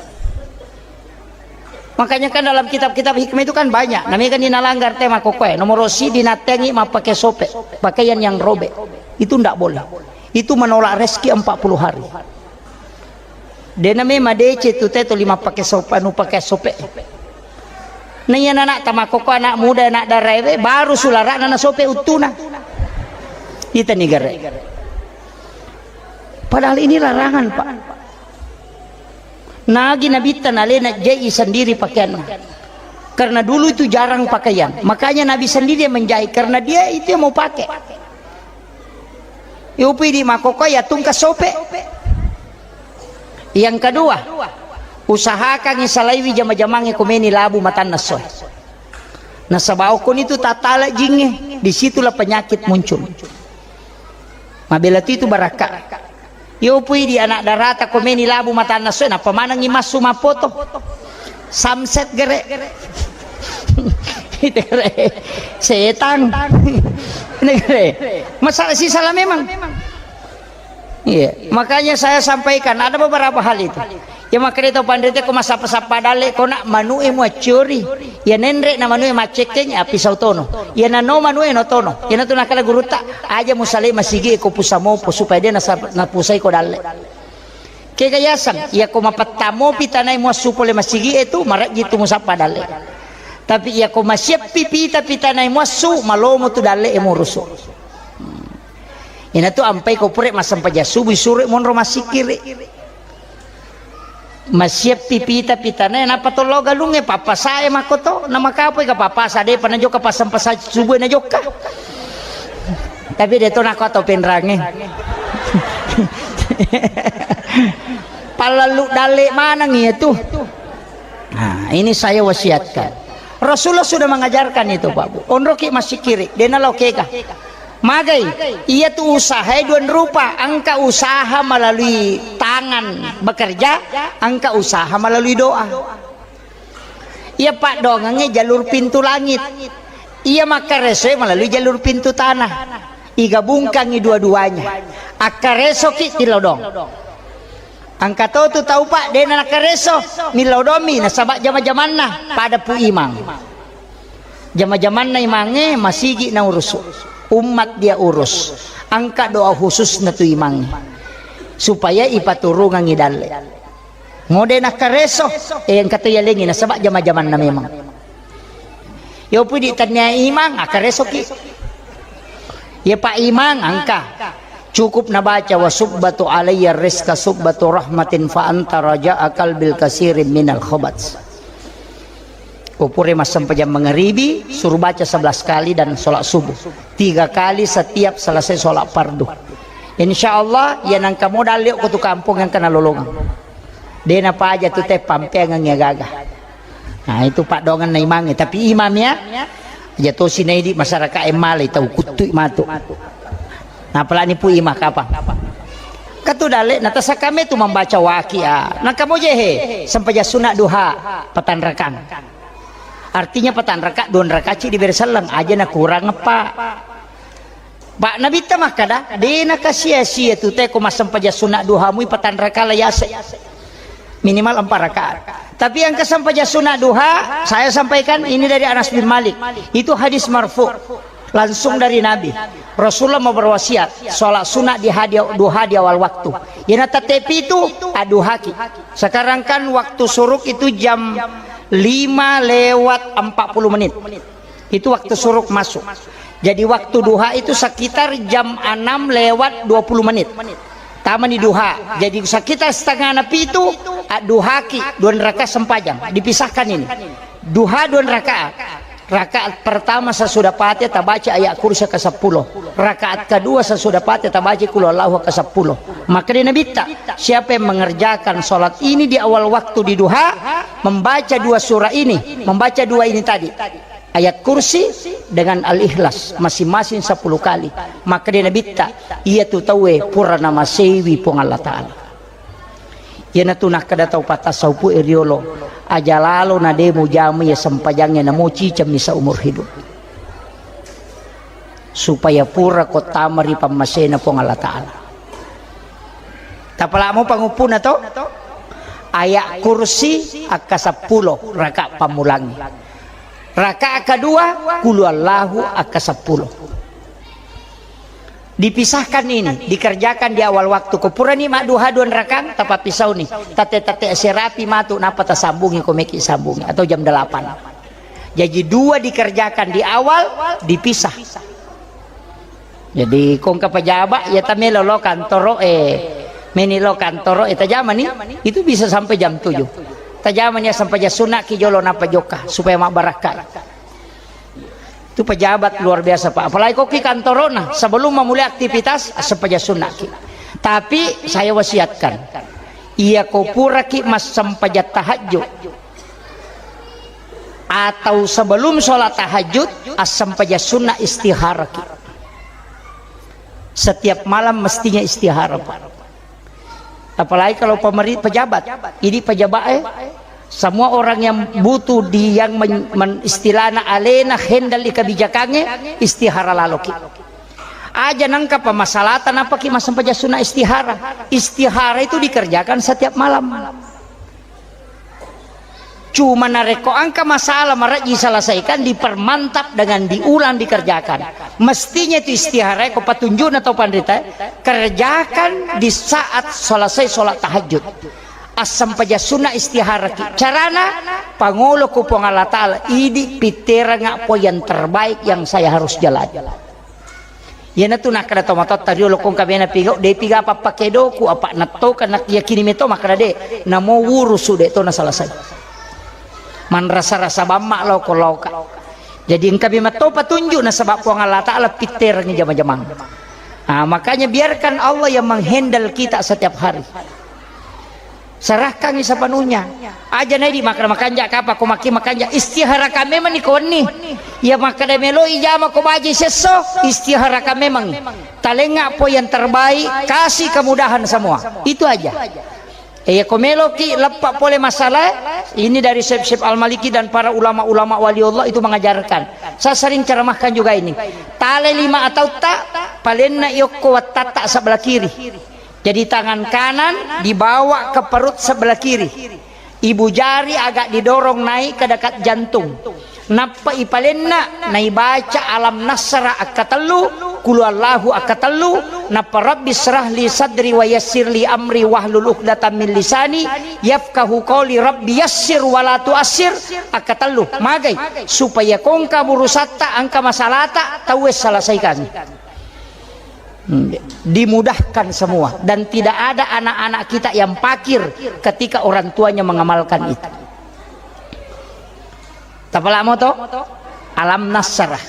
Makanya kan dalam kitab-kitab hikmah itu kan banyak. Namanya kan nalanggar tema kokoe. Nomor si dinattengi mappake sope, pakaian yang robek. Itu ndak boleh. Itu menolak rezeki empat puluh hari. De' name madece tu teto lima pake sope, anu pake sope. Nah, iya anak tamakoko, anak muda, anak daraewe, baru sularana na sope uttuna. Ita ni gare. Padahal ini larangan, Pak. Nagi Nabitta nalena jai sendiri pakaianna. Karena dulu itu jarang pakaian. Makanya Nabi sendiri yang menjahit. Karena dia itu yang mau pakai. Yupi di makoko ya tungka sope. Yang kedua, usahakan salaiwi jama-jamange komeni labu matanna soe. Nasaba okon itu tatala jinge, disitulah penyakit muncul. Mabela tu itu barakka. Yo pui di anak darata komeni labu matanna soe, nappa manengi massu mappoto. Samset gere. Itu gere. Setang. Ini gere. Masalah sih salah memang. Iya, makanya saya sampaikan ada beberapa hal itu. Ya makanya itu pandai ko masappa-sappa dalle ko nak manu e muaccori. Ya nenre na manu e maccekeng ya pisau tono. Ya nano manu e no tono. Ya natu nakala gurutta aja musale masigi ko pusamopo supaya dia nasa-, napusai ko dalle. Kega yaseng, ya ko mapettamo pitanai muassu pole masigi e tu marajji tu musappa dalle. Tapi ya ko masieppi pita pitanai muassu malomo tu dalle e murusu. Inatu ampai ko pure massempajang subuh suro monro massikkiri. Masieppi pita pitana nappa tollo galungnge pappasae makkoto namakapoi ka pappasa de panajoka passempasa subuh najokka. Tapi de to nako atau penrangnge. Pallalu dalle maneng iya tu. Nah, ini saya wasiatkan. Rasulullah sudah mengajarkan itu, Pak Bu. Onroki massikkiri, dena lo kega. Magai, iya tu usaha dua rupa, engka usaha melalui tangan bekerja, engka usaha melalui doa. Iya paddoangengnge jalur pintu langit. Iya makkaresoe melalui jalur pintu tanah. Igabungkangi dua-duanya. Akkaresoki tilodong. Engka to tu tau, Pak, dena nakkareso, millau domi nasaba jama-jamanna pada pu imang. Jama-jamanna imangnge masigi naurusu. Umat dia urus. Engka doa khususna tu imangnge. Supaya ipaturungangi dalle. Ngode nakkareso, eh, engka to yalengi nasaba jama-jamanna memang. Yo pudi tania imang, akkaresoki. Ye Pak Imang, engka. Cukup nabaca, "Wa subbatu alayya rizqa subbatu rahmatin fa anta raja'a qalbil kasirin minal khabat." Upure massempajang mangaribi, suruh baca sebelas kali dan sholat subuh. Tiga kali setiap selesai sholat fardu. Insya Allah, ya nangka modal liok ko tu kampung yang kena lolongan. De napaja tu te pampeangengngi agaga. Nah, itu paddoangenna imangnge. Tapi imam ya, aja tosi naidi masyarakat e malai tau kuttui matu. Nah, pelani pu imam kapang. Katu dalle, na tasakame tu membaca waqiah. Nah, kamu jehe, sempajang sunat duha, patanrakang. Artinya patanraka, dua rakaci diberi selleng, aja na kurang apa. Pak Nabitta makkada, de nakasia-sia tu te ko massempajang sunat duha mui patanraka la yase. Minimal empat rakaat. Tapi yang kesempajang sunat duha, saya sampaikan ini dari Anas bin Malik. Itu hadis marfu, langsung dari Nabi. Rasulullah mau berwasiat, sholat sunat di hadi-, duha di awal waktu. Yana tette pitu, aduhaki. Sekarang kan waktu suruk itu jam lima lewat empat puluh menit. Itu waktu suruk masuk. Jadi waktu duha itu sekitar jam enam lewat dua puluh menit. Tamani duha. Jadi sekitar setengah na pitu, adduhaki, dua rakaat sempajang. Dipisahkan ini. Duha dua rakaat. Rakaat pertama sesudah Fatihah tabaca ayat kursi ke sepuluh. Rakaat kedua sesudah Fatihah tabaca qul huwallahu ke sepuluh. Maka dia Nabitta, siapa yang mengerjakan sholat ini di awal waktu di duha, membaca dua surah ini, membaca dua ini tadi, ayat kursi dengan al-ikhlas masing-masing sepuluh kali, maka dia Nabitta, iya tu tauwe pura namasewi Puang Allah Ta'ala. Iyanatu nakkeda tau patasawufu e riolo, aja lalo na de mujama iya sempajangnge namo cicemmi seumur hidup. Supaya pura ko tama ri pammasena Puang Allah Ta'ala. Tapalamo panguppuna to? Ayat kursi akka seppulo raka pammulangi. Raka kedua, qul huwallahu akka seppulo. Dipisahkan ini, dikerjakan di awal waktu. Ko purani madduha dua rakang, tapapisauni. Tate-tate serapi matu, napa tasambungi ko meki sambungi. Atau jam delapan. Jadi dua dikerjakan di awal, dipisah. Jadi kongka pejabat, ya tamelo lo kantoro e. Meni lo kantoro e, tajamani, itu bisa sampai jam tujuh. Tajamani ya sampai jam sunat ki jolo napa jokka, supaya mabbarakka. Itu pejabat luar biasa, Pak. Apalagi ko ki kantorona, sebelum memulai aktivitas, sempaja sunnah ki. Tapi saya wasiatkan, iya ko pura ki massempaja tahajud atau sebelum sholat tahajud, assempaja sunnah istihara ki. Setiap malam mestinya istihara, Pak. Apalagi kalau pemeri-, pejabat. Ini pejabat, eh, semua orang yang butuh di-, yang men-, men-, istilahna alena handle di kebijakannya, istihara laloki. Aja nangka pemasalatan apa ki massempaja sunnah istihara. Istihara itu dikerjakan setiap malam. Cuma narekko engka masalah marejji selesaikan, dipermantap dengan diulang dikerjakan. Mestinya itu istihara ko patunjukna tau panrita, kerjakan di saat selesai sholat tahajud. Assempaja sunnah istihara ki. Carana, pangolo ku Puang Allah Ta'ala, idi pitteranga apa yang terbaik yang saya harus jalani. Iyanatu nakkeda tomatoatta riolo, kongka mena pigau, de piga apa pakedoku, apa nattoka nak yakini meto makkeda de, namo wurusu de to nasalasai. Manrasa-rasa bamma lao ko laoka. Jadi engka memang to patunjuk nasaba Puang Allah Ta'ala pitterangi jama-jamang. Ah, makanya biarkan Allah yang menghandle kita setiap hari. Serahkangi sepenuhnya. Aja nai di makana makanja kapa ko makki makanja istiharakan memang ni ko wenni. Ya makana melo ijama ko baji sesso istiharakan memang. Talenga po yang terbaik, kasih kemudahan semua. Itu aja. Eh, ya ko melo ki leppa pole masalah ini dari Syekh Syekh Al-Maliki dan para ulama-ulama wali Allah itu mengajarkan. Saya sering ceramahkan juga ini. Tale lima atau tak palenna yokko wattatta sebelah kiri. Jadi tangan kanan dibawa ke perut sebelah kiri. Ibu jari agak didorong naik ke dekat jantung. Nappa ipalenna, naibaca alam nasra akkatellu, qul huwallahu akkatellu, nappa rabbi syrah li sadri wa yassir li amri wahlul uqdatam min lisani yafqahu qawli, rabbi yassir wa la tuassir akkatellu. Magai, supaya kongka burusatta, engka masalata, tauwe selesaikan. Hmm, dimudahkan semua dan tidak ada anak-anak kita yang pakir ketika orang tuanya mengamalkan itu. Tapalamo to? Alam nasrah.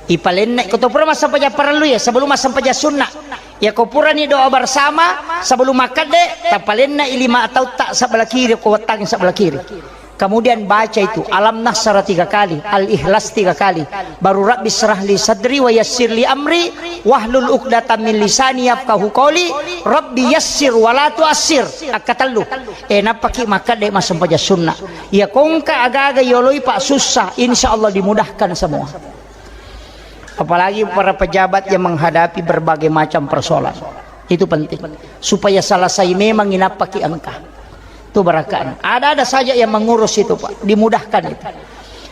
Ipalenna ko to pura massempajang parellu ya, sebelum massempajang sunna. Ya ko purani doa bersama sebelum makkedde, tapalenna i lima tautta sebelah kiri, ko wettangi sebelah kiri. Kemudian baca itu Alam Nasrah tiga kali, Al-Ikhlas tiga kali, baru Rabbi syrah li sadri wa yassir li amri wahlul uqdatam min lisani yafqahu qawli, Rabbi yassir wa la tuassir, akkatellu. Eh, nappaki makkedde massempajang sunna. Ya kongka agaga yoloi pak susah, insya Allah dimudahkan semua. Apalagi para pejabat yang menghadapi berbagai macam persoalan. Itu penting. Supaya selesai memang inappaki engka. Itu barakaan. Ada-ada saja yang mengurus itu, Pak. Dimudahkan itu.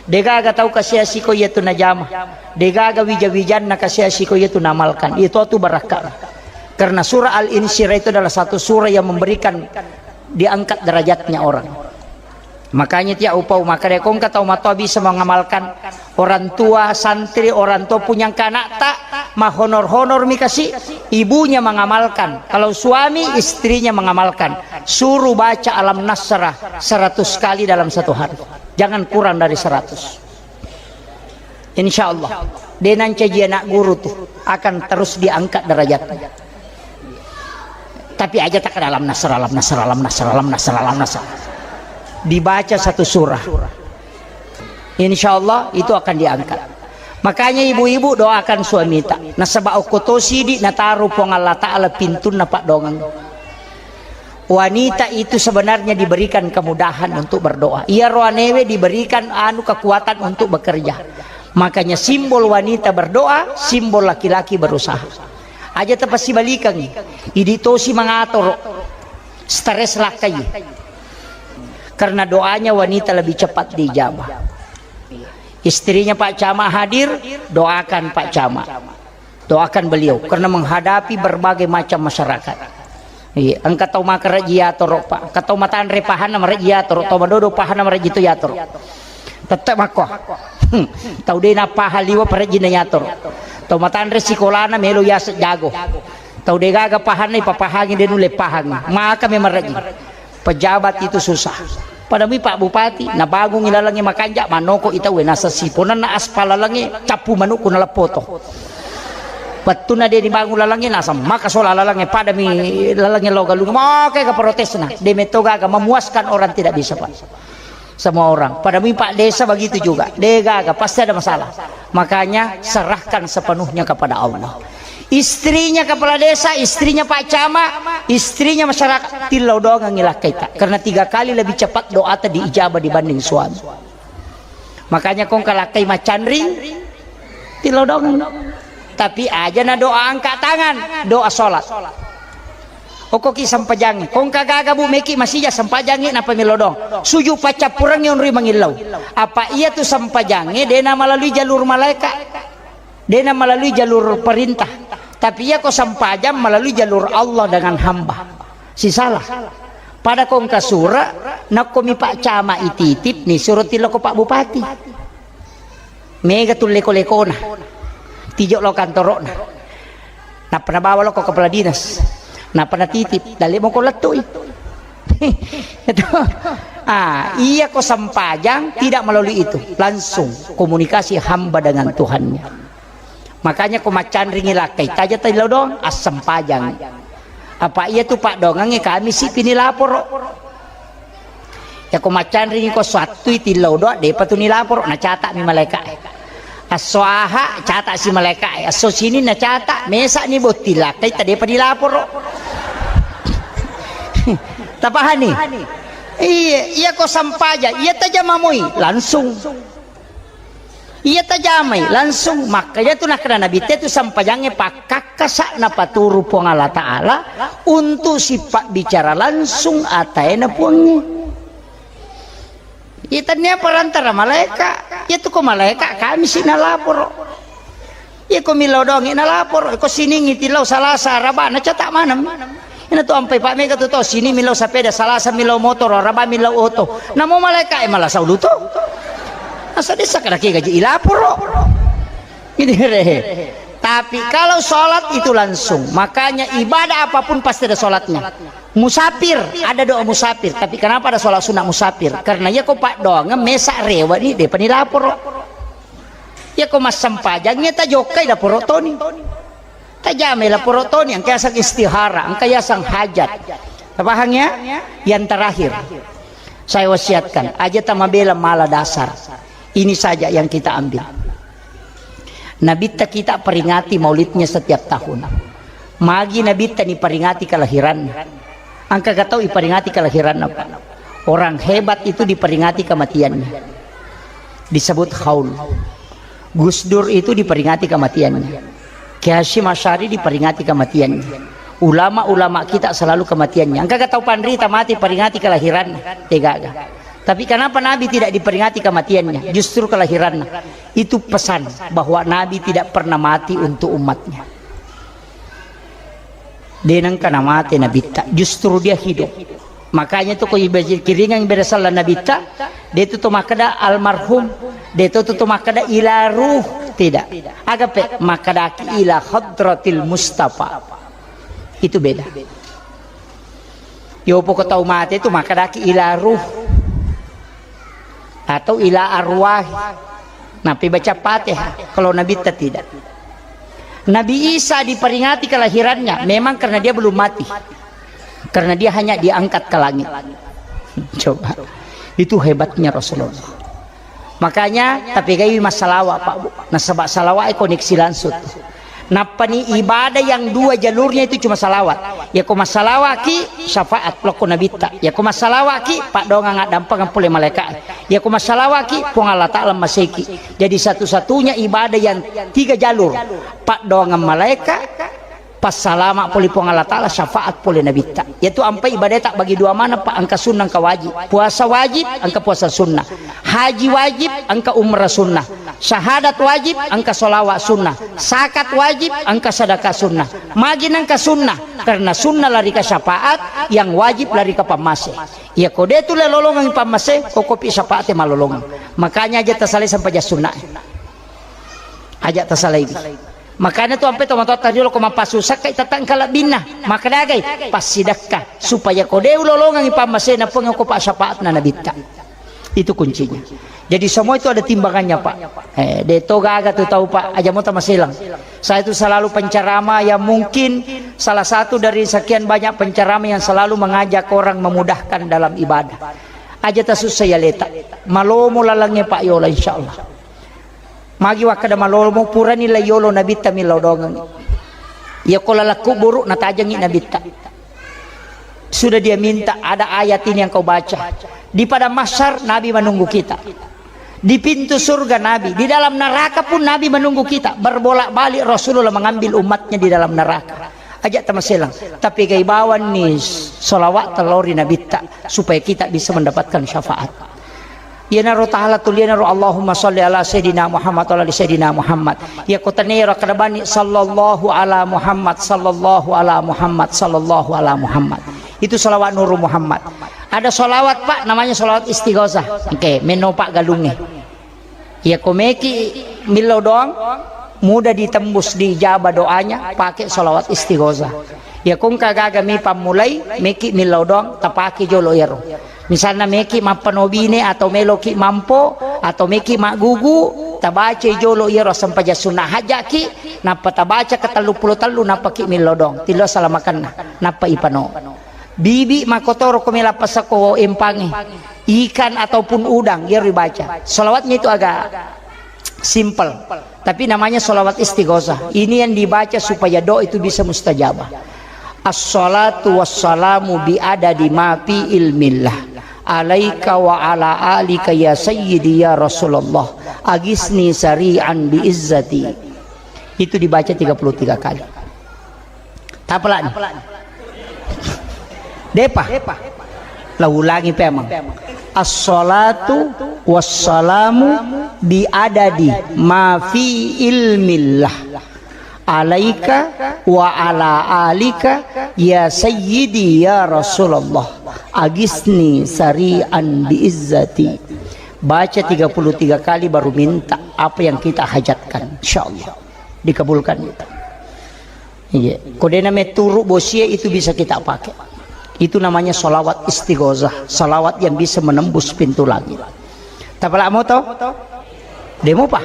Degaga tau kasiasi ko iya tu najama. Degaga wija-wijanna kasiasi ko iya tu namalkan. Itu tu barakaan. Karena surah Al-Insyirah itu adalah satu surah yang memberikan, diangkat derajatnya orang. Makanya tiap upau maka deh kongka tau matoa bisa mengamalkan, orang tua, santri, orang tua punya anak tak mahonor-honor mi kasih, ibunya mengamalkan. Kalau suami, istrinya mengamalkan. Suruh baca Alam Nasrah seratus kali dalam satu hari. Jangan kurang dari seratus. Insya Allah, denang caji anak guru tuh akan terus diangkat derajatnya. Tapi aja tak dalam nasr, alam nasr, alam nasr, alam nasr, alam nasr. Dibaca satu surah. Insya Allah itu akan diangkat. Makanya ibu-ibu doakan suamita. Nasaba okko to sidi nataru Puang Allah Ta'ala pintunna paddoangeng. Wanita itu sebenarnya diberikan kemudahan untuk berdoa. Iya roanewe diberikan anu kekuatan untuk bekerja. Makanya simbol wanita berdoa, simbol laki-laki berusaha. Aja tapasibalikangi. Idi tosi mangatoro. Stres lakkai. Karena doanya wanita lebih cepat diijabah. Istrinya Pak Camat hadir, doakan Pak Camat. Doakan beliau karena menghadapi berbagai macam masyarakat. Iya, engka tau makarejji yatoro, Pak. Engka tau matanre pahanna marejji yatoro, tau madodo pahanna marejji tu yatoro. Tette makko. Hmm. Tau de napaha liwa parejjinna yatoro. Tau matanre sikolana melo yaseng jago. Tau de gaga pahanna ipapahangi de nulle pahangi. Maka me marejji. Pejabat itu susah. Pada mui Pak Bupati, nabangungi lalengnge makanja, manoko i tauwe, naseng siponenna aspal lalengnge, cappu manukku naleppoto. Wettunna de dibangun lalengnge, naseng maka sola lalengnge, pada mi lalengnge lo galung, maka ke protesna, de metto gaga memuaskan orang tidak bisa, Pak. Semua orang. Pada mui Pak Desa begitu juga, de gaga, pasti ada masalah. Makanya serahkan sepenuhnya kepada Allah. Istrinya kepala desa, istrinya Pak Camat, istrinya masyarakat, tillau doangengngi lakkaita. Karena tiga kali lebih cepat doata diijabah dibanding suami. Makanya kongka lakkai macanring, tillau doangeng. Tapi aja na doa angkat tangan, doa sholat. Okkoki sempajangnge, kongka gaga bu meki masija sempajangnge napa melo doang. Suju paccappurengngi onroi mangillau. Apa iya tu sempajangnge dena melalui jalur malaikat. Dena melalui jalur perintah, tapi iya ko sempajang melalui jalur Allah dengan hamba. Sisala. Pada kongka sura, nakko mi Pak Camat ititip ni suro tiloko Pak Bupati. Mega tu leko-lekona. Tijo lo kantorona. Nappa nabawa lo ko kepala dinas. Nappa natitip, dalle moko lettui. Itu. Ah, iya ko sempajang tidak melalui itu, langsung komunikasi hamba dengan Tuhannya. Makanya ko macanringi lakkai taja tadi lo doang, assempajang. Apa iya tu paddoangengnge kami si pini laporo. Ya ko macanringi ko sattui tillau doa, depa tu nilaporo, nacata mi malaika. Esso aha, cata si malaikae. Esso Sini nacata, mesani botting lakkai, tadepa dilaporo. Tapahani? Iya, iya ko sampaja, iya tajama moi, langsung. Iya tajamai, langsung makka. Iya tu nakkeda Nabi te tu sampajangnge pakkakkasa napaturu Puang Allah Ta'ala untuk sipabbicara langsung ataena Puangnge. Iya, tennia perantara malaeka. Iya tu ko malaeka, kami si nalaporo. Iya ko millau doangngi nalaporo. Ko Siningngi tillau Salasa, Araba, nacata maneng. Ina tu ampai pa mega tu to, Sini millau sapeda, Salasa millau motoro, Araba millau oto. Namo malaeka e malasa ulu to. Asa desa kada ke gaji ilaporo. Ini re. Tapi kalau sholat itu langsung, makanya ibadah apapun pasti ada sholatnya. Musafir, ada doa musafir. Tapi kenapa ada sholat sunat musafir? Karena iya ko paddoangeng mesa rewa ni, depa ni laporo. Iyako massempajangnge tajokkai laporo toni. Tajamai laporo toni, engka yaseng istihara, engka yaseng hajat. Tapahang ya? Yang terakhir, saya wasiatkan, aja tamabela mala dasar. Ini saja yang kita ambil. Nabitta kita peringati maulidnya setiap tahun. Magi Nabitta niperingati kelahiranna? Engka ga tau iperingati kelahiranna, Pak? Orang hebat itu diperingati kematiannya. Disebut haul. Gus Dur itu diperingati kematiannya. Kiai Hasyim Asy'ari diperingati kematiannya. Ulama-ulama kita selalu kematiannya. Engka ga tau panrita mati peringati kelahiranna? Tega ga. Tapi kenapa Nabi tidak diperingati kematiannya? Justru kelahirannya. Itu pesan bahwa Nabi tidak pernah mati untuk umatnya. De nengka namate Nabitta, justru dia hidup. Makanya tu ko ibe-, kiringang ibadah sallah Nabitta, de tu to makkeda almarhum, de tu to makkeda ila ruh, tidak. Agape makkedaki ila hadratil Mustafa. Itu beda. Yo poko tau mate tu makkedaki ila ruh atau ila arwah. Napi baca Fatihah kalau Nabitta tidak. Nabi Isa diperingati kelahirannya memang karena dia belum mati. Karena dia hanya diangkat ke langit. Coba. Itu hebatnya Rasulullah. Makanya tapi gaiwi massalawa, Pak, Bu. Nasaba salawa e koneksi langsung. Nappani ibadah yang dua jalurnya itu cuma salawat. Yako massalawaki, syafaat lokko Nabitta. Yako massalawaki, paddoangang addampengang pole malaika. Yako massalawaki, Puang Allah Ta'ala maseki. Jadi satu-satunya ibadah yang tiga jalur, paddoangang malaika, passalama pole Puang Allah Ta'ala, syafaat pole Nabitta. Yaitu ampai ibadah tak bagi dua mana, Pak, engka sunnah, engka wajib. Puasa wajib, engka puasa sunnah. Haji wajib, engka umrah sunnah. Syahadat wajib, engka sholawat sunnah. Zakat wajib, engka sedekah sunnah. Magi nengka sunnah? Karena sunnah lari ke syafaat, yang wajib lari ke pammase. Iya ko de tu le lolongang pammase, ko kopi syafaat malolongang. Makanya aja tasalai sampajang sunnah. Aja tasalai. Makanya tu ampe tomatoatta riolo ko mappasusakka itatang kalebbinna. Maka dagai passidakka supaya ko de ulolongang pammasena Puang ko pa syafaatna Nabitta. Itu kuncinya. Jadi semua itu ada timbangannya, Pak. Eh, de to gaga tu tau, Pak, aja mota maselang. Saya itu selalu penceramah yang mungkin salah satu dari sekian banyak penceramah yang selalu mengajak orang memudahkan dalam ibadah. Aja tasusah ya leta. Malomo lalangnya Pak Yola, insyaallah. Magi wakkeda malomo purani la yolo Nabitta millau doangengngi. Iya ko laleng kuburu natajengngi Nabitta. Sudah dia minta, ada ayat ini yang kau baca. Di padang mahsyar Nabi menunggu kita. Di pintu surga Nabi, di dalam neraka pun Nabi menunggu kita. Berbolak-balik Rasulullah mengambil umatnya di dalam neraka. Aja tamaselang, tapi gai bawanni sholawat tellau ri Nabitta supaya kita bisa mendapatkan syafaat. Iyanaro taala tulianaro Allahumma sholli ala sayyidina Muhammad wa ala ali sayyidina Muhammad. Iya ko tania ro kada bani sallallahu ala Muhammad, sallallahu ala Muhammad, sallallahu ala Muhammad. Itu salawat Nuru Muhammad. Ada salawat, Pak, namanya salawat istighosah. Oke, meno Pak galunge. Iya ko meki millau doang, mudah ditembus, diijabah doanya, pakai salawat istighosah. Iya ko engka gaga mi pammulai, meki millau doang, tapake jolo iyaro. Misalna meki mappanobine atau meloki mampo atau meki maggugu, tabaca jolo iyaro sempajang sunnah hajaki, nappa tabaca ke tellu pulo tellu, nappa ki millau doang. Tillo salamakenna, nappa ipano. Bibi makotoro ko mela pasako empangi, ikan ataupun udang, iyaro ibaca. Salawatnya itu agak simple, tapi namanya salawat istighosah. Ini yang dibaca supaya doa itu bisa mustajabah. Assalatu wassalamu bi adadi ma fi ilmillah. Alaika wa ala alika ya sayyidi ya Rasulullah. Agisni sari'an bi izzati. Itu dibaca tiga puluh tiga kali. Tapalani. Depa. La ulangi pemang. Assalatu wassalamu bi adadi ma fi ilmillah. Alaika wa ala alika ya sayyidi ya Rasulullah. Agisni sari'an bi izzati. Baca tiga puluh tiga kali baru minta apa yang kita hajatkan. Insyaallah dikabulkan. Iya. Ko dena meturu bosie itu bisa kita pakai. Itu namanya salawat istighosah, salawat yang bisa menembus pintu langit. Tapala moto? Demo pa?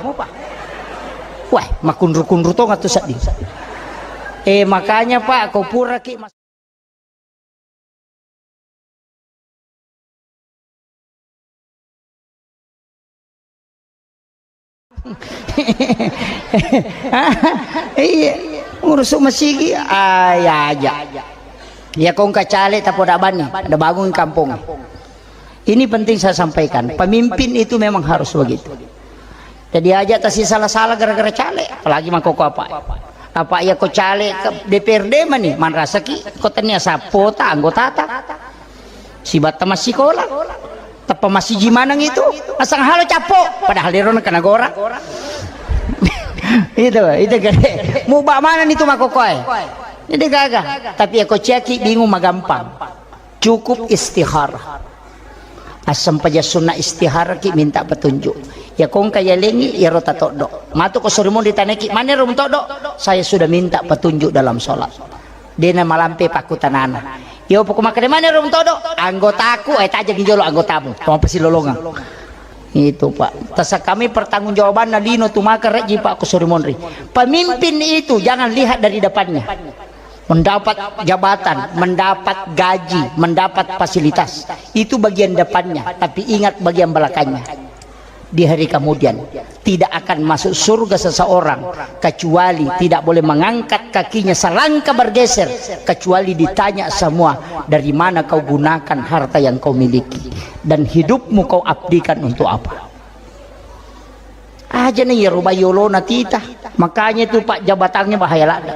Wah, makunru-kunru tong atu sedding. Eh, makanya, Pak, ko puraki mas- Iya, urusu masigi, ah, ya aja. Ya kong kacale tapoda bani, da bangun kampung. Ini penting saya sampaikan. Pemimpin itu memang harus begitu. Jadi aja tasi salah-salah gara-gara caleg, apalagi mangkoko apa. Apa ya ko caleg ke D P R D mani, manrasaki ko tania sapota anggotata. Sibatta massikola, teppa massiji maneng itu, asang halo cappo, padahal dero kena gora. Itu, itu gede. Muba mana itu makokoe? Ini gaga. Tapi ya ko ciaki bingung magampang. Cukup istikharah. Assempaja sunna istikharah ki minta petunjuk. Ya kongka ya lengi ya rota toddo. Matu ko suri mon ditaneki, "Mana rum toddo?" "Saya sudah minta petunjuk dalam sholat." Dena malampe pakkutanana. Yo poko makkeda, "Mana rum toddo?" "Anggotaku, eh, tajengi jolo anggotamu." Toma pasilolongang. Itu, Pak. Tasa kami pertanggungjawabanna lino tu maka reji, Pak, ko suri monri. Pemimpin itu jangan lihat dari depannya. Mendapat jabatan, mendapat gaji, mendapat fasilitas. Itu bagian depannya, tapi ingat bagian belakangnya. Di hari kemudian, tidak akan masuk surga seseorang kecuali tidak boleh mengangkat kakinya selangkah bergeser, kecuali ditanya semua, "Dari mana kau gunakan harta yang kau miliki? Dan hidupmu kau abdikan untuk apa?" Aja nih ya rubah yolona tita. Makanya itu, Pak, jabatannya bahaya lada.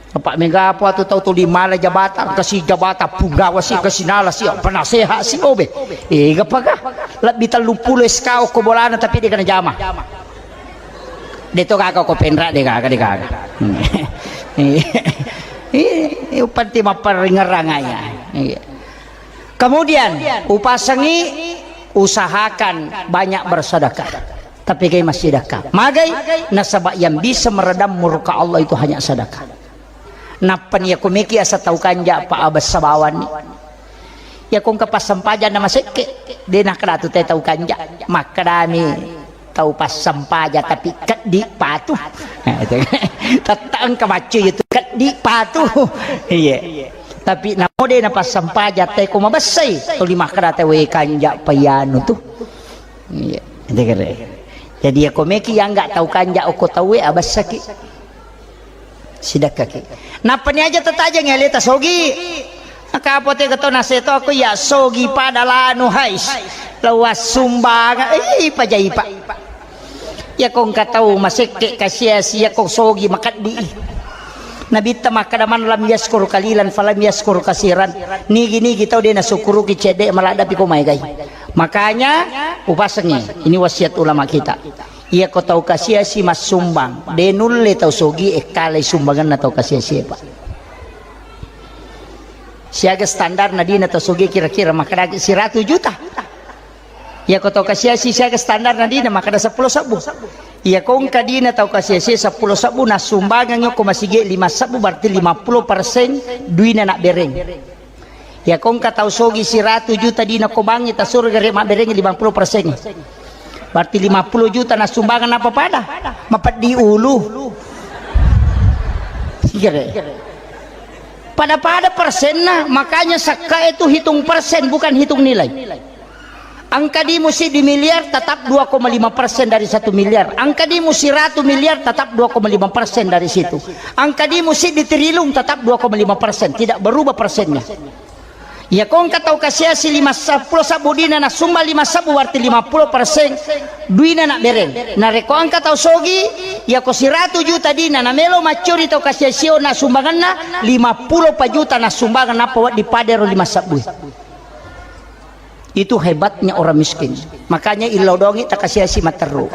Apa mega apa tu tau tuli mala jabatan, kasi jabatan punggawa si, kasi nala si, penasehat si, obe. Eh, gapakah? Lebih tellu puluh S K ko bolana tapi dia kena jama. Dia tu kaka ko penra dia kaka, dia kaka. Hmm. Eh, eh, eh, panti maparingerang aja. Iya. Kemudian, upasengi, usahakan banyak bersedekah. Tapi gai massedekah. Magai, nasaba yang bisa meredam murka Allah itu hanya sedekah. Nappani ya kumeki asa tau kanja pa abessa bawani. Ya kong ke passampajanna masekke, de nakkeda tu te tau kanja. Makkedami tau passampaja tapi keddi patu. Nah, itu. Tette engka maccu itu keddi patu. Iya. Tapi namo de na passampaja te ko mabessai, tuli makkeda te we kanja payanu tu. Iya, itu kere. Jadi ya komeki yang nggak tau kanja oko tau we abessaki. Sidakkaki. Nappa ni aja tatajeng ya leta sogi. Maka apa te keto naseto aku ya sogi pada lanu hais. Lawas sumbang. Eh, ipa jaipa. Iya ko engka tau masekke kasiasi, iya ko sogi makeddi. Nabitta makkeda, "Man lam yaskur kalilan falam yaskur kasiran." Nigi-nigi tau de nasukkuruki cedde, maladdapi ko maegai. Makanya upasengi, ini wasiat ulama kita. Iya ko tau kasiasi massumbang, de nulle tau sogi ekkalai sumbanganna tau kasiasi, Pak. Siaga standar na dina tau sogi kira-kira makkedaki siratu juta. Iya ko tau kasiasi siaga standar na dina makkeda seppulo sebbu. Iya ko engka dina tau kasiasi seppulo sebbu nasumbangang ko masigi lima sebbu berarti lima puluh persen duina nabbereng. Iya ko engka tau sogi siratu juta dina ko bangi tasuro gare mabbereng lima puluh persen. Berarti lima puluh juta nasumbangang apa pada? Mapeddi ulu. Sigere. Pada-pada persenna, makanya sakka itu hitung persen bukan hitung nilai. Angka dimu siddi miliar tetap dua koma lima persen dari satu miliar. Angka dimu siratu miliar tetap dua koma lima persen dari situ. Angka dimu siddi trilung tetap dua koma lima persen, tidak berubah persennya. Iya ko engka tau kasiasi lima seppulo sebbu dina nasumba lima sebbu berarti lima puluh persen duina nabbereng. Narekko engka tau sogi, iya ko siratu juta dina namelo maccuri tau kasiasio na sumbanganna lima puluh pa juta nasumbangan nappa wedding padero lima sebbu. Itu hebatnya orang miskin. Makanya illau dongi takasiasi matteru.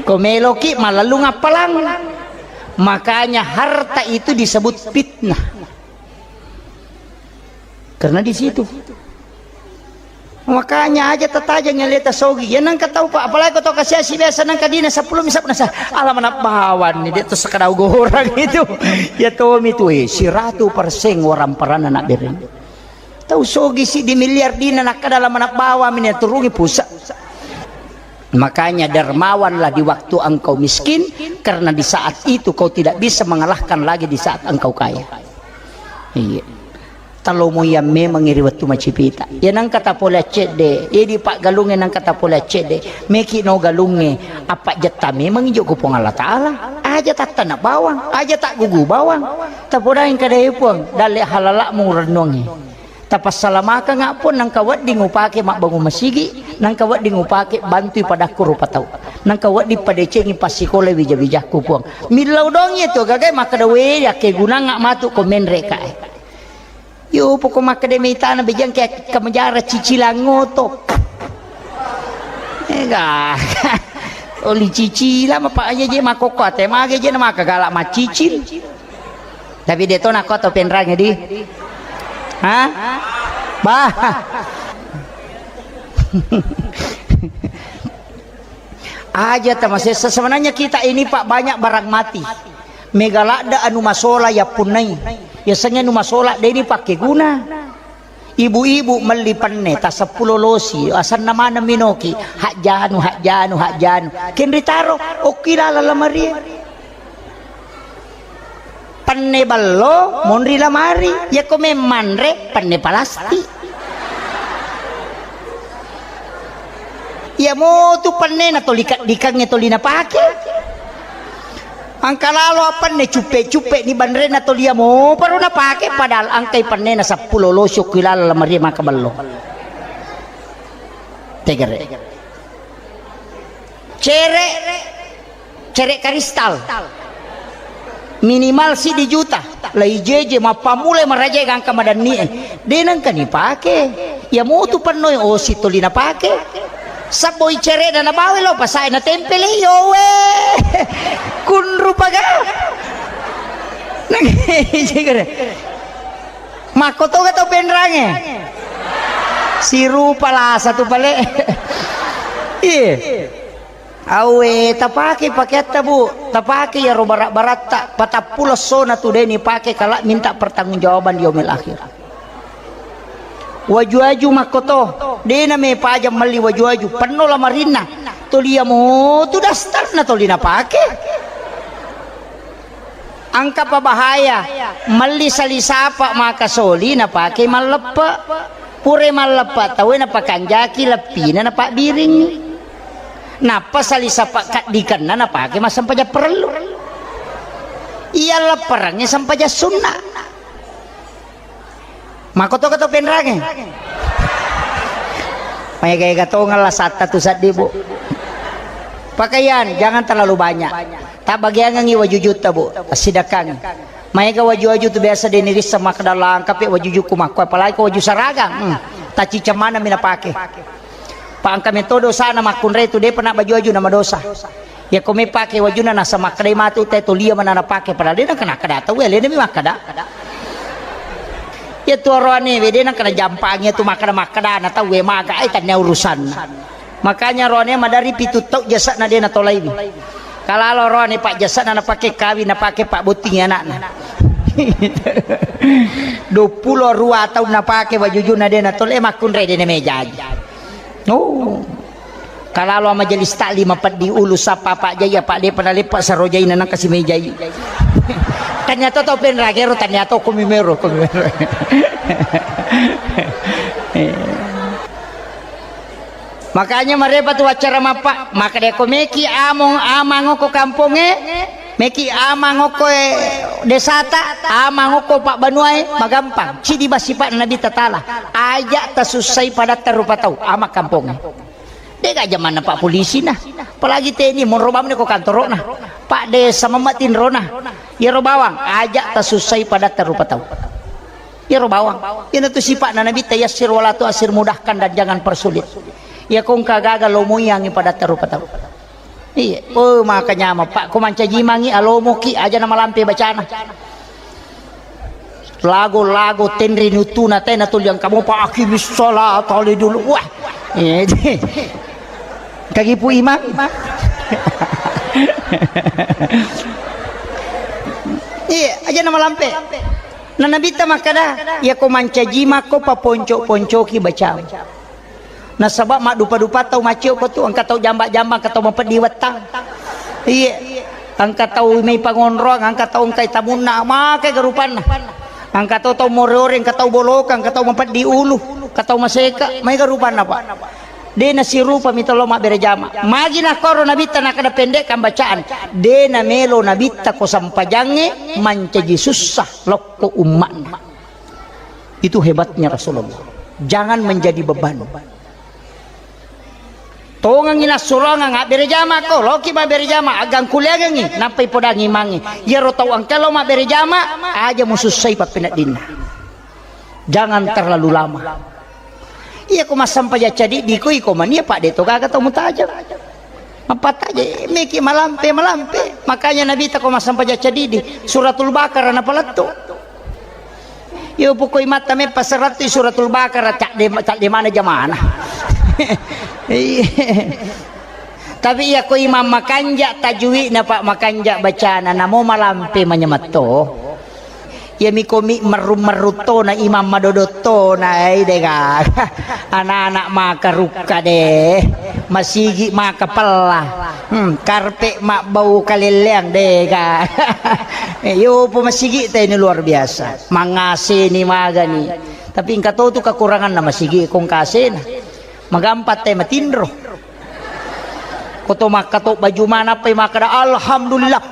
Ko meloki malallung appalang. Makanya harta itu disebut fitnah. Karena di situ. Makanya aja tatajeng yang leta sogi. Ya nangka tau pak, apalagi kau tau kasiasi biasa nangka dina seppulo misap nasa. Alam anak bawan ni dia tu sekadau gorang itu. Ya tomi tu eh siratu persen orang peran anak bereng. Tau sogi si di miliar dina nakka dalam anak bawang mini turungi pusat. Makanya dermawanlah di waktu engkau miskin, karena di saat itu kau tidak bisa mengalahkan lagi di saat engkau kaya. Iya. Talomo iya memang iri wettu macipita. Ya nangka tapole accedde, ya di paggalungnge nangka tapole accedde. Meki no galungnge, apa jetta memang ijo ku Puang Allah Ta'ala. Aja tattana bawang, aja taggugu bawang. Tapodaing kada e Puang, dalle halalakmu rennuangnge. Tapassalamaka nga Puang, nangka wedding upake mabbangun masigi, nangka wedding upake bantui padakku rupa tau. Nangka wedding padecengi passikola wija-wijakku Puang. Millau dongi tu gagai makkeda we yakkegunang nga matu ko menre kae. Yo, poko makkeda meitana bejang ke kemejara cicilang ngoto. Ega. Oli cicila mapa aja je makoko ate mage je na maka galak macicil. Tapi de to nako to penrange di. Ha? Bah. Aja tamasessa. Sebenarnya kita ini, Pak, banyak barang mati. Mega ladde anu masola yappunnai. Yasengnge anu masola de ni pakkeguna. Ibu-ibu melli penne ta seppulo losi, asenna maneng minoki, hajjanu, hajjanu, hajjanu. Kenri taro, okki laleng lamarie. Penne bello, monri lamari. Yako memmanre, penne palastik. Iya motu pennena toli kaddikangnge toli napake. Angka lalo apenne cuppe-cuppe ni banrena toli iya mo paro napake, padahal angkai pennena seppulo losok ki laleng lamarie maka bello. Tegere. Cere. Cere karistal. Minimal siddi juta. Lai jeje mappammulai maraja gangka madanni e. De nengka ni pake. Iya motu pennoi osi toli napake. Sabboi cere na nabawa lo pasae na tempele yo we. Kunru paga. Nang jegere. Makko toga tau penrange. Sirupa lasa tu pale. Iya. Awe, tapake pakeatta, Bu. Tapake iyaro bara-baratta. Patappulo essona tu de ni pake kala minta pertanggungjawaban di yaumil akhir. Waju-waju makkoto, de na me paja melli waju-waju. Penno lamarinna. Toli iya mo tu dastarna toli napake. Angka pa bahaya, melli sali sapa maka soli napake malleppe. Pura malleppe tauwe napakanjaki leppina napabbiringngi. Nappa sali sapa kaddikenna napake massempajang parellu. Iya lepperengnge sempajang sunna. Makkotoka to penrange. Maega-ega tongeng lasatta tu seddi, Bu. Pakaian jangan terlalu banyak. Tabbagiangengngi wajujutta, Bu. Tassidakkangngi. Maega waju-waju tu biasa de nirisseng makkeda langkapi wajujukku makko, apalagi ko waju saragang. Hmm. Tacciceng maneng mi napake. Pa engka metto dosana makkunrai tu depa na baju-waju na madosa. Yako mepake wajunna nasa makkedai matu te tolia mana napake, padahal de nengka nakkeda tauwe, alena mi makkeda. Iya tu oroane we de nengka najampangi tu makkeda-makkeda na tauwe maga ai tannia urusanna. Makanya oroane madari pitu tau jasana de natolaiwi. Kalalo oroane pak jasana napake kawing napake pak bottingi anakna. Duappulo rua taung napake wajujunna de natolai makkunrai de namejaji. Oh. Kalalo majelis taklim peddi ulu sappa Pak Jai, Pak depa naleppa saro jaina nang kasi mejai. Tania to tau penragero, tania to komi mero, komi mero. Makanya marepa tu acara mappa, maka de ko meki among amang ko kamponge, meki amang ko desata, amang ko pak banuae, magampang. Cidi basipa Nabi Tatala. Aja tasussai padatta rupa tau, ama kamponge. Dega jamanna Pak Polisi na. Apalagi teni monro bawang ko kantoro na. Pak Desa mamma tinro na. Iyaro bawang, aja tasussai padatta rupa tau. Iyaro bawang. Iyana tu sipa'na Nabi, tayassir wala tu'assir, mudahkan dan jangan persulit. Iya kongka gaga lomoiangi padatta rupa tau. Iya. Oh, maka nyama Pak, ko mancaji mangi alomoki aja na malampe bacana. Lago-lago tenri nutuna tena tuli engka mopa aqimis sholata li dulu. Wah. Eh, kagipu imang. Iya, aja na malampe. Na Nabitta makkada, iya ko mancaji makko paponco-poncoki bacamu. Nasaba maddupa-dupa tau maccio ko tu, engka tau jamba-jamba, engka tau mapeddi wettang. Iye. Engka tau mai pangonroang, engka tau engkai tamunna, maega rupanna. Engka tau, tau more-ore, engka tau boloka, engka tau mapeddi ulu, engka tau maseka, maega rupanna, Pak. De nasirupa mita lao mabbere jama. Magi nakkoro Nabitta nakkeda pendekkan bacaan. De namelo Nabitta ko sempajangnge mancaji sussa lokko umma'na. Itu hebatnya Rasulullah. Jangan menjadi beban. Tongengi nassuroangang abbere jama ko, loki mabbere jama, agangkuliangengi, nappai podangi imangnge. Iyaro tau engka lao mabbere jama, aja musussai pappeneddinna. Jangan terlalu lama. Iya ko massampajang cadiddi ko iko mania, Pak, de to gaga tau mutajeng. Mappattaje meki malampe, malampe. Makanya Nabitta ko massampajang cadiddi, Suratul Baqarah napalettu. Yo pokoi matta meppa serattu Suratul Baqarah, cadde, cadde mana jamana. Iya. Tapi iya ko imam makanja tajwidna, Pak, makanja bacana, namo malampe manyametto. Iya miko mi merru-merru tona, imam madodo tona, ai dega. Anak-anak maka rukka de, masigi maka pella, hmm, karpe mabbau kalelleang dega. Eh, yo po masigi te ini luar biasa, mangaseni magani. Tapi engka to tu kekuranganna masigi kong kasena. Magampa te matinro. Ko to makkatobba juma nappai makkeda, "Alhamdulillah."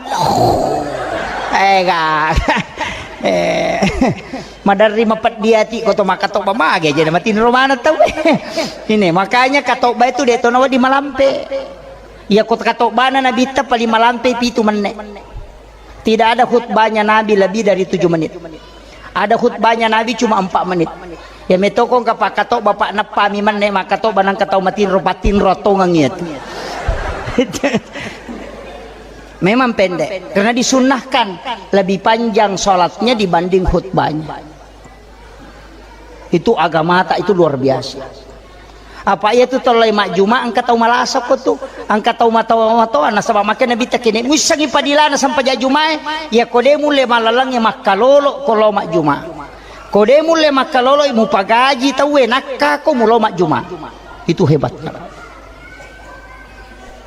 Eh, ga. Eh, maderri mapeddi ati ko to makkatobba mage aja matinro maneng tau. Ini makanya katobba itu de to nawedding malampe. Iya ko katobbana Nabitta paling malampe pitu menne. Tidak ada khutbahnya Nabi lebih dari tujuh menit. Ada khutbahnya Nabi cuma empat menit. Ya metokong ka pakkatobba, Pak, neppami menne makkatobba nangka tau matinro, pattinro tongengi itu. Memang pendek, karena disunnahkan lebih panjang sholatnya dibanding khutbahnya. Itu agamata itu luar biasa. Apa iya tu tolai majjuma engka tau malasa ko tu, engka tau matoa-matoa, nasaba makkeda Nabitta kene muissengi padilana sampajang jumae, iya ko de mulle malalengnge makkalolo ko lao majjuma. Ko de mulle makkalolo mupagaji tauwe nakka ko mulo majjuma. Itu hebatnya.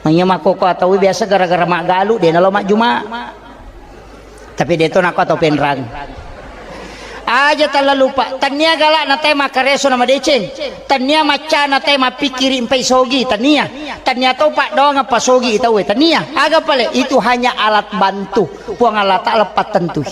Manya makkoko atau biasa gara-gara maggalu de nalo majjuma. Tapi de to nako atau penrang. Aja tala lupa, tania galak na tai makkareso na madeceng, tania macca na tai mappikiri empai sogi, tania. Tania to paddoang apa sogi tauwe, tania. Aga pale, itu hanya alat bantu. Puang Allah Ta'ala pattentui.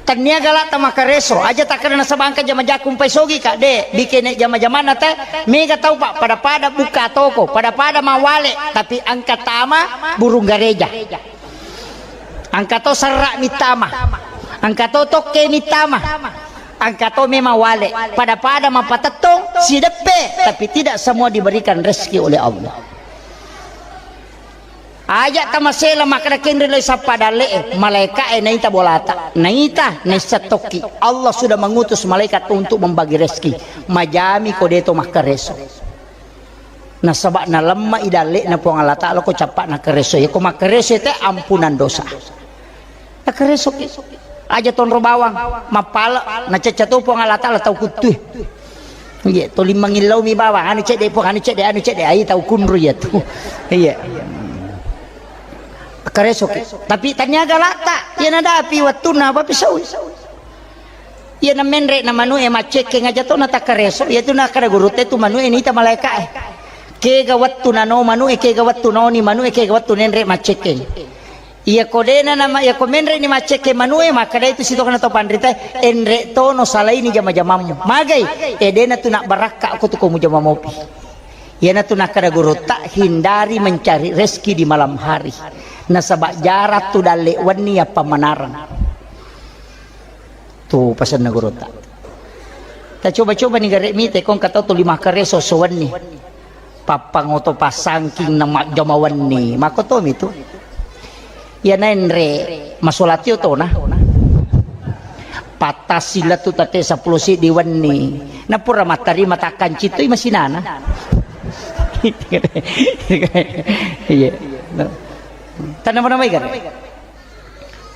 Tania galak ta makkareso, aja takkeda nasaba engka jama-jaku empai sogi ka, de, bikene jama-jamanna te, mega tau, Pak, pada-pada buka toko, pada-pada mawale, tapi engka tama burung gareja. Engka to serra mittama, engka to tokke mittama, engka to memang wale, pada-pada mapatettong, sideppe, tapi tidak semua diberikan rezeki oleh Allah. Aja tamasela makkeda kenre lai sappa dalle'e, malaika'e naita bolata, naita naissa tokki. Allah sudah mengutus malaikat untuk membagi rezeki. Majami ko deto makkareso. Nasaba nalemma i dalle'na Puang Allah Ta'ala ko cappa nakkareso. Iya ko makkareso te ampunan dosa. Nakkaresoki. Aja tonro bawang, mappale, nacecca to Puang Allah Ta'ala tau kuttue. Iya, toli mangillau mi bawang, anu cedde Puang, anu cedde, anu cedde, ai tau kunru iya tu. Iya. Nakkaresoki. Tapi tania galata, iya nadapi wettunna apa pisau. Iya na menre na manu e maccekkeng aja to natakkareso, iya tu nakkada gurutta tu manu e nita malaika e. Kega wettu nano manu e, kega wettu noni manu e, kega wettu nenre maccekkeng. Iya ko dena nama, iya ko menre ni maccekkeng manu e, makkada itu sitokana to panrita, enre tono salaini jama-jamammu. Magai, e dena tu nak barakka ko tu ko mujama mopi. Iyana tu nakkada gurutta, hindari mencari rezeki di malam hari. Nasaba jarang tu dalle wenni yappa manarang. Tu pasenna gurutta. Tacoba-coba ni gare mite kong katau tuli makkareso so wenni. Pappangoto pasangking na majjama wenni. Makotomi tu. Iyana enre masolatio tona. Pattassi lettu tette seppulo siddi wenni. Napura mattarima takkancitoi masinana. Iya. Tanama-namai gare.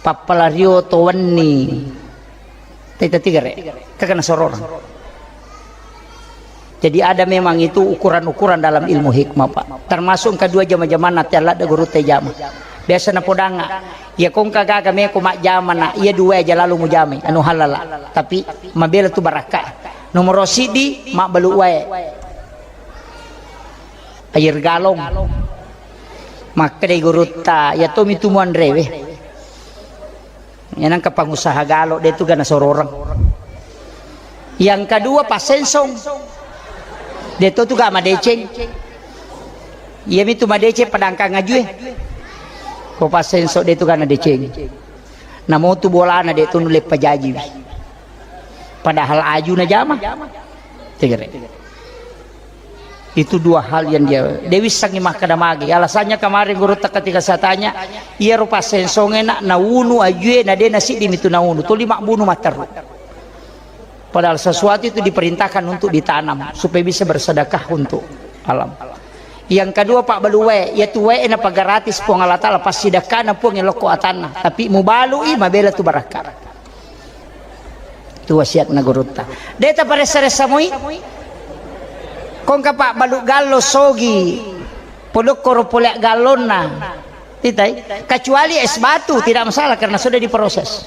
Pappalario to wenni. Tei tati gare. Kakana sororang. Jadi ada memang itu ukuran-ukuran dalam ilmu hikmah, Pak. Termasuk kedua jama-jamanna te ladde gurutta jama. Biasa napodangnga, iya kongka gaga meko majjama na, iya dua aja lalu mujamai, anu halala. Tapi mabela tu barakka. Nomoro siddi, mabbalu wae. Air galon. Makkeda gurutta, iya tomi tu muanrewe. Iya nangka pangusaha galo, de tu gana sororeng. Yang kedua, passensong. De to tu ga madeceng. Iya mitu madeceng padangkang ajue. Ko passensong de tu gana deceng. Namo tu bolana de tu nulle pajajiwi. Padahal aju na jama. Tegere. Itu dua hal yang dia, de wissengngi makkeda magi. Alasannya kemarin gurutta ketika saya tanya, iyaro passensonge na, naunu ajue, na de na siddi mitu naunu. Tuli mabbunu matteru. Padahal sesuatu itu diperintahkan untuk ditanam supaya bisa bersedekah untuk alam. Yang kedua, pabbalu wae, iya tu wae na pagaratis Puang Allah Taala, passidekkana Puang lokko atanna. Tapi mubalui, mabela tu barakka. Tu wasiatna gurutta. De taparessa-ressa moi. Kongka pabbalu gallo sogi. Podokkoro pole gallonna. Titai. Kecuali es batu, tidak masalah karena sudah diproses.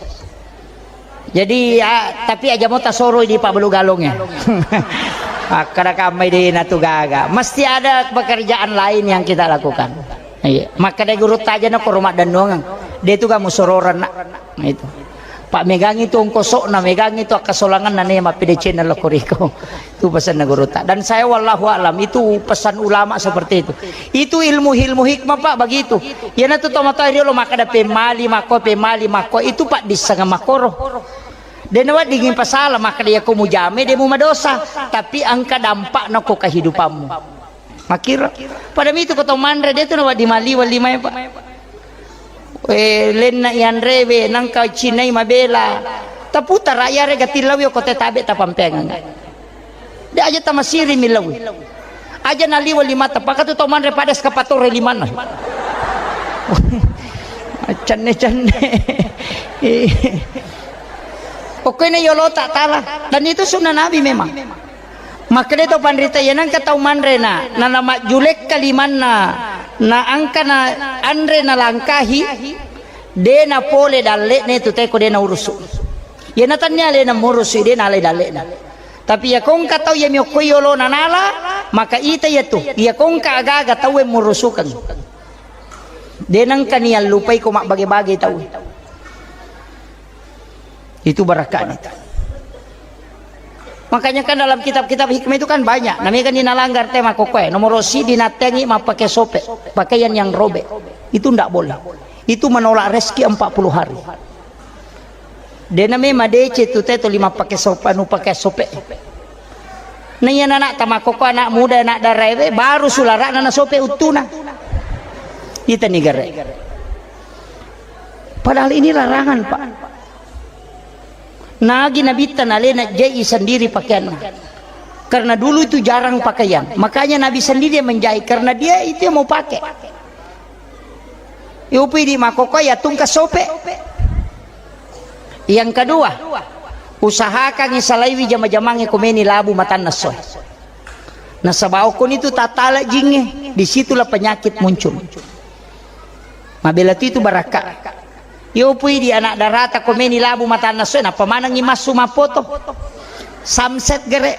Jadi, ya, tapi aja mau tasoro di pabbalu gallongnya. Makkeda kammai de na tu gaga. Mesti ada pekerjaan lain yang kita lakukan. Iya, makkeda gurutta aja na koro maddennuangeng. De tu kamu sororan nak. Itu. Pak megangi tu ongkosokna, megangi tu akkasolanganna ne mappede channel lo koriko. Itu pesanna gurutta. Dan saya wallahu alam, itu pesan ulama seperti itu. Itu ilmu-ilmu hikmah, Pak, begitu. Iyana tu tomatoa riolo makkeda pemmali makko, pemmali makko, itu Pak dissanga makkoro. De naweddingi pasala makkeda iya ko mujame de mu madosa, tapi engka dampakna ko kehidupanmu. Makkiro. Pada mitu ko tau manre, de tu nawedding maliweng limae, Pak. Eh, lenna ianrewe, nangka cinai mabela. Taputara iyare gatillawi ko te tabe tapampeangang. De aja tamasiri millawi. Aja naliweng limata, pakatu tau manre pada eskapatore limanna. Cenne-cenne. Pokoknya yolo tak tala. Dan itu sunnah Nabi memang. Makkeda to panrita, iya nangka tau manre na, na, na majjulekka limanna, na angka na anre na langkahi, de na pole dalle'ne tu teko de na urusu. Iya na tannia alena murusu, de na ale dalle'na. Tapi iya kongka tau iya miokkoi yolo na nala, maka ita iya tu, iya kongka agaga tau e murusukeng. De nangka ni allupai ko mabbage-bage tau. Itu barakahnya itu. Makanya kan dalam kitab-kitab hikmah itu kan banyak. Namanya kan dinalanggar tema kokoe. Nomor si dinattengi mappake sope, pakaian yang robek. Itu ndak boleh. Itu menolak rezeki empat puluh hari. Dena memang dece tu teto lima pake sope, anu pake sope. Nah iya anak tamakoko, anak muda, anak daraewe baru sularana na sope uttuna. Ita ni gare. Padahal ini larangan, Pak. Nagi Nabitta nalena jai sendiri pakaianna. Karena dulu itu jarang pakaian. Makanya Nabi sendiri yang menjahit karena dia itu yang mau pakai. Iupi di makoko ya tungka sope. Yang kedua, usahakan isalaiwi jama-jamange komeni labu matanna soe. Nasaba okkoni tu tatala jingnge, disitulah penyakit muncul. Mabela tu itu barakka. Yo pui di anak darata komeni labu matanna soe, nappa manengi massu mappoto. Samset gere.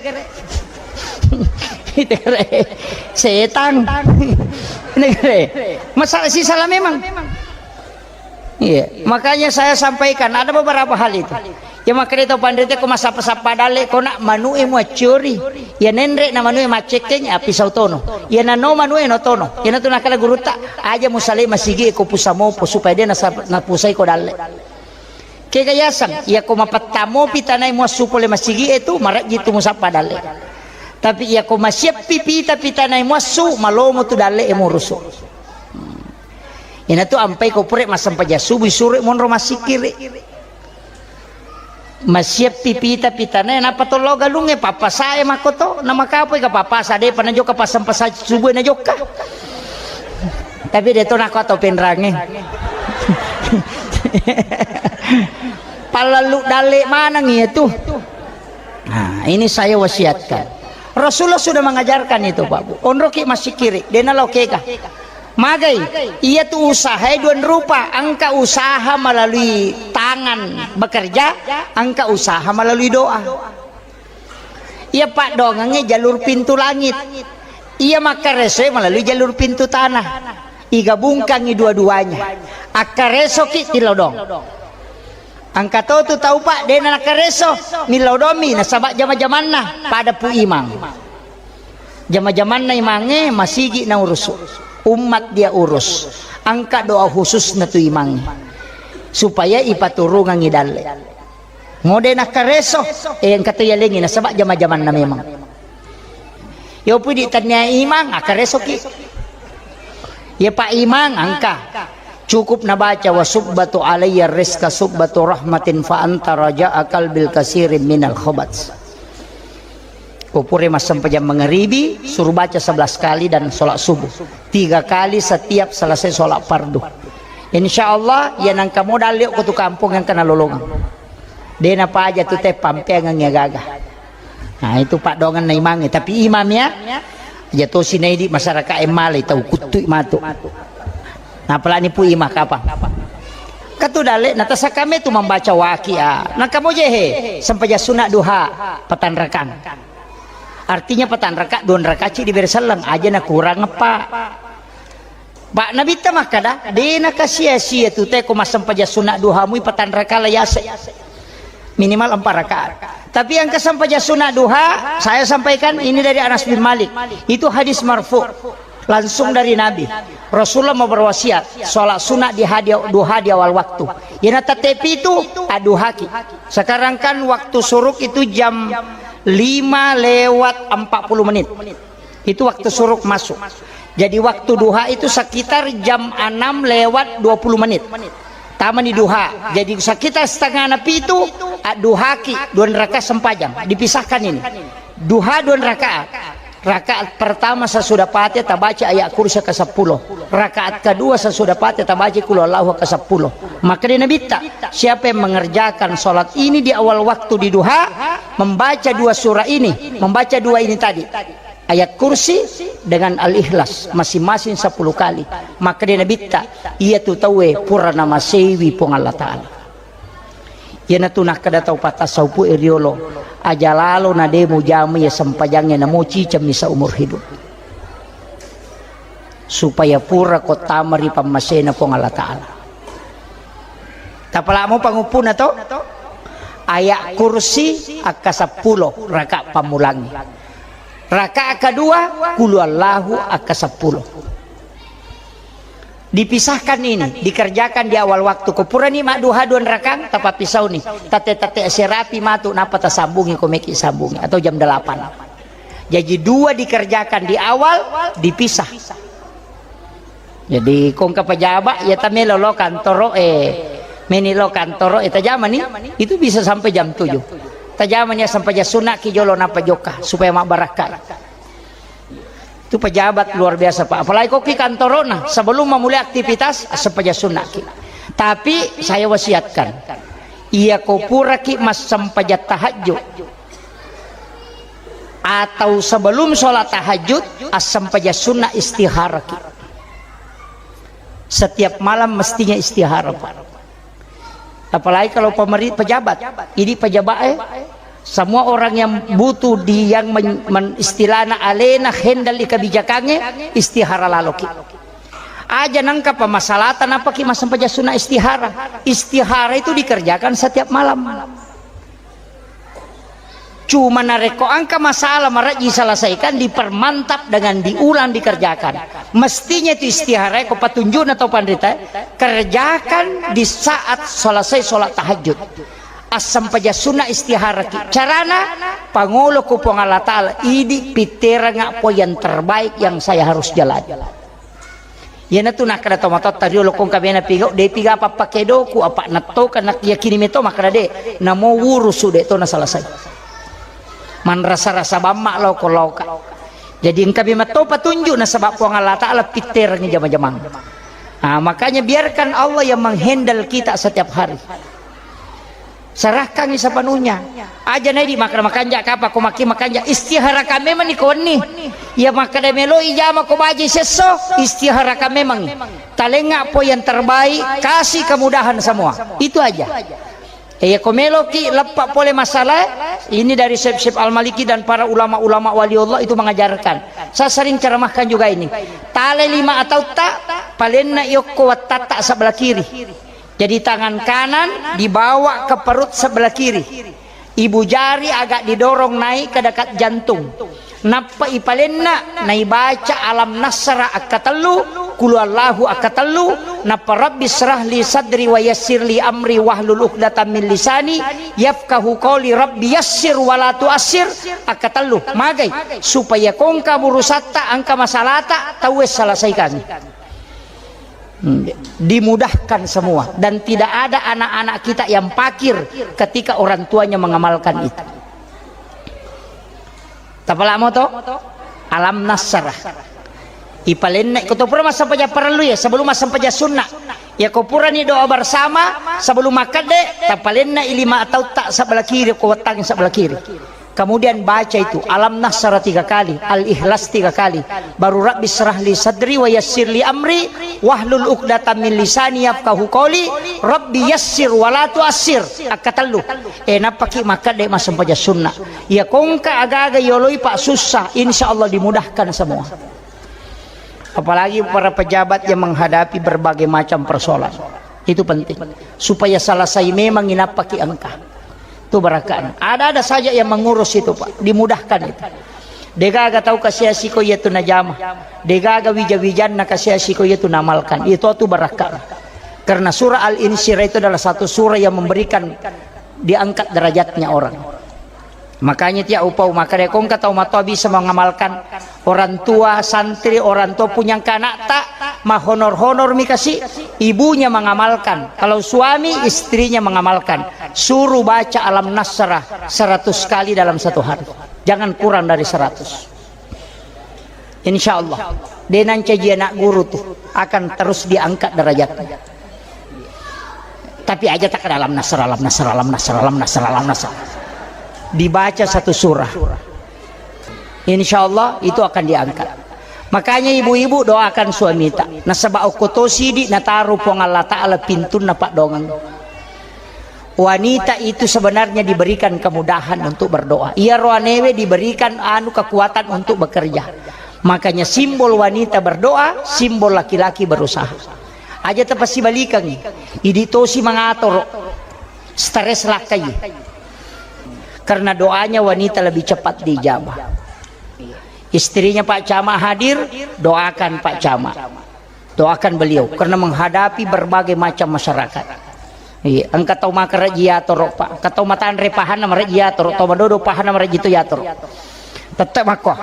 Itu gere. Setang. Ini gere. Masalah sisala memang. Iya, makanya saya sampaikan ada beberapa hal itu. Ya makanya itu pandrite ko masappa-sappa dalle ko nak manu'e muacciori. Ya nenre na manu'e maccekkeng, ya pisau tono. Ya nano manu'e no tono. Ya natu nakala gurutta, aja musale masigi ko pusamopo supaya dia nasa-, napusai ko dalle. Kega yasang, ya ko mapettamo pitanai muassu pole masigi itu marajji tu musappa dalle. Tapi ya ko masiappi pita pitanai muassu, malomo tu dalle e murusu. Inatu ampai ko pure massempajang subuh, suro monro massikiri. Masiappi pita pitane, nappa tollo galungnge, pappasae makkoto, namakapoi ka pappasa, depa najokka passempajang subuh najokka. Tapi de to nako atau penrange. Pallallu dalle maneng iya tu. Nah, ini saya wasiatkan. Rasulullah sudah mengajarkan itu, Pak Bu. Onroki massikiri, dena lao kega. Magai, iya tu usaha dua rupa, engka usaha melalui tangan bekerja, engka usaha melalui doa. Iya paddoangengnge jalur pintu langit. Iya makkaresoe melalui jalur pintu tanah. Igabungkangi dua-duanya. Akkaresoki tilodong. Engka to tu tau, Pak, dena nakkareso, millau domi nasaba jama-jamanna pada Pu Imang. Jama-jamanna imangnge masigi naurusu, umat dia urus. Engka doa khususna tu imangnge supaya ipaturungangi dalle. Mode nakkareso, eh, engka to yalengi nasaba jama-jamanna memang. Yo pudi tania imang, akkaresoki. Ya Pak Imang, engka. Cukup nabaca, "Wa subbatu alayya rizqa subbatu rahmatin fa anta raja'a qalbil kasirin minal khabat." Ko pura massempajang mangaribi, suruh baca sebelas kali dan sholat subuh. Tiga kali setiap selesai sholat fardu. Insya Allah, ya nangka modal liok ko tu kampung yang kena lolongang. Dena paja tu te pampeangang ya gaga. Nah, itu paddoangenna imangnge, tapi imam ya. Aja tosi naidi masyarakat e malai tau kuttui matu. Nah, apalagi Pu Imang kapang. Katu dalle, natasakame tu membaca waqiah. Nah, kamu jehe, sempajang sunat duha, patanrakang. Artinya patanraka, dua raka ci diberi selleng, aja na kurang apa. Pak Nabitta makkada, de nakasia-sia tu te ko massempajang sunat duha mui patanraka la yase. Minimal empat rakaat. Tapi yang kesempajang sunat duha, saya sampaikan ini dari Anas bin Malik. Itu hadis marfu, langsung dari Nabi. Rasulullah mau berwasiat, sholat sunat di hadi-, duha di awal waktu. Yana tette pitu, aduhaki. Sekarang kan waktu suruk itu jam lima lewat empat puluh menit. Itu waktu suruk masuk. Jadi waktu duha itu sekitar jam enam lewat dua puluh menit. Tamani duha. Jadi sekitar setengah napi itu, ah, duhaki, dua rakaat sempajang. Dipisahkan ini. Duha dua rakaat. Rakaat pertama sesudah Fatihah tabaca ayat kursi ke sepuluh. Rakaat kedua sesudah Fatihah tabaca qul huwallahu ke sepuluh. Maka dia Nabitta, siapa yang mengerjakan sholat ini di awal waktu di duha, membaca dua surah ini, membaca dua ini tadi, ayat kursi dengan al-ikhlas masing-masing sepuluh kali, maka dia Nabitta, iya tu tauwe pura namasewi Puang Allah Ta'ala. Iyanatu nakkeda tau patasawufu e riolo, aja lalo na de mujama iya sempajangnge namo cicemmi saumur hidup. Supaya pura ko tama ri pammasena Puang Allah Ta'ala. Tapalamo panguppuna to? Ayat kursi akka seppulo raka pammulangngi. Raka kedua, kulu Allahu akka seppulo. Dipisahkan ini, dikerjakan di awal waktu. Ko purani madduha dua rakang, tapappisauni. Tette-tette serapi matu, napa tasambungi ko meki sambungi, atau jam delapan. Jadi dua dikerjakan di awal, dipisah. Jadi kongka pejabat, ya tamelo lo kantoro e, meni lo kantoro e, tajamani, itu bisa sampai jam tujuh. Tajamani ya sampai jam sunat ki jolo napa jokka, supaya mabarakai. Itu pejabat luar biasa, Pak. Apalagi kok ki kantorona, sebelum memulai aktivitas, sempaja sunnah ki. Tapi saya wasiatkan, iya ko pura ki massempaja tahajud atau sebelum sholat tahajud, assempaja sunnah istihara ki. Setiap malam mestinya istihara, Pak. Apalagi kalau pemeri-, pejabat. Ini pejabat, eh, semua orang yang butuh di, yang men-, men-, istilahna alena handle di kebijakannya, istihara laloki. Aja nangka pemasalatan apa ki massempaja sunnah istihara. Istihara itu dikerjakan setiap malam. Cuma narekko engka masalah marejji selesaikan, dipermantap dengan diulang dikerjakan. Mestinya itu istihara, ko patunjukna tau panrita, kerjakan di saat selesai sholat tahajud. Assempaja sunnah istihara ki. Carana, pangolo ku Puang Allah Ta'ala, idi pitterengnga po yang terbaik yang saya harus jalani. Iyanatu nakkeda tomatoatta riolo, kongka bena pigau, de piga pappakedoku, apa nattoka nak yakini meto makkeda de, namo wurusu de to nasalasai. Manrasa-rasa bamma lao ko laoka. Jadi engka memang to patunjuk nasaba Puang Allah Ta'ala pitterengngi jama-jamang. Ah, makanya biarkan Allah yang menghandle kita setiap hari. Serahkangi sepenuhnya. Aja nedi makkeda makanja kapa ko makki makanja, istiharakan memang ni ko wenni. Iya makkeda meloi jama ko baji sesso, istiharakan memang. Talenga po yang terbaik, kasih kemudahan semua. Itu aja. Iya ko meloki leppa pole masalah ini dari Syekh Syekh Al-Maliki dan para ulama-ulama wali Allah itu mengajarkan. Saya sering ceramahkan juga ini. Tale lima atau tak, palenna yokko wattatta sebelah kiri. Jadi tangan kanan dibawa ke perut sebelah kiri. Ibu jari agak didorong naik ke dekat jantung. Nappa ipalenna, naibaca alam nasra akkatellu, kulu Allahu akkatellu, nappa rabbi srahli sadri wa yassirli amri wahlul uqdatam min lisani yafqahu qawli, rabbi yassir wa la tuassir akkatellu. Magai? Supaya kongka burusatta, angka masalata, tauwe selesaikan. Hmm, dimudahkan semua dan tidak ada anak-anak kita yang fakir ketika orang tuanya mengamalkan itu. Tapalamo to? Alam nasrah. Ipalenna ko to pura massempajang parellu ya, sebelum massempajang sunna. Ya ko purani doa bersama sebelum makkedde, tapalenna i lima atau tak sebelah kiri, ko wettangi sebelah kiri. Kemudian baca itu, alam nasrah tiga kali, al-ikhlas tiga kali, baru rabbi srahli sadri wa yassirli amri wahlul uqdatam min lisani yafqahu qawli, rabbi yassir wa la tuassir. Akkatellu. Eh, nappaki makkedde massempajang sunna. Ya kongka agaga yoloi pak susah, insya Allah dimudahkan semua. Apalagi para pejabat yang menghadapi berbagai macam persoalan. Itu penting. Supaya selesai memang inappaki engka. Itu barakaan. Ada-ada saja yang mengurus itu, Pak. Dimudahkan itu. Degaga tau kasiasi ko iya tu najama. Degaga wija-wijanna kasiasi ko iya tu namalkan. Itu tu barakaan. Karena surah Al-Insyirah itu adalah satu surah yang memberikan diangkat derajatnya orang. Makanya tiap upau maka deko engka tau matoa bisa mengamalkan orang tua, santri, orang tua punya anak tak mahonor-honor mi kasi ibunya mengamalkan. Kalau suami istrinya mengamalkan, suruh baca alam nasrah seratus kali dalam satu hari. Jangan kurang dari seratus. Insya Allah, de nancaji anak guru tuh akan terus diangkat derajatnya. Tapi aja tak dalam nasr, dalam nasr, dalam nasr, dalam nasr, dalam nasr. Dibaca satu surah. Insya Allah itu akan diangkat. Makanya ibu-ibu doakan suamita. Nasaba okko to sidi nataru Puang Allah Ta'ala pintunna paddoangeng. Wanita itu sebenarnya diberikan kemudahan untuk berdoa. Iya roanewe diberikan anu kekuatan untuk bekerja. Makanya simbol wanita berdoa, simbol laki-laki berusaha. Aja tapasibalikangi. Idi tosi mangatoro. Stres lakkai. Karena doanya wanita lebih cepat diijabah. Istrinya Pak Camat hadir, doakan Pak Camat. Doakan beliau karena menghadapi berbagai macam masyarakat. Iya, engka tau makarejji yatoro, Pak. Engka tau matanre pahanna marejji yatoro, tau madodo pahanna marejji tu yatoro. Tette makko.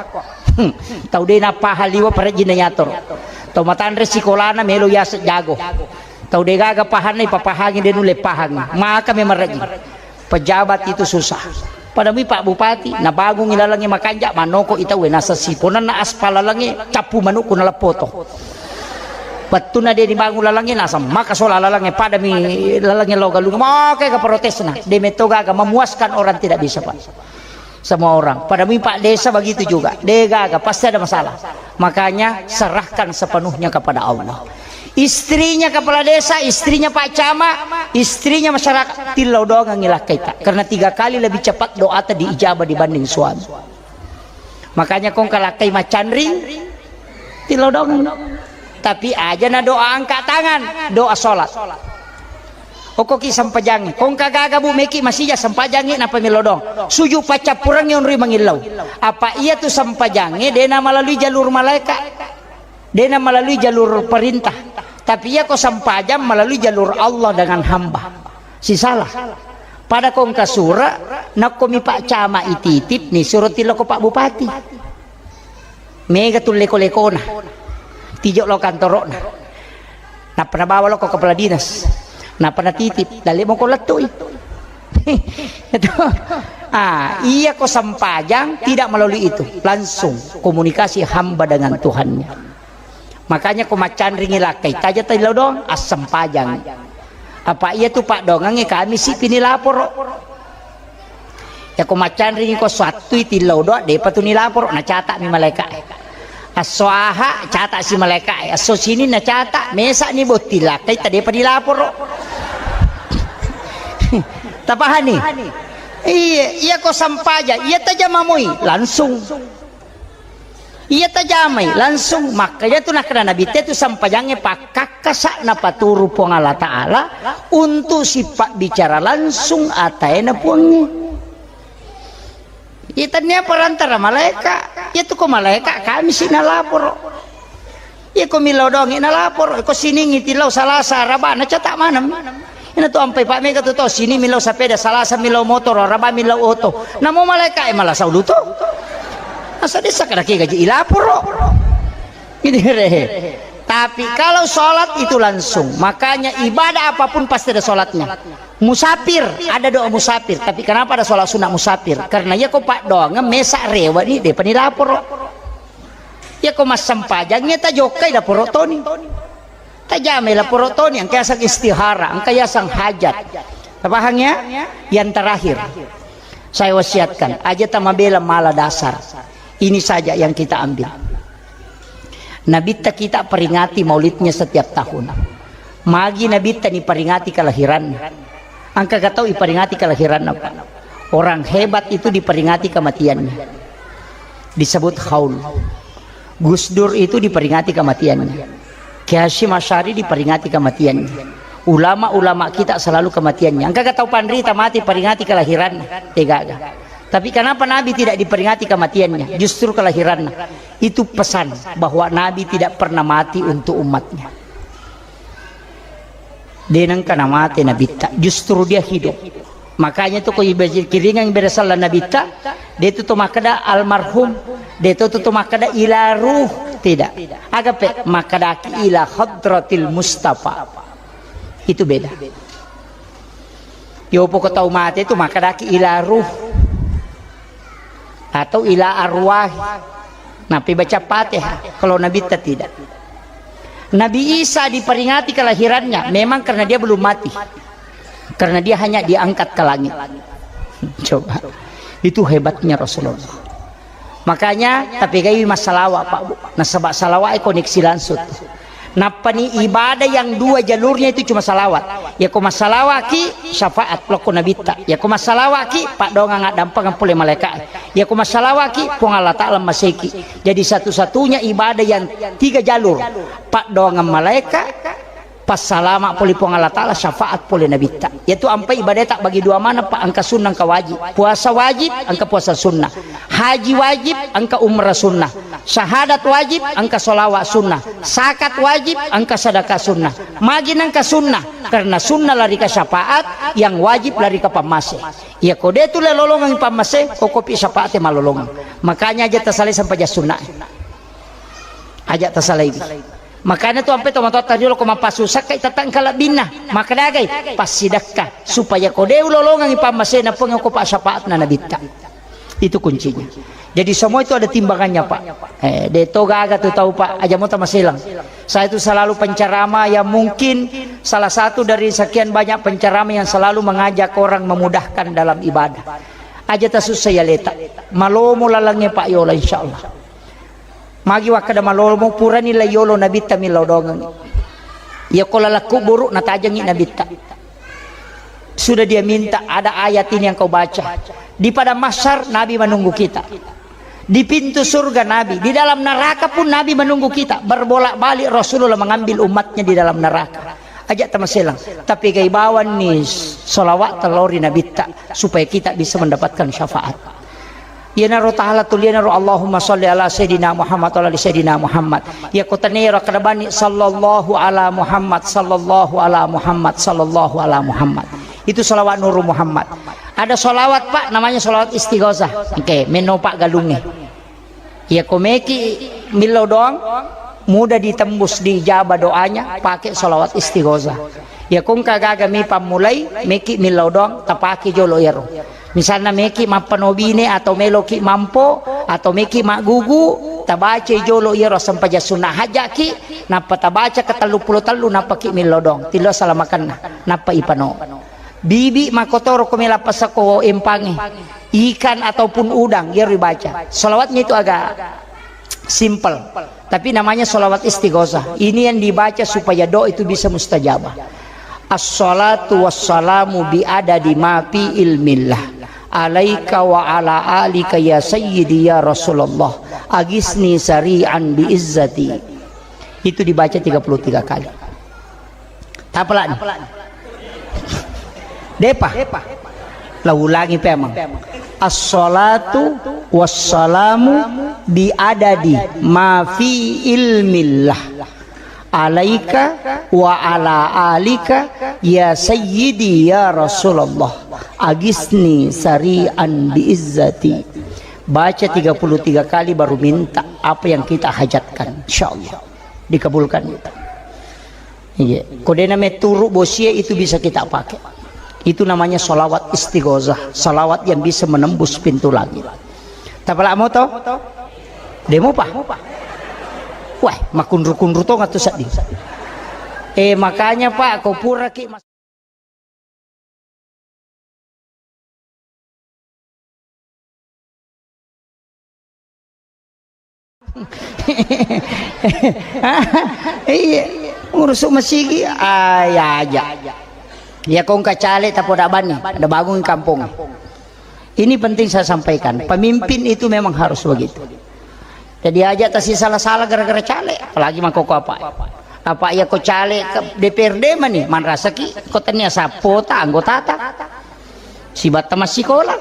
Hmm. Tau de napahang liwa parejjinna yatoro. Tau matanre sikolana melo yaseng jago. Tau degaga pahanna ipapahangi de nulle pahangi. Maka memang rejji. Pejabat itu susah. Pada mi Pak Bupati, nabangungi lalengnge makanja, manoko i tauwe, naseng siponenna aspal lalengnge, cappu manukku naleppoto. Wettunna de dibangun lalengnge, naseng maka sola lalengnge, pada mi lalengnge lo galung, maka ga protesna, de metto gaga, memuaskan orang tidak bisa, Pak. Semua orang. Pada mi Pak Desa begitu juga, de gaga, pasti ada masalah. Makanya serahkan sepenuhnya kepada Allah. Istrinya kepala desa, istrinya Pak Camat, istrinya masyarakat, tillau doangengngi lakkaita. Karena tiga kali lebih cepat doata diijabah dibanding suami. Makanya kongka lakkai macanring, tillau doangeng. Tapi aja na doa angkat tangan, doa sholat. Okkoki sempajangngi, kongka gaga bu meki masija sempajangngi napa melo doang. Suju paccappurengngi onroi mangillau. Apa iya tu sempajangnge dena melalui jalur malaikat. Dena melalui jalur perintah, tapi iya ko sempajang melalui jalur Allah dengan hamba. Sisalah. Pada kongka sura, nakko mi Pak Camat ititip ni suro tillo ko Pak Bupati. Mega tu leko-lekona. Tijo lo kantorona. Nappa nabawa lo ko kepala dinas. Nappa natitip, dalle moko lettui. Itu. Ah, iya ko sempajang tidak melalui itu, langsung komunikasi hamba dengan Tuhannya. Makanya ko maccanringi lakkai, taja tadi lo doang, assempajang. Apa iya tu paddoangengnge Kamisi pi nilaporo. Yako maccanringi ko sattui tillau doa, depa tu nilaporo, nacata'mi malaeka'e. Esso Aha, cata'si malaeka'e. Esso Sini nacata, mesa'ni botting lakkai, tadepa nilaporo. Tapahani? Iya, iya ko sampaja, iya tajama moi, langsung. Iya tajamai, langsung. Makanya tu nakkeda Nabitta tu sampajangnge pakkakkasa napaturu Puang Allah Ta'ala untuk sipabbicara langsung ataena Puangnge. Iya, tennia perantara malaeka. Iya tu ko malaeka, Kamisi nalaporo. Iya ko millau doangngi nalaporo. Ko Siningngi tillau Salasa, Raba, nacata maneng. Ina tu ampai pa mega tu tau, Sini millau sapeda, Salasa millau motoro, Raba millau oto. Namo malaeka e malasa ulu to. Asa desa kada ke gaji ilaporo. Gitu re. Tapi kalau sholat itu langsung, makanya ibadah apapun pasti ada sholatnya. Musafir, ada doa musafir. Tapi kenapa ada sholat sunnah musafir? Karena iya ko paddoangeng mesa rewa ni, depa ni laporo. Iya ko massempajang, iya tajokkai laporo toni. Tajamai laporo toni, engka yaseng istihara, engka yaseng hajat. Tapahang ya? Yang terakhir, saya wasiatkan, aja tamabela mala dasar. Ini saja yang kita ambil. Nabitta kita peringati maulidnya setiap tahun. Magi Nabitta niperingati kelahiranna? Engka ga tau iperingati kelahiranna, Pak? Orang hebat itu diperingati kematiannya. Disebut haul. Gus Dur itu diperingati kematiannya. Kiai Hasyim Asy'ari diperingati kematiannya. Ulama-ulama kita selalu kematiannya. Engka ga tau panrita mati peringati kelahiranna? Tega ga. Tapi kenapa Nabi tidak diperingati kematiannya? Justru kelahirannya. Itu pesan bahwa Nabi tidak pernah mati untuk umatnya. De nengka namate Nabitta, justru dia hidup. Makanya tu ko ibaca kiringang bere sella Nabitta, de tu to makkeda almarhum, de tu to makkeda ila ruh, tidak. Agape makkedaki ila hadratil Mustafa. Itu beda. Yopo ko tau mate tu makkedaki ila ruh. Atau ila arwah. Napi baca Fatihah. Kalau Nabitta tidak. Nabi Isa diperingati kelahirannya memang karena dia belum mati. Karena dia hanya diangkat ke langit. Coba. Itu hebatnya Rasulullah. Makanya tapi gai massalawa, Pak, Bu. Nasaba salawa e koneksi langsung. Nappani ibadah yang dua jalurnya itu cuma salawat. Yako massalawaki, syafaat lokko Nabitta. Yako massalawaki, paddoangang addampengeng pole malaeka. Yako massalawaki, Puang Allah Ta'ala maseki. Jadi satu-satunya ibadah yang tiga jalur, paddoangang malaeka, passalama pole Puang Allah Ta'ala, syafaat pole Nabitta. Yaitu ampai ibadah tak bagi dua mana, Pak, engka sunnah, engka wajib. Puasa wajib, engka puasa sunnah. Haji wajib, engka umrah sunnah. Syahadat wajib, engka sholawat sunnah. Zakat wajib, engka sedekah sunnah. Magi nengka sunnah? Karena sunnah lari ke syafaat, yang wajib lari ke pammase. Iya ko de tu le lolongang pammase, ko kopi syafaat malolongang. Makanya aja tasalai sampai jas sunnah. Aja tasalai. Makanya tu ampe tomatoatta riolo ko mappasusakkai tatang kalabbinna. Maka dagai passidakka supaya ko de ulolongang pammasena Puang ko pa syafaatna Nabitta. Itu kuncinya. Jadi semua itu ada timbangannya, Pak. Eh, de to gaga tu tau, Pak. Aja mota maselang. Saya itu selalu penceramah yang mungkin salah satu dari sekian banyak penceramah yang selalu mengajak orang memudahkan dalam ibadah. Aja tasusai aleta. Malomo lalangnya Pak Yola, insya Allah. Magi wakkeda malomo purani lai yolo Nabitta millau dongeng. Iya ko laleng kuburu natajengi Nabitta. Sudah dia minta, ada ayat ini yang kau baca. Di padang mahsyar Nabi menunggu kita. Di pintu surga Nabi, di dalam neraka pun Nabi menunggu kita. Berbolak-balik Rasulullah mengambil umatnya di dalam neraka. Aja tamaselang. Tapi gai bawanni salawat telori Nabitta supaya kita bisa mendapatkan syafaat. Iyanaro tahala tulianaro Allahumma shalli ala sayyidina Muhammad wa ala ali sayyidina Muhammad. Iya ko tenero kada bani sallallahu ala Muhammad, sallallahu ala Muhammad, sallallahu ala Muhammad. Itu salawat Nuru Muhammad. Ada salawat, Pak, namanya salawat istighosah. Oke, meno Pak galunge. Iya ko meki millau doang, mudah ditembus, diijabah doanya, pakai salawat istighosah. Iya ko engka gaga mi pammulai, meki millau doang, tapake jolo ero. Misalna meki mappanobine atau meloki mampo atau meki maggugu, tabacai jolo iyaro sempajang sunna hajaki, nappa tabaca ke tellu pulo tellu, nappa ki millo dong, tillo salamakenna, nappa ipano. Bibi makotoro ko mela pasako empangi, ikan ataupun udang, iyaro dibaca. Salawatnya itu agak simple, tapi namanya salawat istighosah. Ini yang dibaca supaya doa itu bisa mustajabah. Assalatu wassalamu bi adadi ma fi ilmillah. Alaika wa ala alika ya sayyidi ya Rasulullah. Agisni sari'an bi izzati. Itu dibaca tiga puluh tiga kali. Tapalani. Depa. La ulangi pemang. Assalatu wassalamu bi adadi ma fi ilmillah. Alaika wa ala alika ya sayyidi ya Rasulullah. Agisni sari'an bi izzati. Baca tiga puluh tiga kali baru minta apa yang kita hajatkan. Insyaallah dikabulkan kita. Iya. Kodena meturu bosie itu bisa kita pakai. Itu namanya salawat istighosah, salawat yang bisa menembus pintu langit. Tapala moto? Demo pa? Wah, makunru-kunru tong atu seddi. Eh, makanya Pak, kau pura ki mas- Iya, ngurusuk masigi, ah, ya aja. Ya kong kacale tapoda bani, ada bangun kampung. Ini penting saya sampaikan, pemimpin itu memang harus begitu. Jadi aja tasi salah-salah gara-gara caleg, apalagi mangkoko apa. Apa ya ko caleg ke D P R D mani, manrasaki ko tania sapota anggotata. Sibatta massikola.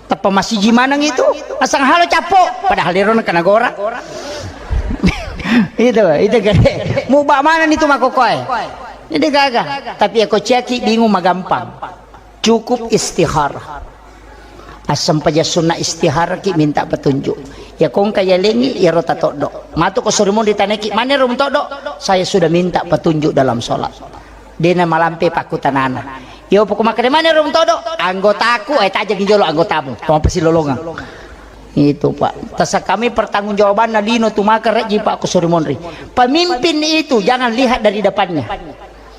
Teppa massiji maneng itu, asang halo cappo, padahal ero nakana gora. Itu, itu gede. Muba maneng itu makokoe. Jadi gaga. Tapi ya ko ciaki bingung magampang. Cukup istihara. Assempaja sunna istihara ki minta petunjuk. Ya kongka ya lengi ya rota toddo. Matu ko sorimun ditaneki mana rum toddo? Saya sudah minta petunjuk dalam sholat. Dena malampe pakkutanana. Yo poko makkeda mana rum toddo? Anggotaku, eh, tajeng jolo anggotamu. Toma pasilolongang. Itu Pak. Tasa kami pertanggungjawabanna lino tu maka reji Pak ko sorimonri. Pemimpin itu jangan lihat dari depannya.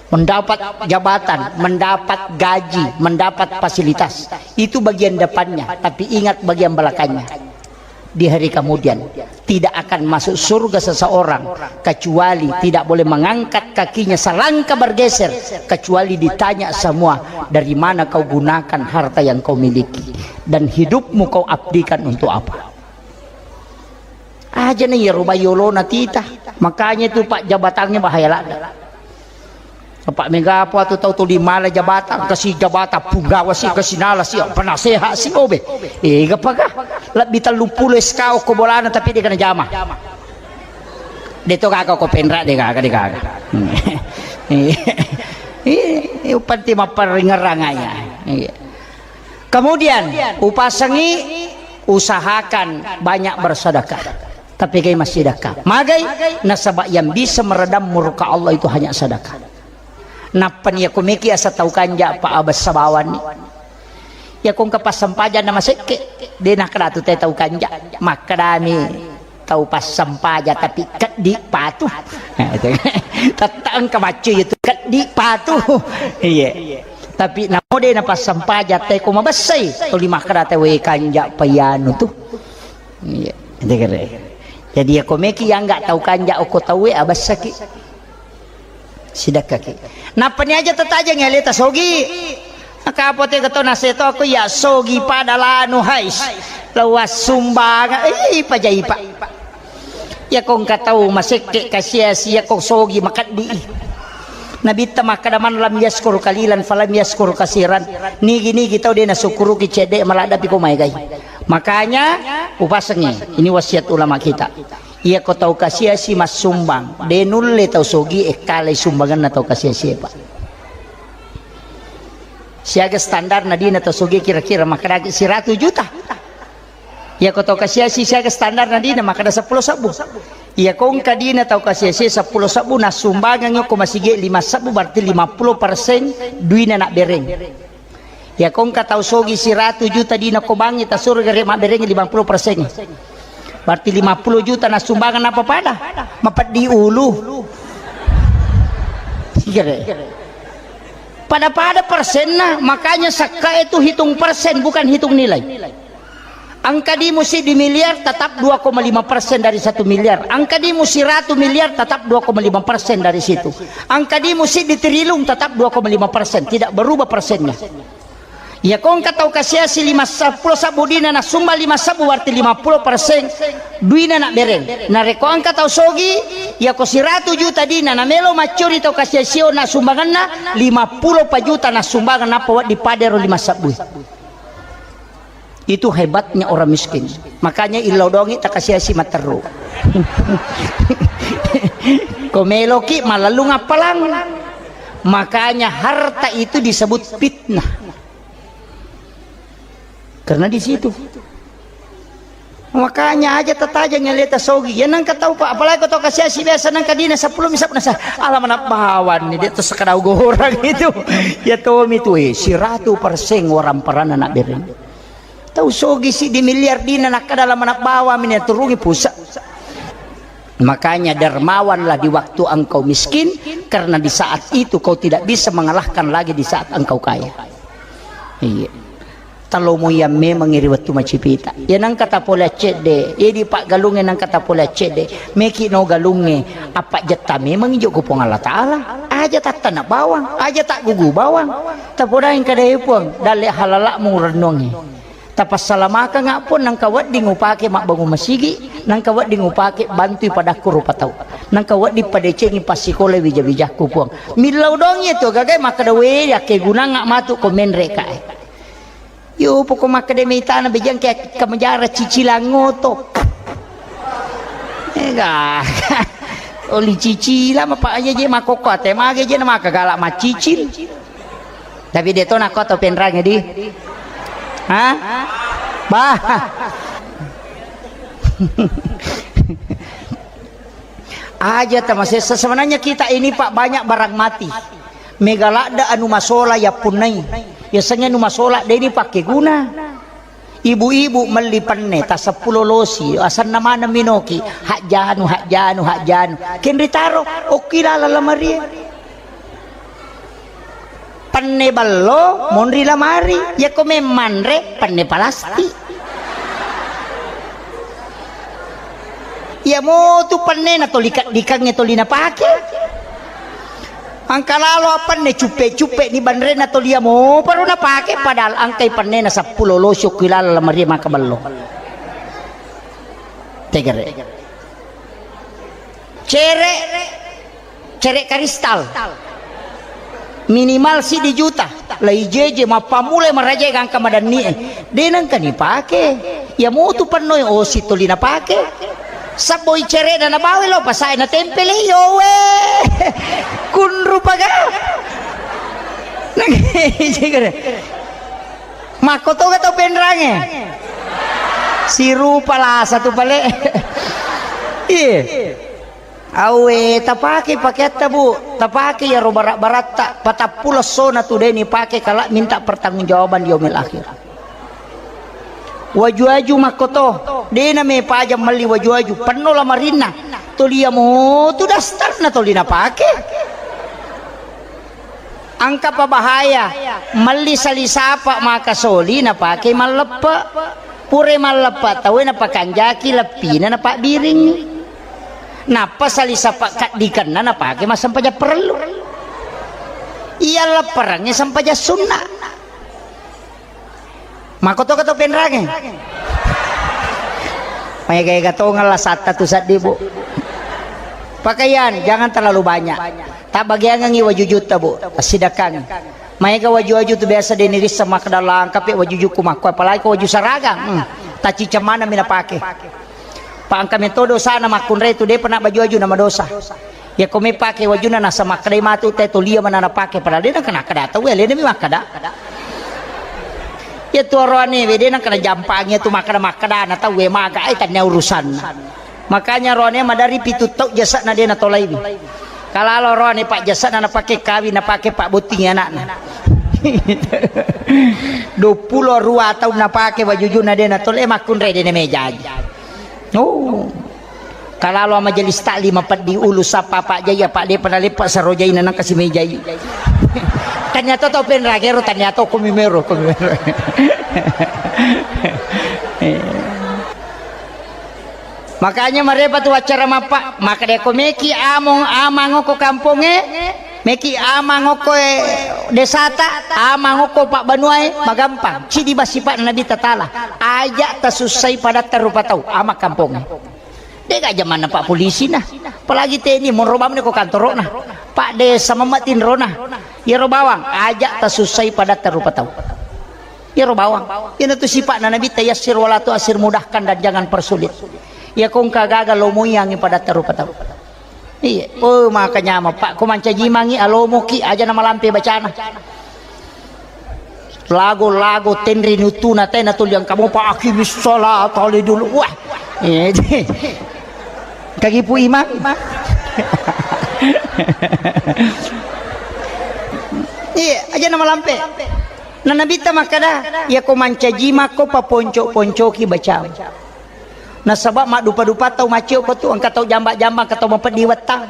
Mendapat jabatan, mendapat gaji, mendapat fasilitas. Itu bagian depannya, tapi ingat bagian belakangnya. Di hari kemudian, tidak akan masuk surga seseorang kecuali tidak boleh mengangkat kakinya selangkah bergeser kecuali ditanya semua, dari mana kau gunakan harta yang kau miliki dan hidupmu kau abdikan untuk apa? Aja nih ya rubah yolona tita. Makanya itu Pak jabatannya bahaya lada. Apa mega apa tu tau tuli mala jabatan, kasi jabatan punggawa si, kasi nala si, penasehat si obe. Eh, gapa ga? Lebih tellu pulo S K ko bolana tapi dia kena jama. Dia tu kaka ko penra dia kaka dia kaka. Eh, eh, panti maparingerang aja. Iya. Kemudian upasengi usahakan banyak bersedekah. Tapi gai massidekka. Magai? Nasaba yang bisa meredam murka Allah itu hanya sedekah. Nappa ni yako meki asa tau kanja pa abessa bawanni. Yako engka passampajanna masekke, de nakkeda tu te tau kanja. Makkedami tau passampaja tapi keddi patu. Tetta engka maccu itu keddi patu. Iya. Tapi namo de napassampaja te ko mabessai. Tuli makkeda te we kanja pa yanu tu. Iya, degere. Jadi yako meki yang nggak tau kanja oko tauwe abessaki. Sidakkaki. Nappa ni aja tetajeng ya leta sogi. Maka apa te keto naseto aku ya sogi pada lanu hais. Lawas sumbang. Eh, ipa jaipa. Yako engka tau masekke kasiasi yako sogi makeddi. Nabitta makkeda man lam yaskur kalilan falam yaskur kasiran. Nigi-nigi tau de nasukkuruki cedde maladdapi ko maegai. Makanya upasengi, ini wasiat ulama kita. Iya ko tau kasiasi massumbang, de nulle tau sogi ekkalai sumbanganna tau kasiasi, Pak. Siaga standar nadina tau sogi kira-kira makkeda siratu juta. Iya ko tau kasiasi siaga standar nadina makkeda seppulo sebbu. Iya ko engka dina tau kasiasi seppulo sebbu nasumbangang ko masigi lima sebbu berarti lima puluh persen duina nak bereng. Iya ko engka tau sogi siratu juta dina ko bangi ta surga re mabberengi lima puluh persen. Berarti lima puluh juta nassumbangeng, napa pada? Mapeddi ulu. Iya, deh. Pada-pada persenna, makanya sakka itu hitung persen, bukan hitung nilai. Engka dimu siddi miliar, tetap dua koma lima persen dari satu miliar. Engka dimu siratu miliar, tetap dua koma lima persen dari situ. Engka dimu siddi trilung, tetap dua koma lima persen. Tidak berubah persennya. Iya, ko engka tau kasiasi lima seppulo sabbu dina nasumba lima sabbu, berarti lima puluh persen duina nabbereng. Narekko engka tau sogi, iya ko siratu juta dina namelo maccuri tau kasiasio nasumbangenna, lima puluh pa juta nassumbangeng, nappa wedding padero lima sabbu. Itu hebatnya orang miskin. Makanya illau dongi takasiasi matteru. Ko meloki malellung appalang. Makanya harta itu disebut fitnah. Karena di situ. Makanya aja tatajang yang leta sogi. Ya nangka tau, Pak, apalagi kau tau kasiasi biasa nangka dina seppulo misap nasa. Alam anak bawan ni, dia tuh sekadau gorang itu. Ya tomi tuh, eh, siratu persen orang peran anak bereng. Tau sogi siddi miliar dina nakkeda lama nabbawa mini turungi pusat. Makanya dermawanlah di waktu engkau miskin, karena di saat itu kau tidak bisa mengalahkan lagi di saat engkau kaya. Iya. Talomo iya memang iri wettu macipita. Ya nangka tapole accedde, ya di paggalungnge nangka tapole accedde. Meki no galungnge, apa jetta memang ijo ku Puang Allah Taala. Aja tattana bawang, aja taggugu bawang. Tapodaing kada e Puang, dalle halalamu rennuangnge. Tapassalamakengnga Puang, nangka wedding upake mabbangung masigi, nangka wedding upake bantui padakku rupa tau, nangka wedding padecengi passikola wija-wijakku Puang. Millau dong iya tu gagae makkeda, we, yakkegunangnga matu ko menre kae. Yo poko makkeda mitana bejang ke kamajara cicilang oto. Ega. Oli cicilang apa aja je makoko ate mage je na maka galak macicil. Tapi de to nako to penrange di. Hah? Bah. Aja tamasessa. Sebenarnya kita ini, Pak, banyak barang mati. Mega ladde anu masola yappunnai. Yasengnge anu masola de ni pakkeguna. Ibu-ibu melli penne ta seppulo losi, asenna maneng minoki, hajjanu, hajjanu, hajjanu. Kenri taro, okki laleng lamarie. Penne ballo, monri lamari. Yakko memmanre, penne palastik. Iya motu pennena toli kaddikangnge toli napake. Engka lalo penne cuppe-cuppe ni banrena toli iya mopa ro napake, padahal engkai pennena seppulo losi okki laleng lamarie maka ballo. Tegere. Cere, cere karistal. Minimal siddi juta. Lai jeje mappammulai marajae gangka madannie. De nengka nipake. Iya motu pennoi osi toli napake. Sabboi cerena nabawa lo pasae natempele, yowe. Kunru paga. Makkotoga tau penrange. Sirupa lasa tu pale. Iye. Awe, tapake pakeatta, Bu. Tapake iyaro barak-baratta. Patappulo essona tu de nipake kala minta pertanggungjawaban di yaumil akhir. Waju-waju makkoto, de na mepajang melli waju-waju, penno lamarinna. Toli iya motu dastarna toli napake. Engkapa bahaya, melli salisapa maka soli napake malleppe. Pura malleppe tauwe napakanjaki leppina napabbiringngi. Nappa salisapa kaddikenna napake massempajang parellu. Iya lepperengnge sempajang sunna. Makkotoka to penrange. Maega-ega tongeng lasatta tu seddi, Bu. Pakaian jangan terlalu banyak. Tabbagiangengngi wajujutta, Bu. Tassidakkangngi. Maega waju-waju tu biasa de nirisseng makkeda langkapi wajujukku makko, apalagi ko waju saragang. Hmm. Tacciceng maneng mi napake. Pa engka metto dosana makkunrai tu depa nabbaju-waju namadosa. Yakko mepake wajunna nasa makkedai matu te tolia mana napake, padahal de nengka nakkeda tauwe, alena mi makkeda. Iya tu oroane we de nengka najampangi tu makkeda-makkedana tauwe maga ai tannia urusanna. Makanya oroane madari pitu tau jasana de natolaiwi. Kalalo oroane pak jasana napake kawing, napake pak botting anakna. Duappulo rua taung napake wajujunna de natolai, makkunrai de namejaji. Oh. Kalalo majelis taklim peddi ulu sappa Pak Jai, apa de' pernah lepa saro Jai nanang kasi mejai. Tania to tau penragero, tania to komi mero, komi mero. Makanya marepa tu acara mappa, maka de' ko meki among amang ko kampongnge, meki amang ko, eh, desata, amang ko pabbanuae, magampang. Cidi basipa Nabi Tatala. Aja tasussai padatta rupa tau, ama kampongnge. De'ga jamanna Pak Polisi na. Apalagi teni monro bawang ko kantoro'na. Pak Desa mamma tinrona. Iyaro bawang, aja tasussai padatta rupa tau. Iyaro bawang. Iyana tu sipa'na Nabi ta yassir wala tu asir, mudahkan dan jangan persulit. Iya ko engka gaga lo moyangi padatta rupa tau. Iya, oh, maka nyama, Pak, ko mancaji mangi alomoki aja na malampe bacana. Lago-lago tenri nutuna tena tuliang kamu Pak, aqimis sholata li dulu. Wah. Eh, kagipu imang. Iya, aja na malampe. Na Nabitta makkada, iya ko mancaji makko paponco-poncoki bacam. Nasaba maddupa-dupa tau maccio ko tu, engka tau jamba-jamba, engka tau mapeddi wettang.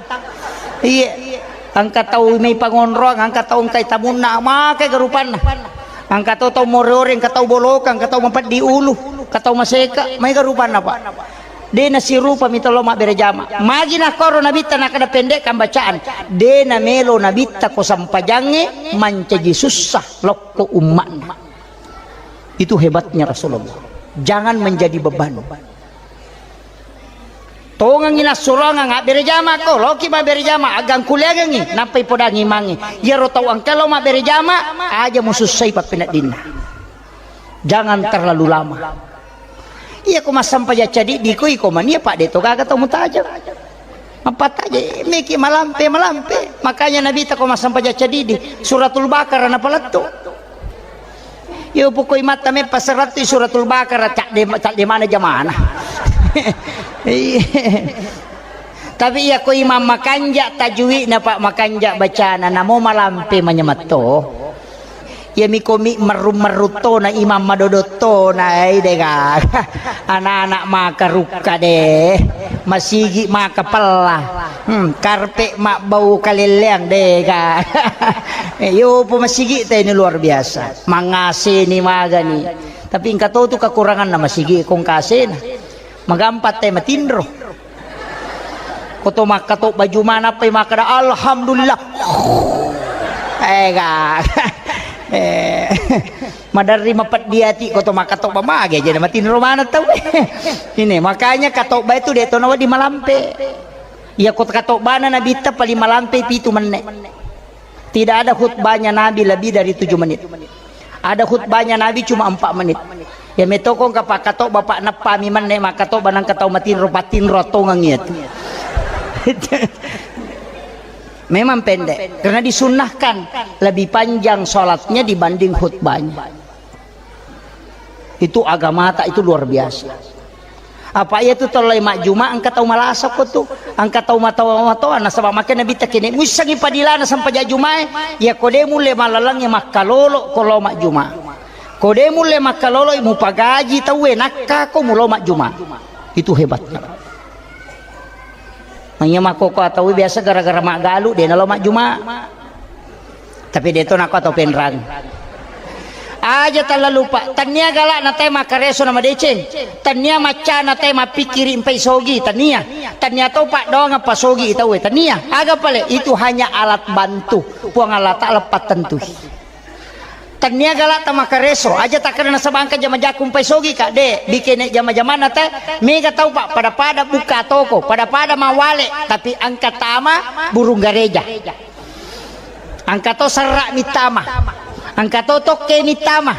Iye, engka tau mai pangonroang, engka tau engkai tamunna, makai garupanna. Engka tau, tau more-ore, engka tau boloka, engka tau mapeddi ulu, engka tau maseka, maega rupanna, Pak. De' nasirupa mita lo mabbere jama. Magi nakkoro Nabitta nakkada pendekkan bacaan. De' namelo Nabitta ko sampajangnge mancaji sussa lokko umma'na. Itu hebatnya Rasulullah. Jangan menjadi beban. Tongengi nassuroangang abbere jama ko, loki mabbere jama, agangkuliangengi, nappai podangi mangi. Iyaro tau engka lo mabbere jama, aja musussai pappeneddinna. Jangan terlalu lama. Iya ko massampajang cadiddi ko iko mania, Pak, de' to gaga tau mutajeng. Mappataje meki malampe, malampe. Makanya Nabitta ko massampajang cadiddi, Suratul Baqarah napalettu. Yo poko imatta meppa serattu Suratul Baqarah, cadde, cadde mana jamana. Iya. Tapi iya ko imam makanja tajwidna, Pak, makanja bacana, namo malampe manyamatto. Iya miko mi merru-merru tona, imam madodot tona, eh, de' gaga. Anak-anak maka rukka de'. Masigi maka pella. Hmm, karpe mabbau kalelleang de' gaga. Eh, yo po masigi te ini luar biasa. Mangaseni magani. Tapi engka to tu kekuranganna masigi ko engka asena. Magampa te matinro. Ko to makkatobba Juma nappai makkada, "Alhamdulillah." Eh, ga. Eh, maderri mapeddi ati ko to makkatobba mage aja matinro maneng tau. Ini makanya katobba itu de' to nawedding malampe. Iya ko katobbana Nabitta paling malampe pitu menne. Tidak ada khutbahnya Nabi lebih dari tujuh menit. Ada khutbahnya Nabi cuma empat menit. Ya metoko engka pakkatobba, Pak, neppami menne makkatobba nangka tau matinro, patinro tongeng iya tu. Memang pendek, karena disunnahkan lebih panjang sholatnya dibanding khutbahnya. Itu agamata itu luar biasa. Apa iya tu tellai majjuma engka tau malasa ko tu, engka tau matoa-matoa, nasaba makkeda Nabitta, kene muissengi padilana sempajang Jumae, iya ko de mulle mallalengngi makkalolo ko lo majjuma. Ko de mulle makkalolo mupagaji tauwe nakka ko mulo majjuma. Itu hebatnya. Maiya makkoko atau biasa gara-gara maggalu de nalo majjuma. Tapi de to nako atau penrang. Aja tallalu, Pak. Tania galak na tae makkareso na madeceng. Tania macca na tae mappikiri mpai sogi. Tania. Tania to, Pak, doang apa sogi tau. Tania. Aga pale? Itu hanya alat bantu. Puang Allah Ta'ala pattentui. Tania galak ta makkareso. Aja takkeda nasaba engka jama-jaku mpai sogi, Kak. De, bikene jama-jamana tae. Mega tau, Pak, pada-pada buka toko, pada-pada mawale, tapi engka tama burung gareja. Engka to serra mittama, engka to tokke mittama,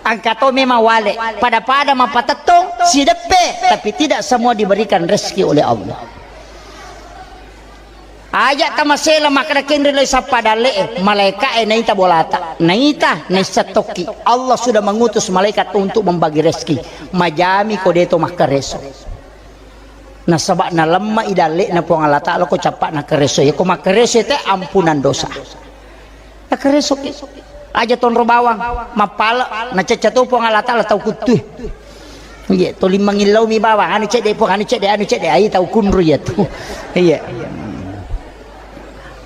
engka to memang wale, pada-pada mapatettong sideppe, tapi tidak semua diberikan rezeki oleh Allah. Aja tamasela makkeda kenri lo sappa dalle e, malaika e naita bolata, naita naissa tokki. Allah sudah mengutus malaikat untuk membagi rezeki. Majami ko deto makkareso. Nasaba nalemma i dalle'na Puang Allah Ta'ala ko cappa nakkareso. Iya ko makkareso te ampunan dosa. Nakkareso ki. Aja tonro bawang, mappala, nacecca to Puang Allah Ta'ala tau kuttue. Iya, toli mangillau mi bawang, anu cedde pong, anu cedde, anu cedde, ai tau kunru iya tu. Iya.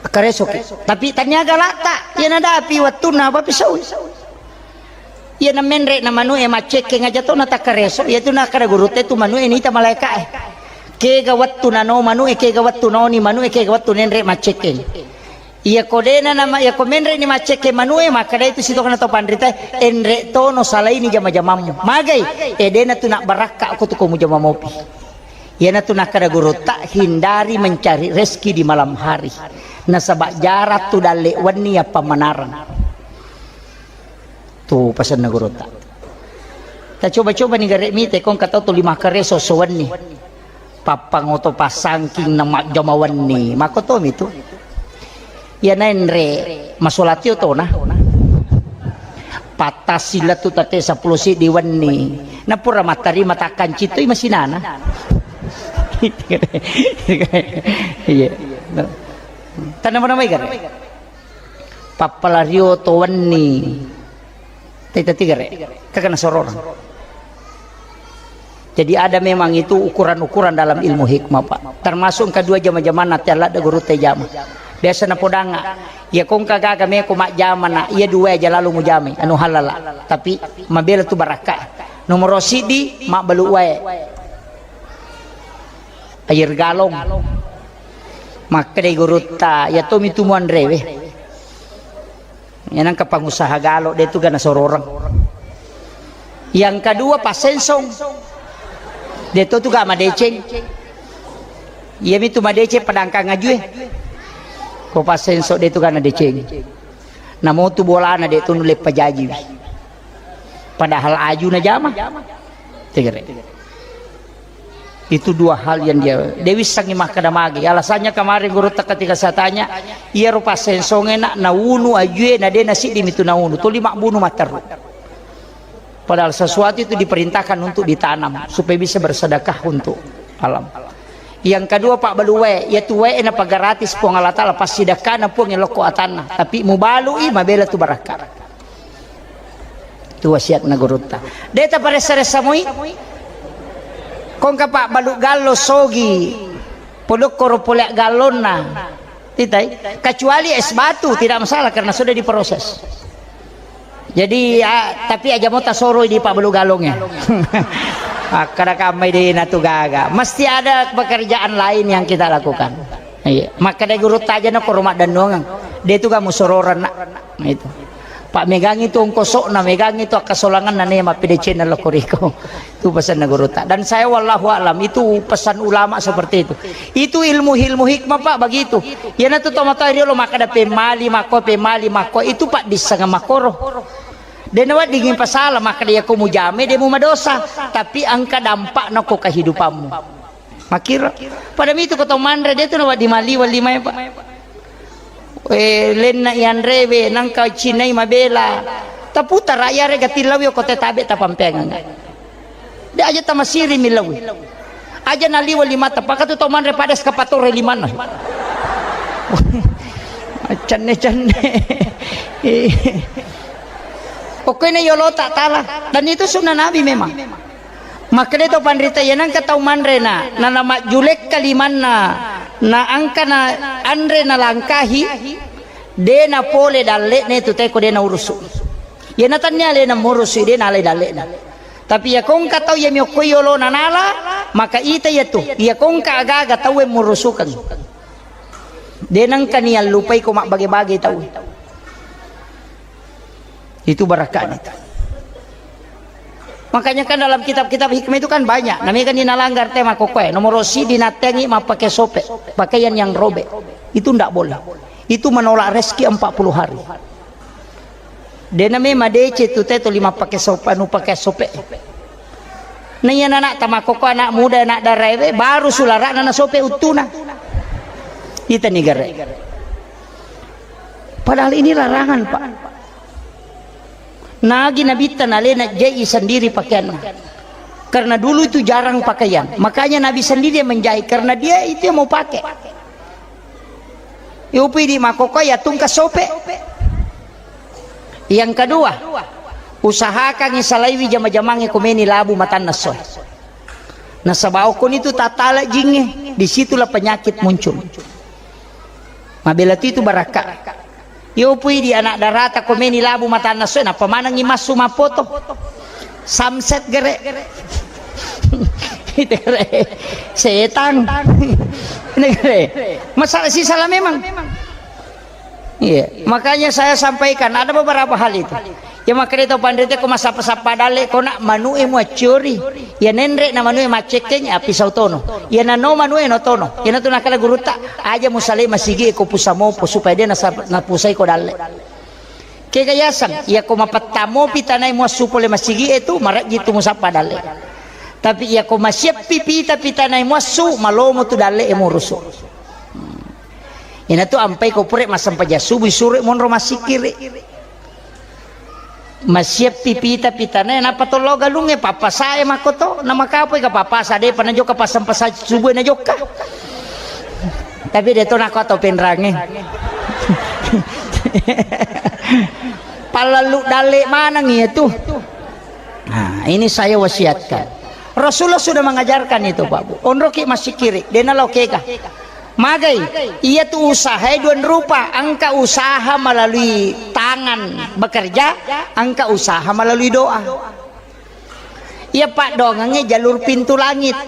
Kareso ki. Tapi tania galata, iya nadapi wattunna apa pisau. Iya na menre na manu e macekke ngaja to na takareso, iya tu na kada gurute tu manu e nita malaika e. Kega wattu nano manu e, kega wattu noni manu e, kega wattu nenre macekke. Iyako dena nama, iyako menre ni maccekke manue, makkeda itu sitokna to panrita, enre tono salaini jama-jamammu. Magai, e dena tu nak barakka ko tu ko mujama mopi. Iyana tu nakkeda gurutta, hindari mencari rezeki di malam hari. Nasaba jarak tu dalle wenni apa menarang. Tu pasenna gurutta. Ta coba-coba ni gare mite kong katau tu lima kare sosowenni. Pappangoto passangking na majjama wenni. Makkotomi tu. Iya naenre masolatio tona. Pattassi lettu tate seppulo siddi wenni. Napura mattarima takkancitoi masinana. Iya. Tanama-namai gare. Pappalario to wenni. Teta tigare. Kakana sororang. Jadi ada memang itu ukuran-ukuran dalam ilmu hikmah, Pak. Termasuk engka dua jama-jamanna te aladde gurutta jama. Biasa napodanga, iya kongka gaga meko majjama na, iya dua aja lalu mujamai, anu halala. Tapi mabela tu barakka. Nomoro siddi, mabbalu wae. Air galon. Makkedai gurutta, iya tomi tu muanrewe. Iya nangka pangusaha galo, de tu gana sororang. Yang kedua, passensong. De to tu ga madeceng. Iya mitu madeceng padangkang ajue. Ko passensong de tu gana deceng. Namo tu bolana de tu nulle pajajiwi. Padahal aju na jama. Tegere. Itu dua hal yang dia, dia wissangi makkeda magi. Alasannya kemarin gurutta ketika saya tanya, iya rupa sensonge nak naunu ajue na de nasiddi mitu naunu. Tuli mabbunu matteru. Padahal sesuatu itu diperintahkan untuk ditanam supaya bisa bersedekah untuk alam. Yang kedua, Pak Baluwe, ya tuwe na pagaratis Puang Allah Taala pasti dakana Puang lokko atanna. Tapi mubalui mabela tu barakka. Tu wasiatna gurutta. De taparessa-ressa moi. Kongka Pak balu gallo sogi. Podokkoro pole gallonna. Titai. Kecuali es batu tidak masalah karena sudah diproses. Jadi, ah, tapi aja mau tasoroi di Pak Balu Galong ya. Akkada kamai de natu gaga. Mesti ada pekerjaan lain yang kita lakukan. Iya. Maka de gurutta aja na koro maddannuangan. De tu kamu sororan nak. Itu. Pak megangi tu ongkosokna, megangi tu akkasolanganna ne mappede channel lo koriko. Itu pesanna gurutta. Dan saya wallahu a'lam, itu pesan ulama seperti itu. Itu ilmu-ilmu hikmah, Pak, begitu. Yana tu tomatoa riolo makkada pemali makko, pemali makko, itu Pak dissanga makkoro. De naweddingi pasala makkada yako mujame de mu madosa, tapi engka dampakna ko kehidupanmu. Makkiro. Pada mitu ko tau manre de tu nawedding maliweng limae, Pak. Eh, lenna ianrewe, nangka cinai mabela. Taputara iyare gatillawi ko te tabe tapampeangengnga. De aja tamasiri millawi. Aja naliweng limata, pakatu tau manre pada eskapatore limanna. Cenne-cenne. Pokoknya yolo tak talah. Dan itu sunnah Nabi memang. Makkeda to panrita, iya nengka tau manre na, na, na majjulekka limanna, na angka na anre na langkahi, de na pole dalle'na tu teko de na urusu. Iya na tannia alena murusu, de na ale dalle'na. Tapi iya kongka tau iya miokko yolo na nala, maka ita iya tu, iya kongka agaga tau e murusukeng. De nengka ni allupai ko mabbage-bage tau. Itu barakahnya itu. Makanya kan dalam kitab-kitab hikmah itu kan banyak. Namanya kan dinalanggar tema kokoe. Nomor siji dinattengi mappake sope. Pakaian yang robek. Itu ndak boleh. Itu menolak rezeki empat puluh hari. Dena memang D C tu teto lima pake sope, anu pake sope. Nah iya anak tamakoko, anak muda, anak daraewe, baru sularana na sope uttuna. Ita ni gare. Padahal ini larangan, Pak. Nagi Nabitta nalena jai sendiri pakaianna. Karena dulu itu jarang pakaian. Makanya Nabi sendiri yang menjahit. Karena dia itu yang mau pakai. Yupi di makoko ya tungka sope. Yang kedua, Usahakangngi salaiwi jama-jamangnge ko meni labu matanna essoe. Nasaba okkoni tu tattala jingnge, disitulah penyakit muncul. Mabela tu itu barakka. Yo pui di anak darata ko meni labu matanna essoe, nappa manengngi massu mappoto. Samset gere. Itu gere. Setang. Ini gere. Masalah sisala memang. Iya, makanya saya sampaikan ada beberapa hal itu. Ya makanya itu pandai ko masappa-sappa dalle ko nak manu'e muacciori. Ya nenre na manu'e maccekkeng api sautono. Ya nano manu'e no tono. Ya natu nakala gurutta aja musale masigi ko pusamopo supaya dia nasa-, napusai ko dalle. Kega yaseng, ya ko mapettamo pitanai muassu pole masigi itu marajji tu musappa dalle. Tapi ya ko masieppi pita pitanai muassu malomo tu dalle e murusu. Inatu ampai ko pura massempajang subuh, suro monro massikkiri. Masieppi pita pitana, nappa tollo galungnge, pappasae makkoto, namakapoi ka pappasa, depa najokka passempajang subuh najokka. Tapi de to nako atau penrangnge. Pallallu dalle maneng iya tu. Nah, ini saya wasiatkan. Rasulullah sudah mengajarkan itu, Pak Bu. Onroki massikkiri, dena lokeka. Magai, iya tu usaha dua rupa, engka usaha melalui tangan bekerja, engka usaha melalui doa. Iya paddoangengnge jalur pintu langit.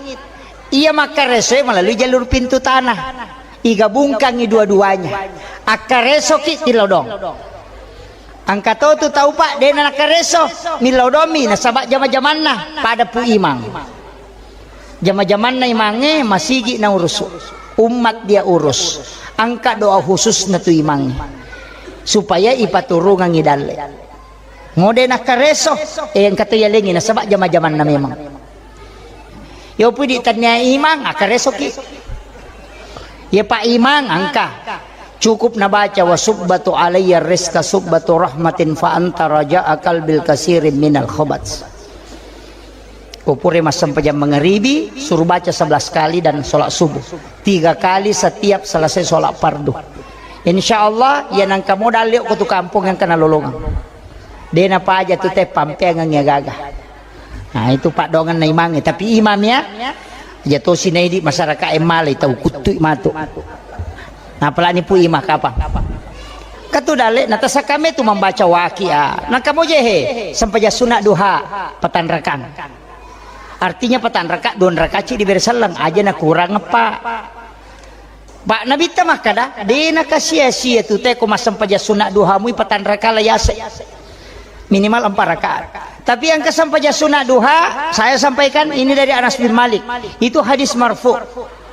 Iya makkaresoe melalui jalur pintu tanah. Igabungkangngi dua-duanya. Akkaresoki tilodong. Engka to tu tau, Pak, dena nakkareso, millau domi nasaba jama-jamanna pada Pu Imang. Jama-jamanna imangnge masigi naurusu, umat dia urus. Engka doa khususna tu imangnge supaya ipaturungangngi dalle. Ngode nakkareso, eh, engka to yalengi nasaba jama-jamanna memang. Yo pudi tania imang, akkaresoki. Ye Pak Imang, engka. Cukup nabaca, "Wa subbatu alayya rizqa subbatu rahmatin fa anta raja'a qalbil kasirin minal khabat." Ko pura massempajang mangaribi, suruh baca sebelas kali dan sholat subuh. Tiga kali setiap selesai sholat fardu. Insya Allah, ya nangka modal yuk ko tu kampung yang kena lolongan. Dena paja tu te pampeangengngi agaga. Nah, itu paddoangenna imangnge. Tapi imam ya, aja tosi naidi masyarakat e malai tau kuttui matu. Nah, apalagi Pu Imang kapang. Katu dalle, natasakame tu membaca waqiah. Nangka mojehe, sempajang sunat duha, patanrakang. Artinya patanraka, dua raka ci diberi selleng, aja na kurang, Pak. Pak, Nabitta makkada, de nakasia-sia tu te ko massempajang sunat duha mui patanraka la yase. Minimal empat rakaat. Tapi yang kesempajang sunat duha, saya sampaikan ini dari Anas bin Malik. Itu hadis marfu.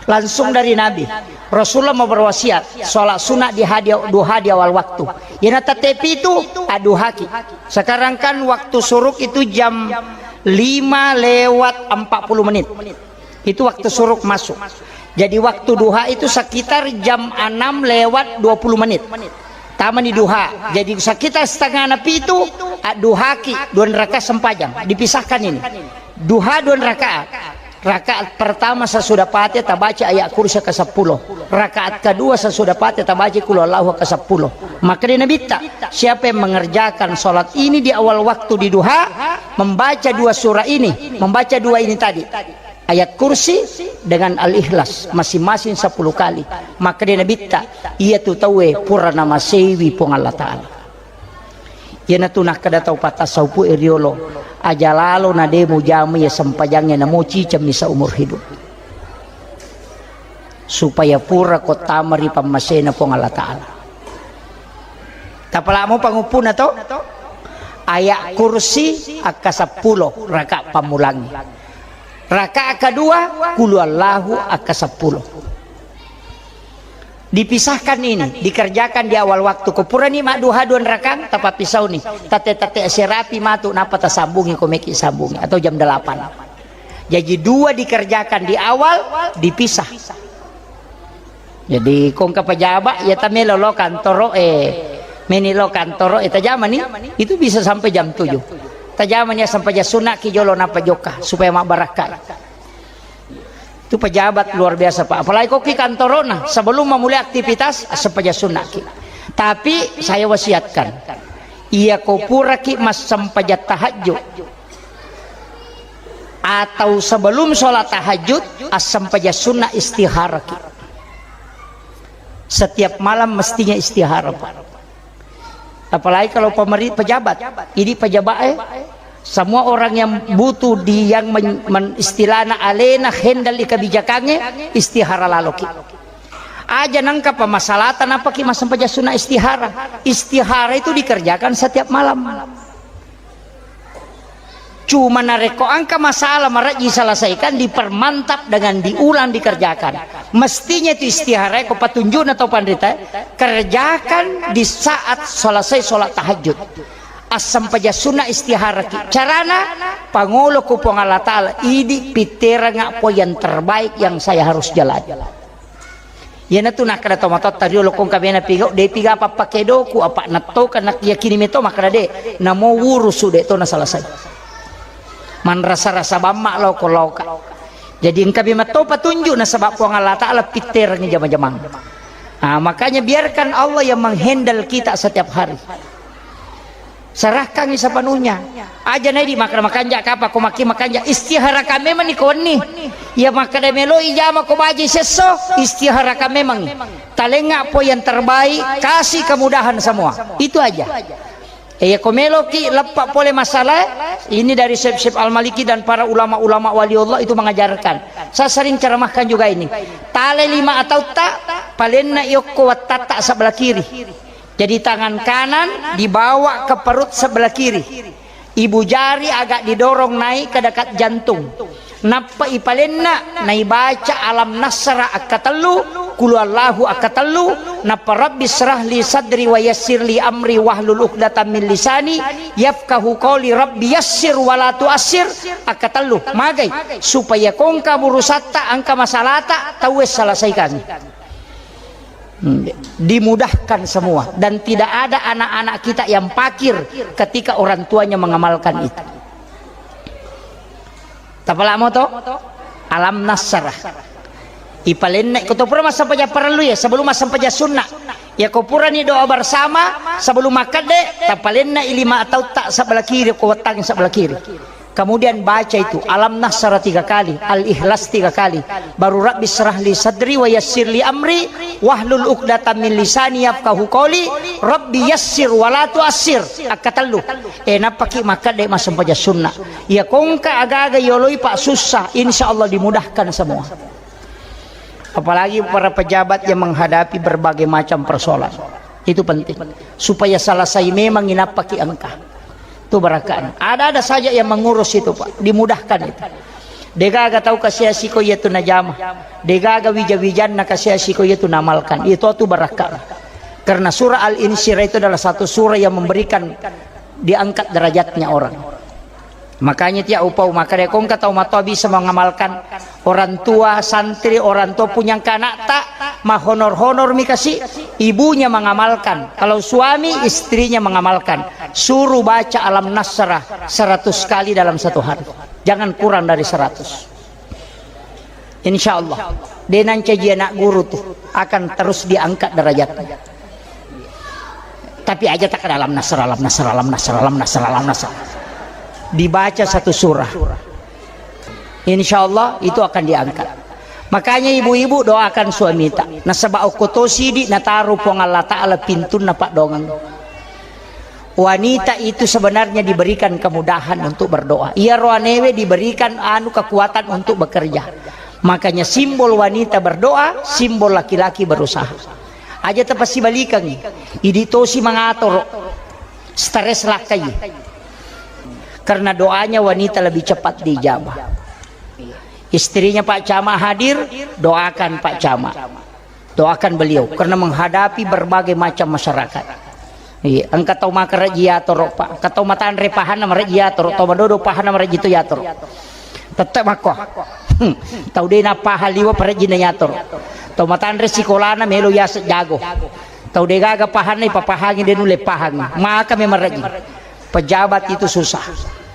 Langsung dari Nabi. Rasulullah mau berwasiat, sholat sunat di hadi-, duha di awal waktu. Yana tette pitu, adduhaki. Sekarang kan waktu suruk itu jam lima lewat empat puluh menit. Itu waktu suruk masuk. Jadi waktu duha itu sekitar jam enam lewat dua puluh menit. Tamani duha. Jadi sekitar setengah na pitu, adduhaki, dua rakaat sempajang. Dipisahkan ini. Duha dua rakaat. Rakaat pertama sesudah Fatihah tabaca ayat kursi ke sepuluh. Rakaat kedua sesudah Fatihah tabaca Qul Huwallahu ke sepuluh. Maka di Nabitta, siapa yang mengerjakan sholat ini di awal waktu di duha, membaca dua surah ini, membaca dua ini tadi, ayat kursi dengan al-ikhlas, masing-masing sepuluh kali, maka di Nabitta, iya tu tauwe pura namasewi Puang Allah Ta'ala. Iyanatu nakkeda tau pattassaupu'e riolo, aja lalo na de mujama iya sempajangnge namo cicemmi seumur hidup. Supaya pura ko tama ri pammasena Puang Allah Ta'ala. Tapalamo panguppuna to? Ayat kursi akka seppulo raka pammulangi. Raka kedua, kulu Allahu akka seppulo. Dipisahkan ini, dikerjakan di awal waktu. Ko purani madduha dua rakang, tapappisauni. Tatte-tatte serapi matu, napa tasambungi ko meki sambungi, atau jam delapan. Jadi dua dikerjakan di awal, dipisah. Jadi kongka pejabat, ya tamelo lo kantoro, eh, meni lo kantoro, eh, tajamani, itu bisa sampai jam tujuh. Tajamani sampai jam sunat ki jolo napa jokka, supaya mabbarakka. Itu pejabat luar biasa, Pak. Apalagi kok ki kantorona, sebelum memulai aktivitas, sempaja sunnah ki. Tapi saya wasiatkan, Iyako puraki massempajang tahajud atau sebelum sholat tahajud, assempajang sunnah istiharaki. Setiap malam mestinya istihara, Pak. Apalagi kalau pemeri-, pejabat. Ini pejabat, eh, semua orang yang butuh di, yang men-, men-, istilahna alena handle di kebijakannya, istihara laloki. Aja nengka pamasalata napaki massempajang sunnah istihara. Istihara itu dikerjakan setiap malam. Cuma narekko engka masalah marejji selesaikan, dipermantap dengan diulang dikerjakan. Mestinya itu istihara ko patunjukna tau panrita, kerjakan di saat selesai sholat tahajud. Assempajang sunnah istihara ki. Carana, pangolo ku Puang Allah Ta'ala, idi pitteranga po yang terbaik yang saya harus jalani. Iyanatu nakkeda tomatoatta riolo, ko engka mena pigau, de piga pappakedoku, apa nattoka nakyakini meto makkeda de, namo wurusu de to nasalasai. Manrasa-rasa bamma lao ko laoka. Jadi engka memang to patunjuk nasaba Puang Allah Ta'ala pitterangi jama-jamang. Ah, makanya biarkan Allah yang menghandle kita setiap hari. Serahkan sepenuhnya. Aja nai di makana makanja kapa ko maki makanja istihara ka memang ni ko wenni. Ya makana melo ijama ko baji sesso istihara ka memang. Talenga po yang terbaik, kasih kemudahan semua. Itu aja. Eh, ya ko meloki leppa pole masalah ini dari Syekh, Syekh Al-Maliki dan para ulama-ulama wali Allah itu mengajarkan. Saya sering ceramahkan juga ini. Tale lima atau tak, palenna yokko wattatta sebelah kiri. Jadi tangan kanan dibawa ke perut sebelah kiri. Ibu jari agak didorong naik ke dekat jantung. Nappa ipalenna, naibaca alam nasra akkatellu, kulu Allahu akkatellu, nappa rabbi syrah li sadri wa yassir li amri wahlul uqdatam min lisani yafqahu qawli, rabbi yassir wa la tuassir akkatellu. Magai, supaya kongka burusatta, engka masalata, tauwe selesaikan. Hmm, dimudahkan semua dan tidak ada anak-anak kita yang pakir ketika orang tuanya mengamalkan itu. Tapalamo to? Alam nasrah. Ipalenna ko to pura massempajang parellu ya, sebelum massempajang sunnah. Ya ko purani doa bersama sebelum makkadde, tapalenna i lima atau tak sebelah kiri, ko wettangi sebelah kiri. Kemudian baca itu, Alam Nasrah tiga kali, Al-Ikhlas tiga kali. Baru Rabbi syrah li sadri wa yassir li amri, wahlul uqdatam min lisani yafqahu qawli, Rabbi yassir wa la tuassir. Akkatellu. Eh, nappaki makkadde massempajang sunnah. Ya kongka agaga yoloi Pak susah, insya Allah dimudahkan semua. Apalagi para pejabat yang menghadapi berbagai macam persoalan. Itu penting. Supaya selesai memang inappaki engka. Itu barakahnya. Ada-ada saja yang mengurus itu, Pak. Dimudahkan itu. Degaga tau kasiasi ko iya tu najama. Degaga wija-wijanna kasiasi ko iya tu namalkan. Itu tu barakahnya. Karena surah Al-Insyirah itu adalah satu surah yang memberikan, diangkat derajatnya orang. Makanya tiap upau makkeda kongka tau matoa bisa mengamalkan, orang tua, santri, orang tua punya anak tak mahonor-honor mi kasi, ibunya mengamalkan. Kalau suami, istrinya mengamalkan. Suruh baca Alam Nasrah seratus kali dalam satu hari. Jangan kurang dari seratus. Insya Allah, de nancaji anak guru tu akan terus diangkat derajatnya. Tapi aja tak dalam nasr, dalam nasr, dalam nasr, dalam nasr, dalam nasr. Dibaca satu surah. Insya Allah itu akan diangkat. Makanya ibu-ibu doakan suamita. Nasaba okko to sidi nataru Puang Allah Ta'ala pintunna paddoangeng. Wanita itu sebenarnya diberikan kemudahan untuk berdoa. Iya roanewe diberikan anu kekuatan untuk bekerja. Makanya simbol wanita berdoa, simbol laki-laki berusaha. Aja tepasibalikangi. Idi tosi mangatoro. Stres lakkai. Karena doanya wanita lebih cepat diijabah. Istrinya Pak Camat hadir, doakan Pak Camat. Doakan beliau karena menghadapi berbagai macam masyarakat. Iya, engka tau makarejji yatoro, Pak. Engka tau matanre pahanna marejji yatoro, tau madodo pahanna marejji to yatoro. Tette makko. Hmm. Tau de napahang liwe parejjinna yatoro. Tau matanre sikolana melo yase jago. Tau degaga pahanna ipapahangi de nulle pahangi. Maka me marejji. Pejabat itu susah.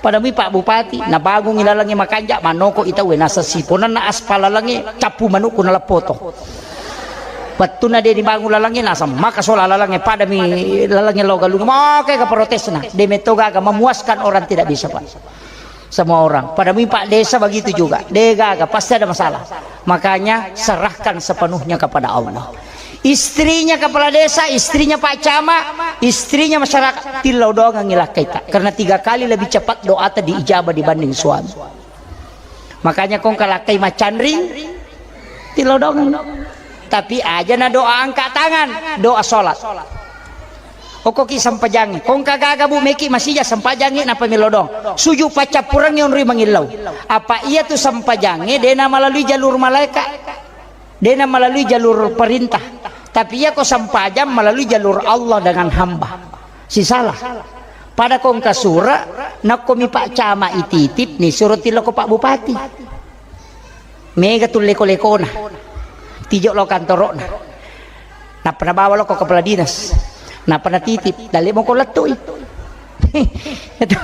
Pada mi Pak Bupati, nabangungi lalengnge makanja, manoko ita we nasa siponanna aspal lalengnge, cappu manukku naleppoto. Pettunna de' dibangun lalangnge, naseng maka sola lalangnge, padami lalangnge lao galung. Maka ega protesna, de' metto gaga memuaskan orang tidak bisa, Pak. Semua orang. Padami Pak Desa begitu juga. De' gaga, pasti ada masalah. Makanya serahkan sepenuhnya kepada Allah. Istrinya kepala desa, istrinya Pak Camat, istrinya masyarakat, tillau doangengngi lakkaita. Karena tiga kali lebih cepat doata diijabah dibanding suami. Makanya kong kalakkai macanring, tillau doangeng. Tapi aja na doa angkat tangan, doa sholat. Okkoki sempajangnge, kong kagaga bu meki masija sempajangnge napa millau doang. Suju paccappurengnge onroi mangillau. Apa iya tu sempajangnge de' na melalui jalur malaikat. De' na melalui jalur perintah. Tapi iya ko sempajang melalui jalur Allah dengan hamba. Sisalah. Pada kongka sura, nakko mi Pak Camat ititip ni suro tillo ko Pak Bupati. Mega tu leko-lekona. Tijo lo kantorona. Nappa nabawa lo ko kepala dinas. Nappa natitip, dalle moko lettui. Itu.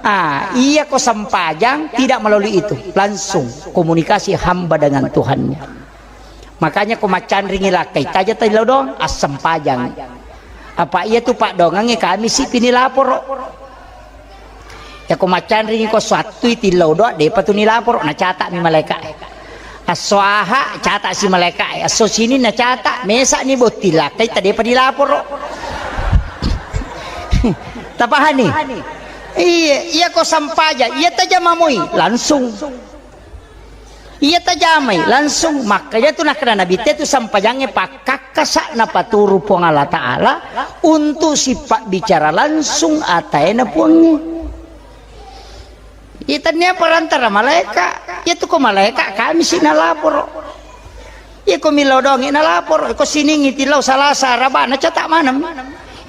Ah, iya ko sempajang tidak melalui itu, langsung komunikasi hamba dengan Tuhannya. Makanya ko maccanringi lakkai, taja tillau doang, assempajang. Apa iya tu paddoangengnge kami si pini laporo. Ya ko maccanringi ko sattui tillau doang, depa tu nilaporo, nacata mi malaika. Esso Aha, catak si malaikae. Esso Sini nacatak, mesa'ni botting lakkai, tadepa dilaporo. Tapahani? Iya, iya ko sampaja, iya tajama moi, langsung. Iya tajamai, langsung. Makanya tu nakkeda Nabi te tu sampajangnge pakkakkasa napaturu Puang Allah Ta'ala untuk sipabbicara langsung ataena Puangnge. Iya, tennia perantara malaeka. Iya tu ko malaeka, kami si nalaporo. Iya ko millau doangngi nalaporo. Ko Siningngi tillau Salasa, Araba, nacata maneng.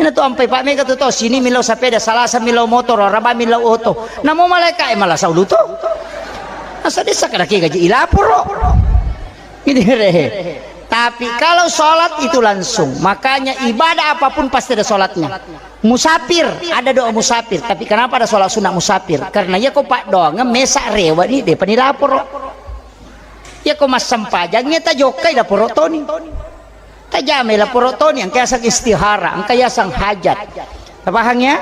Ina tu ampai pa mega tu to, Sini millau sapeda, Salasa millau motoro, Araba millau oto. Namo malaeka e malasa ulu to. Asa desa kada ke gaji ilaporo. Ini re. Tapi kalau sholat itu langsung, makanya ibadah apapun pasti ada sholatnya. Musafir, ada doa musafir. Tapi kenapa ada sholat sunat musafir? Karena iya ko paddoangeng mesa rewa ni, depa ni laporo. Iya ko massempajangnge tajokkai laporo toni. Tajamai laporo toni, engka yaseng istihara, engka yaseng hajat. Tapahang ya?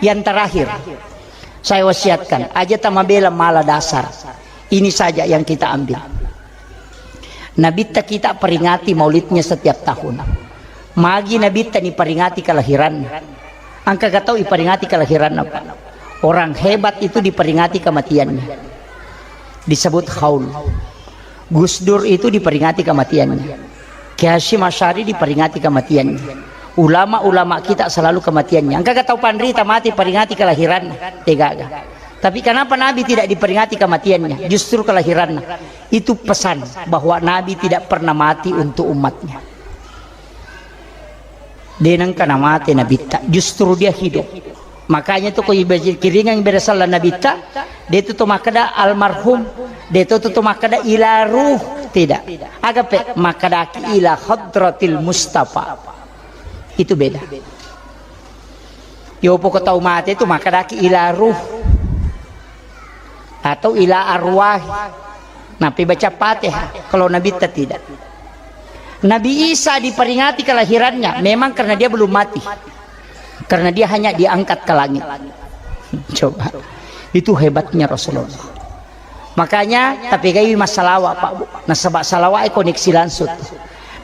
Yang terakhir, saya wasiatkan, aja tamabela mala dasar. Ini saja yang kita ambil. Nabitta kita peringati maulidnya setiap tahun. Magi Nabitta niperingati kelahiranna. Engka ga tau iperingati kelahiranna, Pak? Orang hebat itu diperingati kematiannya. Disebut haul. Gus Dur itu diperingati kematiannya. Kiai Hasyim Asy'ari diperingati kematiannya. Ulama-ulama kita selalu kematiannya. Engka ga tau panrita mati peringati kelahiranna? Degaga. Tapi kenapa Nabi tidak diperingati kematiannya, justru kelahirannya? Itu pesan bahwa Nabi tidak pernah mati untuk umatnya. De nengka namate Nabitta, justru dia hidup. Makanya tu ko ibe-, kiringang ibadah sallang Nabitta, de tu to makkeda almarhum, de tu to makkeda ila ruh, tidak. Agape makkeda ki ila hadratil Mustafa. Itu beda. Yopo ko tau mate tu makkeda ki ila ruh. Atau ila arwah. Napi baca Fatihah. Kalau Nabitta tidak. Nabi Isa diperingati kelahirannya memang karena dia belum mati. Karena dia hanya diangkat ke langit. Coba. Itu hebatnya Rasulullah. Makanya, tapi gai massalawa, Pak, Bu. Nasaba salawa e koneksi langsung.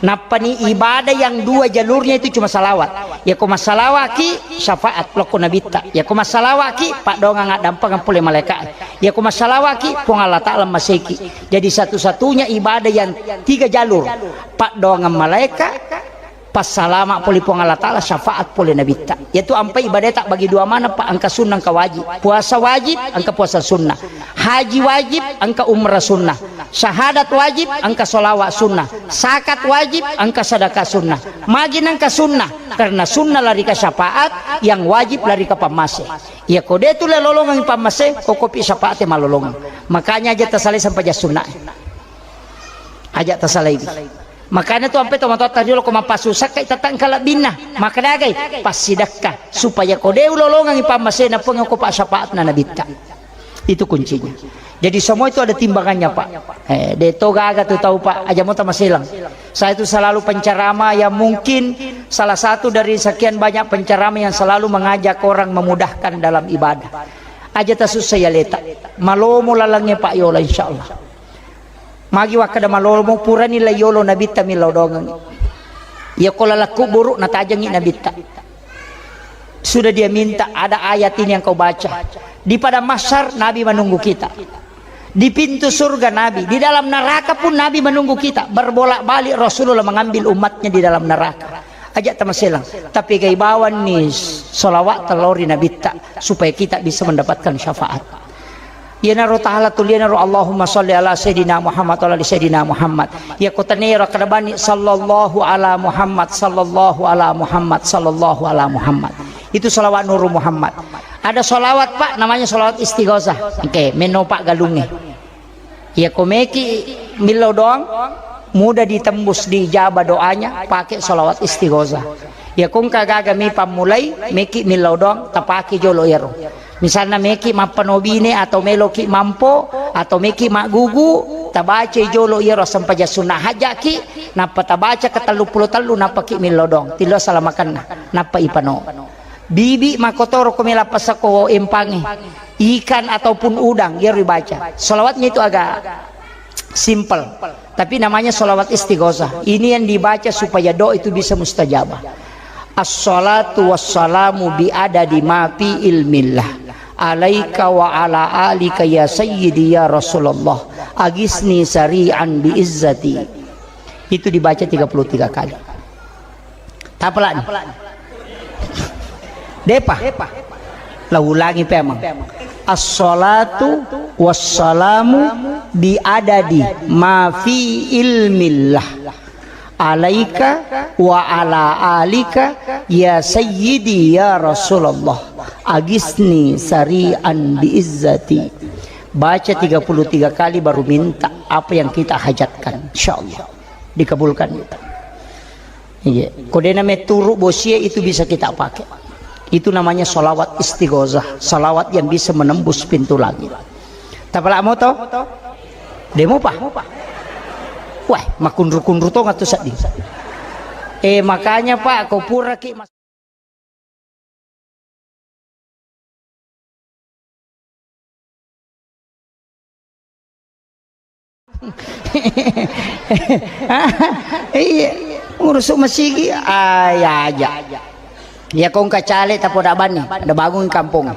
Nappani ibadah yang dua jalurnya itu cuma salawat. Yako massalawaki, syafaat lokko Nabitta. Yako massalawaki, paddoangang addampengeng pole malaika. Yako massalawaki, Puang Allah Ta'ala maseki. Jadi satu-satunya ibadah yang tiga jalur. Paddoangang malaika, passalama pole Puang Allah Ta'ala, syafaat pole Nabitta. Yaitu ampai ibadata bagi dua mana, Pak, engka sunnah, engka wajib. Puasa wajib, engka puasa sunnah. Haji wajib, engka umrah sunnah. Syahadat wajib, engka sholawat sunnah. Zakat wajib, engka sedekah sunnah. Magi nengka sunnah, karena sunnah lari ke syafaat, yang wajib lari ke pammase. Iya ko de tu le lolongeng pammase, kokopi syafaat e malolongeng. Makanya aja tasalai sampaja sunnah. Aja tasalai. Makanya tu ampe tomatoatta riolo ko mappasusakka, itatang kalabbinna. Makadagai, passidakka. Supaya ko de ulolongengi pammasena Puang, ko pa syafaatna Nabitta. Itu kuncinya. Jadi semua itu ada timbangannya, Pak. Eh, de to gaga tu tau, Pak. Aja mo tamaselang. Saya itu selalu penceramah yang mungkin salah satu dari sekian banyak penceramah yang selalu mengajak orang memudahkan dalam ibadah. Aja tasussa ya leta. Malomo lalangnge, Pak, yola, insyaallah. Magi wakkeda malomo, purani lai yolo Nabitta millau doangengngi. Iya ko laleng kuburu natajengngi Nabitta. Sudah dia minta, ada ayat ini yang kau baca. Di padang mahsyar Nabi menunggu kita. Di pintu surga Nabi, di dalam neraka pun Nabi menunggu kita. Berbolak-balik Rasulullah mengambil umatnya di dalam neraka. Aja tamaselang. Tapi gai bawanni salawat tellori Nabitta supaya kita bisa mendapatkan syafaat. Iyanaro tahala tulianaro Allahumma shalli ala sayyidina Muhammad wa ala ali sayyidina Muhammad. Iya ko tenero kada bani sallallahu ala Muhammad, sallallahu ala Muhammad, sallallahu ala Muhammad. Itu salawat Nuru Muhammad. Ada salawat, Pak, namanya salawat istighosah. Oke, meno Pak galungnge. Iya ko meki millau doang, mudah ditembus, diijabah doanya, pakai salawat istighosah. Iya ko engka gaga mi pammulai, meki millau doang, tapake jolo iyaro. Misalna meki mappano bine atau meloki mampo atau meki maggugu, tabacai jolo iyaro assempajang sunnah hajjaki, nappa tabaca ke tellu pulo tellu, nappaki millau doang. Tillo salamakenna, nappa ipano. Bibi makkotoro ko mela pasako empangi, ikan ataupun udang, iyaro dibaca. Salawatnya itu agak simple, tapi namanya salawat istighosah. Ini yang dibaca supaya doa itu bisa mustajabah. Assalatu wassalamu bi adadi ma fi ilmillah, alaika wa ala alika ya sayyidi ya Rasulullah, agisni sari'an bi izzati. Itu dibaca tiga puluh tiga kali. Tapalani. Depa. La ulangi pemang. Assalatu wassalamu bi adadi ma fi ilmillah, alaika wa ala alika ya sayyidi ya Rasulullah, agisni sari'an bi izzati. Baca tiga puluh tiga kali baru minta apa yang kita hajatkan, insyaallah dikabulkan kita. Iya. Ko dena meturu bosie itu bisa kita pakai. Itu namanya salawat istighosah, salawat yang bisa menembus pintu langit. Tapala moto? Demo pa? Wah, makunru-kunru tong atu seddi. Eh, makanya Pak, ko pura ki mas- Iya, urusu masigi, ah, ya aja. Ya kong kacale tapoda bani, ada bangun kampung.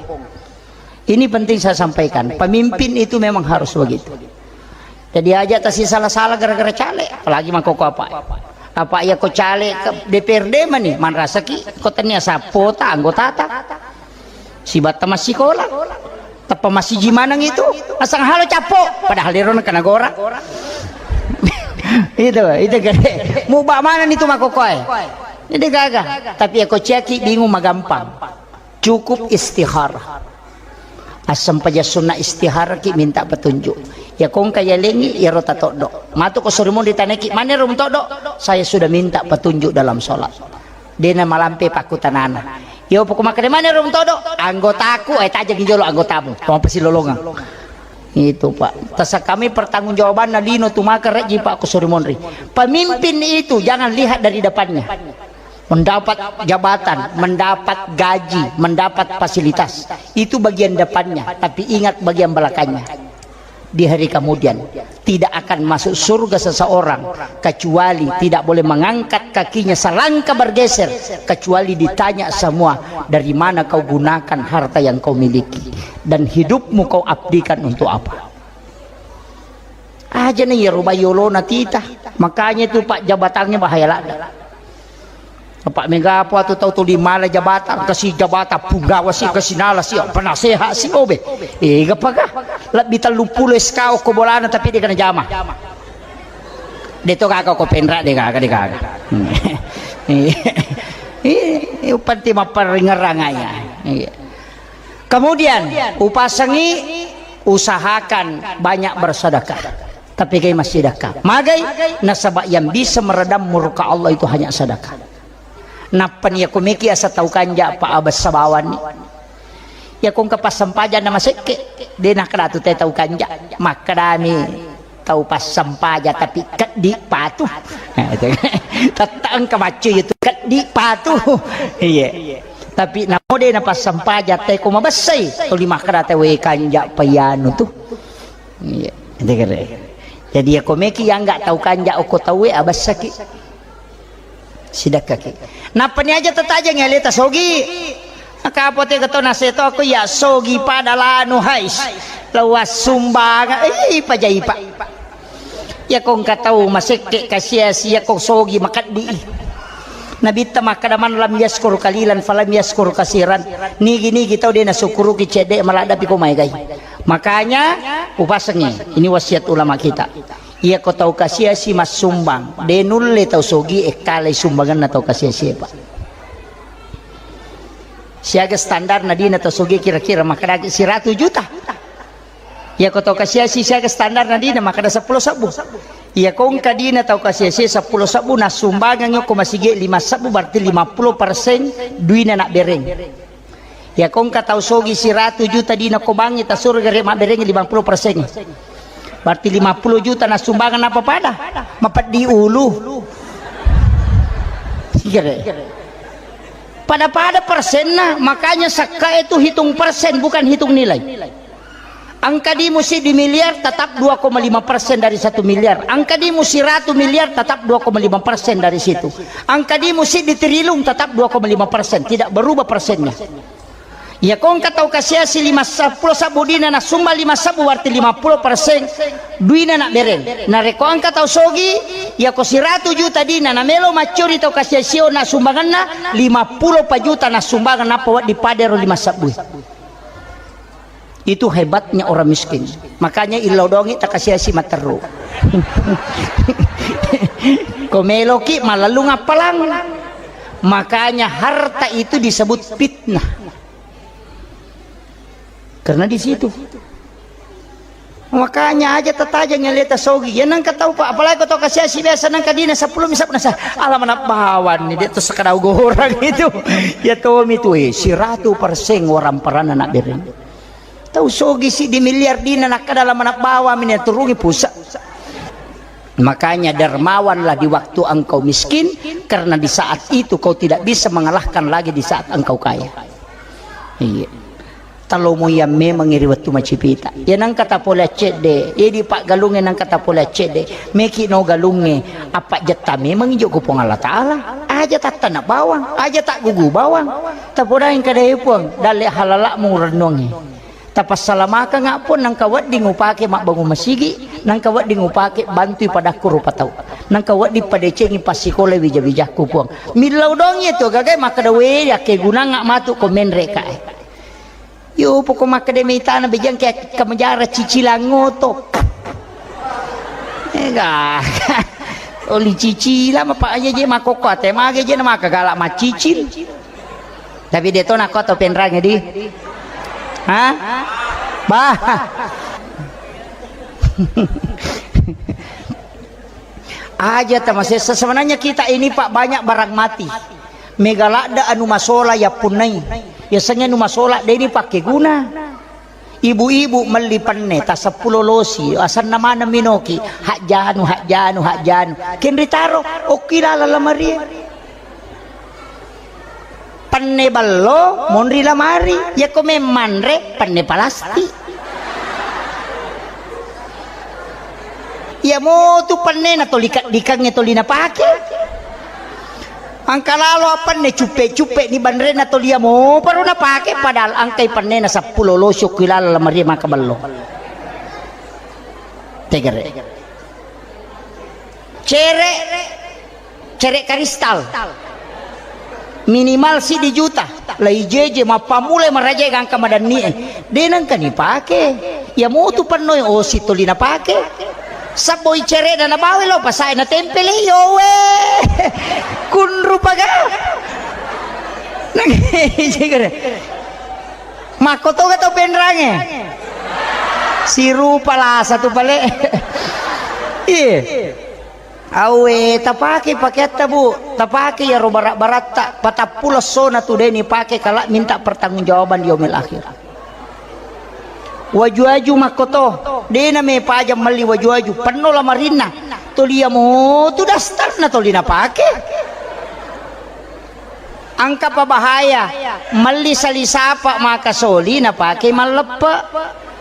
Ini penting saya sampaikan. Pemimpin itu memang harus begitu. Jadi aja tasi salah-salah gara-gara caleg, apalagi mangkoko apa. Apa iya ko caleg ke D P R D mani, manrasaki ko tania sapota anggotata. Sibatta massikola. Teppa massiji maneng itu, asang halo cappo, padahal ero na kena gora. Itu, itu gede. Muba mana itu makokoe. Ini gaga. Tapi ya ko ciaki bingung magampang. Cukup istikharah. Assempajang sunna istikharah ki minta petunjuk. Ya kongka ya lengi ya rota toddo. Matu ko surimun ditaneki mana rum toddo? Saya sudah minta petunjuk dalam sholat. Dena malampe pakkutanana. Yo poko makkeda mana rum toddo? Anggotaku, eh, tajeng jolo anggotamu. Toma pasilolongang. Itu Pak. Tasa kami pertanggungjawabanna lino tu maka reji Pak ko surimun ri. Pemimpin itu jangan lihat dari depannya. Mendapat jabatan, mendapat gaji, mendapat fasilitas. Itu bagian depannya, tapi ingat bagian belakangnya. Di hari kemudian, tidak akan masuk surga seseorang kecuali tidak boleh mengangkat kakinya selangkah bergeser, kecuali ditanya semua, dari mana kau gunakan harta yang kau miliki dan hidupmu kau abdikan untuk apa? Aja na iyaro bayolona tita. Makanya itu Pak jabatannya bahaya ladde. Pak Megapo atau tau tuli mala jabatan, kasi jabatan punggawa si, kasi nala si, penasehat si obe. Ega paga? Lebih tellu pulo S K ko bolana tapi dia kena jama. Deto kaka ko penra de kaka de kaka. Hmm. Iya, iya, penting mapparingerang ya. Iya. Kemudian, upasengi, usahakan banyak bersedekah. Tapi kai massedekah. Magai, nasaba yang bisa meredam murka Allah itu hanya sedekah. Nappa ni ya kumiki asa tau kanja apa abas sabawan ni. Ya kong ke pasempajang nama sekke. De' nakkeda tu te tau kanja', makkedami tau passampaja tapi keddi' patu. Tette' engka maccu itu keddi' patu. Iya. Tapi namo de' napassampaja te ko mabessai, tuli makkeda te we kanja' paianu tu. Iya. Jadi ko meki yang enggak tau kanja' okko tau we abessaki. Sidakkaki. Nappani aja tatajeng aleta sogi. Kapote keto naseto aku ya sogi pada lanu hais. Lawas sumbanga, eh, pajai, Pak. Ya ko engka tau masekke kasiasi ya ko sogi makeddi. Nabitta makkeda man lam yaskur kalilan falam yaskur kasiran. Nigi-nigi tau de' nasukkuruki cedde' maladdapi ko maegai. Makanya upasengi, ini wasiat ulama kita. Iya ko tau kasiasi massumbang, de' nulle tau sogi ekkalai sumbanganna tau kasiasi, Pak. Siaga standar na dina tau sogi kira-kira makkedaki siratu juta. Iya ko tau kasiasi siaga standar na dina makkeda seppulo sebbu. Iya ko engka dina tau kasiasi seppulo sebbu na sumbangan ko masigi lima sebbu berarti lima puluh persen duina na bereng. Ya ko engka tau sogi siratu juta dina ko bangi tasuro gare mabbereng lima puluh persen. Berarti lima puluh juta na sumbangan apa pada? Mapeddi ulu. Gare. Pada-pada persenna, makanya sakka itu hitung persen bukan hitung nilai. Angka dimu siddi miliar tetap dua koma lima persen dari satu miliar. Angka dimu siratu miliar tetap dua koma lima persen dari situ. Angka dimu siddi triliun tetap dua koma lima persen. Tidak berubah persennya. Iya ko engka tau kasiasi lima seppulo sebbu dina na sumba lima sebbu berarti lima puluh persen duina na bereng. Narekko engka tau sogi, iya ko siratu juta dina na melo maccuri tau kasiasio na sumbanganna lima puluh pa juta na sumbangan nappa wedding padero lima sebbu. Itu hebatnya orang miskin. Makanya illau dongi takasiasi matteru. Ko meloki malellung appalang. Makanya harta itu disebut fitnah. Karena di situ. Makanya aja tatajang yang leta sogi. Ya nangka tau Pak, apalagi kau tau kasiasi biasa nangka dina seppulo misap nasa. Alam anak bawan ni dia tuh sekadau gorang itu. Ya tomi tuh eh, siratu persen orang peran anak bereng. Tau sogi siddi miliar dina nakkeda lama nabbawa mini turungi pusa. Makanya dermawanlah di waktu engkau miskin, karena di saat itu kau tidak bisa mengalahkan lagi di saat engkau kaya. Iya. Talomo yang memang iri wettu macipita. Ya nangka tapole accedde, ya di paggalunge nangka tapole accedde. Meki no galunge, apa jetta memang ijo ku Puang Allah Taala. Aja tattana bawang, aja tak gugu bawang. Tapodai kada puang, dalle halala mu rennuangi. Tapassalamaka nga pun nangka wedding upake mabbangun masigi, nangka wedding upake bantui padakku rupa tau, nangka wedding padecengi passikola wija-wijakku puang. Millau dongi tu gagai makkeda we yakke gunanga matu ko menre kae. Yo poko makkeda mitana bejang ke kamajara cicilang oto. Ega. Oli cicilang apa aja je makoko ate mage je na maka galak macicil. Tapi de to nakko tau penrange di. Ha? Bah. Aja tamasessa. Sebenarnya kita ini Pak banyak barang mati. Mega ladda anu masola ya punnai. Biasanya anu masola de ini pakai guna. Ibu-ibu melli penne ta seppulo losi, asanna maneng minoki, hajjanu, hajjanu, hajjanu. Kenri taro, okki lala lamarie. Penne ballo, monri lamari. Yako memmanre, penne palasti. Iya motu penne na toli kaddikangnge toli napake. Angka lalo appanne cuppe-cuppe ni banrena toli amo paro napake padahal angkai pennena seppulo losok ki lalo lamarie maka ballo. Tegere. Cere, cere karistal. Minimal siddi juta. Lai jeje mappamulai maraja gangka madanni e. De nangka nipake. Iya motu pennoi osi toli napake. Sabboi cerena nabawa lo pasae natempele yowe. Kunru paga. Makko toga tau penrange. Sirupa lasa tu pale. Iye. Awe tapake pakeatta bu, tapake iyaro barak-baratta patappulo essona tu de nipake kala minta pertanggungjawaban di yaumil akhir. Waju-waju makkoto, de' namepaja melli waju-waju, penno lamarinna. Toli iya motu dastarna toli napake. Engkapa bahaya, melli sali sapa maka soli napake malleppe.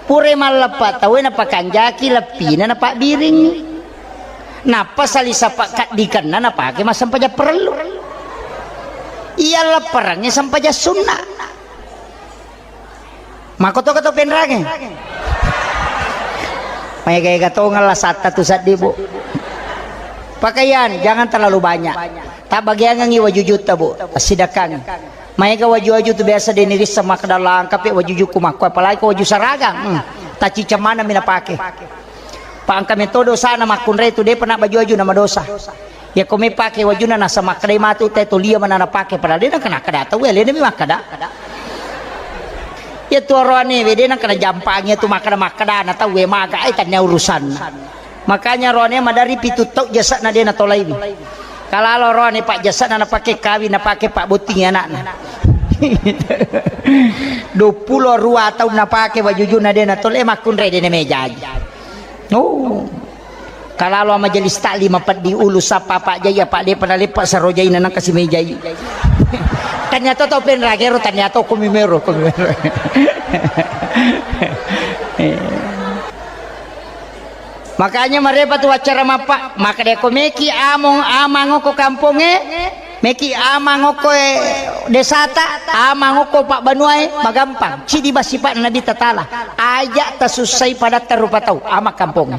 Pura malleppe tauwe napakanjaki leppina napabbiringngi. Nappa sali sapa kaddikenna napake massempajang parellu. Iya lepperengnge sempajang sunna. Makkotoka tau penrange. Maega-ega tongeng lasatta tu seddi, Bu. Pakaian jangan terlalu banyak. Tabbagiangengngi wajujutta, Bu. Tassidakangngi. Maega waju-waju tu biasa de' nirisseng makkeda, "Langkapi wajujukku makko," apalagi ko waju saragang. Hmm. Tacciceng maneng mi napake. Pa engka metto dosana makkunrai tu de'pa nabbaju-waju namadosa. Iyako mepake wajunna nasa makkedai matu te toli iya manana pake, padahal de' nengka nakkeda tauwe, alena mi makkeda. Iya tu oroane we de' nengka najampangi tu makkeda-makkedana tauwe, maga ai tannia urusanna. Makanya oroane maderri pitu tau jasa'na de' natolaiwi. Kalalo oroane pa jasa'na napake kawing, napake pabbottingi ana'na. Duappulo dua taung napake wajujunna de' natolai, makkunrai de' namejai. Oh. Kalalo majelis taklim mapeddi ulu sappa apa jai apa de'pa naleppa saro jaina nengka simejai. Tannia to tau penragero, tannia to komi mero, komi mero. Makanya marepa tu acara mappa, makkeda ko meki among amang ko kampongnge, meki amang ko, eh, desata, amang ko pabbanuae, magampang. Cidi basipa Nabi Tatala. Aja tasussai padatta rupa tau, amang kampongnge.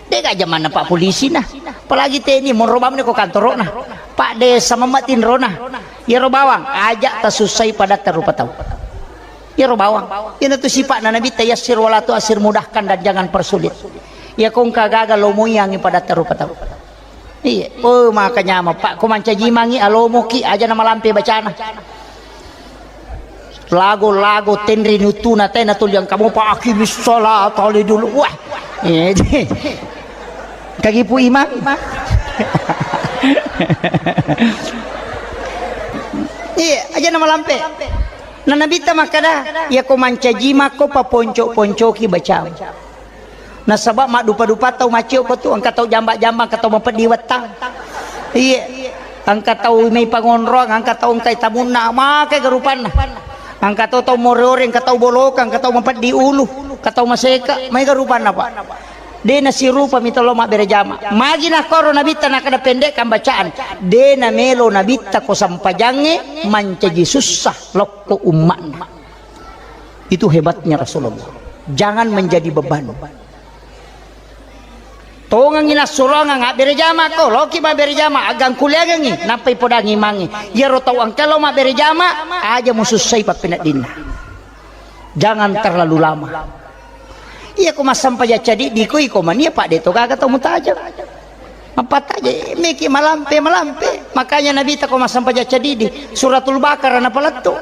De'ga jamanna pa polisina. Apalagi teni monro bawang ko kantorona. Pa desa mamma tinrona. Iyaro bawang, aja tasussai padatta rupa tau. Iyaro bawang. Iyanatu sipa'na Nabitta, yassir wala tu'assir, mudahkan dan jangan persulit. Iyako engka gaga lomoiyangngi padatta rupa tau. Iya. Oh, maka nyameng, Pak. Ko mancaji mangi alomoki, aja namalampe bacana. Lago-lago tenri nutuna tena tuli engka mopa aqimis sholata li dulu. Wah. Eh, kagipu imang. Iya, aja namalampe. Na Nabitta makkeda, iyako mancaji makko paponco-poncoki bacamu. Nasaba maddupa-dupa tau maccio ko tu, engka tau jamba-jamba, engka tau mapeddi wettang. Iya. Engka tau mai pangonroang, engka tau engkai tamunna, maega rupanna. Engka tau, tau more-ore, engka tau bolokang, engka tau mapeddi ulu, engka tau maseka, maega rupanna, Pak. De' nasirupa mita lo mabbere jama. Magi nakkoro Nabitta nakkeda pendekkan bacaan. De' namelo Nabitta ko sempajangnge mancaji sussa lokko umma'na. Itu hebatnya Rasulullah. Jangan menjadi beban. Tongengi nassuroangang abbere jama ko, loki mabbere jama, agangkuliangengi, nappai podangi imangnge. Iyaro tau engka lo mabbere jama, aja musussai pappeneddinna. Jangan terlalu lama. Iya ko massempajang cadiddi ko iko mania, Pak, de' to gaga tau mutajeng. Mappattaje, meki malampe, malampe. Makanya Nabitta ko massempajang cadiddi, Suratul Baqarah napalettu.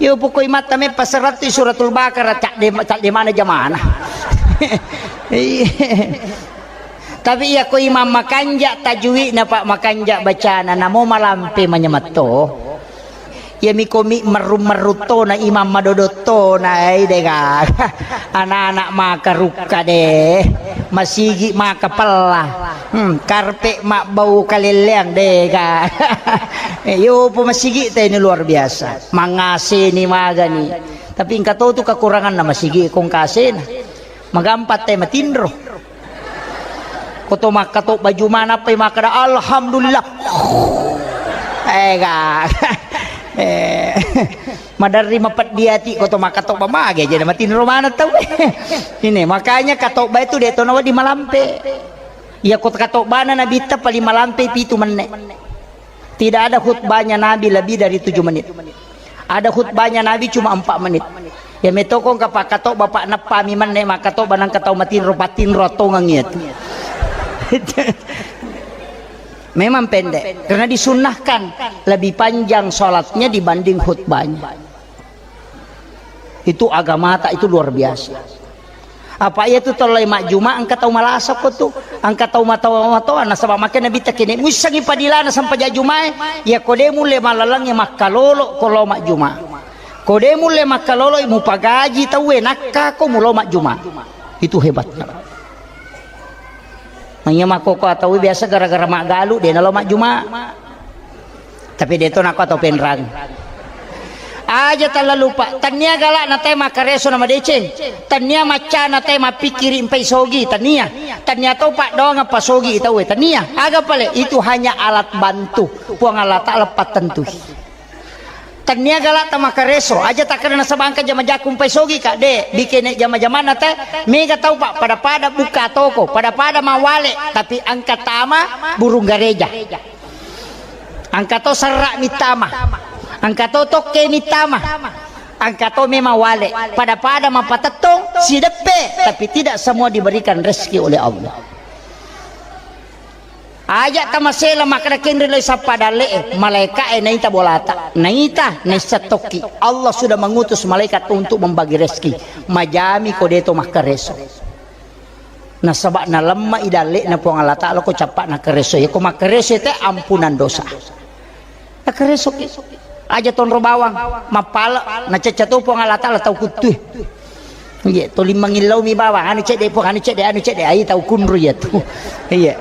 Yo pokoi matta meppa serattu Suratul Baqarah, cadde, cadde mana jamana. Iya. Tapi iya ko imam makanja tajwidna, Pak, makanja bacana, namo malampe manyametto. Iyami komi merru-merru tona, imam madodot tona, eh, de' gaga. Anak-anak maka rukka de', masigi maka pella. Hmm, karpe mabbau kalelleang de' gaga. Eh, yopo masigi ta ini luar biasa. Mangaseni magani. Tapi engka to tu kekuranganna masigi ko engka asena. Magampa te matinro. Ko to makkatobba juma nappai makkeda, "Alhamdulillah." Eh, ga. Eh, maderri mapeddi ati ko to makkatobba mage jadi matinro maneng tau. Ini makanya katobba itu de' to nawedding malampe. Iya ko katobbana Nabitta paling malampe pitu menne. Tidak ada khutbahnya Nabi lebih dari tujuh menit. Ada khutbahnya Nabi cuma empat menit. Ya metoko engka pakkatobba, Pak, neppami menne makkatobba nangka tau matinro, patinro tongeng iya tu. Memang pendek karena disunnahkan lebih panjang sholatnya dibanding khutbahnya. Itu agamata itu luar biasa. Apa iya tu tellai majjuma engka tau malasa ko tu, engka tau matoa-matoa, nasaba makkeda Nabitta kene muissengi padilana sempajang jumae, iya ko de mulle mallalengnge makkalolo ko lao majjuma. Ko de mulle makkaloloi mupagaji tauwe, nakka ko mulo majjuma. Itu hebatnya. Manya makkoko tauwe biasa gara-gara maggalu de nalo majjuma. Tapi de to nakko tau penrang. Aja tala lupa, tania galak na tai makkareso na madeceng, tania macca na tai mapikkiri mpai sogi, tania, tania to paddoang apa sogi tauwe, tania. Aga pale, itu hanya alat bantu. Puang Allah Ta'ala pattentui. Tania galak ta makkareso, aja takkeda nasaba engka jama-jaku mpai sogi ka, de, bikene jama-jamanna te, mega tau pa, pada-pada buka toko, pada-pada mawale, tapi engka tama burung gareja. Engka to serra mittama, engka to tokke mittama, engka to memang wale, pada-pada mapatettong, sideppe, tapi tidak semua diberikan rezeki oleh Allah. Aja tamasela makkeda kenri lo sappa dalle'e, malaeka'e naita bolata, naita naissa tokki. Allah sudah mengutus malaikat untuk membagi rezeki. Majami ko deto makkareso. Nasaba nalemma i dalle'na Puang Allah Ta'ala ko cappa nakkareso. Yako makkareso te ampunan dosa. Nakkaresoki. Aja tonro bawang, mappala, nacecca to Puang Allah Ta'ala tau kuttue. Iya, toli mangillau mi bawang, anu cedde Puang, anu cedde, anu cedde, ai tau kunru iya tu. Iya.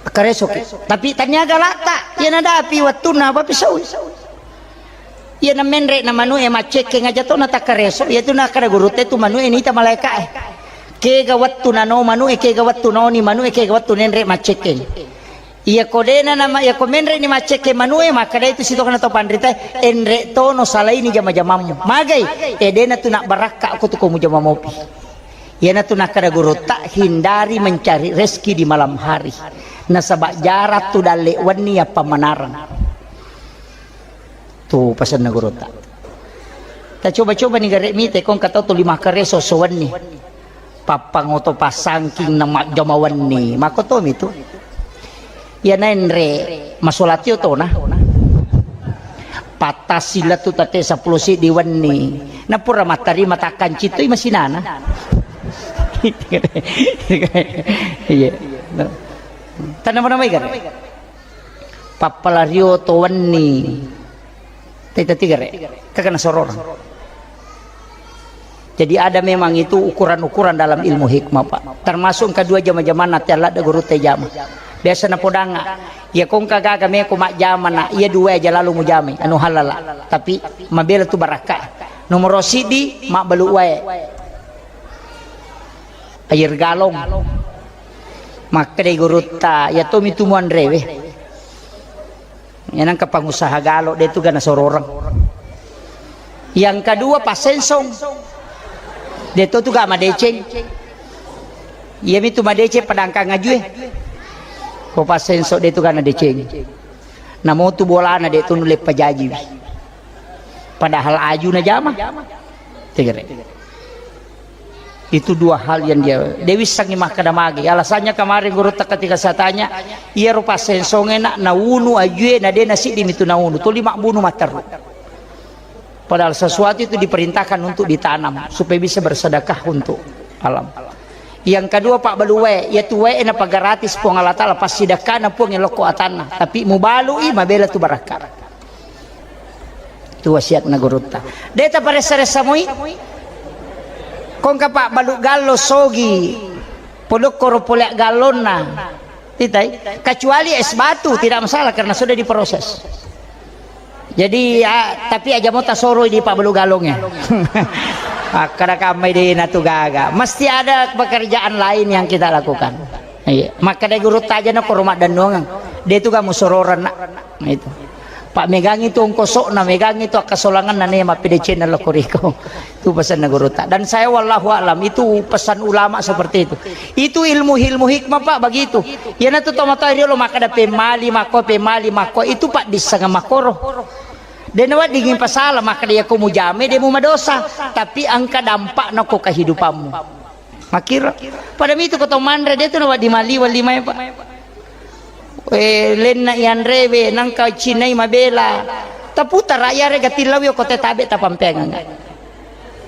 Nakkaresoki. Tapi tania galakta, iya nadapi wattunna apa pisau. Iya na menre na manu e maccekkeng aja to na takkareso, iya tu nakkada gurutta tu manu e nita malaeka e. Kega wattu nano manu e, kega wattu noni manu e, kega wattu nenre maccekkeng. Iyako dena nama, iyako menre ni maccekke manue, makkeda itu sitokana to panrita, enre tono salaini jama-jamammu. Magai, e dena tu nak barakka ko tu ko mujama mopi. Iyana tu nakkeda gurutta, hindari mencari rezeki di malam hari. Nasaba jarak tu dalle wenni apa manarang. Tu pasenna gurutta. Ta coba-coba ni gare mite kong katau tu lima kare sosowenni. Pappangoto passangking na majjama wenni. Makkotomi tu. Iya naenre masolatio tona. Pattassi lettu tette seppulo siddi wenni. Napura mattarima takkancitoi masinana. Iya. Tanama-namai gare. Pappalario to wenni. Teta tigare, kagana sororang. Jadi ada memang itu ukuran-ukuran dalam ilmu hikmah, Pak. Termasuk engka dua jama-jamanna te ladde gurutta jama. Biasa napodanga, iya kongka gaga meko majjama na, iya dua aja lalu mujamai, anu halala. Tapi mabela tu barakka. Nomoro siddi, mabbalu wae. Air galon. Makkedai gurutta, iya tomi tu muanrewe. Iya nangka pangusaha galo, de tu gana sororang. Yang kedua, passensong. De to tu ga madeceng. Iya mi tu madeceng padangkang ajue. Ko passensong de tu gana deceng. Namo tu bolana de tu nulle pajajiwi. Padahal aju na jama. Tegere. Itu dua hal yang dia, dia wissangi makkeda magi. Alasannya kemarin gurutta ketika saya tanya, iya rupa sensonge nak naunu ajue na de na siddi mitu naunu. Tuli mabbunu matteru. Padahal sesuatu itu diperintahkan untuk ditanam supaya bisa bersedekah untuk alam. Yang kedua, Pak, balu wae, iya tu wae na pagaratis Puang Allah Ta'ala, pasti dekkana Puang lokko atanna. Tapi mubalui mabela tu barakka. Tu wasiatna gurutta. De taparessa-ressa moi. Kongka pabbalu gallo sogi. Podokkoro pole gallonna. Titai. Kecuali es batu, tidak masalah karena sudah diproses. Jadi, ya, tapi aja mau tasoro di pabbalu gallongnya. Akkada kamai de na tu gaga. Mesti ada pekerjaan lain yang kita lakukan. Iya, makkeda gurutta aja na koro maddennuangeng. De tu ga musororeng na. Nah, itu. Pak megangi tu ongkosokna, megangi tu akkasolanganna ne mappedecenna lo koriko. Itu pesanna gurutta. Dan saya wallahu a'lam, itu pesan ulama seperti itu. Itu ilmu-ilmu hikmah, Pak, begitu. Iyana tu tomatoa riolo makkeda pemali makko, pemali makko, itu Pak dissanga makoro. De naweddingi pasala makkeda iyako mujame de mumadosa, tapi engka dampakna ko kehidupanmu. Makkiro. Pada mitu ko tau manre, de tu nawedding maliweng limae, Pak. Eh, lenna ianrewe, nangka cinai mabela. Taputara iyare gatillawi ko te tabe tapampeangang.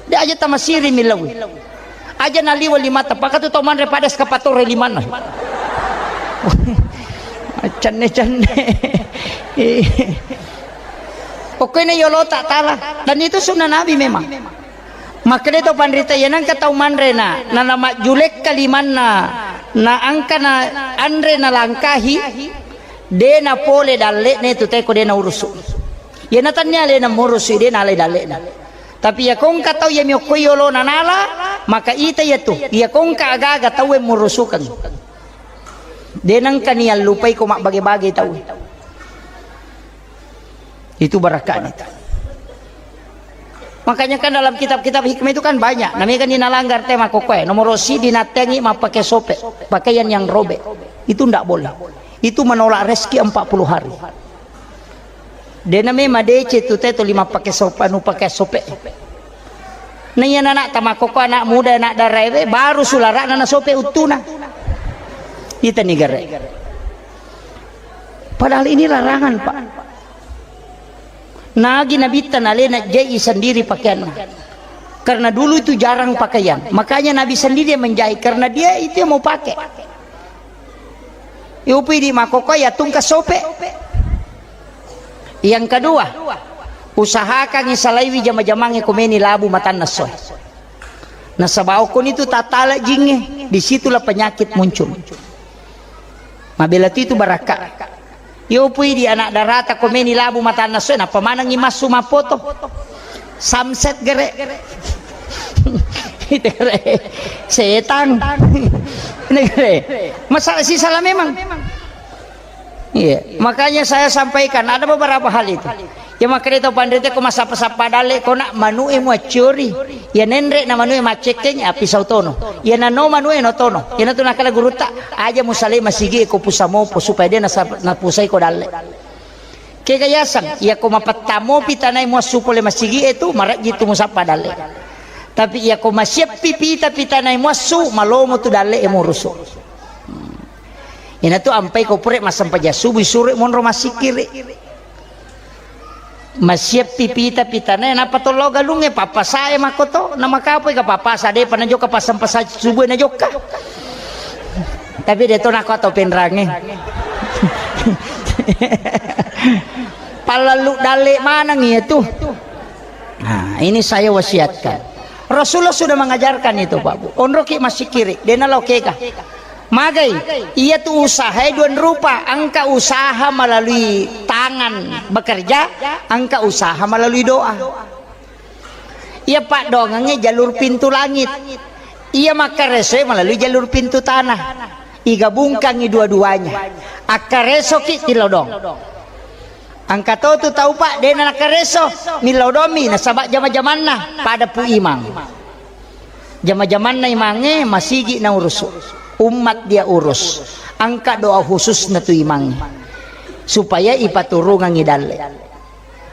De aja tamasiri millawi. Aja naliweng limata, pakatu tau manre pada eskapatore limanna. Cenne-cenne. Pokoknya yolo tak tala. Dan itu sunnah Nabi memang. Makanya to panrita ya nangka tau manre na, na, na majjulekka limanna, na angka na anre na langkahi, de na pole dalle'ne tu teko de na urusu. Ya na tannia le na murusu de na le dalle'na. Tapi ya kongka tau ya miokko yolo na nala, maka ita ya tu, ya kongka aga-aga tau yang murusukang. De nangka ni allupai ko mabbage-bage tau. Itu barakahnya itu. Makanya kan dalam kitab-kitab hikmah itu kan banyak. Namanya kan dinalanggar tema kokoe. Nomor si dinattengi mappake sope, pakaian yang robek. Itu ndak boleh. Itu menolak rezeki empat puluh hari. Dena memang dece tu teto lima pake sope, anu pake sope. Nah iya anak tamakoko, anak muda, anak daraewe baru sulara na sope uttuna. Ita ni gare. Padahal ini larangan, Pak. Nagi Nabitta nalena jai sendiri pakaianna. Karena dulu itu jarang pakaian. Makanya Nabi sendiri yang menjahit. Karena dia itu yang mau pakai. Iupi di makoko ya tungka sope. Yang kedua, usahakan isalaiwi jama-jamange komeni labu matanna soe. Nasaba okkoni tu tatala jingnge, disitulah penyakit muncul. Mabela tu itu barakka. Yo pui di anak darata komeni labu matanna soe, nappa manengi massu mappoto. Samset gere. Itu gere. Setang. Ini gere. Masalah si salah memang. Iya, makanya saya sampaikan ada beberapa hal itu. Ya makanya itu pandai ko masappa-sappa dalle ko nak manue muaccori. Ya nenre na manue maccekkeng api sautono. Ya nano manue no tono. Ya natu nakala gurutta aja musale masigi ko pusamopo supaya dia nasa-, napusai ko dalle. Kega yaseng, ya ko mapettamo pitanai muassu pole masigi itu marajji tu musappa dalle. Tapi ya ko masiappi pita pitanai muassu malomo tu dalle e murusu. Inatu ampai ko pure massempajang subuh suro monro massikkiri. Masiappi pita pitana nappa tollo galungnge pappasae makkoto na makapoi ka pappasa depa na jokka passempajang subuh na jokka. Tapi de to nako atau penrange. Pallallu dalle maneng iya tu. Nah, ini saya wasiatkan. Rasulullah sudah mengajarkan itu, Pak Bu. Onroki massikkiri, dena lokeka. Magai, iya tu usaha dua rupa, engka usaha melalui tangan bekerja, engka usaha melalui doa. Iya paddoangengnge jalur pintu langit. Iya makkaresoe melalui jalur pintu tanah. Igabungkangi dua-duanya. Akkaresoki tilodong. Engka to tu tau, Pak, dena nakareso, millau domi nasaba jama-jamanna pada pu imang. Jama-jamanna imangnge masigi na urusu. Ummat dia urus. Engka doa khusus na tu imangnge. Supaya ipaturungangi dalle.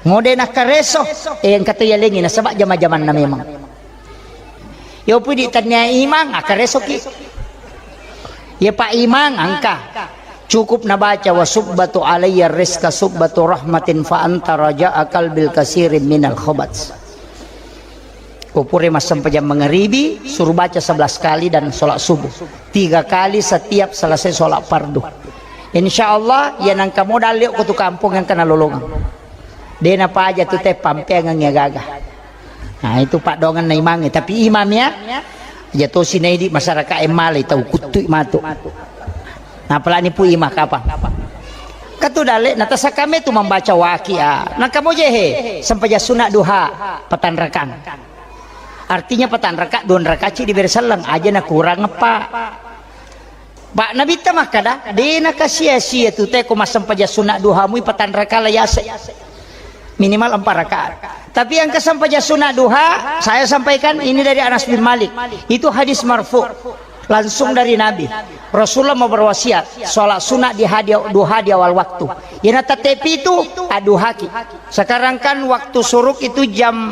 Ngode nakareso, eh, engka to yalengi nasaba jama-jamanna memang. Yo pudi tania imang, akaresoki. Ya Pak Imang, engka. Cukup nabaca, "Wa subbatu alayya rizqa subbatu rahmatin fa anta raja'a qalbil kasirin minal khabat." Ko pure massempajang mangaribi, suruh baca sebelas kali dan sholat subuh. Tiga kali setiap selesai sholat fardu. Insya Allah, ya nangka modal yuk ko tu kampung yang kena lolongang. Dena paja tu te pampeangang ya gaga. Nah, itu paddoangenna imangnge, tapi imam ya. Aja tosi naidi masyarakat e malai tau kuttui matu. Nah, apalagi pu imam kapang. Katu dalle na tasakame tu membaca waqiah. Nah, kamu jehe sempajang sunat duha patanrakang. Artinya patanraka dua rakaat ci diberi selleng aja na kurang, Pak. Pak Nabitta makkada, de nakasia-sia tu te ko massempajang sunat duha mui patanraka la yase. Minimal empat rakaat. Tapi yang kesempajang sunat duha, saya sampaikan ini dari Anas bin Malik. Itu hadis marfu. Langsung dari Nabi. Rasulullah mau berwasiat, sholat sunat di hadi-, duha di awal waktu. Yana tette pitu, aduhaki. Sekarang kan waktu suruk itu jam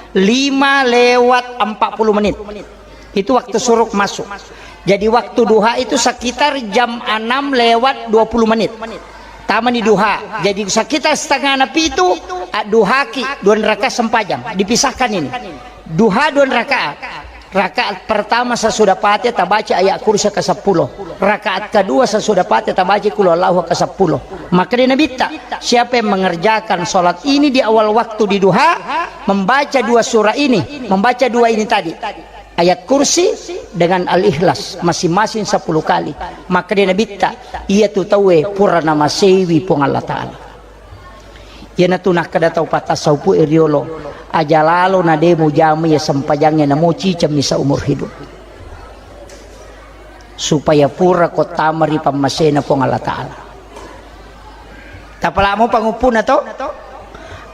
lima lewat empat puluh menit. Itu waktu suruk masuk. Jadi waktu duha itu sekitar jam enam lewat dua puluh menit. Tamani duha. Jadi sekitar setengah na pitu, ah, duhaki, dua rakaat sempajang. Dipisahkan ini. Duha dua rakaat. Rakaat pertama sesudah Fatihah tabaca ayat kursi ke sepuluh. Rakaat kedua sesudah Fatihah tabaca qul huwallahu ke sepuluh. Maka dia Nabitta, siapa yang mengerjakan sholat ini di awal waktu di duha, membaca dua surah ini, membaca dua ini tadi, ayat kursi dengan al-ikhlas, masing-masing sepuluh kali. Maka dia Nabitta, iya tu tauwe pura namaseiwi Puang Allah Ta'ala. Iyanatu nakkeda tau patasawufu e riolo, aja lalo na de mujama iya sempajangnge, namo cicemmi seumur hidup. Supaya pura ko tama ri pammasena Puang Allah Ta'ala. Tapalamo panguppuna to?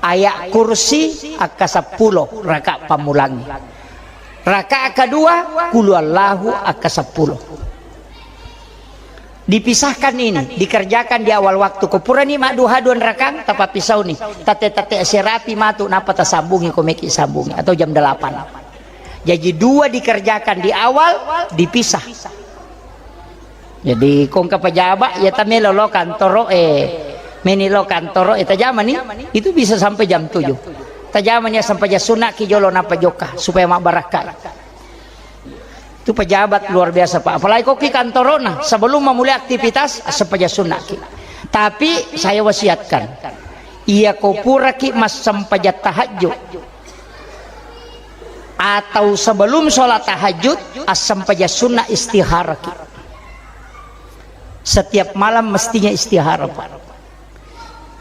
Ayat kursi akka seppulo raka pammulangi. Raka kedua, qul huwallahu akka seppulo. Dipisahkan ini, dikerjakan di awal waktu. Ko purani madduha dua rakang, tapappisauni. Tatte-tatte serapi matu, nappa tasambungi ko meki sambungi, atau jam delapan. Jadi dua dikerjakan di awal, dipisah. Jadi ko engka pejabat, ya tamelo lo kantoro e, meni lo kantoro e, tajamani, itu bisa sampai jam tujuh. Tajamani ya sampai jam sunnah ki jolo nappa jokka, supaya mabbarakka. Itu pejabat luar biasa, Pak. Apalagi ko ki kantorona, sebelum memulai aktivitas, sempaja sunnah ki. Tapi saya wasiatkan, iya ko pura ki massempaja tahajud atau sebelum sholat tahajud, assempaja sunnah istihara ki. Setiap malam mestinya istihara, Pak.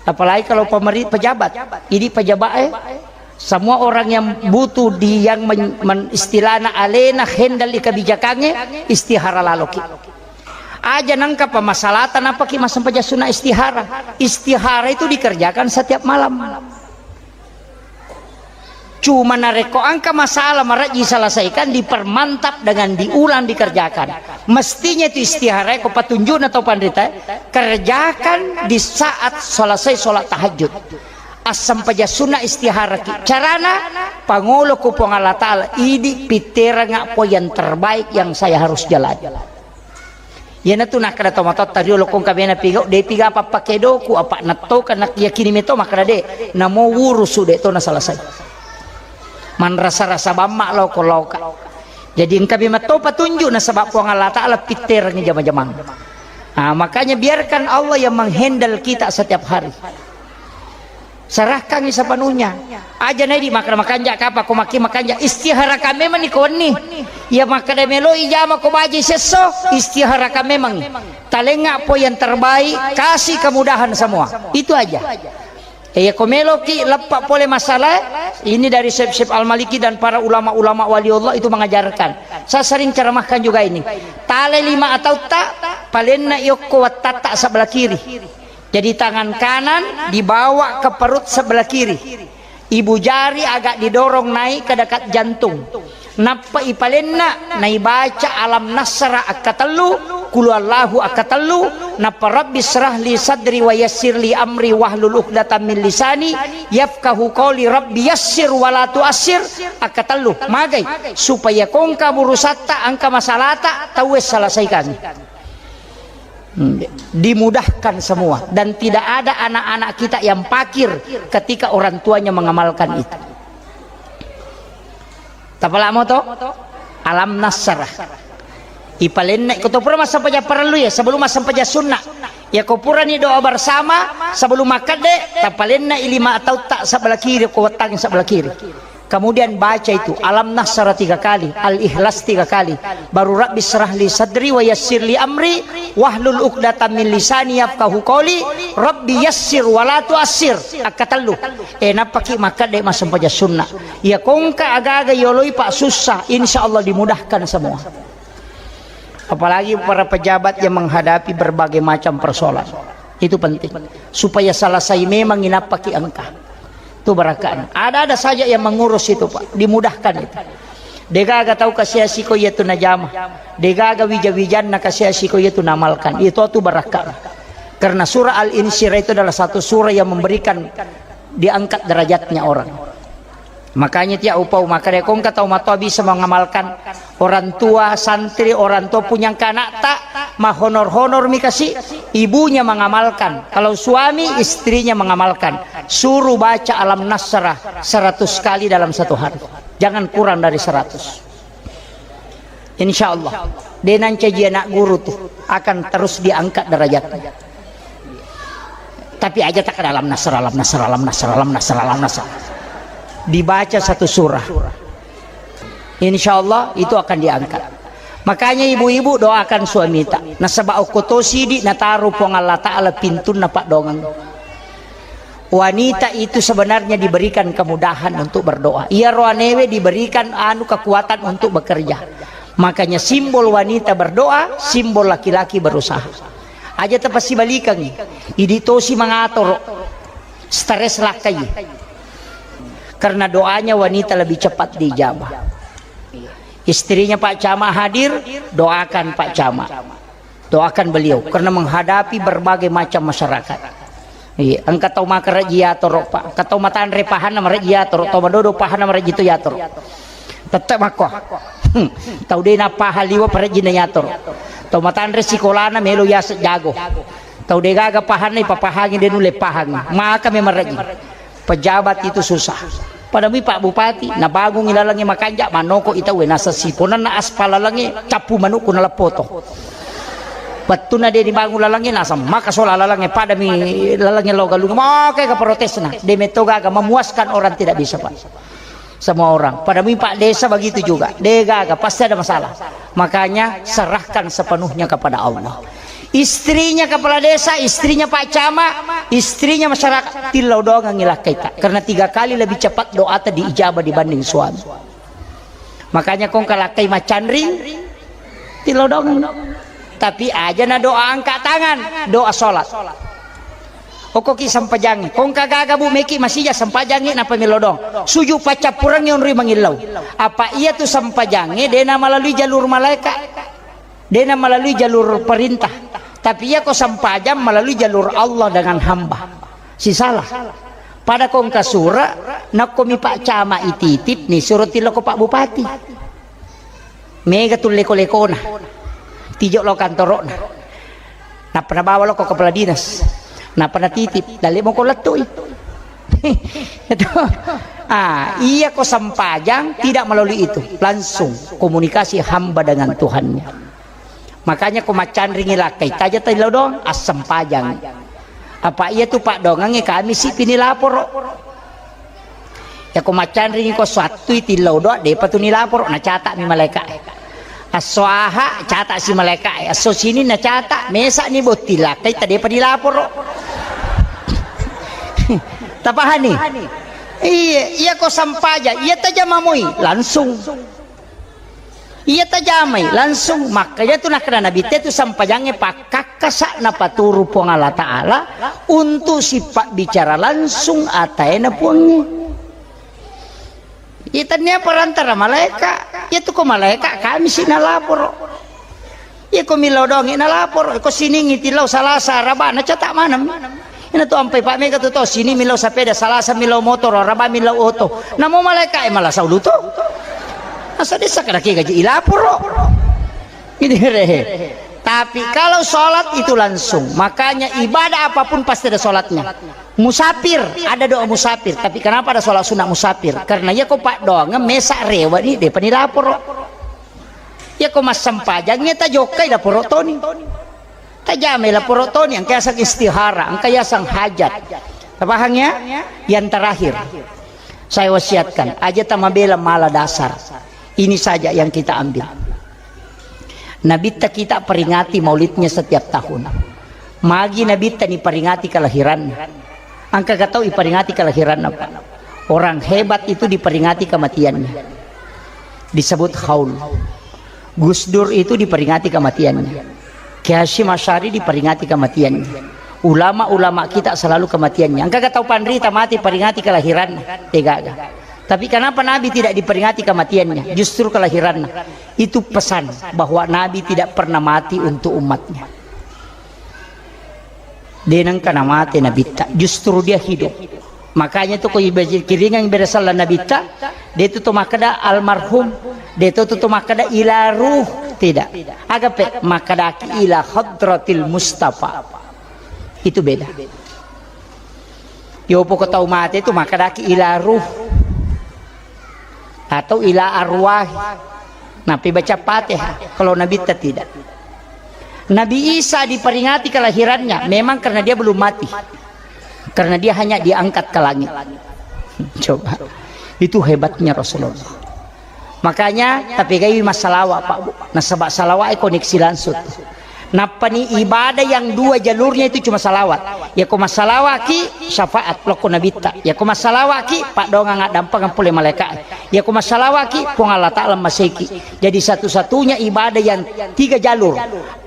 Apalagi kalau pemeri-, pejabat. Ini pejabat, eh, semua orang yang butuh di, yang men-, men-, istilahna alena handle di kebijakannya, istihara laloki. Aja nangka pamasalatan apa ki massempaja sunnah istihara. Istihara itu dikerjakan setiap malam. Cuma narekko engka masalah marejji selesaikan, dipermantap dengan diulang dikerjakan. Mestinya itu istihara ko patunjukna tau panrita, kerjakan di saat selesai sholat tahajud. Assempaja sunnah istihara ki. Carana, pangolo ku Puang Allah Ta'ala, idi pitteranga po yang terbaik yang saya harus jalani. Iyanatu nakkeda tomatoatta riolo, ko engka mena pigau, de piga pappakedoku, apa nattoka nak yakini meto makkeda de, namo wurusu de to nasalasai. Manrasa-rasa bamma lao ko laoka. Jadi engka memetto patunjuk nasaba Puang Allah Ta'ala pitterangi jama-jamang. Ah, makanya biarkan Allah yang menghandle kita setiap hari. Serahkangi sepenuhnya. Aja naidi makkeda makanja kapa ko makki makanja, istiharakan memang ni ko wenni. Iya makkeda melo ijama ko baji sesso, istiharakan memang. Talenga po yang terbaik, kasih kemudahan semua. Itu aja. Eh, iya ko meloki leppa pole masalah, ini dari Syekh Syekh Al-Maliki dan para ulama-ulama wali Allah itu mengajarkan. Saya sering ceramahkan juga ini. Tale lima atautta, palenna yokko wattatta sebelah kiri. Jadi tangan kanan dibawa ke perut sebelah kiri. Ibu jari agak didorong naik ke dekat jantung. Nappa ipalenna, naibaca alam nasra akkatellu, qul huwallahu akkatellu, nappa rabbi syrah li sadri wa yassir li amri wahlul uqdatam min lisani yafqahu qawli, rabbi yassir wa la tuassir akkatellu. Magai? Supaya kongka burusatta, angka masalata, tauwe salasaikangi. Hmm, dimudahkan semua dan tidak ada anak-anak kita yang pakir ketika orang tuanya mengamalkan itu. Tapalamo to? Alam nasrah. Ipalenna ko to pura massempajang parellu ya, sebelum massempajang sunnah. Ya ko purani doa bersama sebelum makkedde, tapalenna i lima atautta sebelah kiri, ko wettang sebelah kiri. Kemudian baca itu, Alam Nasrah tiga kali, Al-Ikhlas tiga kali, baru Rabbi syrah li sadri wa yassir li amri, wahlul uqdatam min lisani yafqahu qawli, Rabbi yassir wa la tuassir, akkatellu. Eh, nappaki makkedde massempajang sunnah. Ya kongka aga-aga yoloi pak susah, insya Allah dimudahkan semua. Apalagi para pejabat yang menghadapi berbagai macam persoalan. Itu penting. Supaya selesai memang inappaki engka. Itu barakahnya. Ada-ada saja yang mengurus itu, Pak. Dimudahkan itu. Degaga tau kasiasi ko iya tu najama. Degaga wija-wijanna kasiasi ko iya tu namalkan. Itu tu barakahnya. Karena surah Al-Insyirah itu adalah satu surah yang memberikan diangkat derajatnya orang. Makanya tiap upau makkeda ko engka tau matoa bisa mengamalkan, orang tua, santri, orang tua punya engka anakta, mahonor-honor mi kasi, ibunya mengamalkan. Kalau suami, istrinya mengamalkan. Suruh baca Alam Nasrah seratus kali dalam satu hari. Jangan kurang dari seratus. Insya Allah, de nancaji anak guru tu akan terus diangkat derajatnya. Tapi aja tak dalam nasr, dalam nasr, dalam nasr, dalam nasr, dalam nasr. Dibaca satu surah. Insya Allah itu akan diangkat. Makanya ibu-ibu doakan suamita. Nasaba okko to sidi nataru Puang Allah Ta'ala pintunna paddoangeng. Wanita itu sebenarnya diberikan kemudahan untuk berdoa. Iya roanewe diberikan anu kekuatan untuk bekerja. Makanya simbol wanita berdoa, simbol laki-laki berusaha. Aja tapasibalikangi. Idi tosi mangatoro. Stres lakkai. Karena doanya wanita lebih cepat diijabah. Istrinya Pak Camat hadir, doakan Pak Camat. Doakan beliau karena menghadapi berbagai macam masyarakat. Iya, engka tau makerejji yatoro, Pak. Engka tau matanre pahanna marejji yatoro, tau madodo pahanna marejji to yatoro. Tette makko. Tau de napahang liwa parejjinna yatoro. Tau matanre sikolana melo yaseng jago. Tau degaga pahanna ipapahangi de nulle pahangi. Maka me marejji. Pejabat itu susah. Padami Pak Bupati, nabangungi lalengnge makanja, manoko i tauwe, naseng siponanna aspal lalengnge, cappu manukku naleppoto. Wettunna de dibangun lalengnge, naseng maka sola lalengnge, padami lalengnge lao galung, maka ega protesna, de metto gaga, memuaskan orang tidak bisa, Pak. Semua orang. Padami Pak Desa begitu juga, de gaga, pasti ada masalah. Makanya serahkan sepenuhnya kepada Allah. Istrinya kepala desa, istrinya Pak Camat, istrinya masyarakat, tillau doangengngi lakkaita. Karena tiga kali lebih cepat doata diijabah dibanding suami. Makanya kongka lakkai macanring, tillau doangeng. Tapi aja na doa angkat tangan, doa sholat. Okkoki sempajangnge, kongka gaga bu meki masija sempajangnge napa millau doang. Suju paccappurengnge onroi mangillau. Apa iya tu sempajangnge dena melalui jalur malaikat. Dena melalui jalur perintah. Tapi iya ko sempajang melalui jalur Allah dengan hamba. Sisala. Pada kongka sura, nakko mi Pak Camat ititip ni suruh tiloko Pak Bupati. Mega tu leko-lekona. Tijo lo kantorokna. Nappa nabawa lo ko kepala dinas. Nappa natitip, dalle moko lettui. Itu. Ah, iya ko sempajang tidak melalui itu, langsung komunikasi hamba dengan Tuhannya. Makanya ko macanringi lakkai taja tadi lo dong, assempajang. Apa iya tu Pak dongangnge kami si pini laporo. Ya ko macanringi ko suattui tillau doa depa tu nilaporo, nacata mi malaika. Esso aha, cata si malaikae. Esso sini nacata, mesa ni botting lakkai tadepa dilaporo. Tapahani? Iya, iya ko sampaja, iya tajama moi, langsung. Iya tajamai, langsung. Makanya tu nakkeda Nabi te tu sampajangnge pakkakkasa napaturu Puang Allah Ta'ala untuk sipabbicara langsung ataena Puangnge. Iya, tennia perantara malaeka. Iya tu ko malaeka, kami si nalaporo. Iya ko millau doangngi nalaporo. Ko siningngi tillau Salasa, Araba, nacata maneng. Ina tu ampai pa mega tu to, sini millau sapeda, Salasa millau motoro, Araba millau oto. Namo malaeka e malasau luto. Asa desa kada ke gaji ilaporo. Ini re. Tapi kalau sholat itu langsung, makanya ibadah apapun pasti ada sholatnya. Musafir, ada doa musafir. Tapi kenapa ada sholat sunat musafir? Karena iya ko paddoangeng mesa rewa ni, depa ni laporo. Iya ko massempajangnge tajokkai laporo toni. Tajamai laporo toni, engka yaseng istihara, engka yaseng hajat. Tapahang ya? Yang terakhir, saya wasiatkan, aja tamabela mala dasar. Ini saja yang kita ambil. Nabitta kita peringati maulidnya setiap tahun. Magi Nabitta niperingati kelahiranna. Engka ga tau iperingati kelahiranna, Pak? Orang hebat itu diperingati kematiannya. Disebut haul. Gus Dur itu diperingati kematiannya. Kiai Hasyim Asy'ari diperingati kematiannya. Ulama-ulama kita selalu kematiannya. Engka ga tau panrita mati peringati kelahiranna? Degaga. Tapi kenapa Nabi tidak diperingati kematiannya? Justru kelahiranna. Itu pesan bahwa Nabi tidak pernah mati untuk umatnya. De nengka namate Nabitta, justru dia hidup. Makanya tu ko ikiringang ibadah sallallahu Nabitta, de tu to makkeda almarhum, de tu to makkeda ila ruh, tidak. Agape makkedaki ila hadratil Mustafa. Itu beda. Yopo ko tau mate tu makkedaki ila ruh atau ila arwah. Nabi baca Fatihah, kalau Nabitta tidak. Nabi Isa diperingati kelahirannya memang karena dia belum mati. Karena dia hanya diangkat ke langit. Coba. Itu hebatnya Rasulullah. Makanya tapi gai massalawa, Pak, Bu. Nasaba salawa e koneksi langsung. Nappani ibadah yang dua jalurnya itu cuma salawat. Yako massalawaki, syafaat lokko Nabitta. Yako massalawaki, paddoangang addampengeng pole malaika. Yako massalawaki, Puang Allah Ta'ala maseki. Jadi satu-satunya ibadah yang tiga jalur,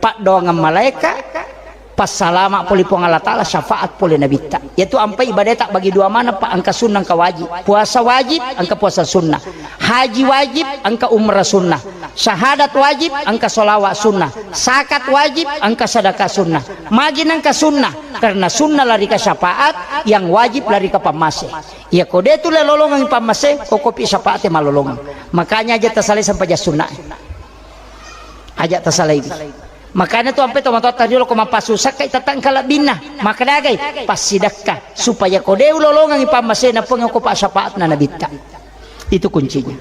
paddoangang malaika, passalama pole Puang Allah Ta'ala, syafaat pole Nabitta. Yaitu ampai ibadah tak bagi dua mana, Pak, engka sunnah, engka wajib. Puasa wajib, engka puasa sunnah. Haji wajib, engka umrah sunnah. Syahadat wajib, engka sholawat sunnah. Zakat wajib, engka sedekah sunnah. Magi nengka sunnah, karena sunnah lari ke syafaat, yang wajib lari ke pammase. Iya ko de tu le lolongang pammase, ko kopi syafaat e malolongang. Makanya aja tasalai sempajang sunnah. Aja tasalai. Makanya tu ampe tomatoa tadi lo ko mapasusakka itatang kalabbinna. Maka dagai, passidakka. Supaya ko de ulolongang pammase na pengko pa syafaat na Nabitta. Itu kuncinya.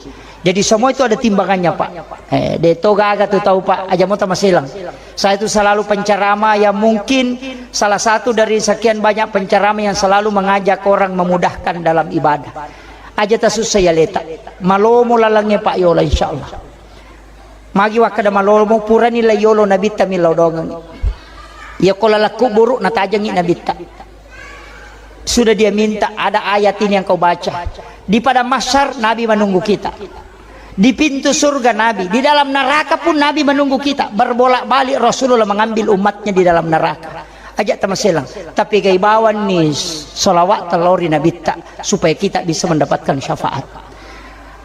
Jadi semua itu ada timbangannya, Pak. Eh, de to gaga tu tau, Pak. Aja mo tamaselang. Saya itu selalu penceramah yang mungkin salah satu dari sekian banyak penceramah yang selalu mengajak orang memudahkan dalam ibadah. Aja tasussa ya leta. Malomo lalangnge, Pak, yola, insyaallah. Magi wakkada malomo purani la yolo Nabitta millau dongeng. Iya ko lalakku buruk natajengi Nabitta. Sudah dia minta, ada ayat ini yang kau baca. Di padang mahsyar, Nabi menunggu kita. Di pintu surga, Nabi. Di dalam neraka pun, Nabi menunggu kita. Berbolak-balik Rasulullah mengambil umatnya di dalam neraka. Aja tamaselang. Tapi gaibawan ni salawat telori Nabitta supaya kita bisa mendapatkan syafaat.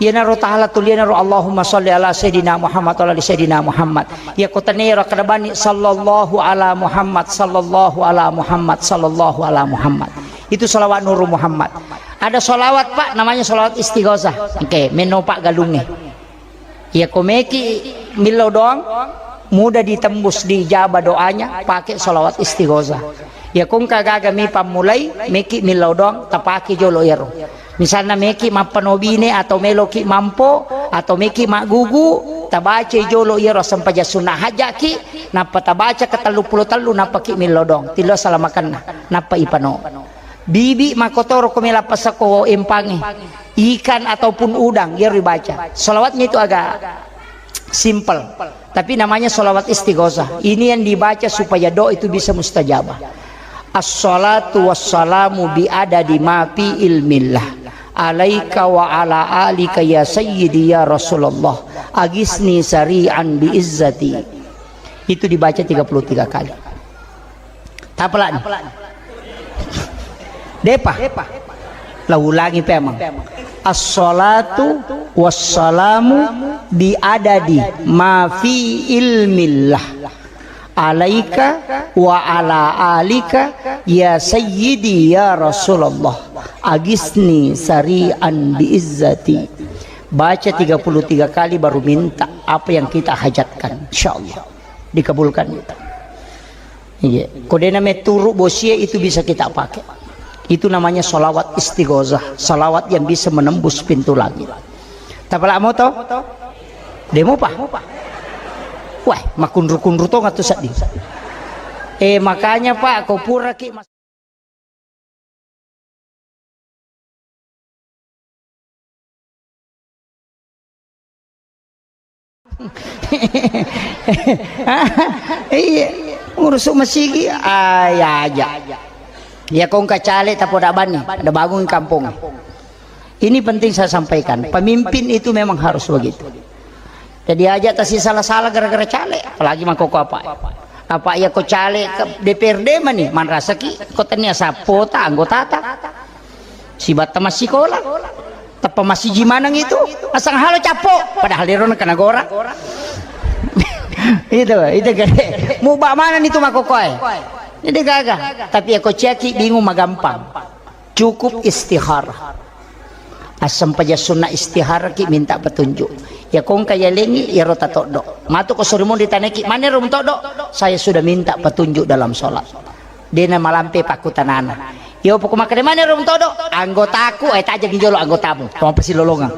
Iyanaro tahala tulianaro Allahumma salli ala Sayyidina Muhammad wa ala ali Sayyidina Muhammad. Iya ko tenero kada bani sallallahu ala Muhammad, sallallahu ala Muhammad, sallallahu ala Muhammad. Itu salawat Nuru Muhammad. Ada salawat, Pak, namanya salawat istighosah. Oke, meno Pak galunge. Iya ko meki millau doang, mudah ditembus, diijabah doanya, pakai salawat istighosah. Iya ko engka gaga mi pammulai, meki millau doang, tapake jolo iyaro. Misalna meki mappanobine atau meloki mampo atau meki maggugu, tabacai jolo iyaro sempajang sunnah hajjaki, nappa tabaca ke tellu pulo tellu, nappa ki millau doang. Tillo salamakenna, nappa ipano. Bibi makkotoro ko mela pasako empangi, ikan ataupun udang, iyaro dibaca. Salawatnya itu agak simple, tapi namanya salawat istighosah. Ini yang dibaca supaya doa itu bisa mustajabah. Assalatu wassalamu bi adadi ma fi ilmillah. Alaika wa ala alika ya sayyidi ya Rasulullah. Agisni sari'an bi izzati. Itu dibaca tiga puluh tiga kali. Tapalani. Depa. La ulangi pemang. Assalatu wassalamu bi adadi ma fi ilmillah. Alaika wa ala alika ya sayyidi ya Rasulullah. Agisni sari'an bi izzati. Baca tiga puluh tiga kali baru minta apa yang kita hajatkan. Insyaallah dikabulkan. Iya. Ko dena meturu bosie itu bisa kita pakai. Itu namanya salawat istighosah, salawat yang bisa menembus pintu langit. Tapala moto? Demo pa? Wah, makunru-kunru to ngatu seddi. Eh, makanya, Pak, ko pura ki mas- Iya, ngurusuk masigi, ah, ya aja. Ya kong kacale tapoda bani, ada bangun kampung. Ini penting saya sampaikan, pemimpin itu memang harus begitu. Jadi aja tasi salah-salah gara-gara caleg, apalagi mangkoko apa. Apa iya ko caleg ke D P R D mani, manrasaki ko tania sapota anggotata. Sibatta massikola. Tappa massiji maneng itu. Asang halo cappo, padahal ero na kena gora. Itu, itu gede. Muba mana itu makokoe. Ini gaga. Tapi ya ko ciaki bingung magampang. Cukup istihara. Assempaja sunna istihara ki minta petunjuk. Ya kongka ya lengi ya rota toddo. Matu ko surimun ditaneki mana rum toddo? Saya sudah minta petunjuk dalam sholat. Dena malampe pakkutanana. Yo poko makkeda mana rum toddo? Anggotaku, eh, tajengi jolo anggotamu. Toma pasilolongang.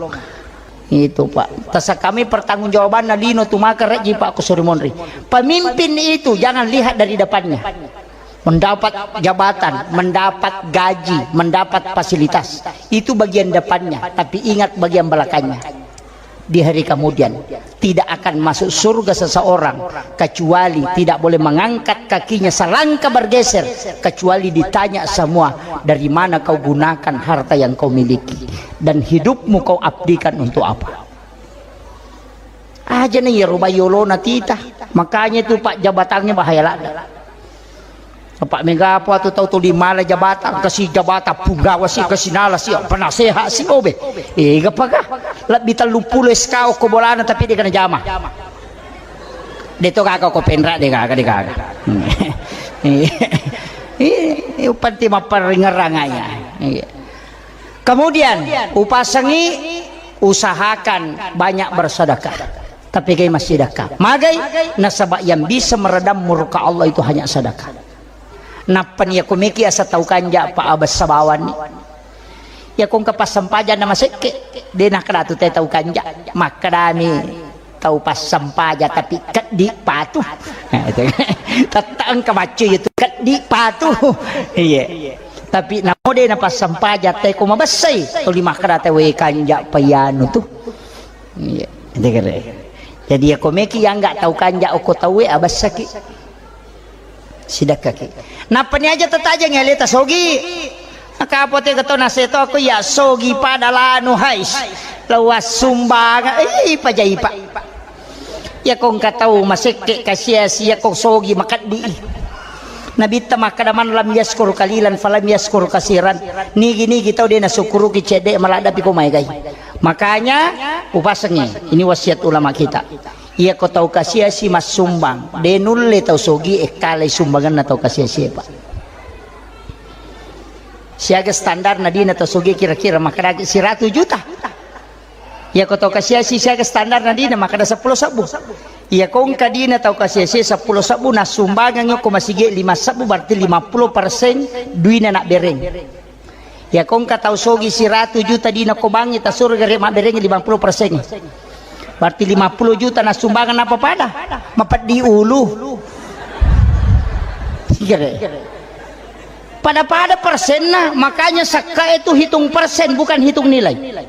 Itu, Pak. Tasa kami pertanggungjawabanna lino tu maka rejji, Pak, ko suri monri. Pemimpin itu jangan lihat dari depannya. Mendapat jabatan, mendapat gaji, mendapat fasilitas. Itu bagian depannya, tapi ingat bagian belakangnya. Di hari kemudian, tidak akan masuk surga seseorang kecuali tidak boleh mengangkat kakinya selangkah bergeser, kecuali ditanya semua, "Dari mana kau gunakan harta yang kau miliki? Dan hidupmu kau abdikan untuk apa?" Aja na iyaro bayolona tita. Makanya itu, Pak, jabatannya bahaya ladde. Apa mega apa tu tau tuli mala jabatan, kasi jabatan punggawa si, kasi nala si, penasehat si, obe. Ega paga. Lebbi tellu pulo S K ko bolana tapi de kana jama. De to kaka ko penra de kaka, de kaka. Iya, iya, panti mapparingerang aya. Iya. Kemudian, upasengi, usahakan banyak bersedekah. Tapi gai massedekah. Magai, nasaba yang bisa meredam murka Allah itu hanya sedekah. Nappa ni yako meki asa tau kanja, Pak, abessa bawanni. Yako engka passempajang na masekke, de nakkeda tu te tau kanja. Makkedami tau passempajang tapi keddi patu. Tette engka maccu itu keddi patu. Iya. Tapi namo de na passempajang te ko mabessai. Tuli makkeda te we kanja payanu tu. Iya. Jadi yako meki yang nggak tau kanja oko tau we abessaki. Sidakkaki. Nappa ni aja tatajeng aleta sogi. Maka apa te keto naseto aku ya sogi pada lanu hais. Lawas sumbang. Eh, ipa jaipa. Yako engka tau masekke kasiasi yako sogi makeddi. Nabitta makkeda man lam yaskur kalilan falam yaskur kasiran. Nigi-nigi tau de nasukkuruki cedde maladdapi ko maegai. Makanya upasengi. Ini wasiat ulama kita. Iyako tau kasiasi massumbang, de nulle tau sogi ekkalai sumbanganna tau kasiasi, Pak. Siaga standar na dina tau sogi kira-kira makkadaki siratu juta. Iyako tau kasiasi siaga standar na dina makkada seppulo sebbu. Iyako engka dina tau kasiasi seppulo sebbu na sumbangang ko masigi lima sebbu berarti lima puluh persen duina na bereng. Yako engka tau sogi siratu juta dina ko bangngi tasuro gare mabberengngi lima puluh persen. Berarti lima puluh juta na sumbangan apa pada? Mapeddi ulu. Sigere. Pada-pada persenna, makanya sakka itu hitung persen bukan hitung nilai.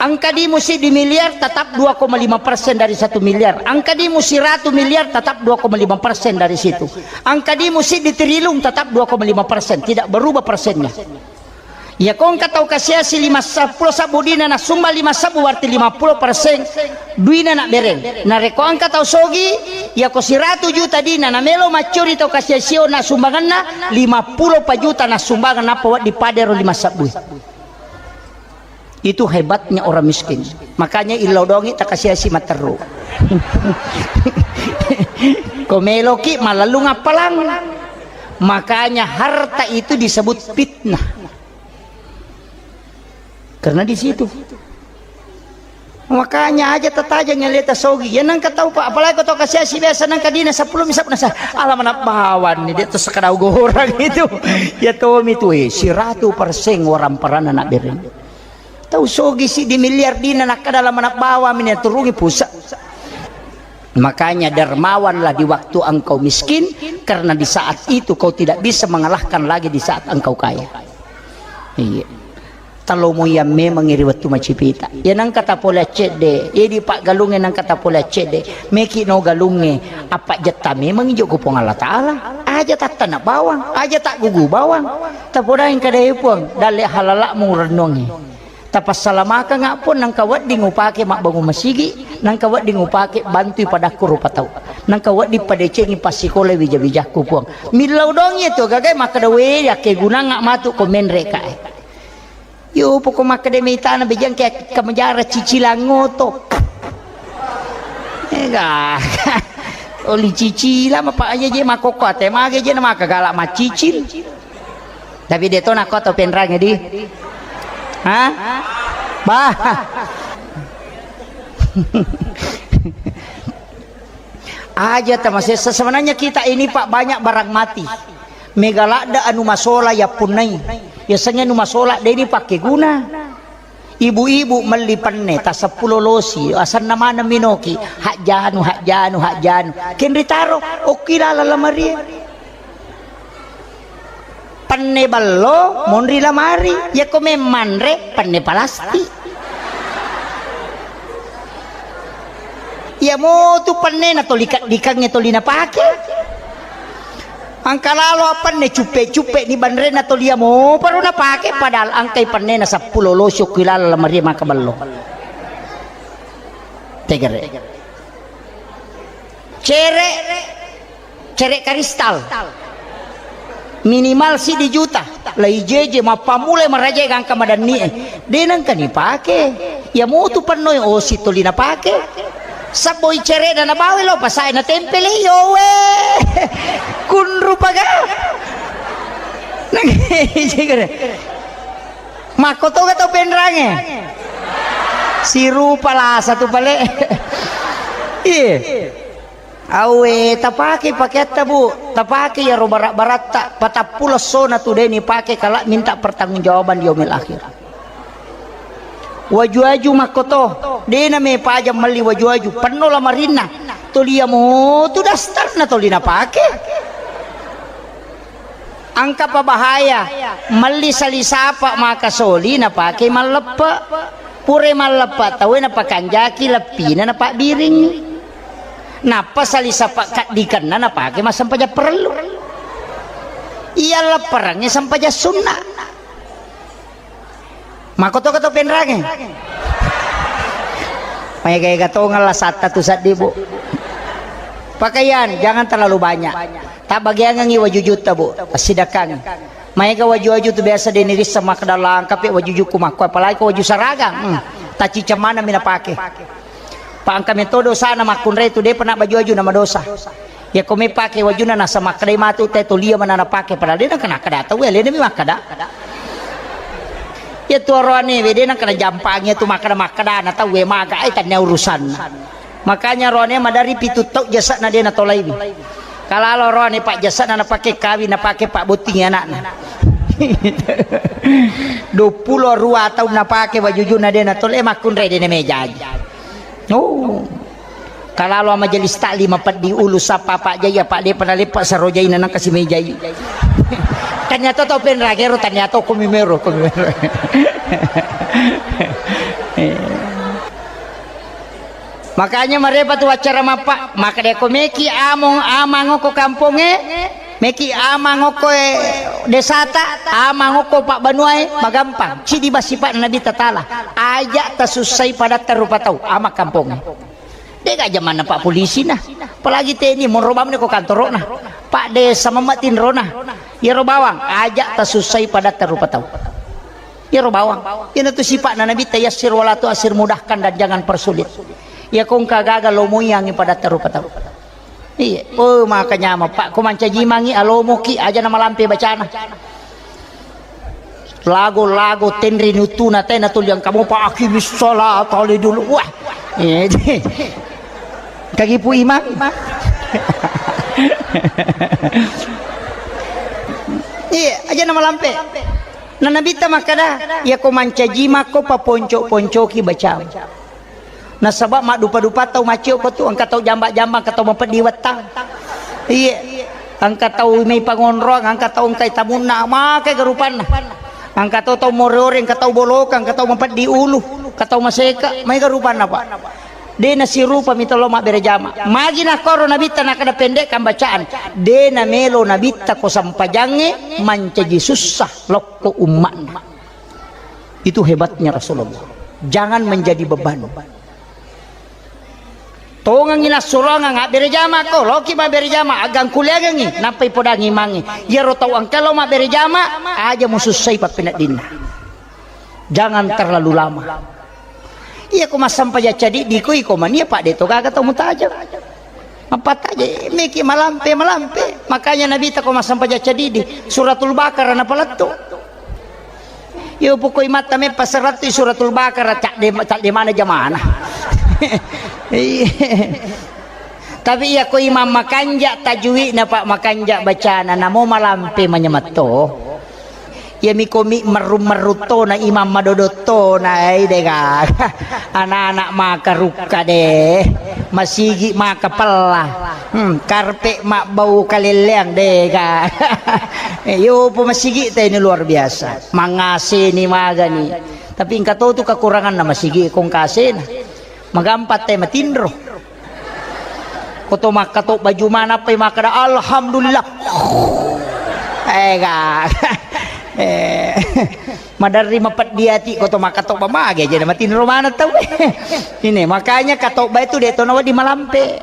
Angka dimu siddi miliar tetap dua koma lima persen dari satu miliar. Angka dimu siratu miliar tetap dua koma lima persen dari situ. Angka dimu siddi trilung tetap dua koma lima persen. Tidak berubah persennya. Yako engka tau kasiasi lima seppulo sebbu dina na sumba lima sebbu berarti lima puluh persen duina na bereng. Narekko engka tau sogi, yako siratu juta dina na melo maccuri tau kasiasio na sumbanganna lima puluh pa juta na sumbangan nappa wedding padero lima sebbu. Itu hebatnya orang miskin. Makanya illau dongi takasiasi matteru. Ko meloki malallung appalang. Makanya harta itu disebut fitnah. Karena di situ. Makanya aja tatajeng aleta sogi. Ya nangka tau Pak, apalagi ko tau kasiasi biasa nangka dina seppulo misap nasa. Alam anak bawan ni dia tuh sekadau gorang itu. Ya tomi tu eh siratu persen orang peran anak bereng. Tau sogi si di miliar dina nakka dalam anak bawang ini turungi pusat. Makanya dermawanlah di waktu engkau miskin, karena di saat itu kau tidak bisa mengalahkan lagi di saat engkau kaya. Iya. Talomo yang memang iri wettu macipita. Ya nangka tapole accedde, ya di pak galunge nangka tapole accedde. Meki no galunge, apa jetta memang ijo ku Puang Allah Ta'ala. Aja tattana bawang, aja tak gugu bawang. Tapodaing kadai Puang, dalle halalakmu rennuangi. Tapassalamaka nga pun nangka wedding upake mabbangun masigi, nangka wedding upake bantui padakku rupa tau, nangka wedding padecengi passikola wija-wijakku Puang. Millau dongi tu gagai makkeda we yakke gunanga matu ko menre kae. Yo poko makkeda mitana bejang ke kemejara cicilang ngoto. Ega. Oli cicila mapa aja je makoko ate mage je na maka galak macicil. Tapi de to nakko tau penrange di. Ha? Bah. Aja tamasessa sebenarnya kita ini Pak banyak barang mati. Mega ladde anu masola ya punnai. Ya sengnge anu masola de ni pakke guna. Ibu-ibu melli penne, taseppulo losi, asenna maneng minoki, hajjanu, hajjanu, hajjanu. Kenri taro, okki laleng lamarie. Penne bello, monri lamari. Yako memmanre, penne palastik. Iya motu penne na toli kaddikangnge toli napake. Angka lalo appanne cuppe-cuppe ni banrena toli iya mo paro napake, padahal angkai pennena seppulo losi okki laleng lamarie maka bello. Tegere. Cere, cere karistal. Minimal siddi juta. Lai jeje mappammulai maraja gangka madanni e. De nangka nipake. Iya motu pennoi osi toli napake. Sabboi cerena nabawa lo pasae natempele yowe. Kunru paga. Nang Makkotoga tau penrange. Sirupa lasa tu pale. Iya. Awe, tapake pakeatta, Bu. Tapake iyaro bara-baratta. Patappulo essona tu de nipake kala minta pertanggungjawaban di yaumil akhir. Waju-waju makkoto. De na me paja melli waju-waju. Penno lamarinna. Toli iya mo tu dastarna toli napake. Engka pa bahaya, melli sali sapa maka soli napake malleppe. Pura malleppe tauwe napakanjaki leppina napabbiring. Nappa sali sapa kaddikenna napake massempajang parellu. Iya lepperengnge sempajang sunna. Makkotoka to penrange. Maega-ega tongeng lasatta tu seddi, Bu. Pakaian jangan terlalu banyak. Tabbagiangengngi wajujutta, Bu. Tassidakkangi. Maega waju-waju tu biasa de nirisseng makkeda langkapi wajujukku makko, apalagi ko waju saragang. Hmm. Taciceng maneng mi napake. Pa engka metto dosana makkunrai tu depa na baju-waju na madosa. Yako mepake wajunna nasa makkedai matu te tolia mana napake, padahal de nangka nakkeda tau, alena mi makkeda. Iya tu aroane we de nangka najampangi tu makkeda-makkeda na tau we maga ai tannia urusanna. Makanya roane madari pitu tau jasana de natolaiwi. Kalalo roane pak jasana napake kawin napake pak botting anakna. Duappulo rua taung napake wajujunna de natolai, makkunrai de namejai. Oh. Kalalo majelis taklim peddi ulu sappa Pak Jai, Pak depa naleppa sarojaina nangka si mejai. Tania to tau penragero, tania to komi mero, komi mero. Makanya marepa tu acara mappa, maka deko meki among amang ko kamponge, meki amang ko desata, amang ko pak banuae, magampang. Cidi basipa Nabi Tatala, aja tasussai padatta rupa tau, ama kamponge. Dega jamanna pak polisi na. Apalagi teni monro bamne ko kantorona. Pak desa mamma tinrona. Yero bawang, aja tasussai padatta rupa tau. Yero bawang. Ina tu sipakna Nabi ta yassir wala tu asir, mudahkan dan jangan persulit. Ya kongka gagal lo moyangi padatta rupa tau. Iya, oh maka nyama pak ko mancaji mangi alomoki aja na malampe bacana. Lago-lago tenri nutuna tena tuli yang kamu pak akimis salat ali dulu. Wah. Iya. Kagi pu imam. Iya, aja na malampe. Na Nabitta makkada, ya ko mancaji mako paponco-poncoki bacam. Nasaba maddupa-dupa tau maccio ko tu, engka tau jamba-jamba, engka tau mapeddi wettang. Iya. Engka tau mai pangonroang, engka tau engkai tamunna, maka garupanna. Engka tau tau more-ore, engka tau boloka, engka tau mapeddi ulu, engka tau maseka, mai garupanna, Pak. De nasirupa mita lo mabbere jama. Magi nakkoro Nabitta nakkada pendekkan bacaan. De namelo Nabitta ko sampajangnge mancaji sussa lokko ummatna. Itu hebatnya Rasulullah. Jangan menjadi beban. Tongengi nassuroangang abbere jama ko, loki mabbere jama, agangkuliangengi, nappai podangi imangnge. Iyaro tau engka lo mabbere jama, aja musussai pappeneddinna. Jangan terlalu lama. Iya ko massampajang cadiddi ko iko mania pak de to gaga tau mutajeng. Mappataje meki malampe, malampe. Makanya Nabi ta ko massampajang cadiddi, Suratul Baqarah napalettu. Yo pokok imatta meppa serattu Suratul Baqarah, cak de, cak de mana jamana. Iya. Tapi iya ko imam makanja tajwidna pak, makanja bacana, namo malampe manyamatto. Iyami komi merrung-merrung tona, imang madodong tona, eh, de gaga. Anak-anak maka rukka de, masigi maka pella, hmm, karpe mabbau kalelleang de gaga. Eh, yo po masigi te ini luar biasa, mangaseni magani. Tapi engka to tu kekuranganna masigi kong kasena. Magampa te matinro. Koto makkatobba Juma nappai makkada, "Alhamdulillah." Eh, ga. Eh, maderri mapeddi ati koto makkatobba mage aja matinro maneng tau. Ini makanya katobba itu de to nawedding malampe.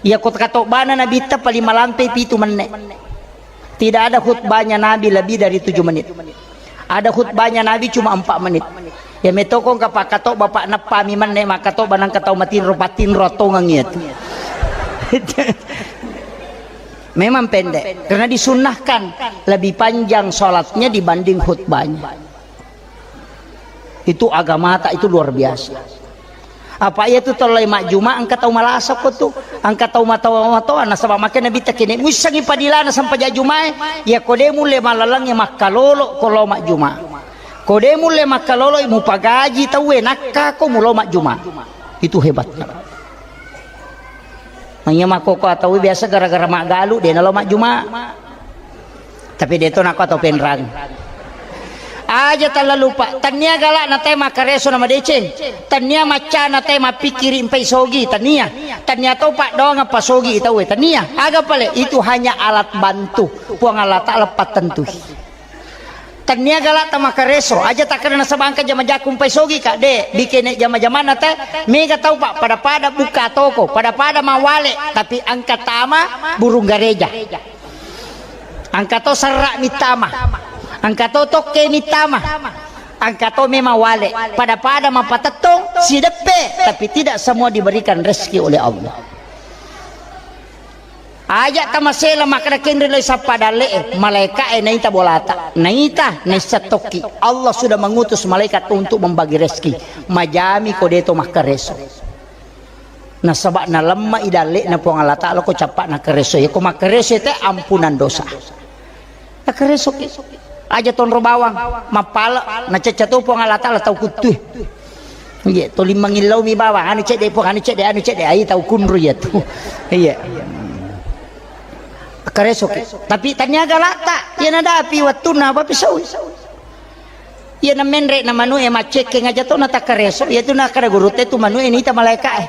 Iya ko katobbana Nabitta paling malampe pitu menne. Tidak ada khutbahnya Nabi lebih dari tujuh menit. Ada khutbahnya Nabi cuma empat menit. Ya metokong kapakato bapak neppami menne makato banang katau matinro patinro tongeng itu. Memang pendek karena disunnahkan lebih panjang sholatnya dibanding khutbahnya. Itu agamata itu luar biasa. Apa iya tu tellai majjuma engka tau malasa ko tu, engka tau matoa-matoa nasaba makkeda Nabitta kene muissengi padilana sempaja jumae, iya ko de mulle malalengnge makkalolo ko lo majjuma. Ko de mulle makkalolo mupagaji tauwe nakka ko mulo majjuma. Itu hebatnya. Naiya makkoko atau biasa gara-gara maggalu de nalo majjuma. Tapi de to nako atau penrang. Aja tala lupa, tania gala na tai makkareso na madeceng, tania macca na tai mapikkiri empai sogi, tania. Tania to paddoang apa sogi tauwe, tania. Aga pale itu hanya alat bantu. Puang Allah Taala pattentui. Tania gala ta makkareso, aja takkeda nasaba engka jama-jaku empai sogi ka, de, bikene jama-jamanna te, mega tau pa pada-pada buka toko, pada-pada mawale, tapi engka tama burung gareja. Engka to serra mittama, engka to tokke mittama, engka to memang wale, pada-pada mapatettong, sideppe, tapi tidak semua diberikan rezeki oleh Allah. Aja tamasela makkeda kenri lai sappa dalle'e, malaika'e naita bolata, naita naissa tokki. Allah sudah mengutus malaikat untuk membagi rezeki. Majami ko deto makkareso. Nasaba nalemma i dalle'na Puang Allah Taala ko cappa nakkareso. Iya ko makkareso te ampunan dosa. Nakkaresoki. Aja tonro bawang, mappala, nacecca to Puang Allah Taala tau kuttue. Iya, toli mangillau mi bawang, anu cedde Puang, anu cedde, anu cedde, ai tau kunru iya tu. Iya. Karesoki. Tapi tania galata, iya nadapi wattunna apa pisau. Iya na menre na manu e macekkeng aja to na takkareso, iya tu nakkada gurute tu manu e nita malaika e.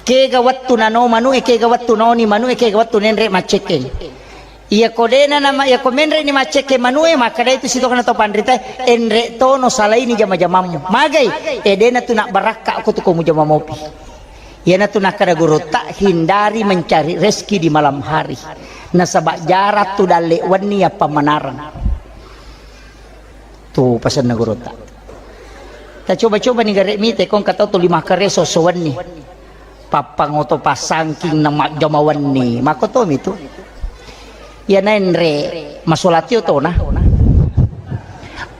Kega wattu nano manu e, kega wattu noni manu e, kega wattu nenre macekkeng. Iya ko dena nama, iya ko menre ni maccekke manue, makkeda itu situ kana to panrita, enre tono salaini jama-jamammu. Magai, e dena tu nak barakka ko tu ko mujama mopi. Iyana tu nakkada gurutta, hindari mencari rezeki di malam hari. Nasaba jarak tu dalle wenni yappa manarang. Tu pasenna gurutta. Tacoba-coba ni gare mite kong katau tu lima kare sosowenni. Pappangoto passangking na majjama wenni. Makotomi tu. Iyana enre masolatio tona.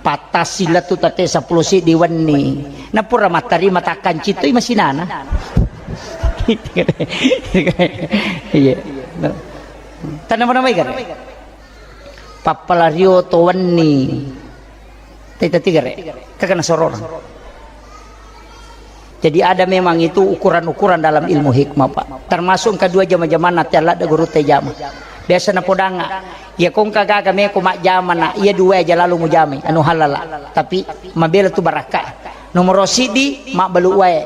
Pattasi lettu tate seppulo siddi wenni. Napura mattarima takkancitoi masinana. Iya. Tanna mana mai gare. Pappalario to wenni. Teta tigare. Kagana sororang. Jadi ada memang itu ukuran-ukuran dalam ilmu hikmah, Pak. Termasuk kedua jama-jamanna te ladde gurutta jama. Biasa napodanga, iya kongka gaga meko majjama na, iya dua aja lalu mujamai, anu halala. Tapi mabela tu barakka. Nomoro siddi, mabbalu wae.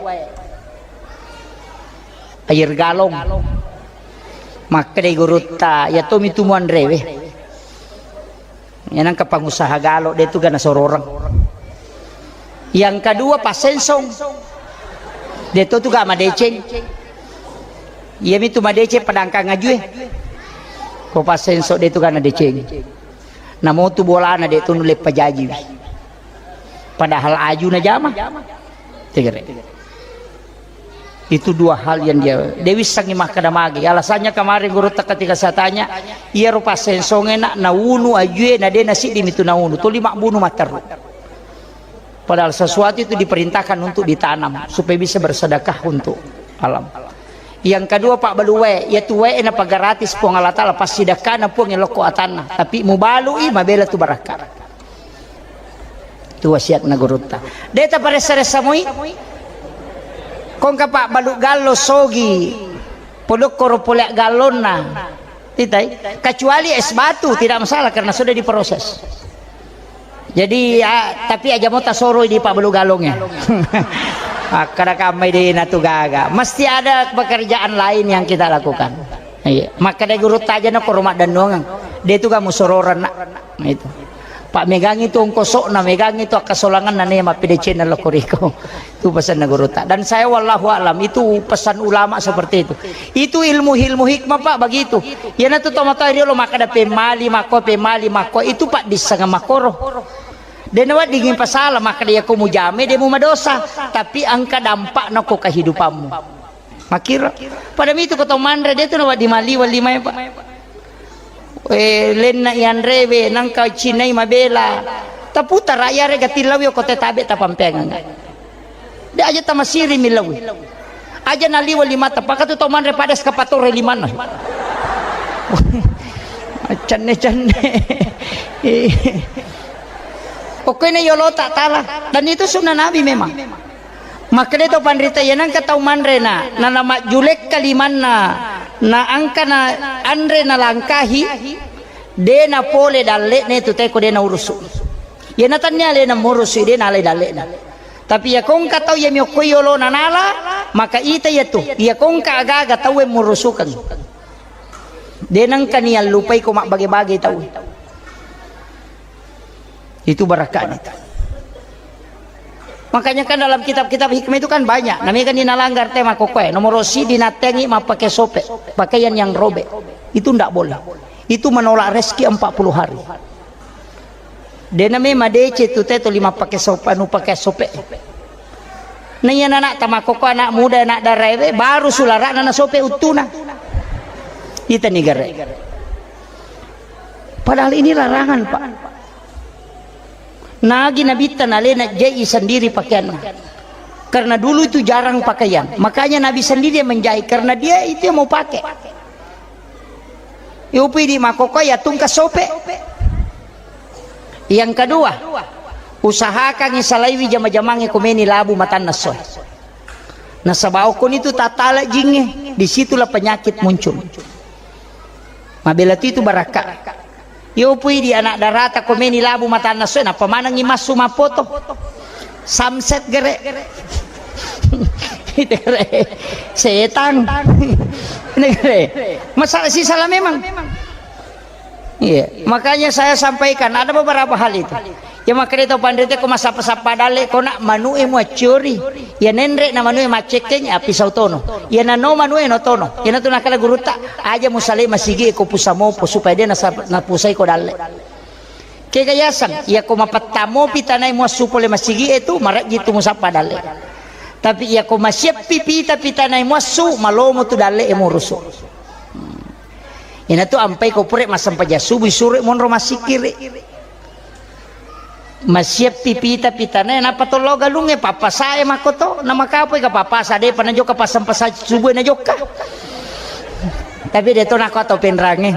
Air galon. Makkedai gurutta, iya tomi tu muanrewe. Iya nangka pangusaha galo, de tu gana sororang. Yang kedua, passensong. De to tu ga madeceng. Iya mi tu madeceng padangkang ajue. Ko passensong de tu gana deceng. Namo tu bolana de tu nulle pajaji. Padahal aju na jama. Tegere. Itu dua hal yang dia, dia wissangi makkeda magi. Alasannya kemarin gurutta ketika saya tanya, iya rupa sensonge nak naunu ajue na de na siddi mitu naunu. Tuli mabbunu matteru. Padahal sesuatu itu diperintahkan untuk ditanam supaya bisa bersedekah untuk alam. Yang kedua, Pak, balu wae, iya tu wae na pagaratis Puang Allah Taala pasti dekkana Puang lokko atanna. Tapi mubalui mabela tu barakka. Tu wasiatna gurutta. De' taparessa-ressa moi. Kongka pabbalu gallo sogi. Podokkoro pole gallonna. Titai. Kecuali es batu, tidak masalah karena sudah diproses. Jadi, ya, tapi aja mau tasoroi di pabbalu gallongnya. Akkada kammai de' natu gaga. Mesti ada pekerjaan lain yang kita lakukan. Iya. Makkada gurutta aja na koro maddannuangeng. De' tu kamu sororan, nak. Nah, itu. Pak, megangi tu ongkosokna, megangi tu akkasolanganna, ne mappedecenna lo koriko. Itu pesanna gurutta. Dan saya wallahu a'lam, itu pesan ulama seperti itu. Itu ilmu-ilmu hikmah, Pak, begitu. Iyanatu tomatoa riolo makkada pemmali makko, pemmali makko. Itu, Pak, dissanga makkoro. De' naweddingi pasala makkada iyako mujame de' mumadosa, tapi engka dampakna ko kehidupanmu. Makkiro. Pada mitu ko tau manre, de' tu nawedding maliweng limae, Pak. Eh, lenna ianrewe, nangka cinai mabela. Taputara iyare gatillawi ko te tabe' tapampeangeng. De' aja tamasiri millawi. Aja naliweng limata, pakatu tau manre pada eskapatore limanna. Cenne-cenne. Pokoknya yolo tak tala. Dan itu sunnah Nabi memang. Makkeda to panrita, iya nengka tau manre na, na, na majjulekka limanna, na engka na anre na langkahi, de na pole dalle'na tu teko de na urusu. Iya na tannia alena murusu, de na alai dalle'na. Tapi iya kongka tau iya miokkoi yolo na nala, maka ita iya tu, iya kongka agaga tau e murusukeng. De nengka ni allupai ko mabbage-bage tau. Itu barakatnya itu. Makanya kan dalam kitab-kitab hikmah itu kan banyak. Namanya kan nalanggar tema kokoe. Nomor si dinattengi mappake sope, pakaian yang robek. Itu ndak boleh. Itu menolak rezeki empat puluh hari. De name madece tu teto lima pake sope, anu pake sope. Na iya anak tamakoko, anak muda, anak daraewe baru sularana na sope uttuna. Ita ni gare. Padahal ini larangan, Pak. Nagi Nabitta nalena jai sendiri pakaianna. Karena dulu itu jarang pakaian. Makanya Nabi sendiri yang menjahit. Karena dia itu yang mau pakai. Yupi di makoko ya tungka sope. Yang kedua, usahakan salaiwi jama-jamange komeni labu matanna soe. Nasaba okon itu tatala jinge, disitulah penyakit muncul. Mabela tu itu barakka. Yo pui di anak darata komeni labu matanna soe, nappa manengi massu mapoto. Samset gere. Itu gere. Setang. Ini gere. Masalah si salah memang. Iya, makanya saya sampaikan ada beberapa hal itu. Ya makanya itu pandai ko masappa-sappa dalle ko nak manu e muaccori. Ya nenre na manu e maccekeng api sautono. Ya nano manu e no tono. Ya natu nakala gurutta aja musale masigi ko pusamopo supaya dia nasa-, napusai ko dalle. Kega yaseng, ya ko mapettamo pitanai muassu pole masigi e tu marajji tu musappa dalle. Tapi ya ko masieppi pita pitanai muassu malomo tu dalle e murusu. Inatu ampai ko pure massempajang subuh suro monro massikkiri. Masieppi pita pitana nappa tollo galungnge pappasae makkoto na makapoi ka pappasa de pa najokka passempajang subuh najokka. Tapi de to nakko atau penrangnge.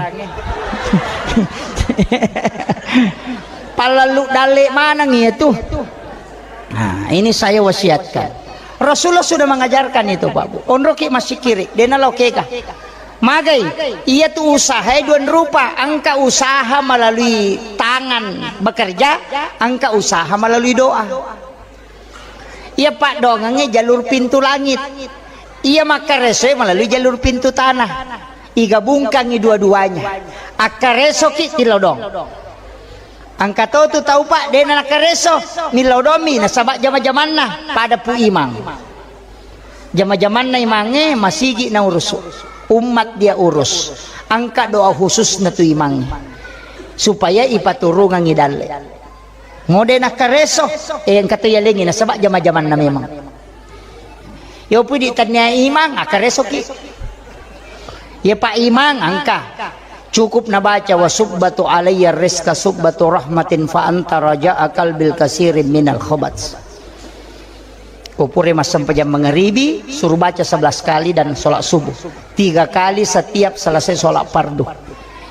Pallalu dalle maneng iya tu. Nah, ini saya wasiatkan. Rasulullah sudah mengajarkan itu, Pak Bu. Onroki massikkiri, de nalo kega. Magai, iya tu usaha e dua rupa, engka usaha melalui tangan bekerja, engka usaha melalui doa. Iya paddoangengnge jalur pintu langit. Iya makkaresoe melalui jalur pintu tanah. Igabungkangi dua-duanya. Akkaresoki tilodong. Engka to tu tau, Pak, de na nakkareso, millau dommi nasaba jama-jamanna pada pu imang. Jama-jamanna imangnge masigi na urusu. Umat dia urus. Engka doa khusus na tu imangnge. Supaya ipaturungangi dalle. Mode nakkareso, eh, engka to yalengi nasaba jama-jamanna memang. Yo pudi tannia imang, akkaresoki. Ya Pak Imang, engka. Cukup nabaca, "Wa subbatu alayya rizqa subbatu rahmatin fa anta raja'a qalbil kasirin minal khabat." Upure massempajang mangaribi, suruh baca sebelas kali dan sholat subuh. Tiga kali setiap selesai sholat fardu.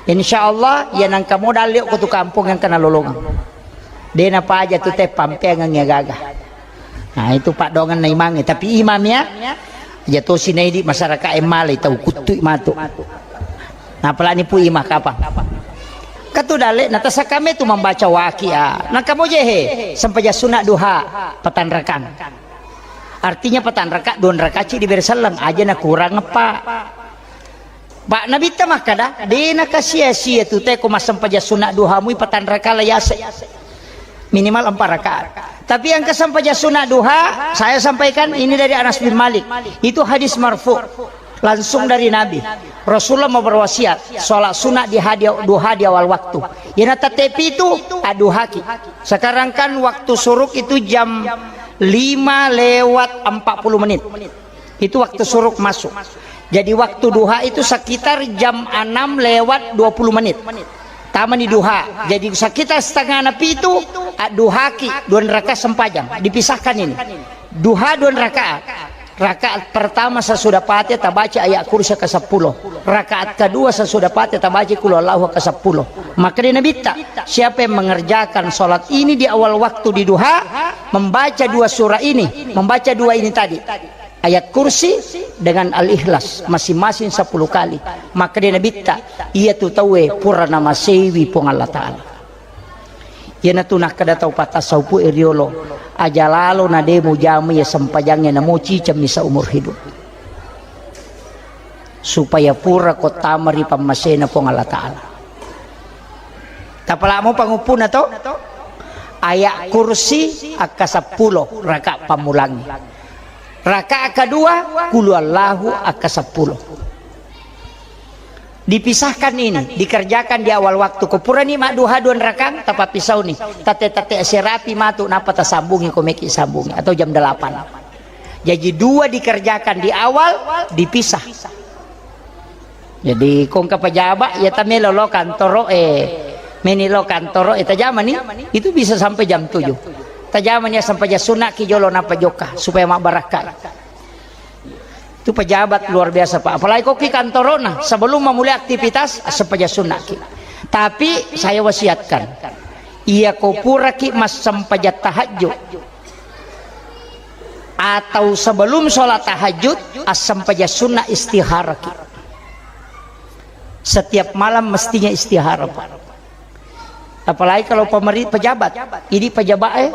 Insya Allah, ya nangka modal liok ko tu kampung yang kena lolongan. De napaja tu te pampeangengngi agaga. Nah, itu paddoangenna imangnge. Tapi imam ya, aja tosi naidi masyarakat e malai tau kuttui matu. Nah, apalagi pu imam kapang. Katu dalle, na tasakame tu membaca waqiah. Nah, kamu je he, sempajang sunat duha, patanrakang. Artinya patanraka, dua rakaci diberi selleng, aja na kurang apa. Pak Nabitta makkada, de nakasia-sia tu te ko massempajang sunat duha mui patanraka la yase. Minimal empat rakaat. Tapi yang kesempajang sunat duha, saya sampaikan ini dari Anas bin Malik. Itu hadis marfu, langsung dari Nabi. Rasulullah mau berwasiat, sholat sunat di hadi-, duha di awal waktu. Yana tette pitu, aduhaki. Sekarang kan waktu suruk itu jam lima lewat empat puluh menit. Itu waktu suruk masuk. Jadi waktu duha itu sekitar jam enam lewat dua puluh menit. Tamani duha. Jadi sekitar setengah na pitu, adduhaki, dua rakaat sempajang. Dipisahkan ini. Duha dua rakaat. Rakaat pertama sesudah Fatihah tabaca ayat kursi ke sepuluh. Rakaat kedua sesudah Fatihah tabaca qul huwallahu ke sepuluh. Maka dia Nabitta, siapa yang mengerjakan sholat ini di awal waktu di duha, membaca dua surah ini, membaca dua ini tadi, ayat kursi dengan al-ikhlas masing-masing sepuluh kali, maka dia Nabitta, iya tu tauwe pura namasewi Puang Allah Ta'ala. Iyanatu nakkeda tau patasawufu e riolo, aja lalo na de mujama iya sempajangnge namo cicemmi saumur hidup. Supaya pura ko tama ri pammasena Puang Allah Ta'ala. Tapalamo panguppuna to? Ayat kursi akka seppulo raka pammulangi. Raka kedua, qul huwallahu akka seppulo. Dipisahkan ini, dikerjakan di awal waktu. Ko purani madduha dua rakang, tapapisauni. Tate-tate serapi matu, napa tasambungi ko meki sambungi. Atau jam delapan. Jadi dua dikerjakan di awal, dipisah. Jadi kongka pejabat, ya tamelo lo kantoro e. Meni lo kantoro e, tajamani, itu bisa sampai jam tujuh. Tajamani ya sampai jam sunat ki jolo napa jokka, supaya mabbarakka. Itu pejabat luar biasa, Pak. Apalagi kok ki kantorona, sebelum memulai aktivitas, sempaja sunnah ki. Tapi saya wasiatkan, iya ko pura ki massempaja tahajud atau sebelum sholat tahajud, assempaja sunnah istihara ki. Setiap malam mestinya istihara, Pak. Apalagi kalau pemeri-, pejabat. Ini pejabat, eh,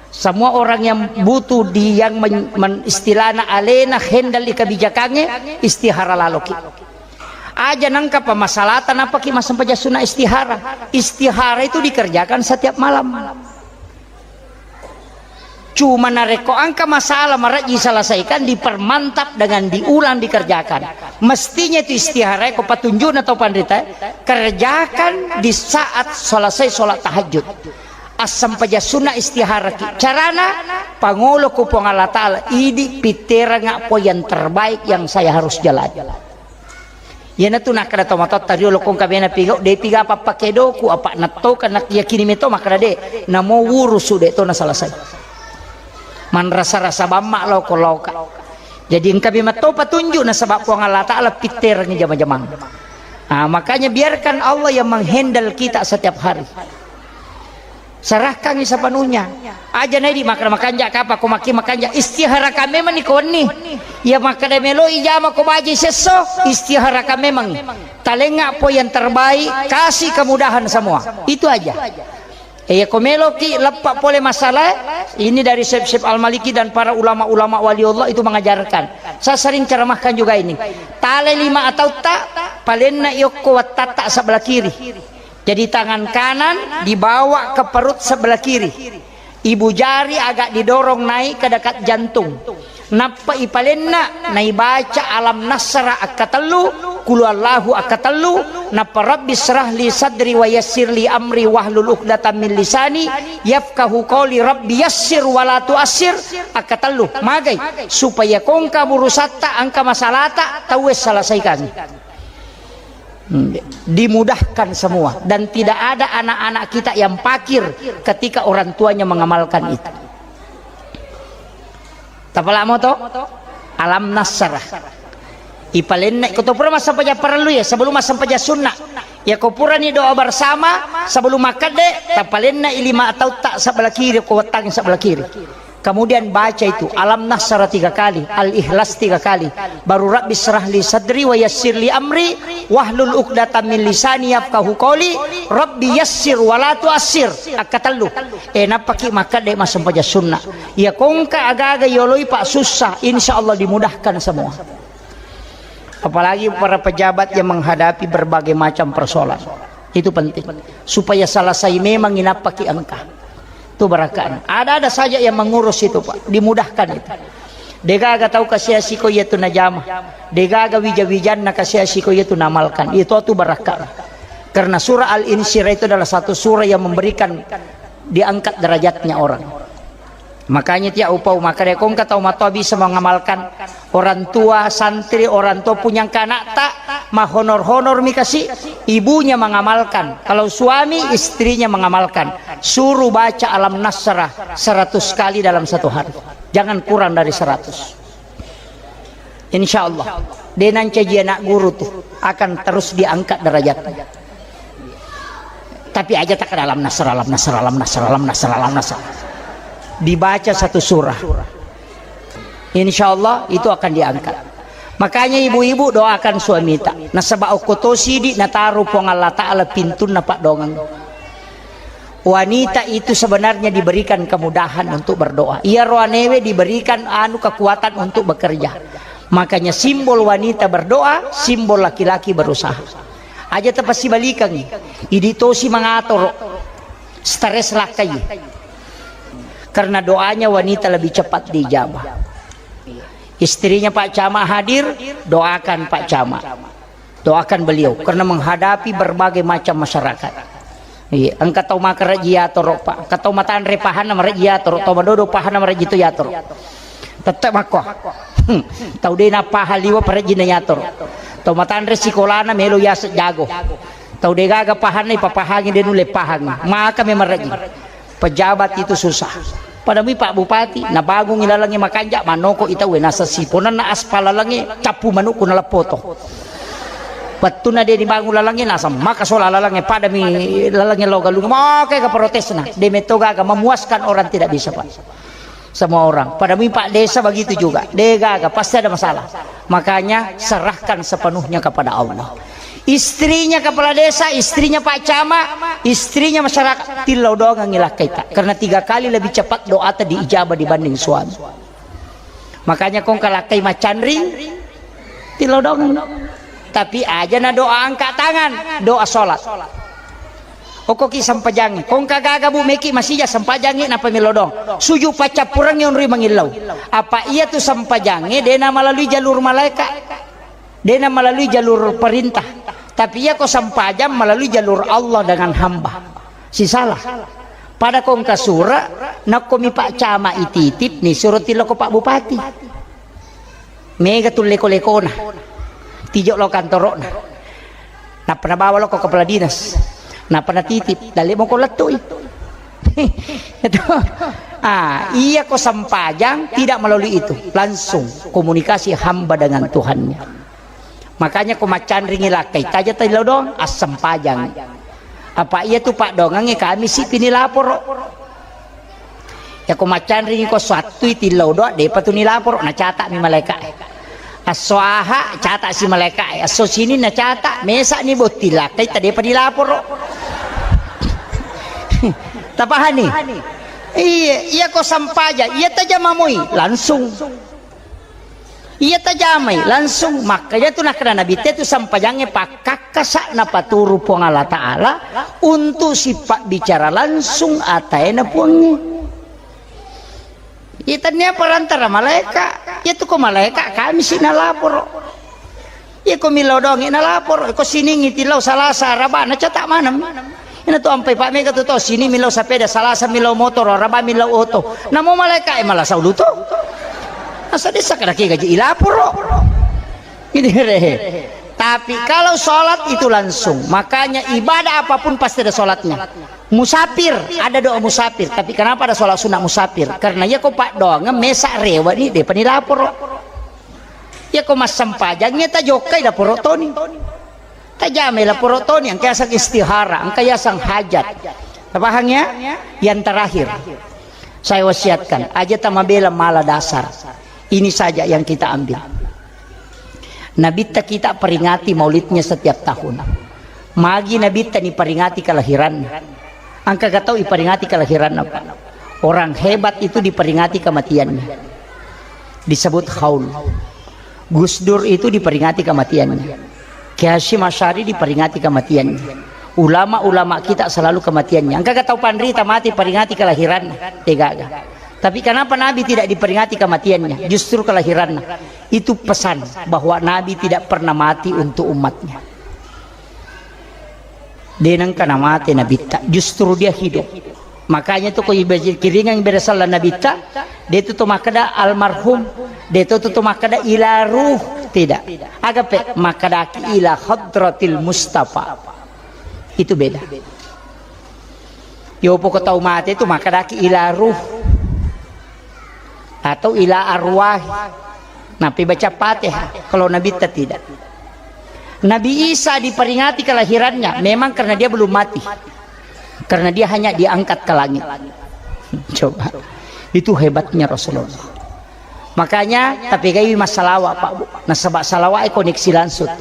semua orang yang butuh di-, yang men-, men-, istilahna alena handle di kebijakannya, istihara laloki. Aja nangka pamasalatan apa ki massempaja sunnah istihara. Istihara itu dikerjakan setiap malam. Cuma narekko engka masalah marejji selesaikan, dipermantap dengan diulang dikerjakan. Mestinya itu istihara ko patunjukna tau panrita, kerjakan di saat selesai sholat tahajud. Assempaja sunnah istihara ki. Carana, pangolo ku Puang Allah Ta'ala, idi pitteranga apa yang terbaik yang saya harus jalani. Iyanatu nakkeda tomatoatta riolo kongka bena pigau, de piga apa pakedoku, apa nattoka nak yakini meto makkeda de, namo wurusu de to na selesai. Manrasa-rasa bamma lao ko laoka. Jadi engka memang to patunjuk nasaba Puang Allah Ta'ala pitterangi jama-jamang. Ah, makanya biarkan Allah yang menghandle kita setiap hari. Serahkangi sepenuhnya. Aja nedi makna makanja kapa ko maki makanja istiharakan memang ni konni. Ya makna melo ijama ko baji sesso istiharakan memang. Talenga po yang terbaik, kasih kemudahan semua. Itu aja. Eh, ya ko meloki leppa pole masalah, ini dari Syekh, Syekh Al-Maliki dan para ulama-ulama wali Allah itu mengajarkan. Saya sering ceramahkan juga ini. Tale lima atau tak, palenna yokko wattatta sebelah kiri. Jadi tangan kanan dibawa ke perut sebelah kiri. Ibu jari agak didorong naik ke dekat jantung. Nappa ipalenna, naibaca alam nasra akkatellu, qul huwallahu akkatellu, nappa rabbi syrah li sadri wa yassir li amri wahlul uqdatam min lisani yafqahu qawli, rabbi yassir wa la tuassir akkatellu. Magai, supaya kongka burusatta, engka masalata, tauwe selesaikan. Hmm, dimudahkan semua dan tidak ada anak-anak kita yang fakir ketika orang tuanya mengamalkan itu. Tapalamo to? Alam nasrah. Ipalenna ko to pura massempajang parellu ya, sebelum massempajang sunna. Ya ko purani doa bersama sebelum makkedde, tapalenna i lima tautta sebelah kiri, ko wettangi sebelah kiri. Kemudian baca itu Alam Nasrah tiga kali, Al-Ikhlas tiga kali, baru Rabbi syrah li sadri wa yassir li amri wahlul uqdatam min lisani yafqahu qawli, Rabbi yassir wa la tuassir, akkatellu. Eh, nappaki makkedde massempajang sunna. Ya kongka agaga yoloi pak susah, insya Allah dimudahkan semua. Apalagi para pejabat yang menghadapi berbagai macam persoalan. Itu penting. Supaya selesai memang inappaki engka. Itu barakahnya. Ada-ada saja yang mengurus itu, Pak. Dimudahkan itu. Degaga tau kasiasi ko iya tu najama. Degaga wija-wijanna kasiasi ko iya tu namalkan. Itu tu barakah. Karena surah Al-Insyirah itu adalah satu surah yang memberikan, diangkat derajatnya orang. Makanya tiap upau maka deh kongka tau matoa bisa mengamalkan, orang tua, santri, orang tua punya anak tak mahonor-honor mi kasih, ibunya mengamalkan. Kalau suami, istrinya mengamalkan. Suruh baca Alam Nasrah seratus kali dalam satu hari. Jangan kurang dari seratus. Insya Allah, denang caji anak guru tuh akan terus diangkat derajatnya. Tapi aja tak dalam nasr, alam nasr, alam nasr, alam nasr, alam nasr. Dibaca satu surah. Insya Allah itu akan diangkat. Makanya ibu-ibu doakan suamita. Nasaba okko to sidi nataru Puang Allah Ta'ala pintunna paddoangeng. Wanita itu sebenarnya diberikan kemudahan untuk berdoa. Iya roanewe diberikan anu kekuatan untuk bekerja. Makanya simbol wanita berdoa, simbol laki-laki berusaha. Aja tapasibalikangi. Idi tosi mangatoro. Stres lakkai. Karena doanya wanita lebih cepat diijabah. Istrinya Pak Camat hadir, doakan Pak Camat. Doakan beliau karena menghadapi berbagai macam masyarakat. Iya, engka tau makarejji yatoro, Pak. Engka tau matanre pahanna marejji yatoro, tau madodo pahanna marejji tu yatoro. Tette makko. Hmm. Tau de napaha liwa parejjina yatoro. Tau matanre sikolana melo yaseng jago. Tau de gaga pahanna ipapahangi de nulle pahangi. Maka me marejji. Pejabat itu susah. Pada mui Pak Bupati, nabangungi lalengnge makanja, manoko i tauwe, naseng siponenna aspal lalengnge, cappu manukku naleppoto. Wettunna de dibangun lalengnge, naseng maka sola lalengnge, pada mi lalengnge lo galung, maka ke protesna, de metto gaga memuaskan orang tidak bisa, Pak. Semua orang. Pada mui Pak Desa begitu juga, de gaga, pasti ada masalah. Makanya serahkan sepenuhnya kepada Allah. Istrinya kepala desa, istrinya Pak Camat, istrinya masyarakat, tillau doangengngi lakkaita. Karena tiga kali lebih cepat doata diijabah dibanding suami. Makanya kongka lakkai macanring, tillau doangeng. Tapi aja na doa angkat tangan, doa sholat. Okkoki sempajangnge, kongka gaga bu meki masija sempajangnge napa melo doang. Suju paccappurengnge onroi mangillau. Apa iya tu sempajangnge dena melalui jalur malaikat. Dena melalui jalur perintah, tapi iya ko sempajang melalui jalur Allah dengan hamba. Sisala. Pada kongka sura, nakko mi Pak Camat ititip ni suro tiloko Pak Bupati. Mega tu leko-lekona. Tijo lo kantorona. Nappa nabawa lo ko kepala dinas. Nappa natitip, dalle moko lettui. Itu. Ah, iya ko sempajang tidak melalui itu, langsung komunikasi hamba dengan Tuhannya. Makanya ko macanringi lakkai taja tadi lo doang, assempajang. Apa iya tu paddoangengnge kami si pini laporo. Ya ko macanringi ko sattui tillau doa, depa tu nilaporo, nacata mi malaika. Esso aha, cata si malaikae. Esso Sini nacata, mesani botting lakkai, tadepa dilaporo. Tapahani? Iya, iya ko sampaja, iya tajamamoi, langsung. Iya tajamai, langsung. Makanya tu nakkeda Nabi te tu sampajangnge pakkakkasa napaturu Puang Allah Ta'ala untuk sipabbicara langsung ataena Puangnge. Iya, tania perantara malaika. Iya tu ko malaika, kami si nalaporo. Iya ko millau doangngi nalaporo. Ko Siningngi tillau Salasa, Araba, nacata maneng. Ina tu ampai pa mega tu to, Sini millau sapeda, Salasa millau motoro, Araba millau oto. Namo malaika e malasa ulu to. Asa desa kada ke gaji ilaporo. Ini re. Tapi kalau sholat itu langsung, makanya ibadah apapun pasti ada sholatnya. Musafir, ada doa musafir. Tapi kenapa ada sholat sunat musafir? Karena iya ko paddoangeng mesa rewa ni, depa ni laporo. Iyako massempajangnge tajokkai laporo toni. Tajamai laporo toni, engka yaseng istihara, engka yaseng hajat. Tapahang ya? Yang terakhir, saya wasiatkan, aja tamabela mala dasar. Ini saja yang kita ambil. Nabitta kita peringati maulidnya setiap tahun. Magi Nabitta niperingati kelahiranna? Engka ga tau iperingati kelahiranna, Pak? Orang hebat itu diperingati kematiannya. Disebut haul. Gus Dur itu diperingati kematiannya. Kiai Hasyim Asy'ari diperingati kematiannya. Ulama-ulama kita selalu kematiannya. Engka ga tau panrita mati peringati kelahiranna? Degaga. Tapi kenapa Nabi tidak diperingati kematiannya? Justru kelahirannya. Itu pesan bahwa Nabi tidak pernah mati untuk umatnya. De nengka namate Nabitta, justru dia hidup. Makanya tu ko ibe-, kiringang ibadah sallah Nabitta, de tu to makkeda almarhum, de tu to makkeda ila ruh, tidak. Agape makkedaki ila hadratil Mustafa. Itu beda. Yopo ko tau mate tu makkedaki ila ruh atau ila arwah. Napi baca Fatihah, kalau Nabitta tidak. Nabi Isa diperingati kelahirannya memang karena dia belum mati. Karena dia hanya diangkat ke langit. Coba. Itu hebatnya Rasulullah. Makanya tapi gaiwi massalawa, Pak, Bu. Nasaba salawa e koneksi langsung.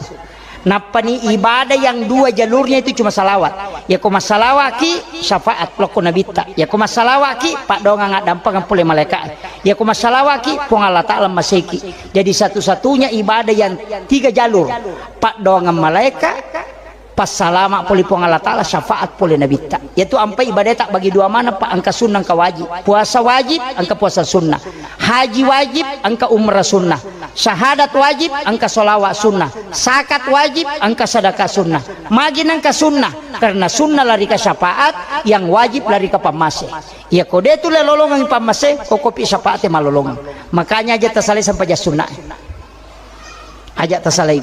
Nappani ibadah yang dua jalurnya itu cuma salawat. Yako massalawaki, syafaat lokko Nabitta. Yako massalawaki, paddoangang addampengang pole malaika. Yako massalawaki, Puang Allah Ta'ala maseki. Jadi satu-satunya ibadah yang tiga jalur, paddoangang malaika, passalama pole Puang Allah Ta'ala, syafaat pole Nabitta. Yaitu ampai ibadah tak bagi dua mana, Pak, engka sunnah, engka wajib. Puasa wajib, engka puasa sunnah. Haji wajib, engka umrah sunnah. Syahadat wajib, engka sholawat sunnah. Zakat wajib, engka sedekah sunnah. Magi nengka sunnah, karena sunnah lari ke syafaat, yang wajib lari ke pammase. Iya ko de tu le lolongang pammase, ko kopi syafaat malolongang. Makanya aja tasalai sampai jas sunnah. Aja tasalai.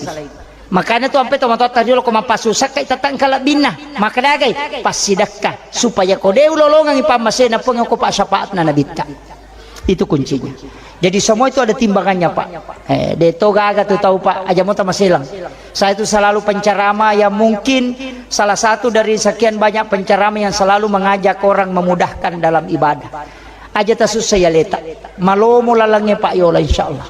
Makanya tu ampe tomatoatta riolo ko mappasusakka itatang kalebbinna. Maka dagai passidakka supaya ko de ulolongang pammasena Puang ko pa syafaatna Nabitta. Itu kuncinya. Jadi semua itu ada timbangannya, Pak. Eh, de to gaga tu tau, Pak, aja mota maselang. Saya itu selalu penceramah yang mungkin salah satu dari sekian banyak penceramah yang selalu mengajak orang memudahkan dalam ibadah. Aja tasusah ya leta. Malomo lalangnya Pak Yola, insyaallah.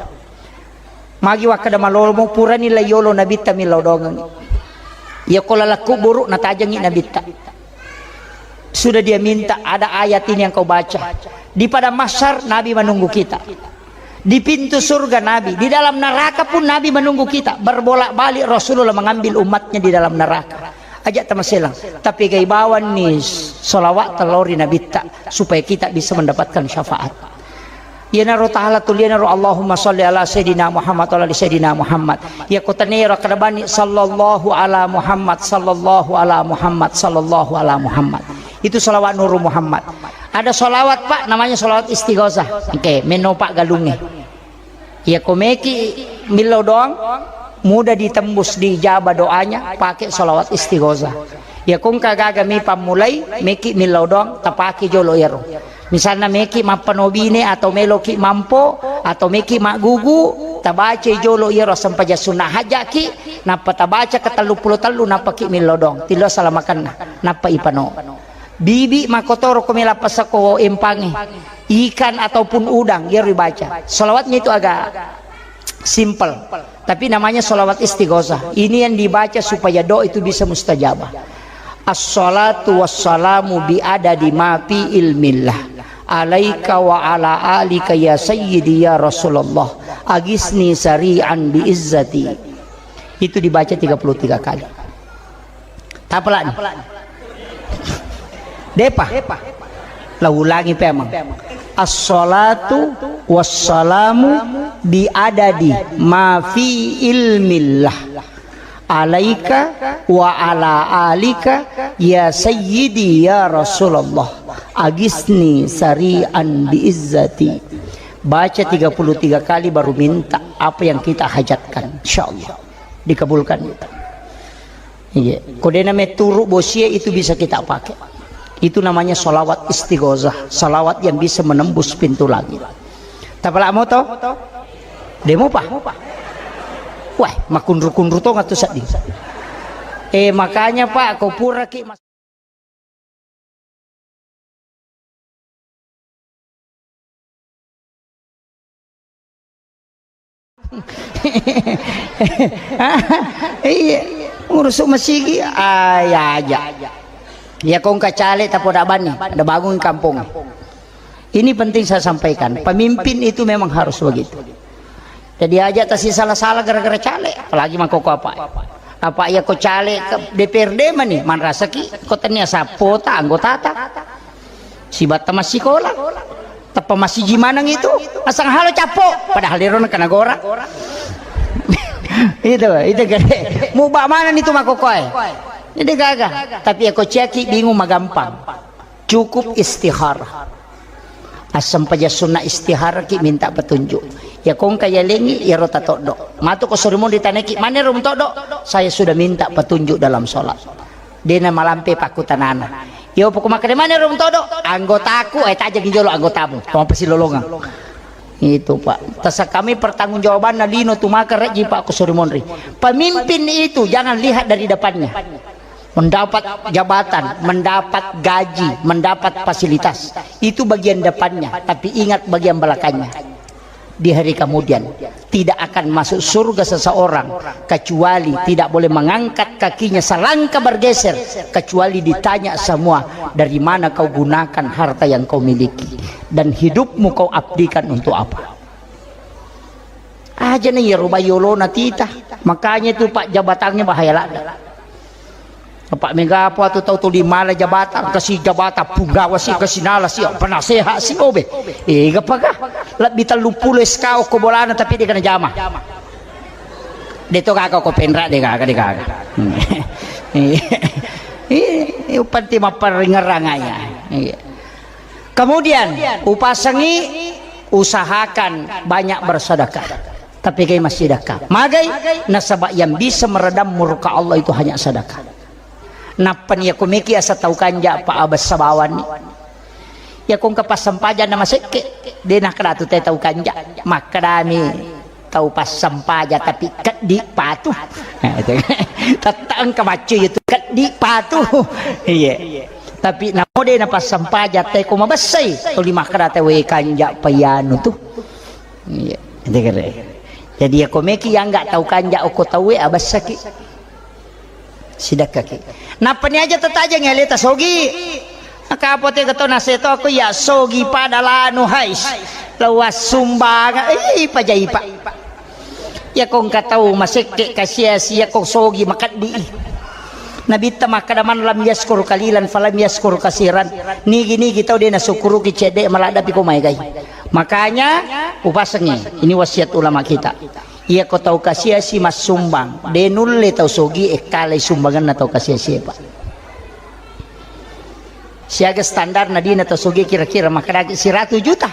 Magi wakkeda malomo purani la yolo Nabitta millau doangengngi. Iya ko laleng kuburu natajengngi Nabitta. Sudah dia minta, ada ayat ini yang kau baca. Di padang mahsyar Nabi menunggu kita. Di pintu surga Nabi, di dalam neraka pun Nabi menunggu kita. Berbolak-balik Rasulullah mengambil umatnya di dalam neraka. Aja tamaselang, tapi gai bawanni sholawat telori Nabitta supaya kita bisa mendapatkan syafaat. Iyanaro taala tulianaro Allahumma sholli ala sayyidina Muhammad wa ala ali sayyidina Muhammad. Iya ko taniaro kada bani sallallahu ala Muhammad, sallallahu ala Muhammad, sallallahu ala Muhammad. Itu salawat Nuru Muhammad. Ada salawat, Pak, namanya salawat istighosah. Oke, meno Pak galunge. Iya ko meki millau doang, mudah ditembus, diijabah doanya, pakai salawat istighosah. Iya ko engka gaga mi pammulai, meki millau doang, tapake jolo iyaro. Misalna meki mappanobine atau meloki mampo atau meki maggugu, tabaca jolo iyaro sempajang sunnah hajaki, nappa tabaca ke tellu pulo tellu, nappa ki millau doang. Tillo salamakenna, nappa ipano. Bibi makotoro ko mela pasako empangi, ikan ataupun udang, iyaro ibaca. Salawatnya itu agak simple, tapi namanya salawat istighosah. Ini yang dibaca supaya doa itu bisa mustajabah. Assalatu wassalamu bi adadi ma fi ilmillah. Alaika wa ala alika ya sayyidi ya Rasulullah. Agisni sari'an bi izzati. Itu dibaca tiga puluh tiga kali. Tapalani. Depa. La ulangi pemang. Assalatu wassalamu bi adadi ma fi ilmillah. Alaika wa ala alika ya sayyidi ya Rasulullah. Agisni sari'an bi izzati. Baca tiga puluh tiga kali baru minta apa yang kita hajatkan. Insyaallah dikabulkan. Iya, ko dena meturu bosie itu bisa kita pakai. Itu namanya salawat istighosah, salawat yang bisa menembus pintu langit. Tapala moto? Demo pa? Wah, makunru-kunru tong atu sedding. Eh, makanya, Pak, ko puraki mas- Iya, urusu masigi, ah, ya aja. Ya kong kacale tapoda bani, da bangun kampung. Ini penting saya sampaikan. Pemimpin itu memang harus begitu. Jadi aja tasi salah-salah gara-gara caleg, apalagi mangkoko apa. Apa ya ko caleg ke D P R D mani, manrasaki ko tania sapota anggotata. Sibatta massikola, teppa massiji maneng itu, asang halo cappo, padahal dero na kena gora. Itu, itu gede. Muba mana itu makokoe? Ini gaga. Tapi ya ko ciaki bingung magampang. Cukup istikharah. Assempaja sunna istikharah ki minta petunjuk. Ya kongka ya lengi ya rota toddo. Matu ko suri mon ditaneki, "Mane rum toddo?" "Saya sudah minta petunjuk dalam sholat." Dena malampe pakkutanana. Yo poko makkeda, "Mane rum toddo?" "Anggotaku, eh, tajengi jolo anggotamu." Toma pasilolongang. Itu, Pak. Tasa kami pertanggungjawabanna lino tu maka rejji, Pak, ko suri monri. Pemimpin itu jangan lihat dari depannya. Mendapat jabatan, mendapat gaji, mendapat fasilitas. Itu bagian depannya, tapi ingat bagian belakangnya. Di hari kemudian, tidak akan masuk surga seseorang kecuali tidak boleh mengangkat kakinya selangkah bergeser, kecuali ditanya semua, "Dari mana kau gunakan harta yang kau miliki? Dan hidupmu kau abdikan untuk apa?" Aja nih ya rubah yolona tita. Makanya itu, Pak, jabatannya bahaya lada. Apa mega apa tu tau tuli mala jabatan, kasi jabatan punggawa si, kasi nala si, penasehat si, obe. Eh, gapaka? Lebih tellu puluh S K ko bolana tapi dia kena jama. Dia tu kaka ko penra dia kaka, dia kaka. Hmm. Eh, eh, eh, panti maparingerang aja. Iya. Kemudian, upasengi, usahakan banyak bersedekah. Tapi kai massedekah. Magai, nasaba yang bisa meredam murka Allah itu hanya sedekah. Nappani ya kumeki asa tau kanja pa abessa bawani. Ya kong ke passampajanna masekke, de nakkeda tu te tau kanja. Makkedami tau passampaja tapi keddi patu. Nah, itu. Tette engka maccu itu keddi patu. Iya. Tapi namo de na passampaja te ko mabessai, tuli makkeda te we kanja payanu tu. Iya, itu kere. Jadi ya komeki yang nggak tau kanja oko tau we abessaki. Sidakkaki. Nappa ni aja tatajeng ya leta sogi. Maka apa te gato naseto aku ya sogi pada lanu hais. Lawas sumbang. Eh, ipa jaipa. Iya ko engka tau masekke kasiasi, iya ko sogi makeddi. Nabitta makkeda, "Man lam yaskur kalilan falam yaskur kasiran." Nigi-nigi tau de nasukkuruki cedde, maladdapi ko maegai. Makanya upasengi, ini wasiat ulama kita. Iya ko tau kasiasi massumbang, de nulle tau sogi ekkalai sumbanganna tau kasiasi, Pak. Siaga standar na dina tau sogi kira-kira makkedaki siratu juta.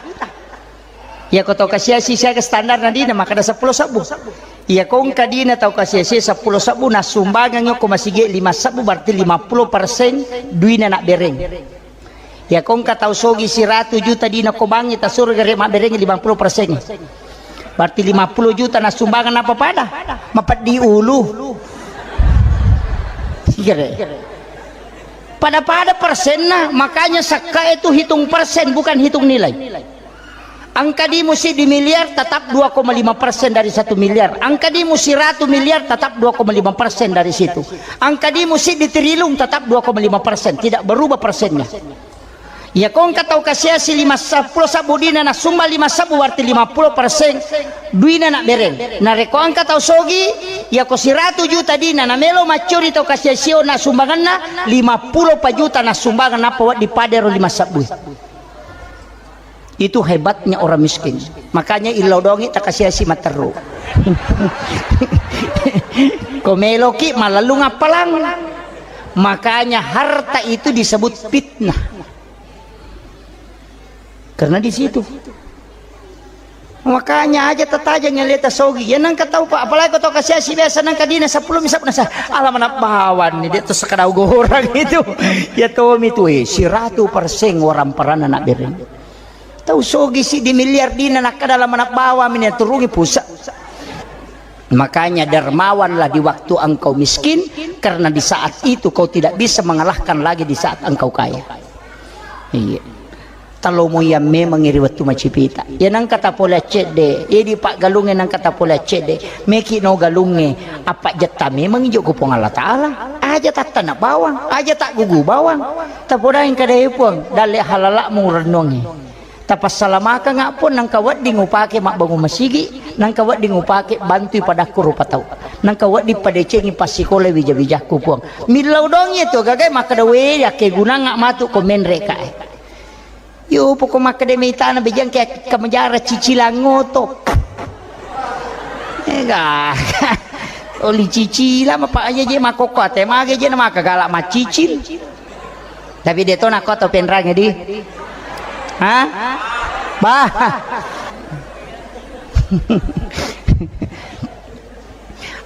Iya ko tau kasiasi siaga standar na dina makkeda seppulo sebbu. Iya ko engka dina tau kasiasi seppulo sebbu nasumbangang ko masigi lima sebbu berarti lima puluh persen duina nabbereng. Iya ko engka tau sogi siratu juta dina ko bangi tasuro gare mabbereng lima puluh persen. Berarti lima puluh juta nasumbangang apa pada? Mapeddi ulu. Sigere. Pada-pada persenna, makanya sakka itu hitung persen bukan hitung nilai. Angka dimu siddi miliar tetap dua koma lima persen dari satu miliar. Angka dimu siratu miliar tetap dua koma lima persen dari situ. Angka dimu siddi trilung tetap dua koma lima persen, tidak berubah persennya. Iya ko engka tau kasiasi lima seppulo sebbu dina nasumba lima sebbu berarti lima puluh persen duina nabbereng. Narekko engka tau sogi, iya ko siratu juta dina namelo maccuri tau kasiasio na sumbanganna lima puluh pa juta nasumbangan nappa wedding padero lima sebbu. Itu hebatnya orang miskin. Makanya illau dongi takasiasi matteru. Ko meloki malallung appalang. Makanya harta itu disebut fitnah. Karena di situ. Makanya aja tatajeng yang leta sogi. Ya nangka tau pa, apalagi ko tau kasiasi biasa nangka dina seppulo misap nasa. Alam anak bawan ni dia tu sekadau gorang itu. Ya tomi tu eh siratu persen orang peran anak bereng. Tau sogi siddi miliar dina nakkeda lama nabbawa mini turungi pusa. Makanya dermawanlah di waktu engkau miskin, karena di saat itu kau tidak bisa mengalahkan lagi di saat engkau kaya. Iya. Talomo iya memang ri wettu macipita. Iya nangka tapole accedde, iya di paggalungnge nangka tapole accedde. Meki no galungnge, apa jetta memang ijo ku Puang Allah Ta'ala. Aja tattana bawang, aja taggugu bawang. Tapodai kada e Puang, dalle halalakmu rennuangnge. Tapassalamaka nga Puang, nangka wedding upake mabbangung masigi, nangka wedding upake bantui padakku rupa tau. Nangka wedding padecengi passikola wija-wijakku Puang. Millau dongi tu gagai makkeda we yakkegunangnga matu ko menre kae. Yo, poko makkeda meitana bejang ke kemejara cicilang ngoto. Ega. Oli cicila mapa aja je makoko ate mage je na maka galak macicil. Tapi de to nako to penrange di. Ha? Bah.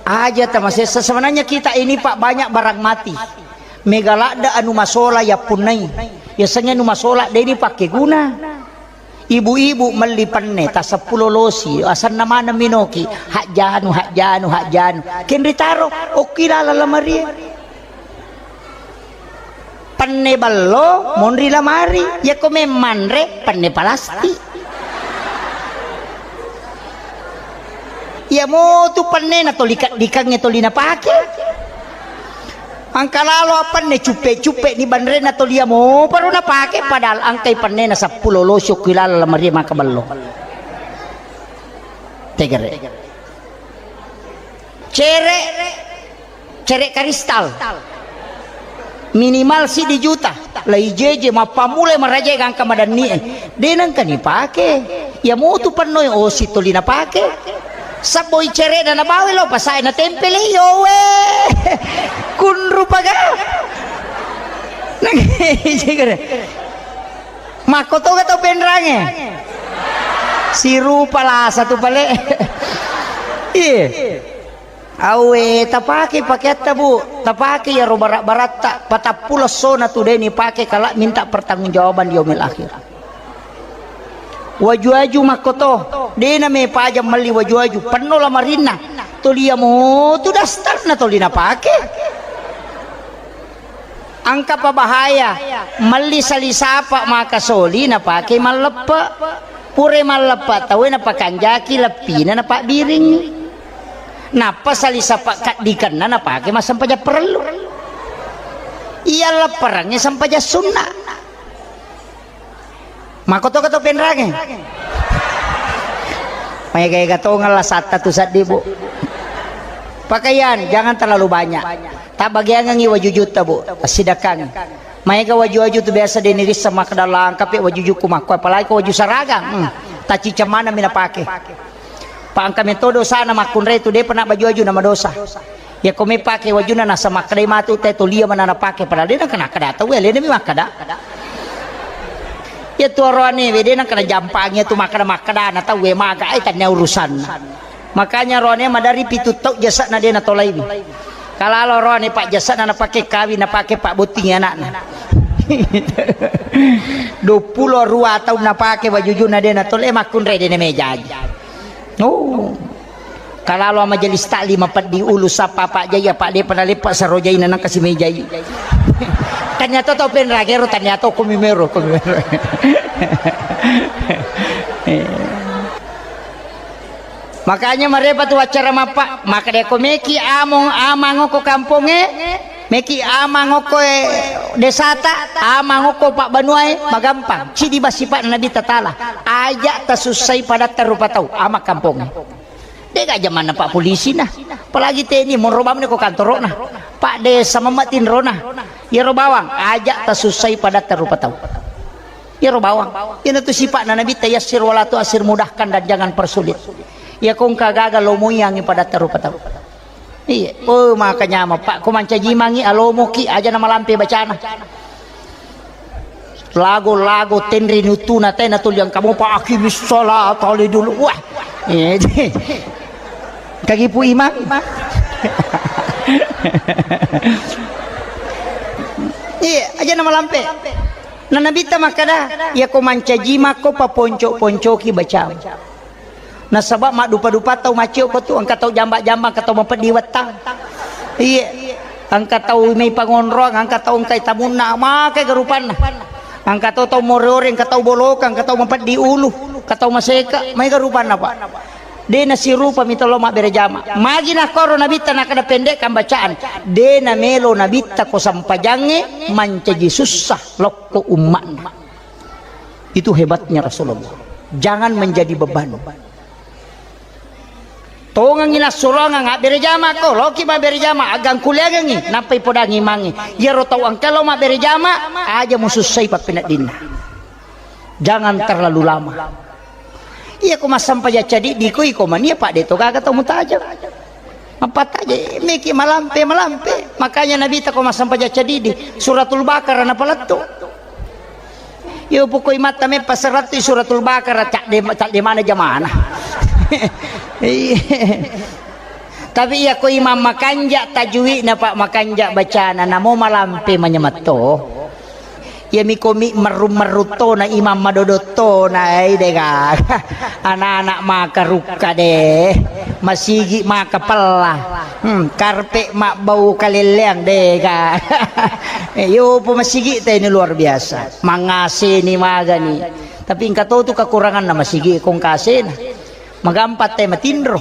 Aja tamasessa. Sebenarnya kita ini, Pak, banyak barang mati. Mega ladde anu masola yappunnai. Yasengnge anu masola de ni pakkeguna. Ibu-ibu melli penne ta seppulo losi, asenna maneng minoki, hajjanu, hajjanu, hajjanu. Kenri taro, okki laleng lamarie. Penne bello, monri lamari. Yakko memmanre, penne palastik. Iya motu pennena toli kaddikangnge toli napake. Angka lalo apenne cuppe-cuppe ni banrena toli iya mopa ro napake, padahal angkai pennena seppulo losi okki laleng lamarie maka bello. Tegere. Cere. Cere karistal. Minimal siddi juta. Lai jeje mappammulai maraja gangka madanni e. De nengka ni pake. Iya motu pennoi osi toli napake. Sabboi cere na nabawa lo pasae na tempele yo we. Kunru paga. Nang Makko toga tau penrange. Sirupa lasa tu pale. Iye. Awe, tapake pakeatta, Bu. Tapake iyaro bara-baratta. Patappulo essona tu de ni pake kala minta pertanggungjawaban di yaumil akhir. Waju-waju makkoto, de na mepajang melli waju-waju. Penno lamarinna. Toli iya motu dastarna toli napake. Angka pa bahaya, melli sali sapa maka soli napake malleppe. Pura malleppe tauwe napakanjaki leppina napabbiringngi. Nappa sali sapa kaddikenna napake massempajang parellu. Iya lepperengnge sempajang sunna. Makkotoka to penrange. Maega-ega tongeng lasatta tu seddi, Bu. Pakaian jangan terlalu banyak. Tabbagiangengngi wajujutta, Bu. Tassidakkangngi. Maega waju-waju tu biasa de nirisseng makkeda langkapi wajujukku makko, apalagi ko waju saragang. Hmm. Tacciceng maneng mi napake. Pa engka metto dosana makkunrai tu depa na baju-waju na madosa. Yakko mepake wajunna nasa makkedai matu te tolia mana napake, padahal de nengka nakkeda tauwe, alena mi makkeda. Iya tu oroane we de nengka najampangi tu makkeda-makkeda na tauwe maga ai tannia urusanna. Makanya oroane madari pitu tau jasana de natolaiwi. Kalalo oroane pak jasana napake kawing napake pak bottingi anakna. Duappulo rua taung napake wajujunna de natolai makkunrai de namejaji. Oh. Kalalo majelis taklim peddi ulu sappa Pak Jai, Pak depa naleppa saro jaina nangka si mejai. Tania to tau penragero, tania to komi mero, komi mero. Eh. Makanya marepa tu acara mappa, maka de ko meki among amang ko kamponge, meki amang ko, eh, desata, amang ko pak banuae, magampang. Cidi basipa Nabi Tatala. Aja tasussai padatta rupa tau, amang kamponge. Dega jamanna pak polisi na. Apalagi teni monro bamne ko kantoro na. Pak desa mamma tinro na. Yero bawang, aja tasussai padatta rupa tau. Yero bawang. Iyana tu sipa'na Nabi, tayassir wala tu'assir, mudahkan dan jangan persulit. Iya kongka gaga lomoiangi padatta rupa tau. Iya. Oh, maka nyama pak, ko mancaji mangi alomoki aja na malampe bacana. Lago-lago tenri nutuna tena tuli yang kamu pak akimis salat ali dulu. Wah. Eh, kagipu imang. Iya, aja na malampe. Na Nabitta makkada, iya ko mancaji makko paponco-poncoki bacamu. Nasaba maddupa-dupa tau maccio ko tu, engka tau jamba-jamba, engka tau mapeddi wettang. Iye. Engka tau mei pangonroang, engka tau engkai tamunna, makai garupanna. Engka tau tau more-ore, engka tau boloka, engka tau mapeddi ulu, engka tau maseka, mai garupanna, Pak. De nasirupa mi tolo mabbere jama. Magi nakkoro Nabitta nakkeda pendek kan bacaan. De namelo Nabitta ko sampajangnge mancaji sussa lokko umma'na. Itu hebatnya Rasulullah. Jangan menjadi beban. Tongengi nassuroangang abbere jama ko, loki mabbere jama, agangkuliangengi, nappai podangi imangnge. Iyaro tau engka lo mabbere jama, aja musussai pappeneddinna. Jangan terlalu lama. Iya ko massampajang cadiddi ko iko mania, Pak, de to gaga tau mutajeng. Mappattaje meki malampe, malampe. Makanya Nabitta ko massampajang cadiddi, Suratul Baqarah napalettu. Yo pokoi matta meppa serattu Suratul Baqarah, cadde, cadde mana jamana. Iya. Tapi iya ko imam makanja tajwidna, Pak, makanja bacana, namo malampe manyametto. Iya miko mi merru-merru tona, imam madodo tona, ai dega. Anak-anak maka rukka de, masigi maka pella, hmm, karpe mabbau kalelleang dega. Eh, yo po masigi te ini luar biasa, mangaseni magani. Tapi engka to tu kekuranganna masigi kong kasena. Magampa te matinro.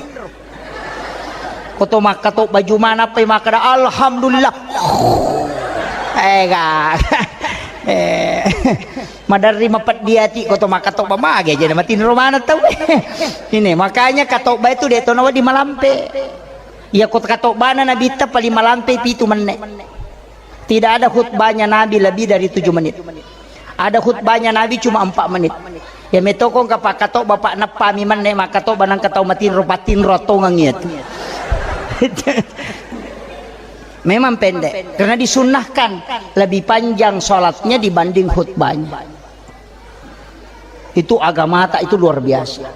Koto makkatobba juma nappai makkeda, "Alhamdulillah." Ega. Eh, maderri mapeddi ati koto makkatobba mage aja matinro maneng tau. Ini makanya katobba itu de to nawedding malampe. Iya ko katobbana Nabitta paling malampe pitu menne. Tidak ada khutbahnya Nabi lebih dari tujuh menit. Ada khutbahnya Nabi cuma empat menit. Ya metokong ka pakkatobba, Pak, neppami menne makkatobba nangka tau matinro, pattinro tongeng iya tu. Memang pendek, karena disunnahkan lebih panjang sholatnya dibanding khutbahnya. Itu agamata itu luar biasa.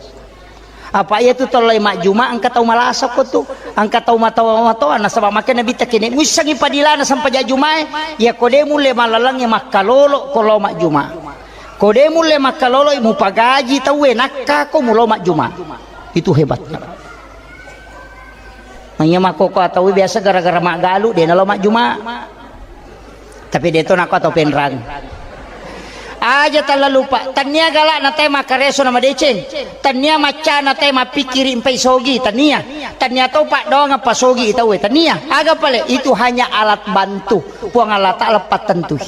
Apa iya tu tolai majjuma engka tau malasa ko tu, engka tau matoa-matoa, nasaba makkeda Nabitta kene muissengi padilana sampajang jumae, iya ko de mulle malalengnge makkalolo ko lo majjuma. Ko de mulle makkalolo mupagaji tauwe nakka ko mulo majjuma. Itu hebatnya. Manya makkoko atau biasa gara-gara maggalu de nalo majjuma. Tapi de to nako atau penrang. Aja talalu, Pak. Tania galak na tai makkareso na madeceng. Tania macca na tai mappikiri mpai sogi. Tania. Tania to, Pak, doang apa sogi tauwe. Tania. Aga pale itu hanya alat bantu. Puang Allah Ta'ala pattentui.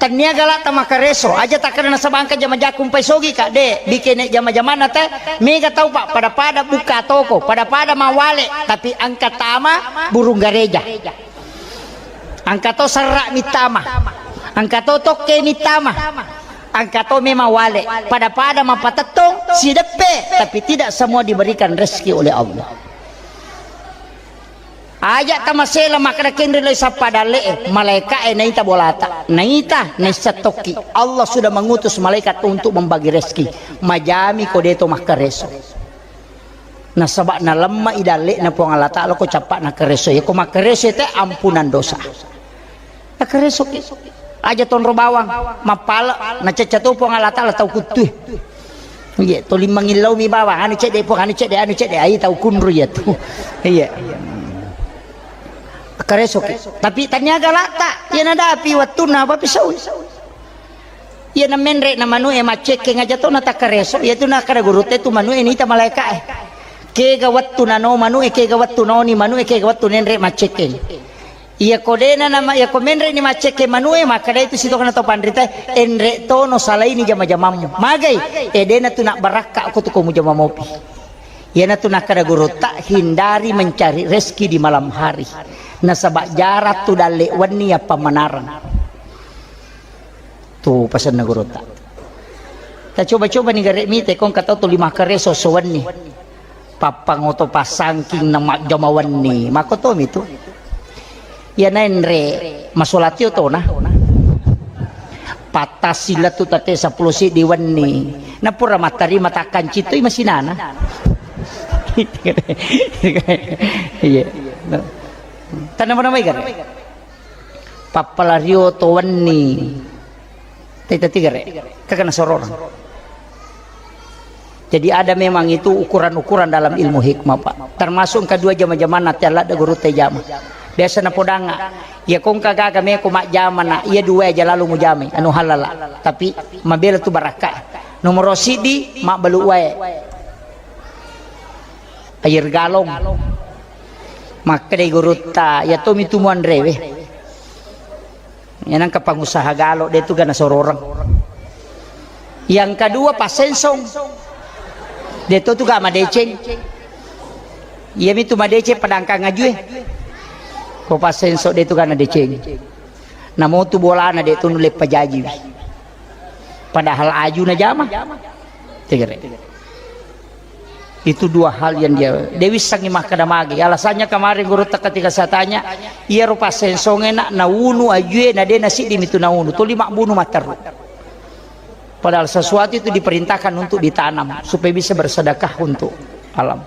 Tania galak ta makkareso. Aja takkeda nasaba engka jama-jaku mpai sogi, Kak. De, bikene jama-jamanna te. Mega tau, Pak, pada-pada buka toko, pada-pada mawale, tapi engka tama burung gareja. Engka to serra mittama, engka to tokke mittama, engka to memang wale, pada-pada mapatettong sideppe, tapi tidak semua diberikan rezeki oleh Allah. Aja tamasela makkeda kenri lai sappa dalle e, malaika e naita bolata, naita naissa tokki. Allah sudah mengutus malaikat untuk membagi rezeki. Majami ko deto makkareso. Nasaba nalemma i dalle'na Puang Allah Ta'ala ko cappa nakkareso. Iya ko makkareso te ampunan dosa. Nakkareso ki. Aja tonro bawang, mappale, nacecca to Puang Allah Ta'ala tau kuttue. Iya, toli mangillau mi bawang, anu cedde Puang, anu cedde, anu cedde, ai tau kunru iya tu. Iya. Nakkareso ki. Tapi tania galata, iya nadapi wattunna apa pisau. Iya na menre na manu e maccekkeng aja to natakkareso, iya tu nakkada gurutta tu manu e nita malaika e. Kega wettu nano manu e, kega wettu noni manu e, kega wettu nenre maccekkeng. Iya ko dena nama, iya ko menre ni maccekkeng manu e, makkada itu sitokana to panrita, enre tono salaini jama-jamammu. Magai, e dena tu nak barakka ko tu ko mujama mopi. Iyana tu nakkada gurutta, hindari mencari rezeki di malam hari. Nasaba jarang tu dalle wenni yappa manareng. Tu pasenna gurutta. Tacoba-coba ni gare mite kong katau tuli makkareso so wenni. Pappangoto passangking na majjama wenni. Makotomi tu. Iyana enre masolatio tona. Pattassi lettu tette seppulo siddi wenni. Napura mattarima takkancitoi masinana. Iya. Tanama-namai gare. Pappalario to wenni. Tei tati gare. Kakana sororang. Jadi ada memang itu ukuran-ukuran dalam ilmu hikmah, Pak. Termasuk kedua jama-jamanna te ladde gurutta jama. Biasa napodangnga, iya ko engka gaga meko majjama na, iya dua aja lalu mujamai, anu halala. Tapi mabela tu barakka. Nomoro siddi, mabbalu wae. Air galon. Makkeda gurutta, iya tomi tu muanrewe. Iya nengka pangusaha galo, de tu gana sororeng. Yang kedua, passensong. De tu tu ga madeceng. Iya mitu madeceng padangkang ajue. Ko passensong de tu gana deceng. Namo tu bolana de tu nulle pajaji. Padahal aju na jama. Tegere. Itu dua hal yang dia, dia wissangi makkeda magi. Alasannya kemarin gurutta ketika saya tanya, iya rupa sensonge nak naunu ajue na de na siddi mitu naunu. Tuli mabbunu matteru. Padahal sesuatu itu diperintahkan untuk ditanam supaya bisa bersedekah untuk alam.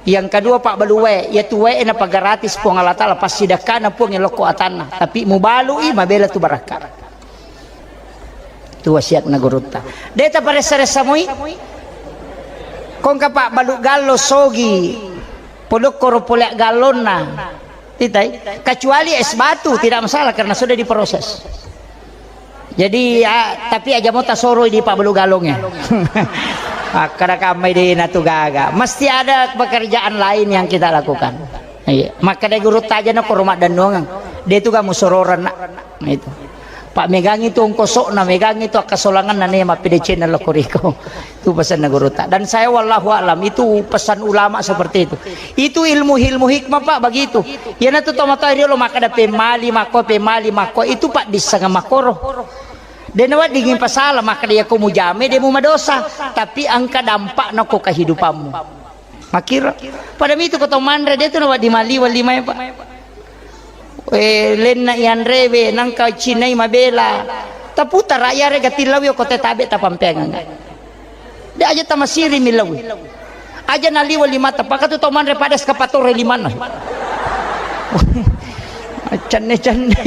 Yang kedua, Pak, balu wae, ya tu wae na gratis Puang Allah Taala, pasti dakana Puang lokko atanna. Tapi mubalui mabela tu barakka. Tu wasiatna gurutta. De taparessa-ressa moi. Kongka pabbalu gallo sogi. Podokkoro pole gallonna. Titai. Kecuali es batu, tidak masalah karena sudah diproses. Jadi, ya, tapi aja mau tasoroi di pabbalu gallongnya. Makkeda kammai de na tu gaga. Mesti ada pekerjaan lain yang kita lakukan. Iya. Makkeda gurutta aja na koro maddannuangeng. De tu kamu sororan nak. Nah, itu. Pak, megangi tu ongkosokna, megangi tu akkasolanganna ne mappedecenna lokko riko. Itu pesanna gurutta. Dan saya wallahu alam, itu pesan ulama seperti itu. Itu ilmu-ilmu hikmah, Pak, begitu. Iyana tu tomatoa riolo makkeda pemmali makko, pemmali makko, itu Pak dissanga makkoro. De naweddingi pasala makkeda iya ko mujame de mu madosa, tapi engka dampakna ko kehidupanmu. Makkiro. Pada mitu ko tau manre, de tu nawedding maliweng limae, Pak. Eh, lenna ianrewe, nangka cinai mabela. Taputara iyare gatillawi ko te tabe tapampeangang. De aja tamasiri millawi. Aja naliweng limata, pakatu tau manre pada eskapatore limanna. Cenne-cenne.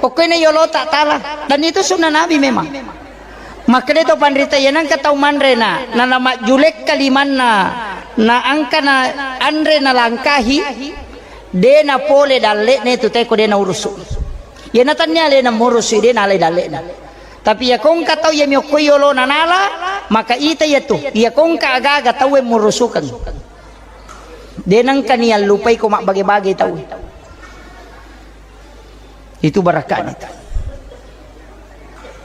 Pokoknya yolo tak tala. Dan itu sunnah Nabi memang. Makkeda to panrita, iya nangka tau manre na, na, na majjulekka limanna, na angka na anre na langkahi, de na pole dalle'ne tu teko de na urusu. Iya na tannia alena murusu, de na ale dalle'na. Tapi iya kongka tau iya miokkoi yolo na nala, maka ita iya tu, iya kongka agaga tau e murusukeng. De nangka ni allupai ko mabbage-bage tau. Itu barakahnya itu.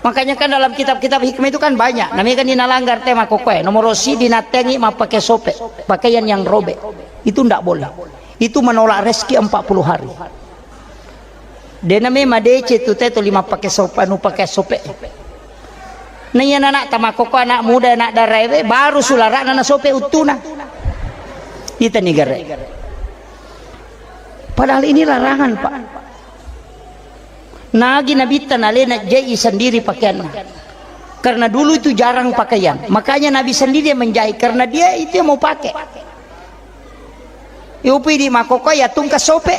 Makanya kan dalam kitab-kitab hikmah itu kan banyak. Namanya kan dinalanggar tema kokoe. Nomor si dinattengi mappake sope, pakaian yang robek. Itu ndak boleh. Itu menolak rezeki empat puluh hari. De namanya madece tu teto lima pake sope, anu pake sope. Na iya anak tamakoko, anak muda, anak daraewe, baru sularana na sope uttuna. Ita ni gare. Padahal ini larangan, Pak. Nagi Nabitta nalena jai sendiri pakaianna. Karena dulu itu jarang pakaian. Makanya Nabi sendiri yang menjahit. Karena dia itu yang mau pakai. Iupi di makoko ya tungka sope.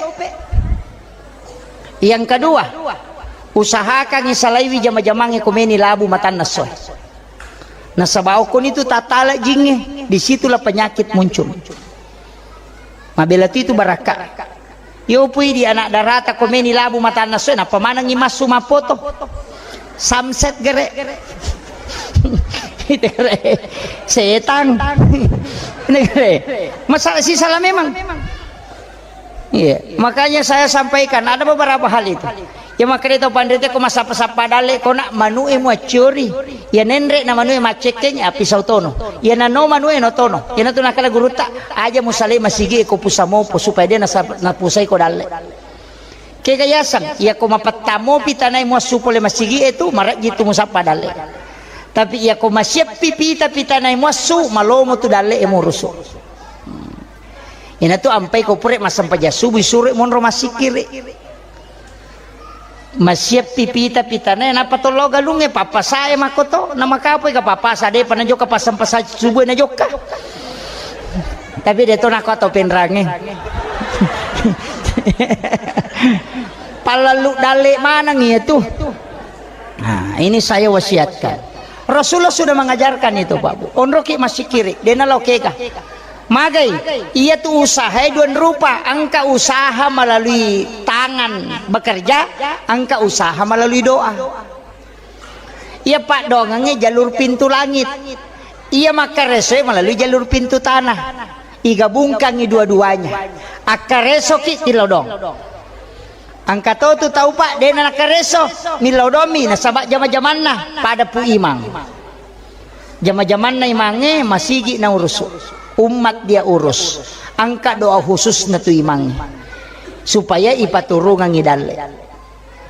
Yang kedua, usahakan isalaiwi jama-jamange komeni labu matanna soe. Nasaba okkoni tu tatala jingnge, disitulah penyakit muncul. Mabela tu itu barakka. Yo pui di anak darata komeni labu matanna soe, nappa manengi massu mappoto. Samset gere. Itu gere. Setang. Ini gere. Masalah sisala memang. Iya, makanya saya sampaikan ada beberapa hal itu. Ya makanya itu pandai ko masappa-sappa dalle ko nak manu'e muacciori. Ya nenre na manu'e maccekkeng, ya pisau tono. Ya nano manu'e no tono. Ya natu nakala gurutta, aja musale masigi ko pusamopo supaya dia nasa-, napusai ko dalle. Kega yasang, ya ko mapettamo pitanai muassu pole masigi itu marajji tu musappa dalle. Tapi ya ko masieppi pita pitanai muassu, malomo tu dalle e murusu. Inatu ampai ko pure massempajang subuh, suro monro massikiri. Masieppi pita pitane, nappa tollo galungnge, pappasae makkoto, namakapoi ka pappasa, depa najokka passempajang subuh najokka. Tapi de to nako atau penrange. Pallallu dalle maneng iya tu. Nah, ini saya wasiatkan. Rasulullah sudah mengajarkan itu, Pak Bu. Onroki massikiri, dena lao kega. Magai, iya tu usaha dua rupa, engka usaha melalui tangan bekerja, engka usaha melalui doa. Iya paddoangengnge jalur pintu langit. Iya makkaresoe melalui jalur pintu tanah. Igabungkangi dua-duanya. Akkaresoki tilodong. Engka to tu tau, Pak, dena nakkareso, millau dommi nasaba jama-jamanna pada Pu Imang. Jama-jamanna imangnge masigi naurusu, ummat dia urus. Engka doa khususna tu imangnge supaya ipaturungangi dalle.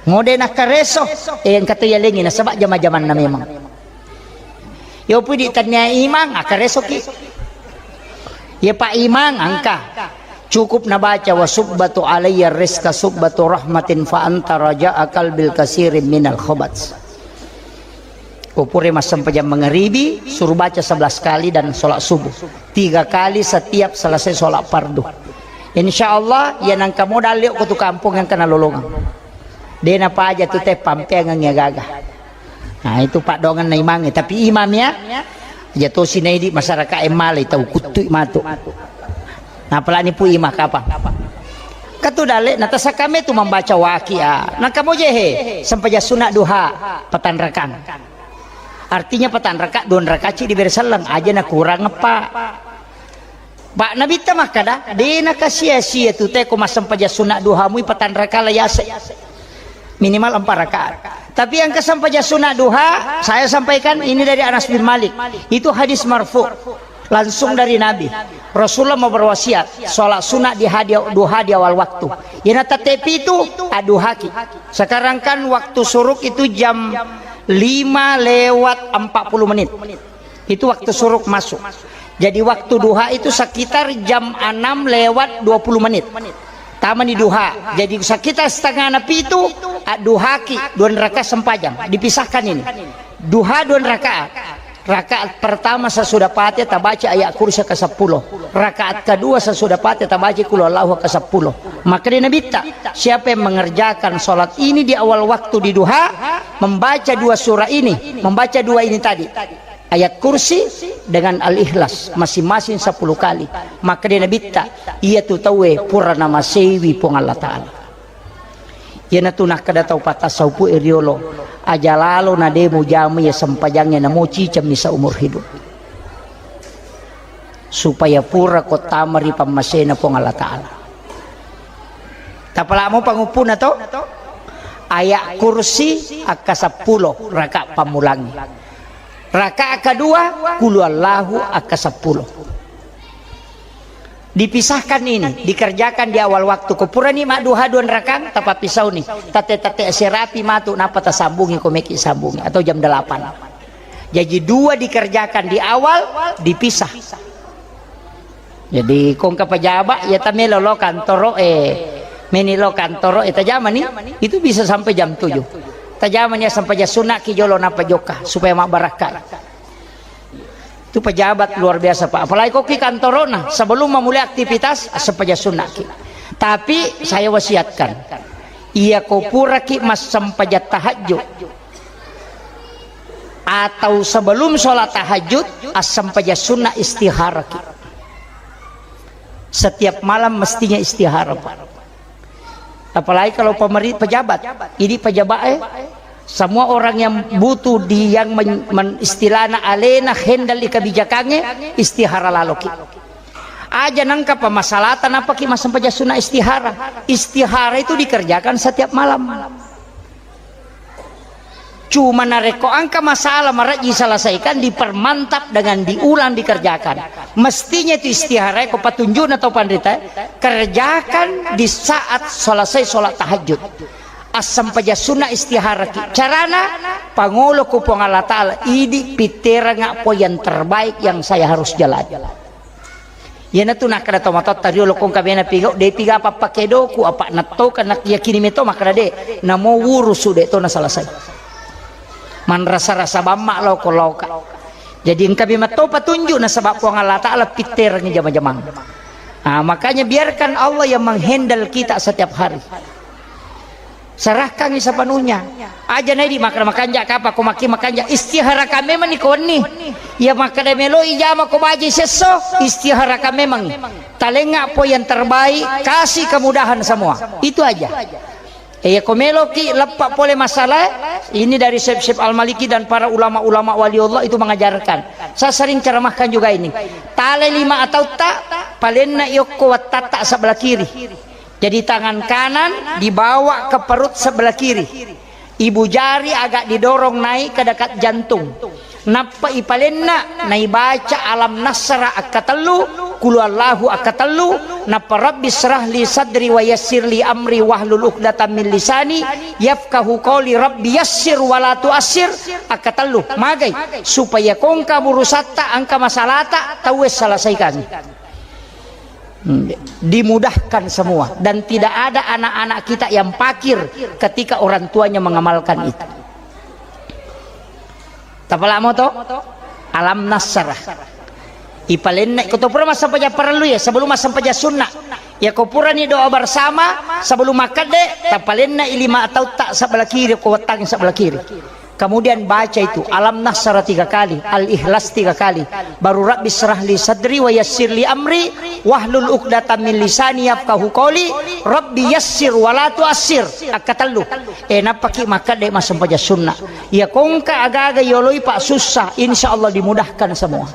Mode nakkareso, eh, engka to yalengi nasaba jama-jamanna memang. Yo pudi tania imang, akkaresoki. Ya Pak Imang, engka. Cukup nabaca, "Wa subbatu alayya rizqa subbatu rahmatin fa anta raja'a qalbil kasirin minal khabat." Upure massempajang mangaribi, suruh baca sebelas kali dan sholat subuh. Tiga kali setiap selesai sholat fardu. Insya Allah, ya nangka modal liok ko tu kampung yang kena lolongang. Dena paja tu te pampeangang ya gaga. Nah, itu paddoangenna imangnge, tapi imam ya. Aja tosi naidi masyarakat e malai tau kuttui matu. Nah, apalagi Pu Imang kapang. Katu dalle, natasakame tu membaca waqiah. Nah, kamu jehe, sempajang sunat duha, patanrakang. Artinya patanraka, dua rakaci diberi selleng, aja na kurang apa. Pak Nabitta makkada, de nakasia-sia tu te ko massempajang sunat duha mui patanraka la yase. Minimal empat rakaat. Tapi yang kesempajang sunat duha, saya sampaikan ini dari Anas bin Malik. Itu hadis marfu, langsung dari Nabi. Rasulullah mau berwasiat, sholat sunat di hadi-, duha di awal waktu. Ina tete pitu, aduhaki. Sekarang kan waktu suruk itu jam lima lewat empat puluh menit. Itu waktu suruk masuk. Jadi waktu duha itu sekitar jam enam lewat dua puluh menit. Tamani duha. Jadi sekitar setengah napi itu, ah, duhaki, dua rakaat sempajang. Dipisahkan ini. Duha dua rakaat. Rakaat pertama sesudah Fatihah tabaca ayat kursi ke sepuluh. Rakaat kedua sesudah Fatihah tabaca qul huwallahu ke sepuluh. Maka dia Nabitta, siapa yang mengerjakan sholat ini di awal waktu di duha, membaca dua surah ini, membaca dua ini tadi, ayat kursi dengan al-ikhlas masing-masing sepuluh kali, maka dia Nabitta, iya tu tauwe pura namaseiwi Puang Allah Ta'ala. Iyanatu nakkeda tau patasaupu e riolo, aja lalo na de mujama iya sempajangnge namo cicemmi seumur hidup. Supaya pura ko tama ri pammasena Puang Allah Ta'ala. Tapalamo panguppuna to? Ayat kursi akka seppulo raka pammulangngi. Raka kedua, kulu Allahu akka seppulo. Dipisahkan ini, dikerjakan di awal waktu. Ko purani madduha dua rakang, tapappisauni. Tette-tette serapi matu, napa tasambungi ko meki sambungi, atau jam delapan. Jadi dua dikerjakan di awal, dipisah. Jadi kongka pejabat, ya tamelo lo kantoro e, meni lo kantoro e, tajamani, itu bisa sampai jam tujuh. Tajamani ya sampai jam sunat ki jolo napa jokka, supaya mabarakai. Itu pejabat luar biasa, Pak. Apalagi kok ki kantorona, sebelum memulai aktivitas, sempaja sunnah ki. Tapi saya wasiatkan, iya ko pura ki massempaja tahajud atau sebelum sholat tahajud, assempaja sunnah istihara ki. Setiap malam mestinya istihara, Pak. Apalagi kalau pemeri-, pejabat. Ini pejabat, eh, semua orang yang butuh di, yang men-, men-, istilahna alena handle di kebijakannya, istihara laloki. Aja nangka pemasalatan apa ki massempaja sunnah istihara. Istihara itu dikerjakan setiap malam. Cuma narekko engka masalah marejji selesaikan, dipermantap dengan diulang dikerjakan. Mestinya itu istihara, ko patunjukna tau panrita, kerjakan di saat selesai sholat tahajud. Assempaja sunnah istihara ki. Carana, pangolo ku Puang Allah Ta'ala, idi pitterengnga po yang terbaik yang saya harus jalani. Iyanatu nakkeda tomatoatta riolo, kongka bena pigau, de piga pappakedoku, apa nattoka nak yakini meto makkeda de, namo wurusu de to nasalasai. Manrasa-rasa bamma lao ko laoka. Jadi engka bema to patunjuk nasaba Puang Allah Ta'ala pitterengngi jama-jamang. Ah, makanya biarkan Allah yang menghandle kita setiap hari. Serahkangi sepenuhnya. Aja naidi makkeda makanja kapa ko makki makanja, istiharakan memang ni ko wenni. Ya makkeda meloi jama ko baji sesso, istiharakan memang. Talenga po yang terbaik, kasih kemudahan semua. Itu aja. Eh, ya ko meloki leppa pole masalah, ini dari Syekh Syekh Al-Maliki dan para ulama-ulama waliullah itu mengajarkan. Saya sering ceramahkan juga ini. Tale lima atau tak, palenna yokko wattatta sebelah kiri. Jadi tangan kanan dibawa ke perut sebelah kiri. Ibu jari agak didorong naik ke dekat jantung. Nappa ipalenna, naibaca alam nasra akkatellu, kulu allahu akkatellu, nappa rabbi srah li sadri wa yassir li amri wahlul uqdatam min lisani yafqahu qawli, rabbi yassir wa la tuassir akkatellu. Magai? Supaya kongka burusatta, angka masalata, tauwe selesaikan. Hmm, dimudahkan semua dan tidak ada anak-anak kita yang fakir ketika orang tuanya mengamalkan itu. Tapalamo to? Alam nasrah. Ipalenna ko to pura massempajang parellu ya, sebelum massempajang sunna. Ya ko purani doa bersama sebelum makkedde, tapalenna i lima atau tak sebelah kiri, ko wettangi sebelah kiri. Kemudian baca itu, alam nasrah tiga kali, al-ikhlas tiga kali, baru rabbi srah li sadri wa yassir li amri, wahlul uqdatam min lisani yafqahu qawli, rabbi yassir wa la tuassir. Akkatellu. Eh, nappaki makkedde massempajang sunna. Ya kongka agaga yoloi pak susah, insya Allah dimudahkan semua.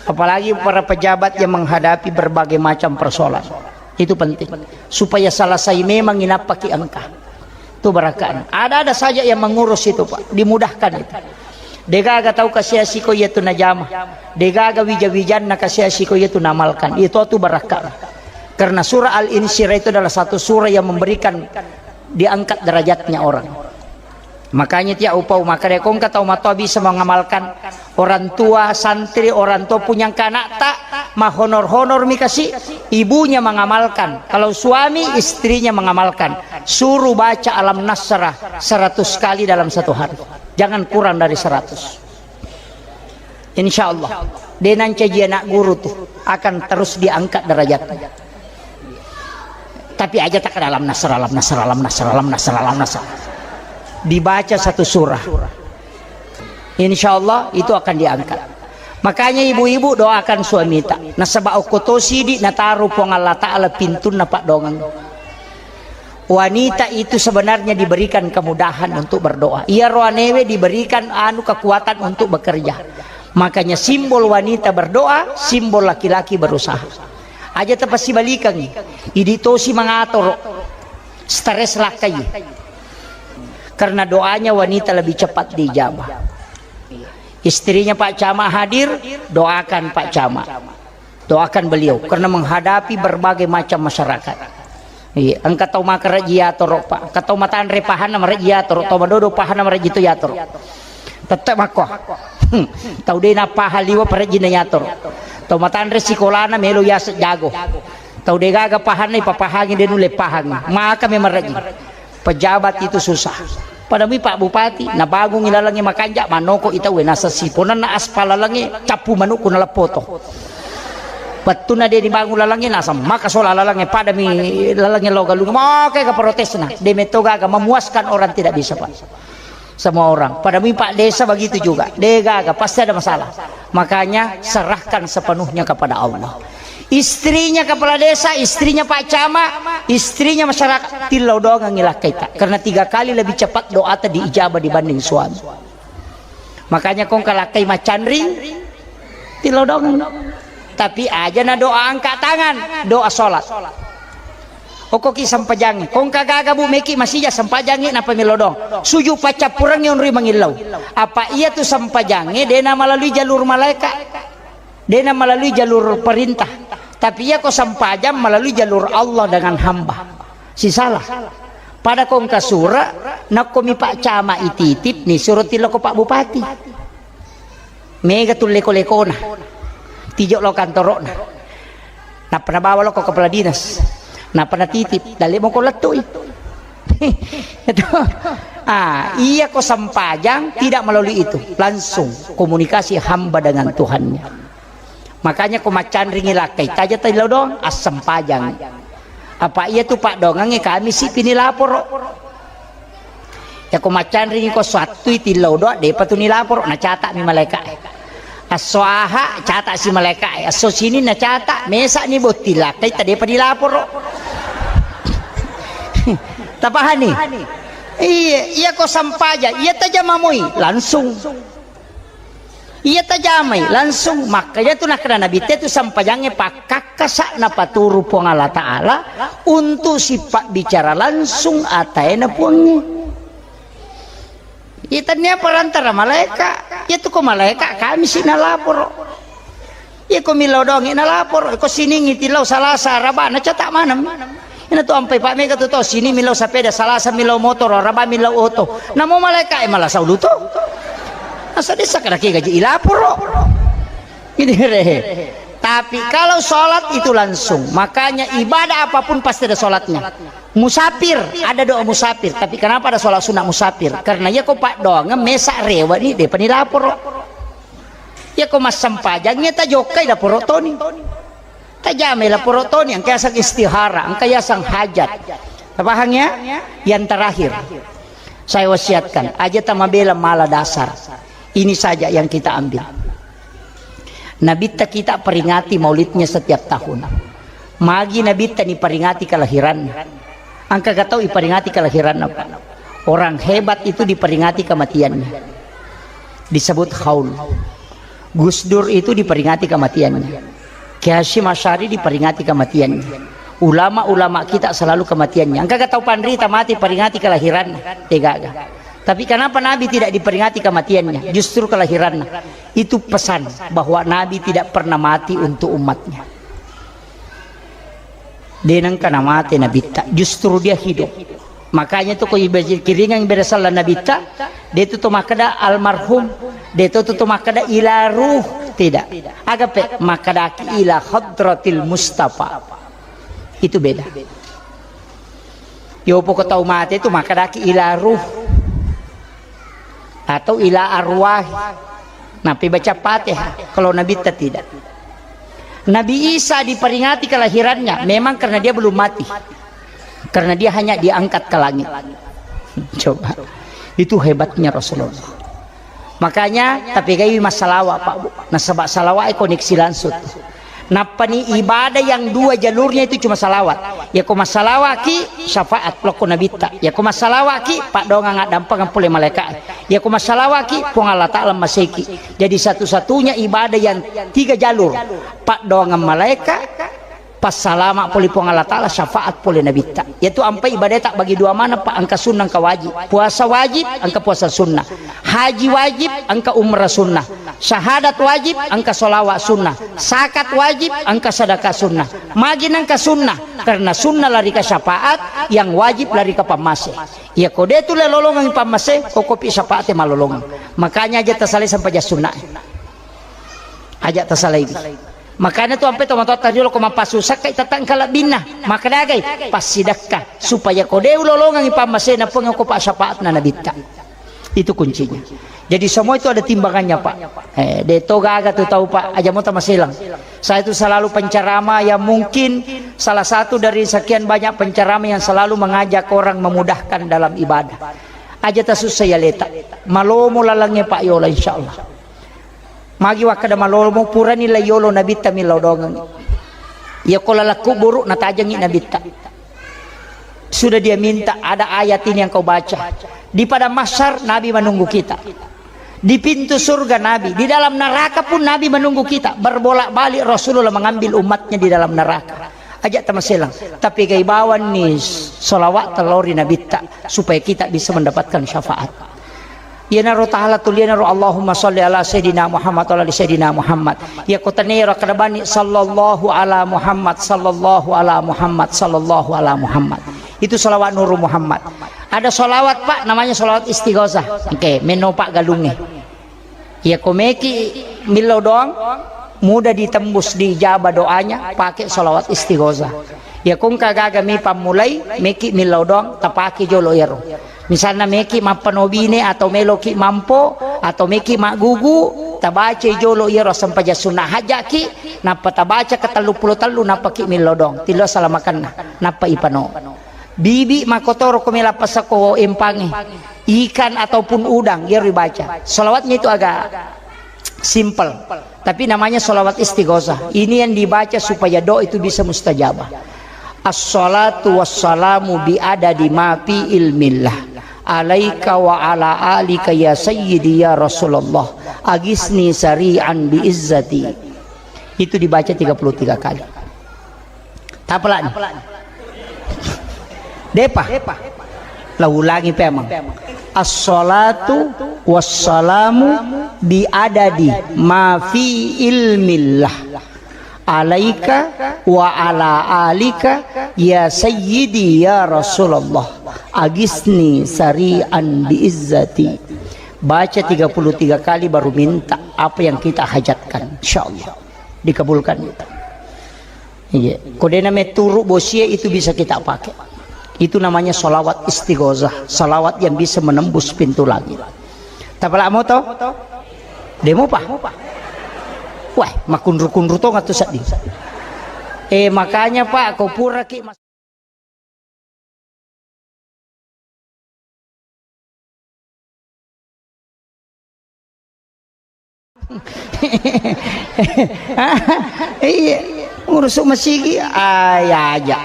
Apalagi para pejabat yang menghadapi berbagai macam persoalan. Itu penting. Supaya selesai memang inappaki engka. Itu barakaan. Ada-ada saja yang mengurus itu, Pak. Dimudahkan itu. Degaga tau kasiasi ko iya tu najama. Degaga wija-wijanna kasiasi ko iya tu namalkan. Itu tu barakaan. Karena surah Al-Insyirah itu adalah satu surah yang memberikan diangkat derajatnya orang. Makanya tiap upau maka deh kongka tau matoa bisa mengamalkan orang tua, santri, orang tua punya anak tak mahonor-honor mi kasi ibunya mengamalkan. Kalau suami istrinya mengamalkan, suruh baca alam nasrah seratus kali dalam satu hari. Jangan kurang dari seratus. Insya Allah, de nancaji anak guru tuh akan terus diangkat derajatnya. Tapi aja tak dalam nasr, dalam nasr, dalam nasr, dalam nasr, dalam nasr. Dibaca satu surah. Insya Allah itu akan diangkat. Makanya ibu-ibu doakan suamita. Nasaba okko to sidi nataru Puang Allah Ta'ala pintunna paddoangeng. Wanita itu sebenarnya diberikan kemudahan untuk berdoa. Iya roanewe diberikan anu kekuatan untuk bekerja. Makanya simbol wanita berdoa, simbol laki-laki berusaha. Aja tapasibalikangi. Idi tosi mangatoro. Stres lakkai. Karena doanya wanita lebih cepat diijabah. Istrinya Pak Camat hadir, doakan Pak Camat. Doakan beliau karena menghadapi berbagai macam masyarakat. Iya, engka tau makarejji yatoro, Pak. Engka tau matanre pahanna marejji yatoro, tau madodo pahanna marejji tu yatoro. Tette makko. Hmm. Tau de napaha liwa parejjinna yatoro. Tau matanre sikolana melo yaseng jago. Tau de gaga pahanna ipapahangi de nulle pahangi. Maka memang rejji. Pejabat itu susah. Pada mi Pak Bupati, nabangungi lalengnge makanja, manoko i tauwe, naseng siponenna aspal lalengnge, cappu manukku naleppoto. Wettunna de dibangun lalengnge, naseng maka sola lalengnge, pada mi lalengnge lo galung, moke ga protesna, de metto gaga memuaskan orang tidak bisa, Pak. Semua orang. Pada mi Pak Desa begitu juga, de gaga, pasti ada masalah. Makanya serahkan sepenuhnya kepada Allah. Istrinya kepala desa, istrinya Pak Camat, istrinya masyarakat, tillau doangengngi lakkaita. Karena tiga kali lebih cepat doata diijabah dibanding suami. Makanya kongka lakkai macanring, tillau doangeng. Tapi aja na doa angkat tangan, doa sholat. Okkoki sempajangngi, kongka gaga bu meki masija sempajangngi napa melo doang. Suju paccappurengngi onroi mangillau. Apa iya tu sempajangnge dena melalui jalur malaikat. Dena melalui jalur perintah, tapi iya ko sempajang melalui jalur Allah dengan hamba. Sisalah. Pada kongka sura, nakko mi Pak Camat ititip ni suro tillo ko Pak Bupati. Mega tu leko-lekona. Tijo lo kantorona. Nappa nabawa lo ko kepala dinas. Nappa natitip, dalle moko lettui. Itu. Ah, iya ko sempajang tidak melalui itu, langsung komunikasi hamba dengan Tuhannya. Makanya ko maccanringi lakkai, taja tadi lo doang, assempajang. Apa iya tu paddoangengnge Kamisi pi nilaporo. Yako maccanringi ko sattui tillau doa, depa tu nilaporo, nacata'mi malaeka'e. Asso Aha, cata'si malaeka'e. Asso Sini nacata, mesa'ni botting lakkai, tadepa nilaporo. Tapahani? Iya, iya ko sampaja, iya tajama moi, langsung. Iya tajamai, langsung. Makanya tu nakkeda Nabitta tu sampajangnge pakkakkasa napaturu Puang Allah Ta'ala untuk sipabbicara langsung ataena Puangnge. Iya, tennia perantara malaeka. Iya tu ko malaeka, Kamisi nalaporo. Iya ko millau doangngi nalaporo. Ko Siningngi tillau Salasa, Araba, nacata maneng. Ina tu ampai pa mega tu to, Sini millau sapeda, Salasa millau motoro, Araba millau oto. Namo malaeka e malasa ulu to. Asa desa kada ke gaji ilaporo. Ini re. Tapi kalau sholat itu langsung, makanya ibadah apapun pasti ada sholatnya. Musafir, ada doa musafir. Tapi kenapa ada sholat sunnah musafir? Karena iya ko paddoangeng mesa rewa ni, depa ni laporo. Iya ko massempajang, iya tajokkai laporo toni. Tajamai laporo toni, engka yaseng istihara, engka yaseng hajat. Tapahang ya? Yang terakhir, saya wasiatkan, aja tamabela mala dasar. Ini saja yang kita ambil. Nabitta kita peringati maulidnya setiap tahun. Magi Nabitta niperingati kelahiranna? Engka ga tau iperingati kelahiranna, Pak? Orang hebat itu diperingati kematiannya. Disebut haul. Gus Dur itu diperingati kematiannya. Kiai Hasyim Asy'ari diperingati kematiannya. Ulama-ulama kita selalu kematiannya. Engka ga tau panrita mati peringati kelahiranna? Degaga. Tapi kenapa Nabi tidak diperingati kematiannya? Justru kelahirannya. Itu pesan bahwa Nabi tidak pernah mati untuk umatnya. De nengka namate Nabitta, justru dia hidup. Makanya tu ko ibaca kiringang beda sallang Nabitta, de tu to makkeda almarhum, de tu to makkeda ila ruh, tidak. Agape makkedaki ila hadratil Mustafa. Itu beda. Yopo ko tau mate tu makkedaki ila ruh. Atau ila arwah. Napi baca Fatihah. Kalau Nabitta tidak. Nabi Isa diperingati kelahirannya memang karena dia belum mati. Karena dia hanya diangkat ke langit. Coba. Itu hebatnya Rasulullah. Makanya, tapi gai massalawa, Pak, Bu. Nasaba salawa e koneksi langsung. Nappani ibadah yang dua jalurnya itu cuma salawat. Yako massalawaki, syafaat lokko Nabitta. Yako massalawaki, paddoangang addampengeng pole malaeka. Yako massalawaki, Puang Allah Ta'ala maseki. Jadi satu-satunya ibadah yang tiga jalur, paddoangang malaeka, passalama pole Puang Allah Ta'ala, syafaat pole Nabitta. Yaitu ampai ibadata bagi dua mana, Pak, engka sunnah, engka wajib. Puasa wajib, engka puasa sunnah. Haji wajib, engka umrah sunnah. Syahadat wajib, engka sholawat sunnah. Zakat wajib, engka sedekah sunnah. Magi nengka sunnah, karena sunnah lari ke syafaat, yang wajib lari ke pammase. Iya ko de tu lolongang pammase, ko kopi syafaat malolongang. Makanya aja tasalai sampai jas sunnah. Aja tasalai. Makanya tu ampe tomatoatta riolo ko mappasusakkai, tatang kalebbinna. Makkedagai? Passidekka. Supaya ko de ulolongangi pammasena Puang, ko pa syafaatna Nabitta. Itu kuncinya. Jadi semua itu ada timbangannya, Pak. Eh, de to gaga tu tau, Pak. Aja mo tamaselang. Saya itu selalu penceramah yang mungkin salah satu dari sekian banyak penceramah yang selalu mengajak orang memudahkan dalam ibadah. Aja tasussa ya leta. Malomo lalangnya Pak Yola, insya Allah. Magi wakkeda malomo, purani lai yolo Nabitta millau doangeng. Iya ko laleng kuburu natajengi Nabitta. Sudah dia minta, ada ayat ini yang kau baca. Di padang mahsyar Nabi menunggu kita. Di pintu surga Nabi, di dalam neraka pun Nabi menunggu kita. Berbolak-balik Rasulullah mengambil umatnya di dalam neraka. Aja tamaselang. Tapi gai bawanni sholawat tellau ri Nabitta supaya kita bisa mendapatkan syafaat. Iyanaro tahala tulianaro Allahumma sholli ala Sayyidina Muhammad wa ala ali Sayyidina Muhammad. Iya ko tenero kada bani sallallahu ala Muhammad, sallallahu ala Muhammad, sallallahu ala Muhammad. Itu salawat Nuru Muhammad. Ada salawat, Pak, namanya salawat istighosah. Oke, meno Pak galunge. Iya ko meki millau doang, mudah ditembus, diijabah doanya, pakai salawat istighosah. Iya ko engka gaga mi pammulai, meki millau doang, tapake jolo ero. Misalna meki mappanobine atau meloki mampo atau meki maggugu, Tabacai jolo iyaro sempajang sunna hajaki, nappa tabaca ke tellu pulo tellu, nappa ki millo dong. Tillo salamakanna, nappa ipano. Bibi makotoro ko mela pasako empangi. Ikan ataupun udang, iyaro ibaca. Salawatnya itu agak simple. Tapi namanya salawat istighosah. Ini yang dibaca supaya doa itu bisa mustajabah. Assalatu wassalamu bi adadi ma fi ilmillah. Alaika wa ala alika ya sayyidi ya Rasulullah. Agisni sari'an bi izzati. Itu dibaca tiga puluh tiga kali. Tapalani. Depa. La ulangi pemang. Assalatu wassalamu bi adadi ma fi ilmillah. Alaika wa ala alika ya sayyidi ya Rasulullah. Agisni sari'an bi izzati. Baca tiga puluh tiga kali baru minta apa yang kita hajatkan. Insyaallah dikabulkan kita. Iya. Ko dena meturu bosie itu bisa kita pakai. Itu namanya salawat istighosah, salawat yang bisa menembus pintu langit. Tapala moto? Demo pa? Wah, makunru-kunru tong atu seddi. Eh, makanya Pak, ko pura ki mas- Iya, urusuk masigi, ah, ya aja.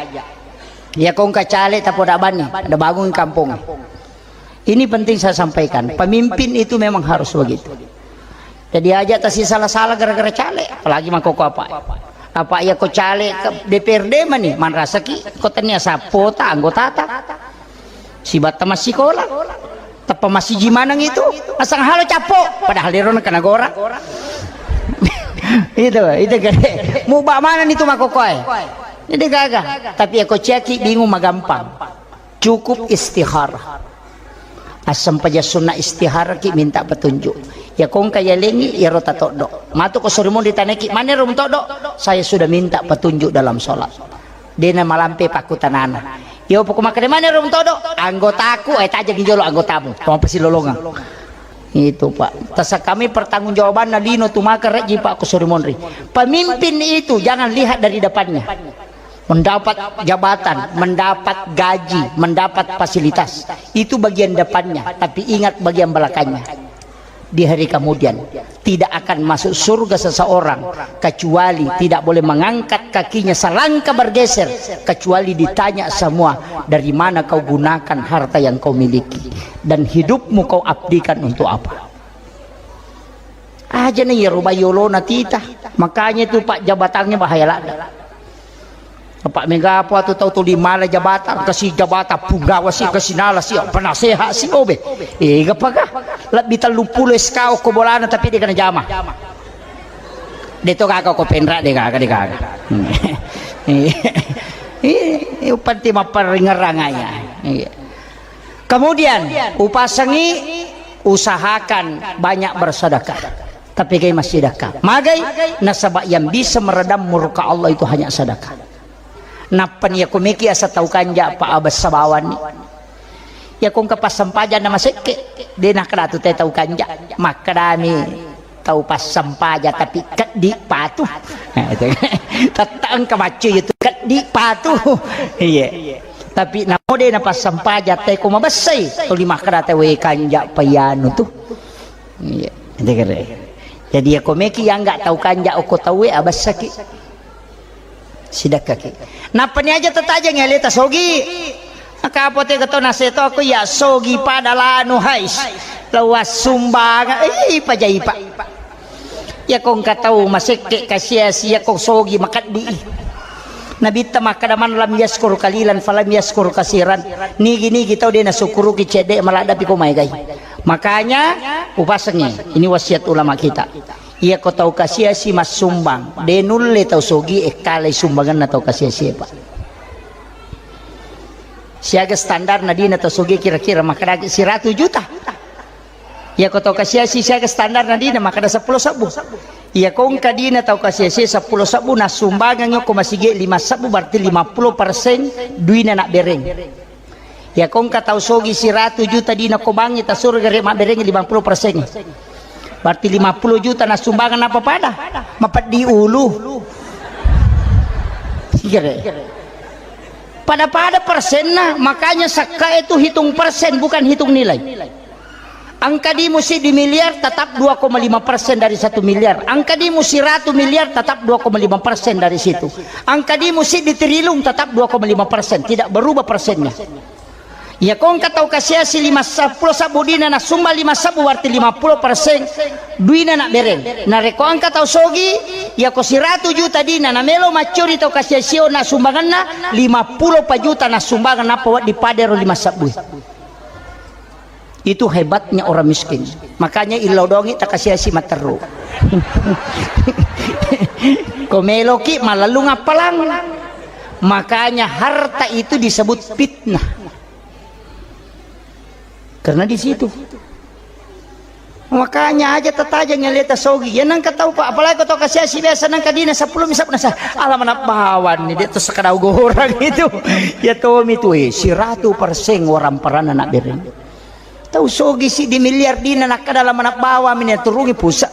Ya kong kacale tapoda bani, ada bangun kampung. Ini penting saya sampaikan, pemimpin itu memang harus begitu. Jadi aja tasi salah-salah gara-gara caleg, apalagi mangkoko apa. Apa ya ko caleg ke D P R D mani, manrasaki ko tania sapota anggotata. Sibatta massikola. Teppa massiji maneng itu, asang halo cappo, padahal dero nakana gora. Itu, itu gede. Muba mana itu makokoe. Jadi gaga. Tapi ya ko ciaki bingung magampang. Cukup istikharah. Assempaja sunna istikharah ki minta petunjuk. Ya kongka ya lengi ya rota toddo. Matu ko sorimun ditaneki mana rum toddo? Saya sudah minta petunjuk dalam sholat. Dena malampe pakkutanana. Yo poko makkeda mana rum toddo? Anggotaku, eh, tajeng jolo anggotamu. Toma pasilolongang. Itu Pak. Tasa kami pertanggungjawabanna lino tu maka reji Pak ko sorimonri. Pemimpin itu jangan lihat dari depannya. Mendapat jabatan, mendapat gaji, mendapat fasilitas. Itu bagian depannya, tapi ingat bagian belakangnya. Di hari kemudian, tidak akan masuk surga seseorang kecuali tidak boleh mengangkat kakinya selangkah bergeser kecuali ditanya semua, dari mana kau gunakan harta yang kau miliki dan hidupmu kau abdikan untuk apa? Aja nih ya rubah yolona tita. Makanya itu Pak jabatannya bahaya lada. Apa mega apa tu tau tuli mala jabatan, kasi jabatan punggawa si, kasi nala si, penasehat si obe. Eh, gapa ga? Lebih tellu pulo S K ko bolana tapi dia kena jama. Dia tu kaka ko penra dia kaka dia kaka. Eh, eh, panti maparingerang aja. Iya. Kemudian upasengi usahakan banyak bersedekah. Tapi gai massidekah. Magai nasaba yang bisa meredam murka Allah itu hanya sedekah. Nappa ni yako meki asa tau kanja pa abessa bawanni. Yako engka passempajang na masekke, de nakkeda tu te tau kanja. Makkedami tau passempaja tapi keddi patu. Nah, itu. Tette engka maccu itu keddi patu. Iya. Tapi namo de na passempaja te ko mabessai. Tuli makkeda te we kanja pa yanu tu. Iya, itu kere. Jadi yako meki yang nggak tau kanja oko tau we abessaki. Sidakkaki. Nappa ni aja tetajeng ya leta sogi. Maka apa te keto naseto aku ya sogi pada lanu hais. Lawas sumbang. Eh, ipa jai pa. Yako engka tau masekke kasiasi yako sogi makeddi. Nabitta makkeda man lam yaskur kalilan falam yaskur kasiran. Nigi-nigi tau de nasukkuruki cedde maladdapi ko maegai. Makanya upasengi ini wasiat ulama kita. Iya ko tau kasiasi massumbang, de nulle tau sogi ekkalai sumbanganna tau kasiasi, Pak. Siaga standar nadina tau sogi kira-kira makkadaki siratu juta. Iya ko tau kasiasi siaga standar nadina makkada seppulo sebbu. Iya ko engka dina tau kasiasi seppulo sebbu nasumbangang ko masigi lima sebbu berarti lima puluh persen duina nak bereng. Iya ko engka tau sogi siratu juta dina ko bangi ta surga re mabbereng lima puluh persen. Berarti lima puluh juta nassumbangeng apa pada? Mapeddi ulu. Iya, deh. Pada-pada persenna, makanya sakka itu hitung persen, bukan hitung nilai. Angka dimu siddi miliar, tetap dua koma lima persen dari satu miliar. Angka dimu siratu miliar, tetap dua koma lima persen dari situ. Angka dimu siddi trilung, tetap dua koma lima persen. Tidak berubah persennya. Iya, ko engka tau kasiasi lima seppulo sabbu dina nasumba lima sabbu, berarti lima puluh persen duina nabbereng. Narekko engka tau sogi, iya ko siratu juta dina namelo maccuri tau kasiasio nasumbangenna, lima puluh pa juta nasumbangan nappa wedding padero lima sabbu. Itu hebatnya orang miskin. Makanya illau dongi takasiasi matteru. Ko meloki malellung appalang. Makanya harta itu disebut fitnah. Karena di situ. Makanya aja tatajang yang leta sogi. Ya nangka tau, Pak, apalagi kau tau kasiasi biasa nangka dina seppulo misap nasa. Alam anak bawan ni, dia tuh sekadau gorang itu. Ya tomi tuh, eh, siratu persen orang peran anak bereng. Tau sogi siddi miliar dina nakkeda lama nabbawa mini turungi pusat.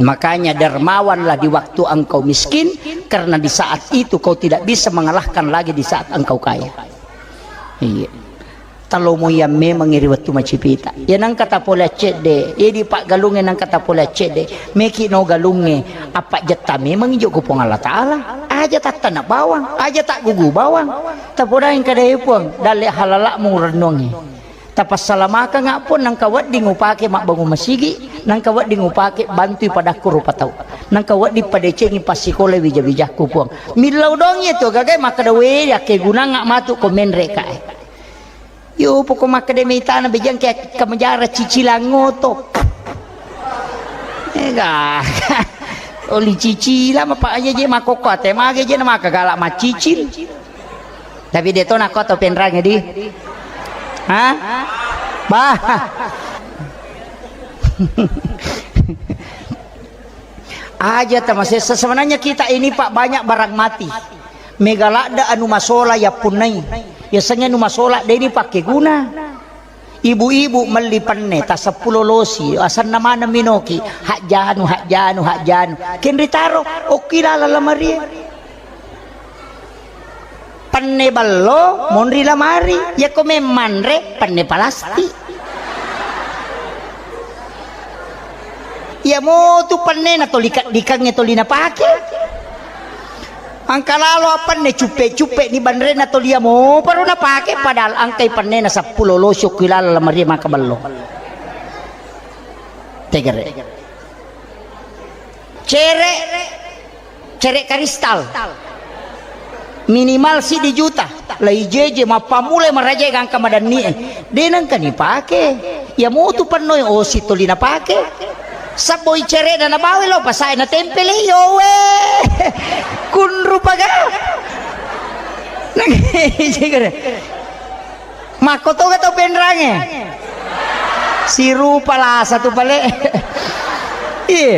Makanya dermawanlah di waktu engkau miskin, karena di saat itu kau tidak bisa mengalahkan lagi di saat engkau kaya. Iya. Talomo yang memang iri waktu macipita. Ya nangka tapole accedde, ya di paggalunge nangka tapole accedde. Meki no galunge, apa jetta memang ijo ku Puang Allah Ta'ala. Aja tattana bawang, aja tak gugu bawang. Tapodaing kadai Puang, dalle halalakmu rennuangi. Tapassalamakengnga Puang, nangka wedding upake mabbangung masigi, nangka wedding upake bantui padakku rupa tau, nangka wedding padecengi passikola wija-wijakku Puang. Millau dong iya tu gagai makkeda we, akkegunangnga matu ko menre kae. Yo poko makkeda mitana bejang ke kamajara cicilang oto. Ega. Oli cicilang apa aja je makoko ate mage je na maka galak macicil. Tapi de to nako to penrange di. Hah? Bah. Aja tamasessa. Sebenarnya kita ini, Pak, banyak barang mati. Mega ladde anu masola yappunnai. Yasengnge anu masola de ni pakkeguna. Ibu-ibu melli penne ta seppulo losi, asenna maneng minoki, hajjanu, hajjanu, hajjanu. Kenri taro, okki laleng lamarie. Penne ballo, monri lamari. Yako memmanre, penne palastik. Iya motu pennena toli kaddikangnge toli napake. Angka lalo apenne cuppe-cuppe ni banrena toli iya mopa ro napake, padahal angkai pennena seppulo losi okki laleng lamarie maka ballo. Tegere. Cere, cere karistal. Minimal siddi juta. Lai jeje mappamulai marajae gangka madannie. De nengka nipake. Iya motu pennoi osi toli napake. Sabboi cerena nabawa lo pasae natempele yowe. Kunru paga. Nang Makkotoga tau penrange? Sirupa lasa tu pale. Iye.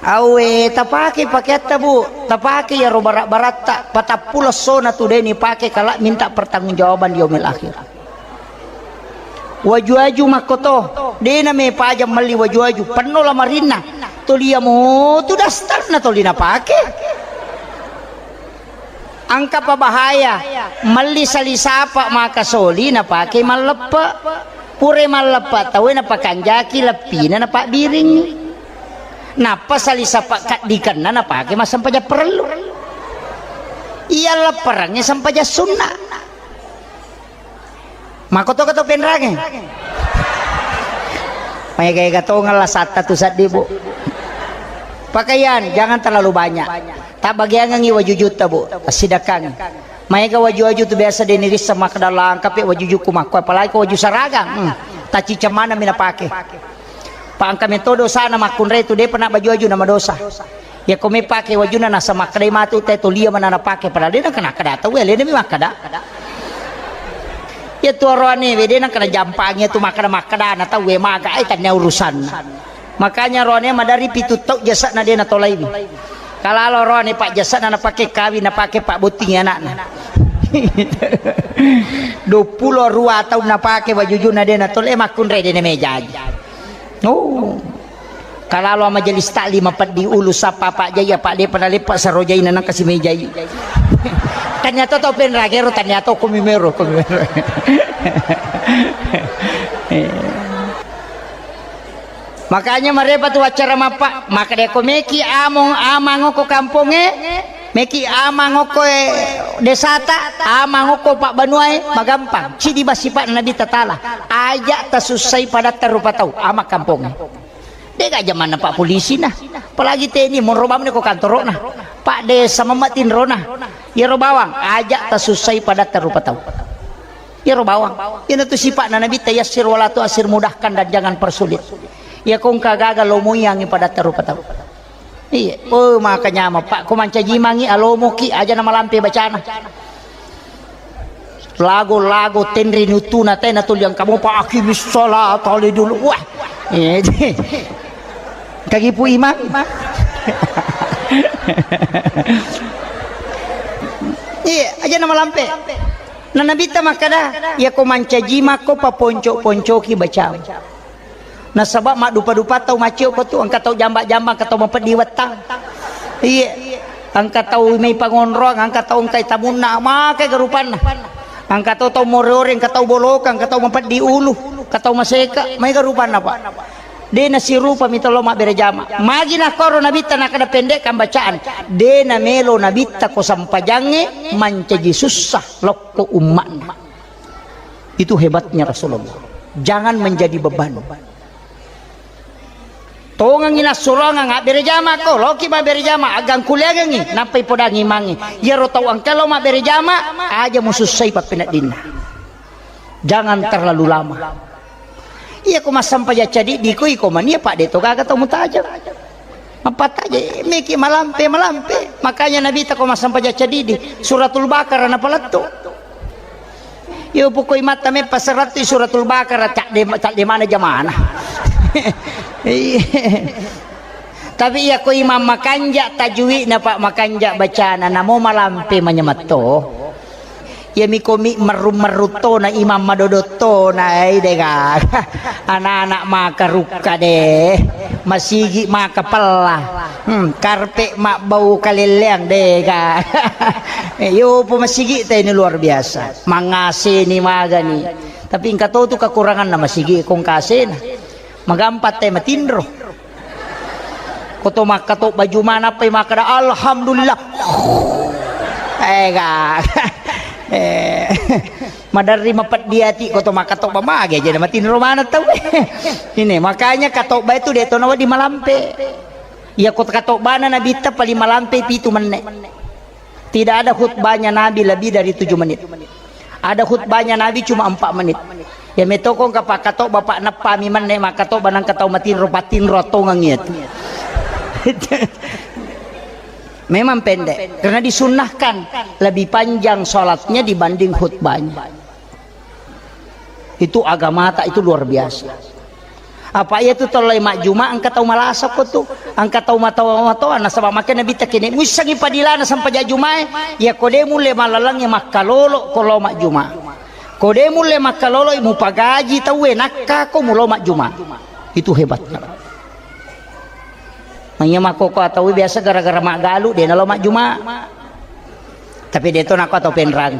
Awe, tapake pakeatta, Bu. Tapake iyaro barak-baratta. Patappulo essona tu de nipake kala minta pertanggungjawaban di yaumil akhir. Waju-waju makkoto. De na mepajang melli waju-waju. Penno lamarinna. Toli iya motu dastarna toli napake. Engkapa bahaya, melli salisapa maka soli napake malleppe. Pura malleppe tauwe napakanjaki leppina napabbiring. Nappa salisapa kaddikenna napake massempajang parellu. Iya lepperengnge sempajang sunna. Makkotoga to penrange? Maega-ega tongeng lasatta tu seddi, Bu. Pakaian jangan terlalu banyak. Tabbagiangengngi wajujutta, Bu. Tassidekkangngi. Maega waju-waju tu biasa de nirisseng makkeda langkapi wajujukku makko, apalagi ko waju saragang. Hmm. Tacciceng maneng mi napake. Pa engka metto dosana makkunrai tu depa nabbaju-waju namadosa. Yakko mepake wajunna nasaba makkedai matu te tolia mana napake, padahal de nengka nakkeda tauwe, alena mi makkeda. Iya tu oroane we de nengka najampangi tu makkeda-makkedana tauwe maga ai tannia urusanna. Makanya oroane madari pitu tau jasana de natolaiwi. Kalalo oroane pa jasana napake kawing, napake pabbottingi anakna. Duappulo rua taung napake wajujunna de natolai, makkunrai de namejaji. Oh. Kalalo majelis taklim peddi ulu sappa Pak Jai, apa de' pernah lepa saro Jai nanang kasi mejai. Tania to tau penragero, tania to komi mero, komi mero. Makanya marepa tu acara mappa, maka de' ko meki among amang ko kampongnge, meki amang ko, eh, desata, amang ko pabbanuae, magampang. Cidi basipa Nabi Tatala. Aja tasussai padatta rupa tau, amang kampongnge. De'ga jamanna Pak Polisi na. Apalagi teni monro bawang ko kantoro'na. Pak Desa mamma tinrona. Iyaro bawang, aja tasussai padatta rupa tau. Iyaro bawang. Iyana tu sipa'na Nabitta, yassir wala tu'assir, mudahkan dan jangan persulit. Iya ko engka gaga lo moyangi padatta rupa tau. Iya, oh, maka nyama, Pak, ko mancaji mangi alomoki aja na malampe bacana. Lago-lago tenri nutuna tena tuliang kamu Pak, aqimis sholata li dulu. Wah. Iya, kagipu imang. Iya, aja na malampe. Na Nabitta makkada, iya ko mancaji makko paponco-poncoki bacam. Nasaba maddupa-dupa tau maccio ko tu, engka tau jamba-jamba, engka tau mapeddi wettang. Iya. Engka tau mai pangonroang, engka tau engkai tamunna, makai garupanna. Engka tau, tau more-ore, engka tau boloka, engka tau mapeddi ulu, engka tau maseka, maega rupanna, Pak. De' nasirupa mita lo mabbere jama. Magi nakkoro Nabitta nakkada pendekkan bacaan. De' namelo Nabitta ko sampajangnge mancaji sussa lokko umma'na. Itu hebatnya Rasulullah. Jangan menjadi beban. Tongengi nassuroangang abbere jama ko, loki mabbere jama, agangkuliangengi, nappai podangi mangi. Iyaro tau engka lo mabbere jama, aja musussai pappeneddinna. Jangan terlalu lama. Iya ko massampajang cadiddi ko iko mania, Pak, de' to gaga tau mutajeng. Mappattaje, meki malampe, malampe. Makanya Nabitta ko massampajang cadiddi, Suratul Baqarah napalettu. Iyo poko imatta meppa serattu Suratul Baqarah, cadde, cadde mana jamana. Iya. Tapi iya ko imam makanja tajwidna, Pak, makanja bacana, namo malampe manyamatto. Iya miko mi merru-merru tona, imam madodot tona, eh, dega. Anak-anak maka rukka de. Masigi maka pella. Hmm, karpe mabbau kalelleang dega. Eh, yo po masigi te ini luar biasa. Mangaseni magani. Tapi engka to tu kekuranganna masigi kongkasena. Magampa te matinro. Ko to makkatobba Juma nappai makkada, "Alhamdulillah." Eh, ga. Eh, maderri mapeddi ati ko to makkatobba mage jadi matinro maneng tau. Ini makanya katobba itu de' to nawedding malampe. Iya ko katobbana Nabitta paling malampe pitu menne. Tidak ada khutbahnya Nabi lebih dari tujuh menit. Ada khutbahnya Nabi cuma empat menit. Ya metoko engka pakkatobba, Pak, neppami menne makkatobba nangka tau matinro, patinro tongeng iya tu. Memang pendek, karena disunnahkan lebih panjang sholatnya dibanding khutbahnya. Itu agamata itu luar biasa. Apa iya tu tellai majjuma engka tau malasa ko tu, engka tau matoa-matoa, nasaba makkeda Nabitta, kene muissengi padilana sampajang Jumae, iya ko de mulle mallalengnge makkalolo ko lo majjuma. Ko de mulle makkalolo mupagaji tauwe nakka ko mulo majjuma. Itu hebatnya. Maiya makkoko atau biasa gara-gara maggalu de nalo majjuma. Tapi de to nako atau penrang.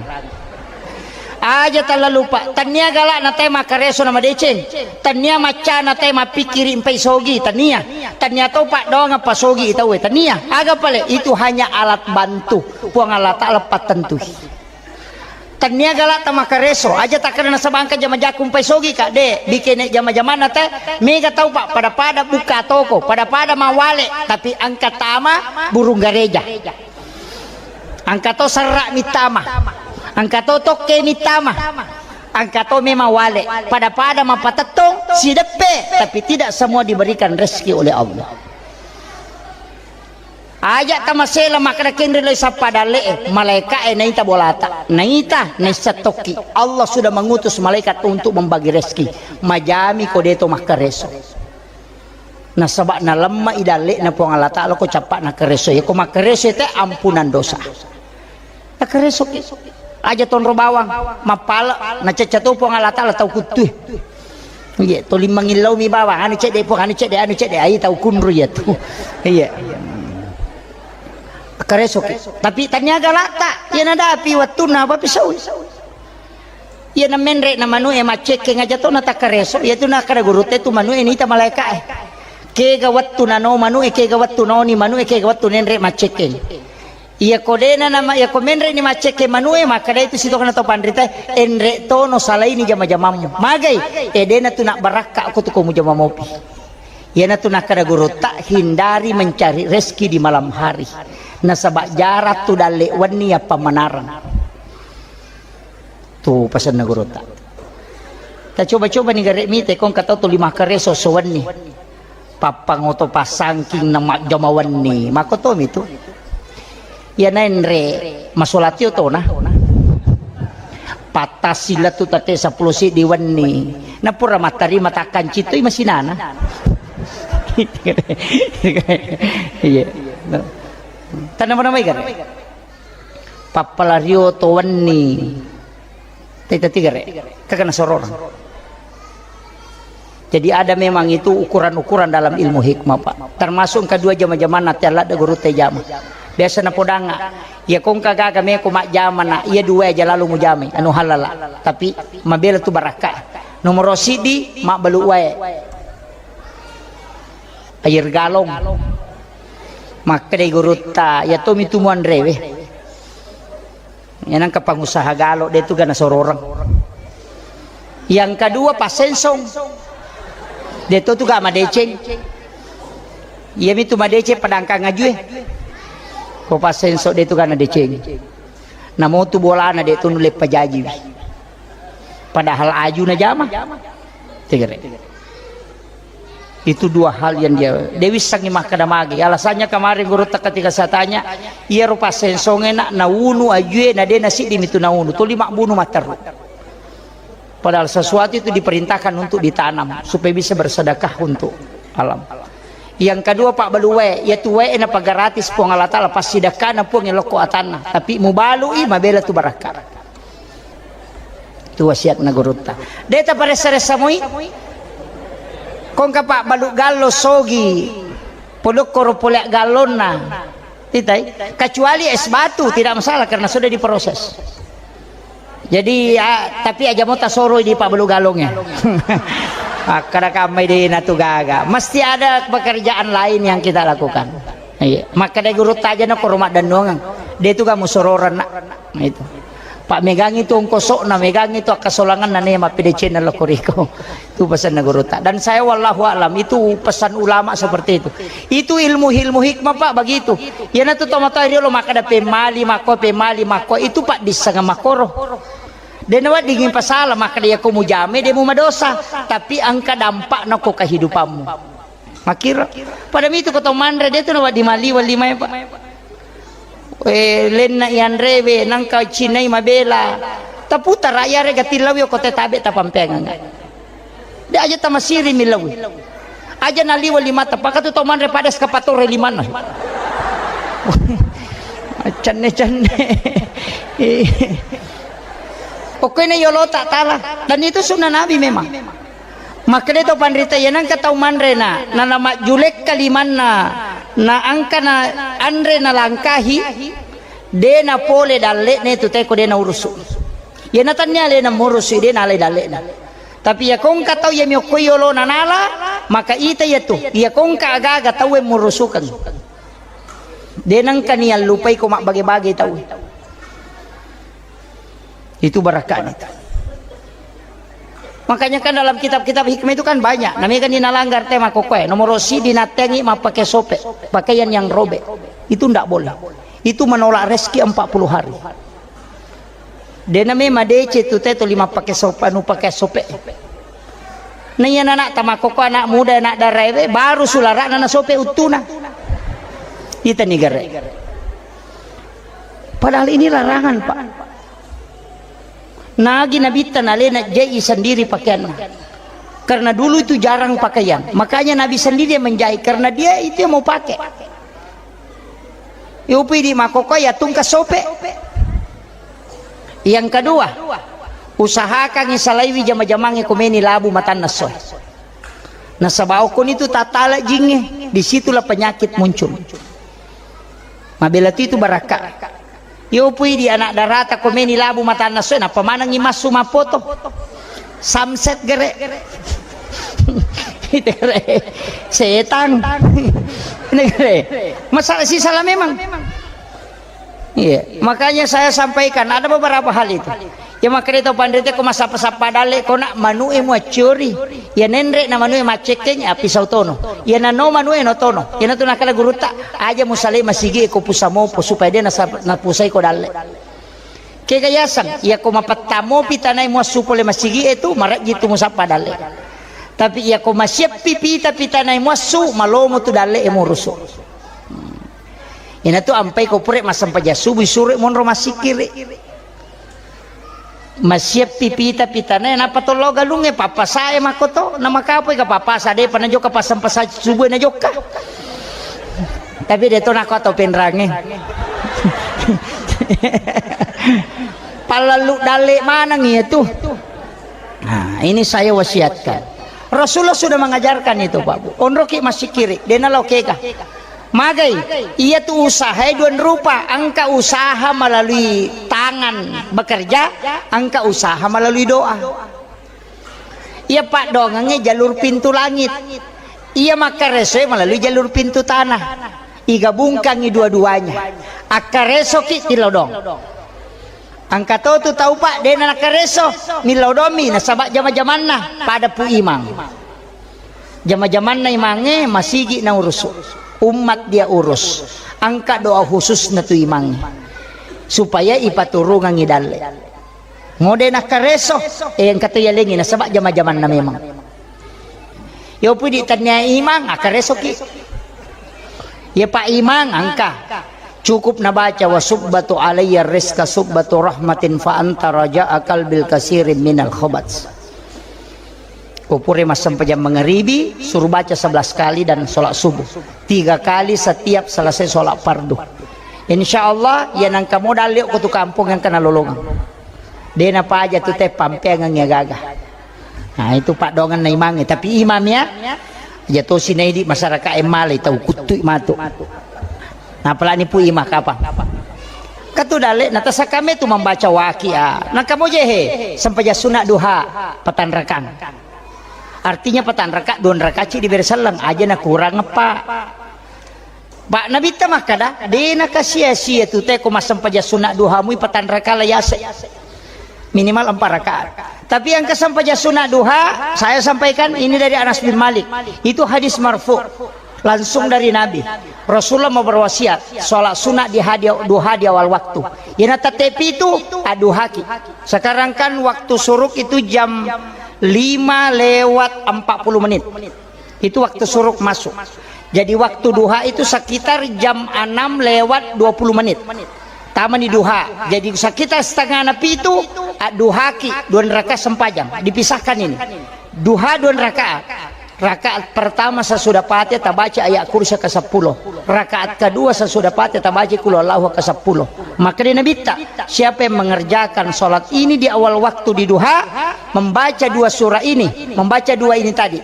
Aja tallalu, Pak. Tania galak na tae makkareso na madeceng. Tania macca na tae mappikiri mpai sogi. Tania. Tania to, Pak, doang apa sogi tauwe. Tania. Aga pale? Itu hanya alat bantu. Puang Allah Ta'ala pattentui. Tania galak ta makkareso. Aja takkeda nasaba engka jama-jaku mpai sogi, Kak. De, bikene jama-jamana tae. Mega tau, Pak, pada-pada buka toko, pada-pada mawale, tapi engka tama burung gareja. Engka to serra mittama, engka to tokke mittama, engka to memang wale, pada-pada mapatettong sideppe, tapi tidak semua diberikan rezeki oleh Allah. Aja tamasela makkeda kenri lo sappa dalle e, malaika e naita bolata, naita naissa tokki. Allah sudah mengutus malaikat untuk membagi rezeki. Majami ko deto makkareso. Nasaba nalemma i dalle'na Puang Allah Ta'ala ko cappa'na kareso. Iya ko makkareso te ampunan dosa. Nakaresoki. Aja tonro bawang, mappala, nacecca to Puang Allah Ta'ala tau kuttue. Iya, toli mangillau mi bawang, anu cedde pong, anu cedde, anu cedde, ai tau kunru iya tu. Iya. Kareso ki. Tapi tania galata, iya nadapi wattunna apa pisau. Iya na menre na manu e macekke ngaja to na takareso, iya tu na kada gurute tu manu e nita malaika e. Kega wattu nano manu e, kega wattu noni manu e, kega wattu nenre macekke. Iyako dena nama, iyako menre ni maccekke manue, makkeda itu sitokna to panrita, enre tono salaini jama-jamammu. Magai, e dena tu nak barakka ko tu ko mujama mopi. Iyana tu nakkeda gurutta, hindari mencari rezeki di malam hari. Nasaba jarak tu dalle wenni yappa manarang. Tu pasenna gurutta. Ta coba-coba ni gare mite kong katau tu lima kare sosowenni. Pappangoto passangking na majjama wenni. Makkotomi tu. Iya naenre masolatio tona. Pattassi lettu tate seppulo siddi wenni. Napura mattarima takkancitoi masinana. Iya. Tanama-namai gare. Pappalario to wenni. Teta tigare. Kakana sororang. Jadi ada memang itu ukuran-ukuran dalam ilmu hikmah, Pak. Termasuk kedua jama-jama nanti alat da guru te jama. Biasa na podanga. Ya kongka gaga meko majjama na, iya dua aja lalu mujamai, anu halala. Tapi mabela tu barakka. Nomor sidi, mabbalu wae. Air galon. Makkedai gurutta, ya tomi tu muanrewe. Iyanangka pangusaha galo de tu gana sororang. Yang kedua passensong. De to tu ga madeceng. Iyami tu madeceng padangkang ajue. Ko passensong de tu gana deceng. Namo tu bolana de tu nulle pajajiwi. Padahal aju na jama. Tegere. Itu dua hal yang dia, dia wissangi makkeda magi. Alasannya kemarin gurutta ketika saya tanya, iya rupa sensonge nak naunu ajue na de nasiddi mitu naunu. Tuli mabbunu matteru. Padahal sesuatu itu diperintahkan untuk ditanam supaya bisa bersedekah untuk alam. Yang kedua, Pak Baluwe, ya tuwe na pagaratis Puang Allah Taala pasti dakana Puang lokko atanna. Tapi mubalui mabela tu barakka. Tu wasiatna gurutta. Deta paressa-ressa moi. Kongka Pak balu gallo sogi. Podokkoro pole gallonna. Titai. Kecuali es batu tidak masalah karena sudah diproses. Jadi ya, tapi aja mau tasoro di Pak balu gallongnya. Akkada kamai de na tu gaga. Mesti ada pekerjaan lain yang kita lakukan. Iya. Maka de gurutta aja na koro maddannuangan. De tu kamu sororan nak. Itu. Pak megangi tu ongkosokna, megangi tu akkasolanganna ne mappede channel lo koriko. Tu pesanna gurutta. Dan saya wallahu alam itu pesan ulama seperti itu. Itu ilmu-ilmu hikmah Pak begitu. Yana tu tomatoa riolo makkeda pemali makko, pemali makko itu Pak dissanga makkoro. De naweddingi pasala makkeda yako mujame de mu madosa, tapi engka dampakna ko kehidupanmu. Makkiro. Pada mitu ko tau manre de tu nawedding maliweng limae Pak. Eh, lenna ianrewe, nangka cinai mabela. Taputara iyarega tillawi okko te tabe tapampeangeng. De aja tamasiri millawi. Aja naliwa limata, pakatu tau manre pada eskapatore limanna. Cenne-cenne. Pokoknya yolo tak talah. Dan itu sunnah Nabi memang. Makkeda to panrita, iya nengka tau manre na, na, na majjulekka limanna, na angka na anre na langkahi, de na pole dalle'na tu teko de na urusu. Iya na tannia alena murusu, de na ale dalle'na. Tapi iya kongka tau iya miokko yolo na nala, maka ita iya tu, iya kongka agaga tau e murusukeng. De nengka ni allupai ko mabbage-bage tau. Itu barakahnya itu. Makanya kan dalam kitab-kitab hikmah itu kan banyak. Namanya kan dinalanggar tema kokoe. Nomor sidi natengi mappake sope. Pakaian yang robek. Itu ndak boleh. Itu menolak rezeki empat puluh hari. Dena memang dece tu teto lima pake sope, anu pake sope. Nah iya anak tamakoko, anak muda, anak daraewe, baru sularana na sope uttuna. Ita ni gare. Padahal ini larangan, Pak. Nagi Nabitta nalena jai sendiri pakaianna. Karena dulu itu jarang pakaian. Makanya Nabi sendiri yang menjahit. Karena dia itu yang mau pakai. Yupi di makoko ya tungka sope. Yang kedua, Usahakangngi salaiwi jama-jamangnge ko meni labu matanna essoe. Nasaba okkoni tu tattala jingnge, disitulah penyakit muncul. Mabela tu itu barakka. Yo pui di anak darata ko meni labu matanna essoe, nappa manengngi massu mappoto. Samset gere. Itu gere. Setang. Ini gere. Masalah sisala memang. Iya, makanya saya sampaikan ada beberapa hal itu. Ya makanya itu pandrite ko masappa-sappa dalle ko nak manu'e muaccori. Ya nenre na manu'e maccekkeng api sautono. Ya nano manu'e no tono. Ya natu nakala gurutta aja musale masigi ko pusamopo supaya dia nasa-, napusai ko dalle. Kega yaseng, ya ko mapettamo pitanai muassu pole masigi itu marajji tu musappa dalle. Tapi ya ko masieppi pita pitanai muassu malomo tu dalle e murusu. Inatu ampai ko pure massempajang subuh suro monro massikkiri. Masieppi pita pitane nappa tollo galungnge pappasae makkoto na makapoi ka pappasa de pana jokka passempasa subuh na jokka. Tapi de to nako atau penrangnge. Pallallu dalle maneng iya tu. Nah, ini saya wasiatkan. Rasulullah sudah mengajarkan itu, Pak Bu. Onroki massikkiri, dena lao kega. Magai, iya tu usaha dua rupa, engka usaha melalui tangan bekerja, engka usaha melalui doa. Iya paddoangengnge jalur pintu langit. Iya makkaresoe melalui jalur pintu tanah. Igabungkangngi dua-duanya. Akkaresoki tilodong. Engka to tu tau, Pak, dena nakkareso, millau domi nasaba jama-jamanna pada Pu Imang. Jama-jamanna imangnge masigi naurusu, umat dia urus. Engka doa khusus na tu imangnge supaya ipaturungangngi dalle. Ngode nakkareso, eh, engka to yalengi nasaba jama-jamanna memang. Yo pudi tania imang, akkaresoki. Ya Pak Imang, engka. Cukup nabaca wa subbatu alayya rizqa subbatu rahmatin fa anta raja'a qalbil kasirin minal khabat. Ko pure massempajang mangaribi, suruh baca sebelas kali dan sholat subuh. Tiga kali setiap selesai sholat fardu. Insya Allah, ya nangka modal yuk ko tu kampung yang kena lolongan. Dena paja tu te pampeangan ya gaga. Nah, itu paddoangenna imangnge. Tapi imam ya, aja tosi naidi masyarakat yang malai tau kuttui matu. Nah, apalagi Pu Imang kapang. Katu dalle, natasakame tu membaca waqiah. Nah, kamu jehe, sempajang sunat duha, patanrakang. Artinya patanraka, dua raka ci diberi selleng, aja na kurang, Pak. Pak Nabitta makkada, de nakasia-sia tu te ko massempajang sunat duha mui patanraka la yase. Minimal empat rakaat. Tapi yang kesempajang sunat duha, saya sampaikan ini dari Anas bin Malik. Itu hadis marfu. Langsung dari Nabi. Rasulullah mau berwasiat, sholat sunat di hadi-, duha di awal waktu. Yana tette pitu, aduhaki. Sekarang kan waktu suruk itu jam lima lewat empat puluh menit. Itu waktu suruk masuk. Jadi waktu duha itu sekitar jam enam lewat dua puluh menit. Tamani duha. Jadi sekitar setengah na pitu, aduhaki, dua rakaat sempajang. Dipisahkan ini. Duha dua rakaat. Rakaat pertama sesudah Fatihah tabaca ayat kursi ke sepuluh. Rakaat kedua sesudah Fatihah tabaca Qul Huwallahu ke sepuluh. Maka dia Nabi ta, siapa yang mengerjakan sholat ini di awal waktu di duha, membaca dua surah ini, membaca dua ini tadi,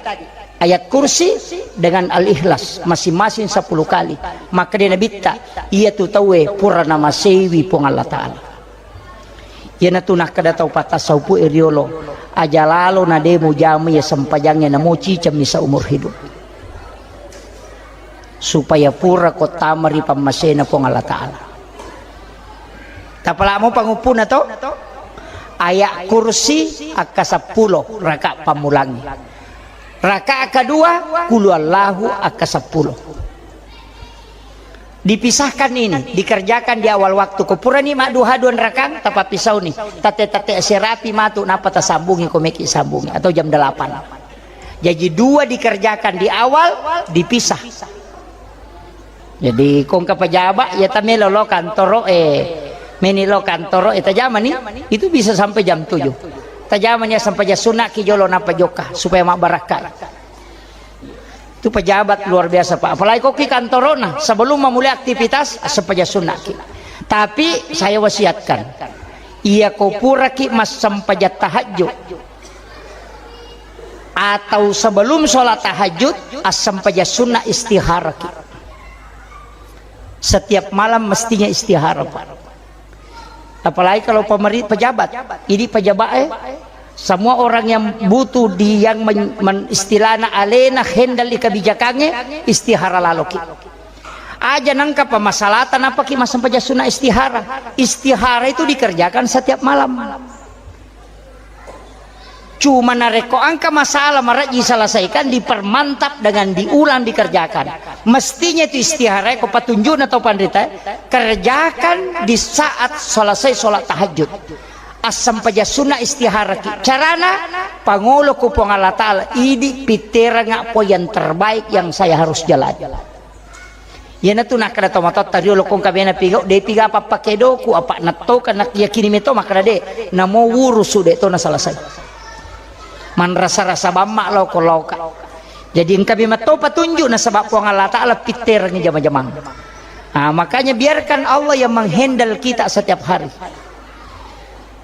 ayat kursi dengan al-ikhlas masing-masing sepuluh kali, maka dia Nabi ta, iya tu tauwe pura namasewi Puang Allah Ta'ala. Iyanatu nakkeda tau pattassaupu'e riolo, aja lalo na de mujama iya sempajangnge namo cicemmi seumur hidup. Supaya pura ko tama ri pammasena Puang Allah Ta'ala. Tapalamo panguppuna to? Ayat kursi akka seppulo raka pammulangi. Raka kedua, kulu Allahu akka seppulo. Dipisahkan ini, dikerjakan di awal waktu. Ko purani madduha dua rakang, tapappisauni. Tatte-tatte serapi matu, napa tasambungi ko meki sambungi, atau jam delapan. Jadi dua dikerjakan di awal, dipisah. Jadi kongka pejabat, ya tamelo lo kantoro, eh, meni lo kantoro, eh, tajamani, itu bisa sampai jam tujuh. Tajamani sampai jam sunat ki jolo napa jokka, supaya mabbarakka. Itu pejabat luar biasa, Pak. Apalagi kok ki kantorona, sebelum memulai aktivitas, sempaja sunnah ki. Tapi saya wasiatkan, Iyako puraki massempajang tahajud atau sebelum sholat tahajud, assempajang sunnah istiharaki. Setiap malam mestinya istihara, Pak. Apalagi kalau pemeri-, pejabat. Ini pejabat, eh, semua orang yang butuh di, yang men-, men-, istilahna alena handle di kebijakannya, istihara laloki. Aja nengka pemasalatan apa ki massempajang sunnah istihara. Istihara itu dikerjakan setiap malam. Cuma narekko engka masalah marejji selesaikan, dipermantap dengan diulang dikerjakan. Mestinya itu istihara ko patunjukna tau panrita, kerjakan di saat selesai sholat tahajud. Assempajang sunnah istihara ki. Carana, pangolo ku Puang Allah Ta'ala, idi pitteranga po yang terbaik yang saya harus jalani. Iyanatu nakkeda tomatoatta riolo, ko engka mena pigau, de piga pappakedoku, apa nattoka nakyakini meto makkeda de, namo wurusu de to nasalasai. Manrasa-rasa bamma lao ko laoka. Jadi engka memang to patunjuk nasaba Puang Allah Ta'ala pitterangi jama-jamang. Ah, makanya biarkan Allah yang menghandle kita setiap hari.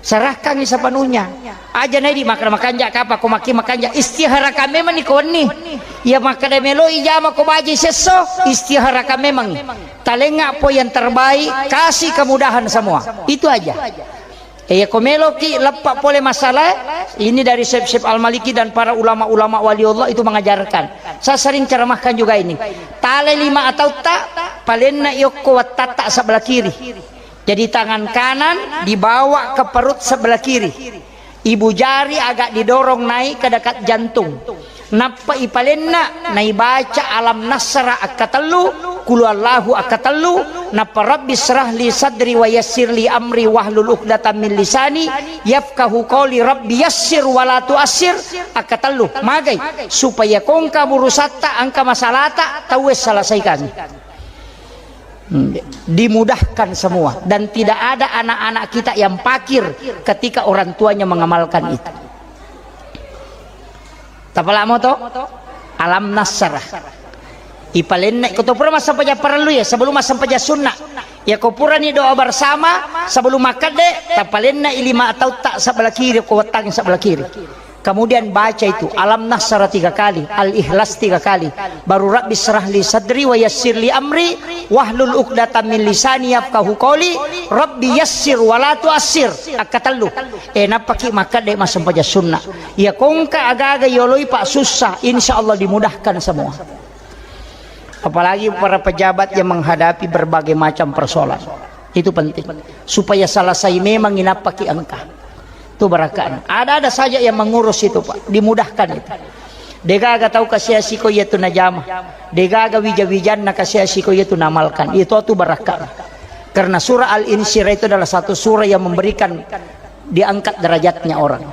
Serahkan sepenuhnya. Aja nedi makkeda makanja kapa ko makki makanja, istiharakan memang ni ko wenni. Ya makkeda meloi jama ko baji sesso, istiharakan memang. Talenga po yang terbaik, kasih kemudahan semua. Itu aja. Eh, ya ko meloki leppa pole masalah, ini dari Syekh, Syekh Al-Maliki dan para ulama-ulama wali Allah itu mengajarkan. Saya sering ceramahkan juga ini. Tale lima atau tak, palenna yokko wattatta sebelah kiri. Jadi tangan kanan dibawa ke perut sebelah kiri. Ibu jari agak didorong naik ke dekat jantung. Nappa ipalenna, naibaca alam nasra akkatellu, qul huwallahu akkatellu, nappa rabbi syrah li sadri wa yassir li amri wahlul uqdatam min lisani yafqahu qawli, rabbi yassir wa la tuassir akkatellu. Magai, supaya kongka burusatta, engka masalata, tauwe selesaikan. Hmm, dimudahkan semua dan tidak ada anak-anak kita yang pakir ketika orang tuanya mengamalkan itu. Tapalamo to? Alam nasrah. Ipalenna ko to pura massempajang parellu ya, sebelum massempajang sunnah. Ya ko purani doa bersama sebelum makkadde, tapalenna i lima atau tak sebelah kiri, ko wettangi sebelah kiri. Kemudian baca itu, Alam Nasrah tiga kali, Al-Ikhlas tiga kali. Baru Rabbi syrah li sadri wa yassir li amri, wahlul uqdatam min lisani yafqahu qawli, Rabbi yassir wa la tuassir. Akkatellu. Eh, nappaki makkadde massempajang sunnah. Ya kongka agaga yoloi Pak susah, insya Allah dimudahkan semua. Apalagi para pejabat yang menghadapi berbagai macam persoalan. Itu penting. Supaya selesai memang inappaki engka. Itu barakana. Ada-ada saja yang mengurus itu, Pak. Dimudahkan itu. Degaga tau kasiasi ko iya tu najama. Degaga wija-wijanna kasiasi ko iya tu namalkan. Itu tu barakana. Karena surah Al-Insyirah itu adalah satu surah yang memberikan, diangkat derajatnya orang.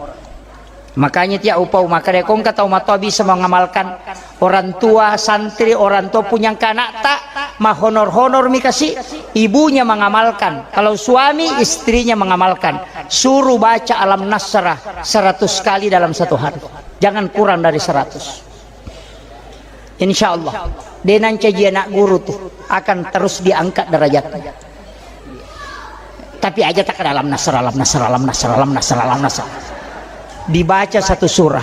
Makanya tiap upau makkeda ko engka tau matoa bisa mengamalkan, orang tua, santri, orang tua punya engka anakta, mahonor-honor mi kasi, ibunya mengamalkan. Kalau suami, istrinya mengamalkan. Suruh baca Alam Nasrah seratus kali dalam satu hari. Jangan kurang dari seratus. Insya Allah, de nancaji anak guru tu akan terus diangkat derajatnya. Tapi aja tak dalam nasr, dalam nasr, dalam nasr, dalam nasr, dalam nasr. Dibaca satu surah.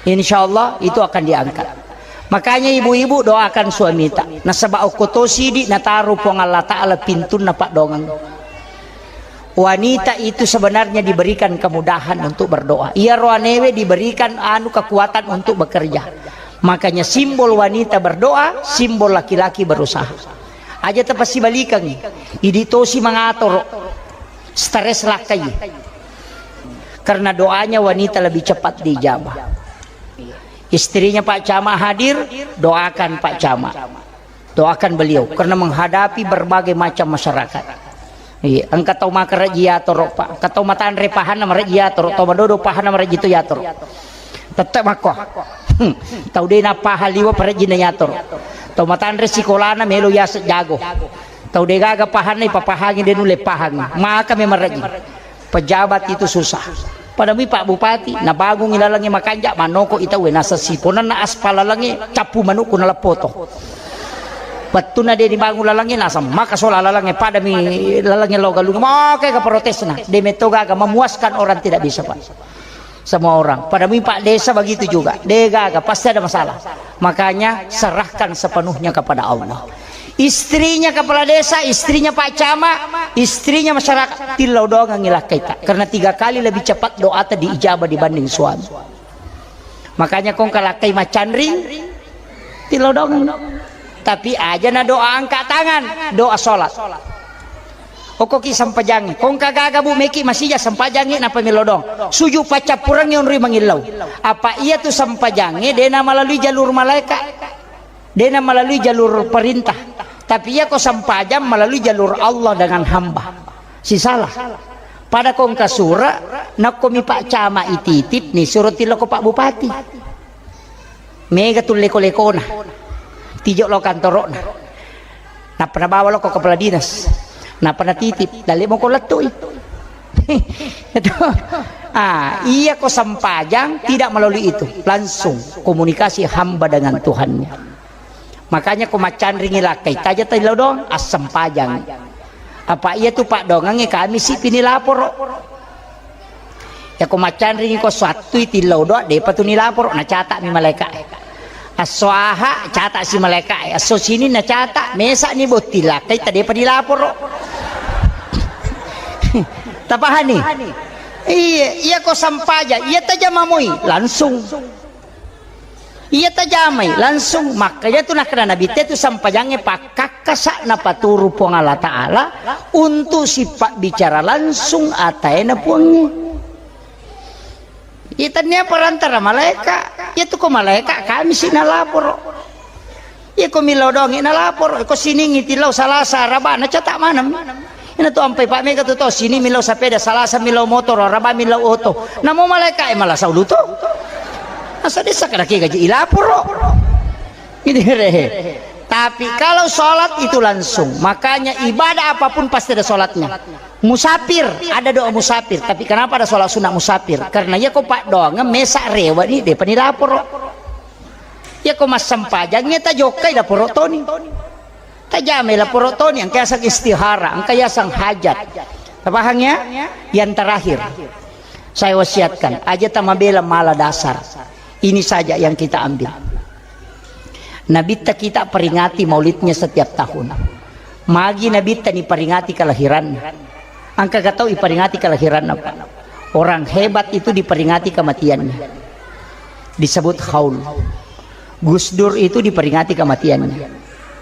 Insya Allah itu akan diangkat. Makanya ibu-ibu doakan suamita. Nasaba okko to sidi nataru Puang Allah Ta'ala pintunna paddoangeng. Wanita itu sebenarnya diberikan kemudahan untuk berdoa. Iya roanewe diberikan anu kekuatan untuk bekerja. Makanya simbol wanita berdoa, simbol laki-laki berusaha. Aja tapasibalikangi. Idi tosi mangatoro. Stres lakkai. Karena doanya wanita lebih cepat diijabah. Istrinya Pak Camat hadir, doakan Pak Camat. Doakan beliau karena menghadapi berbagai macam masyarakat. Iya, engka tau makarejji yatoro, Pak. Engka tau matanre pahanna marejji yatoro, tau madodo pahanna marejji to yatoro. Tette makko. Hmm. Tau de napahang liwe parejjinna yatoro. Tau matanre sikolana melo yaseng jago. Tau degaga pahanna ipapahangi de nulle pahangi. Maka memang rejji. Pejabat itu susah. Pada mi Pak Bupati, nabangungi lalengnge makanja, manoko ita we nasa siponenna aspal lalengnge, cappu manukku naleppoto. Wettunna de' dibangun lalangnge, naseng maka sola lalangnge, padami lalangnge lao galung, maka ega protesna. De' metto gaga memuaskan orang tidak bisa, Pak. Semua orang. Padami Pak Desa begitu juga. De' gaga, pasti ada masalah. Makanya serahkan sepenuhnya kepada Allah. Istrinya kepala desa, istrinya Pak Camat, istrinya masyarakat, tillau doangengngi lakkaita. Karena tiga kali lebih cepat doata diijabah dibanding suami. Makanya ko engka lakkai macanring, tillau doangeng. Tapi aja na doa angkat tangan, doa sholat. Okkoki sempajangnge. Ko engka gaga, Bu, meki masija sempajangnge, nappa millau doang. Suju paccappurengnge onroi mangillau. Apa iya tu sempajangnge de' na melalui jalur malaikat. De' na melalui jalur perintah. Tapi iya ko sempajang melalui jalur Allah dengan hamba. Sisala. Pada ko engka sura, nakko mi Pak Camat ititip ni, suro tillau ko Pak Bupati. Mega tu leko-lekona. Tijo lao kantoro'na. Nappa nabawa lao ko kepala dinas. Nappa natitip, dalle moko lettui. Itu. Ah, iya ko sempajang tidak melalui itu, langsung komunikasi hamba dengan Tuhannya. Makanya ko macanringi lakkai, taja tillau doang, assempajang. Apa iya tu paddoangengnge kami si pini laporo. Ya ko macanringi ko sattui tillau doang, de'pa tu nilaporo, nacata'mi malaika'e. Esso Ahad, cata'si malaika'e. Esso Senin nacata', mesa'ni botting lakkai, ta de'pa nilaporo. Tapahani? Iya, iya ko sempajang, iya tajama moi, langsung. Iya tajamai, langsung. Makanya tu nakkeda Nabitta tu sempajangnge pakkakkasa napaturu Puang Allah Ta'ala untuk sipabbicara langsung ataena Puangnge. Iya, tennia perantara malaeka. Iya tu ko malaeka, kami si nalaporo. Iya ko millau doangngi nalaporo. Ko Siningngi tillau, Salasa, Araba, nacata maneng. Ina tu ampai pa mega tu to, Sining millau sapeda, Salasa millau motoro, Araba millau oto. Namo malaeka e malasa ulu to. Masa desa kada ke gaji ilaporo. Gitu re. Tapi kalau sholat itu langsung, makanya ibadah apapun pasti ada sholatnya. Musafir, ada doa musafir. Tapi kenapa ada sholat sunat musafir? Karena iya ko paddoangeng mesa rewa ni, de'pa ni laporo. Iya ko massempajangnge tajokkai laporo toni. Tajamai laporo toni, engka yaseng istihara, engka yaseng hajat. Tapahang ya? Yang terakhir, saya wasiatkan, aja tamabela mala dasar. Ini saja yang kita ambil. Nabitta kita peringati maulidnya setiap tahun. Magi Nabitta niperingati kelahirannya. Engka ga tau iperingati kelahiranna, Pak? Orang hebat itu diperingati kematiannya. Disebut haul. Gus Dur itu diperingati kematiannya.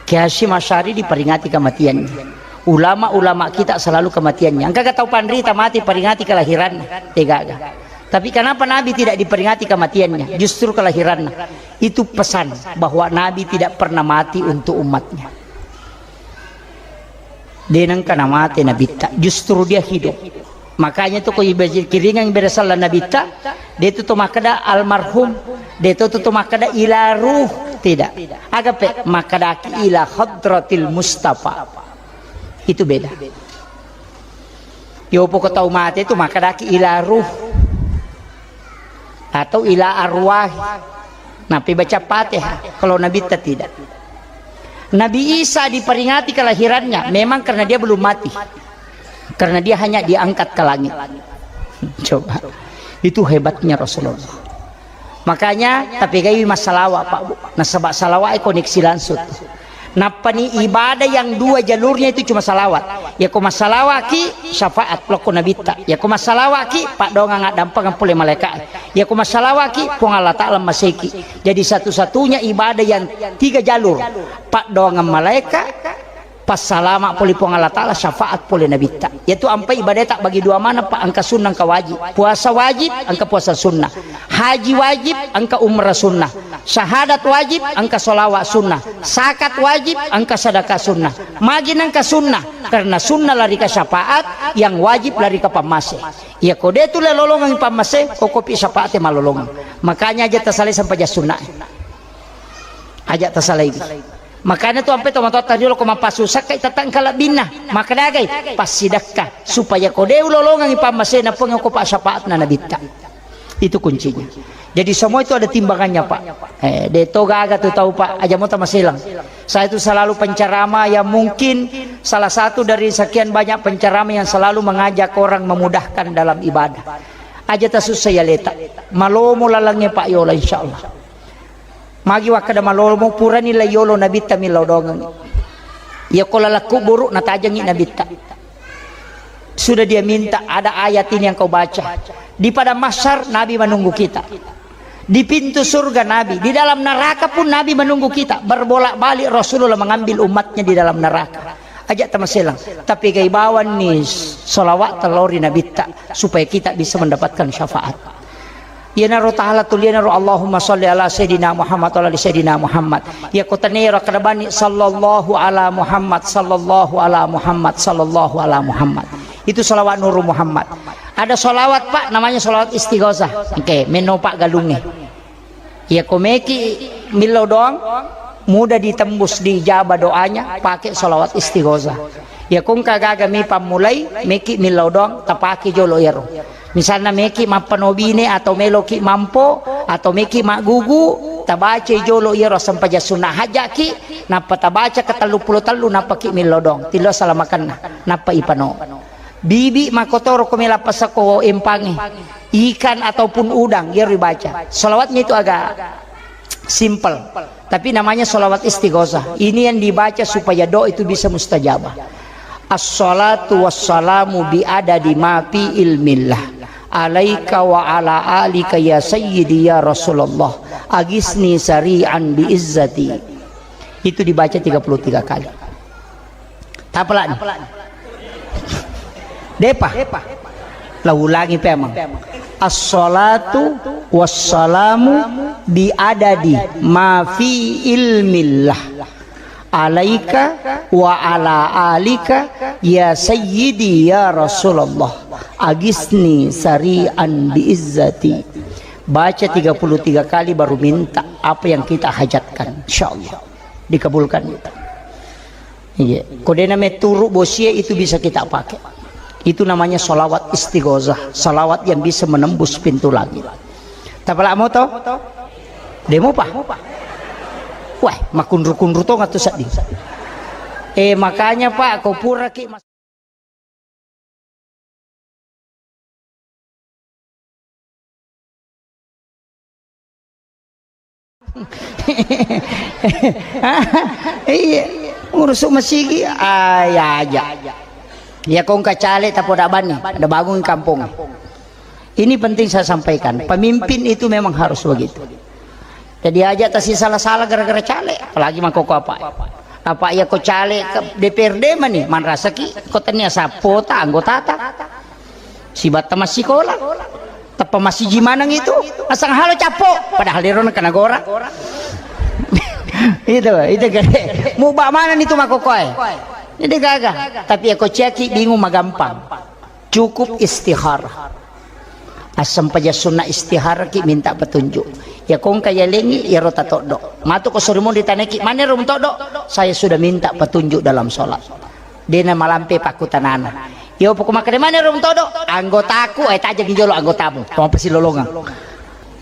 Kiai Hasyim Asy'ari diperingati kematiannya. Ulama-ulama kita selalu kematiannya. Engka ga tau panrita mati peringati kelahirannya? Degaga. Tapi kenapa Nabi tidak diperingati kematiannya? Justru kelahirannya. Itu pesan bahwa Nabi tidak pernah mati untuk umatnya. De nengka namate Nabitta, justru dia hidup. Makanya tu ko ibe-, kiringang ibadah sallang Nabitta, de tu to makkeda almarhum, de tu to makkeda ila ruh, tidak. Agape makkadaki ila hadratil Mustafa. Itu beda. Yopo ko tau mate tu makkadaki ila ruh. Atau ila arwah. Napi baca Fatihah. Kalau Nabitta tidak. Nabi Isa diperingati kelahirannya memang karena dia belum mati. Karena dia hanya diangkat ke langit. Coba. Itu hebatnya Rasulullah. Makanya, tapi gai massalawa, Pak, Bu. Nasaba salawa e koneksi langsung. Nappani ibadah yang dua jalurnya itu cuma salawat. Yako massalawaki, syafaat lokko Nabitta. Yako massalawaki, paddoangang addampengeng pole malaika. Yako massalawaki, Puang Allah Ta'ala maseki. Jadi satu-satunya ibadah yang tiga jalur. Paddoangang malaika, passalama pole Puang Allah Ta'ala, syafaat pole Nabitta. Yaitu ampai ibadata bagi dua mana, Pak, engka sunnah, engka wajib. Puasa wajib, engka puasa sunnah. Haji wajib, engka umrah sunnah. Syahadat wajib, engka sholawat sunnah. Zakat wajib, engka sedekah sunnah. Magi nengka sunnah, karena sunnah lari ke syafaat, yang wajib lari ke pammase. Iya ko de tu le lolongeng pammase, ko kopi syafaat e malolongeng. Makanya aja tasalai sampaja sunnah. Aja tasalai. Makanya tu ampe tomatoatta riolo ko mappasusakka, itatang kalabbinna. Makadagai, passidakka. Supaya ko de ulolongengi pammasena Puang, ko pa syafaatna Nabitta. Itu kuncinya. Jadi semua itu ada timbangannya, Pak. Eh, de to gaga tu tau, Pak. Aja mo tamaselang. Saya itu selalu penceramah yang mungkin salah satu dari sekian banyak penceramah yang selalu mengajak orang memudahkan dalam ibadah. Aja tasussa ya leta. Malomo lalangnge, Pak, yola, insya Allah. Magi wakkeda malomo, purani la yolo Nabitta millau doangeng. Yako laleng kuburu natajengi Nabitta. Sudah dia minta, ada ayat ini yang kau baca. Di padang mahsyar, Nabi menunggu kita. Di pintu surga, Nabi. Di dalam neraka pun, Nabi menunggu kita. Berbolak-balik Rasulullah mengambil umatnya di dalam neraka. Aja tamaselang. Tapi gai bawanni salawat telori Nabitta supaya kita bisa mendapatkan syafaat. Iyanaro tahala tulianaro, Allahumma shalli ala Sayyidina Muhammad wa ala ali Sayyidina Muhammad. Iya ko tenero kada bani sallallahu ala Muhammad, sallallahu ala Muhammad, sallallahu ala Muhammad. Itu salawat Nuru Muhammad. Ada salawat, Pak, namanya salawat istighosah. Oke, meno Pak galunge. Iya ko meki millau doang, mudah ditembus, diijabah doanya, pakai salawat istighosah. Iya ko engka gaga mi pammulai, meki millau doang, tapake jolo iyaro. Misalna meki mappanobine atau meloki mampo atau meki maggugu, tabaca jolo iyaro sempajang sunnah hajaki, nappa tabaca ke tellu pulo tellu, nappa ki millau doang. Tillo salamakenna, nappa ipano. Bibi makotoro ko mela pasako empange, ikan ataupun udang, iyaro ibaca. Salawatnya itu agak simple, tapi namanya salawat istighosah. Ini yang dibaca supaya doa itu bisa mustajabah. Assalatu wassalamu bi adadi ma fi ilmillah, alaika wa ala alika ya sayyidi ya Rasulullah, agisni sari'an bi izzati. Itu dibaca tiga puluh tiga kali. Tapalani. Depa. La ulangi pemang. Assalatu wassalamu bi adadi ma fi ilmillah, alaika wa ala alika ya sayyidi ya Rasulullah, agisni sari'an bi izzati. Baca tiga puluh tiga kali baru minta apa yang kita hajatkan, insyaallah dikabulkan. Iya. Ko dena meturu bosie itu bisa kita pakai. Itu namanya salawat istighosah, salawat yang bisa menembus pintu langit. Tapala moto? Demo pa? Wah, makunru-kunru tong atu seddi. Eh, makanya Pak, ko pura ki mas- Iya, urusu masigi, ah, ya aja. Ya kong kacale tapoda bani, ada bangun kampung. Ini penting saya sampaikan. Pemimpin itu memang harus begitu. Jadi aja tasi salah-salah gara-gara caleg, apalagi mangkoko apa. Apa ya ko caleg ke D P R D mani, manrasaki ko tania sapo ta anggota ta. Sibatta massikola. Teppa massiji maneng itu, asang halo cappo, padahal ero na kanagora. Itu, itu gede. Muba mana itu makokoe. Jadi gaga. Tapi ya ko ceki bingung magampang. Cukup istikharah. Assempajang sunna istikharah ki minta petunjuk. Ya kongka ya lengi ya rota toddo. Matu ko surimun ditaneki mana rum toddo? Saya sudah minta petunjuk dalam sholat. Dena malampe pakkutanana. Yo poko makkeda mana rum toddo? Anggotaku, eh, tajeng jolo anggotamu. Toma pasilolongang.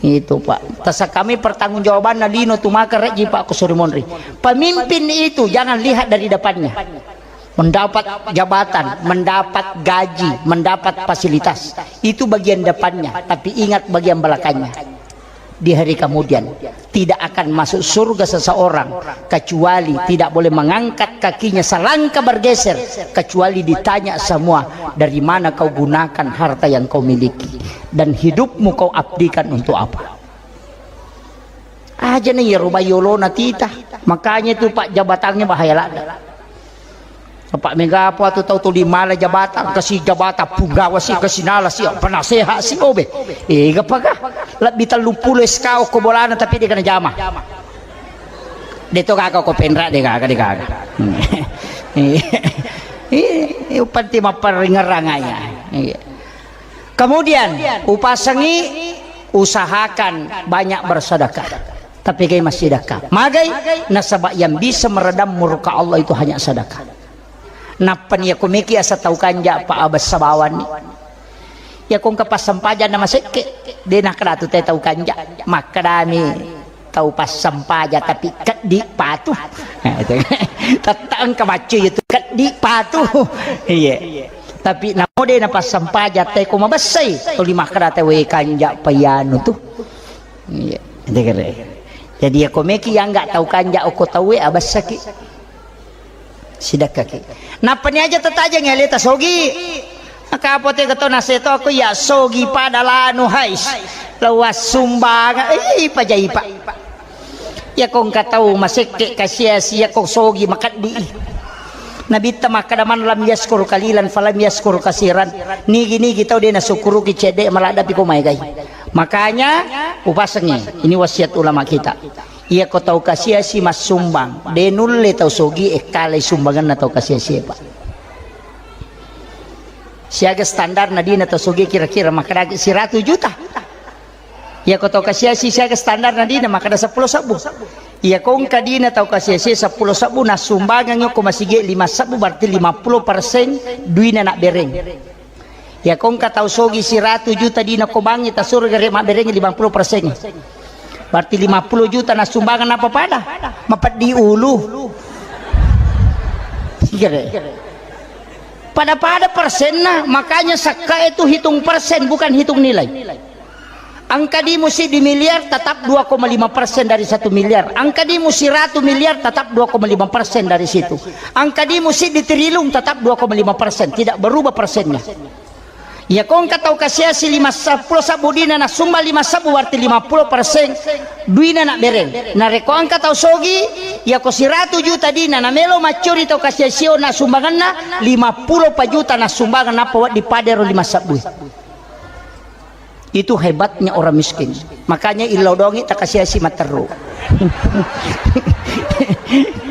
Itu Pak. Tasa kami pertanggungjawabanna lino tu maka reji Pak ko surimun ri. Pemimpin itu jangan lihat dari depannya. Mendapat jabatan, mendapat gaji, mendapat fasilitas. Itu bagian depannya, tapi ingat bagian belakangnya. Di hari kemudian, tidak akan masuk surga seseorang kecuali tidak boleh mengangkat kakinya selangkah bergeser, kecuali ditanya semua, dari mana kau gunakan harta yang kau miliki dan hidupmu kau abdikan untuk apa? Aja nih ya rumah yolona tita. Makanya itu Pak jabatannya bahaya lada. Apa mega apa tu tau tuli mala jabatan, kasi jabatan punggawa si, kasi nala si, penasehat si obe. Eh, gapa ga? Lebih tellu pulo S K ko bolana tapi dia kena jama. Dia tu kagak ko penra dia kagak, dia kagak. Hmm. Eh, eh, panti maparingerang aja. Iya. Kemudian, upasengi, usahakan banyak bersedekah. Tapi gai massidekah. Magai, nasaba yang bisa meredam murka Allah itu hanya sedekah. Nappa ni ya kumiki asa tau kanja pa abassa bawanni. Ya kongka passampajang na masekke. De' nakkeda tu te tau kanja', makkedami tau passampaja tapi keddi' patu. Tette' engka maccu itu keddi' patu. Iya. Tapi namo de' napassampaja te ko mabessai, tuli makkeda te we kanja' payanu tu. Iya. Jadi iya ko meki yang enggak tau kanja' okko tau we abessaki. Sidakkaki. Nappani aja tatajengngi aleta sogi. Maka apote keto naseto aku ya sogi pada lanu hais. Lawas sumbangan. Ih, pajaipa. Ya ko engka tau masekke kasiasi ya ko sogi makeddi. Nabitta makkeda man lam yaskur kalilan falam yaskur kasiran. Nigi-nigi tau de' nasukkuruki cedde' maladdapi ko maegai. Makanya upasengi. Ini wasiat ulama kita. Iya ko tau kasiasi massumbang, de' nulle tau sogi ekkalai sumbanganna tau kasiasi, Pak. Siaga standarna dina tau sogi kira-kira makkedaki siratu juta. Iya ko tau kasiasi siaga standarna dina makkeda seppulo sebbu. Iya ko engka dina tau kasiasi seppulo sebbu nassumbangang ko masigi lima sebbu berarti lima puluh persen duina nabbereng. Ya ko engka tau sogi siratu juta dina ko bangngi tasuro gare mabberengngi lima puluh persen. Berarti lima puluh juta nassumbangeng napa pada? Mapeddi ulu. Gare. Pada-pada persenna, makanya sakka itu hitung persen bukan hitung nilai. Angka dimu siddi miliar tetap dua koma lima persen dari satu miliar. Angka dimu siratu miliar tetap dua koma lima persen dari situ. Angka dimu siddi triliun tetap dua koma lima persen. Tidak berubah persennya. Iya ko engka tau kasiasi lima seppulo sebbu dina nasumba lima sebbu berarti lima puluh persen duina nabbereng. Narekko engka tau sogi, iya ko siratu juta dina namelo maccuri tau kasiasio nasumbangenna lima puluh pa juta nassumbangeng nappa wedding padero lima sebbu. Itu hebatnya orang miskin. Makanya illau dongi takasiasi matteru.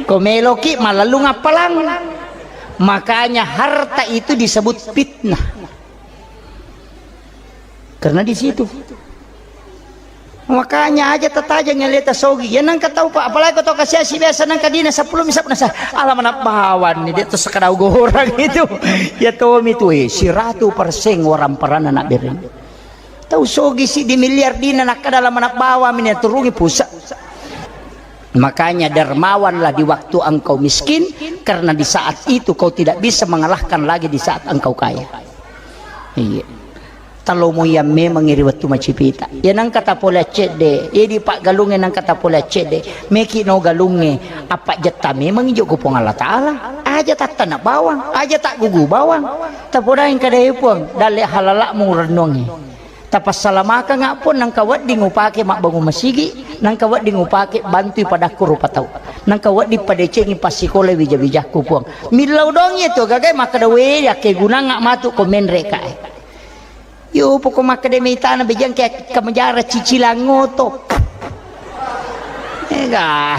Ko meloki malellung appalang. Makanya harta itu disebut fitnah. Karena di situ. Makanya aja tataja ngeleta sogi. Ya nangka tau Pak, apalagi kau tau kasiasi biasa nangka dina seppulo misap nasa. Alam anak bawan ni dia tuh sekadau gorang itu. Ya tomi tuh eh, siratu persen orang peran anak bereng. Tau sogi siddi miliar dina nakkeda lama nabbawa mini turungi pusa. Makanya dermawanlah di waktu engkau miskin, karena di saat itu kau tidak bisa mengalahkan lagi di saat engkau kaya. Iya. Talomo yang memang iri wettu macipita. Ya nangka tapole accedde, ya di pak galunge nangka tapole accedde. Meki no galunge, apa jetta memang ijo ku Puang Allah Taala. Aja tattana bawang, aja tak gugu bawang. Tapodai kada puang, dalle halala mu rennuangi. Tapassalamaka nga pun nangka wedding upake mabbangun masigi, nangka wedding upake bantui padakku rupa tau, nangka wedding padecengi passikola wija-wijakku puang. Millau dong iya tu gagai makkeda we yakke gunang nga matu ko menre kae. Yo poko makkeda mitana bejang ke kamajara cicilang oto. Ega.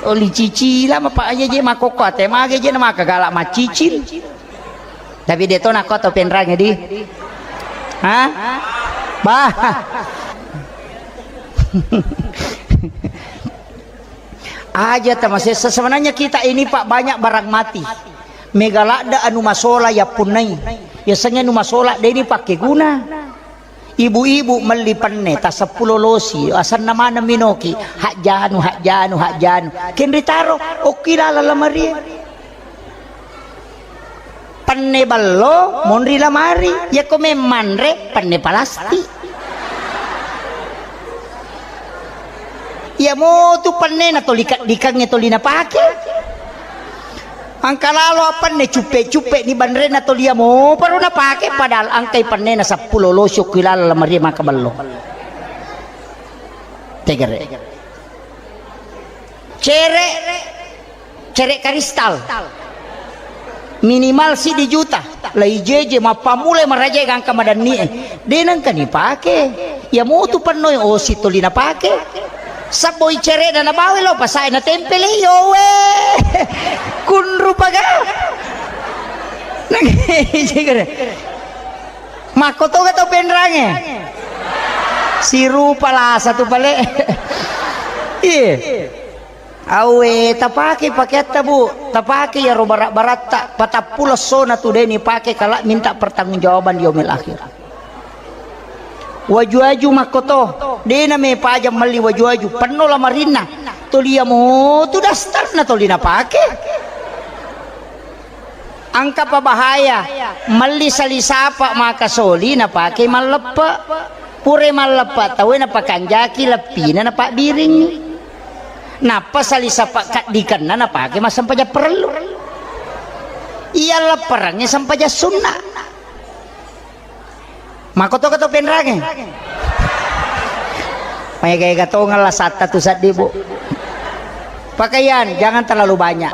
Oli cicilang apa aja je makoko ate mage je na maka galak macicil. Tapi de to nakko to penrange di. Hah? Bah. Aja tamasessa. Sebenarnya kita ini Pak banyak barang mati. Mega ladda anu masola ya punnai. Ya sengnge anu masola de ini pakai guna. Ibu-ibu melli penne ta seppulo losi, asanna maneng minoki, hajjanu, hajjanu, hajjanu. Kenri taro, okki lala lamarie. Penne ballo, monri lamari. Yako memmanre, penne palastik. Iya motu penne na toli kaddikangnge toli napake. Angka lalo appanne cuppe-cuppe ni banrena toli amo paro napake padahal angkai pennena seppulo losok ki lalo lamarie maka ballo. Tegere. Cere, cere karistal. Minimal siddi juta. Lai jeje mappamulai maraja gangka madanni e. De nangka nipake. Iya motu pennoi osi toli napake. Sabboi cerena nabawa lo pasae natempele yowe. Kunru paga. Makkotoga tau penrange. Sirupa lasa tu pale. Iya. Awe tapake pakeatta bu, tapake yaro barat-baratta patappulo essona tu deni pake kala minta pertanggungjawaban di yaumil akhir. Waju-waju makkoto, de' namepaja melli waju-waju, penno lamarinna. Toli iya motu dastarna toli napake. Engka pa bahaya, melli sali sapa maka soli napake malleppe. Pura malleppe tauwe napakanjaki leppina napabbiringngi. Nappa sali sapa kaddikenna napake massempajang parellu. Iya lepperengnge sempajang sunna. Makkotoka to penrange. Maega-ega tongeng lasatta tu seddi, Bu. Pakaian jangan terlalu banyak.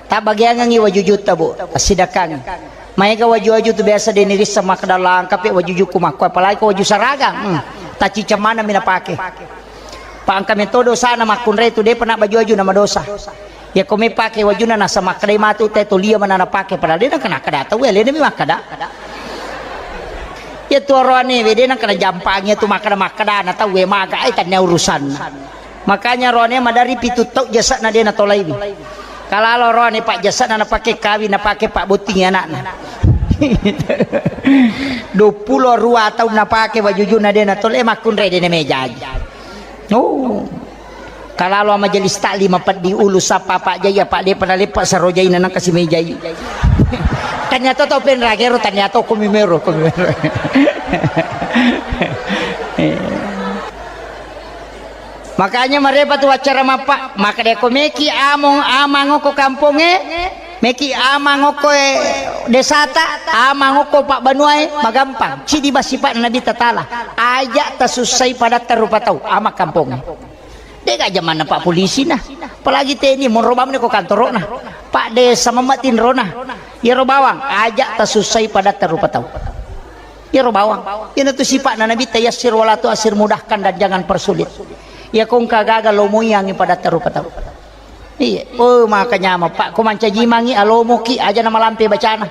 Tabbagiangengngi wajujutta, Bu. Tassidakkangi. Maega waju-waju tu biasa de' nirisseng makkeda langkapi wajujukku makko, apalagi ko waju saragam. Hmm. Tacciceng maneng mi napake. Pa engka meto dosana makkunrai tu de'pa nabbaju-waju namadosa. Iyako mepake wajunna nasa makkedai matu te tolia mana napake, padahal de' nengka nakkeda tauwe, alena mi makkeda. Iya tu oroane we de' nengka najampangi tu makkeda-makkedana tauwe maga ai tannia urusanna. Makanya oroane madari pitu tau jasa'na de' natolaiwi. Kalalo oroane pa jasa'na napake kawing, napake pabbottingi anakna. Duappulo rua taung napake wajujunna de' natolai, makkunrai de' namejai. Oh. Kalalo majelis taklim mapeddi ulu sappa Pak Jai, apa de'pa naleppa saro jaina nengka si mejai. Tania to tau penragero, tania to komi mero, komi mero. Makanya marepa tu acara mappa, maka de' ko meki among amang ko kampongnge, meki amang ko, eh, desata, amang ko pabbanuae, magampang. Cidi basipa Nabi Tatala. Aja tasussai padatta rupa tau, amang kampongnge. De'ga jamanna Pak Polisi na, apalagi T N I, monro bawang ko kantoro'na, Pak Desa, mamma tinrona. Iyaro bawang, aja tasussai padatta rupa tau. Iyaro bawang, iyanatu sipa'na Nabitta, yassir wala tu'assir, mudahkan dan jangan persulit. Iyako engka gaga lomoiyangngi padatta rupa tau. Iya, oh, maka nyameng, Pak, ko mancaji mangi alomoki, aja namalampe bacana.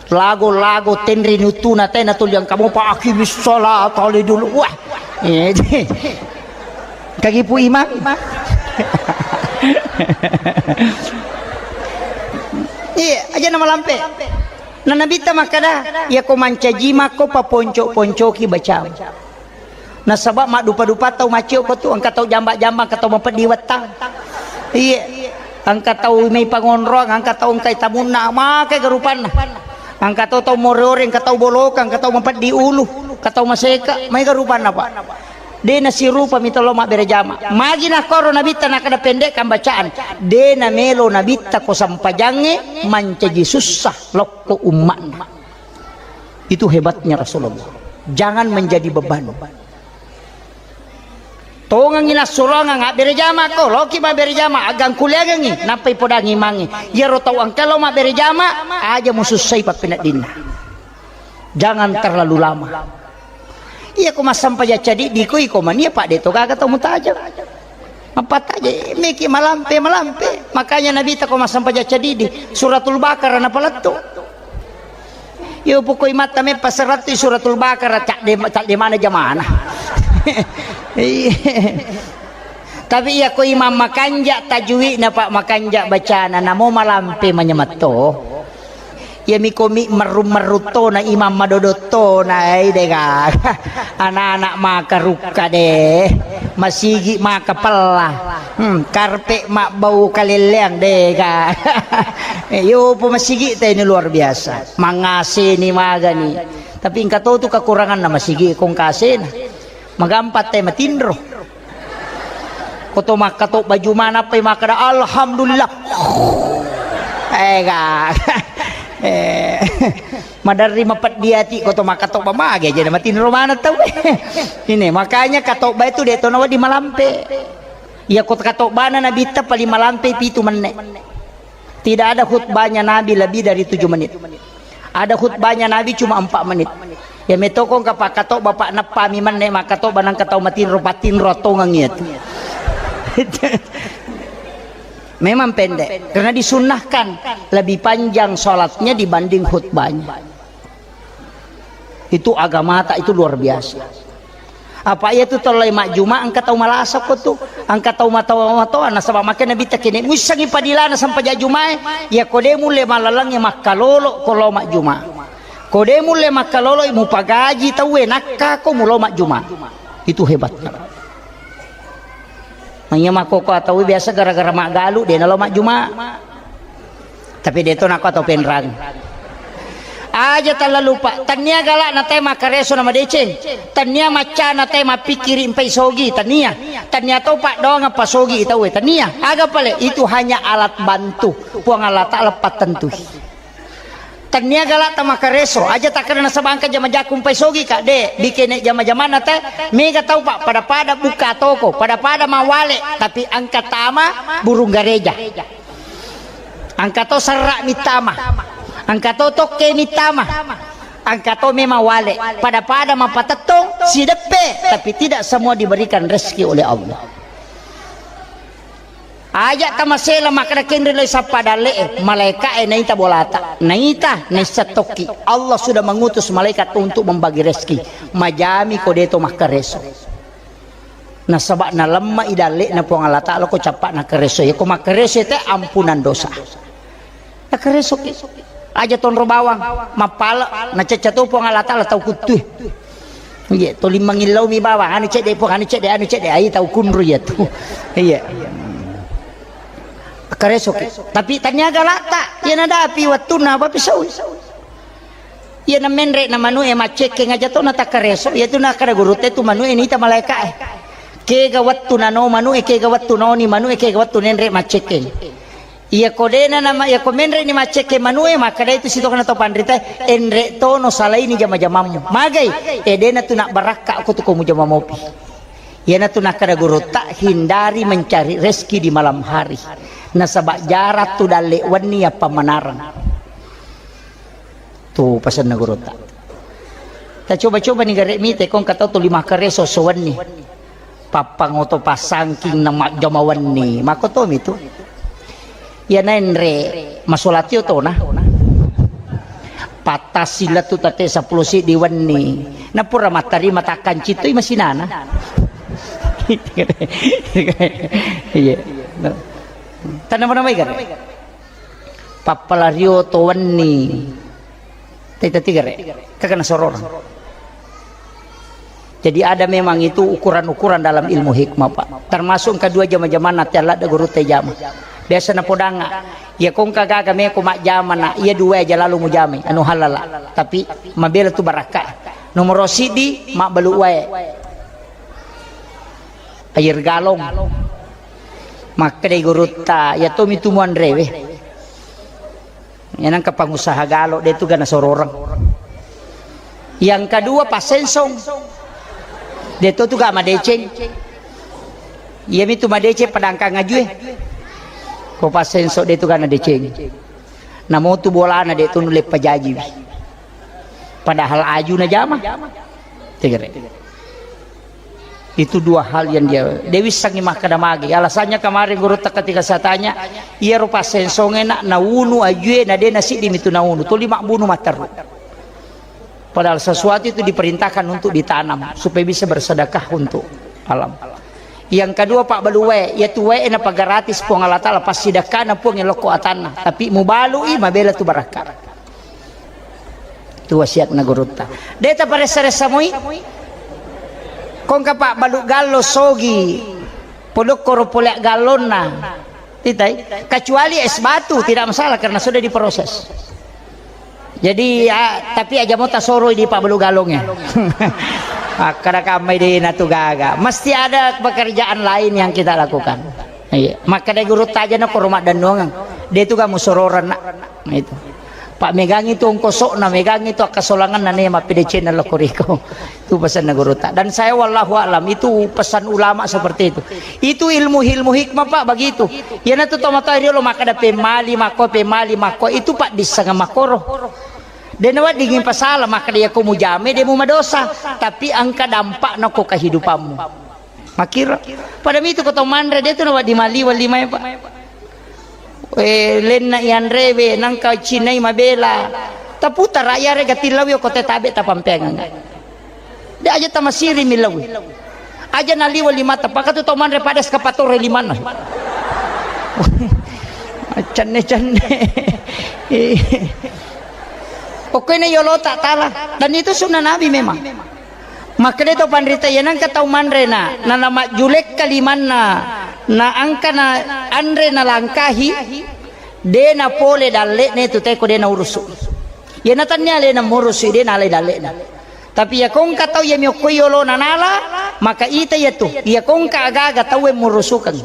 Lago-lago tenri nutuna tena tuli engka mopa aqimis sholata li dulu. Wah. Eh, kagipu imang. Iya, aja namalampe. Na Nabitta makkada, iyako mancaji makko paponco-poncoki bacam. Nasaba maddupa-dupa tau maccio ko tu, engka tau jamba-jamba, engka tau mapeddi wettang. Iya. Engka tau mai pangonroang, engka tau engkai tamunna, maega rupanna. Engka tau, tau more-ore, engka tau boloka, engka tau mapeddi ulu, engka tau maseka, maega rupanna, Pak. De' nasirupa mi tolo mabbere jama. Magi nakkoro Nabitta nakkada pendekkan bacaan. De' namelo Nabitta ko sempajangnge mancaji sussa lokko umma'na. Itu hebatnya Rasulullah. Jangan menjadi beban. Tongengi nassuroangang abbere jama ko, loki mabbere jama, agangkuliangengi, nappai podangi imangnge. Iyaro tau engka lo mabbere jama, aja musussai pappeneddinna. Jangan terlalu lama. Iya ko massampajang cadiddi ko iko mania, Pak, de' to gaga tau mutajeng. Mappattaje, meki malampe, malampe. Makanya Nabitta ko massampajang cadiddi, Suratul Baqarah napalettu. Yo pokoi matta meppa serattu Suratul Baqarah, cadde, cadde mana jamana. Iya. Tapi iya ko imam makanja tajwidna, Pak, makanja bacana, namo malampe manyametto. Iyami komi merru-merru tona, imam madodo tona, eh, de' gaga. Anak-anak maka rukka de', masigi maka pella. Hmm, karpe mabbau kalelleang de' gaga. Eh, yo po masigi ta ini luar biasa. Mangaseni magani. Tapi engka to tu kekuranganna masigi ko engka asena. Magampang te matinro. Ko to makkatobba juma nappai makkada, "Alhamdulillah." Eh, ga. Eh, maderri mapeddi ati ko to makkatobba mage aja matinro maneng tau. Ini makanya katobba itu de' to nawedding malampe. Iya ko katobbana Nabitta paling malampe pitu menne. Tidak ada khutbahnya Nabi lebih dari tujuh menit. Ada khutbahnya Nabi cuma empat menit. Ya metoko engka pakkatobba, Pak, neppami menne makkatobba nangka tau matinro, patinro tongeng iya tu. Memang pendek karena disunnahkan lebih panjang sholatnya dibanding khutbahnya. Itu agamata itu luar biasa. Apa iya tu tellai majjuma engka tau malasa ko tu, engka tau matoa-matoa, nasaba makkeda Nabitta kene muissengi padilana sempajang jumae, iya ko de mulle malalengnge makkalolo ko lao majjuma. Ko de mulle makkaloloi mupagaji tauwe, nakkako mulo majjuma. Itu hebatnya. Manya makkoko tauwe biasa gara-gara maggalu de nalo majjuma. Tapi de to nakko tau penrang. Aja tala lupa, tania galak na tae makkareso na madeceng, tania macca na tae mapikkiri mpai sogi, tania. Tania to paddoang pasogi tauwe, tania. Aga pale, itu hanya alat bantu. Puang Allah Ta'ala pattentui. Tania galak ta makkareso, aja takkeda nasaba engka jama-jaku mpai sogi ka, de, bikene jama-jamana te, mega tau pa, pada-pada buka toko, pada-pada mawale, tapi engka tama burung gareja. Engka to serra mitama, engka to tokke mitama, engka to memang wale, pada-pada mapatettong, sideppe, tapi tidak semua diberikan rezeki oleh Allah. Aja tamasela makkeda kenri lai sappa dalle'e, malaeka'e naita bolata. Naita, naisseng tokki. Allah sudah mengutus malaikat untuk membagi rezeki. Majami ko deto makkareso. Nasaba nalemma i dalle'na Puang Allah Ta'ala ko cappa nakkareso. Iya ko makkareso te ampunan dosa. Nakkaresoki. Aja tonro bawang, mappala, nacecca to Puang Allah Ta'ala tau kuttue. Iya, toli mangillau mi bawang, anu cedde Puang, anu cedde, anu cedde, ai tau kunru iya tu. Iya. Nakkaresoki. Tapi tania galakta, iya nadapi wattunna apa pisau. Iya namenre na manu e maccekkeng aja to natakkareso, iya tu nakkada gurute tu manu e nita malaeka e. Kega wattu nano manu e, kega wattu noni manu e, kega wattu nenre maccekkeng. Iya ko dena nama, iya ko menre ni maccekke manue, makkeda itu sitokna to panrita, enre tono salaini jama-jamammu. Magai, e dena tu nak barakka ko tu ko mujama mopi. Iyana tu nakkeda gurutta, hindari mencari rezeki di malam hari. Nasaba jarak tu dalle wenni apa manarang. Tu pasenna gurutta. Ta coba-coba ni gare mite kong katau tuli makkareso sowenni. Pappangoto passangking na majjama wenni. Makkotomi tu. Iya naenre masolatio tona. Pattassi lettu tette seppulo siddi wenni. Napura mattarima takkancitoi masinana. Iya. Tanama-namai gare. Pappalario to wenni. Teta tigare. Kagana sororang. Jadi ada memang itu ukuran-ukuran dalam ilmu hikmah, Pak. Termasuk engka dua jama-jamana te ladde gurutta jama. Biasa napodanga, iya kongka gaga meko majjama na, iya dua aja lalu mujamai, anu halala. Tapi mabela tu barakka. Nomoro siddi, mabbalu wae. Air galon. Makkedai gurutta, iya tomi tu muanrewe. Iya nangka pangusaha galo, de tu gana sororang. Yang kedua passensong. De tu tu ga madeceng. Iya mi tu madeceng padangkang ajue. Ko passensong de tu gana deceng. Namo tu bolana de tu nulle pajaji. Padahal aju na jama. Tegere. Itu dua hal yang dia, dia wissangi makkeda magi. Alasannya kemarin gurutta ketika saya tanya, iyaro passensonge na, naunu ajue, na de na siddi mitu naunu. Tuli mabbunu matteru. Padahal sesuatu itu diperintahkan untuk ditanam supaya bisa bersedekah untuk alam. Yang kedua, Pak Baluwe, ya tuwe na pagaratis Puang Allah Ta'ala pasti dekkana Puang lokko atanna. Tapi mubalui mabela tu barakka. Tu wasiatna gurutta. De taparessa-ressa moi. Kongka pabbalu gallo sogi. Podokkoro pole gallonna. Titai. Kecuali es batu tidak masalah karena sudah diproses. Jadi ya, tapi aja mau tasoro di pabbalu gallongnya. Akkada kamai de natu gaga. Mesti ada pekerjaan lain yang kita lakukan. Iya, makkeda gurutta aja na koro maddennuangeng. De tu ga musororeng na. Itu. Pak megangi tu ongkosokna, megangi tu akkasolanganna ne mappedecenna lokko riko. Itu pesanna gurutta. Dan saya wallahu a'lam, itu pesan ulama seperti itu. Itu ilmu-ilmu hikmah, Pak, begitu. Iyana tu tomatoa riolo makkeda pemali makko, pemali makko, itu Pak dissanga makkoro. De naweddingi pasala makkeda yako mujame de mumadosa, tapi engka dampakna ko kehidupanmu. Makkiro. Pada mitu ko tau manre, de tu nawedding maliweng limae, Pak. Eh, lenna ianrewe, nangka cinai mabela. Taputara iyare gatillawi ko te tabe tapampeangang. De aja tamasiri millawi. Aja naliweng limata, pakatu tau manre pada eskapatore limanna. Cenne-cenne. Pokoknya yolo tak tala. Dan itu sunnah Nabi memang. Makanya to panrita ya nangka tau manre na, na, na majjulekka limanna, na angka na anre na langkahi, de na pole dalle'ne tu teko de na urusu. Ya na tannia le na murusu de na le dalle'na. Tapi ya kongka tau ya miokko yolo na nala, maka ita ya tu, ya kongka aga-aga tau yang murusukang.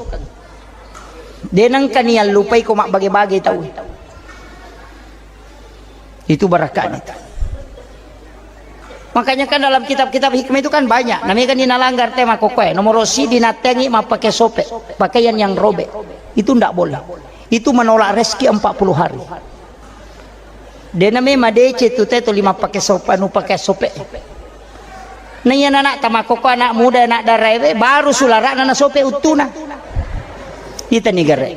De nangka ni allupai ko mabbage-bage tau. Itu barakahnya itu. Makanya kan dalam kitab-kitab hikmah itu kan banyak. Namanya kan dinalanggar tema kokoe. Nomor si dinattengi mappake sope, pakaian yang robek. Itu ndak boleh. Itu menolak rezeki empat puluh hari. Dena memang dece tu teto lima pake sope, anu pake sope. Na iya anak tamakoko, anak muda, anak daraewe baru sularana na sope uttuna. Ita ni gare.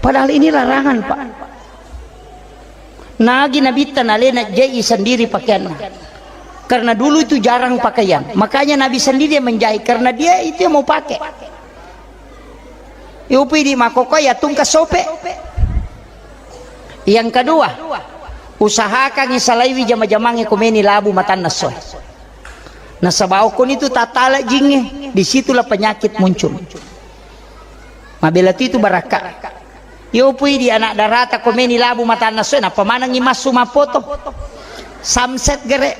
Padahal ini larangan, Pak. Nagi Nabitta nalena jai sendiri pakaianna. Karena dulu itu jarang pakaian. Makanya Nabi sendiri yang menjahit. Karena dia itu yang mau pakai. Iupi di makoko ya tungka sope. Yang kedua, usahakan isalaiwi jama-jamange komeni labu matanna soe. Nasaba okkoni tu tatala jingnge, disitulah penyakit muncul. Mabela tu itu barakka. Yo pui di anak darata komeni labu matanna soe, nappa manengi massu mappoto. Samset gere.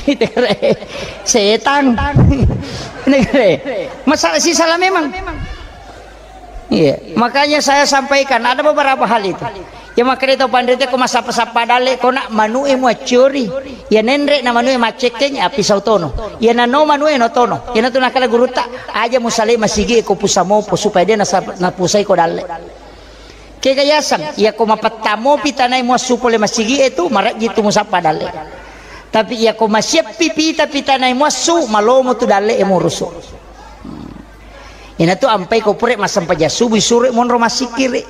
Itu gere. Setang. Ini gere. Masalah si salah memang. Iya, makanya saya sampaikan ada beberapa hal itu. Ya makanya itu pandai ko masappa-sappa dalle ko nak manue muaccori. Ya nenre na manue maccekkeng api sautono. Ya nano manue no tono. Ya natu nakala gurutta aja musale masigi ko pusamopo supaya dia nasa-, napusai ko dalle. Kega yaseng, ya ko mapettamo pitanai muassu pole masigi e tu marajji tu musappa dalle. Tapi ya ko masiappi pita pitanai muassu malomo tu dalle e murusu. Inatu ampai ko pure massempajang subuh suro monro massikkiri.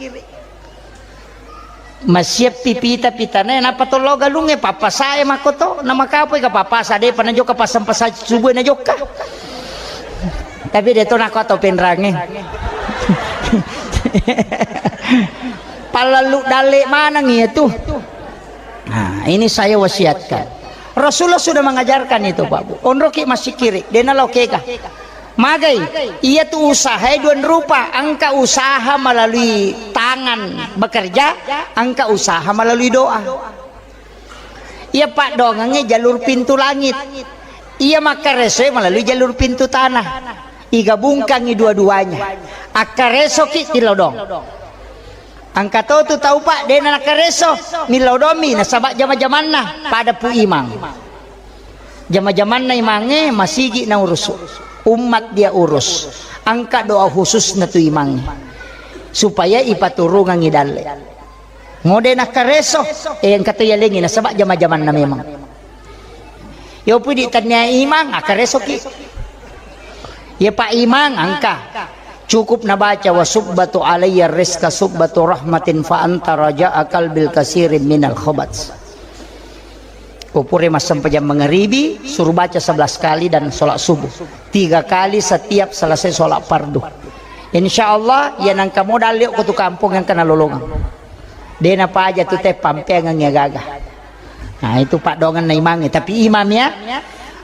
Masiappi pita pitana nappa tollo galungnge pappasae makkoto na makapoi ka pappasa depa na jokka passempajang subuh na jokka. Tapi de to nako atau penrange. Pallallu dalle maneng iya tu. Nah, ini saya wasiatkan. Rasulullah sudah mengajarkan itu, Pak Bu. Onroki massikkiri, dena lokeka. Magai, iya tu usaha dua rupa, engka usaha melalui tangan bekerja, engka usaha melalui doa. Iya paddoangengnge jalur pintu langit. Iya makkaresoe melalui jalur pintu tanah. Igabungkangi dua-duanya. Akkaresoki tilodong. Engka to tu tau, Pak, dena nakareso, millau domi nasaba jama-jamanna pada pu imang. Jama-jamanna imangnge masigi na urusu. Ummat dia urus. Engka doa khusus na tu imangnge. Supaya ipaturungangi dalle. Ngode nakareso, eh, engka to yalengi nasaba jama-jamanna memang. Yo pudi tania imang, akaresoki. Ya Pak Imang, engka. Cukup nabaca, "Wa subbatu alayya rizqa subbatu rahmatin fa anta raja'a qalbil kasirin minal khabat." Ko pure massempajang mangaribi, suruh baca sebelas kali dan sholat subuh. Tiga kali setiap selesai sholat fardu. Insya Allah, ya nangka modal yuk ko tu kampung yang kena lolongang. Dena paja tu te pampeangang ya gaga. Nah, itu paddoangenna imangnge. Tapi imam ya,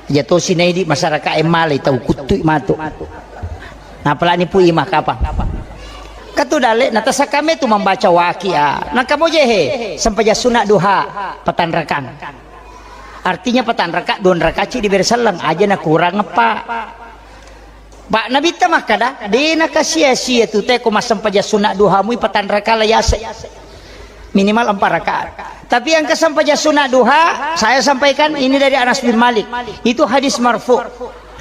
aja tosi naidi masyarakat e malai tau kuttui matu. Nah, apalagi pu imam kapang. Katu dalle, na tasakame tu membaca waqiah. Nah, kamu jehe, sempajang sunat duha, patanrakang. Artinya patanraka, dua rakaat ci diberi selleng, aja na kurang apa. Pak Nabitta makkada, de nakasia-sia tu te ko massempajang sunat duha mui patanraka la yase. Minimal empat rakaat. Tapi yang kesempajang sunat duha, saya sampaikan ini dari Anas bin Malik. Itu hadis marfu.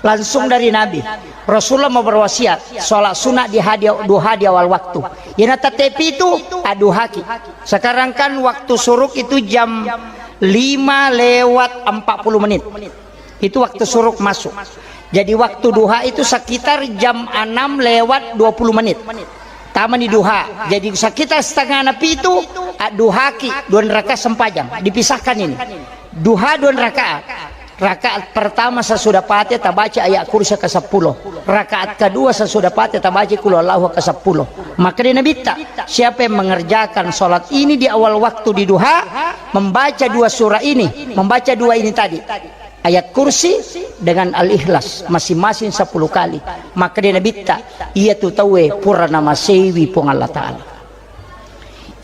Langsung dari Nabi. Rasulullah mau berwasiat, sholat sunat di hadi-, duha di awal waktu. Yana tette pitu, aduhaki. Sekarang kan waktu suruk itu jam lima lewat empat puluh menit. Itu waktu suruk masuk. Jadi waktu duha itu sekitar jam enam lewat dua puluh menit. Tamani duha. Jadi sekitar setengah na pitu, adduhaki, dua rakaat sempajang. Dipisahkan ini. Duha dua rakaat. Rakaat pertama sesudah Fatihah tabaca ayat kursi ke sepuluh. Rakaat kedua sesudah Fatihah tabaca qul huwallahu ke sepuluh. Maka di Nabitta, siapa yang mengerjakan sholat ini di awal waktu di duha, membaca dua surah ini, membaca dua ini tadi, ayat kursi dengan al-ikhlas, masing-masing sepuluh kali. Maka di Nabitta, iya tu tauwe pura namaseiwi Puang Allah Ta'ala.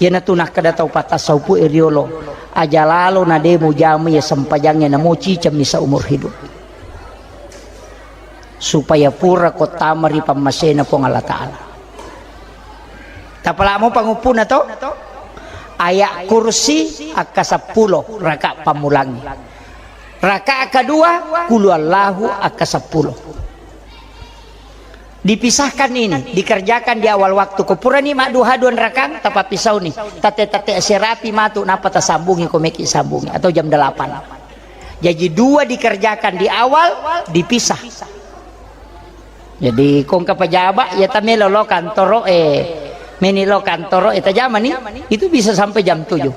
Iyanatu nakkeda tau patasaupu e riolo, aja lalo na de mujama iya sempajangnge namo cicemmi seumur hidup. Supaya pura ko tama ri pammasena Puang Allah Ta'ala. Tapalamo panguppuna to? Ayat kursi akka seppulo raka pammulangi. Raka kedua, qul huwallahu akka seppulo. Dipisahkan ini, dikerjakan di awal waktu. Ko purani madduha dua rakang, tapappisauni. Tate-tate serapi matu, napa tasambungi, ko meki sambungi, atau jam delapan. Jadi dua dikerjakan di awal, dipisah. Jadi kongka pejabat, ya tamelo lo kantoro e, meni lo kantoro e, tajamani, itu bisa sampai jam tujuh.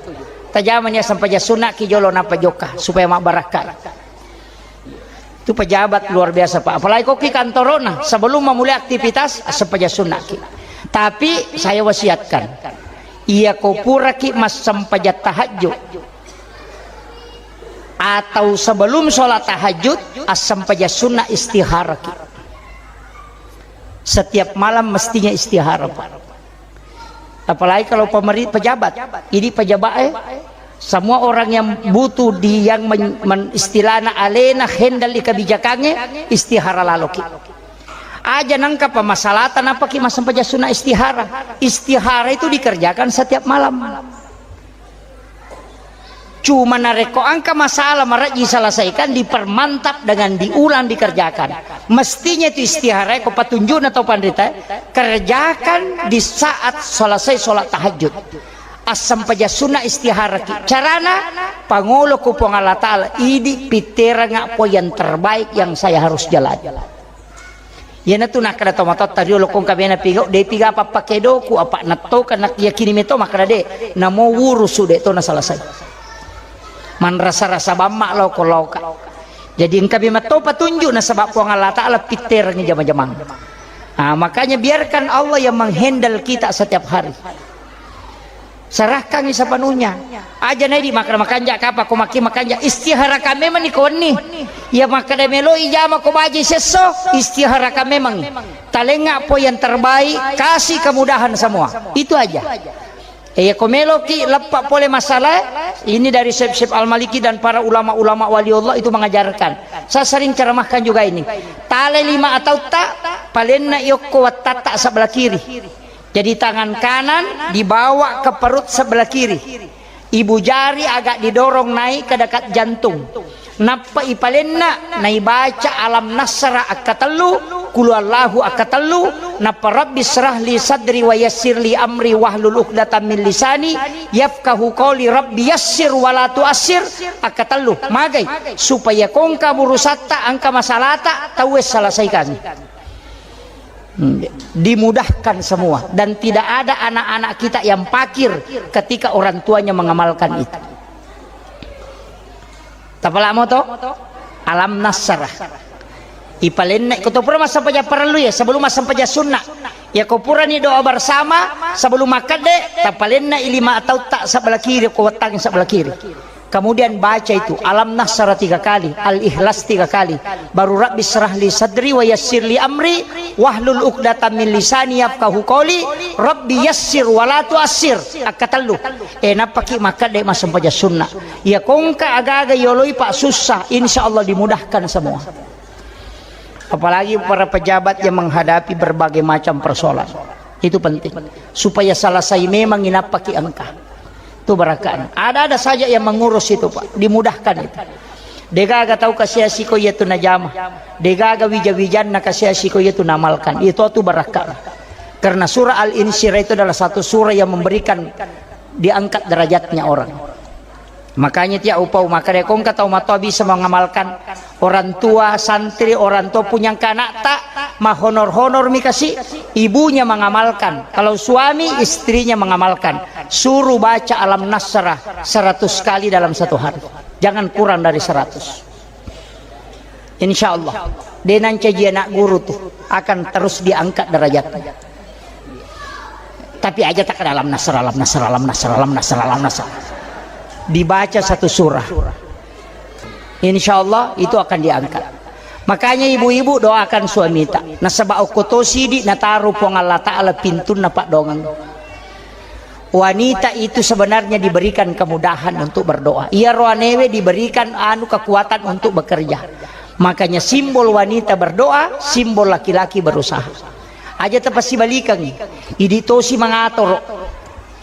Tajamani ya sampai jam sunna ki jolo napa jokka, supaya mabbarakka. Itu pejabat luar biasa, Pak. Apalagi koki kantorona, sebelum memulai aktivitas, sempaja sunnaki. Tapi saya wasiatkan, iya ko puraki massempaja tahajud atau sebelum sholat tahajud, assempaja sunnah istiharaki. Setiap malam mestinya istihara, Pak. Apalagi kalau pemeri-, pejabat. Ini pejabat, eh, semua orang yang butuh di, yang men-, men-, istilahna alena handle di kebijakannya, istihara laloki. Aja nangka pamasalata napaki masempaja sunna istihara. Istihara itu dikerjakan setiap malam. Cuma narekko engka masalah marejji selesaikan, dipermantap dengan diulang dikerjakan. Mestinya itu istihara, ko patunjukna tau panrita, kerjakan di saat selesai sholat tahajud. Assempaja sunna istihara ki. Carana, pangolo ku Puang Allah Ta'ala, idi pitteranga po yang terbaik yang saya harus jalani. Iyanatu nakkeda tomatoatta riolo, ko engka mena pigau, de piga pappakedoku, apa nattoka nak yakini meto makkeda de, namo wurusu de to nasalasai. Manrasa-rasa bamma loko-loka. Jadi engka memang to patunjuk nasaba Puang Allah Ta'ala pitterangi jama-jamang. Ah, makanya biarkan Allah yang menghandle kita setiap hari. Serahkangi sepenuhnya. Aja nai di makkeda makanja kapa ko maki makanja, istiharakan memang ni ko wenni. Ya makkeda melo ijama ko baji sesso, istiharakan memang. Talenga po yang terbaik, kasih kemudahan semua. Itu aja. Eh, ya ko meloki leppa pole masalah, ini dari Syekh, Syekh Al-Maliki dan para ulama-ulama wali Allah itu mengajarkan. Saya sering ceramahkan juga ini. Tale lima atau tak, palenna yokko wattatta sebelah kiri. Jadi tangan kanan dibawa ke perut sebelah kiri. Ibu jari agak didorong naik ke dekat jantung. Nappa ipalenna, naibaca alam nasra akkatellu, qul huwallahu akkatellu, nappa rabbi syrah li sadri wa yassir li amri wahlul uqdatam min lisani yafqahu qawli, rabbi yassir wa la tuassir akkatellu. Magai? Supaya kongka burusatta, engka masalata, tauwe selesaikan. Hmm, dimudahkan semua dan tidak ada anak-anak kita yang pakir ketika orang tuanya mengamalkan itu. Tapalamo to? Alam nasrah. Ipalenna ko to pura massempajang parellu ya, sebelum massempajang sunna. Ya ko purani doa bersama sebelum makkedde, tapalenna i lima atau tak sebelah kiri, ko wettang sebelah kiri. Kemudian baca itu, Alam Nasrah tiga kali, Al-Ikhlas tiga kali, baru Rabbi syrah li sadri wa yassir li amri, wahlul uqdatam min lisani yafqahu qawli, Rabbi yassir wa la tuassir, akkatellu. Eh, nappaki makkedde massempajang sunna. Ya kongka agaga yoloi pak susah, insya Allah dimudahkan semua. Apalagi para pejabat yang menghadapi berbagai macam persoalan. Itu penting. Supaya selesai memang inappaki engka. Itu barakana. Ada-ada saja yang mengurus itu, Pak. Dimudahkan itu. Degaga tau kasiasi ko iya tu najama. Degaga wija-wijanna kasiasi ko iya tu namalkan. Itu tu barakana. Karena surah Al-Insyirah itu adalah satu surah yang memberikan diangkat derajatnya orang. Makanya tiap upau makkeda ko engka tau matoa bisa mengamalkan, orang tua, santri, orang tua punya engka anakta, mahonor-honor mi kasi, ibunya mengamalkan. Kalau suami, istrinya mengamalkan. Suruh baca Alam Nasrah seratus kali dalam satu hari. Jangan kurang dari seratus. Insya Allah, de nancaji anak guru tu akan terus diangkat derajatnya. Tapi aja tak dalam nasr, dalam nasr, dalam nasr, dalam nasr, dalam nasr. Dibaca satu surah. Insya Allah itu akan diangkat. Makanya ibu-ibu doakan suamita. Nasaba okko to sidi nataru Puang Allah Ta'ala pintunna paddoangeng. Wanita itu sebenarnya diberikan kemudahan untuk berdoa. Iya roanewe diberikan anu kekuatan untuk bekerja. Makanya simbol wanita berdoa, simbol laki-laki berusaha. Aja tapasibalikangi. Idi tosi mangatoro.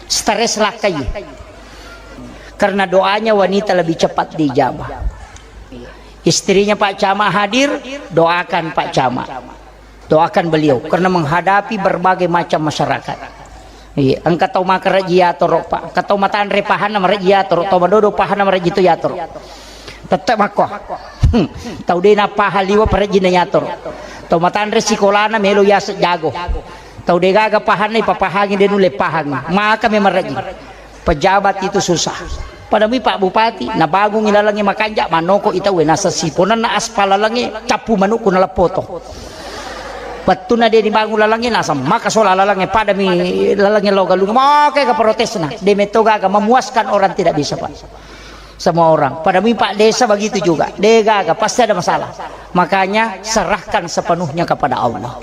Stres lakkai. Karena doanya wanita lebih cepat diijabah. Istrinya Pak Camat hadir, doakan Pak Camat. Doakan beliau karena menghadapi berbagai macam masyarakat. Iya, engka tau makarejji yatoro, Pak. Engka tau matanre pahanna marejji yatoro, tau madodo pahanna marejji to yatoro. Tette makko. Tau de napaha liwa parejjinna yatoro. Tau matanre sikolana melo yaseng jago. Tau degaga pahanna ipapahangi de nulle pahangi. Maka me marejji. Pejabat itu susah. Pada mui Pak Bupati, nabangungi lalengnge makanja, manoko i tauwe, naseng siponenna aspal lalengnge, cappu manukku naleppoto. Wettunna de dibangun lalengnge, naseng maka sola lalengnge, pada mi lalengnge lo galung, moke ke protesna, de metto gaga, memuaskan orang tidak bisa, Pak. Semua orang. Pada mui Pak Desa begitu juga, de gaga, pasti ada masalah. Makanya serahkan sepenuhnya kepada Allah.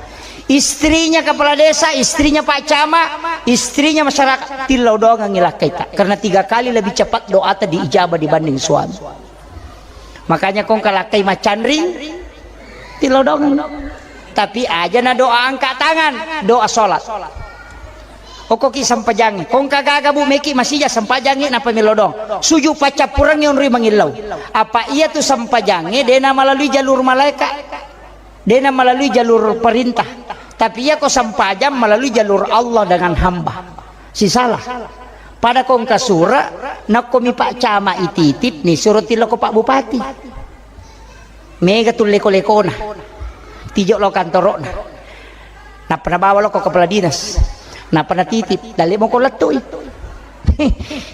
Istrinya kepala desa, istrinya Pak Camat, istrinya masyarakat, tillau doangengngi lakkaita. Karena tiga kali lebih cepat doata diijabah dibanding suami. Makanya kongka lakkai macanring, tillau doangeng. Tapi aja na doa angkat tangan, doa sholat. Okkoki sempajangnge, kongka gaga bu meki masija sempajangnge napa millau doang. Suju paccappurengnge onroi mangillau. Apa iya tu sempajangnge dena melalui jalur malaikat. Dena melalui jalur perintah. Tapi iya ko sempajang melalui jalur Allah dengan hamba. Sisalah. Pada kongka sura, nakko mi Pak Camat ititip ni suruh tiloko Pak Bupati. Mega tu leko-lekona. Tijo lo kantorokna. Nappa nabawa lo ko kepala dinas. Nappa natitip. Dalle moko lettui.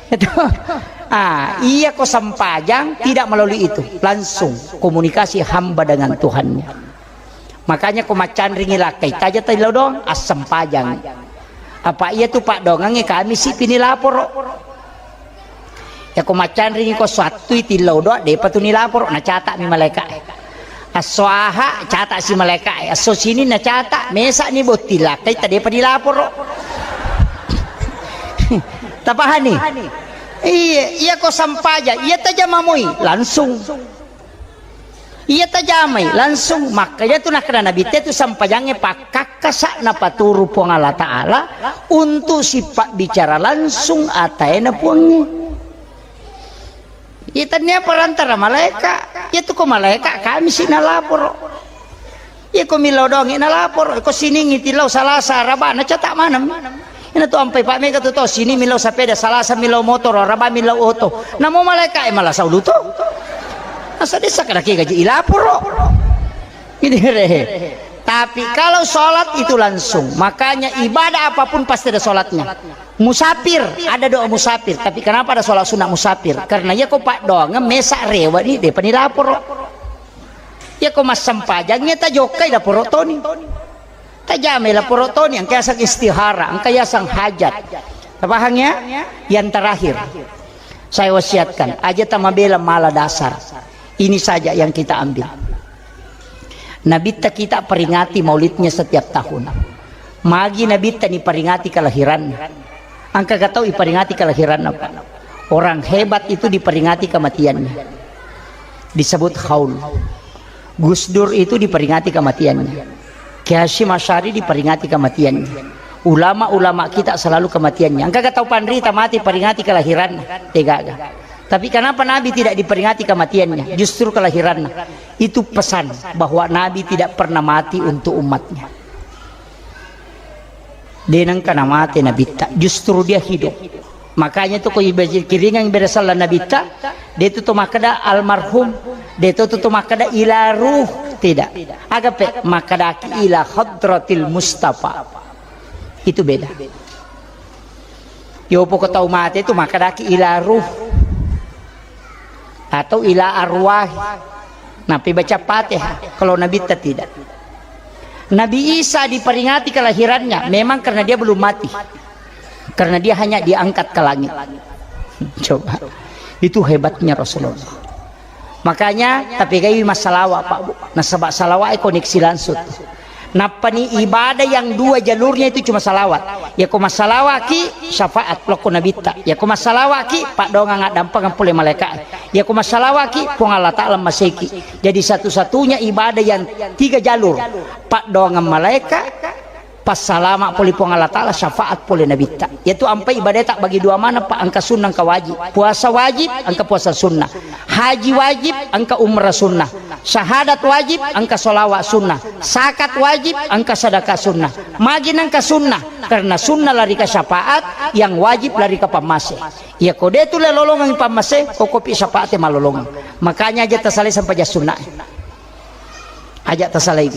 Itu. Ah, iya ko sempajang tidak melalui itu. Langsung komunikasi hamba dengan Tuhannya. Makanya ko maccanringi lakkai, taja tillau doang, assempajang. Apa iya tu paddoangengnge kami si pini laporo. Ya ko maccanringi ko sattui tillau doang, depa tu nilaporo, nacata mi malaika. Asso aha, cata si malaika. Asso sini nacata, mesa ni botti lakkai, tadepa nilaporo. Tapahani? Iya, iya ko sampaja, iya tajamamoi, langsung. Iya tajamai langsung makka. Iya tu nakkeda Nabitta tu sampajangnge pakkakkasa napaturu Puang Allah Ta'ala untuk sipabbicara langsung ataena Puangnge. Iya tania perantara malaika. Iya tu ko malaika kami si nalaporo. Iya ko millau doangngi nalaporo. Ko siningngi tillau Salasa Araba nacata maneng. Ina tu ampai pa mega tu to sini millau sapeda, Salasa millau motoro, Araba millau oto. Namo malaika e malasau luto. Asa desa kada ke gaji ilaporo. Ini re. Tapi kalau sholat itu langsung, makanya ibadah apapun pasti ada sholatnya. Musafir, ada doa musafir. Tapi kenapa ada sholat sunat musafir? Karena iya ko paddoangeng mesa rewa ni depa ni laporo. Iya ko massempajangnge tajokkai laporo toni. Tajamai laporo toni, engka yaseng istihara, engka yaseng hajat. Tapahang ya? Yang terakhir, saya wasiatkan, aja tamabela mala dasar. Ini saja yang kita ambil. Nabitta kita peringati maulidnya setiap tahun. Magi Nabitta ni peringati kelahiran. Engka ga tau iperingati kelahiranna, Pak? Orang hebat itu diperingati kematiannya. Disebut haul. Gus Dur itu diperingati kematiannya. Kiai Hasyim Asy'ari diperingati kematiannya. Ulama-ulama kita selalu kematiannya. Engka ga tau panrita mati peringati kelahiranna? Degaga. Tapi kenapa Nabi tidak diperingati kematiannya? Justru kelahiranna. Itu pesan bahwa Nabi tidak pernah mati untuk umatnya. De nengka namate Nabitta, justru dia hidup. Makanya tu ko kiringang ibadah sallallahu Nabitta, de tu to makkeda almarhum, de tu to makkeda ila ruh, tidak. Agape makkeda ila hadratil Mustafa. Itu beda. Yo poko tau mate tu makkeda ila ruh atau ila arwah. Nabi baca Fatihah, kalau Nabitta tidak. Nabi Isa diperingati kelahirannya memang karena dia belum mati. Karena dia hanya diangkat ke langit. Coba. Itu hebatnya Rasulullah. Makanya tapi gai massalawa, Pak, Bu. Nasaba salawa e koneksi langsung. Nappani ibadah yang dua jalurnya itu cuma salawat. Yako massalawaki, syafaat lokko Nabitta. Yako massalawaki, paddoangang addampengeng pole malaika. Yako massalawaki, Puang Allah Ta'ala maseki. Jadi satu-satunya ibadah yang tiga jalur, paddoangang malaika, passalama pole Puang Allah Ta'ala, syafaat pole Nabitta. Yaitu ampai ibadah tak bagi dua mana, Pak, engka sunnah, engka wajib. Puasa wajib, engka puasa sunnah. Haji wajib, engka umrah sunnah. Syahadat wajib, engka sholawat sunnah. Zakat wajib, engka sedekah sunnah. Magi nengka sunnah, karena sunnah lari ke syafaat, yang wajib lari ke pammase. Iya, ko de tu le lolongang pammase, ko kopi syafaat e malolongang. Makanya aja tasalai sempajang sunnah. Aja tasalai.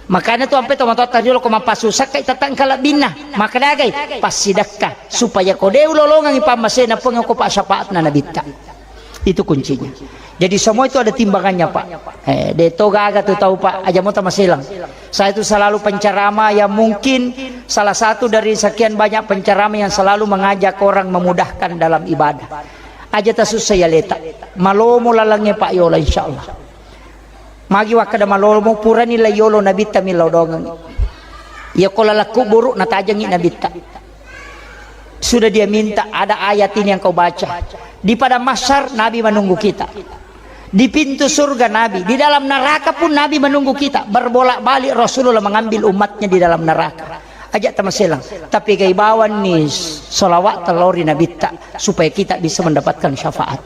Makanya tu ampe tomatoatta riolo ko mappasusakka, itatang kalebbinna. Maka dagai, passidakka. Supaya ko de ulolongang pammase, na pengko pa syafaatna Nabitta. Itu kuncinya. Jadi semua itu ada timbangannya, Pak. Eh, de to gaga tu tau, Pak. Aja mo tamaselang. Saya itu selalu penceramah yang mungkin salah satu dari sekian banyak penceramah yang selalu mengajak orang memudahkan dalam ibadah. Aja tasussa ya leta. Malomo lalangnge, Pak, yola, insyaallah. Magi wakkeda malomo, purani la yolo Nabitta millau doangengngi. Iya ko laleng kuburu natajengngi Nabitta. Sudah dia minta, ada ayat ini yang kau baca. Di padang mahsyar Nabi menunggu kita. Di pintu surga Nabi, di dalam neraka pun Nabi menunggu kita. Berbolak-balik Rasulullah mengambil umatnya di dalam neraka. Aja tamaselang. Tapi gai bawanni salawat telori Nabitta supaya kita bisa mendapatkan syafaat.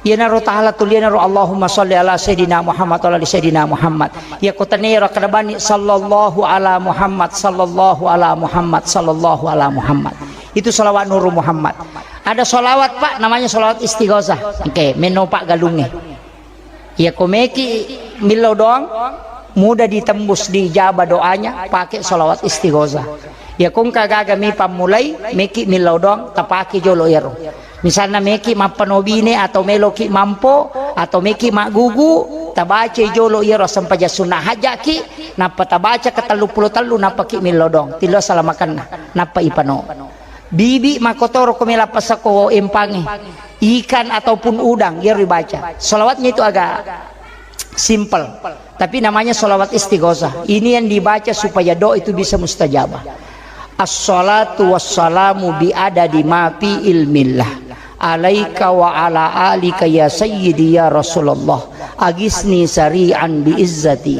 Iyanaro taala tulianaro Allahumma sholli ala sayyidina Muhammad wa ala ali sayyidina Muhammad. Iya ko tenero kada bani sallallahu ala Muhammad, sallallahu ala Muhammad, sallallahu ala Muhammad. Itu salawat Nuru Muhammad. Ada salawat, Pak, namanya salawat istighosah. Oke, meno Pak galungnge. Iya ko meki millau doang, mudah ditembus, diijabah doanya, pakai salawat istighosah. Iya ko engka gaga mi pammulai, meki millau doang, tapake jolo iyaro. Misalna meki mappanobine atau meloki mampo atau meki maggugu, tabaca jolo iyaro sempajang sunnah hajaki, nappa tabaca ke tellu pulo tellu, nappa ki millau doang. Tillo salamakenna, nappa ipano. Bibi makkotoro ko mela pasako empangi, ikan ataupun udang, iyaro dibaca. Salawatnya itu agak simple, tapi namanya salawat istighosah. Ini yang dibaca supaya doa itu bisa mustajabah. Assalatu wassalamu bi adadi ma fi ilmillah. Alaika wa ala alika ya sayyidi ya Rasulullah. Agisni sari'an bi izzati.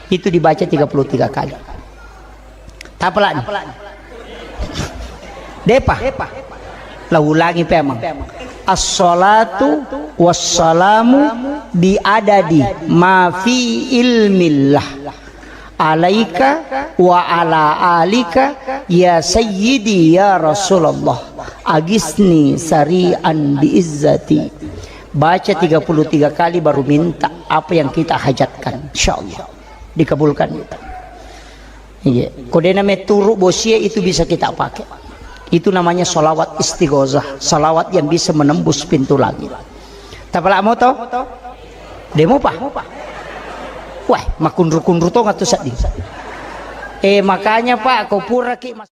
Itu dibaca tiga puluh tiga kali. Tapalani. Depa. La ulangi pemang. Assalatu wassalamu bi adadi ma fi ilmillah. Alaika wa ala alika ya sayyidi ya Rasulullah. Agisni sari'an bi izzati. Baca tiga puluh tiga kali baru minta apa yang kita hajatkan. Insyaallah dikabulkan. Iya. Ko dena meturu bosie itu bisa kita pakai. Itu namanya salawat istighosah, salawat yang bisa menembus pintu langit. Tapala moto? Demo pa? Wah, makunru-kunru to ngatu seddi. Eh, makanya, Pak, ko pura ki mas-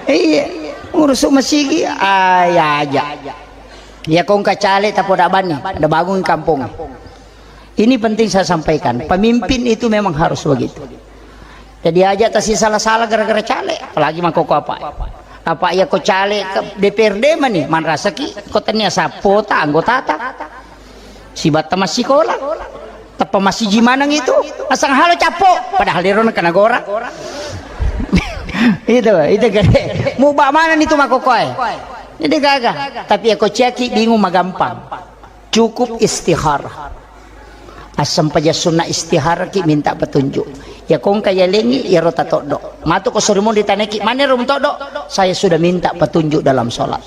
Iya, urusu masigi, ah, ya aja. Ya kong kacale tapoda bani, ada bangun kampung. Ini penting saya sampaikan, pemimpin itu memang harus begitu. Jadi aja tasi salah-salah gara-gara caleg, apalagi mangkoko apa. Apa ya ko caleg ke D P R D mani, manrasaki ko tania sapota anggotata. Sibatta massikola. Teppa massiji maneng itu, asang halo cappo, padahal ero na kanagora. Itu, itu gede. Muba mana itu makokoe. Jadi gaga. Tapi ya ko ciaki bingung magampang. Cukup istihara. Assempaja sunna istihara ki minta petunjuk. Ya kongka ya lengi ya rota toddo. Matu ko surimun ditaneki mana rum toddo? Saya sudah minta petunjuk dalam sholat.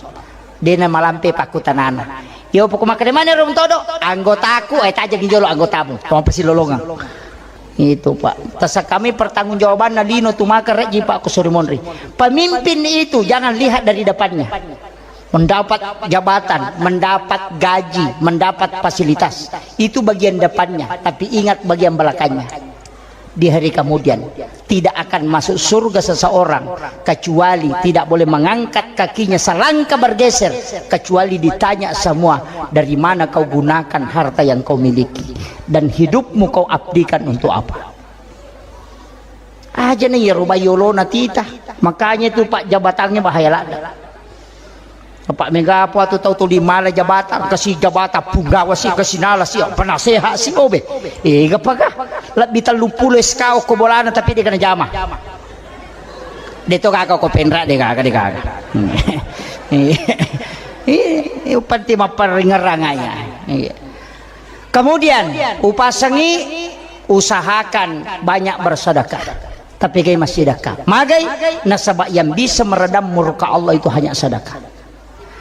Dena malampe pakkutanana. Yo poko makkeda mana rum toddo? Anggotaku, eh, tajeng jolo anggotamu. Tong pasilolongang. Itu, Pak. Tasa kami pertanggungjawabanna lino tu maka rejji, Pak, ko sori monri. Pemimpin itu jangan lihat dari depannya. Mendapat jabatan, mendapat gaji, mendapat fasilitas. Itu bagian depannya, tapi ingat bagian belakangnya. Di hari kemudian, tidak akan masuk surga seseorang kecuali tidak boleh mengangkat kakinya selangkah bergeser, kecuali ditanya semua, "Dari mana kau gunakan harta yang kau miliki? Dan hidupmu kau abdikan untuk apa?" Aja na iyaro bayolona tita. Makanya itu, Pak, jabatannya bahaya ladde. Apa mega apa tu tau tuli mala jabatan, kasi jabatan punggawa si, kasi nala si, penasehat si, obe. Ega paga. Lebbi tellu pulo S K ko bolana tapi de kana jama. De to kaka ko penra de kaka, de kaka. Hmm. Iya. Iya, panti mapparingerang aya. Iya. Kemudian, upasengi, usahakan banyak bersedekah. Tapi kai massedekah. Magai, nasaba yang bisa meredam murka Allah itu hanya sedekah.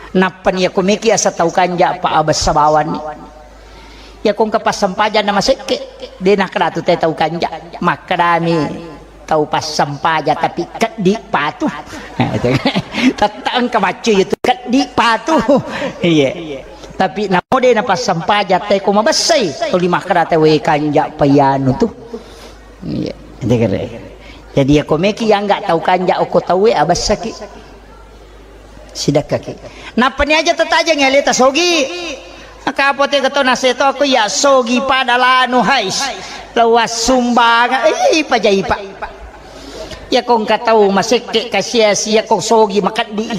Nappa ni yako meki asa tau kanja, Pak, abessa bawanni. Yako engka passempajang na masekke, de nakkeda tu te tau kanja. Makkedami tau passempajang tapi keddi patu. Tette engka maccu itu keddi patu. Iya. Tapi namo de na passempajang te ko mabessai, tuli makkeda te we kanja payanu tu. Iya. Jadi yako meki yang nggak tau kanja oko tauwe abessaki. Sidakkaki. Nappa ni aja tatajeng aleta sogi. Maka apa te keto naseto aku ya sogi pada lanu hais. Lawas sumbang. Eh, pajai, Pak. Yako engka tau masekke kasiasi yako sogi makeddi.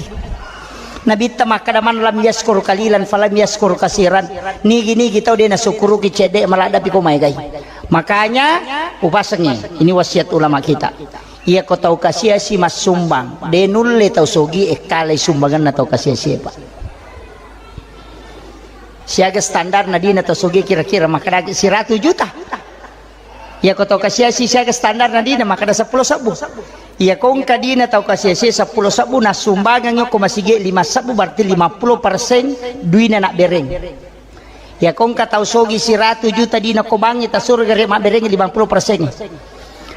Nabitta makkeda, "Man lam yaskur kalilan falam yaskur kasiran." Nigi-nigi tau de nasukkuruki cedde maladdepi ko maegai. Makanya upasengi, ini wasiat ulama kita. Iyako tau kasiasi massumbang, de nulle tau sogi ekkalai sumbanganna tau kasiasi, Pak. Siaga standarna dina tau sogi kira-kira makkedaki siratu juta. Iyako tau kasiasi siaga standarna dina makkeda seppulo sebbu. Iyako engka dina tau kasiasi seppulo sebbu nassumbangang ko masigi lima sebbu berarti lima puluh persen duina nabbereng. Iyako engka tau sogi siratu juta dina ko bangngi tasuro gare mabbereng lima puluh persen.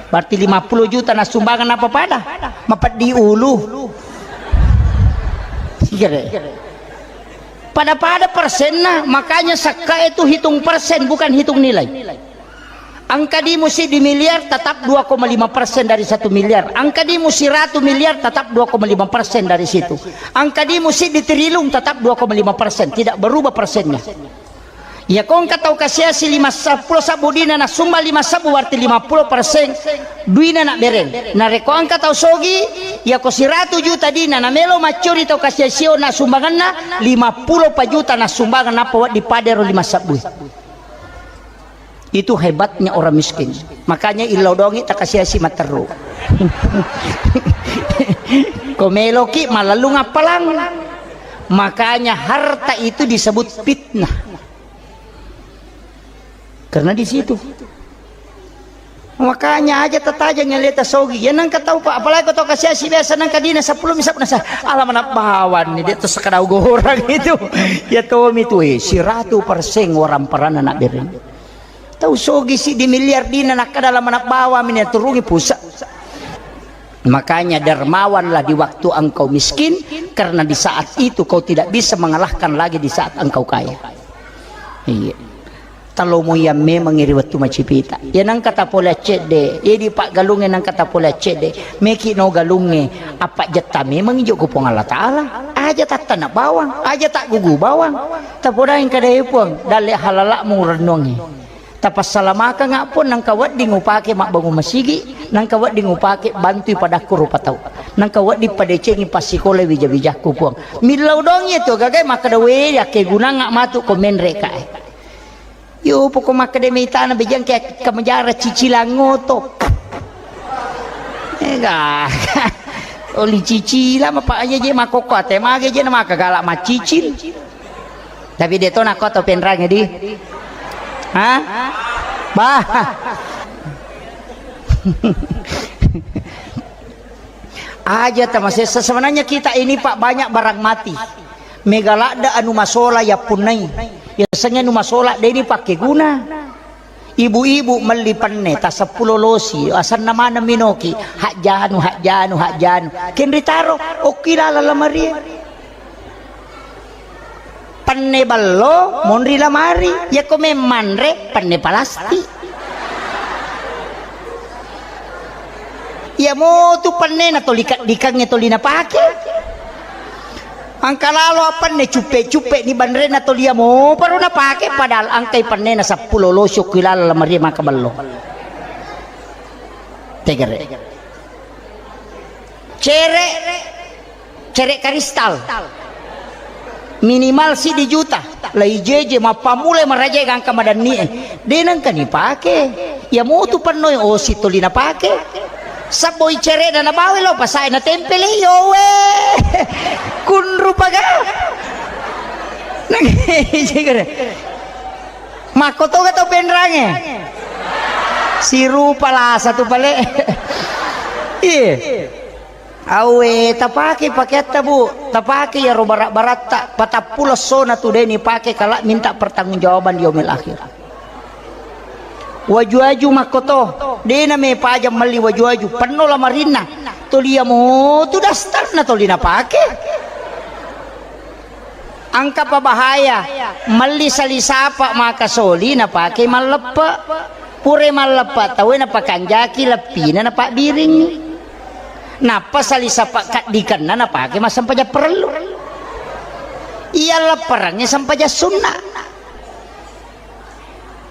Berarti lima puluh juta nassumbangeng napa pada? Mapeddi ulu. Gare. Pada-pada persenna, makanya sakka itu hitung persen bukan hitung nilai. Angka dimu siddi miliar tetap dua koma lima persen dari satu miliar. Angka dimu siratu miliar tetap dua koma lima persen dari situ. Angka dimu siddi triliun tetap dua koma lima persen, tidak berubah persennya. Iyako engka tau kasiasi lima seppulo sebbu dina nasumba lima sebbu berarti lima puluh persen duina nabbereng. Narekko engka tau sogi, iyako siratu juta dina namelo maccuri tau kasiasio nasumbanganna lima puluh pa juta nassumbangeng nappa wedding padero lima sebbu. Itu hebatnya orang miskin. Makanya illau dongi takasiasi matteru. Ko meloki malellung appalang. Makanya harta itu disebut fitnah. Karena di situ. Makanya aja tatajeng aleta sogi. Ya nangka tau, Pak, apalagi ko tau kasiasi biasa nangka dina seppulo misap nasa. Ala manabbawan ni dia tu sekadau gorang itu. Ya tomi tu, eh, siratu persen orang parana nak bereng. Tau sogi siddi miliar dina nakkeda la manabbawa mini turungi pusat. Makanya dermawanlah di waktu engkau miskin, karena di saat itu kau tidak bisa mengalahkan lagi di saat engkau kaya. Iya. Talomo yang memang iri wettu macipita. Ya nangka tapole accedde, ya di paggalunge nangka tapole accedde. Meki no galunge, apa jetta memang ijo ku Puang Allah Ta'ala. Aja tattana bawang, aja tak gugu bawang. Tapodai kada, "Eh, Puang, dalle halalakmu rennuangi. Tapassalamaka nga, Puang, nangka wedding upake mabbangun masigi, nangka wedding upake bantui padakku rupa tau, nangka wedding padecengi passikola wija-wijakku, Puang." Millau dongi tu gagai makkeda, "We, yakke gunang nga matu ko menre kae." Yo, poko makkeda mitana bejang ke kemejara cicilang ngoto. Ega. Oli cicila mapa aja je makoko ate mage je na maka galak macicil. Tapi de to nako atau penrang di. Hah? Bah. Aja tamasessa. Sebenarnya kita ini, Pak, banyak barang mati. Mega ladde anu masola ya punnai. Ya sengnge anu masola de ni pake guna. Ibu-ibu melli penne, taseppulo losi, asenna maneng minoki, hajjanu, hajjanu, hajjanu. Kenri taro, okki laleng lamarie. Penne bello, monri lamari. Yako memmanre, penne palastik. Iya motu pennena toli keddikengnge toli napake. Engka lalo apenne cuppe-cuppe ni banrena toli iya moparo napake, padahal engkai pennena seppulo losi okki laleng lamarie maka bello. Tegere. Cere, cere karistal. Minimal siddi juta. Lai jeje mappammula maraja gangka madanni e. De nengka nipake. Iya motu pennoi osi toli napake. Sabboi cerena nabawa lo pasae natempele yowe. Kunru paga. Nang Makkotoga tau penrange? Sirupa lasa tu pale. Iya. Awe, tapake pakeatta, Bu. Tapake iyaro bara-baratta. Patappulo essona tu de nipake kala minta pertanggungjawaban di yaumil akhir. Waju-waju makkoto, de na mepajang melli waju-waju. Penno lamarinna. Toli iya motu dastarna toli napake. Engka pa bahaya, melli sali sapa maka soli napake malleppe. Pura malleppe tauwe napakanjaki leppina napabbiringngi. Nappa sali sapa kaddikenna napake massempajang parellu. Iya lepperengnge sempajang sunna.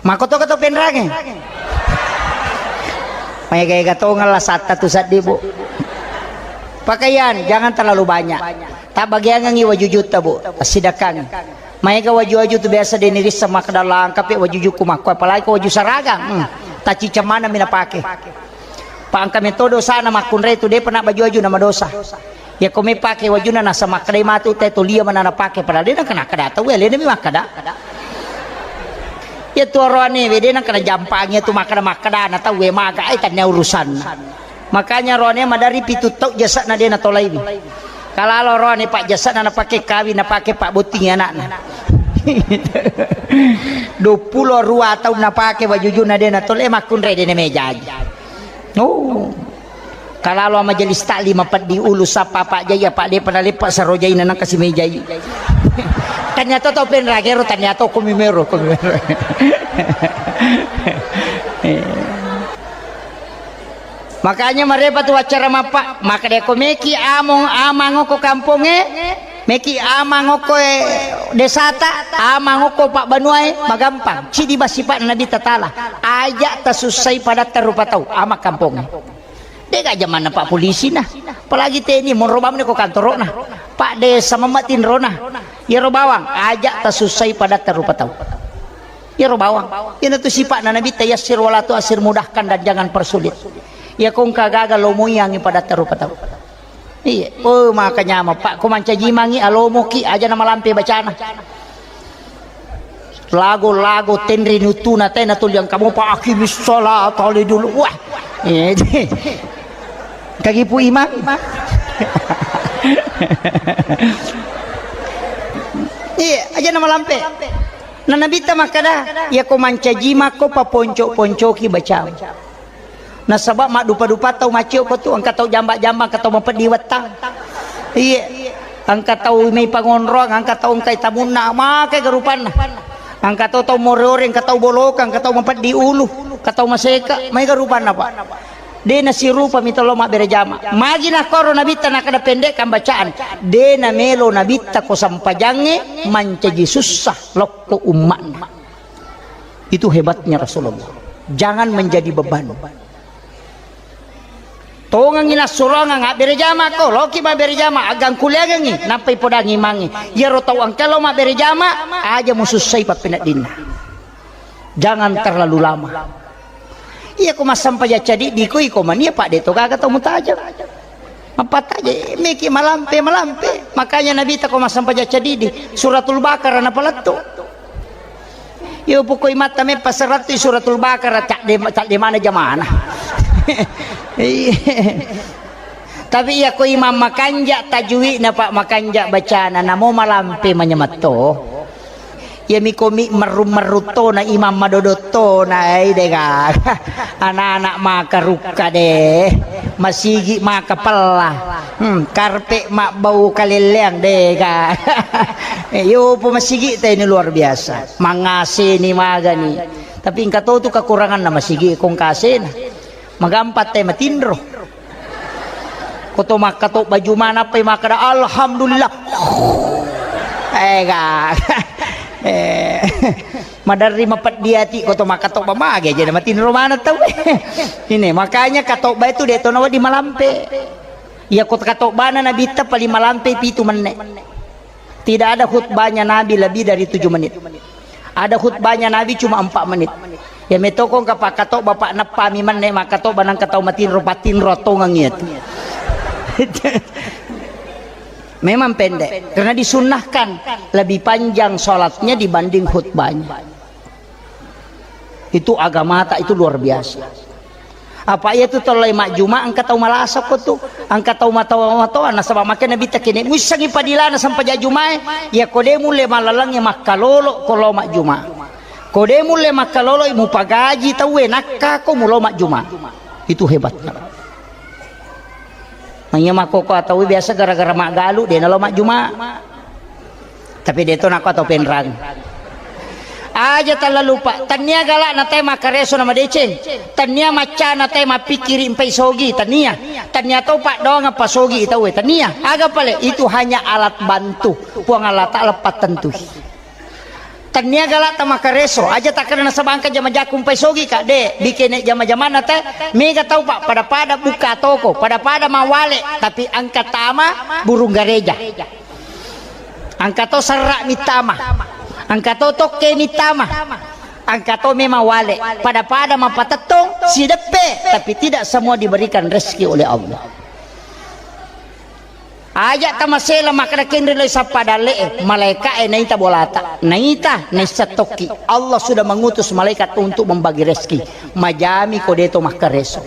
Makkotoga to penrange? Maega-ega tongeng lasatta tu seddi, Bu. Pakaian jangan terlalu banyak. Tabbagiangengngi wajujutta, Bu. Tassidakkangngi. Maega waju-waju tu biasa de nirisseng makkeda langkapi wajujukku makko, apalagi ko waju saragang. Hmm. Taciceng maneng mi napake. Pa engka metto dosana makkunrai tu depa na baju-waju na madosa. Yako mepake wajunna nasa makkedai matu te tolia mana napake, padahal de nengka nakkeda tau, alena mi makkeda. Iya tu oroane we de nengka najampangi tu makkeda-makkeda na tau we maga ai tannia urusanna. Makanya oroane madari pitu tau jasana de natolaiwi. Kalalo oroane pak jasana napake kawin napake pak bottingi anakna. Duappulo rua taung napake wajujuna de natolai makkunrai de namejaji. Oh. Kalalo majelis taklim peddi ulu sappa Pak Jai, apa depa naleppa saro jaina nang kasi mejai. Tania to tau penragero, tania to komi mero, komi mero. Eh. Makanya marepa tu acara mappa, maka deko meki among amang ko kamponge, meki amang ko, eh, desata, amang ko pak banuae, magampang. Cidi basipa Nabi Tatala. Aja tasussai padatta rupa tau, ama kampongnge. Dega jamanna Pak Polisi na. Apalagi teni monro bawang ko kantoro na. Pak Desa mamma tinro na. Iyaro bawang, aja tasussai padatta rupa tau. Iyaro bawang. Iyana tu sipa'na Nabi, tayassir wala tu'assir, mudahkan dan jangan persulit. Iya kongka gaga lo moyangi padatta rupa tau. Iya, oh maka nyama Pak, ko mancaji mangi alomoki aja na malampe bacana. Lago-lago tenri nutuna tena tuli engka mopa aqimis sholata li dulu. Wah. Eh, kagipu imang. Iya, aja na malampe. Na Nabitta makkada, iya ko mancaji makko paponco-poncoki bacamu. Nasaba maddupa-dupa tau maccio ko tu, engka tau jamba-jamba, engka tau mapeddi wettang. Iye. Engka tau mai pangonroang, engka tau engkai tamunna, makai ga rupanna. Engka tau, tau more-ore, engka tau boloka, engka tau mapeddi ulu, engka tau maseka, maega rupanna, Pak. De nasirupa mita lo mabbere jama. Magi nakkoro Nabitta nakkada pendekkan bacaan. De namelo Nabitta ko sempajangnge mancaji sussa lokko umma'na. Itu hebatnya Rasulullah. Jangan menjadi beban. Tongengi nassuroangang abbere jama ko, loki mabbere jama, agangkuliangengi, nappai podangi imangnge. Iyaro tau engka lo mabbere jama, aja musussai pappeneddinna. Jangan terlalu lama. Iya ko massampajang cadiddi ko iko mania, Pak, de to gaga tau mutajeng. Mappataje meki malampe, malampe. Makanya Nabitta ko massampajang cadiddi, Suratul Baqarah napalettu. Iyo poko imatta meppa serattu Suratul Baqarah, cadde, cadde mana jamana. Iya. Tapi iya ko imam makanja tajwidna, Pak, makanja bacana, namo malampe manyamatto. Iyami komi merru-merru tona, imam madodo tona, eh, de gaga. Anak-anak maka rukka de, masigi maka pella, hmm, karpe mabbau kalelleang de gaga. Eh, yo po masigi te ini luar biasa, mangaseni magani. Tapi engka to tu kekuranganna masigi kong kasena. Magampa te matinro. Koto makkatobba Juma nappai makkada, "Alhamdulillah." Eh, ga. Eh, maderri mapeddi ati koto makkatobba mage aja matinro maneng tau. Ini makanya katobba itu de to nawedding malampe. Iya, ko katobbana Nabitta paling malampe pitu menne. Tidak ada khutbahnya Nabi lebih dari tujuh menit. Ada khutbahnya Nabi cuma empat menit. Ya metokong kapakato bapak neppami menne makato banang katau matinro patinro tongeng itu. Memang pendek karena disunnahkan lebih panjang sholatnya dibanding khutbahnya. Itu agamata itu luar biasa. Apa iya tu tollai majjuma engka tau malasa ko tu, engka tau matoa-matoa nasaba makkeda Nabitta kene muissengi padilana sampaja jumae, iya ko de mulle mallalengnge makkalolo ko lo majjuma. Ko de mulle makkalolo mupagaji tauwe nakka ko mulo majjuma. Itu hebatnya. Manya makkoko atau biasa gara-gara maggalu de nalo majjuma. Tapi de to nako atau penrang. Aja tala lupa, tania gala na te makareso na madeceng, tania macca na te mapikkiri empai sogi, tania. Tania to pak doang apa sogi tauwe, tania. Aga pale itu hanya alat bantu. Puang Allah Taala patentui. Tania gala ta makareso, aja takana nasaba engka jama jaku empai sogi ka de, bikene jama-jamanna te, mega tau pak pada-pada buka toko, pada-pada mawale, tapi engka tama burung gareja. Engka to serra mittama, engka to tokke mittama, engka to memang wale, pada-pada mapatettong sideppe, tapi tidak semua diberikan rezeki oleh Allah. Aja tamasela makkeda kenri lai sappa dalle'e, malaika'e naita bolata, naita naissa tokki. Allah sudah mengutus malaikat untuk membagi rezeki. Majami ko deto makkareso.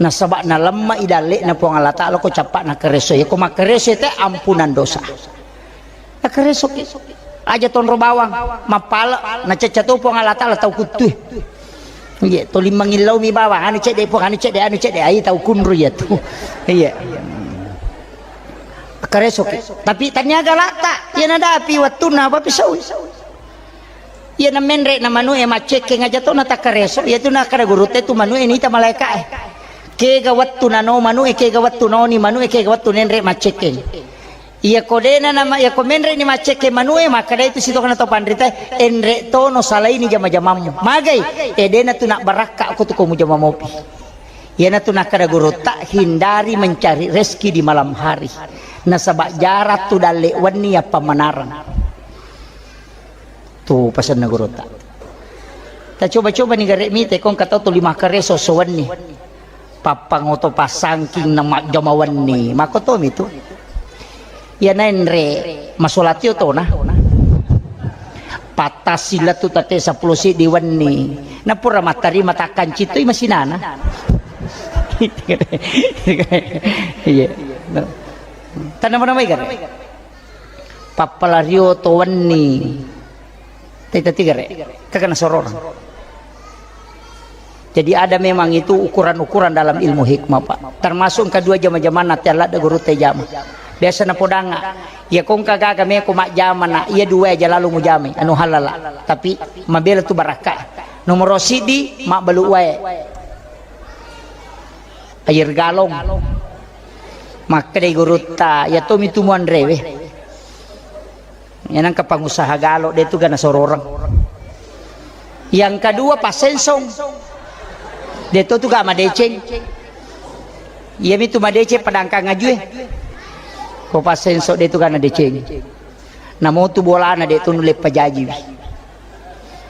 Nasaba nalemma i dalle'na Puang Allah Taala ko cappa nakareso. Yako makkareso te ampunan dosa. Nakaresoki. Aja tonro bawang, mappale, nacecca to Puang Allah Taala tau kuttue. Iya, toli mangillau mi bawang, anu cedde Puang, anu cedde, anu cedde, ai tau kunru iya tu. Iya. Karesoki. Tapi tania galata, iya nadapi wattunna apa pisau. Iya na menre na manu e macekkeng aja to na takareso, iya tu nakada gurute tu manu e nita malaika e. Kega wattu nano manu e, kega wattu noni manu e, kega wattu nenre macekkeng. Iya ko dena nama, iya ko menre ni maccekke manue, makkeda itu sitokana to panrita, enre tono salaini jama-jamammu. Magai, e dena tu nak barakka ko tu ko mujama mopi. Iyana tu nakkeda gurutta, hindari mencari rezeki di malam hari. Nasaba jarang tu dalle wenni yappa manarang. Tu pasenna gurutta. Ta coba-coba ni gare mite kong katau tu lima kareso so wenni. Pappangoto passangking na majjama wenni. Makkotomi tu. Iya naenre masolatio tona. Pattasi lettu tate seppulo siddi wenni. Napura mattarima takkancitoi masinana. Iya. Tanama-namai gare. Pappalario to wenni. Teta tigare. Kagana sororang. Jadi ada memang itu ukuran-ukuran dalam ilmu hikmah, Pak. Termasuk engka dua jama-jamanna te ladde guru te jama. Biasa napodanga, iya kongka gaga meko majjama na, iya dua aja lalu mujamai, anu halala. Tapi mabela tu barakka. Nomoro siddi, mabbalu wae. Air galon. Makkedai gurutta, iya tomi tu muanrewe. Iya nangka pangusaha galo de tu gana sororang. Yang kedua passensong. De to tu ga madeceng. Iya mi tu madeceng padangkang ajue. Ko passensong de tu gana deceng. Namo tu bolana de tu nulle pajajiwi.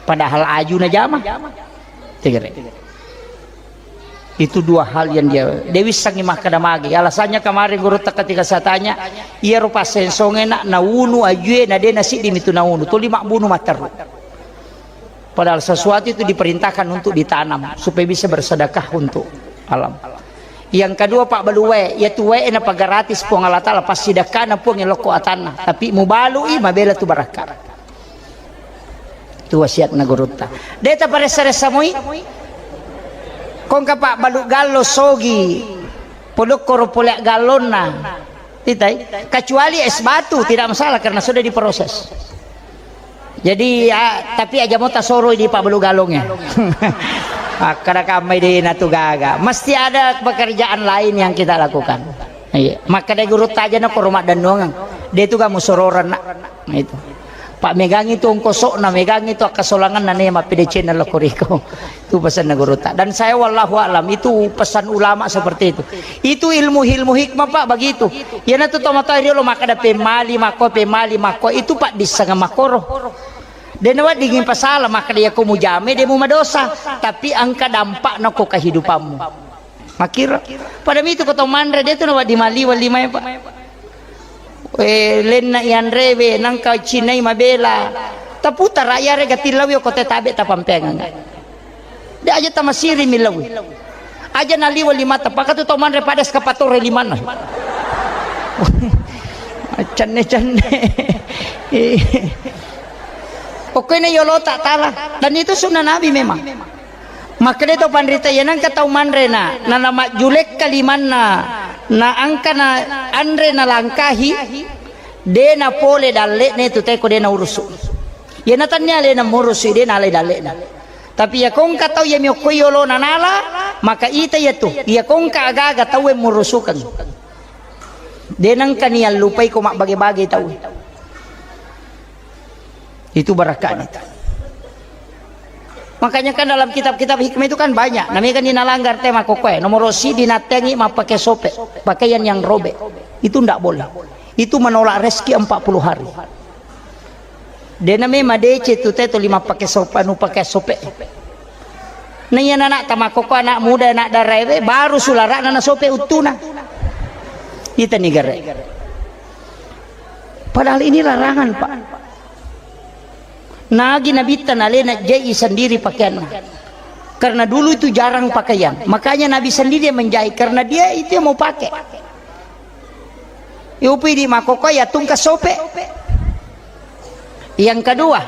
Padahal aju na jama. Tegere. Itu dua hal yang dia, dia wissangi makkeda magi. Alasannya kemarin gurutta ketika saya tanya, iya rupa sensonge nak naunu ajue na de na siddi mitu naunu. Tuli mabbunu matteru. Padahal sesuatu itu diperintahkan untuk ditanam supaya bisa bersedekah untuk alam. Yang kedua, Pak Baluwe, yaitu wae na pagaratis Puang Allah Taala pasti dekana Puang lokko atanna. Tapi mubalui mabela tu barakka. Itu wasiatna gurutta. De' taparessa-ressa moi. Kongka pabbalu gallo sogi, podokkoro pole gallonna. Titai, kecuali es batu tidak masalah karena sudah diproses. Jadi, ah, tapi aja mo tasoroi di pabbalu gallongnge. Akkada kammai de' natu gaga. Mesti ada pekerjaan lain yang kita lakukan. Iya, makkeda gurutta aja na koro maddennuangeng. De' tu kamu sororan, Nak. Nah, itu. Pak, megangi tu ongkosokna, megangi tu akkasolanganna, ne mappede channel lo koriko. Itu pesanna gurutta. Dan saya wallahu a'lam, itu pesan ulama seperti itu. Itu ilmu-ilmu hikmah, Pak, begitu. Iyana tu tomatoa riolo makkeda pemali makko, pemali makko. Itu, Pak, dissanga makkoro. De' naweddingi pasala makkeda iyako mujame de' mumadosa, tapi engka dampakna ko kehidupanmu. Makkiro. Pada mitu ko tau manre, de' tu nawedding maliweng limae, Pak. Eh, lenna ianrewe, nangka cinai mabela. Taputara iyare gatillawi ko te tabe tapampengang. De' aja tamasiri millawi. Aja naliweng limata, pakatu tau manre pada eskapatore limanna. Cenne-cenne. Pokoknya yolo tak tala. Dan itu sunnah Nabi memang. Makkeda to panrita, iya nengka tau manre na, na, na majjulekka limanna, na engka na anre na langkahi, de' na pole dalle'ne tu teko de' na urusu. Iya na tannia alena murusu, de' na alai dalle'na. Tapi iya kongka tau iya miokkoi yolona nala, maka ita iya tu, iya kongka agaga tau e murusukeng. De' nengka ni allupai ko mabbage-bage tau. Itu barakatnya itu. Makanya kan dalam kitab-kitab hikmah itu kan banyak. Namanya kan nalanggar tema kokoe. Nomor si dinattengi mappake sope, pakaian yang robek. Itu ndak boleh. Itu menolak rezeki empat puluh hari. De' name madece tu teto lima pake sope, anu pake sope. Na iya anak tamakoko, anak muda, anak daraewe, baru sularana na sope uttuna. Ita ni gare. Padahal ini larangan, Pak. Nagi Nabitta nalena jai sendiri pakaianna. Karena dulu itu jarang pakaian. Makanya Nabi sendiri yang menjahit. Karena dia itu yang mau pakai. Yupi di makoko ya tungka sope. Yang kedua,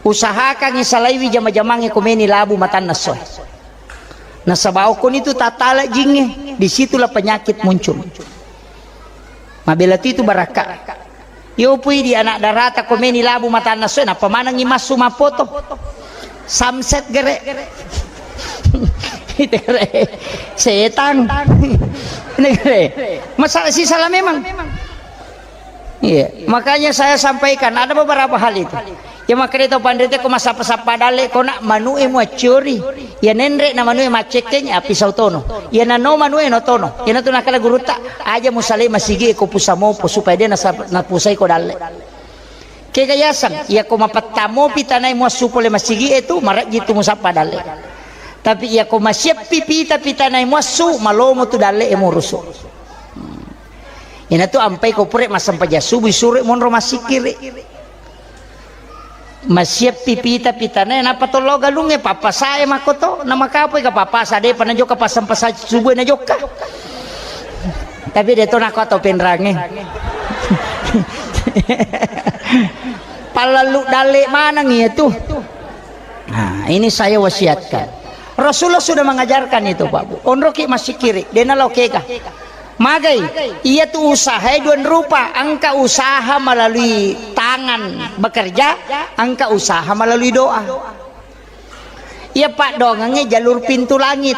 usahakan salaiwi jama-jamangnge komeni labu matanna soe. Nasaba okon itu tatala jingnge, disitulah penyakit muncul. Mabela tu itu barakka. Yo pui di anak darata komeni labu matanna soe, nappa manengi massu mappoto. Samset gere. Itu gere. Setang. Ini gere. Masalah sisala memang. Iya, makanya saya sampaikan ada beberapa hal itu. Ya makanya itu pandai ko masappa-sappa dalle ko nak manu'e muaccuri. Ya nenre na manu'e maccekkeng, ya pisau tono. Ya nano manu'e no tono. Ya natu nakala gurutta, aja musale masigi ko pusamopo supaya dia nasa-, napusai ko dalle. Kega yaseng, ya ko mapettamo pitanai muassu pole masigi itu marajji tu musappa dalle. Tapi ya ko masieppi pita pitanai muassu, malomo tu dalle e murusu. Inatu ampai ko pure massempajang subuh, suro monro massikkiri. Masieppi pita pitane, nappa tollo galungnge, pappasae makkoto, namakapoi ka pappasa, depa najokka passempajang subuh najokka. Tapi de to nako atau penrangnge. Pallallu dalle maneng iya tu. Nah, ini saya wasiatkan. Rasulullah sudah mengajarkan itu, Pak Bu. Onroki massikkiri, dena lao kega. Magai, iya tu usaha duan rupa, engka usaha melalui tangan bekerja, engka usaha melalui doa. Iya paddoangengnge jalur pintu langit.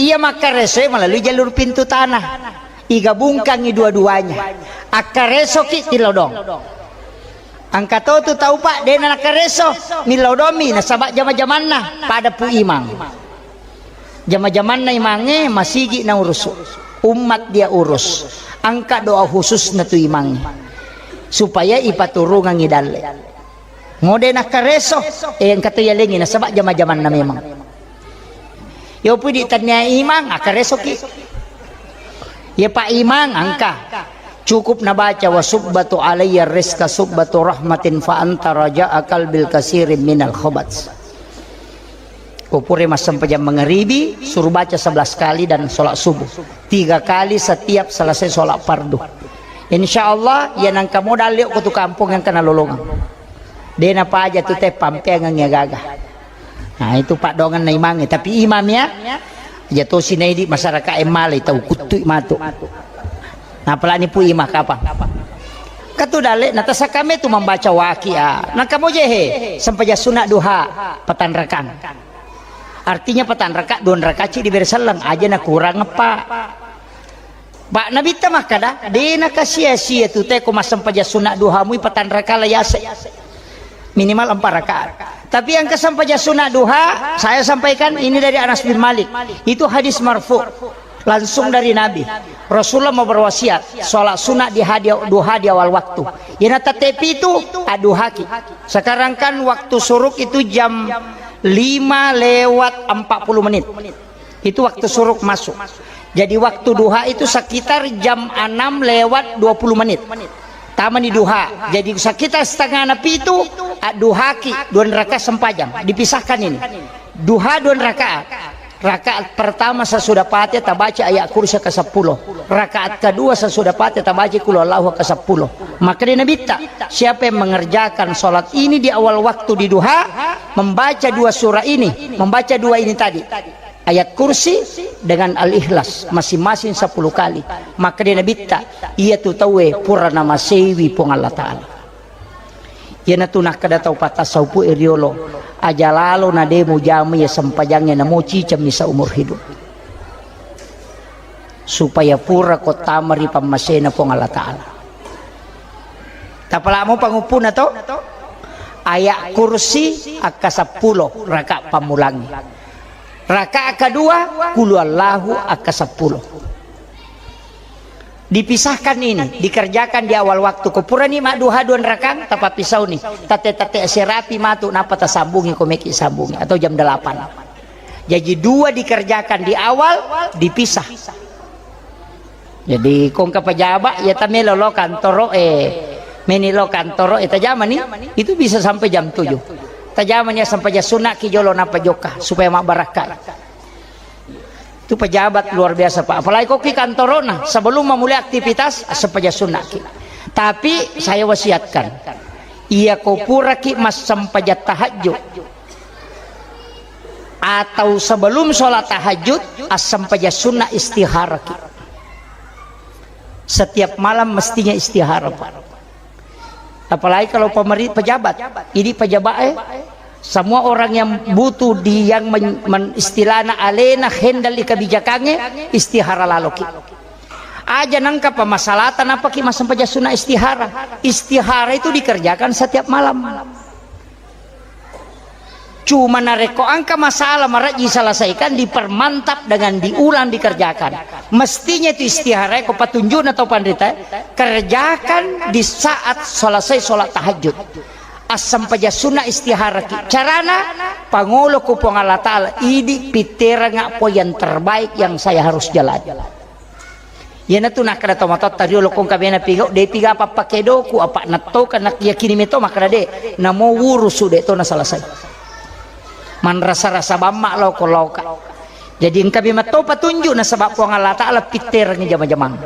Iya makkaresoe melalui jalur pintu tanah. Igabungkangi dua-duanya. Akkaresoki tilodong. Engka to tu tau, Pak, dena nakkareso, millau domi nasaba jama-jamanna pada pu imang. Jama-jamanna imangnge masigi naurusu. Umat dia urus. Engka doa khusus na tu imangnge. Supaya ipaturungangi dalle. Mode nakkareso, eh, engka to yalengi nasaba jama-jamanna memang. Yo pudi tannia imang, akkaresoki. Ya Pak Imang, engka. Cukup nabaca, "Wa subbatu alayya rizqa subbatu rahmatin fa anta raja'a qalbil kasirin minal khabat." Ko pure massempajang mangaribi, suruh baca sebelas kali dan sholat subuh. Tiga kali setiap selesai sholat fardu. Insya Allah, ya nangka modal liok ko tu kampung yang kena lolongan. De napaja tu te pampeangengngi agaga. Nah, itu paddoangenna imangnge. Tapi imam ya, aja tosi naidi masyarakat e malai tau kuttui matu. Nah, apalagi pu imam kapang. Katu dalle, na tasakame tu membaca waqiah. Nah, kamu jehe, sempajang sunat duha, patanrakang. Artinya patanraka, dua raka ci diberi selleng, aja na kurang apa. Pak Nabitta makkada, de nakasia-sia tu te ko massempajang sunat duha mui patanraka la yase. Minimal empat rakaat. Tapi yang kesempajang sunat duha, saya sampaikan ini dari Anas bin Malik. Itu hadis marfu, langsung dari Nabi. Rasulullah mau berwasiat, sholat sunat di hadi, duha di awal waktu. Ina tete pitu, aduhaki. Sekarang kan waktu suruk itu jam lima lewat empat puluh menit. Itu waktu suruk masuk. Jadi waktu duha itu sekitar jam enam lewat dua puluh menit. Tamani duha. Jadi sekitar setengah na pitu, adduhaki, dua rakaat sempajang. Dipisahkan ini. Duha dua rakaat. Rakaat pertama sesudah Fatihah tabaca ayat kursi ke sepuluh. Rakaat kedua sesudah Fatihah tabaca qul huwallahu ke sepuluh. Maka dia Nabitta, siapa yang mengerjakan sholat ini di awal waktu di duha, membaca dua surah ini, membaca dua ini tadi, ayat kursi dengan al-ikhlas masing-masing sepuluh kali, maka dia Nabitta, iya tu tauwe pura namasewi Puang Allah Ta'ala. Iyanatu nakkeda tau pattassaupu e riolo, aja lalo na de mujama iya sempajangnge namo cicemmi saumur hidup. Supaya pura ko tama ri pammasena Puang Allah Ta'ala. Tapalamo panguppuna to? Ayat kursi akka seppulo raka pammulangi. Raka kedua, qul huwallahu akka seppulo. Dipisahkan ini, dikerjakan di awal waktu. Ko purani madduha dua rakang, tapappisauni. Tate-tate serapi matu, napa tasambungi ko meki sambungi. Atau jam delapan. Jadi dua dikerjakan di awal, dipisah. Jadi kongka pejabat, ya tamelo lo kantoro e. Meni lo kantoro e, tajamani, itu bisa sampai jam tujuh. Tajamani ya sampai jam sunat ki jolo napa jokka, supaya mabarakka. Itu pejabat luar biasa, Pak. Apalagi kok ki kantorona, sebelum memulai aktivitas, sempaja sunnah ki. Tapi saya wasiatkan, iya ko pura ki mas sempaja tahajud atau sebelum sholat tahajud, as sempaja sunnah istihara ki. Setiap malam mestinya istihara, Pak. Apalagi kalau pemeri-, pejabat. Ini pejabat, eh, semua orang yang butuh di, yang men-, men-, istilahna alena handle di kebijakannya, istihara laloki. Aja nangka pemasalatan apa ki masampaja sunnah istihara. Istihara itu dikerjakan setiap malam. Cuma narekko engka masalah marejji selesaikan, dipermantap dengan diulang dikerjakan. Mestinya itu istihara ko patunjukna tau panrita, kerjakan di saat selesai sholat tahajud. Assempaja sunnah istihara ki. Carana, pangolo ku Puang Allah Ta'ala, idi pitteranga poin yang terbaik yang saya harus jalani. Iyanatu nakkeda tomatoatta riolo kongka bena pigau, de piga pappakedoku, apa nattoka nak yakini meto makkeda de, namo wurusu de to na selesai. Manrasa-rasa bamma lao ko laoka. Jadi engka bema to patunjuk nasaba Puang Allah Ta'ala pitterangi jama-jamang.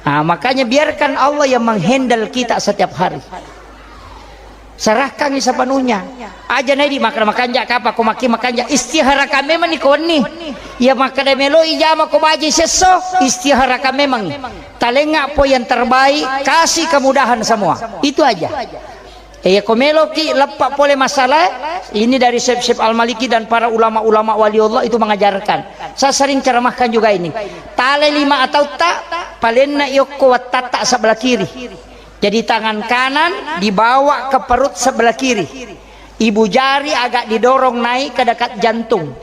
Nah, makanya biarkan Allah yang menghandle kita setiap hari. Serahkangi sepenuhnya. Aja nedi makana makanja kapa ko makki makanja istihara kame mani ko wenni. Ya makana melo ijama ko baji sesso istihara kame mang. Talenga po yang terbaik, kasih kemudahan semua. Itu aja. Ya ko melo ki leppa pole masalah ini dari Syekh Syekh Al-Maliki dan para ulama-ulama wali Allah itu mengajarkan. Saya sering ceramahkan juga ini. Tale lima atau tak palenna yokko wattatta sebelah kiri. Jadi tangan kanan dibawa ke perut sebelah kiri. Ibu jari agak didorong naik ke dekat jantung.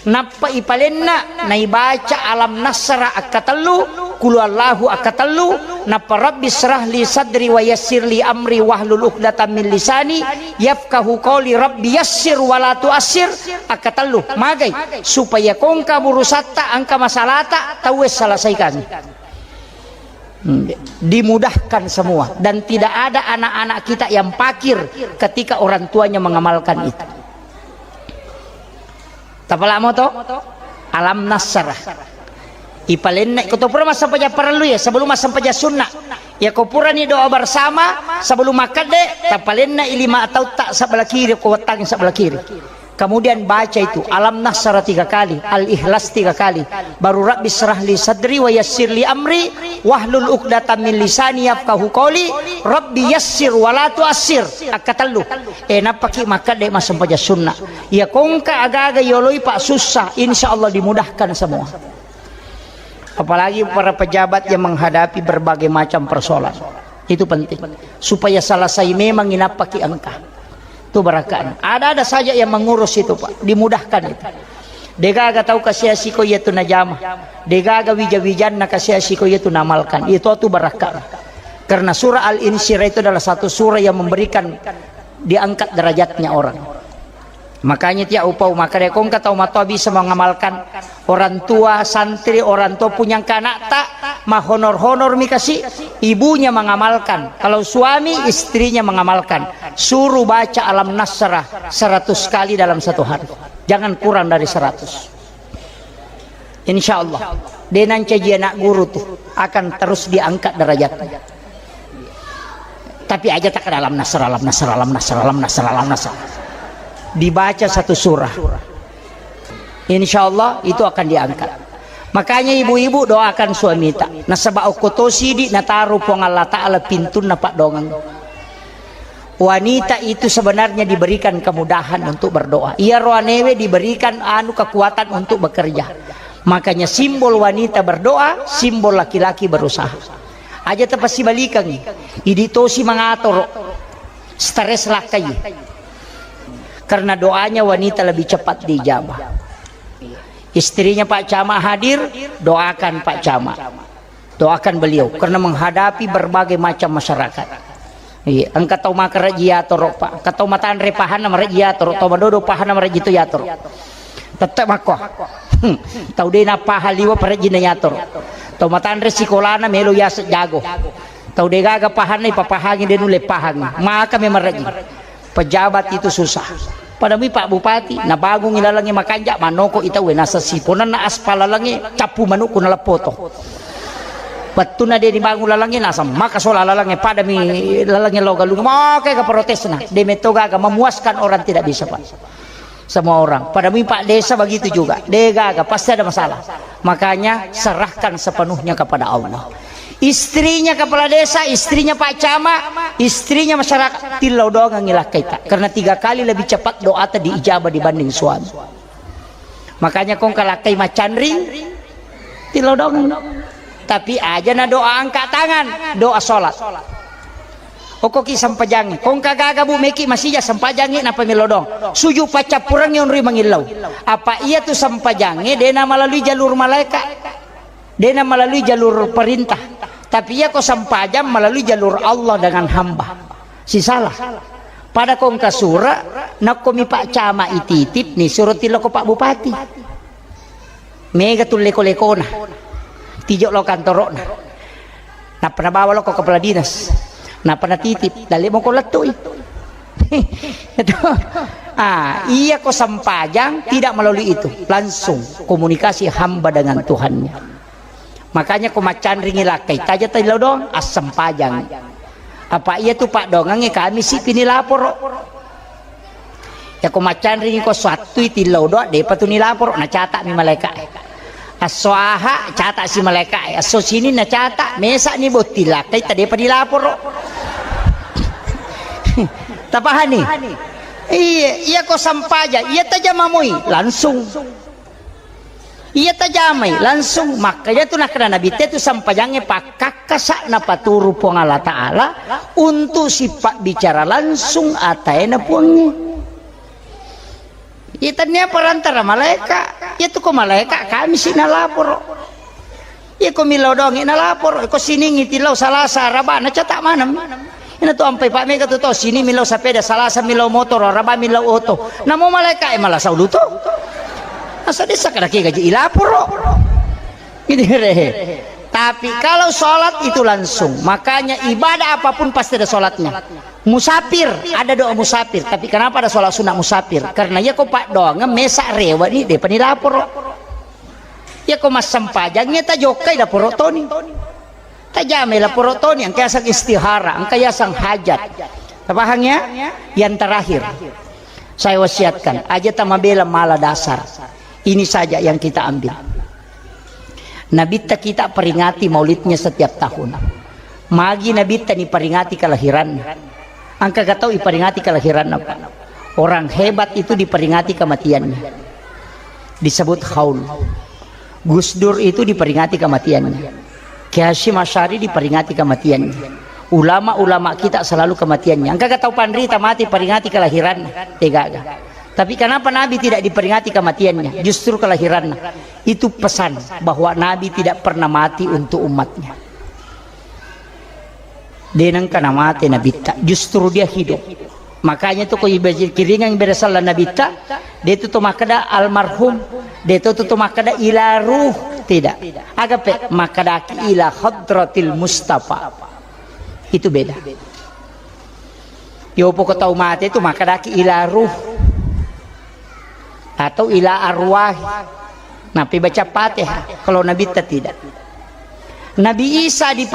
Nappa ipalenna, naibaca alam nasra akkatellu, qul huwallahu akkatellu, nappa rabbi syrah li sadri wa yassir li amri wahlul uqdatam min lisani yafqahu qawli, rabbi yassir wa la tuassir akkatellu. Magai supaya kongka burusatta angka masalata tauwe selesaikan. Hmm, dimudahkan semua dan tidak ada anak-anak kita yang pakir ketika orang tuanya mengamalkan itu. Tapalamo to? Alam nasrah. Ipalenna ko to pura massampaja parellu ya, sebelum massampaja sunnah. Yako purani doa bersama, sebelum makkedde, tapalenna i lima tautta sebelah kiri, ko wettangi sebelah kiri. Kemudian baca itu, Alam Nasrah tiga kali, Al-Ikhlas tiga kali. Baru Rabbi syrah li sadri wa yassir li amri, wahlul uqdatam min lisani yafqahu qawli, Rabbi yassir wa la tuassir. Akkatellu. E, nappaki makkedde massempajang sunna. Iya kongka agaga yoloi pak susah, insya Allah dimudahkan semua. Apalagi para pejabat yang menghadapi berbagai macam persoalan. Itu penting. Supaya selesai memang inappaki engka. Itu barakaan. Ada-ada saja yang mengurus itu, Pak. Dimudahkan itu. Degaga tau kasiasi ko iya tu najama. Degaga wija-wijanna kasiasi ko iya tu namalkan. Itu tu barakaan. Karena surah Al-Insyirah itu adalah satu surah yang memberikan diangkat derajatnya orang. Makanya tiap upau maka deh kongka tau matoa bisa mengamalkan orang tua, santri, orang tua punya anak tak mahonor-honor mi kasi ibunya mengamalkan. Kalau suami istrinya mengamalkan, suruh baca Alam Nasrah seratus kali dalam satu hari. Jangan kurang dari seratus. Insya Allah, de nancaji anak guru tuh akan terus diangkat derajatnya. Tapi aja tak ada Alam Nasrah, Alam Nasrah, Alam Nasrah, Alam Nasrah, Alam Nasrah. Dibaca satu surah. Insya Allah itu akan diangkat. Makanya ibu-ibu doakan suamita. Nasaba okko to sidi nataru Puang Allah Ta'ala pintunna paddoangeng. Wanita itu sebenarnya diberikan kemudahan untuk berdoa. Iya roanewe diberikan anu kekuatan untuk bekerja. Makanya simbol wanita berdoa, simbol laki-laki berusaha. Aja tapasibalikangi. Idi tosi mangatoro. Stres lakkai. Karena doanya wanita lebih cepat diijabah. Istrinya Pak Camat hadir, doakan Pak Camat. Doakan beliau karena menghadapi berbagai macam masyarakat. Iya, engka tau maka rejji yatoro, Pak. Engka tau matanre pahanna marejji yatoro, tau madodo pahanna marejji tu yatoro. Tetep makko. Hmm. Tau de napaha liwa parejjinna yatoro. Tau matanre sikolana melo yaseng jago. Tau de gaga pahanna ipapahangi de nulle pahangi. Maka memang rejji. Pejabat itu susah. Pada mui Pak Bupati, nabangungi lalengnge makanja, manoko i tauwe, nasa siponenna aspal lalengnge, cappu manukku naleppoto. Wettunna de dibangun lalengnge, nasa maka sola lalengnge, pada mi lalengnge lo galung, moke ga protesna, de metto gaga memuaskan orang tidak bisa, Pak. Semua orang. Pada mui Pak Desa begitu juga, de gaga, pasti ada masalah. Makanya serahkan sepenuhnya kepada Allah. Istrinya kepala desa, istrinya Pak Camat, istrinya masyarakat, tillau doangengngi lakkaita. Karena tiga kali lebih cepat doata diijabah dibanding suami. Makanya kongka lakkai macanring, tillau doangeng. Tapi aja na doa angkat tangan, doa sholat. Okkoki sempajangnge, kongka gaga bu meki masija sempajangnge napa melo doang. Suju paccappurengnge onroi mangillau. Apa iya tu sempajangnge dena melalui jalur malaikat. Dena melalui jalur perintah. Tapi iya ko sempajang melalui jalur Allah dengan hamba. Sisala. Pada kongka sura, nakko mi Pak Camat ititip ni suro tillo ko Pak Bupati. Mega tu leko-lekona. Tijo lo kantorona. Nappa nabawa lo ko kepala dinas. Nappa natitip. Dalle moko lettui. Itu. Ah, iya ko sempajang tidak melalui itu. Langsung komunikasi hamba dengan Tuhannya. Makanya ko maccanringi lakkai, taja tillau doang, assempajang. Apa iya tu paddoangengnge kami si pini laporo. Ya ko maccanringi ko sattui tillau doang, depa tu ni laporo, nacata mi malaika. Asso aha, cata si malaika. Asso sini nacata, mesa ni botti lakkai, tadepa ni laporo. Tapahani? Iya, iya ko sampaja, iya tajama moi, langsung. Iya tajamai langsung, makkaja tu nakkeda Nabi te tu sampajangnge pakkakkasa napaturu Puang Allah Ta'ala untuk sipabbicara langsung ataena Puangnge. Iya tania perantara malaika, iya tu ko malaika kami si nalaporo. Iya ko millau doangngi nalaporo, ko siningngi tillau Salasa Araba nacata maneng. Ina tu ampai pa mega tu to sini millau sapeda, Salasa millau motoro, Araba millau oto. Namo malaika e malasa ulu to. Asa desa kada ke gaji ilaporo. Gitu re. Tapi kalau sholat itu langsung, makanya ibadah apapun pasti ada sholatnya. Musafir, ada doa musafir. Tapi kenapa ada sholat sunat musafir? Karena iya ko paddoangeng mesa rewa ni depa ni laporo. Iya ko massempajang iya tajokkai laporo toni. Jame la poro toni, engka yaseng istihara, engka yaseng hajat. Tapahang ya? Yang terakhir, saya wasiatkan, aja tamabela mala dasar. Ini saja yang kita ambil. Nabitta kita peringati maulidnya setiap tahun. Magi Nabitta ni peringati kelahirannya. Engka ga tau iperingati kelahiranna, Pak? Orang hebat itu diperingati kematiannya. Disebut haul. Gus Dur itu diperingati kematiannya. Kiai Hasyim Asy'ari diperingati kematiannya. Ulama-ulama kita selalu kematiannya. Engka ga tau panrita mati peringati kelahiranna? Tega ga. Tapi kenapa Nabi tidak diperingati kematiannya, justru kelahirannya? Itu pesan bahwa Nabi tidak pernah mati untuk umatnya. De nengka namate Nabitta, justru dia hidup. Makanya tu ko ibaji-, kiringang ibadah sallah Nabitta, de tu to makkeda almarhum, de tu to makkeda ila ruh, tidak. Agape makkadaki ila hadratil Mustafa. Itu beda. Yopo ko tau mate tu makkadaki ila ruh atau ila arwah. Napi baca Fatihah. Kalau Nabitta tidak. Nabi Isa diperi